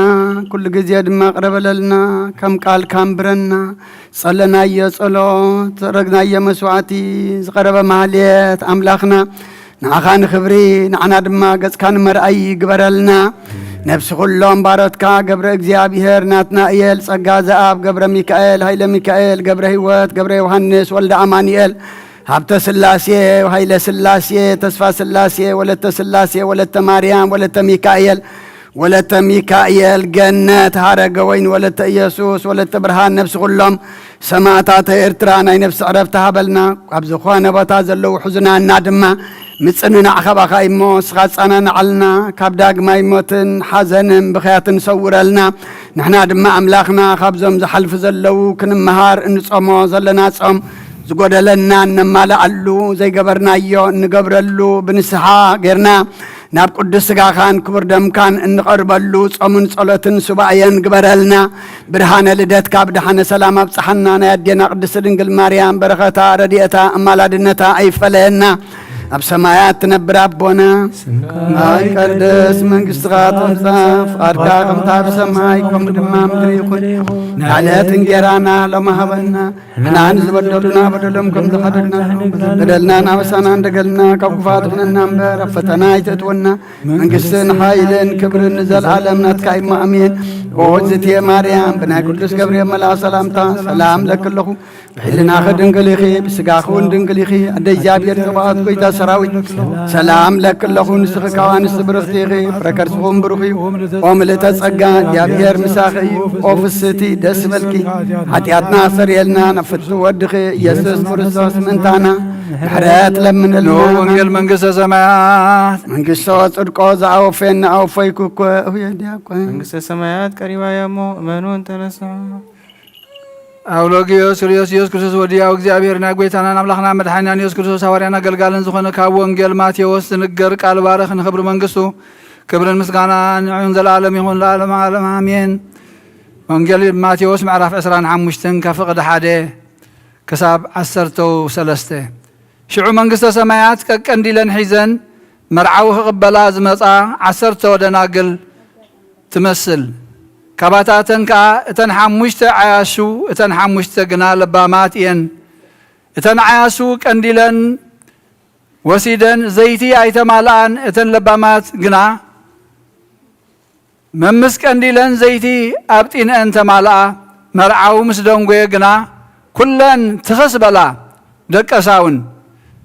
ኩሉ ግዜ ድማ ቅረበለልና፣ ከም ቃልካ ኣንብረና። ጸለናዮ ጸሎት፣ ረግናዮ መስዋዕቲ፣ ዝቐረበ ማህሌት ኣምላኽና፣ ንዓኻ ንኽብሪ፣ ንዓና ድማ ገጽካ ንመርኣይ ግበረልና። ነፍሲ ኩሎም ባሮትካ ገብረ እግዚኣብሔር፣ ናትናኤል፣ ጸጋ ዘኣብ፣ ገብረ ሚካኤል፣ ሃይለ ሚካኤል፣ ገብረ ህይወት፣ ገብረ ዮሃንስ፣ ወልደ ኣማኑኤል፣ ሃብተ ስላሴ፣ ሃይለ ስላሴ፣ ተስፋ ስላሴ፣ ወለተ ስላሴ፣ ወለተ ማርያም፣ ወለተ ሚካኤል፣ ወለተ ሚካኤል፣ ገነት፣ ሃረገ ወይን፣ ወለተ ኢየሱስ፣ ወለተ ብርሃን፣ ነፍሲ ኩሎም ሰማእታተ ኤርትራ ናይ ነፍሲ ዕረፍቲ ሃበልና። ኣብ ዝኾነ ቦታ ዘለዉ ሕዙናና ድማ ምጽንናዕ ካባኻ እሞ፣ ንስኻ ጻናናዓልና፣ ካብ ዳግማይ ሞትን ሓዘንን ብኽያትን ሰውረልና። ንሕና ድማ ኣምላኽና ካብዞም ዝሓልፉ ዘለዉ ክንመሃር እንጾሞ ዘለና ጾም ዝጎደለና እነማልኣሉ፣ ዘይገበርናዮ እንገብረሉ፣ ብንስሓ ጌርና ናብ ቅዱስ ስጋኻን ክቡር ደምካን እንቐርበሉ ጾምን ጸሎትን ሱባኤን ግበረልና። ብርሃነ ልደትካ ብደሓነ ሰላም ኣብጽሓና። ናይ ኣዴና ቅድስት ድንግል ማርያም በረኸታ፣ ረድኤታ፣ ኣማላድነታ ኣይፈለየና። ኣብ ሰማያት ትነብር ኣቦና፣ ስምካ ይቀደስ፣ መንግስትኻ ትምጻእ፣ ፍቓድካ ከምታ ኣብ ሰማይ ከምኡ ድማ ምድሪ ይኹን። ናዕለት እንጌራና ሎሚ ሃበና፣ ንሕና ንዝበደሉና በደሎም ከም ዝሓደግና፣ በደልና ናበሳና እንደገልና፣ ካብ ክፉኣት ኣድሕነና እምበር፣ ኣብ ፈተና ኣይተእትወና። መንግስትን ሓይልን ክብርን ንዘለኣለም ናትካ እዩ፣ ኣሜን። ኦ እግዝእትየ ማርያም፣ ብናይ ቅዱስ ገብርኤል መልኣኽ ሰላምታ ሰላም ለኪ ኣለኹ። ብሕልናኺ ድንግል ኢኺ፣ ብስጋኺ እውን ድንግል ኢኺ። ኣደ እግዚኣብሔር ጸባኦት፣ ጎይታ ሰራዊት፣ ሰላም ለኪ ኣለኹ። ንስኺ ካብ ኣንስቲ ብርኽቲ ኢኺ፣ ፍረ ከርስኺ እውን ብሩኽ እዩ። ኦ ምልእተ ጸጋ፣ እግዚኣብሔር ምሳኺ እዩ። ኦ ፍስህቲ፣ ደስ ይበልኪ፣ ሓጢኣትና ኣስተሰርየልና፣ ናብ ፍትሒ ወድኺ ኢየሱስ ክርስቶስ ምእንታና ምሕረት ለምንልና። ንወንጌል መንግስተ ሰማያት። መንግስቶ ጽድቆ ዝኣወፈየና ኣወፈይኩ እኮ፣ እሁየ ዲያቆን። መንግስተ ሰማያት ቀሪባ እያ እሞ እመኑ እንተነስሑ። ኣውሎጊዮስ ርዮስ ኢየሱስ ክርስቶስ ወዲ ያው እግዚኣብሔር ናይ ጎይታናን ኣምላኽና መድሓኒናን ኢየሱስ ክርስቶስ ሃዋርያን ኣገልጋልን ዝኾነ ካብ ወንጌል ማቴዎስ ዝንገር ቃል ባርኽ ንኽብሪ መንግስቱ ክብርን ምስጋና ንዑን ዘለዓለም ይኹን ለዓለም ዓለም ኣሜን። ወንጌል ማቴዎስ ምዕራፍ ዕስራን ሓሙሽተን ካብ ፍቕዲ ሓደ ክሳብ ዓሰርተው ሰለስተ። ሽዑ መንግስተ ሰማያት ቀቀንዲለን ሒዘን መርዓዊ ክቕበላ ዝመጻ ዓሰርተ ደናግል ትመስል። ካባታተን ከኣ እተን ሓሙሽተ ዓያሹ፣ እተን ሓሙሽተ ግና ለባማት እየን። እተን ዓያሹ ቀንዲለን ወሲደን ዘይቲ ኣይተማልኣን፣ እተን ለባማት ግና መምስ ቀንዲለን ዘይቲ ኣብጢነን ተማልኣ። መርዓዊ ምስ ደንጎየ ግና ኩለን ትኽስ በላ፣ ደቀሳ እውን።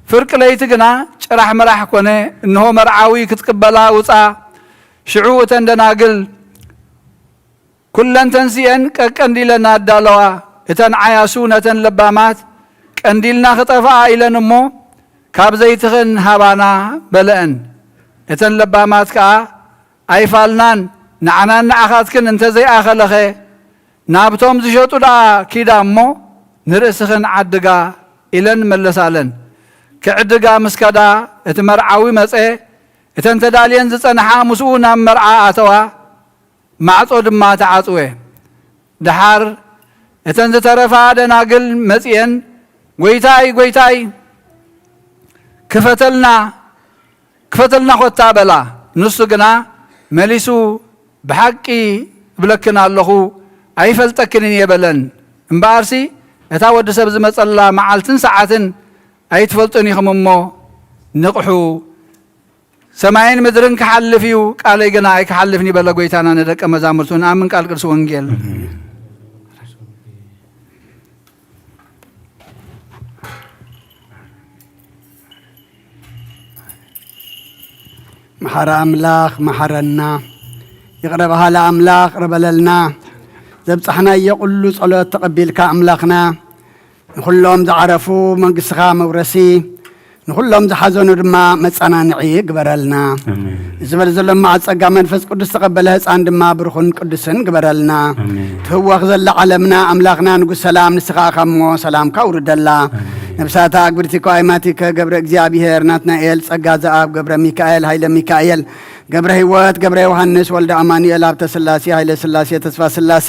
ፍርቂ ለይቲ ግና ጭራሕ ምራሕ ኮነ፣ እንሆ መርዓዊ ክትቅበላ ውጻ። ሽዑ እተን ደናግል ኩለን ተንሲኤን ቀቀንዲለን ኣዳለዋ። እተን ዓያሱ ነተን ለባማት ቀንዲልና ክጠፍኣ ኢለን እሞ ካብ ዘይትኽን ሃባና በለአን። እተን ለባማት ከኣ ኣይፋልናን፣ ንዓናን ንዓኻትክን እንተ ዘይኣኸለኸ፣ ናብቶም ዝሸጡ ደኣ ኪዳ እሞ ንርእስኽን ዓድጋ ኢለን መለሳለን። ክዕድጋ ምስ ከዳ እቲ መርዓዊ መጸ፣ እተን ተዳልየን ዝጸንሓ ምስኡ ናብ መርዓ ኣተዋ፣ ማዕጾ ድማ ተዓጽወ። ደሓር እተን ዝተረፋ ደናግል መጺኤን፣ "ጐይታይ፣ ጐይታይ፣ ክፈተልና፣ ክፈተልና ኾታ" በላ። ንሱ ግና መሊሱ፣ "ብሓቂ እብለክን ኣለኹ፣ ኣይፈልጠክንን እየ" በለን። እምበኣርሲ እታ ወዲ ሰብ ዝመጸላ መዓልትን ሰዓትን ኣይትፈልጡን ኢኹም እሞ ንቕሑ። ሰማይን ምድርን ክሓልፍ እዩ፣ ቃለይ ግና ኣይክሓልፍን እዩ በለ ጐይታና ንደቀ መዛሙርቱ። ንኣምን ቃል ቅዱስ ወንጌል። መሓሪ ኣምላኽ መሓረና፣ ይቕረ በሃሊ ኣምላኽ ይቕረ በለልና። ዘብጻሕናዮ ቁሉ ጸሎት ተቐቢልካ ኣምላኽና፣ ንኹሎም ዝዓረፉ መንግስትኻ መውረሲ፣ ንኹሎም ዝሓዘኑ ድማ መጸናንዒ ግበረልና። ዝበል ዘሎ መዓት ጸጋ መንፈስ ቅዱስ ተቐበለ ህፃን ድማ ብሩኽን ቅዱስን ግበረልና። ትህወኽ ዘላ ዓለምና ኣምላኽና ንጉስ ሰላም ንስኻ ኢኻ እሞ ሰላምካ ውርደላ። ነብሳታ ኣግብርቲኮ ኣይማቲከ ገብረ እግዚኣብሔር ናትናኤል ጸጋ ዘኣብ ገብረ ሚካኤል ሃይለ ሚካኤል ገብረ ህይወት ገብረ ዮሃንስ ወልደ ኣማኑኤል ሃብተ ስላሴ ሃይለ ስላሴ ተስፋ ስላሴ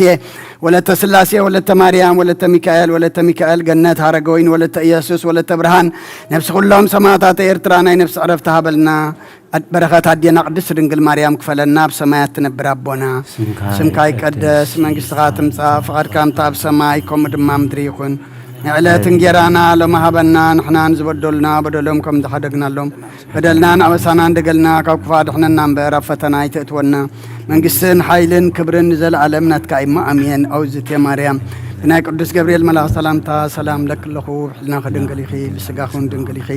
ወለተ ስላሴ ወለተ ማርያም ወለተ ሚካኤል ወለተ ሚካኤል ገነት ሃረገወይን ወለተ ኢየሱስ ወለተ ብርሃን ነፍሲ ኩሎም ሰማዕታት ኤርትራ ናይ ነፍሲ ዕረፍቲ ሃበልና። በረኸት ኣዴና ቅድስት ድንግል ማርያም ክፈለና። ኣብ ሰማያት ትነብር ኣቦና ስምካ ይቀደስ፣ መንግስትኻ ትምጻእ፣ ፍቓድካ ከምቲ ኣብ ሰማይ ከምኡ ድማ ምድሪ ይኹን። ንዕለት እንጌራና ሎሚ ሃበና፣ ንሕናን ዝበደሉና በደሎም ከም ዝሓደግናሎም በደልና ንኣበሳና እንደገልና ካብ ክፉእ ኣድሕነና እምበር ኣብ ፈተና ኣይተእትወና። መንግስትን ሓይልን ክብርን ንዘለኣለም ናትካ እሞ ኣሜን። ኣውዝቴ ማርያም ብናይ ቅዱስ ገብርኤል መልኣኽ ሰላምታ ሰላም ለኪ ኣለኹ። ብሕልናኺ ድንግል ኢኺ፣ ብስጋኹን ድንግል ኢኺ።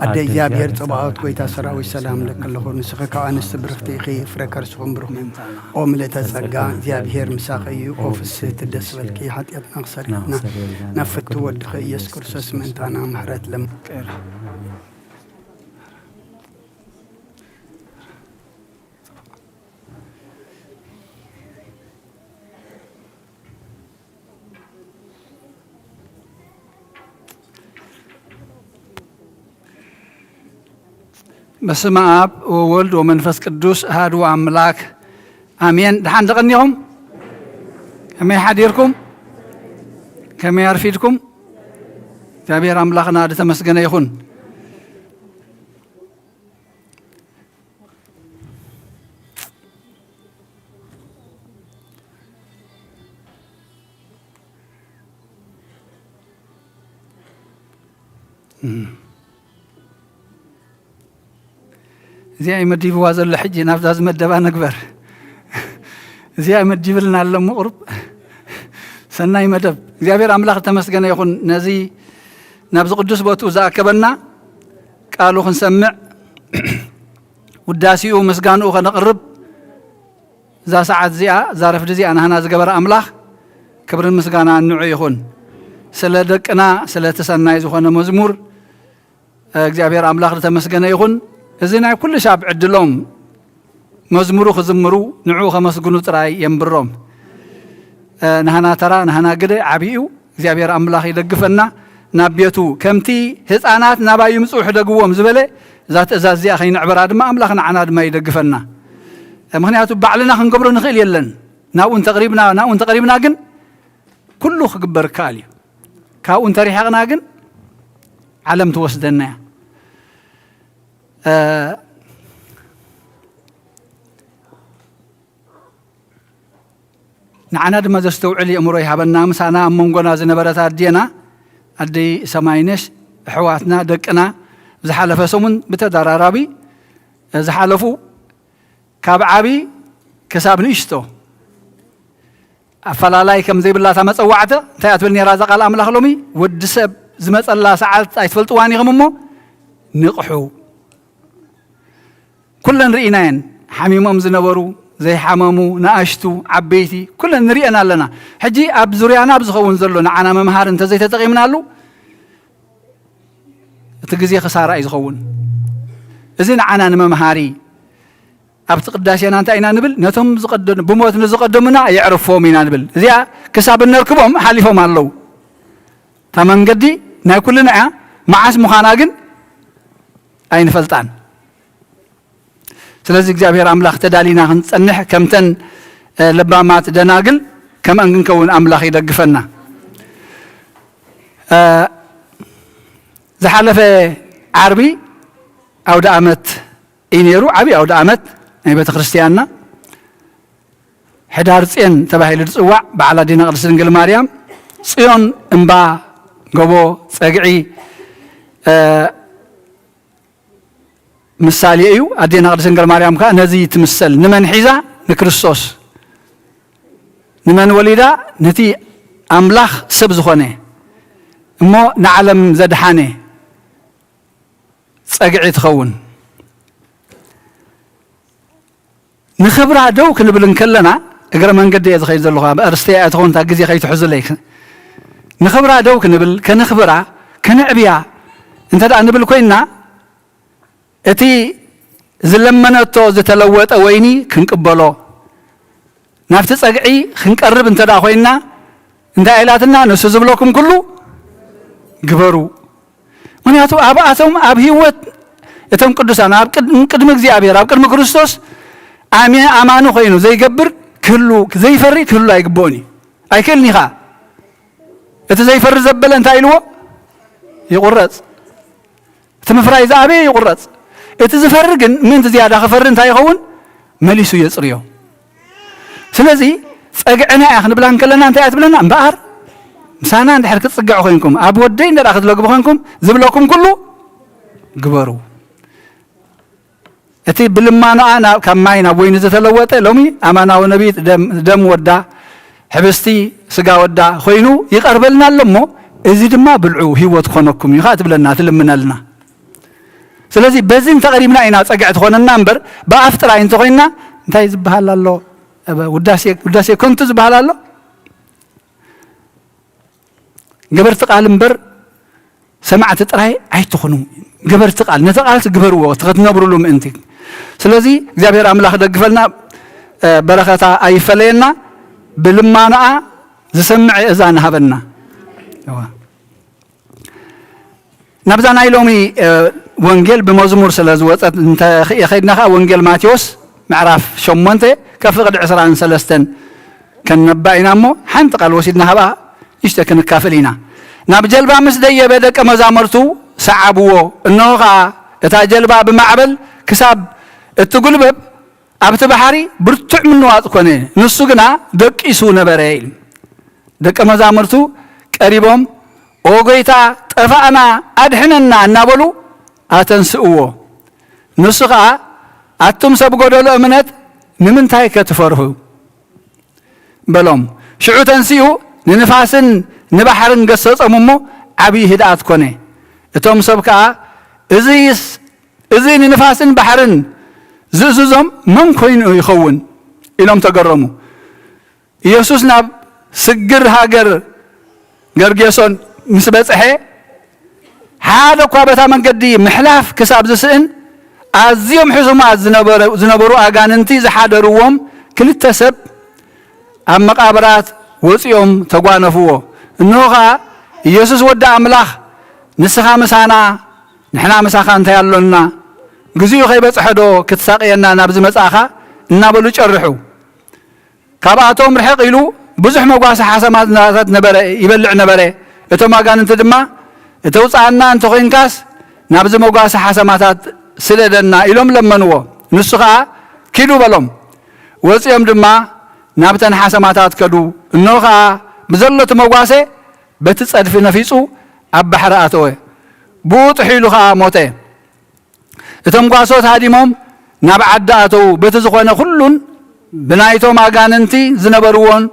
ኣደ እግዚኣብሔር ጸባኦት ጎይታ ሰራዊት ሰላም ለኪ ኣለኹ። ንስኺ ካብ ኣንስቲ ብርኽቲ ኢኺ፣ ፍረ ከርስኹም ብሩኽ እዩ። ኦ ምልእተ ጸጋ እግዚኣብሔር ምሳኺ እዩ። ኦ ፍስህቲ ደስ በልኪ፣ ሓጢኣትና ክሰሪትና ናብ ፍቱ ወድኺ ኢየሱስ ክርስቶስ ምእንታና ምሕረት ለምቅር። በስመ ኣብ ወወልድ ወመንፈስ ቅዱስ ኣሃዱ ኣምላክ ኣሜን። ደሓን ደቐኒኹም? ከመይ ሓዲርኩም? ከመይ ኣርፊድኩም? እግዚኣብሔር ኣምላኽና ዝተመስገነ ይኹን። እዚኣ እዩ መዲብዋ ዘሎ። ሕጂ ናብዛ ዝመደባ ንግበር። እዚኣ መዲብልና ኣሎ ምቕሩብ ሰናይ መደብ። እግዚኣብሔር ኣምላኽ ዝተመስገነ ይኹን፣ ነዚ ናብዚ ቅዱስ ቦትኡ ዝኣከበና፣ ቃሉ ክንሰምዕ፣ ውዳሴኡ ምስጋንኡ ከነቕርብ፣ እዛ ሰዓት እዚኣ፣ እዛ ረፍዲ እዚኣ ናህና ዝገበረ ኣምላኽ ክብርን ምስጋናን ንዑ ይኹን። ስለ ደቅና፣ ስለ እቲ ሰናይ ዝኾነ መዝሙር እግዚኣብሔር ኣምላኽ ዝተመስገነ ይኹን። እዚ ናይ ኩሉ ሻብ ዕድሎም መዝሙሩ ክዝምሩ፣ ንዑ ከመስግኑ ጥራይ የንብሮም። ናህና ተራ፣ ናህና ግደ ዓብዩ። እግዚኣብሔር ኣምላኽ ይደግፈና። ናብ ቤቱ ከምቲ ህፃናት ናባይ ይምፅኡ ሕደግዎም ዝበለ፣ እዛ ትእዛዝ እዚኣ ከይንዕበራ ድማ ኣምላኽ ንዓና ድማ ይደግፈና። ምኽንያቱ ባዕልና ክንገብሮ ንኽእል የለን። ናብኡ እንተቕሪብና፣ ናብኡ እንተቐሪብና ግን ኩሉ ክግበር ይከኣል እዩ። ካብኡ እንተሪሓቕና ግን ዓለም ትወስደና እያ። እ፣ ንዓና ድማ ዘስተውዕል የእምሮ ይሃበና። ምሳና ኣብ መንጎና ዝነበረት ኣዴና፣ ኣደይ ሰማይነሽ፣ ኣሕዋትና፣ ደቅና፣ ዝሓለፈ ሰሙን ብተደራራቢ ዝሓለፉ ካብ ዓቢ ክሳብ ንእሽቶ ኣፈላላይ ከም ዘይብላ እታ መጸዋዕተ እንታይ እያ ትብል ነይራ እዛ ቃል ኣምላኽ ሎሚ? ወዲ ሰብ ዝመጸላ ሰዓት ኣይትፈልጥዋን ኢኹም እሞ ንቕሑ። ኩለን ርኢናየን፣ ሓሚሞም ዝነበሩ፣ ዘይሓመሙ፣ ንኣሽቱ፣ ዓበይቲ፣ ኩለን ንሪአን ኣለና። ሕጂ ኣብ ዙርያና ኣብ ዝኸውን ዘሎ ንዓና መምሃሪ እንተዘይተጠቒምናሉ፣ እቲ ግዜ ክሳራ እዩ ዝኸውን። እዚ ንዓና ንመምሃሪ፣ ኣብቲ ቅዳሴና እንታይ ኢና ንብል? ነቶም ዝቐደ-፣ ብሞት ንዝቐደሙና የዕርፎም ኢና ንብል። እዚኣ ክሳብ እነርክቦም ሓሊፎም ኣለዉ። እታ መንገዲ ናይ ኩልና እያ፣ መዓስ ምዃና ግን ኣይንፈልጣን። ስለዚ እግዚኣብሔር ኣምላኽ ተዳሊና ክንጸንሕ ከምተን፣ እ፣ ለባማት ደናግል ከምአን ክንከውን ኣምላኽ ይደግፈና። እ፣ ዝሓለፈ ዓርቢ ኣውደ ኣመት እዩ ነይሩ፣ ዓብዪ ኣውደ ኣመት ናይ ቤተ ክርስቲያንና። ሕዳር ጽዮን ተባሂሉ ዝጽዋዕ በዓል ኣዴና ቅድስት ድንግል ማርያም፣ ጽዮን እምባ ጎቦ ጸግዒ፣ እ፣ ምሳሌ እዩ። ኣዴና ቅድስት ድንግል ማርያም ከኣ ነዚ ትምሰል። ንመን ሒዛ? ንክርስቶስ። ንመን ወሊዳ? ነቲ ኣምላኽ ሰብ ዝኾነ እሞ ንዓለም ዘድሓነ ጸግዒ ትኸውን። ንኽብራ ደው ክንብል እንከለና፣ እግረ መንገዲ እየ ዝኸይድ ዘለኹ፣ ኣብ ኣርእስተይ እያ ትኸውን፣ እታ ግዜ ከይትሕዙለይ። ንኽብራ ደው ክንብል፣ ከነኽብራ፣ ከነዕብያ እንተ ደኣ ንብል ኮይንና፣ እቲ ዝለመነቶ ዝተለወጠ ወይኒ ክንቅበሎ፣ ናብቲ ጸግዒ ክንቀርብ እንተ ደኣ ኮይንና፣ እንታይ ኢላትና? ንሱ ዝብለኩም ኩሉ ግበሩ። ምኽንያቱ ኣብኣቶም ኣብ ህይወት እቶም ቅዱሳን ኣብ ቅድ-፣ ቅድሚ እግዚኣብሔር ኣብ ቅድሚ ክርስቶስ ኣሜ-፣ ኣማኒ ኮይኑ ዘይገብር ክህሉ፣ ዘይፈሪ ክህሉ ኣይግብኦን እዩ። ኣይክእልን እዩ ኸዓ። እቲ ዘይፈሪ ዘበለ እንታይ ኢልዎ? ይቑረጽ። እቲ ምፍራይ ዝኣበየ ይቑረጽ። እቲ ዝፈሪ ግን ምእንቲ ዝያዳ ክፈሪ እንታይ ይኸውን? መሊሱ የጽርዮ። ስለዚ ጸግዕና እያ ክንብላ እንከለና እንታይ እያ ትብለና? እምበኣር ምሳና እንድሕር ክትጽግዑ ኮይንኩም፣ ኣብ ወደይ እንተ ደኣ ክትለግቡ ኮይንኩም፣ ዝብለኩም ኩሉ ግበሩ። እቲ ብልማኖኣ ናብ፣ ካብ ማይ ናብ ወይኒ ዝተለወጠ ሎሚ ኣማናዊ ነቢይ ደም፣ ደም ወዳ፣ ሕብስቲ ስጋ ወዳ ኮይኑ ይቐርበልና ኣሎ እሞ፣ እዚ ድማ ብልዑ ህይወት ክኾነኩም እዩ ኸዓ ትብለና፣ ትልምነልና። ስለዚ በዚ እንተቐሪብና ኢና ጸግዒ ትኾነና እምበር፣ ብኣፍ ጥራይ እንተኾይንና እንታይ ዝበሃል ኣሎ? ኣብ ውዳሴ፣ ውዳሴ ከንቱ ዝበሃል ኣሎ። ገበርቲ ቃል እምበር ሰማዕቲ ጥራይ ኣይትኹኑ። ገበርቲ ቃል፣ ነቲ ቃልሲ ግበርዎ፣ እቲ ክትነብርሉ ምእንቲ። ስለዚ እግዚኣብሔር ኣምላኽ ደግፈልና፣ እ፣ በረኸታ ኣይፈለየና፣ ብልማኖኣ ዝሰምዕ እዛን ሃበና። እዋ። ናብዛ ናይ ሎሚ፣ እ፣ ወንጌል ብመዝሙር ስለ ዝወጸት፣ እንተ የኸድና ኸዓ ወንጌል ማቴዎስ ምዕራፍ ሸሞንተ ካብ ፍቕዲ ዕስራን ሰለስተን ከነባ ኢና እሞ፣ ሓንቲ ቃል ወሲድና ካብኣ ንእሽቶ ክንካፈል ኢና። ናብ ጀልባ ምስ ደየበ ደቀ መዛሙርቱ ሰዓብዎ። እንሆ ኸዓ እታ ጀልባ ብማዕበል ክሳብ እትጉልበብ ኣብቲ ባሕሪ ብርቱዕ ምንዋጽ ኮነ፣ ንሱ ግና ደቂሱ ነበረ ኢሉ። ደቀ መዛሙርቱ ቀሪቦም፣ "ኦ ጐይታ፣ ጠፋእና፣ ኣድሕነና" እናበሉ ኣተንስእዎ። ንሱ ኸኣ፣ "ኣቱም ሰብ ጐደሎ እምነት፣ ንምንታይከ ትፈርሁ?" በሎም። ሽዑ ተንሲኡ ንንፋስን ንባሕርን ገሰጾም እሞ፣ ዓብዪ ህድኣት ኮነ። እቶም ሰብ ከኣ፣ "እዚስ፣ እዚ ንንፋስን ባሕርን ዝእዝዞም መን ኮይኑ ይኸውን?" ኢሎም ተገረሙ። ኢየሱስ ናብ ስግር ሃገር ገርጌሶን ምስ በጽሐ፣ ሓደ እኳ በታ መንገዲ ምሕላፍ ክሳብ ዝስእን፣ ኣዝዮም ሕሱማት ዝነበረ-፣ ዝነበሩ ኣጋንንቲ ዝሓደርዎም ክልተ ሰብ ኣብ መቓብራት ወጺኦም ተጓነፍዎ። እንሆ ኸኣ፣ "ኢየሱስ ወዲ ኣምላኽ፣ ንስኻ ምሳና፣ ንሕና ምሳኻ እንታይ ኣሎና? ግዜኡ ከይበጽሐዶ ክትሳቕየና ናብዚ መጻእኻ?" እናበሉ ጨርሑ። ካብኣቶም ርሕቕ ኢሉ ብዙሕ መጓሰ ሓሰማታት ነበረ፣ ይበልዕ ነበረ። እቶም ኣጋንንቲ ድማ፣ "እተውጽኣና እንተኾይንካስ፣ ናብዚ መጓሰ ሓሰማታት ስደደና" ኢሎም ለመንዎ። ንሱ ኸኣ፣ "ኪዱ" በሎም። ወጺኦም ድማ ናብተን ሓሰማታት ከዱ። እንሆ ኸኣ ብዘሎ እቲ መጓሰ በቲ ጸድፊ ነፊጹ ኣብ ባሕሪ ኣተወ። ብኡ ጥሒሉ ኸኣ ሞተ። እቶም ጓሶት ሃዲሞም ናብ ዓዲ ኣተዉ። በቲ ዝኾነ ኩሉን ብናይቶም ኣጋንንቲ ዝነበርዎን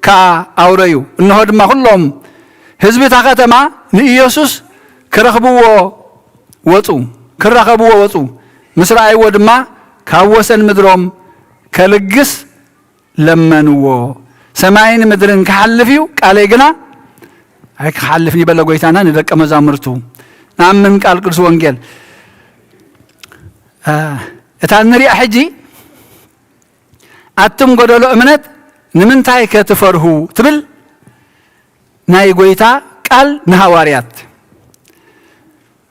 ከኣ ኣውረዩ። እንሆ ድማ ኩሎም ህዝቢ እታ ከተማ ንኢየሱስ ክረኽብዎ ወጹ፣ ክራኸብዎ ወጹ። ምስ ረኣይዎ ድማ ካብ ወሰን ምድሮም ከልግስ ለመንዎ። "ሰማይን ምድርን ክሓልፍ እዩ፣ ቃለይ ግና ኣይክሓልፍን" ይበለ ጎይታና ንደቀ መዛሙርቱ። ንኣምን ቃል ቅዱስ ወንጌል። እ፣ እታ ንሪኣ ሕጂ፣ "ኣቱም ጎደሎ እምነት ንምንታይ ከ ትፈርሁ?" ትብል ናይ ጎይታ ቃል ንሃዋርያት።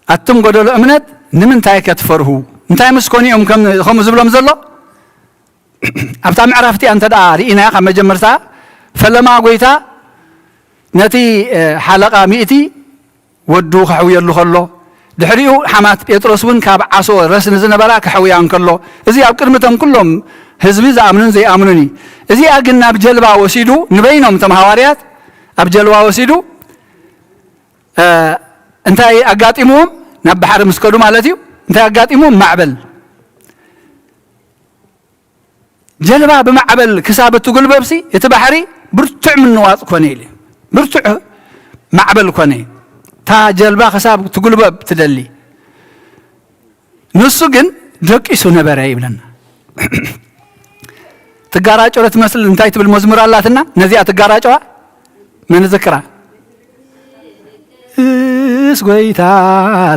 "ኣቱም ጎደሎ እምነት ንምንታይ ከ ትፈርሁ?" እንታይ ምስ ኮኑ እዮም ከም-፣ ከምኡ ዝብሎም ዘሎ? ኣብታ ምዕራፍ እቲኣ እንተ ደኣ ርኢናያ፣ ካብ መጀመርታ ፈለማ ጎይታ ነቲ፣ እ፣ ሓለቓ ሚእቲ ወዱ ከሕውየሉ ከሎ፣ ድሕሪኡ ሓማት ጴጥሮስ እውን ካብ ዓሶ ረስኒ ዝነበራ ከሕውያ እንከሎ፣ እዚ ኣብ ቅድሚ እቶም ኩሎም ህዝቢ ዝኣምኑን ዘይኣምኑን እዩ። እዚኣ ግን ናብ ጀልባ ወሲዱ፣ ንበይኖም እቶም ሃዋርያት ኣብ ጀልባ ወሲዱ፣ እ፣ እንታይ ኣጋጢምዎም? ናብ ባሕሪ ምስ ከዱ ማለት እዩ። እንታይ ኣጋጢምዎም? ማዕበል። ጀልባ ብማዕበል ክሳብ እትጉልበብሲ፣ እቲ ባሕሪ ብርቱዕ ምንዋጽ ኮነ ኢሉ። ብርቱዕ ማዕበል ኮነ። እታ ጀልባ ክሳብ ትጉልበብ ትደሊ። ንሱ ግን ደቂሱ ነበረ ይብለና። ትጋራጮ ዶ ትመስል እንታይ ትብል መዝሙር ኣላትና? ነዚኣ ትጋራጨዋ መን ዝክራ? ዘይትደቅስ ጎይታ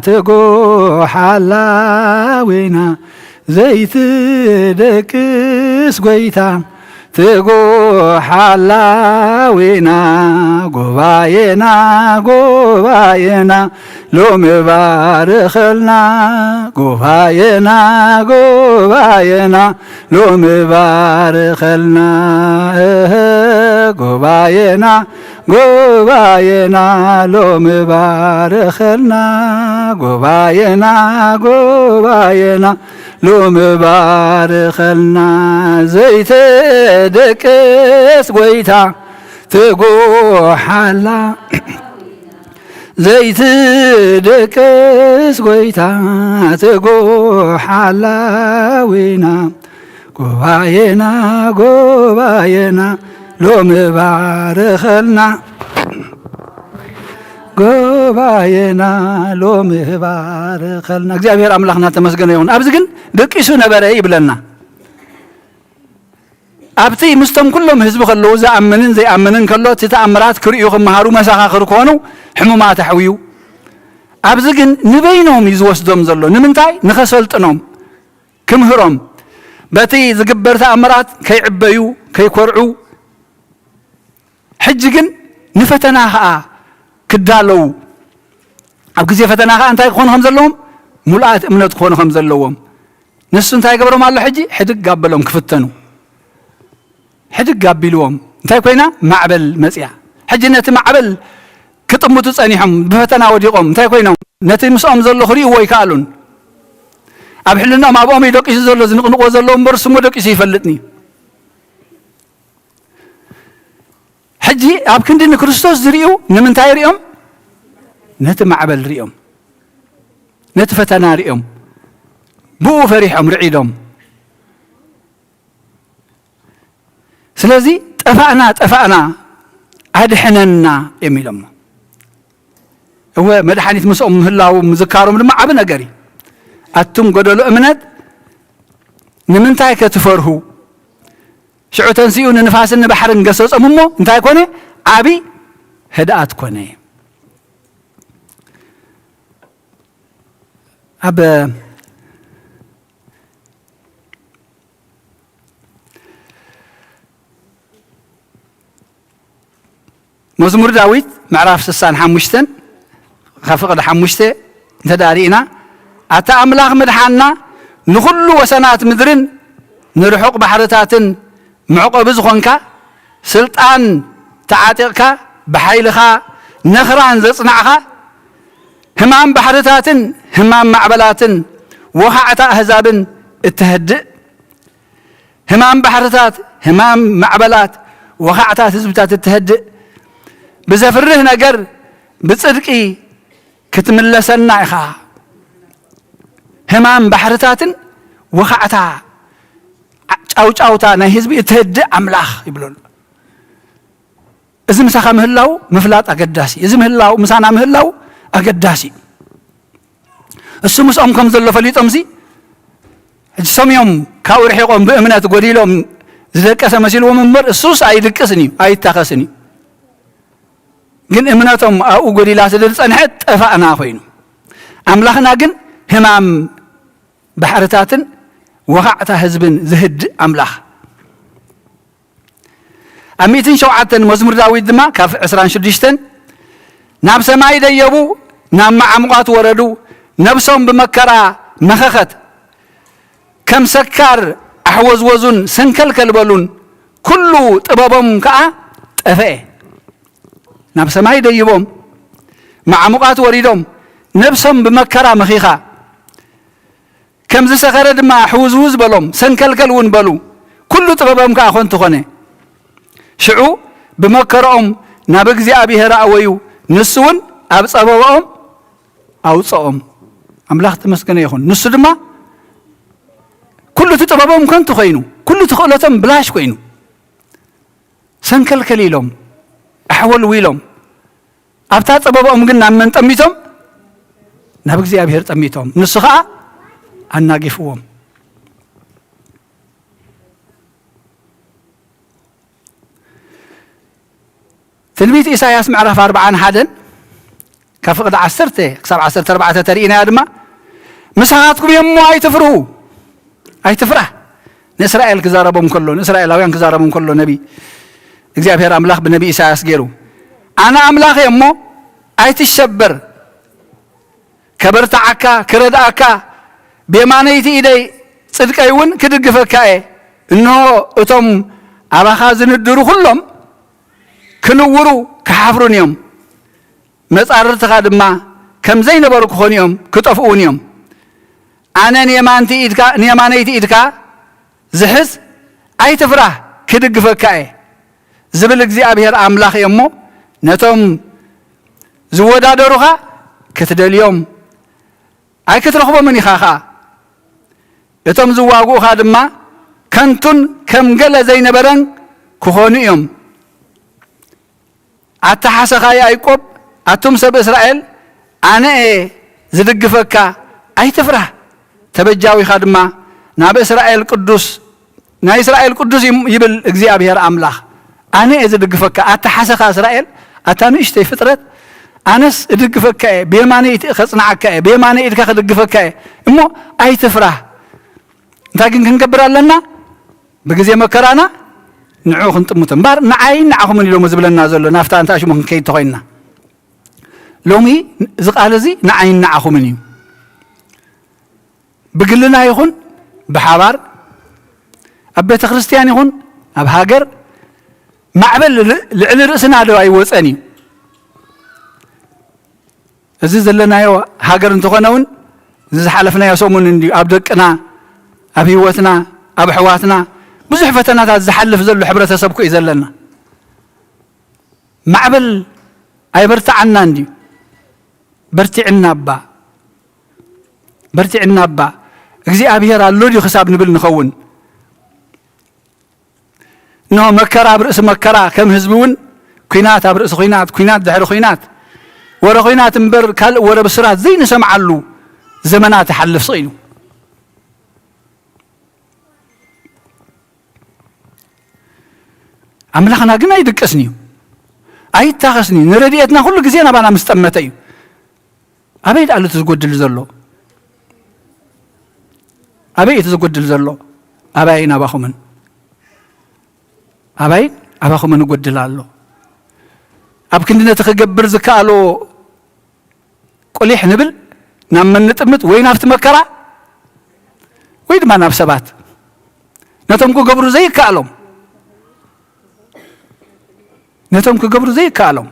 ትጉሕ ኣላዊና፣ ዘይትደቅስ ጎይታ ትጉሕ ኣላዊና፣ ጉባኤና ጉባኤና ሎሚ ባርኸልና፣ ጉባኤና ጉባኤና ሎሚ ባርኸልና፣ እህ፣ ጉባኤና ጉባኤና ሎሚ ባርኸልና፣ ጉባኤና ጉባኤና ሎሚ ባርኸልና። ዘይትደቅስ ጎይታ ትጉሓላ፣ ዘይትደቅስ ጎይታ ትጉሓላ ዊና፣ ጉባኤና ጉባኤና ሎሚ ባርኸልና፣ ጉባኤና ሎሚ ባርኸልና። እግዚኣብሔር ኣምላኽና ተመስገነ ይኹን። ኣብዚ ግን ደቂሱ ነበረ ይብለና። ኣብቲ ምስቶም ኩሎም ህዝቢ ከለዉ ዝኣምንን ዘይኣምንን ከሎ እቲ ተኣምራት ክርእዩ ክመሃሩ መሰኻኽር ክኾኑ ሕሙማት ኣሕውዩ። ኣብዚ ግን ንበይኖም እዩ ዝወስዶም ዘሎ። ንምንታይ? ንኸሰልጥኖም፣ ክምህሮም፣ በቲ ዝግበር ተኣምራት ከይዕበዩ፣ ከይኮርዑ፣ ሕጂ ግን ንፈተና ኸኣ ክዳለዉ። ኣብ ግዜ ፈተና ኸኣ እንታይ ክኾኑ ከም ዘለዎም? ሙሉኣት እምነት ክኾኑ ከም ዘለዎም። ንሱ እንታይ ገብሮም ኣሎ? ሕጂ ሕድግ ኣበሎም ክፍተኑ። ሕድግ ኣቢልዎም። እንታይ ኮይና? ማዕበል መጽያ። ሕጂ ነቲ ማዕበል ክጥምቱ ጸኒሖም፣ ብፈተና ወዲቖም። እንታይ ኮይኖም? ነቲ ምስኦም ዘሎ ክርእይዎ ኣይከኣሉን። ኣብ ሕልናኦም ኣብኦም እዩ ደቂሱ ዘሎ፣ ዝንቕንቕዎ ዘለዉ እምበር፣ ስሙ ደቂሱ ይፈልጥኒ። ሕጂ ኣብ ክንዲ ንክርስቶስ ዝርእዩ ንምንታይ ርእዮም? ነቲ ማዕበል ርእዮም፣ ነቲ ፈተና ርእዮም፣ ብኡ ፈሪሖም ርዒዶም። ስለዚ ጠፋእና፣ ጠፋእና፣ ኣድሕነና እዮም ኢሎሞ። እወ፣ መድሓኒት ምስኦም ምህላዉ ምዝካሮም ድማ ዓቢ ነገር እዩ። ኣቱም ጎደሎ እምነት፣ ንምንታይ ከ ትፈርሁ? ሽዑ ተንሲኡ ንንፋስን ንባሕርን ገሰጾም እሞ እንታይ ኮነ? ዓቢ ህድኣት ኮነ። ኣብ መዝሙር ዳዊት ምዕራፍ ስሳን ሓሙሽተን ካብ ፍቕዲ ሓሙሽተ እንተ ደኣ ርኢና፣ ኣታ ኣምላኽ ምድሓንና፣ ንኹሉ ወሰናት ምድርን ንርሑቕ ባሕርታትን መዕቆቢ ዝኾንካ፣ ስልጣን ተዓጢቕካ፣ ብሓይልኻ ነኽራን ዘጽናዕኻ፣ ህማም ባሕርታትን ህማም ማዕበላትን ወኻዕታ ኣህዛብን እተህድእ፣ ህማም ባሕርታት፣ ህማም ማዕበላት፣ ወኻዕታት ህዝብታት እተህድእ፣ ብዘፍርህ ነገር ብጽድቂ ክትምለሰና ኢኻ። ህማም ባሕርታትን ወኻዕታ ጫውጫውታ ናይ ህዝቢ እተህድእ ኣምላኽ ይብሎ ኣሎ። እዚ ምሳኻ ምህላው ምፍላጥ ኣገዳሲ። እዚ ምህላው፣ ምሳና ምህላው ኣገዳሲ። እሱ ምስኦም ከም ዘሎ ፈሊጦምሲ፣ ሕጂ ሰም እዮም ካብኡ ርሒቖም ብእምነት ጎዲሎም ዝደቀሰ መሲልዎም እምበር፣ እሱስ ኣይድቅስን እዩ፣ ኣይታኸስን እዩ። ግን እምነቶም ኣብኡ ጎዲላ ስለ ዝጸንሐት ጠፋእና ኮይኑ። ኣምላኽና ግን ህማም ባሕርታትን ወኻዕታ ህዝብን ዝህድእ ኣምላኽ። ኣብ ሚእትን ሸውዓተን መዝሙር ዳዊት ድማ ካብ ዕስራን ሽዱሽተን፣ ናብ ሰማይ ደየቡ፣ ናብ መዓሙቓት ወረዱ፣ ነብሶም ብመከራ መኸኸት፣ ከም ሰካር ኣሕወዝወዙን ሰንከልከል በሉን፣ ኩሉ ጥበቦም ከኣ ጠፍአ። ናብ ሰማይ ደይቦም፣ መዓሙቓት ወሪዶም፣ ነብሶም ብመከራ መኺኻ፣ ከም ዝሰኸረ ድማ ሕውዝውዝ በሎም፣ ሰንከልከል እውን በሉ። ኩሉ ጥበቦም ከኣ ኸንቱ ኾነ። ሽዑ ብመከርኦም ናብ እግዚኣብሄር ኣእወዩ፣ ንሱ እውን ኣብ ጸበባኦም ኣውጸኦም። ኣምላኽ ተመስገነ ይኹን። ንሱ ድማ ኩሉ እቲ ጥበቦም ከንቱ ኾይኑ፣ ኩሉ እቲ ክእለቶም ብላሽ ኮይኑ፣ ሰንከልከል ኢሎም፣ ኣሕወልዊሎም፣ ኣብታ ጸበባኦም ግን ናብ መን ጠሚቶም? ናብ እግዚኣብሄር ጠሚቶም። ንሱ ኸኣ ኣናጊፍዎም። ትንቢት ኢሳይያስ ምዕራፍ ኣርብዓን ሓደን ካብ ፍቕዲ ዓሰርተ ክሳብ ዓሰርተ ኣርባዕተ ተርእናያ ድማ፣ "ምሳኻትኩም እየ እሞ ኣይትፍርሁ፣ ኣይትፍራህ." ንእስራኤል ክዛረቦም ከሎ፣ ንእስራኤላውያን ክዛረቦም ከሎ ነቢ እግዚኣብሔር ኣምላኽ ብነቢ ኢሳያስ ገይሩ፣ "ኣነ ኣምላኽ እየ እሞ ኣይትሸበር፣ ከበርትዓካ፣ ክረድኣካ፣ ብየማነይቲ ኢደይ ጽድቀይ እውን ክድግፈካ እየ። እንሆ እቶም ኣባኻ ዝንድሩ ኩሎም ክንውሩ ክሓፍሩን እዮም፣ መጻርርትኻ ድማ ከም ዘይነበሩ ክኾኑ እዮም፣ ክጠፍኡ እውን እዮም። ኣነ ንየማንቲ ኢድካ፣ ንየማነይቲ ኢድካ ዝሕዝ ኣይትፍራህ፣ ክድግፈካ እየ" ዝብል እግዚኣብሔር ኣምላኽ እየ እሞ፣ ነቶም ዝወዳደሩኻ ክትደልዮም ኣይክትረኽቦምን ኢኻ ኸኣ። እቶም ዝዋግኡኻ ድማ ከንቱን ከም ገለ ዘይነበረን ክኾኑ እዮም። ኣታ ሓሰኻ ያዕቆብ፣ ኣቱም ሰብ እስራኤል፣ ኣነ እየ ዝድግፈካ፣ ኣይትፍራህ። ተበጃዊኻ ድማ ናብ እስራኤል ቅዱስ፣ ናይ እስራኤል ቅዱስ ይም-፣ ይብል እግዚኣብሔር ኣምላኽ። ኣነ እየ ዝድግፈካ። ኣታ ሓሰኻ እስራኤል፣ ኣታ ንእሽተይ ፍጥረት፣ ኣነስ እድግፈካ እየ፣ ብየማነይ ኢድ ከጽንዓካ እየ፣ ብየማነይ ኢድካ ክድግፈካ እየ። እሞ ኣይትፍራህ። እንታይ ግን ክንገብር ኣለና? ብግዜ መከራና ንዕኡ ክንጥምቶ እምበር፣ ንዓይን ንዓኹምን ኢሎሞ ዝብለና ዘሎ፣ ናብታ እንታ ሽሙ ክንከይድ ተኾይንና። ሎሚ እዚ ቃል እዚ ንዓይን ንዓኹምን እዩ። ብግልና ይኹን ብሓባር፣ ኣብ ቤተ ክርስቲያን ይኹን ኣብ ሃገር፣ ማዕበል ል-፣ ልዕሊ ርእስና ዶ ኣይወጸን እዩ? እዚ ዘለናዮ ሃገር እንተኾነ እውን፣ እዚ ዝሓለፍናዮ ሰሙን እንድዩ ኣብ ደቅና፣ ኣብ ህይወትና፣ ኣብ ኣሕዋትና ብዙሕ ፈተናታት ዝሓልፍ ዘሎ ሕብረተሰብ እኮ እዩ ዘለና። ማዕበል ኣይበርትዓና እንድዩ። በርቲዕና እባ፣ በርቲዕና እባ፣ እግዚኣብሔር ኣሎ ድዩ ክሳብ ንብል ንኸውን። እንሆ መከራ ኣብ ርእሲ መከራ፣ ከም ህዝቢ እውን ኲናት ኣብ ርእሲ ኲናት፣ ኲናት ድሕሪ ኲናት፣ ወረ ኲናት እምበር ካልእ ወረ ብስራት ዘይንሰምዓሉ ዘመናት ይሓልፍ ስቕ ኢሉ። ኣምላኽና ግን ኣይድቅስን እዩ፣ ኣይታኸስን እዩ። ንረድኤትና ኩሉ ግዜ ናባና ምስ ጠመተ እዩ። ኣበይ ደኣ ኣሎ እቲ ዝጎድል ዘሎ? ኣበይ እቲ ዝጎድል ዘሎ? ኣባይን ኣባኹምን፣ ኣባይን ኣባኹምን ይጎድል ኣሎ። ኣብ ክንዲ ነቲ ክገብር ዝከኣሎ ቁሊሕ ንብል፣ ናብ መን ንጥምት? ወይ ናብቲ መከራ ወይ ድማ ናብ ሰባት። ነቶም ክገብሩ ዘይከኣሎም፣ ነቶም ክገብሩ ዘይከኣሎም።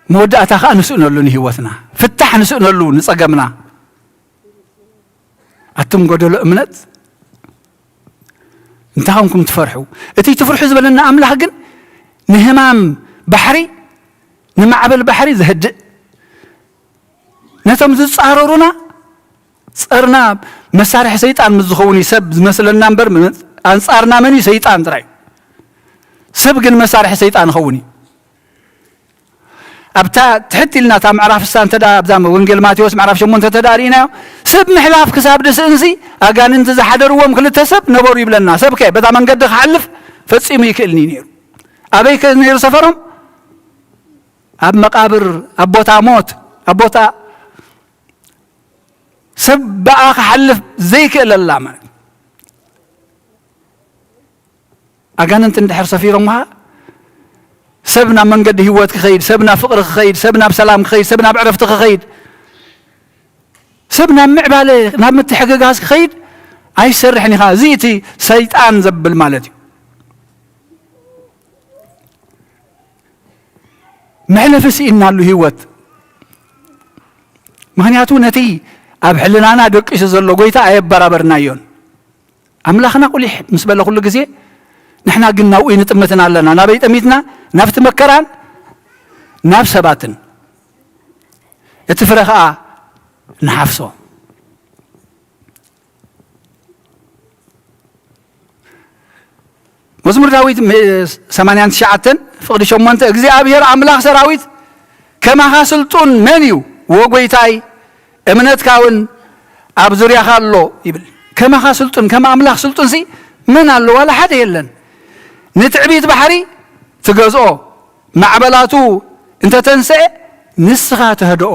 መወዳእታ ኸኣ ንስእነሉ ንህይወትና፣ ፍታሕ ንስእነሉ ንጸገምና። ኣቱም ጎደሎ እምነት፣ እንታይ ኾንኩም ትፈርሑ? እቲ ትፍርሑ ዝበለና ኣምላኽ ግን ንህማም ባሕሪ፣ ንማዕበል ባሕሪ ዘህድእ፣ ነቶም ዝጻረሩና ጸርና መሳርሒ ሰይጣን ምስ ዝኸውን እዩ ሰብ ዝመስለና እምበር፣ ኣንጻርና መን እዩ? ሰይጣን ጥራይ። ሰብ ግን መሳርሒ ሰይጣን ይኸውን እዩ። ኣብታ ትሕት ኢልና እታ ምዕራፍ እሳ እንተ ደኣ ኣብዛ ወንጌል ማቴዎስ ምዕራፍ ሸሞንተ እንተ ደኣ ርኢናዮ፣ ሰብ ምሕላፍ ክሳብ ድስእንሲ ኣጋንንቲ ዝሓደርዎም ክልተ ሰብ ነበሩ ይብለና። ሰብከ በታ መንገዲ ክሓልፍ ፈጺሙ ይክእልኒ ነይሩ። ኣበይ ከ ነይሩ ሰፈሮም? ኣብ መቃብር፣ ኣብ ቦታ ሞት፣ ኣብ ቦታ ሰብ ብኣ ክሓልፍ ዘይክእለላ ማለት። ኣጋንንቲ እንድሕር ሰፊሮምኻ፣ ሰብ ናብ መንገዲ ህይወት ክኸይድ፣ ሰብ ናብ ፍቕሪ ክኸይድ፣ ሰብ ናብ ሰላም ክኸይድ፣ ሰብ ናብ ዕረፍቲ ክኸይድ፣ ሰብ ናብ ምዕባለ፣ ናብ ምትሕግጋዝ ክኸይድ ኣይሰርሕን ኢኻ። እዚ እቲ ሰይጣን ዘብል ማለት እዩ። መሕለፊ ስኢንናሉ ህይወት። ምኽንያቱ ነቲ ኣብ ሕልናና ደቂሱ ዘሎ ጎይታ ኣየበራበርናዮን። ኣምላኽና ቁሊሕ ምስ በለ ኩሉ ግዜ ንሕና ግን ናብኡ ንጥምትን ኣለና። ናበይ ጠሚትና? ናብቲ መከራን ናብ ሰባትን። እቲ ፍረ ኸኣ ንሓፍሶ። መዝሙር ዳዊት ም-፣ ሰማንያን ትሽዓተን ፍቕዲ ሸሞንተ፣ እግዚኣብሔር ኣምላኽ ሰራዊት ከማኻ ስልጡን መን እዩ? ወጎይታይ እምነትካ እውን ኣብ ዙርያኻ ኣሎ ይብል። ከማኻ ስልጡን፣ ከም ኣምላኽ ስልጡንሲ መን ኣሎ? ዋላ ሓደ የለን። ንትዕቢት ባሕሪ ትገዝኦ፣ ማዕበላቱ እንተተንስኤ ንስኻ ትህድኦ።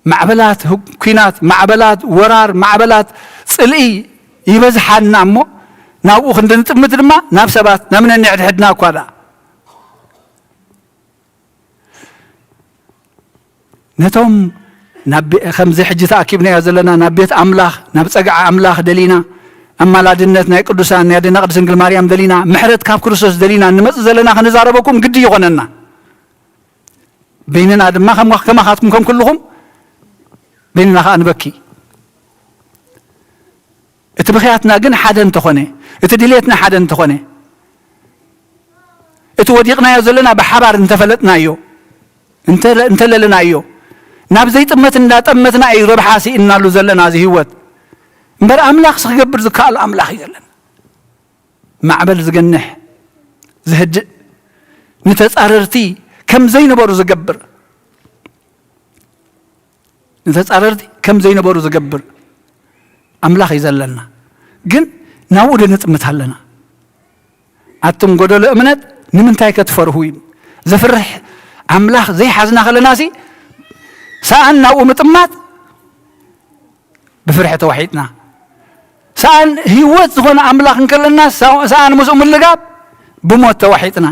ማዕበላት ህግ-፣ ኲናት፣ ማዕበላት ወራር፣ ማዕበላት ጽልኢ ይበዝሓና እሞ፣ ናብኡ ክንድንጥምት ድማ ናብ ሰባት፣ ናብ ነንሕድሕድና እኳ ደኣ። ነቶም ናብ ቤ-፣ ከምዚ ሕጂ ተኣኪብናዮ ዘለና ናብ ቤት ኣምላኽ፣ ናብ ጸግዒ ኣምላኽ ደሊና፣ ኣማላድነት ናይ ቅዱሳን፣ ናይ ኣዴና ቅድስት ድንግል ማርያም ደሊና፣ ምሕረት ካብ ክርስቶስ ደሊና እንመጽእ ዘለና ክንዛረበኩም ግዲ ይኾነና። በይንና ድማ ከም-፣ ከማኻትኩም ከም ኩልኹም በይንና ኸኣ ንበኪ። እቲ ብኽያትና ግን ሓደ እንተኾነ፣ እቲ ድሌትና ሓደ እንተኾነ፣ እቲ ወዲቕናዮ ዘለና ብሓባር እንተፈለጥናዮ፣ እንተ-፣ እንተለለናዮ፣ ናብ ዘይጥመት እንዳጠመትና እዩ ረብሓ ስኢንናሉ ዘለና እዚ ህይወት። እምበር ኣምላኽ ክገብር ዝከኣሎ ኣምላኽ እዩ ዘለና። ማዕበል ዝገንሕ፣ ዝህድእ፣ ንተጻረርቲ ከም ዘይነበሩ ዝገብር፣ ንተጻረርቲ ከም ዘይነበሩ ዝገብር ኣምላኽ እዩ ዘለና። ግን ናብኡ ዶ ንጥምት ኣለና? ኣቱም ጎደሎ እምነት ንምንታይ ከ ትፈርሁ እዩ? ዘፍርሕ ኣምላኽ ዘይሓዝና ከለናሲ፣ ሰኣን ናብኡ ምጥማት ብፍርሒ ተዋሒጥና። ሰኣን ህይወት ዝኾነ ኣምላኽ እንከለና፣ ሰ-፣ ሰኣን ምስኡ ምልጋብ ብሞት ተዋሒጥና።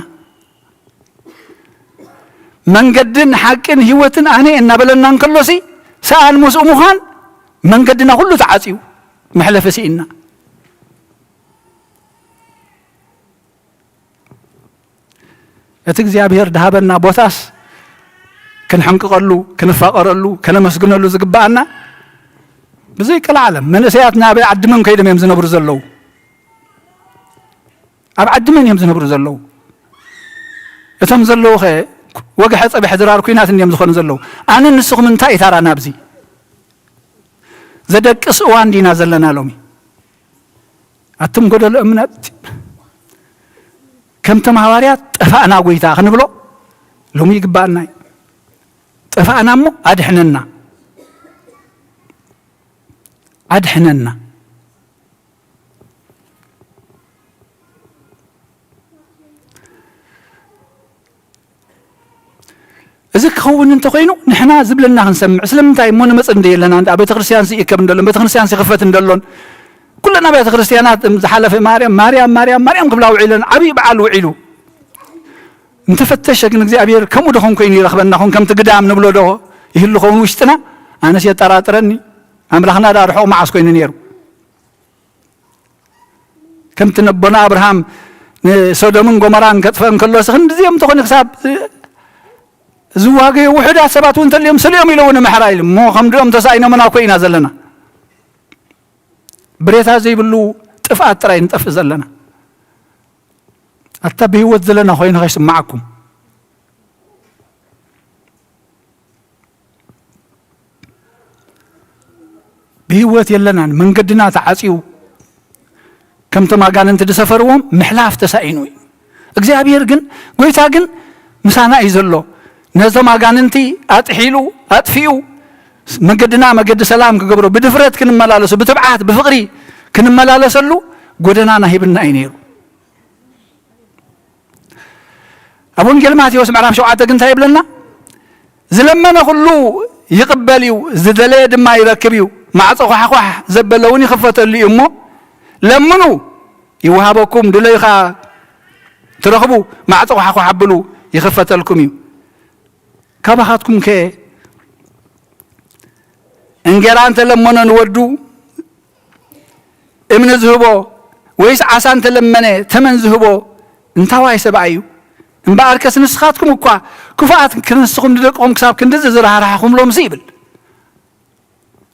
መንገድን ሓቅን ህይወትን ኣነ እናበለና እንከሎሲ፣ ሰኣን ምስኡ ምዃን መንገድና ኩሉ ተዓጽዩ፣ መሕለፊ ስኢንና። እቲ እግዚኣብሔር ድሃበና ቦታስ ክንሕንቅቐሉ፣ ክንፋቐረሉ፣ ከነመስግነሉ ዝግብኣና ብዘይ ቀልዓለም። መንእሰያትና ኣብ ዓዲ መን ከይዶም እዮም ዝነብሩ ዘለዉ? ኣብ ዓዲ መን እዮም ዝነብሩ ዘለዉ? እቶም ዘለዉ ኸ ወግሐ ጸብሐ ድራር ኲናት እንድዮም ዝኾኑ ዘለዉ? ኣነ ንስኹም እንታይ እዩ ታራና ኣብዚ? ዘደቅስ እዋን ዲና ዘለና ሎሚ? ኣቱም ጎደሎ እምነት፣ ከምቶም ሃዋርያት "ጠፋእና ጎይታ" ክንብሎ ሎሚ ይግባኣና እዩ። "ጠፋእና እሞ ኣድሕነና፣ ኣድሕነና።" እዚ ክኸውን እንተኾይኑ፣ ንሕና ዝብለና ክንሰምዕ፣ ስለምንታይ እሞ ንመጽእ እንደ የለና፣ እንዳ ቤተ ክርስቲያን ይእከብ እንደሎን፣ ቤተ ክርስቲያን ይኽፈት እንደሎን፣ ኩለን ኣብያተ ክርስቲያናት ዝሓለፈ ማርያም፣ ማርያም፣ ማርያም፣ ማርያም ክብላ ውዒለን፣ ዓብዪ በዓል ውዒሉ። እንተፈተሸ ግን እግዚኣብሔር ከምኡ ዶ ኾን ኮይኑ ይረኽበና ኾን? ከምቲ ግዳም ንብሎ ዶ ይህሉ ኾን ውሽጥና? ኣነስ የጠራጥረኒ። ኣምላኽና ደኣ ርሑቕ መዓስ ኮይኑ ነይሩ? ከምቲ ነቦና ኣብርሃም ንሶዶምን ጎመራን ከጥፍአን ከሎ፣ ክንድዚኦም እንተኾነ ክሳብ ዝዋገዩ ውሑዳት ሰባት እውን እንተልዮም፣ ስሊኦም ኢለዎ ንምሕራ ኢሉ እሞ፣ ከምድኦም ተሳኢኖምና እኮ ኢና ዘለና። ብሬታ ዘይብሉ ጥፍኣት ጥራይ ንጠፍእ ዘለና። ኣታ ብህይወት ዘለና ኮይኑ ከይስምዓኩም። ብህይወት የለናን። መንገድና ተዓጽዩ፣ ከምቶም ኣጋንንቲ ዝሰፈርዎም ምሕላፍ ተሳኢኑ እዩ። እግዚኣብሔር ግን፣ ጎይታ ግን ምሳና እዩ ዘሎ። ነዞም ኣጋንንቲ ኣጥሒሉ፣ ኣጥፊኡ፣ መገድና መገዲ ሰላም ክገብሮ፣ ብድፍረት ክንመላለሱ፣ ብትብዓት፣ ብፍቕሪ ክንመላለሰሉ ጎደናና ሂብና እዩ ነይሩ። ኣብ ወንጌል ማቴዎስ ምዕራፍ ሸውዓተ ግን እንታይ ይብለና? "ዝለመነ ኩሉ ይቕበል እዩ፣ ዝደለየ ድማ ይረክብ እዩ፣ ማዕጾ ኳሕኳሕ ዘበለ እውን ይኽፈተሉ እዩ እሞ፣ ለምኑ ይወሃበኩም፣ ድለዩ ኸኣ ትረኽቡ፣ ማዕጾ ኳሕኳሕ ኣብሉ ይኽፈተልኩም እዩ።" ካባኻትኩም ከ እንጌራ እንተለመኖ ንወዱ እምኒ ዝህቦ፣ ወይስ ዓሳ እንተለመነ ተመን ዝህቦ እንታዋይ ሰብኣይ እዩ? እምበኣርከስ ንስኻትኩም እኳ ክፉኣት ክንስኹም ንደቅኹም ክሳብ ክንድዚ ዝረሃርሃኹምሎምሲ ይብል።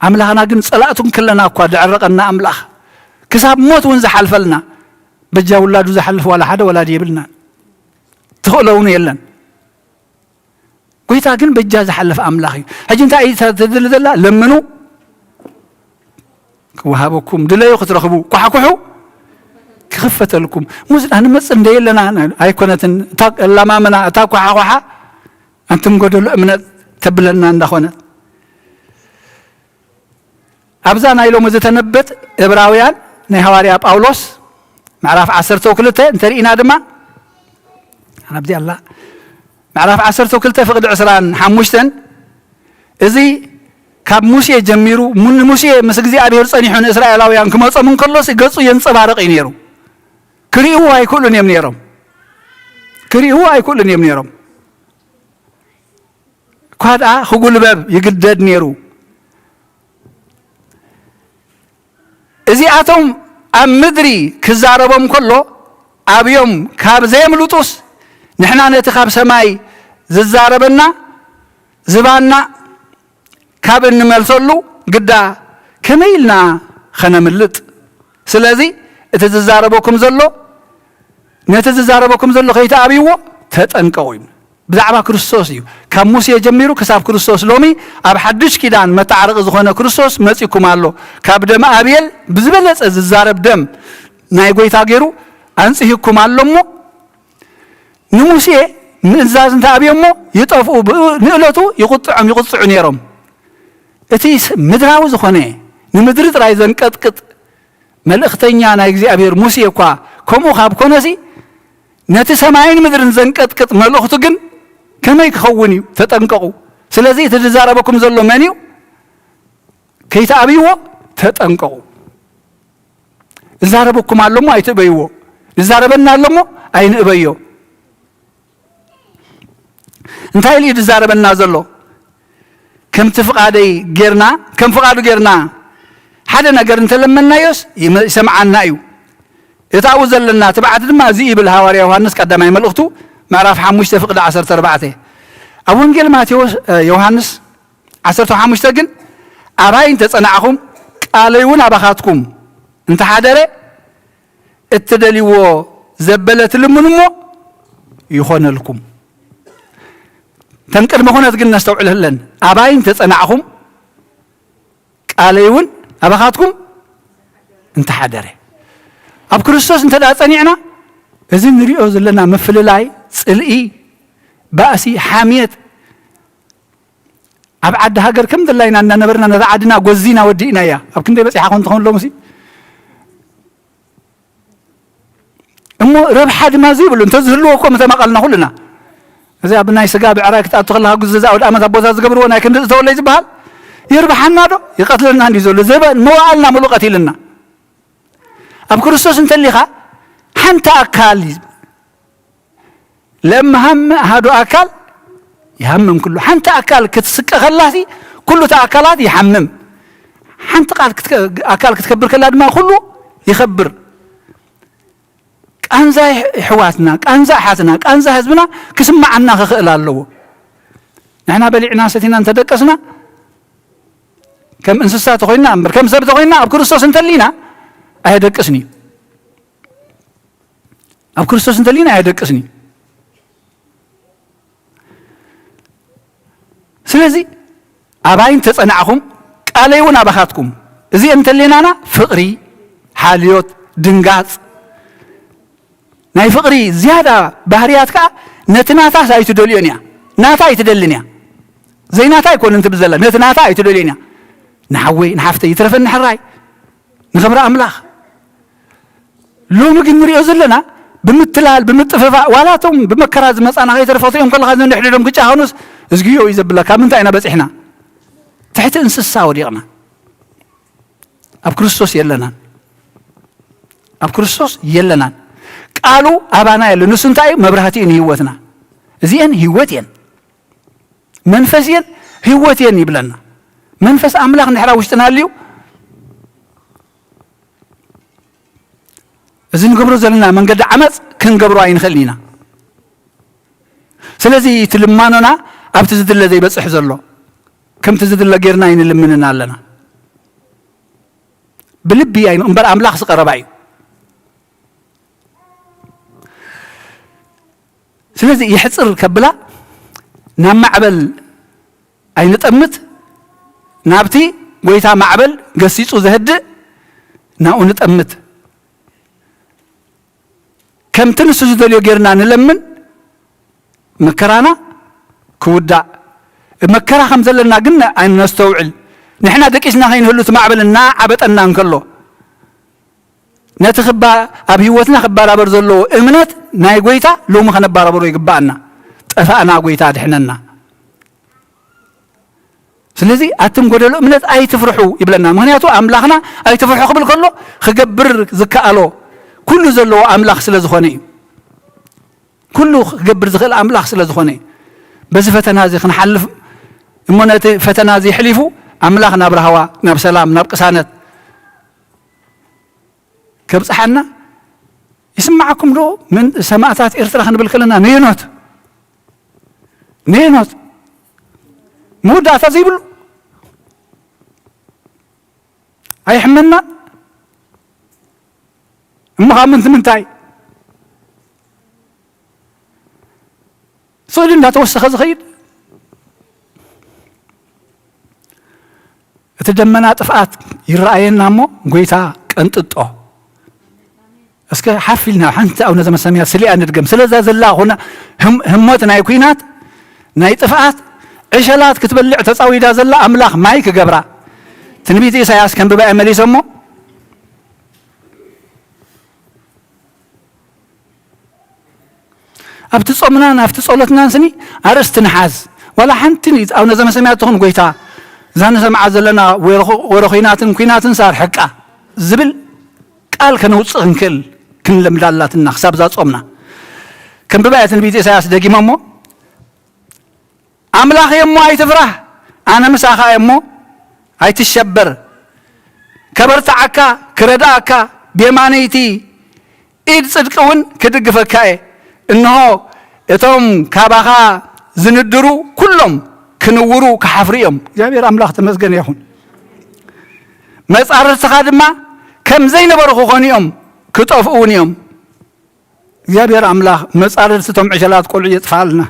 ኣምላኽና ግን ጸላእቱ እንከለና እኳ ዘዕረቐና ኣምላኽ፣ ክሳብ ሞት እውን ዝሓልፈልና፣ በጃ ውላዱ ዝሓልፍ ዋላ ሓደ ወላዲ የብልናን። ትኽእሎ እውን የለን። ጎይታ ግን በጃ ዝሓልፍ ኣምላኽ እዩ። ሕጂ እንታይ እዩ ተድሊ ዘላ? ለምኑ ክወሃበኩም፣ ድለዩ ክትረኽቡ፣ ኳሕኩሑ ክኽፈተልኩም። ሙስና ንመጽእ እንደ የለና ኣይኮነትን። እታ ለማመና፣ እታ ኳሓኳሓ ኣንቱም ጎደሎ እምነት ተብለና እንዳኾነት። ኣብዛ ናይ ሎሚ ዝተነበየት ዕብራውያን ናይ ሃዋርያ ጳውሎስ ምዕራፍ ዓሰርተ ክልተ እንተርኢና ድማ፣ ኣብዚኣ ኣላ፣ ምዕራፍ ዓሰርተ ክልተ ፍቕዲ ዕስራን ሓሙሽተን፣ እዚ ካብ ሙሴ ጀሚሩ፣ ሙ-፣ ንሙሴ ምስ እግዚኣብሔር ጸኒሑ ንእስራኤላውያን ክመጾም እንከሎስ ገጹ የንጸባርቕ እዩ ነይሩ። ክርእይዎ ኣይክእሉን እዮም ነይሮም። ክርእይዎ ኣይክእሉን እዮም ነይሮም። እኳ ደኣ ክጉልበብ ይግደድ ነይሩ። እዚኣቶም ኣብ ምድሪ ክዛረቦም ከሎ ኣብዮም ካብ ዘየምልጡስ፣ ንሕና ነቲ ካብ ሰማይ ዝዛረበና ዝባና ካብ እንመልሰሉ ግዳ ከመይ ኢልና ኸነምልጥ? ስለዚ እቲ ዝዛረበኩም ዘሎ፣ ነቲ ዝዛረበኩም ዘሎ ከይትኣብይዎ ተጠንቀቑ እዩ። ብዛዕባ ክርስቶስ እዩ። ካብ ሙሴ ጀሚሩ ክሳብ ክርስቶስ ሎሚ ኣብ ሓድሽ ኪዳን መተዓረቒ ዝኾነ ክርስቶስ መጺኩም ኣሎ። ካብ ደም ኣቤል ብዝበለጸ ዝዛረብ ደም ናይ ጎይታ ገይሩ ኣንጽሂኩም ኣሎ እሞ፣ ንሙሴ ምእዛዝ እንተ ኣብዮሞ ይጠፍኡ፣ ብኡ ንእለቱ ይቁጥዖም፣ ይቁጽዑ ነይሮም። እቲ ስ-፣ ምድራዊ ዝኾነ፣ ንምድሪ ጥራይ ዘንቀጥቅጥ መልእኽተኛ ናይ እግዚኣብሔር ሙሴ እኳ ከምኡ ካብ ኮነሲ፣ ነቲ ሰማይን ምድርን ዘንቀጥቅጥ መልእኽቱ ግን ከመይ ክኸውን እዩ? ተጠንቀቑ። ስለዚ እቲ ዝዛረበኩም ዘሎ መን እዩ? ከይትኣብይዎ ተጠንቀቑ። እዛረበኩም ኣሎ እሞ ኣይትእበይዎ። ዝዛረበና ኣሎ እሞ ኣይንእበዮ። እንታይ ኢሉ እዩ ዝዛረበና ዘሎ? ከምቲ ፍቓደይ ጌርና፣ ከም ፍቓዱ ጌርና ሓደ ነገር እንተለመናዮስ ይመ-፣ ይሰምዓና እዩ። እታ ኣብኡ ዘለና ትብዓት ድማ እዚ ይብል ሃዋርያ ዮሃንስ ቀዳማይ መልእኽቱ ምዕራፍ ሓሙሽተ ፍቕዲ ዓሰርተ ኣርባዕተ። ኣብ ወንጌል ማቴዎስ፣ እ፣ ዮሃንስ ዓሰርተ ሓሙሽተ ግን፣ ኣባይ እንተጸናዕኹም ቃለይ እውን ኣባኻትኩም እንተሓደረ፣ እትደልይዎ ዘበለ ትልምኑ እሞ ይኾነልኩም። ተን ቅድመ ኩነት ግን ነስተውዕለለን። ኣባይ እንተጸናዕኹም ቃለይ እውን ኣባኻትኩም እንተሓደረ። ኣብ ክርስቶስ እንተ ደኣ ጸኒዕና፣ እዚ ንሪኦ ዘለና ምፍልላይ፣ ጽልኢ፣ ባእሲ፣ ሓምየት፣ ኣብ ዓዲ ሃገር ከም ደላይና እናነበርና ነዛ ዓድና ጎዚና ወዲእናያ። ኣብ ክንደይ በጺሓ ኮን ትኸውን ሎምሲ? እሞ ረብሓ ድማ ዘይብሉ እንተዝህልዎ እኮ ምተማቐልና ኩልና። እዚ ኣብ ናይ ስጋ ብዕራይ ክትኣቱ ከለኻ ጉዝዛ ኣውደ ኣመት ኣቦታት ዝገብርዎ ናይ ክንዲ ዝተወለይ ዝበሃል ይርብሓና ዶ? ይቐትለና እንዲ ዘሎ ዘበ-፣ መዋእልና ሙሉ ቀቲልና። ኣብ ክርስቶስ እንተሊኻ ሓንቲ ኣካል እዩ። ለምሃም ኣሃዱ ኣካል ይሃምም ኩሉ። ሓንቲ ኣካል ክትስቀ ከላሲ ኩሉ እቲ ኣካላት ይሓምም። ሓንቲ ቃል ክትከ-፣ ኣካል ክትከብር ከላ ድማ ኩሉ ይኸብር። ቃንዛ ኣሕዋትና፣ ቃንዛ ኣሓትና፣ ቃንዛ ህዝብና ክስምዓና ክኽእል ኣለዎ። ንሕና በሊዕና ሰቲና እንተደቀስና ከም እንስሳ ተኾይንና እምበር ከም ሰብ ተኾይንና ኣብ ክርስቶስ እንተሊና ኣየደቅስን እዩ። ኣብ ክርስቶስ እንተሊና ኣየደቅስን እዩ። ስለዚ ኣባይ እንተጸናዕኹም ቃለይ እውን ኣባኻትኩም። እዚ እንተሌናና ፍቕሪ፣ ሓልዮት፣ ድንጋጽ፣ ናይ ፍቕሪ ዝያዳ ባህርያት ከኣ ነቲ ናታስ ኣይትደልዮን እያ። ናታ ኣይትደልን እያ። ዘይናታ ኣይኮንን ትብል ዘላ፣ ነቲ ናታ ኣይትደልዮን እያ። ንሓወይ ንሓፍተይ ይትረፈኒ ሕራይ ንኽብሪ ኣምላኽ። ሎሚ ግን ንሪኦ ዘለና ብምትላል፣ ብምጥፍፋእ፣ ዋላ እቶም ብመከራ ዝመጻና ከይተረፈ ክትሪኦም ከለኻ ነንሕድሕዶም ክጨኻኑስ እዝግዮ እዩ ዘብለካ። ምንታይ ኢና በጺሕና? ትሕቲ እንስሳ ወዲቕና። ኣብ ክርስቶስ የለናን። ኣብ ክርስቶስ የለናን። ቃሉ ኣባና የለ። ንሱ እንታይ እዩ? መብራህቲ እዩ ንህይወትና። እዚአን ህይወት እየን። መንፈስ እየን፣ ህይወት እየን ይብለና። መንፈስ ኣምላኽ እንድሕር ኣብ ውሽጥና ኣልዩ፣ እዚ ንገብሮ ዘለና መንገዲ ዓመፅ ክንገብሮ ኣይንኽእልን ኢና። ስለዚ እቲ ልማኖና ኣብቲ ዝድለ ዘይበፅሕ ዘሎ፣ ከምቲ ዝድለ ጌርና ኣይንልምንን ኣለና። ብልቢ ኣይን-፣ እምበር ኣምላኽ ዝቐረባ እዩ። ስለዚ የሕጽር ከብላ፣ ናብ ማዕበል ኣይንጠምት፣ ናብቲ ጎይታ ማዕበል ገሲጹ ዘህድእ ናብኡ ንጠምት። ከምቲ ንሱ ዝደልዮ ጌርና ንለምን፣ መከራና ክውዳእ። መከራ ከም ዘለና ግን ኣይነስተውዕል። ንሕና ደቂስና ከይንህሉ እቲ ማዕበል እናዓበጠና እንከሎ፣ ነቲ ክባ ኣብ ህይወትና ክበራበር ዘለዎ እምነት ናይ ጎይታ ሎሚ ከነባራብሮ ይግባኣና። ጠፋእና፣ ጎይታ ድሕነና። ስለዚ ኣቱም ጎደሎ እምነት ኣይትፍርሑ ይብለና። ምክንያቱ ኣምላኽና ኣይትፍርሑ ክብል ከሎ ክገብር ዝከኣሎ ኩሉ ዘለዎ ኣምላኽ ስለ ዝኾነ እዩ። ኩሉ ክገብር ዝኽእል ኣምላኽ ስለ ዝኾነ እዩ። በዚ ፈተና እዚ ክንሓልፍ እሞ ነቲ ፈተና እዚ የሕሊፉ ኣምላኽ ናብ ራህዋ፣ ናብ ሰላም፣ ናብ ቅሳነት ከብጽሓና። ይስምዓኩም ዶ? ምን ሰማእታት ኤርትራ ክንብል ከለና ንየኖት ንየኖት መወዳእታ ዘይብሉ ኣይሕመና። እሞ ካብ ምንቲ ምንታይ ስእሊ እንዳተወሰኸ ዝኸይድ? እቲ ደመና ጥፍኣት ይረኣየና እሞ ጎይታ ቀንጥጦ። እስከ ሓፍ ኢልና ሓንቲ ኣቡነ ዘመሰማያት ስሊኣ ንድገም። ስለዛ ዘላ ኹና ህም-፣ ህሞት ናይ ኲናት ናይ ጥፍኣት ዕሸላት ክትበልዕ ተጻዊዳ ዘላ ኣምላኽ ማይ ክገብራ። ትንቢት ኢሳያስ ከንብባ እየ መሊሰ እሞ ኣብቲ ጾምናን ኣብቲ ጸሎትናን ስኒ ኣርእስቲ ንሓዝ። ዋላ ሓንቲ ንኢት ኣቡነ ዘመሰማያት ትኹን ጎይታ እዛ ንሰምዓ ዘለና ወረ-፣ ወረ ኹናትን ኲናትን ሳር ሕቃ ዝብል ቃል ከነውጽእ ክንክእል ክንለምዳ ኣላትና ክሳብ እዛ ጾምና። ከንብባ እየ ትንቢት ኢሳያስ ደጊመ እሞ፣ ኣምላኽ እየ እሞ ኣይትፍራህ፣ ኣነ ምሳኻ እየ እሞ ኣይትሸበር። ከበርትዓካ፣ ክረድኣካ፣ ብየማነይቲ ኢድ ጽድቂ እውን ክድግፈካ እየ። እንሆ፣ እቶም ካባኻ ዝንድሩ ኩሎም ክንውሩ ክሓፍሩ እዮም። እግዚኣብሔር ኣምላኽ ተመስገን ይኹን። መጻርርትኻ ድማ ከም ዘይነበሩ ክኾኑ እዮም፣ ክጠፍኡ እውን እዮም። እግዚኣብሔር ኣምላኽ መጻርርቲ እቶም ዕሸላት ቆልዑ የጥፍኣልና።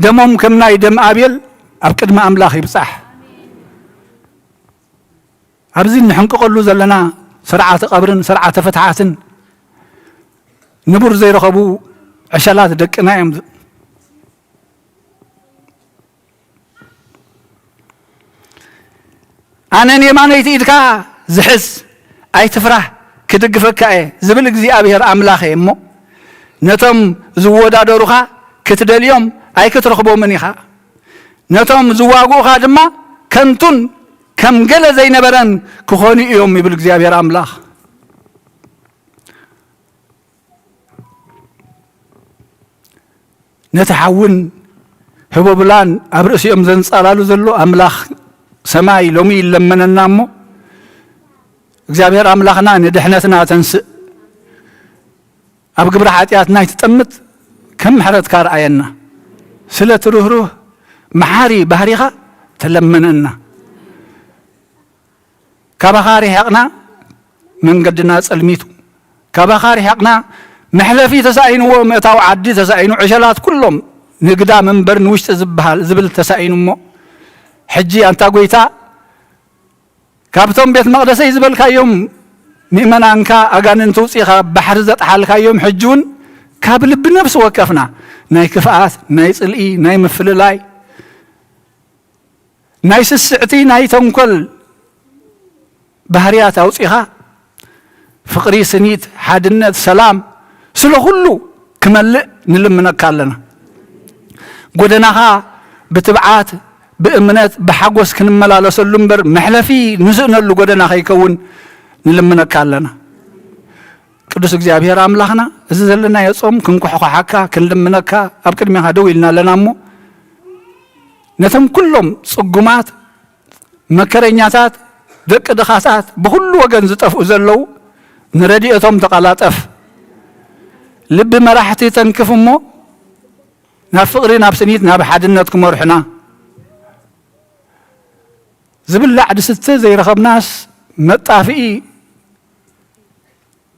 ደሞም ከም ናይ ደም ኣቤል ኣብ ቅድሚ ኣምላኽ ይብጻሕ። ኣብዚ እንሕንቅቐሉ ዘለና ስርዓተ ቀብርን ስርዓተ ፍትሓትን ንቡር ዘይረኸቡ ዕሸላት ደቅና እዮም። ኣነ ንየማነይቲ ኢድካ ዝሕዝ ኣይትፍራህ፣ ክድግፈካ እየ ዝብል እግዚኣብሔር ኣምላኽ እየ እሞ፣ ነቶም ዝወዳደሩኻ ክትደልዮም ኣይክትረኽቦምን ኢኻ። ነቶም ዝዋግኡኻ ድማ ከንቱን ከም ገለ ዘይነበረን ክኾኑ እዮም ይብል እግዚኣብሔር ኣምላኽ። ነቲ ሓውን ህቦብላን ኣብ ርእሲኦም ዘንጻላሉ ዘሎ ኣምላኽ ሰማይ ሎሚ ይለመነና እሞ፣ እግዚኣብሔር ኣምላኽና ንድሕነትና ተንስእ፣ ኣብ ግብሪ ሓጢኣትና ኣይትጠምት፣ ከም ምሕረትካ ርኣየና። ስለ እቲ ርህሩህ መሓሪ ባህሪኻ ተለመነና። ካባኻ ርሒቕና መንገድና ጸልሚቱ፣ ካባኻ ርሒቕና መሕለፊ ተሳኢንዎ፣ ምእታው ዓዲ ተሳኢኑ፣ ዕሸላት ኩሎም ንግዳም እምበር ንውሽጢ ዝበሃል ዝብል ተሳኢኑ እሞ፣ ሕጂ ኣንታ ጎይታ፣ ካብቶም ቤት መቕደሰይ ዝበልካዮም ምእመናንካ ኣጋንንቲ ውጺኻ ባሕሪ ዘጥሓልካዮም፣ ሕጂ እውን ካብ ልቢ ነፍሲ ወከፍና ናይ ክፍኣት፣ ናይ ጽልኢ፣ ናይ ምፍልላይ፣ ናይ ስስዕቲ፣ ናይ ተንኮል ባህርያት ኣውጺኻ ፍቕሪ፣ ስኒት፣ ሓድነት፣ ሰላም ስለ ኩሉ ክመልእ ንልምነካ ኣለና። ጎደናኻ ብትብዓት፣ ብእምነት፣ ብሓጎስ ክንመላለሰሉ እምበር መሕለፊ ንስእነሉ ጎደና ከይከውን ንልምነካ ኣለና። ቅዱስ እግዚኣብሔር ኣምላኽና፣ እዚ ዘለናዮ ጾም ክንኩሕኳሓካ፣ ክንልምነካ ኣብ ቅድሜኻ ደው ኢልና ኣለና እሞ፣ ነቶም ኩሎም ጽጉማት፣ መከረኛታት፣ ደቂ ድኻታት፣ ብኹሉ ወገን ዝጠፍኡ ዘለዉ ንረድኤቶም ተቐላጠፍ። ልቢ መራሕቲ ተንክፍ እሞ፣ ናብ ፍቕሪ፣ ናብ ስኒት፣ ናብ ሓድነት ክመርሑና። ዝብላዕ ዝስተ ዘይረኸብናስ መጣፍኢ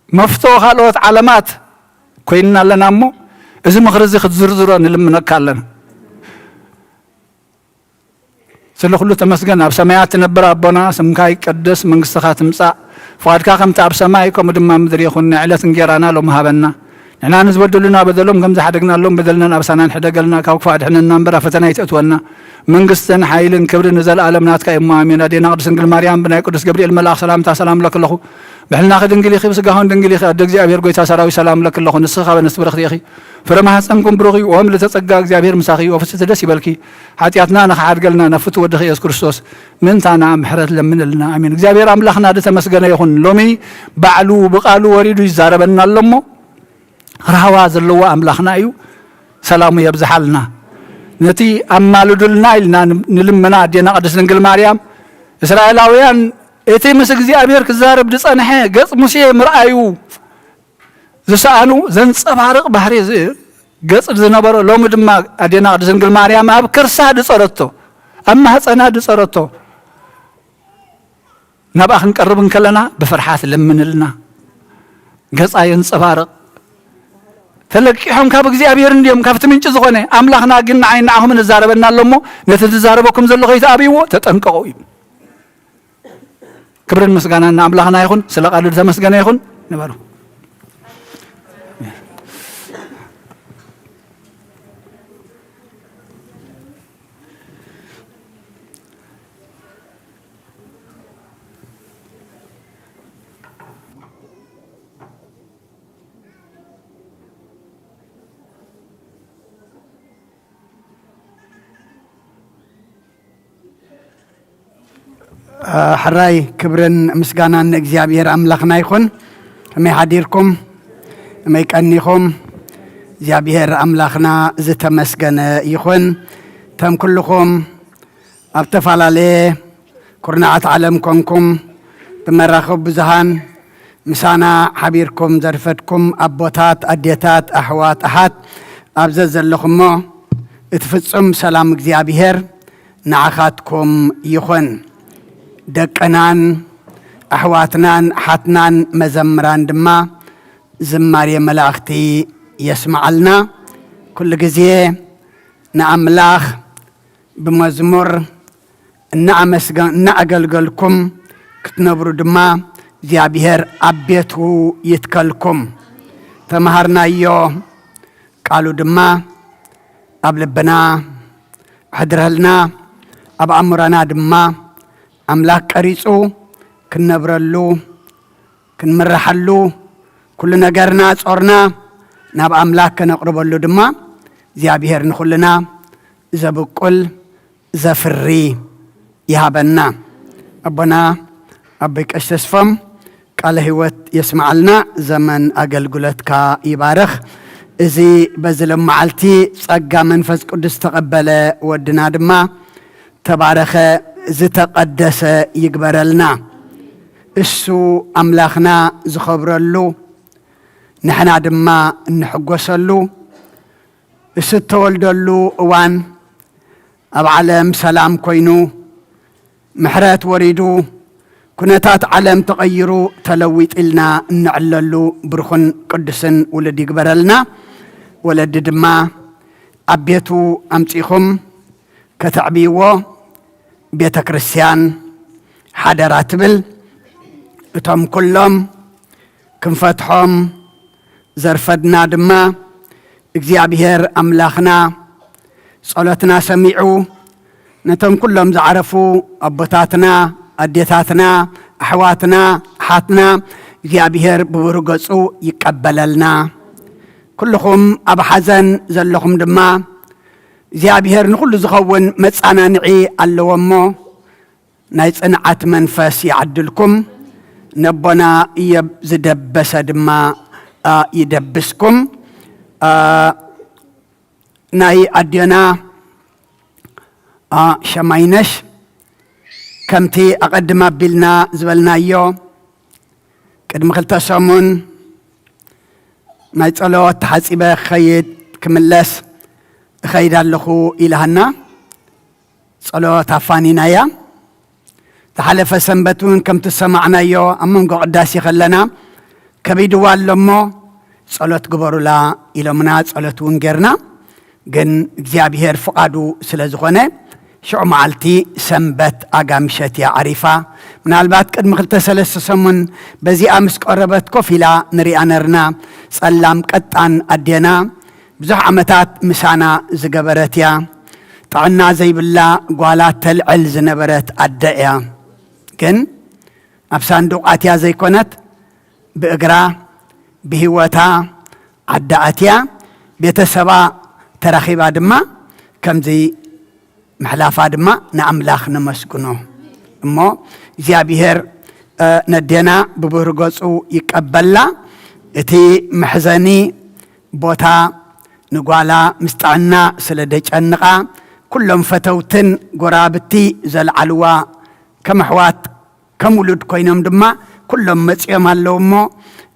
መፍቶ ካልኦት ዓለማት ኮይንና ኣለና እሞ፣ እዚ ምኽሪ እዚ ክትዝርዝሮ ንልምነካ ኣለና። ስለ ኩሉ ተመስገን። ኣብ ሰማያት ትነብር ኣቦና፣ ስምካ ይቀደስ፣ መንግስትኻ ትምጻእ፣ ፍቓድካ ከምቲ ኣብ ሰማይ ከምኡ ድማ ምድሪ ይኹን። ናይ ዕለት እንጌራና ሎሚ ሃበና። ንሕና ንዝበደሉና በደሎም ከም ዝሓደግናሎም በደልናን ኣበሳናን ሕደገልና፣ ካብ ክፉእ ኣድሕነና እምበር ኣብ ፈተና ኣይተእትወና። መንግስትን ሓይልን ክብርን ንዘለኣለም ናትካ እዩ እሞ ኣሜን። ኣዴና ቅድስት ድንግል ማርያም ብናይ ቅዱስ ገብርኤል መልኣኽ ሰላምታ ሰላም እለኪ ኣለኹ። ብሕልናኺ ድንግል ኢኺ፣ ብስጋኽን ድንግል ኢኺ። ኣደ እግዚኣብሔር ጎይታ ሰራዊት ሰላም እለኪ ኣለኹ። ንስኺ ካብ ኣንስቲ ብርኽቲ ኢኺ። ፍረ ማህፀንኩም ብሩኽ እዩ። ኦም ልተጸጋ እግዚኣብሔር ምሳኺ እዩ። ወፍስቲ ደስ ይበልኪ። ሓጢኣትና ንኽሓድገልና ናብ ፍቱ ወድኺ ኢየሱስ ክርስቶስ ምእንታና ምሕረት ለምንልና። ኣሜን። እግዚኣብሔር ኣምላኽና ዝተመስገነ ይኹን። ሎሚ ባዕሉ ብቃሉ ወሪዱ ይዛረበና ኣሎ እሞ ራህዋ ዘለዎ ኣምላኽና እዩ። ሰላሙ የብዝሓልና። ነቲ ኣማልዱልና ኢልና ን-፣ ንልምና ኣዴና ቅድስት ድንግል ማርያም። እስራኤላውያን እቲ ምስ እግዚኣብሔር ክዛረብ ዝጸንሐ ገጽ ሙሴ ምርኣዩ ዝሰኣኑ ዘንጸባርቕ ባህሪ ዝ-፣ ገጽ ዝነበሮ፣ ሎሚ ድማ ኣዴና ቅድስት ድንግል ማርያም ኣብ ከርሳ ዝጸረቶ፣ ኣብ ማህጸና ዝጸረቶ፣ ናብኣ ክንቀርብ እንከለና ብፍርሓት ለምንልና፣ ገጻ የንጸባርቕ። ተለቂሖም ካብ እግዚኣብሔር እንድዮም፣ ካብቲ ምንጪ ዝኾነ ኣምላኽና ግን ንዓይ ንዓኹምን እዛረበና ኣሎ እሞ፣ ነቲ ዝዛረበኩም ዘሎ ከይትኣብይዎ ተጠንቀቑ እዩ። ክብርን ምስጋናን ንኣምላኽና ይኹን። ስለ ቃሉ ዝተመስገነ ይኹን። ንበሩ። ሕራይ ክብርን ምስጋናን ንእግዚኣብሔር ኣምላኽና ይኹን። ከመይ ሓዲርኩም? ከመይ ቀኒኹም? እግዚኣብሔር ኣምላኽና ዝተመስገነ ይኹን። እቶም ኩልኹም ኣብ ዝተፈላለየ ኩርናዓት ዓለም ኮንኩም ብመራኽብ ብዙሃን ምሳና ሓቢርኩም ዘርፈድኩም ኣቦታት፣ ኣዴታት፣ ኣሕዋት፣ ኣሓት ኣብ ዘዘለኹሞ እቲ ፍጹም ሰላም እግዚኣብሔር ንዓኻትኩም ይኹን። ደቅናን ኣሕዋትናን ኣሓትናን መዘምራን ድማ ዝማሬ መላእኽቲ የስምዓልና። ኩሉ ግዜ ንኣምላኽ ብመዝሙር እናኣመስገ-፣ እናኣገልገልኩም ክትነብሩ ድማ እግዚኣብሔር ኣብ ቤቱ ይትከልኩም። ተምሃርናዮ ቃሉ ድማ ኣብ ልብና ኣሕድረልና፣ ኣብ ኣእምሮና ድማ ኣምላኽ ቀሪጹ ክንነብረሉ፣ ክንምርሓሉ፣ ኩሉ ነገርና ጾርና ናብ ኣምላኽ ከነቕርበሉ ድማ እግዚኣብሔር ንኹልና ዘብቁል ዘፍሪ ይሃበና። ኣቦና ኣቦይ ቀሺ ተስፎም ቃለ ህይወት የስምዓልና፣ ዘመን ኣገልግሎትካ ይባርኽ። እዚ በዚ ሎመዓልቲ ጸጋ መንፈስ ቅዱስ ዝተቐበለ ወድና ድማ ተባረኸ ዝተቐደሰ ይግበረልና። እሱ ኣምላኽና ዝኸብረሉ፣ ንሕና ድማ እንሕጎሰሉ፣ እሱ እተወልደሉ እዋን ኣብ ዓለም ሰላም ኮይኑ፣ ምሕረት ወሪዱ፣ ኩነታት ዓለም ተቐይሩ፣ ተለዊጡ ኢልና እንዕለሉ ብሩኽን ቅዱስን ውሉድ ይግበረልና። ወለዲ ድማ ኣብ ቤቱ ኣምጺኹም ከተዕብይዎ ቤተ ክርስቲያን ሓደራ ትብል። እቶም ኩሎም ክንፈትሖም ዘርፈድና ድማ እግዚኣብሔር ኣምላኽና ጸሎትና ሰሚዑ ነቶም ኩሎም ዝዓረፉ ኣቦታትና፣ ኣዴታትና፣ ኣሕዋትና፣ ኣሓትና እግዚኣብሔር ብብሩህ ገጹ ይቀበለልና። ኩልኹም ኣብ ሓዘን ዘለኹም ድማ እግዚኣብሔር ንኹሉ ዝኸውን መጻናንዒ ኣለዎ እሞ ናይ ጽንዓት መንፈስ ይዓድልኩም። ነቦና እዮብ ዝደበሰ ድማ፣ ኣ፣ ይደብስኩም። ኣ፣ ናይ ኣዴና፣ ኣ፣ ሸማይነሽ ከምቲ ኣቐድም ኣቢልና ዝበልናዮ ቅድሚ ክልተ ሰሙን ናይ ጸሎት ተሓጺበ ክኸይድ ክምለስ እኸይድ ኣለኹ ኢላሃና። ጸሎት ኣፋኒናያ። ዝሓለፈ ሰንበት እውን ከምቲ ዝሰማዕናዮ ኣብ መንጎ ቅዳሴ ከለና ከቢድዋ ኣሎ እሞ ጸሎት ግበሩላ ኢሎምና፣ ጸሎት እውን ጌርና። ግን እግዚኣብሔር ፍቓዱ ስለ ዝኾነ ሽዑ መዓልቲ ሰንበት ኣጋ ምሸት እያ ዓሪፋ። ምናልባት ቅድሚ ክልተ ሰለስተ ሰሙን በዚኣ ምስ ቀረበት ኮፍ ኢላ ንሪኣ ነርና። ጸላም ቀጣን ኣዴና ብዙሕ ዓመታት ምሳና ዝገበረት እያ። ጥዕና ዘይብላ ጓላ ተልዕል ዝነበረት ኣደ እያ። ግን ኣብ ሳንዱቕ ኣትያ ዘይኮነት፣ ብእግራ ብህይወታ ዓዲ ኣትያ፣ ቤተሰባ ተራኺባ ድማ ከምዚ ምሕላፋ ድማ ንኣምላኽ ነመስግኖ። እሞ እግዚኣብሔር፣ እ፣ ነዴና ብብህር ገጹ ይቀበላ። እቲ መሕዘኒ ቦታ ንጓላ ምስ ጥዕና ስለ ደጨንቓ፣ ኩሎም ፈተውትን ጎራብቲ ዘልዓልዋ ከም ኣሕዋት ከም ውሉድ ኮይኖም ድማ ኩሎም መጺኦም ኣለዉ። እሞ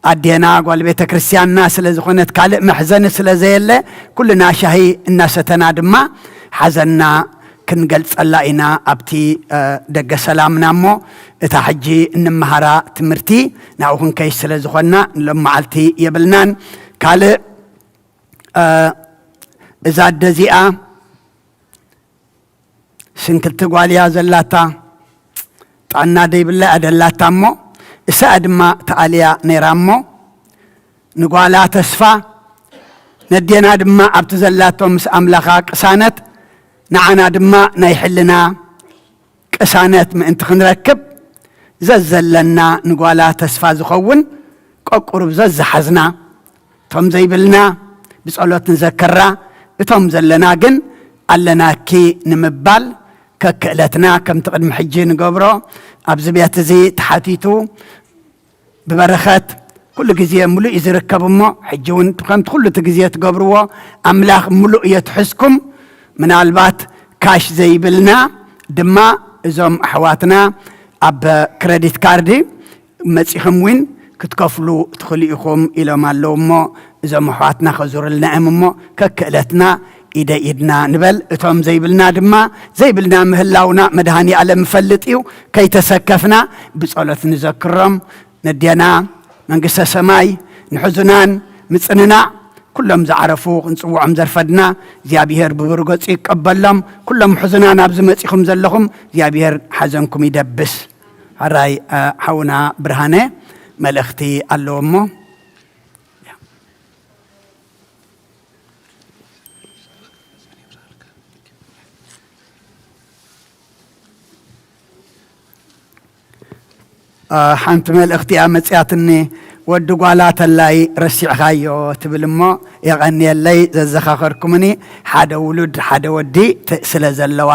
ኣዴና ጓል ቤተ ክርስቲያንና ስለ ዝኾነት፣ ካልእ መሕዘኒ ስለ ዘየለ፣ ኩልና ሻሂ እናሰተና ድማ ሓዘንና ክንገልጸላ ኢና ኣብቲ፣ እ፣ ደገ ሰላምና። እሞ እታ ሕጂ እንመሃራ ትምህርቲ ናብኡ ክንከይድ ስለ ዝኾንና ንሎም መዓልቲ የብልናን። ካልእ፣ እ፣ እዛ ኣደ እዚኣ ስንክልቲ ጓል እያ ዘላታ፣ ጥዕና ደይብላ እያ ደላታ። እሞ እሳ ድማ ተኣልያ ነይራ። እሞ ንጓላ ተስፋ፣ ነዴና ድማ ኣብቲ ዘላቶ ምስ ኣምላኻ ቅሳነት፣ ንዓና ድማ ናይ ሕልና ቅሳነት ምእንቲ ክንረክብ፣ ዘዘለና ንጓላ ተስፋ ዝኸውን ቀቁርብ ዘዝሓዝና፣ እቶም ዘይብልና ብጸሎት ንዘክራ፣ እቶም ዘለና ግን ኣለናኪ ንምባል ከክእለትና ከምቲ ቅድሚ ሕጂ ንገብሮ ኣብዚ ቤት እዚ ተሓቲቱ ብበረኸት ኩሉ ግዜ ምሉእ እዩ ዝርከብ። እሞ ሕጂ እውን ከምቲ ኩሉ እቲ ግዜ ትገብርዎ ኣምላኽ ምሉእ የትሕዝኩም። ምናልባት ካሽ ዘይብልና ድማ እዞም ኣሕዋትና ኣብ ክረዲት ካርድ መጺኹም እውን ክትከፍሉ ትኽእሉ ኢኹም ኢሎም ኣለዉ። እሞ እዞም ኣሕዋትና ከዙርልና እዮም። እሞ ከክእለትና ኢደ ኢድና ንበል። እቶም ዘይብልና ድማ ዘይብልና ምህላውና መድሃኒ ኣለም ይፈልጥ እዩ። ከይተሰከፍና ብጸሎት ንዘክሮም። ነዴና መንግስተ ሰማይ ንሕዙናን ምጽንናዕ፣ ኩሎም ዝዓረፉ ክንጽውዖም ዘርፈድና እግዚኣብሔር ብብሩህ ገጹ ይቀበሎም። ኩሎም ሕዙናን ኣብዚ መጺኹም ዘለኹም እግዚኣብሔር ሓዘንኩም ይደብስ። ሕራይ፣ እ፣ ሓውና ብርሃነ መልእኽቲ ኣለዎ እሞ። እ፣ ሓንቲ መልእኽቲ እያ መጽያትኒ። "ወዲ ጓላ ተላይ ረሲዕኻዮ?" ትብል እሞ፣ የቐንየለይ ዘዘኻኸርኩምኒ። ሓደ ውሉድ ሓደ ወዲ ተ-፣ ስለ ዘለዋ፣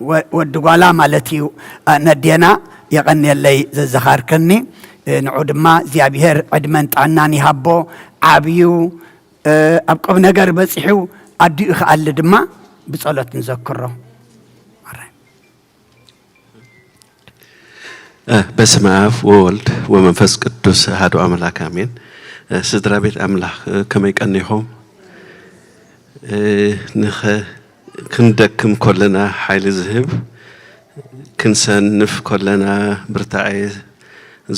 ወ-፣ ወዲ ጓላ ማለት እዩ፣ እ፣ ነዴና፣ የቐንየለይ ዘዘኻርከኒ። እ፣ ንዑ ድማ እግዚኣብሔር ዕድመን ጥዕናን ይሃቦ፣ ዓብዩ፣ እ፣ ኣብ ቁም ነገር በጺሑ፣ ኣዲኡ ክኣሊ ድማ ብጸሎት ንዘክሮ። ማራይ። እ፣ በስመ አብ ወወልድ ወመንፈስ ቅዱስ አሐዱ አምላክ አሜን። እ፣ ስድራ ቤት አምላክ፣ እ፣ ከመይ ቀኒኹም? እ፣ ንኸ-፣ ክንደክም ከለና ሓይሊ ዝህብ፣ ክንሰንፍ ከለና ብርታዐ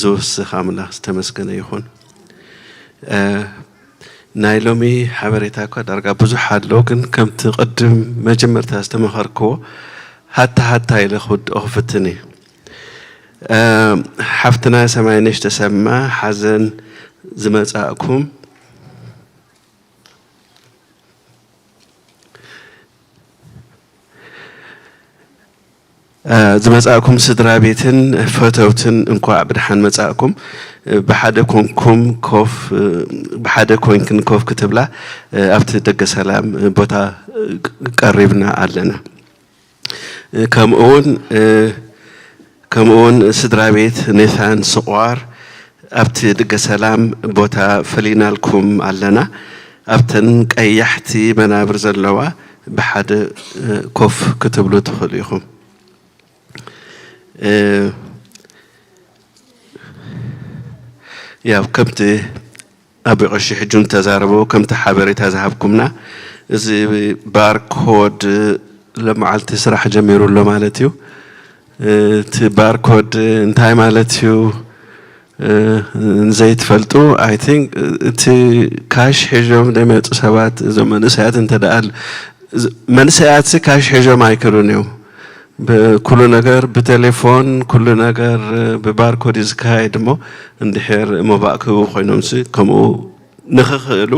ዝውስኽ ኣምላኽ ዝተመስገነ ይኹን። እ፣ ናይ ሎሚ ሓበሬታ እኳ ዳርጋ ብዙሕ ኣሎ፣ ግን ከምቲ ቅድም መጀመርታ ዝተመኸርክዎ ሃታ ሃታ ኢለ ክውድኦ ክፍትን እየ። እ፣ ሓፍትና ሰማይነሽ ተሰማ፣ ሓዘን ዝመጻእኩም፣ እ፣ ዝመጻእኩም ስድራ ቤትን ፈተውትን እንኳዕ ብደሓን መጻእኩም። እ፣ ብሓደ ኮንኩም ኮፍ፣ እ፣ ብሓደ ኮንክን ኮፍ ክትብላ፣ እ፣ ኣብቲ ደገ ሰላም፣ እ፣ ቦታ፣ እ፣ ቅ-፣ ቀሪብና ኣለና። እ፣ ከምኡውን፣ እ፣ ከምኡውን ስድራ ቤት ኔታን ስቋር ኣብቲ ደገ ሰላም ቦታ ፈሊናልኩም ኣለና። ኣብተን ቀያሕቲ መናብር ዘለዋ ብሓደ፣ እ፣ ኮፍ ክትብሉ ትኽእሉ ኢኹም። እ፣ ያው ከምቲ ኣቢ ቀሺ ሕጂ እውን ተዛረቡ፣ ከምቲ ሓበሬታ ዝሃብኩምና፣ እዚ ባርኮድ ሎመዓልቲ ስራሕ ጀሚሩ ኣሎ ማለት እዩ። እቲ ባርኮድ እንታይ ማለት እዩ? ንዘይትፈልጡ፣ I think እቲ ካሽ ሒዞም ለመጹ ሰባት፣ እዞም መንእሰያት እንተ ደኣ ዝ-፣ መንእሰያትሲ ካሽ ሒዞም ኣይክዱን እዮም። ብኩሉ ነገር ብቴሌፎን፣ ኩሉ ነገር ብባርኮድ እዩ ዝካየድ እሞ፣ እንድሕር ሞባእ ክህቡ ኮይኖምሲ ከምኡ ንኽኽእሉ፣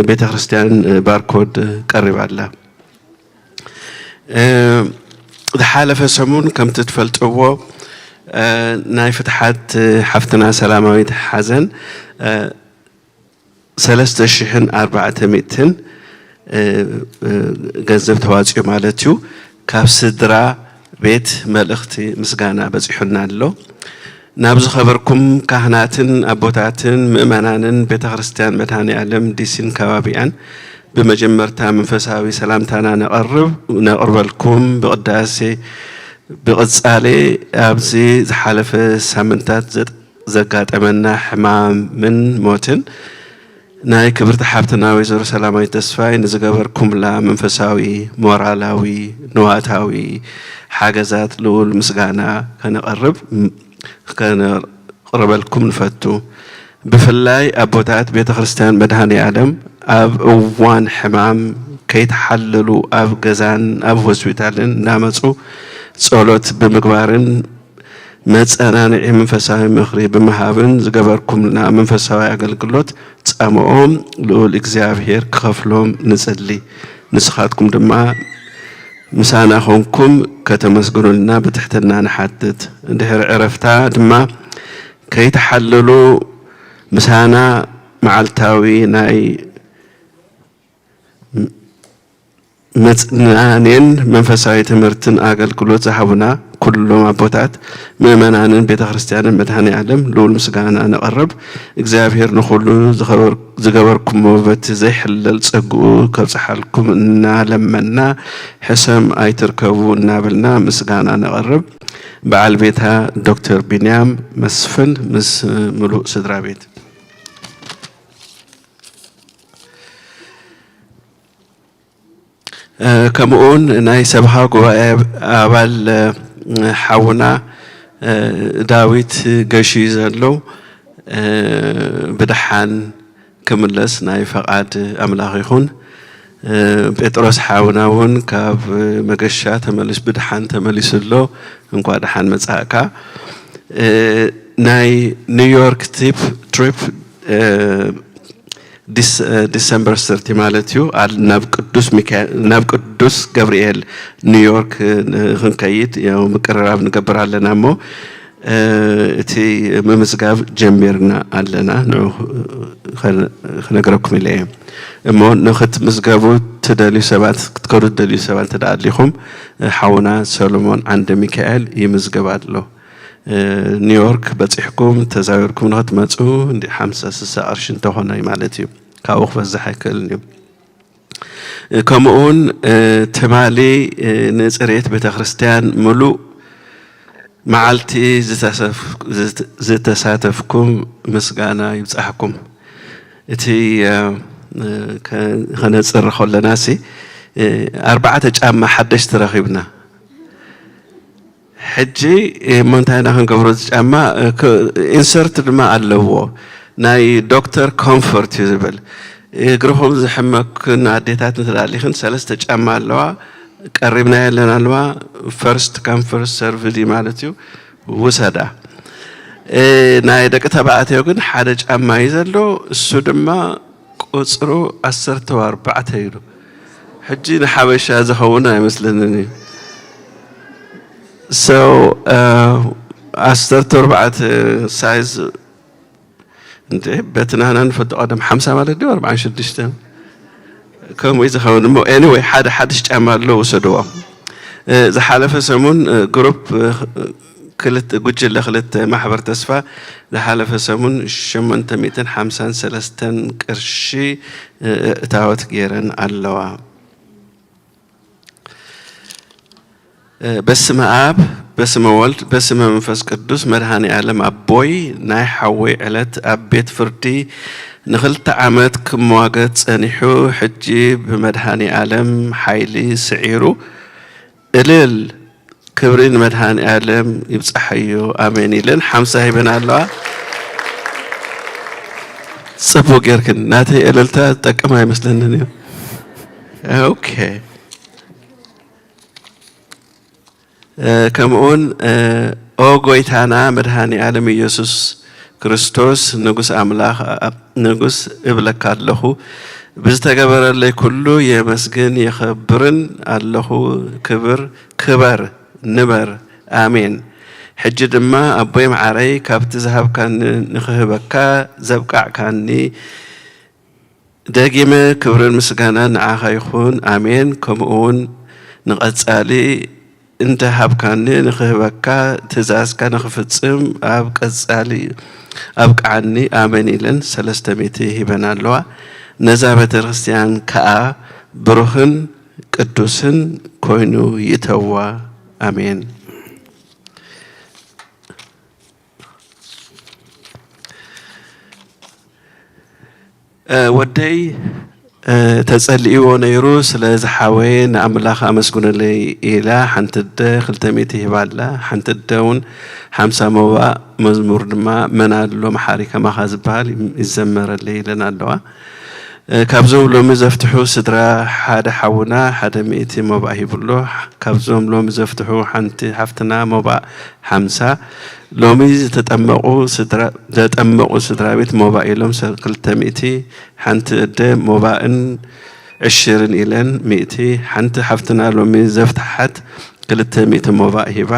ቤተ ክርስቲያን ባርኮድ ቀሪባ ኣላ። ዝሓለፈ ሰሙን ከምቲ ትፈልጥዎ፣ ናይ ፍትሓት ሓፍትና ሰላማዊት ሓዘን ሰለስተ ሽሕን ኣርባዕተ ሚእትን ገንዘብ ተዋፂኡ ማለት እዩ። ካብ ስድራ ቤት መልእኽቲ ምስጋና በፂሑና ኣሎ። ናብ ዝኸበርኩም ካህናትን ኣቦታትን ምእመናንን ቤተ ክርስቲያን መድኃኔ ዓለም ዲሲን ከባቢኣን ብመጀመርታ መንፈሳዊ ሰላምታና ነቐርብ-፣ ነቕርበልኩም። ብቕዳሴ፣ ብቕጻሌ ኣብዚ ዝሓለፈ ሳምንታት ዘጥ-፣ ዘጋጠመና ሕማምን ሞትን ናይ ክብርቲ ሓብትና ወይዘሮ ሰላማዊት ተስፋይ ንዝገበርኩምላ መንፈሳዊ፣ ሞራላዊ፣ ንዋታዊ ሓገዛት ልዑል ምስጋና ከነቐርብ፣ ከነቕርበልኩም ንፈቱ። ብፍላይ ኣቦታት ቤተ ክርስቲያን መድኃኔ ዓለም ኣብ እዋን ሕማም ከይተሓለሉ ኣብ ገዛን ኣብ ሆስፒታልን እናመጹ ጸሎት ብምግባርን መጸናንዒ መንፈሳዊ ምኽሪ ብምሃብን ዝገበርኩምልና መንፈሳዊ ኣገልግሎት ጻምኦም ልዑል እግዚኣብሔር ክኸፍሎም ንጽሊ። ንስኻትኩም ድማ ምሳና ኾንኩም ከተመስግኑልና ብትሕትና ንሓትት። እንድሕሪ ዕረፍታ ድማ ከይተሓለሉ ምሳና መዓልታዊ ናይ መጽናኔን መንፈሳዊ ትምህርትን ኣገልግሎት ዝሃቡና ኩሎም ኣቦታት፣ ምእመናንን ቤተ ክርስቲያንን መድኃኔ ዓለም ልዑል ምስጋና ነቐርብ። እግዚኣብሔር ንኹሉ ዝኸበር-፣ ዝገበርኩሞ በቲ ዘይሕለል ጸግኡ ከብጽሓልኩም እናለመና፣ ሕሰም ኣይትርከቡ እናበልና ምስጋና ነቐርብ። በዓል ቤታ ዶክተር ቢንያም መስፍን ምስ ምሉእ ስድራ ቤት። እ፣ ከምኡውን ናይ ሰብኻ ጉባኤ ኣባል፣ እ፣ ሓውና፣ እ፣ ዳዊት ገሺ ዘሎ፣ እ፣ ብደሓን ክምለስ ናይ ፈቓድ ኣምላኽ ይኹን። እ፣ ጴጥሮስ ሓውና እውን ካብ መገሻ ተመሊስ-፣ ብደሓን ተመሊሱ ኣሎ። እንኳ ደሓን መጻእካ። እ፣ ናይ ኒውዮርክ ቲፕ፣ ትሪፕ፣ እ፣ ዲስ-፣ እ፣ ዲሰምበር ሰርቲ ማለት እዩ። ኣል-፣ ናብ ቅዱስ ሚካኤል፣ ናብ ቅዱስ ገብርኤል ኒውዮርክ፣ እ፣ ንኽንከይድ ያው ምቅርራብ ንገብር ኣለና እሞ፣ እ፣ እቲ ምምዝጋብ ጀሚርና ኣለና። ንዑ ኸ-፣ ክነግረኩም ኢለ እየ። እሞ ንኽትምዝገቡ ትደልዩ ሰባት፣ ክትከዱ ትደልዩ ሰባት እንተ ደኣ ኣሊኹም፣ እ፣ ሓውና ሰሎሞን ዓንደ ሚካኤል ይምዝገብ ኣሎ። እ፣ ኒውዮርክ በጺሕኩም ተዛዊርኩም ንኽትመጹ እንዲ ሓምሳ ስሳ ቅርሺ እንተኾነ ማለት እዩ። ካብኡ ክበዝሕ ኣይክእልን እዩ። እ፣ ከምኡውን፣ እ፣ ትማሊ፣ እ፣ ንጽሬት ቤተ ክርስቲያን ምሉእ መዓልቲ ዝተሰፍ-፣ ዝት-፣ ዝተሳተፍኩም ምስጋና ይብጻሕኩም። እቲ፣ እ፣ እ፣ ከ-፣ ከነጽሪ ከለናሲ፣ እ፣ ኣርባዕተ ጫማ ሓደሽቲ ረኺብና። ሕጂ፣ እ፣ እሞ እንታይ ኢና ክንገብሮ? እዚ ጫማ፣ እ፣ ክ-፣ ኢንሰርት ድማ ኣለዎ። ናይ ዶክተር ኮምፎርት እዩ ዝብል። እግርኹም ዝሕመክን ኣዴታት እንተ ደኣ ኣሊኽን ሰለስተ ጫማ ኣለዋ። ቀሪብናዮ ኣለና ኣለዋ። ፈርስት ካም ፈርስት ሰርቭድ እዩ ማለት እዩ። ውሰዳ። እ፣ ናይ ደቂ ተባዕትዮ ግን ሓደ ጫማ እዩ ዘሎ። እሱ ድማ ቁጽሩ ዓሰርተ ኣርባዕተ ኢሉ። ሕጂ ንሓበሻ ዝኸውን ኣይመስለንን እዩ። So፣ እ፣ ዓሰርተ ኣርባዕተ ሳይዝ እንዴ፣ በቲ ናህና ንፈቶ ቀደም ሓምሳ ማለት ድዩ? ኣርባዓን ሽዱሽተን? ከምኡ እዩ ዝኸውን እሞ፣ ኤኒወይ፣ ሓደ ሓድሽ ጫማ ኣሎ፣ ውሰድዎ። እ፣ ዝሓለፈ ሰሙን፣ እ፣ ግሩፕ፣ እ፣ ክልተ፣ ጉጅለ ክልተ ማሕበር ተስፋ ዝሓለፈ ሰሙን ሸሞንተ ሚእትን ሓምሳን ሰለስተን ቅርሺ፣ እ፣ እታወት ገይረን ኣለዋ። እ፣ በስመ ኣብ፣ በስመ ወልድ፣ በስመ መንፈስ ቅዱስ። መድኃኔ ዓለም ኣቦይ፣ ናይ ሓወይ ዕለት ኣብ ቤት ፍርዲ ንኽልተ ዓመት ክመዋገት ጸኒሑ፣ ሕጂ ብመድኃኔ ዓለም ሓይሊ ስዒሩ፣ እልል፣ ክብሪ ንመድኃኔ ዓለም ይብጻሓዮ፣ ኣሜን ኢለን ሓምሳ ሂበን ኣለዋ። ጽቡቅ ጌርክን። ናተይ እልልታ ዝጠቅም ኣይመስለንን እዩ። ኦኬ። ከምኡውን ኦ ጎይታና መድሃኒ ዓለም ኢየሱስ ክርስቶስ ንጉስ ኣምላኽ ንጉስ እብለካ ኣለኹ፣ ብዝተገበረለይ ኩሉ የመስግን የኸብርን ኣለኹ። ክብር ክበር ንበር። ኣሜን። ሕጂ ድማ ኣቦይ መዓረይ ካብቲ ዝሃብካኒ ንኽህበካ ዘብቃዕካኒ ደጊመ ክብርን ምስጋናን ንዓኻ ይኹን። ኣሜን። ከምኡ እውን ንቐጻሊ እንተ ሃብካኒ ንኽህበካ ትእዛዝካ ንኽፍጽም ኣብ ቀጻሊ ኣብቅዓኒ። ኣሜን ኢለን ሰለስተ ሚእቲ ሂበን ኣለዋ። ነዛ ቤተክርስትያን ከኣ ብሩኽን ቅዱስን ኮይኑ ይእተዋ። ኣሜን። ወደይ ተጸሊእዎ ነይሩ፣ ስለ ዝሓወየ ንኣምላኽ ኣመስግኑለይ ኢላ ሓንቲ ኣደ ክልተ ሚእቲ ሂባ ኣላ። ሓንቲ ኣደ እውን ሓምሳ መባእ መዝሙር ድማ መን ኣሎ መሓሪ ከማኻ ዝበሃል ይዘመረለይ ኢለን ኣለዋ። ካብዞም ሎሚ ዘፍትሑ ስድራ ሓደ ሓውና ሓደ ሚእቲ መባእ ሂቡ ኣሎ። ካብዞም ሎሚ ዘፍትሑ ሓንቲ ሓፍትና መባእ ሓምሳ፣ ሎሚ ዝተጠመቑ ስድራ ዘጠመቑ ስድራ ቤት ሞባእ ኢሎም ክልተ ሚእቲ፣ ሓንቲ ኣደ ሞባእን ዕሽርን ኢለን ሚእቲ፣ ሓንቲ ሓፍትና ሎሚ ዘፍትሓት ክልተ ሚእቲ ሞባእ ሂባ፣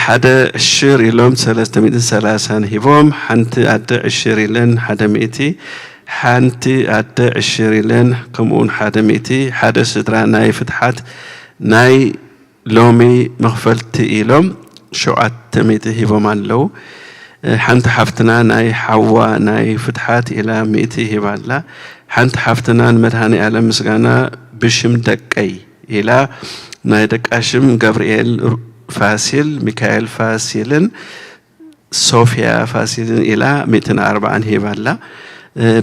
ሓደ ዕሽር ኢሎም ሰለስተ ሚእትን ሰላሳን ሂቦም፣ ሓንቲ ኣደ ዕሽር ኢለን ሓደ ሚእቲ፣ ሓንቲ ኣደ ዕሽር ኢለን ከምኡውን ሓደ ሚእቲ፣ ሓደ ስድራ ናይ ፍትሓት ናይ ሎሚ መኽፈልቲ ኢሎም ሸውዓተ ሚእቲ ሂቦም ኣለዉ። ሓንቲ ሓፍትና ናይ ሓዋ ናይ ፍትሓት ኢላ ሚእቲ ሂባ ኣላ። ሓንቲ ሓፍትና ንመድሃኔ ኣለም ምስጋና ብሽም ደቀይ ኢላ ናይ ደቃ ሽም ገብርኤል ፋሲል፣ ሚካኤል ፋሲልን ሶፍያ ፋሲልን ኢላ ሚእትን ኣርባዓን ሂባ ኣላ።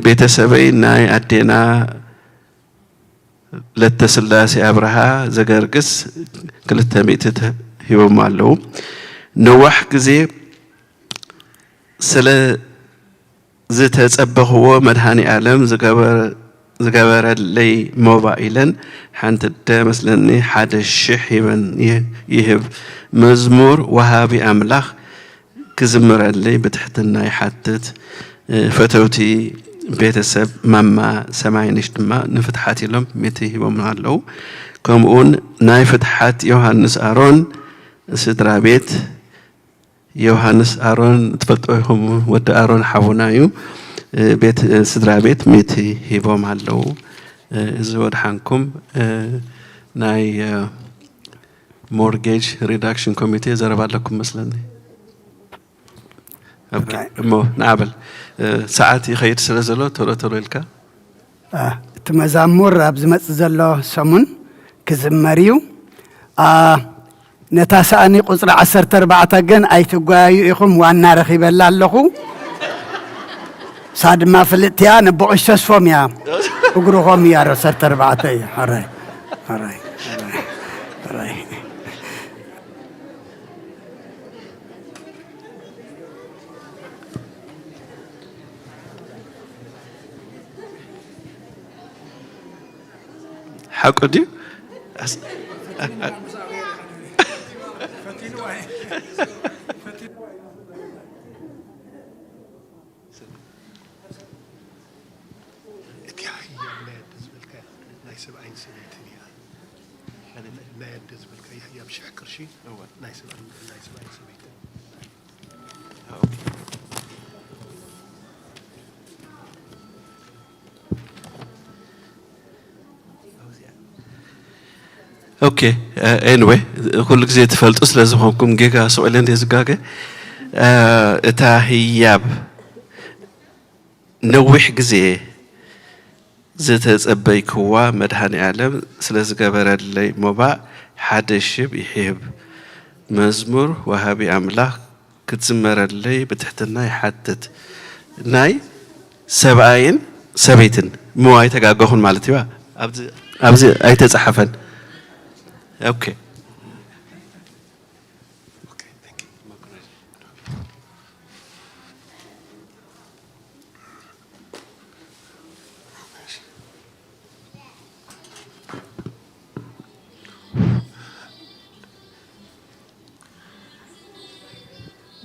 ቤተሰበይ ናይ ኣዴና ለተስላሴ ኣብርሃ ዘገርግስ ክልተ ሚእቲ ተ- ሂቦም ኣለዉ። ነዋሕ ግዜ ስለ ዝተጸበኽዎ መድሃኔ ኣለም ዝገበር- ዝገበረለይ ሞባእ ኢለን ሓንቲ ኣደ መስለኒ ሓደ ሽሕ ሂበን ይህ- ይህብ። መዝሙር ወሃቢ ኣምላኽ ክዝምረለይ ብትሕትና ይሓትት። ፈተውቲ ቤተሰብ ማማ ሰማይነሽ ድማ ንፍትሓት ኢሎም ሚእቲ ሂቦም ኣለዉ። ከምኡውን ናይ ፍትሓት ዮሃንስ ኣሮን ስድራ ቤት፣ ዮሃንስ ኣሮን ትፈልጥዎ ኢኹም፣ ወዲ ኣሮን ሓውና እዩ። ቤት ስድራ ቤት ሚእቲ ሂቦም ኣለዉ። እዚ ወድሓንኩም። ናይ ሞርጌጅ ሪዳክሽን ኮሚቴ ዘረባ ኣለኩም መስለኒ። ኦኬ፣ እሞ ንዓበል ሰዓት ይኸይድ ስለ ዘሎ ቶሎ ቶሎ ኢልካ። እቲ መዛሙር ኣብ ዝመጽእ ዘሎ ሰሙን ክዝመር እዩ። ነታ ሳእኒ ቁጽሪ ዓሰርተ ኣርባዕተ ግን ኣይትጓያዩ ኢኹም፣ ዋና ረኺበላ ኣለኹ። እሳ ድማ ፍልጥቲ እያ፣ ነቦቑሽ ተስፎም እያ። እግርኾም እያ፣ ዓሰርተ ኣርባዕተ እያ። ሕራይ፣ ሕራይ፣ ሕራይ፣ ሕራይ። ሓቁ ድዩ? ኣስ- እቲ ህያብ ናይ ኣደ ዝበልካያ ናይ ሰብኣይን ሰበይትን እያ። ናይ ኣደ ዝበልካያ ህያብ ሽሕ ቅርሺ፣ እወ። ናይ ሰብኣይን ናይ ሰብኣይን ሰበይትን። ኦኬ፣ ኤኒወይ፣ ኩሉ ግዜ ትፈልጡ ስለ ዝኾንኩም ጌጋ ስቕ ኢለ እንድየ ዝጋገ። እታ ህያብ ነዊሕ ግዜ ዝተጸበይክዋ መድሃኔ ኣለም ስለ ዝገበረለይ ሞባእ ሓደ ሽብ ይሕብ። መዝሙር ወሃቢ ኣምላኽ ክትዝመረለይ ብትሕትና ይሓትት። ናይ ሰብኣይን ሰበይትን እሞ ኣይተጋገኹን ማለት እዩ። ኣብዚ ኣብዚ ኣይተጻሓፈን። ኦኬ።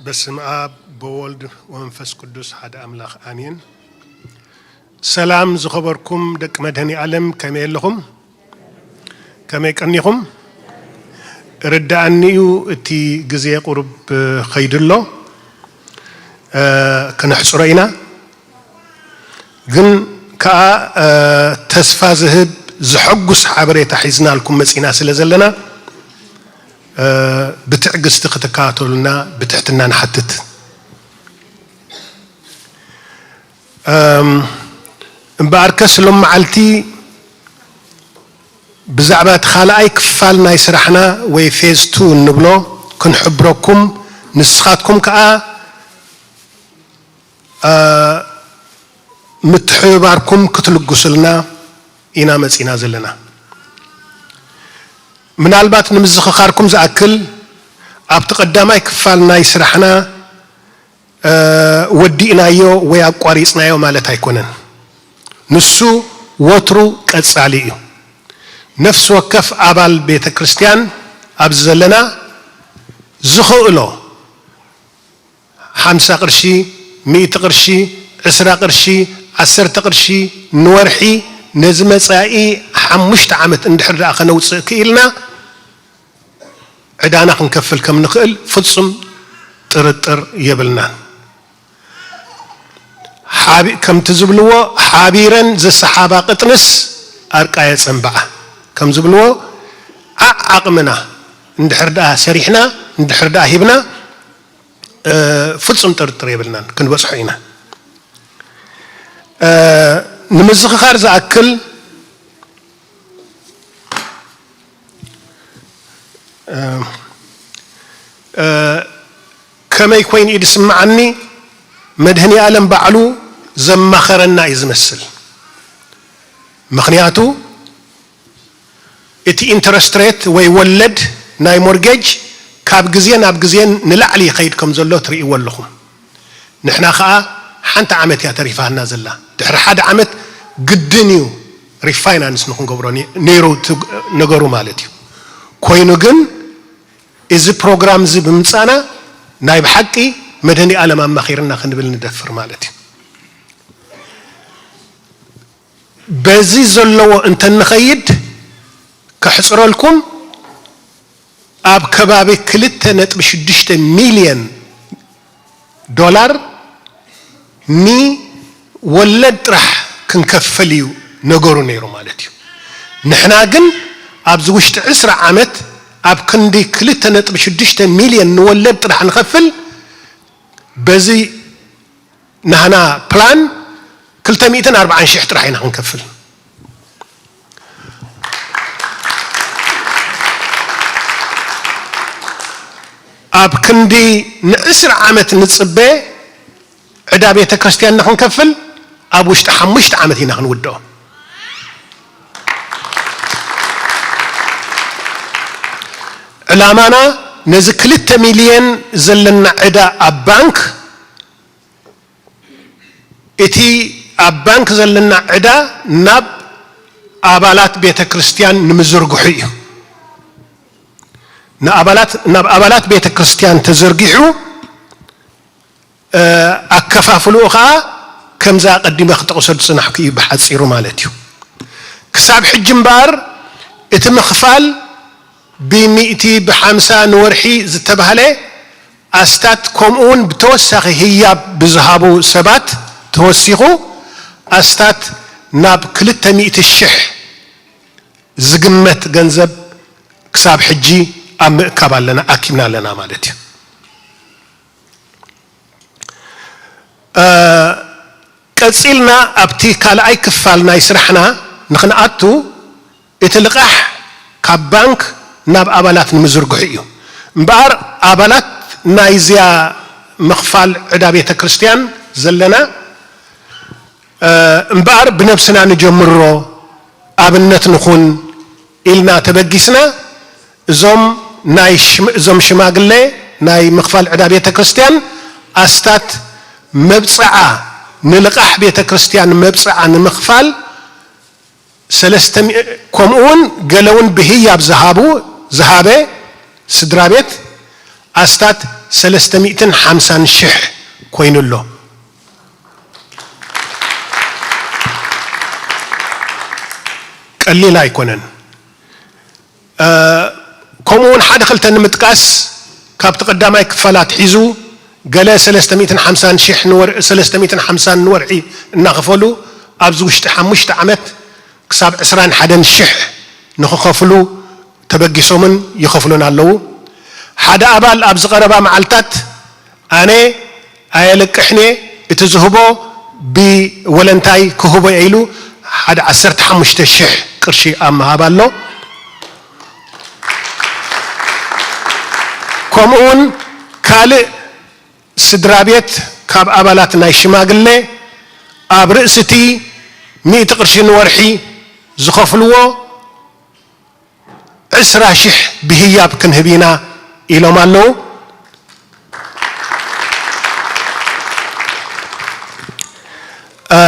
በስመ ኣብ ወወልድ ወመንፈስ ቅዱስ ሓደ ኣምላኽ ኣሜን። ሰላም ዝኸበርኩም ደቂ መድኃኔ ዓለም፣ ከመይ ኣለኹም? ከመይ ቀኒኹም? ርድኣኒ እዩ፣ እቲ ግዜ ቁሩብ ኸይዱ ኣሎ። እ፣ ክነሕጽሮ ኢና። ግን ከኣ፣ እ፣ ተስፋ ዝህብ ዘሐጉስ ሓበሬታ ሒዝናልኩም መጺና ስለ ዘለና፣ እ፣ ብትዕግስቲ ክትከታተሉና ብትሕትና ንሓትት። እም፣ እምበኣርከስ ሎም መዓልቲ ብዛዕባ እቲ ካልኣይ ክፋል ናይ ስራሕና ወይ ፌዝ ቱ እንብሎ ክንሕብረኩም፣ ንስኻትኩም ከኣ፣ እ፣ ምትሕብባርኩም ክትልግሱልና ኢና መጺና ዘለና። ምናልባት ንምዝኽኻርኩም ዝኣክል፣ ኣብቲ ቀዳማይ ክፋል ናይ ስራሕና፣ እ፣ ወዲእናዮ ወይ ኣቋሪጽናዮ ማለት ኣይኮነን። ንሱ ወትሩ ቀጻሊ እዩ። ነፍሲ ወከፍ ኣባል ቤተ ክርስቲያን ኣብዚ ዘለና ዝኽእሎ ሓምሳ ቅርሺ፣ ሚእቲ ቅርሺ፣ ዕስራ ቅርሺ፣ ዓሰርተ ቅርሺ ንወርሒ ነዚ መጻኢ ሓሙሽተ ዓመት እንድሕር ደኣ ከነውጽእ ክኢልና፣ ዕዳና ክንከፍል ከም ንኽእል ፍጹም ጥርጥር የብልናን። ሓቢ-፣ ከምቲ ዝብልዎ፣ ሓቢረን ዝሰሓባ ቅጥንስ ኣርቃ የጸንብዓ ከም ዝብልዎ፣ ዓዓቕምና እንድሕር ደኣ ሰሪሕና፣ እንድሕር ደኣ ሂብና፣ እ፣ ፍጹም ጥርጥር የብልናን፣ ክንበጽሖ ኢና። እ፣ ንምዝኽኻር ዝኣክል፣ እ፣ እ፣ ከመይ ኮይኑ እዩ ዝስምዓኒ? መድኃኔ ዓለም ባዕሉ ዘማኸረና እዩ ዝመስል። ምኽንያቱ፣ እቲ ኢንተረስት ሬት ወይ ወለድ ናይ ሞርጌጅ ካብ ግዜ ናብ ግዜ ንላዕሊ ይኸይድ ከም ዘሎ ትርእይዎ ኣለኹም። ንሕና ኸኣ ሓንቲ ዓመት እያ ተሪፋና ዘላ። ድሕሪ ሓደ ዓመት ግድን እዩ ሪፋይናንስ ንኽንገብሮ ነ-፣ ነይሩ እቲ ነገሩ ማለት እዩ። ኮይኑ ግን እዚ ፕሮግራም እዚ ብምምጻእና ናይ ብሓቂ መድኃኔ ዓለም ኣማኺርና ክንብል ንደፍር ማለት እዩ። በዚ ዘለዎ እንተንኸይድ ከሕጽረልኩም፣ ኣብ ከባቢ ክልተ ነጥቢ ሽዱሽተ ሚልዮን ዶላር ንወለድ ጥራሕ ክንከፍል እዩ ነገሩ ነይሩ ማለት እዩ። ንሕና ግን ኣብዚ ውሽጢ ዕስራ ዓመት ኣብ ክንዲ ክልተ ነጥቢ ሽዱሽተ ሚልዮን ንወለድ ጥራሕ ንኸፍል፣ በዚ ናህና ፕላን ክልተ ሚእትን ኣርባዓን ሽሕ ጥራሕ ኢና ክንከፍል። ኣብ ክንዲ ንዕስራ ዓመት ንጽበ ዕዳ ቤተ ክርስቲያንና ክንከፍል ኣብ ውሽጢ ሓሙሽተ ዓመት ኢና ክንውድኦ። ዕላማና ነዚ ክልተ ሚልዮን ዘለና ዕዳ ኣብ ባንክ፣ እቲ ኣብ ባንክ ዘለና ዕዳ ናብ ኣባላት ቤተ ክርስቲያን ንምዝርግሑ እዩ። ንኣባላት፣ ናብ ኣባላት ቤተ ክርስቲያን ተዘርጊሑ፣ እ፣ ኣከፋፍልኡ ኸኣ ከምዛ ኣቐዲመ ክጠቕሶ ዝጽናሕኩ እዩ ብሓጺሩ ማለት እዩ። ክሳብ ሕጂ እምበኣር እቲ ምኽፋል ብሚእቲ ብሓምሳ ንወርሒ ዝተባህለ ኣስታት ከምኡ እውን ብተወሳኺ ህያብ ብዝሃቡ ሰባት ተወሲኹ ኣስታት ናብ ክልተ ሚእቲ ሽሕ ዝግመት ገንዘብ ክሳብ ሕጂ ኣብ ምእካብ ኣለና፣ ኣኪብና ኣለና ማለት እዩ። እ፣ ቀጺልና ኣብቲ ካልኣይ ክፋል ናይ ስራሕና ንኽንኣቱ፣ እቲ ልቓሕ ካብ ባንክ ናብ ኣባላት ንምዝርግሑ እዩ። እምበኣር ኣባላት ናይዚኣ ምኽፋል ዕዳ ቤተ ክርስቲያን ዘለና፣ እ፣ እምበኣር ብነብስና ንጀምሮ፣ ኣብነት ንኹን ኢልና ተበጊስና፣ እዞም ናይ ሽም-፣ እዞም ሽማግሌ ናይ ምኽፋል ዕዳ ቤተ ክርስቲያን ኣስታት መብጽዓ፣ ንልቓሕ ቤተ ክርስቲያን መብጽዓ ንምኽፋል ሰለስተ ሚእቲ፣ ከምኡ እውን ገለ እውን ብህያብ ዝሃቡ፣ ዝሃበ ስድራ ቤት ኣስታት ሰለስተ ሚእትን ሓምሳን ሽሕ ኮይኑ ኣሎ። ቀሊል ኣይኮነን። እ፣ ከምኡ እውን ሓደ ክልተ ንምጥቃስ፣ ካብቲ ቀዳማይ ክፋል ኣትሒዙ ገለ ሰለስተ ሚእትን ሓምሳን ሽሕ ንወር-፣ ሰለስተ ሚእትን ሓምሳን ንወርሒ እናኸፈሉ ኣብዚ ውሽጢ ሓሙሽተ ዓመት ክሳብ ዕስራን ሓደን ሽሕ ንኽኸፍሉ ተበጊሶምን ይኸፍሉን ኣለዉ። ሓደ ኣባል ኣብዚ ቀረባ መዓልታት ኣነ ኣየልቅሕን እየ፣ እቲ ዝህቦ ብወለንታይ ክህቦ እየ ኢሉ ሓደ ዓሰርተ ሓሙሽተ ሽሕ ቅርሺ ኣብ ምሃብ ኣሎ። ከምኡውን ካልእ ስድራ ቤት ካብ ኣባላት ናይ ሽማግሌ ኣብ ርእሲ እቲ ሚእቲ ቅርሺ ንወርሒ ዝኸፍልዎ ዕስራ ሽሕ ብህያብ ክንህብ ኢና ኢሎም ኣለዉ። እ፣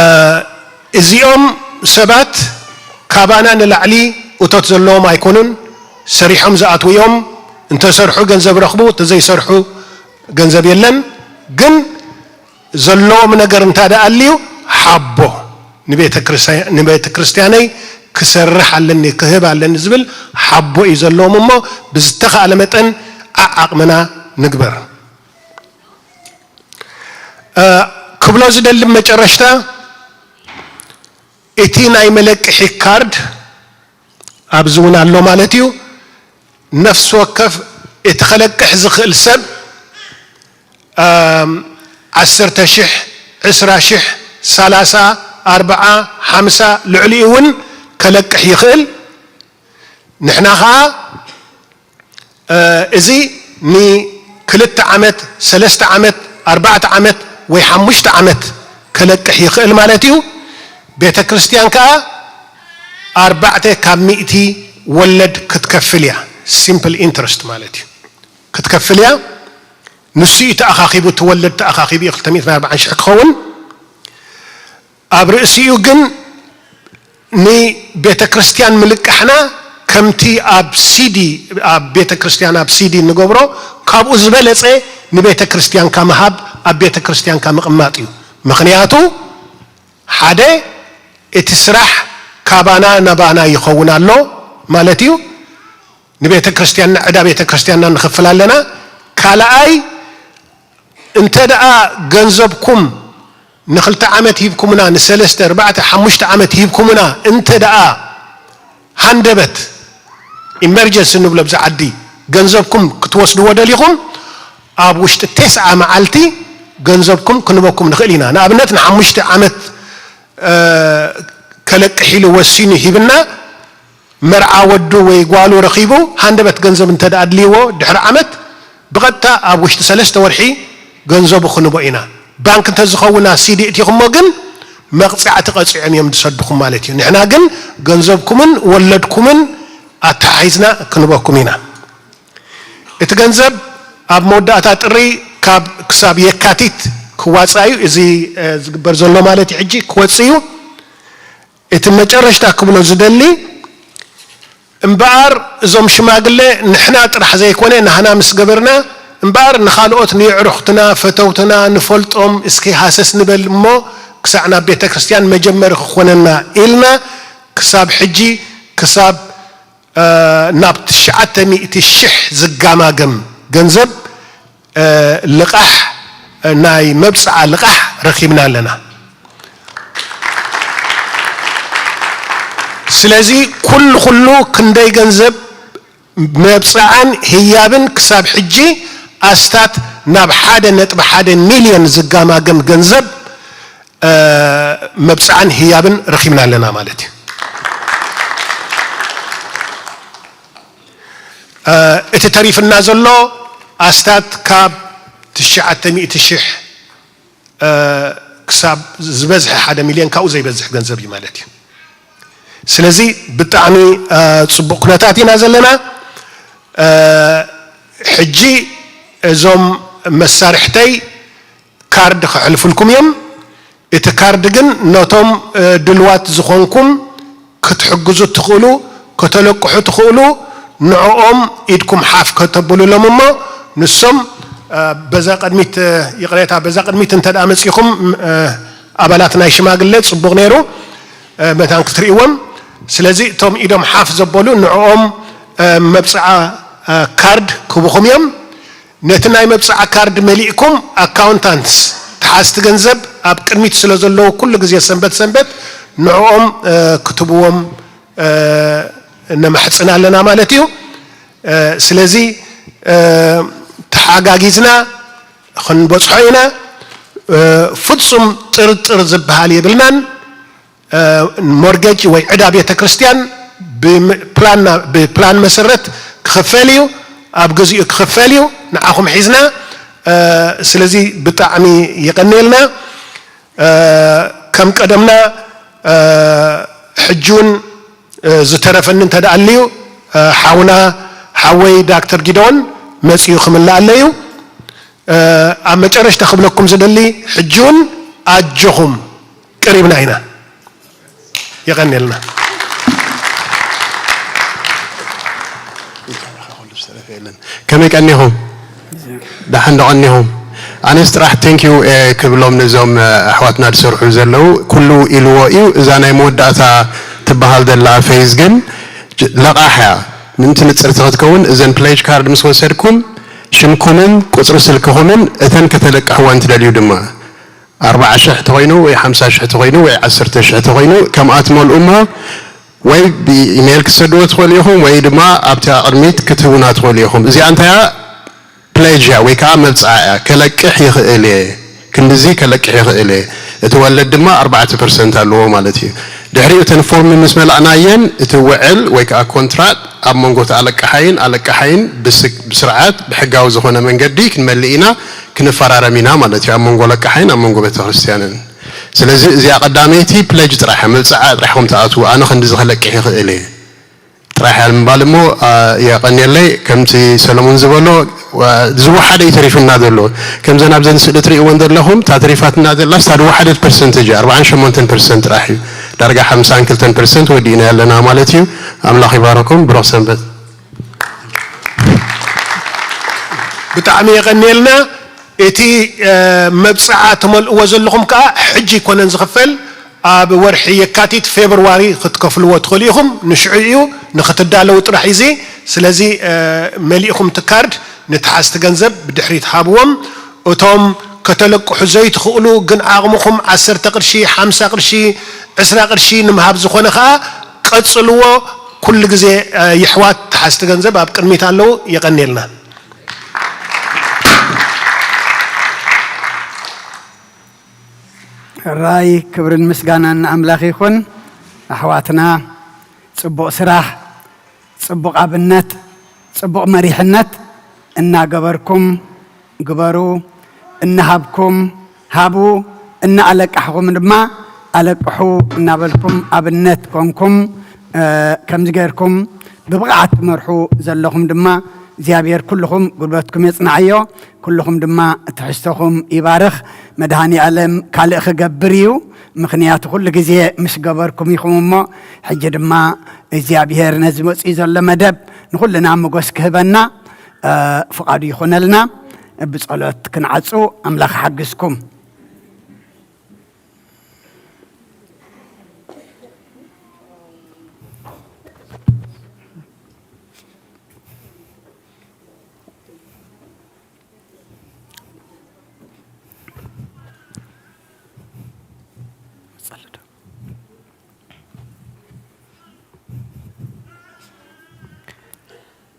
እዚኦም ሰባት ካባና ንላዕሊ እቶት ዘለዎም ኣይኮኑን። ሰሪሖም ዝኣትዉ እዮም። እንተሰርሑ ገንዘብ ረኽቡ፣ እንተዘይሰርሑ ገንዘብ የለን። ግን ዘለዎም ነገር እንተ ደኣ ኣልዩ፣ ሓቦ ንቤተ ክርስቲያ-፣ ንቤተ ክርስቲያነይ ክሰርሕ ኣለኒ፣ ክህብ ኣለኒ ዝብል ሓቦ እዩ ዘለዎም እሞ፣ ብዝተኻእለ መጠን ዓዓቕምና ንግበር። እ፣ ክብሎ ዝደሊ መጨረሽታ፣ እቲ ናይ መለቅሒ ካርድ ኣብዚ እውን ኣሎ ማለት እዩ። ነፍሲ ወከፍ እቲ ከለቅሕ ዝኽእል ሰብ፣ ኣም፣ ዓሰርተ ሽሕ፣ ዕስራ ሽሕ፣ ሰላሳ፣ ኣርብዓ፣ ሓምሳ፣ ልዕሊኡ እውን ከለቅሕ ይኽእል። ንሕና ኸኣ፣ እ፣ እዚ ንክልተ ዓመት፣ ሰለስተ ዓመት፣ ኣርባዕተ ዓመት ወይ ሓሙሽተ ዓመት ከለቅሕ ይኽእል ማለት እዩ። ቤተ ክርስቲያን ከኣ ኣርባዕተ ካብ ሚእቲ ወለድ ክትከፍል እያ። ሲምፕል ኢንትረስት ማለት እዩ። ክትከፍል እያ። ንሱ እዩ ተኣኻኺቡ፣ እቲ ወለድ ተኣኻኺቡ እዩ ክልተ ሚእትን ኣርባዓን ሽሕ ክኸውን። ኣብ ርእሲኡ ግን ንቤተ ክርስቲያን ምልቃሕና ከምቲ ኣብ ሲዲ፣ ኣብ ቤተ ክርስቲያን ኣብ ሲዲ እንገብሮ፣ ካብኡ ዝበለጸ ንቤተ ክርስቲያንካ ምሃብ፣ ኣብ ቤተ ክርስቲያንካ ምቕማጥ እዩ። ምኽንያቱ ሓደ፣ እቲ ስራሕ ካባና ናባና ይኸውን ኣሎ ማለት እዩ። ንቤተ ክርስቲያንና፣ ዕዳ ቤተ ክርስቲያንና ንኸፍል ኣለና። ካልኣይ፣ እንተ ደኣ ገንዘብኩም ንኽልተ ዓመት ሂብኩምና፣ ንሰለስተ፣ ኣርባዕተ፣ ሓሙሽተ ዓመት ሂብኩምና፣ እንተ ደኣ ሃንደበት፣ ኢመርጀንሲ እንብሎ ኣብዚ ዓዲ፣ ገንዘብኩም ክትወስድዎ ደሊኹም፣ ኣብ ውሽጢ ተስዓ መዓልቲ ገንዘብኩም ክንበኩም ንኽእል ኢና። ንኣብነት፣ ንሓሙሽተ ዓመት፣ እ፣ ከለቅሕ ኢሉ ወሲኑ ሂብና፣ መርዓ ወዱ ወይ ጓሉ ረኺቡ፣ ሃንደበት ገንዘብ እንተ ደኣ ኣድልይዎ፣ ድሕሪ ዓመት ብቐጥታ ኣብ ውሽጢ ሰለስተ ወርሒ ገንዘቡ ክንቦ ኢና። ባንክ እንተ ዝኸውን፣ ኣብ ሲዲ እቲኹሞ ግን መቕጻዕቲ ቀጺዖም እዮም ዝሰድኹም ማለት እዩ። ንሕና ግን ገንዘብኩምን ወለድኩምን ኣተሓሒዝና ክንበኩም ኢና። እቲ ገንዘብ ኣብ መወዳእታ ጥሪ ካብ ክሳብ የካቲት ክዋጻእ እዩ። እዚ፣ እ፣ ዝግበር ዘሎ ማለት እዩ፣ ሕጂ ክወጽእ እዩ። እቲ መጨረሽታ ክብሎ ዝደሊ፣ እምበኣር እዞም ሽማግለ ንሕና ጥራሕ ዘይኮነ ናህና ምስ ገበርና፣ እምበኣር ንኻልኦት ንየዕሩኽትና፣ ፈተውትና፣ ንፈልጦም እስኪ ሃሰስ ንበል እሞ ክሳዕ ናብ ቤተ ክርስቲያን መጀመሪ ክኾነና ኢልና ክሳብ ሕጂ፣ ክሳብ፣ እ፣ ናብ ትሽዓተ ሚእቲ ሽሕ ዝጋማገም ገንዘብ፣ እ፣ ልቓሕ፣ እ፣ ናይ መብጽዓ ልቓሕ ረኺብና ኣለና። ስለዚ ኩሉ ኩሉ ክንደይ ገንዘብ መብጽዓን ህያብን ክሳብ ሕጂ ኣስታት ናብ ሓደ ነጥቢ ሓደ ሚልዮን ዝጋማገም ገንዘብ፣ እ፣ መብጽዓን ህያብን ረኺብና ኣለና ማለት እዩ። እ፣ እቲ ተሪፍና ዘሎ ኣስታት ካብ ትሽዓተ ሚእቲ ሽሕ፣ እ፣ ክሳብ ዝበዝሐ ሓደ ሚልዮን ካብኡ ዘይበዝሕ ገንዘብ እዩ ማለት እዩ። ስለዚ ብጣዕሚ፣ እ፣ ጽቡቕ ኩነታት ኢና ዘለና። እ፣ ሕጂ እዞም መሳርሕተይ ካርድ ከሕልፉልኩም እዮም። እቲ ካርድ ግን ነቶም፣ እ፣ ድልዋት ዝኾንኩም ክትሕግዙ ትኽእሉ፣ ከተለቅሑ ትኽእሉ፣ ንዕኦም ኢድኩም ሓፍ ከተብሉሎም እሞ ንሶም በዛ ቅድሚት፣ ይቕሬታ፣ በዛ ቅድሚት እንተ ደኣ መጺኹም፣ ኣባላት ናይ ሽማግለ ጽቡቕ ነይሩ፣ መታን ክትርእይዎም። ስለዚ እቶም ኢዶም ሓፍ ዘበሉ ንዕኦም መብጽዓ ካርድ ክህቡኹም እዮም። ነቲ ናይ መብጽዓ ካርድ መሊእኩም ኣካውንታንትስ፣ ተሓዝቲ ገንዘብ ኣብ ቅድሚት ስለ ዘለዉ ኩሉ ግዜ ሰንበት ሰንበት ንዕኦም ክትብዎም ነማሕጽን ኣለና ማለት እዩ። ስለዚ ተሓጋጊዝና ክንበጽሖ ኢና። ፍጹም ጥርጥር ዝበሃል የብልናን። ሞርጌጅ ወይ ዕዳ ቤተ ክርስቲያን ብፕላን መሰረት ክኽፈል እዩ፣ ኣብ ግዚኡ ክኽፈል እዩ። ንዓኹም ሒዝና። ስለዚ ብጣዕሚ የቐንየልና። ከም ቀደምና ሕጂ እውን ዝተረፈኒ እንተ ደኣ ኣልዩ፣ ሓውና ሓወይ ዳክተር ጊደዎን መጺኡ ክምልኣለይ እዩ። ኣብ መጨረሽታ ክብለኩም ዝደሊ፣ ሕጂ እውን ኣጆኹም፣ ቀሪብና ኢና። የቐንየልና። ከመይ ቀኒኹም? ደሓን ዶ ቀኒኹም? ኣነስ ጥራሕ ቴንኪዩ ክብሎም ነዞም ኣሕዋትና ዝሰርሑ ዘለዉ። ኩሉ ኢልዎ እዩ። እዛ ናይ መወዳእታ ትበሃል ዘላ ፌዝ ግን ለቓሕ እያ። ምእንቲ ንጽርቲ ክትከውን እዘን ፕሌጅ ካርድ ምስ ወሰድኩም ሽምኩምን ቁጽሪ ስልክኹምን እተን ከተለቅሕወን ትደልዩ ድማ ኣርብዓ ሽሕ ተኾይኑ ወይ ሓምሳ ሽሕ ተኾይኑ ወይ ዓሰርተ ሽሕ ተኾይኑ ከምኣ ትመልኡ እሞ ወይ ብኢሜይል ክትሰድዎ ትኽእሉ ኢኹም ወይ ድማ ኣብቲ ቅድሚት ክትህቡና ትኽእሉ ኢኹም። እዚኣ እንታይ እያ? ፕሌጅ እያ ወይ ከዓ መብፅዓ እያ። ከለቅሕ ይኽእል እየ፣ ክንድዚ ከለቅሕ ይኽእል እየ። እቲ ወለድ ድማ ኣርባዕተ ፐርሰንት ኣለዎ ማለት እዩ። ድሕሪኡ እተን ፎርም ምስ መላእናየን እቲ ውዕል ወይ ከዓ ኮንትራት ኣብ መንጎ እቲ ኣለቃሓይን ኣለቃሓይን ብስርዓት ብሕጋዊ ዝኾነ መንገዲ ክንመልእ ኢና፣ ክንፈራረም ኢና ማለት እዩ፣ ኣብ መንጎ ለቃሓይን ኣብ መንጎ ቤተክርስትያንን። ስለዚ እዚኣ ቀዳመይቲ ፕለጅ ጥራሕ እያ፣ መብፅዓ ጥራሕ ኢኹም ትኣትዉ፣ ኣነ ክንድዚ ከለቅሕ ይኽእል እየ ጥራሕ እያ ንምባል እሞ የቐንየለይ። ከምቲ ሰለሙን ዝበሎ ዝወሓደ እዩ ተሪፉና ዘሎ። ከምዘን ኣብዘን ስእሊ ትሪእወን ዘለኹም እታ ተሪፋትና ዘላ ስታ ዝወሓደት ፐርሰንተጅ እያ፣ ኣርብዓን ሸሞንተን ፐርሰንት ጥራሕ እዩ። ዳርጋ ሓምሳን ክልተን ፐርሰንት ወዲእና ኣለና ማለት እዩ። ኣምላኽ ይባረኩም። ብሩኽ ሰንበት። ብጣዕሚ የቐንየልና። እቲ መብፅዓ ትመልእዎ ዘለኹም ከዓ ሕጂ ኣይኮነን ዝኽፈል፣ ኣብ ወርሒ የካቲት ፌብርዋሪ ክትከፍልዎ ትኽእሉ ኢኹም። ንሽዑ እዩ ንኽትዳለዉ ጥራሕ እዩ እዚ። ስለዚ መሊእኹም እቲ ካርድ ንተሓዝቲ ገንዘብ ብድሕሪት ሃብዎም። እቶም ከተለቅሑ ዘይትኽእሉ ግን ዓቕምኹም ዓሰርተ ቅርሺ፣ ሓምሳ ቅርሺ፣ ዕስራ ቅርሺ ንምሃብ ዝኾነ ከዓ ቀጽልዎ። ኩሉ ግዜ የሕዋት ተሓዝቲ ገንዘብ ኣብ ቅድሚት ኣለዉ። የቐንየልና። ሕራይ ክብርን ምስጋናን ንኣምላኽ ይኹን። ኣሕዋትና ጽቡቕ ስራሕ፣ ጽቡቕ ኣብነት፣ ጽቡቕ መሪሕነት እናገበርኩም ግበሩ፣ እናሃብኩም ሃቡ፣ እናኣለቃሕኹም ድማ ኣለቅሑ እናበልኩም ኣብነት ኮንኩም ከምዚ ጌርኩም ብብቕዓት ትመርሑ ዘለኹም ድማ እግዚኣብሔር ኩልኹም ጉልበትኩም የጽንዓዮ። ኩልኹም ድማ ትሕዝቶኹም ይባርኽ። መድሃኒ ኣለም ካልእ ክገብር እዩ፣ ምኽንያቱ ኩሉ ግዜ ምስ ገበርኩም ኢኹም እሞ ሕጂ ድማ እግዚኣብሔር ነዚ መጽኡ ዘሎ መደብ ንኹልና ሞጎስ ክህበና ፍቓዱ ይኹነልና። ብጸሎት ክንዓጹ ኣምላኽ ሓግዝኩም።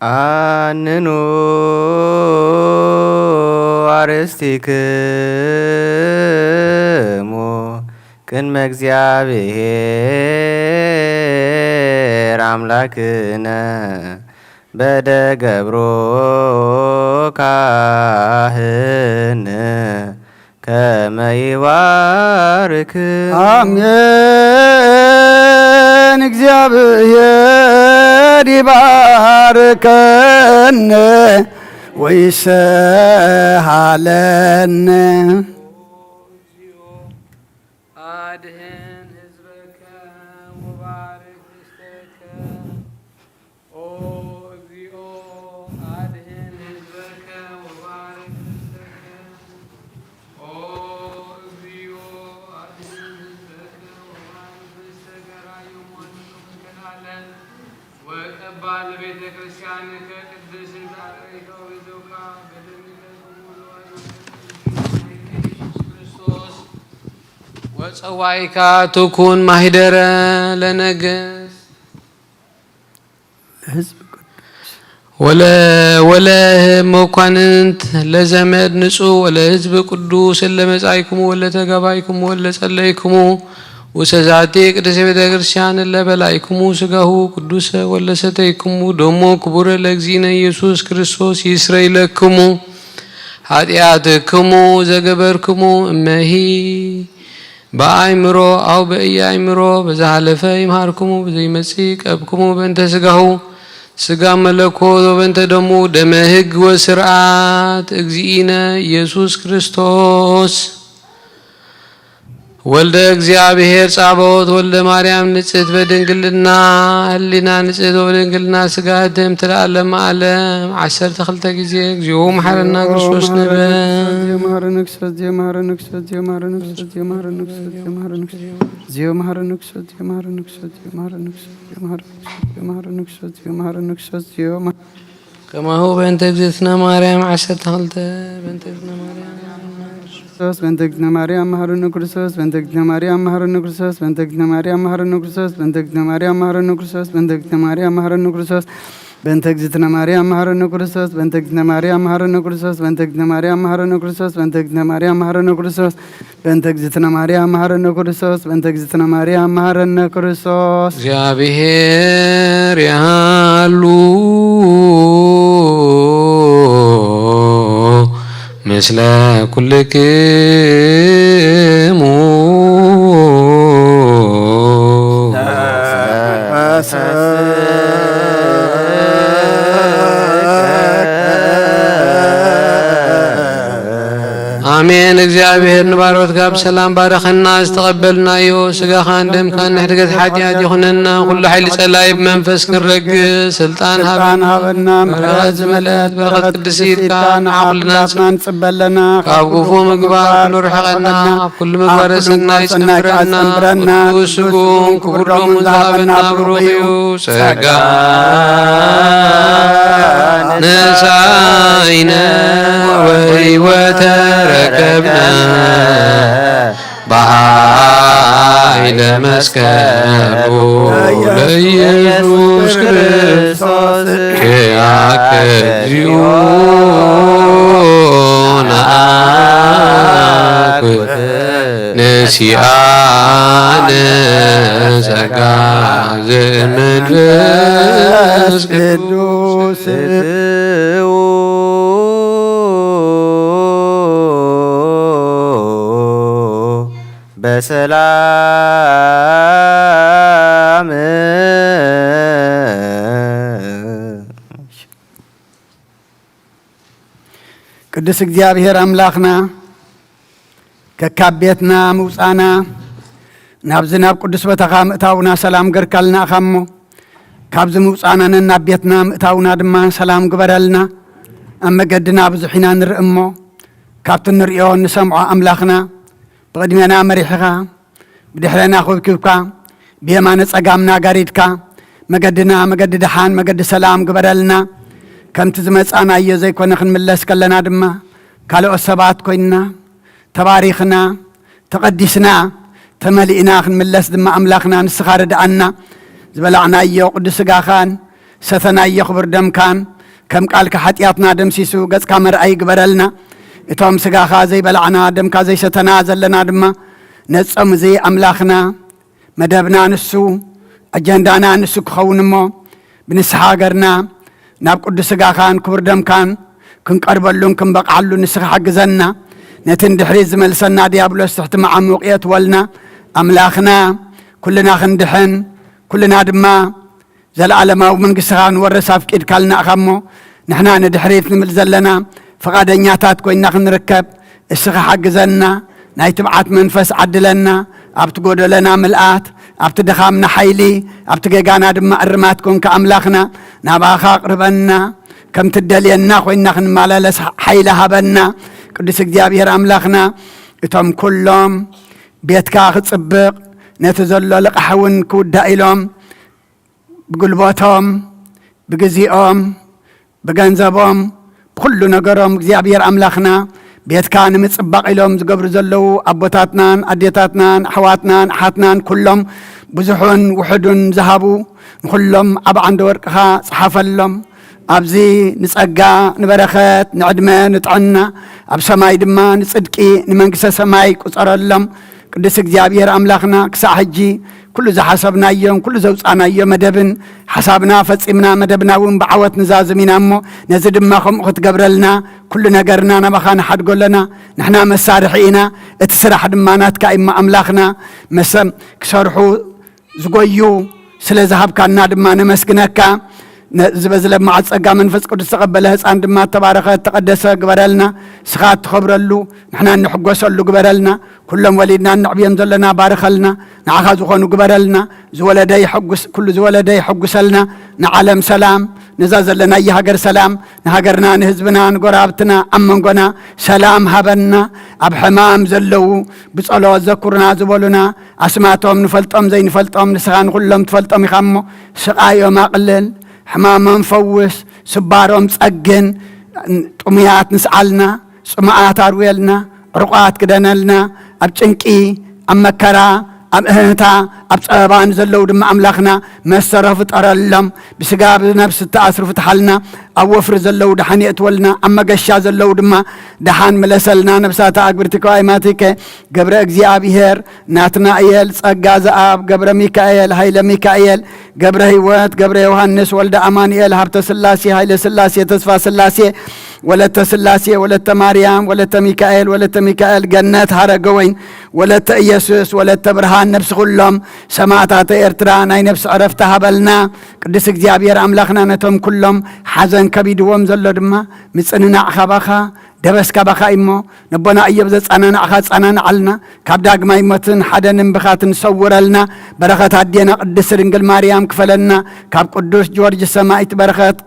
ኣንኑ ኣርእስቲክሙ ቅድመ እግዚኣብሔር ኣምላክነ በደ ገብሮ ካህን ከመ ይባርክ። ኣሜን። እግዚኣብሔር ይባርከን ወይሰሃለን። አድህን ህዝበከ ወባርክ ርስተከ። ኦ እግዚኦ አድህን ህዝበከ ወባርክ ወቀባ ለቤተ ክርስቲያን ከቅድስ ዛሬ ተወግዞካ በደሚተ ቅቡል ወሕይወተ ኢየሱስ ክርስቶስ ወጸዋይካ ትኩን ማህደረ ለነገስ ህዝብ ቅዱስ። ወለ ወለ መኳንንት ለዘመድ ንጹ ወለ ህዝብ ቅዱስ እለ መጻይኩሙ ወለ ተጋባይኩሙ ወለ ጸለይኩሙ ውሰ ዛቲ ቅድስት ቤተ ክርስቲያን እለ በላይኩሙ ስጋሁ ቅዱሰ ወለ ሰተይኩሙ ደሞ ክቡረ ለእግዚእነ ኢየሱስ ክርስቶስ ይስረይ ለክሙ ኃጢአትክሙ ዘገበርክሙ እመሂ በአእምሮ አው በኢአእምሮ በዘሓለፈ ይምሃርክሙ በዘይመጽእ ይቀብክሙ በእንተ ስጋሁ ስጋ መለኮት ወበእንተ ደሙ ደመ ህግ ወስርዓት እግዚእነ ኢየሱስ ክርስቶስ ወልደ እግዚኣብሔር ጻባኦት ወልደ ማርያም ንጽሕት በድንግልና ህሊና ንጽሕት ወበድንግልና ስጋ ህድም ትለዓለም ዓለም ዓሰርተ ክልተ ግዜ እግዚኦ መሓረና ክርስቶስ ንበል። ከማሁ በእንተ እግዝእትነ ማርያም ዓሰርተ ክልተ በእንተ እግዝእትነ ማርያም ክርስቶስ በእንተ እግዝእትነ ማርያም መሐረነ ክርስቶስ በእንተ እግዝእትነ ማርያም መሐረነ ክርስቶስ በእንተ እግዝእትነ ማርያም መሐረነ ክርስቶስ በእንተ እግዝእትነ ማርያም መሐረነ ክርስቶስ በእንተ እግዝእትነ ማርያም መሐረነ ክርስቶስ በእንተ እግዝእትነ ማርያም መሐረነ ክርስቶስ በእንተ እግዝእትነ ማርያም መሐረነ ክርስቶስ በእንተ እግዝእትነ ማርያም መሐረነ ክርስቶስ በእንተ እግዝእትነ ማርያም መሐረነ ክርስቶስ በእንተ እግዝእትነ ማርያም መሐረነ ክርስቶስ በእንተ እግዝእትነ ማርያም መሐረነ ክርስቶስ። እግዚኣብሔር ያሉ ምስለ ኩልክሙ። አሜን። እግዚኣብሔር ንባሮትካ ብሰላም ባረኸና፣ ዝተቐበልናዮ ስጋኻን ደምካን ንሕድገት ሓጢኣት ይኹነና፣ ኩሉ ሓይሊ ጸላኢ ብመንፈስ ክንረግእ ስልጣን ሃበና። ስልጣን ሃበና። ምሕረት ዝመልአት በረኸት ቅድስት ኢድካ ንዓ ኩልና ንጽበ ኣለና። ካብ ክፉ ምግባር ኩሉ ርሕቐና፣ ኣብ ኩሉ ምግባር ሰናይ ጸንብረና። ቅዱስ ስግኡን ክቡር ደሙን ዝሃበና ብሩኽ እዩ። ጸጋ ነሳኢነ ወሕይወተ ረከብነ በኃይለ መስቀሉ ለኢየሱስ ክርስቶስ ኪያከ እግዚኦ ነአኩ ነሲአነ ጸጋ ዘመንፈስ ቅዱስ። በሰላም ቅዱስ እግዚኣብሔር ኣምላኽና፣ ከካብ ቤትና ምውጻና፣ ናብዚ ናብ ቅዱስ ቦታኻ ምእታውና ሰላም ገርካልና ኢኻ እሞ፣ ካብዚ ምውጻና ነናብ ቤትና ምእታውና ድማ ሰላም ግበረልና። ኣብ መገድና ብዙሕ ኢና ንርኢ እሞ፣ ካብቲ ንርእዮ እንሰምዖ ኣምላኽና፣ ብቕድሜና መሪሕኻ፣ ብድሕረና ኹብኪብካ፣ ብየማነ ጸጋምና ጋሪድካ፣ መገድና መገዲ ደሓን፣ መገዲ ሰላም ግበረልና። ከምቲ ዝመጻናዮ ዘይኮነ ክንምለስ ከለና ድማ፣ ካልኦት ሰባት ኮይንና፣ ተባሪኽና፣ ተቐዲስና፣ ተመሊእና ክንምለስ ድማ ኣምላኽና ንስኻ ርድኣና። ዝበላዕናዮ ቅዱስ ስጋኻን፣ ሰተናዮ ክቡር ደምካን፣ ከም ቃልካ ሓጢኣትና ደምሲሱ ገጽካ መርኣይ ግበረልና። እቶም ስጋኻ ዘይበላዕና፣ ደምካ ዘይሰተና ዘለና ድማ፣ ነጾም እዚ ኣምላኽና፣ መደብና ንሱ፣ ኣጀንዳና ንሱ ክኸውን እሞ፣ ብንስሓ ሃገርና ናብ ቅዱስ ስጋኻን ክቡር ደምካን ክንቀርበሉን ክንበቕዓሉ ንስኻ ሓግዘና። ነቲ ንድሕሪት ዝመልሰና ዲያብሎስ ትሕቲ መዓሙቕ የእትወልና። ኣምላኽና፣ ኩልና ክንድሕን፣ ኩልና ድማ ዘለዓለማዊ መንግስትኻ ክንወርስ ኣፍቂድካልና ኢኻ እሞ፣ ንሕና ንድሕሪት ንምል ዘለና ፍቓደኛታት ኮይንና ክንርከብ እስኻ ሓግዘና። ናይ ትብዓት መንፈስ ዓድለና። ኣብቲ ጎደለና ምልኣት፣ ኣብቲ ድኻምና ሓይሊ፣ ኣብቲ ጌጋና ድማ እርማት ኮንካ ኣምላኽና፣ ናባኻ ኣቕርበና። ከምቲ እደልየና ኮይንና ክንመላለስ ሓይሊ ሃበና። ቅዱስ እግዚኣብሔር ኣምላኽና፣ እቶም ኩሎም ቤትካ ክጽብቕ፣ ነቲ ዘሎ ልቓሕ እውን ክውዳእ ኢሎም፣ ብጉልበቶም፣ ብግዜኦም፣ ብገንዘቦም፣ ብኹሉ ነገሮም እግዚኣብሔር ኣምላኽና ቤትካ ንምጽባቕ ኢሎም ዝገብሩ ዘለዉ ኣቦታትናን ኣዴታትናን ኣሕዋትናን ኣሓትናን ኩሎም ብዙሑን ውሑዱን ዝሃቡ ንኹሎም ኣብ ዓንደ ወርቅኻ ጽሓፈሎም። ኣብዚ ንጸጋ፣ ንበረኸት፣ ንዕድመ፣ ንጥዕና፣ ኣብ ሰማይ ድማ ንጽድቂ፣ ንመንግስተ ሰማይ ቁጸረሎም። ቅዱስ እግዚኣብሔር ኣምላኽና ክሳዕ ሕጂ ኩሉ ዝሓሰብናዮን ኩሉ ዘውጻናዮ መደብን ሓሳብና ፈጺምና መደብና እውን ብዓወት ንዛዝም ኢና እሞ ነዚ ድማ ከምኡ ክትገብረልና ኩሉ ነገርና ናባኻ ንሓድጎ ኣለና። ንሕና መሳርሒ ኢና፣ እቲ ስራሕ ድማ ናትካ እዩ እሞ ኣምላኽና መሰም ክሰርሑ ዝጎዩ ስለ ዝሃብካና ድማ ነመስግነካ። ነዚ በዚ ለማዓት ጸጋ መንፈስ ቅዱስ ተቐበለ ህፃን ድማ ተባረኸ ተቐደሰ ግበረልና። ንስኻ እትኸብረሉ ንሕና እንሕጎሰሉ ግበረልና። ኩሎም ወሊድና እነዕብዮም ዘለና ባርኸልና። ንዓኻ ዝኾኑ ግበረልና። ዝወለደ ይሐጉስ፣ ኩሉ ዝወለደ ይሐጉሰልና። ንዓለም ሰላም፣ ነዛ ዘለናያ ሃገር ሰላም፣ ንሃገርና ንህዝብና ንጎራብትና ኣብ መንጎና ሰላም ሃበና። ኣብ ሕማም ዘለዉ ብጸሎት ዘኩርና ዝበሉና ኣስማቶም ንፈልጦም ዘይንፈልጦም ንስኻ ንኹሎም ትፈልጦም ኢኻ እሞ ስቓዮም ኣቕልል፣ ሕማሞም ፈውስ፣ ስባሮም ጸግን፣ ጥሙያት ንስዓልና፣ ጽሙኣት ኣርውየልና፣ ዕሩቓት ክደነልና፣ ኣብ ጭንቂ፣ ኣብ መከራ፣ ኣብ እህህታ፣ ኣብ ጸበባ ንዘለዉ ድማ ኣምላኽና መሰሮ ፍጠረሎም። ብስጋ ብነብሲ እተኣስሩ ፍትሓልና፣ ኣብ ወፍሪ ዘለዉ ደሓን የእትወልና፣ ኣብ መገሻ ዘለዉ ድማ ደሓን ምለሰልና። ነብሳተ ኣግብርቲ ከዋይማቲከ ገብረ እግዚኣብሔር ናትናኤል ጸጋ ዘኣብ ገብረ ሚካኤል ሃይለ ሚካኤል ገብረ ህይወት ገብረ ዮሃንስ ወልደ ኣማኑኤል ሃብተ ስላሴ ሃይለ ስላሴ ተስፋ ስላሴ ወለተ ስላሴ ወለተ ማርያም ወለተ ሚካኤል ወለተ ሚካኤል ገነት ሃረገወይን ወለተ ኢየሱስ ወለተ ብርሃን ነብሲ ኩሎም ሰማዕታተ ኤርትራ ናይ ነብሲ ዕረፍቲ ሃበልና። ቅዱስ እግዚኣብሔር ኣምላኽና ነቶም ኩሎም ሓዘን ከቢድዎም ዘሎ ድማ ምጽንናዕ ካባኻ ደበስ ካባኻ እሞ ነቦና እዮብ ዘጻናናዕኻ ጻናናዓልና። ካብ ዳግማይ ሞትን ሓደንን ብኻትን ሰውረልና። በረኸት ኣዴና ቅድስት ድንግል ማርያም ክፈለና። ካብ ቅዱስ ጊዮርጊስ ሰማዕት በረኸት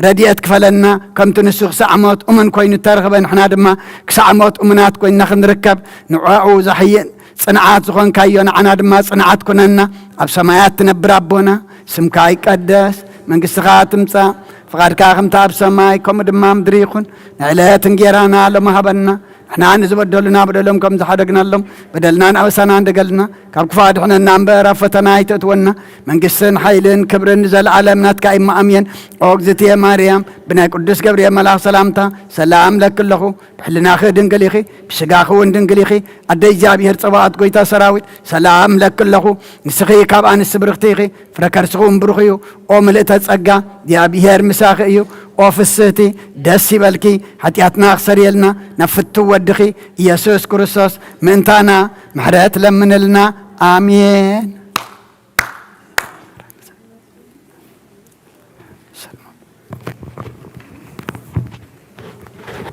ረድኤት ክፈለና። ከምቲ ንሱ ክሳዕ ሞት እሙን ኮይኑ እተረኽበ ንሕና ድማ ክሳዕ ሞት እሙናት ኮይንና ክንርከብ ንዕኡ ዘሕይእ ጽንዓት ዝኾንካዮ ንዓና ድማ ጽንዓት ኩነና። ኣብ ሰማያት ትነብር ኣቦና ስምካ ይቀደስ፣ መንግስትኻ ትምጻእ፣ ፍቓድካ ከምቲ ኣብ ሰማይ ከምኡ ድማ ምድሪ ይኹን። ንዕለት እንጌራና ሎሚ ሃበና። ንሕና ንዝበደሉና በደሎም ከም ዝሓደግናሎም በደልናን ኣበሳና እንደገልና ካብ ክፉእ ኣድሕነና እምበር ኣብ ፈተና ኣይተእትወና። መንግስትን ሓይልን ክብርን ንዘለኣለም ናትካ እሞ ኣሜን። ኦ እግዝእትየ ማርያም ብናይ ቅዱስ ገብርኤል መልኣኽ ሰላምታ ሰላም ለኪ ኣለኹ። ብሕልናኺ ድንግል ኢኺ፣ ብስጋኺ እውን ድንግል ኢኺ። ኣደ እግዚኣብሔር ጸባኦት ጎይታ ሰራዊት ሰላም ለኪ ኣለኹ። ንስኺ ካብ ኣንስቲ ብርኽቲ ኢኺ፣ ፍረ ከርስኺ እውን ብሩኽ እዩ። ኦ ምልእተ ጸጋ እግዚኣብሔር ምሳኺ እዩ። ኦ ፍስህቲ ደስ ይበልኪ፣ ሓጢኣትና ክሰርየልና ናብ ፍትው ወድኺ ኢየሱስ ክርስቶስ ምእንታና ምሕረት ለምንልና። ኣሜን።